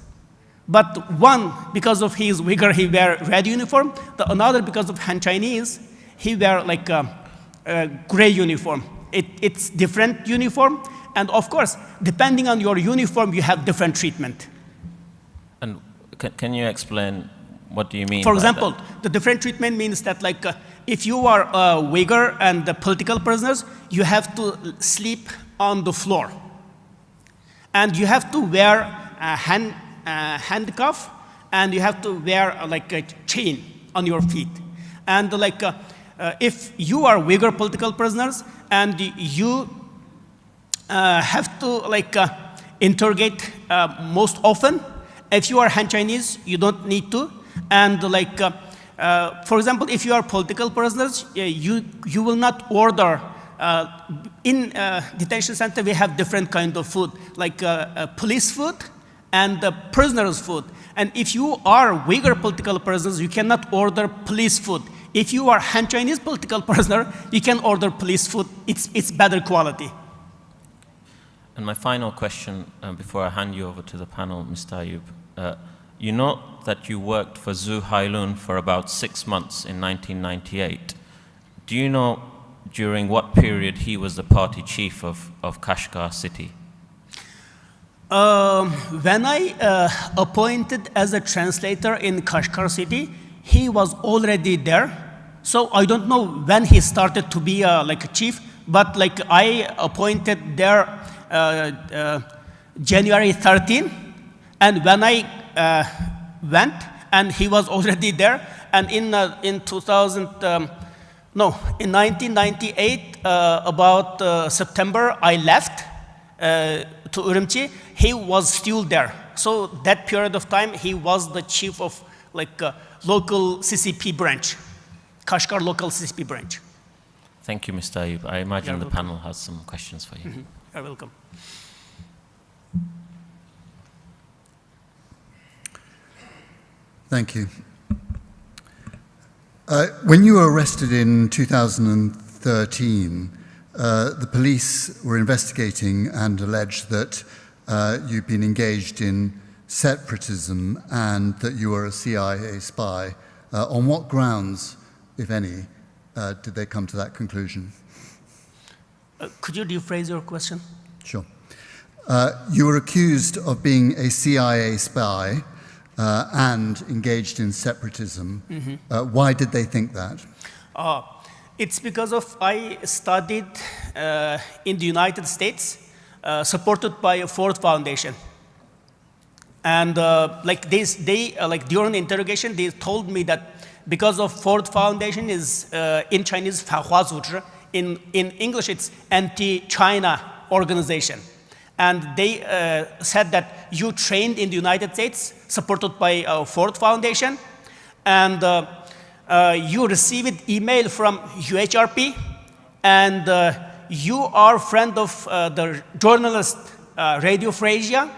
But one, because of his Uyghur, he wear red uniform. The another, because of Han Chinese, he wear like a, a gray uniform. It, it's different uniform, and of course, depending on your uniform, you have different treatment. And can, can you explain what do you mean? For example, that? The different treatment means that like uh, if you are a Uyghur and the political prisoners, you have to sleep on the floor. And you have to wear a hand, uh, handcuff, and you have to wear uh, like a chain on your feet. And like uh, uh, if you are Uyghur political prisoners and you uh, have to like uh, interrogate uh, most often, if you are Han Chinese, you don't need to. And like uh, uh, for example, if you are political prisoners, uh, you you will not order uh, in uh, detention center, we have different kind of food, like uh, uh, police food and uh, prisoners' food. And if you are Uyghur political prisoners, you cannot order police food. If you are Han Chinese political prisoner, you can order police food. It's, it's better quality. And my final question uh, before I hand you over to the panel, Mister Ayub. Uh, you note that you worked for Zhu Hailun for about six months in nineteen ninety-eight. Do you know during what period he was the party chief of, of Kashgar city? Um, when I uh, appointed as a translator in Kashgar city, he was already there. So I don't know when he started to be uh, like a chief, but like I appointed there uh, uh, January thirteen, and when I uh, went, and he was already there, and in uh, in two thousand, um, no, in nineteen ninety-eight, uh, about uh, September, I left uh, to Urumqi. He was still there. So that period of time, he was the chief of like uh, local C C P branch, Kashgar local C C P branch. Thank you, Mister Ayub. I imagine You're the welcome. Panel has some questions for you. You're welcome. Thank you. Uh, when you were arrested in two thousand thirteen, uh, the police were investigating and alleged that uh, you'd been engaged in separatism and that you were a C I A spy. Uh, on what grounds, if any, uh, did they come to that conclusion? Uh, could you rephrase your question? Sure. Uh, you were accused of being a C I A spy uh, and engaged in separatism. Uh, why did they think that? Uh, it's because of I studied uh, in the United States, uh, supported by a Ford Foundation. And uh, like they, they uh, like during the interrogation, they told me that because of Ford Foundation is uh, in Chinese 反华组织, in in English it's anti-China organization, and they uh, said that you trained in the United States, supported by uh, Ford Foundation, and uh, uh, you received email from U H R P, and uh, you are friend of uh, the journalist uh, Radio Free Asia,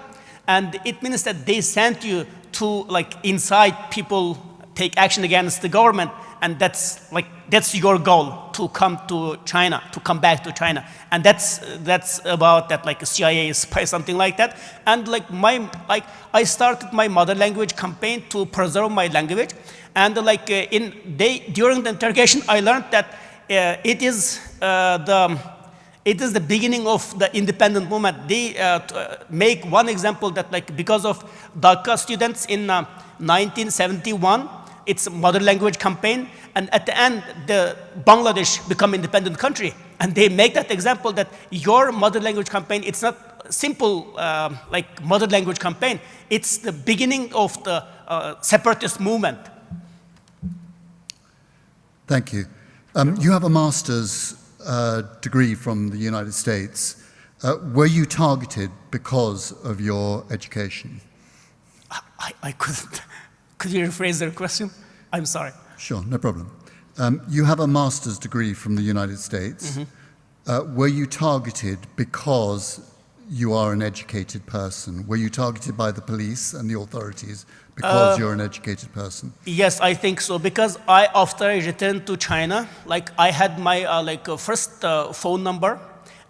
and it means that they sent you to like incite people take action against the government, and that's like That's your goal, to come to China, to come back to China. And that's that's about that, like, CIA spy, something like that. And like my like I started my mother language campaign to preserve my language. And like uh, in they during the interrogation, I learned that uh, it is uh, the it is the beginning of the independent movement. They uh, t- uh, make one example that, like, because of Dhaka students in uh, nineteen seventy-one, it's mother language campaign, and at the end, the Bangladesh become independent country, and they make that example that your mother language campaign, it's not simple uh, like mother language campaign. It's the beginning of the uh, separatist movement. Thank you. Um, you have a master's uh, degree from the United States. Uh, were you targeted because of your education? I, I couldn't. Could you rephrase the question? I'm sorry. Sure, no problem. Um, you have a master's degree from the United States. Uh, were you targeted because you are an educated person? Were you targeted by the police and the authorities because you're an educated person? Yes, I think so. Because I, after I returned to China, like, I had my uh, like uh, first uh, phone number,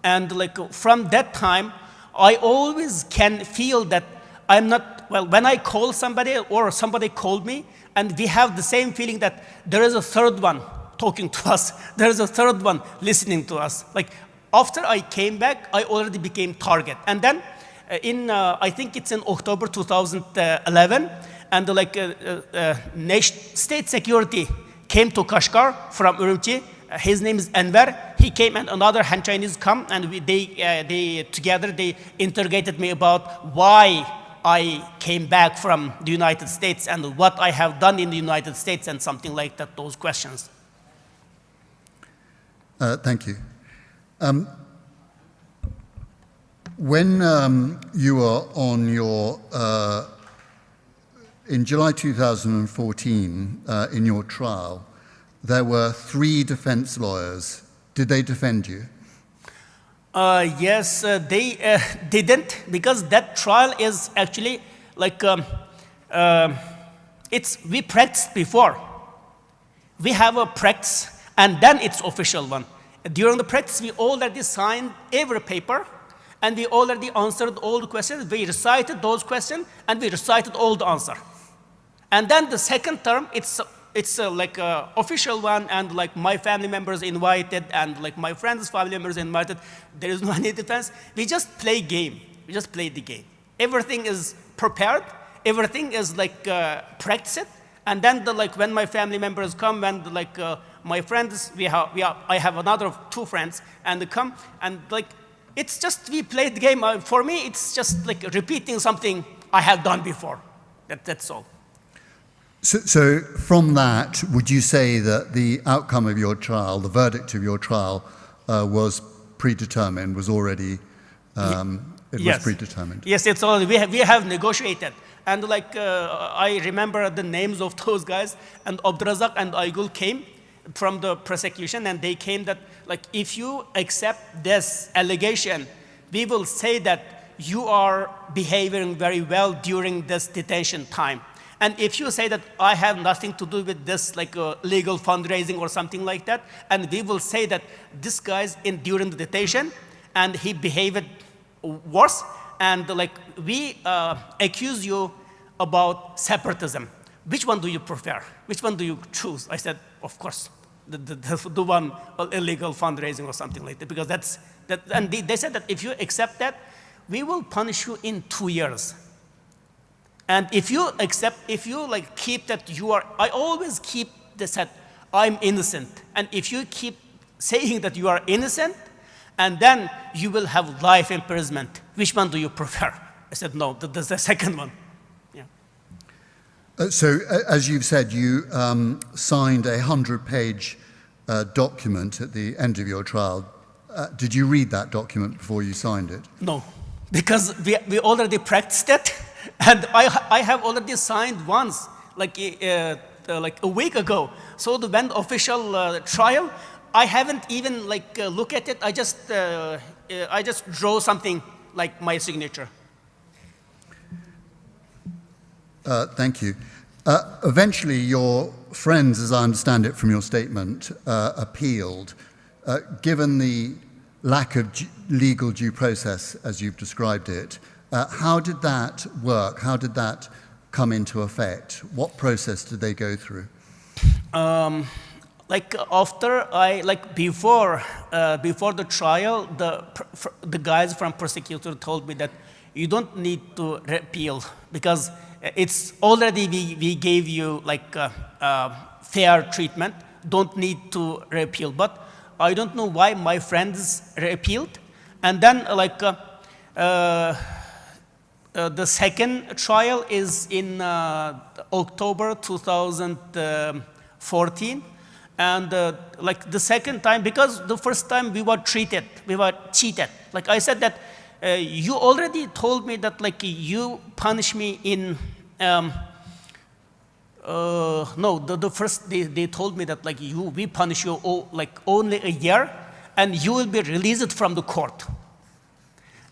and like uh, from that time, I always can feel that I'm not well. When I call somebody or somebody called me, and we have the same feeling that there is a third one talking to us. There is a third one listening to us. Like, after I came back, I already became target. And then uh, in, uh, I think it's in October two thousand eleven, and like uh, uh, uh, nation, state security came to Kashgar from Urumqi. Uh, his name is Enver. He came and another Han Chinese come, and we, they, uh, they together they interrogated me about why I came back from the United States and what I have done in the United States and something like that, those questions. Uh, thank you. Um, when um, you were on your, uh, in July two thousand fourteen, uh, in your trial, there were three defense lawyers. Did they defend you? Uh, yes, uh, they uh, didn't, because that trial is actually like um, uh, it's we practiced before. We have a practice, and then it's official one. During the practice, we already signed every paper, and we already answered all the questions. We recited those questions, and we recited all the answer. And then the second term, it's it's uh, like a official one, and like my family members invited, and like my friends' family members invited. There is no any defense. We just play game. We just play the game. Everything is prepared. Everything is like uh, practiced. And then the like when my family members come, when the, like uh, my friends, we have we are, I have another two friends, and they come and like it's just we play the game. Uh, for me, it's just like repeating something I have done before. That, that's all. So, so, from that, would you say that the outcome of your trial, the verdict of your trial, uh, was predetermined, was already, um, it yes. was predetermined? Yes, it's all, we have, we have negotiated. And like, uh, I remember the names of those guys, and Abdurazak and Aygul came from the prosecution, and they came that, like, if you accept this allegation, we will say that you are behaving very well during this detention time. And if you say that I have nothing to do with this, like uh, legal fundraising or something like that, and we will say that this guy's in during the detention and he behaved worse, and like we uh, accuse you about separatism. Which one do you prefer? Which one do you choose? I said, of course, the, the, the, the one uh, illegal fundraising or something like that, because that's that. And they, they said that if you accept that, we will punish you in two years. And if you accept, if you like keep that you are, I always keep this that I'm innocent. And if you keep saying that you are innocent, and then you will have life imprisonment. Which one do you prefer? I said, no, the, the, the second one. Yeah. Uh, so, uh, as you've said, you um, signed a hundred-page uh, document at the end of your trial. Uh, did you read that document before you signed it? No, because we, we already practiced it, and I, I have already signed once, like, uh, uh, like a week ago. So the when official uh, trial, I haven't even like uh, look at it. I just uh, uh, I just draw something like my signature. Uh, thank you. Uh, eventually, your friends, as I understand it from your statement, uh, appealed. Uh, given the lack of ju- legal due process, as you've described it, uh, how did that work? How did that come into effect? What process did they go through? Um, like after I like before uh, before the trial, the pr- fr- the guys from prosecutor told me that you don't need to appeal because it's already we, we gave you like uh, uh, fair treatment. Don't need to appeal. But I don't know why my friends appealed, and then uh, like uh, uh, uh, the second trial is in uh, October two thousand fourteen, and uh, like the second time, because the first time we were treated, we were cheated. Like I said that uh, you already told me that like you punish me in um, uh, no, the, the first they, they told me that like you we punish you o- like only a year, and you will be released from the court.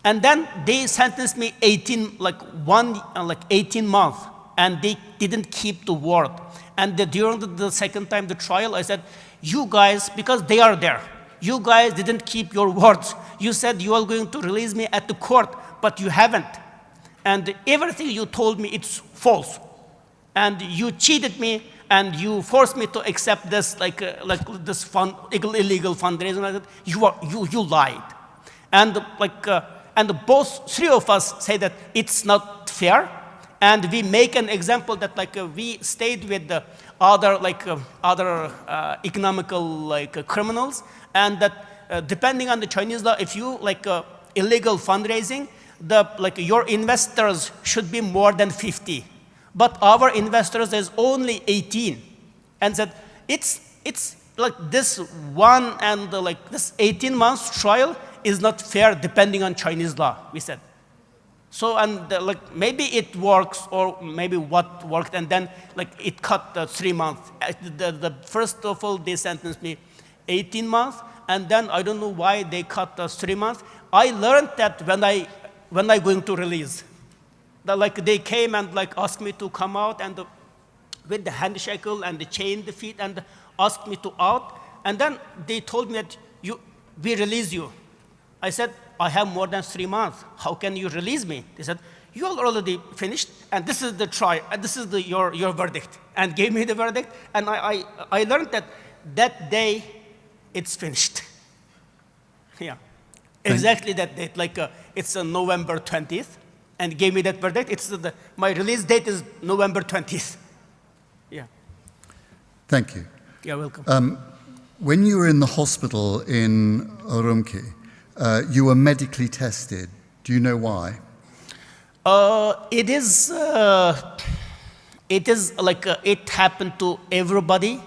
And then they sentenced me eighteen, like one, uh, like eighteen months, and they didn't keep the word. And the, during the, the second time the trial, I said, you guys, because they are there, you guys didn't keep your words. You said you are going to release me at the court, but you haven't. And everything you told me, it's false. And you cheated me, and you forced me to accept this, like, uh, like this fund, illegal fundraising. I said, you are, you, you lied. And like, uh, and both three of us say that it's not fair. And we make an example that like uh, we stayed with the other like uh, other uh, economical like uh, criminals, and that uh, depending on the Chinese law, if you like uh, illegal fundraising, the like your investors should be more than fifty, but our investors is only eighteen, and said it's it's like this one and uh, like this eighteen months trial is not fair depending on Chinese law, we said. So and uh, like maybe it works, or maybe what worked, and then like it cut uh, three months. Uh, the, the first of all they sentenced me eighteen months, and then I don't know why they cut uh, three months. I learned that when I when I going to release, that like they came and like asked me to come out and uh, with the hand shackle and the chain the feet and asked me to out, and then they told me that you we release you. I said, I have more than three months. How can you release me? They said, you are already finished, and this is the trial, and this is the, your, your verdict. And gave me the verdict, and I, I, I learned that that day it's finished. Yeah. Exactly that date, like uh, it's uh, November twentieth, and gave me that verdict. It's the, my release date is November twentieth. Yeah. Thank you. You're welcome. Um, when you were in the hospital in Urumqi, uh, you were medically tested. Do you know why? Uh, it is. Uh, it is like uh, it happened to everybody.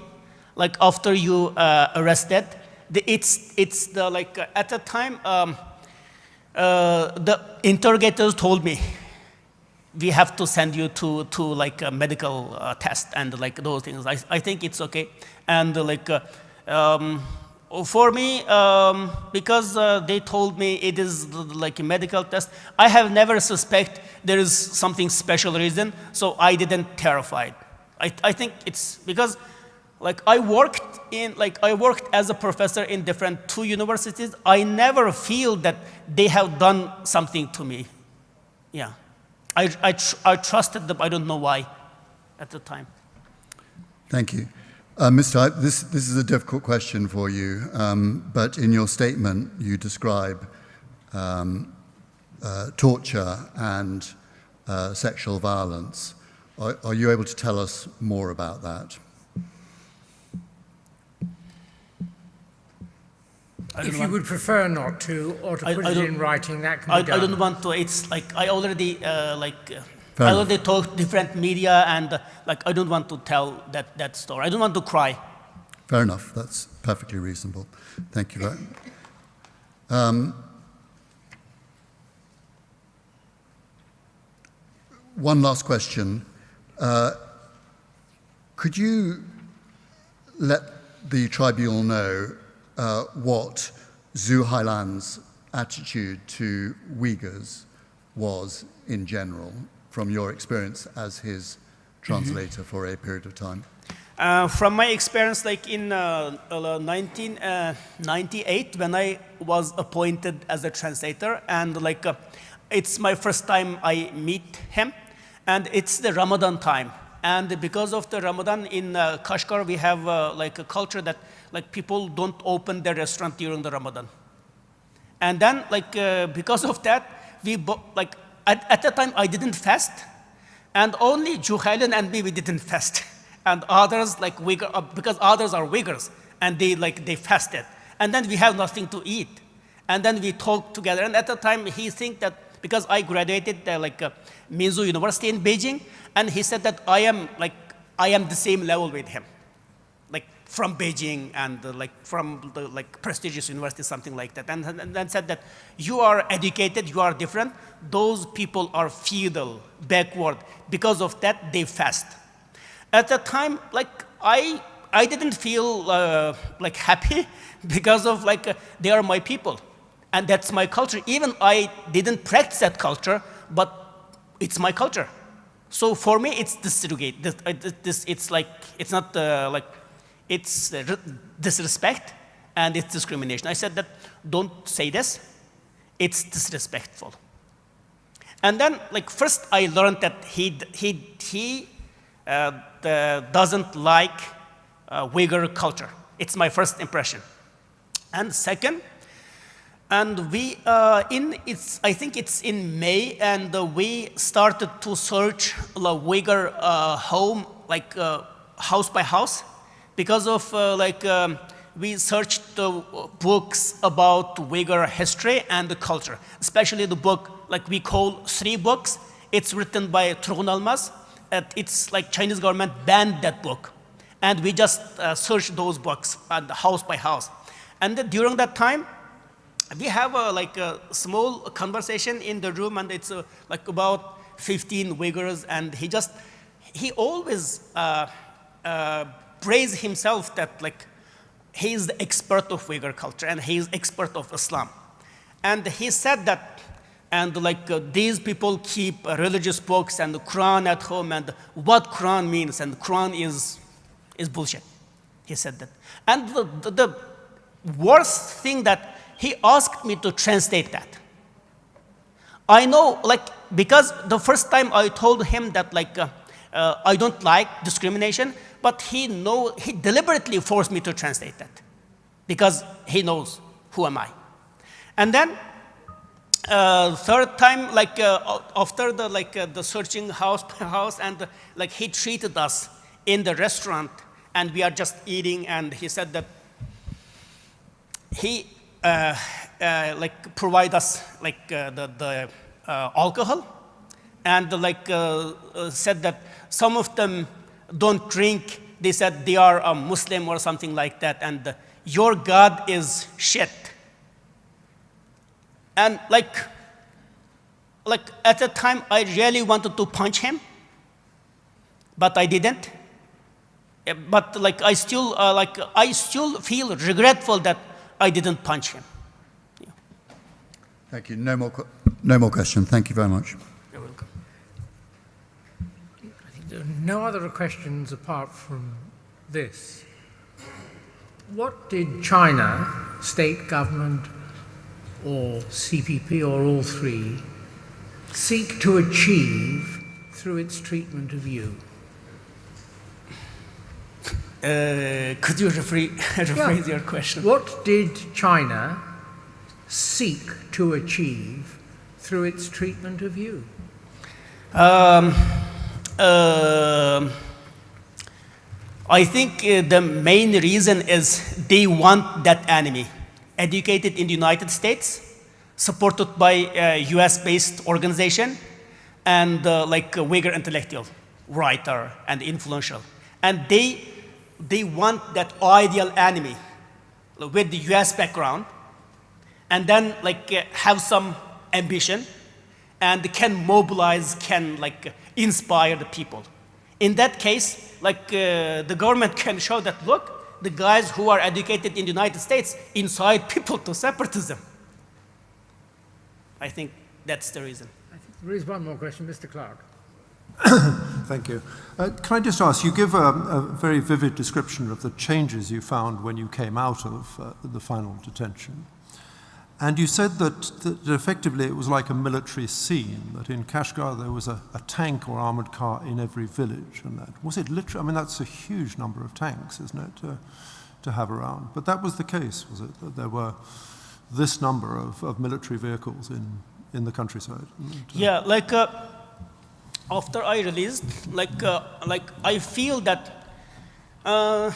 Like after you uh, arrested, the, it's it's the like uh, at the time um, uh, the interrogators told me we have to send you to to like a medical uh, test and like those things. I I think it's okay. And uh, like uh, um, for me, um, because uh, they told me it is like a medical test, I have never suspect there is something special reason, so I didn't terrified. I, I think it's because like I worked in like I worked as a professor in different two universities. I never feel that they have done something to me. Yeah, I I, tr- I trusted them. I don't know why at the time. Thank you. Uh, Mister I, this, this is a difficult question for you, um, but in your statement you describe um, uh, torture and uh, sexual violence. Are, are you able to tell us more about that? If you would prefer not to, or to I, put I it in writing, that can I, be done. I don't want to. It's like I already uh, like uh, I already talked different media, and uh, like I don't want to tell that that story. I don't want to cry. Fair enough. That's perfectly reasonable. Thank you very. Um, One last question. Uh, could you let the tribunal know uh, what Zhu Hailan's attitude to Uyghurs was in general, from your experience as his translator for a period of time. Uh, from my experience, like in uh, uh, nineteen ninety-eight, when I was appointed as a translator, and like uh, it's my first time I meet him, and it's the Ramadan time, and because of the Ramadan in uh, Kashgar, we have uh, like a culture that like people don't open their restaurant during the Ramadan. And then, like uh, because of that, we bo- like at, at that time I didn't fast, and only Juhailin and me, we didn't fast, and others like Uyghur uh, because others are Uyghurs, and they like they fasted, and then we have nothing to eat, and then we talked together. And at the time, he think that because I graduated uh, like uh, Minzu University in Beijing, and he said that I am like I am the same level with him, like from Beijing and uh, like from the like prestigious university, something like that, and, and then said that you are educated, you are different. Those people are feudal, backward. Because of that, they fast. At that time, like I, I didn't feel uh, like happy because of like uh, they are my people, and that's my culture. Even I didn't practice that culture, but it's my culture. So for me, it's disrogate. This, uh, this, this it's like it's not uh, like it's uh, re- disrespect and it's discrimination. I said that don't say this. It's disrespectful. And then, like first, I learned that he d- he he uh, the, doesn't like uh, Uyghur culture. It's my first impression. And second, and we uh, in it's I think it's in May, and uh, we started to search the Uyghur uh, home, like uh, house by house, because of uh, like um, we searched the books about Uyghur history and the culture, especially the book like we call three books. It's written by Turgun Almaz. And it's like Chinese government banned that book, and we just uh, searched those books and house by house. And then during that time, we have a, like a small conversation in the room, and it's uh, like about fifteen Uyghurs, and he just he always uh, uh, praise himself that like he is the expert of Uyghur culture and he is expert of Islam. And he said that, and like uh, these people keep uh, religious books and the Quran at home, and what Quran means, and Quran is is bullshit. He said that. And the, the, the worst thing that he asked me to translate that. I know, like, because the first time I told him that, like, uh, uh, I don't like discrimination, but he know he deliberately forced me to translate that because he knows who am I. And then uh, third time, like uh, after the like uh, the searching house by house, and uh, like he treated us in the restaurant, and we are just eating, and he said that he uh, uh, like provide us like uh, the the uh, alcohol, and like uh, uh, said that some of them don't drink. They said they are a Muslim or something like that, and uh, your God is shit. And like like at that time, I really wanted to punch him, but I didn't. Uh, but like I still uh, like I still feel regretful that I didn't punch him. Thank you. No more, que- no more questions. Thank you very much. You're welcome. I think there are no other questions apart from this. What did China, state government, or C P P, or all three, seek to achieve through its treatment of you? Uh, could you rephrase, rephrase your question? What did China seek to achieve through its treatment of you? Um, um, I think uh, the main reason is they want that enemy, educated in the United States, supported by a U S based organization, and uh, like a Uyghur intellectual, writer, and influential. And they, they want that ideal enemy with the U S background, and then like uh, have some ambition, and can mobilize, can like inspire the people. In that case, like uh, the government can show that, look, the guys who are educated in the United States incite people to separatism. I think that's the reason. I think there is one more question, Mister Clark. Thank you. Uh, can I just ask, you give a, a very vivid description of the changes you found when you came out of uh, the final detention. And you said that, that effectively it was like a military scene, that in Kashgar there was a, a tank or armored car in every village. And that, was it literally? I mean, that's a huge number of tanks, isn't it, to, to have around? But that was the case, was it? That there were this number of, of military vehicles in, in the countryside? Yeah, like uh, after I released, like uh, like I feel that uh,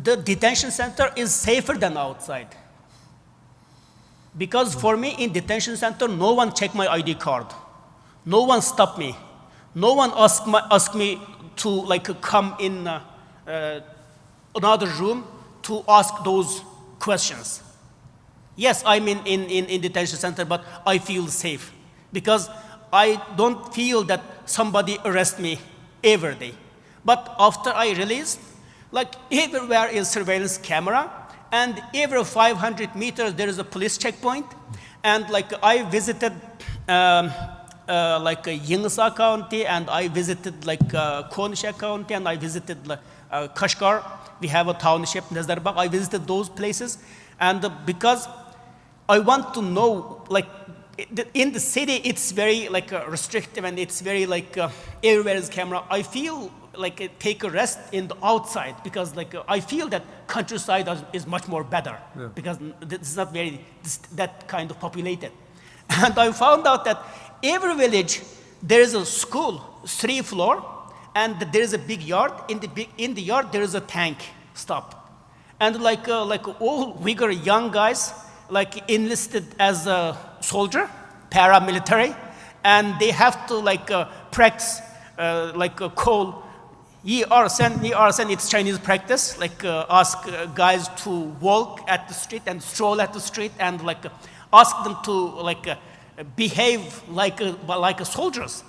the detention center is safer than outside. Because for me in detention center, no one check my I D card, no one stop me, no one ask my, ask me to like come in uh, uh, another room to ask those questions. Yes, I'm in, in, in, in detention center, but I feel safe because I don't feel that somebody arrest me every day. But after I released, like everywhere is surveillance camera, and every five hundred meters there is a police checkpoint, and like I visited um, uh, like uh, Yingsa County, and I visited like uh, Konisha County, and I visited like, uh, Kashgar. We have a township, Nazarbagh. I visited those places, and uh, because I want to know, like, in the city, it's very like uh, restrictive, and it's very like uh, everywhere is camera. I feel like uh, take a rest in the outside because like uh, I feel that countryside is, is much more better Yeah. because n- it's not very this, that kind of populated. And I found out that every village there is a school, three floor, and there is a big yard. In the big, in the yard there is a tank stop. And like uh, like all Uyghur young guys, like enlisted as a soldier, paramilitary, and they have to like uh, practice uh, like uh, call "Yi er sen, yi er sen." It's Chinese practice, like uh, ask uh, guys to walk at the street and stroll at the street and like uh, ask them to like uh, behave like a, like a soldiers.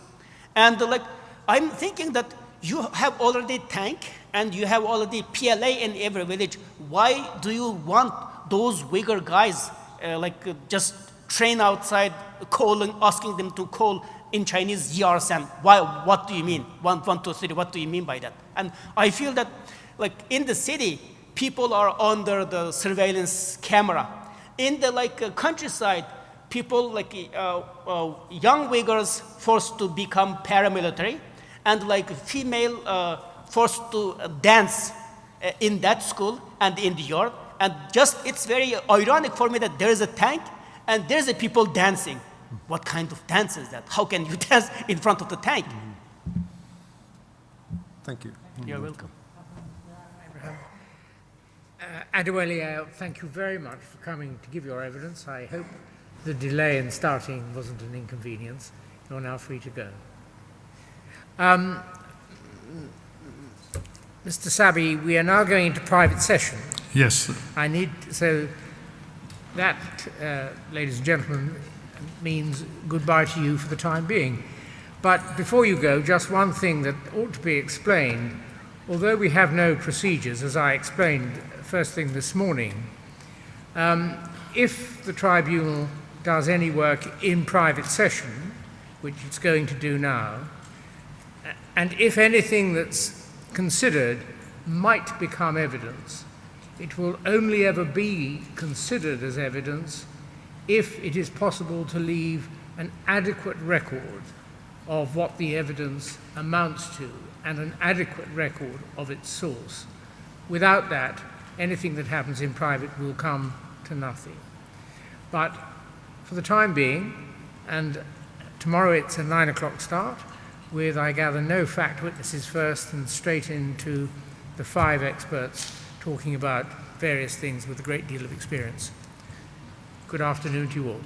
And like I'm thinking that you have already tank and you have already P L A in every village. Why do you want those Uyghur guys uh, like uh, just train outside, calling, asking them to call in Chinese "Yi er sen"? Why? What do you mean? One, one, two, three. What do you mean by that? And I feel that, like in the city, people are under the surveillance camera. In the like uh, countryside, people like uh, uh, young Uyghurs forced to become paramilitary, and like female uh, forced to uh, dance uh, in that school and in the yard. And just it's very ironic for me that there is a tank and there's a people dancing. What kind of dance is that? How can you dance in front of the tank? Thank you. You're welcome. Uh, Adewale, thank you very much for coming to give your evidence. I hope the delay in starting wasn't an inconvenience. You're now free to go. Um, Mister Sabi, we are now going into private session. Yes. I need, so that, uh, ladies and gentlemen, means goodbye to you for the time being. But before you go, just one thing that ought to be explained. Although we have no procedures, as I explained first thing this morning, um, if the tribunal does any work in private session, which it's going to do now, and if anything that's considered might become evidence, it will only ever be considered as evidence if it is possible to leave an adequate record of what the evidence amounts to and an adequate record of its source. Without that, anything that happens in private will come to nothing. But for the time being, and tomorrow it's a nine o'clock start, with, I gather, no fact witnesses first and straight into the five experts talking about various things with a great deal of experience. Good afternoon to you all.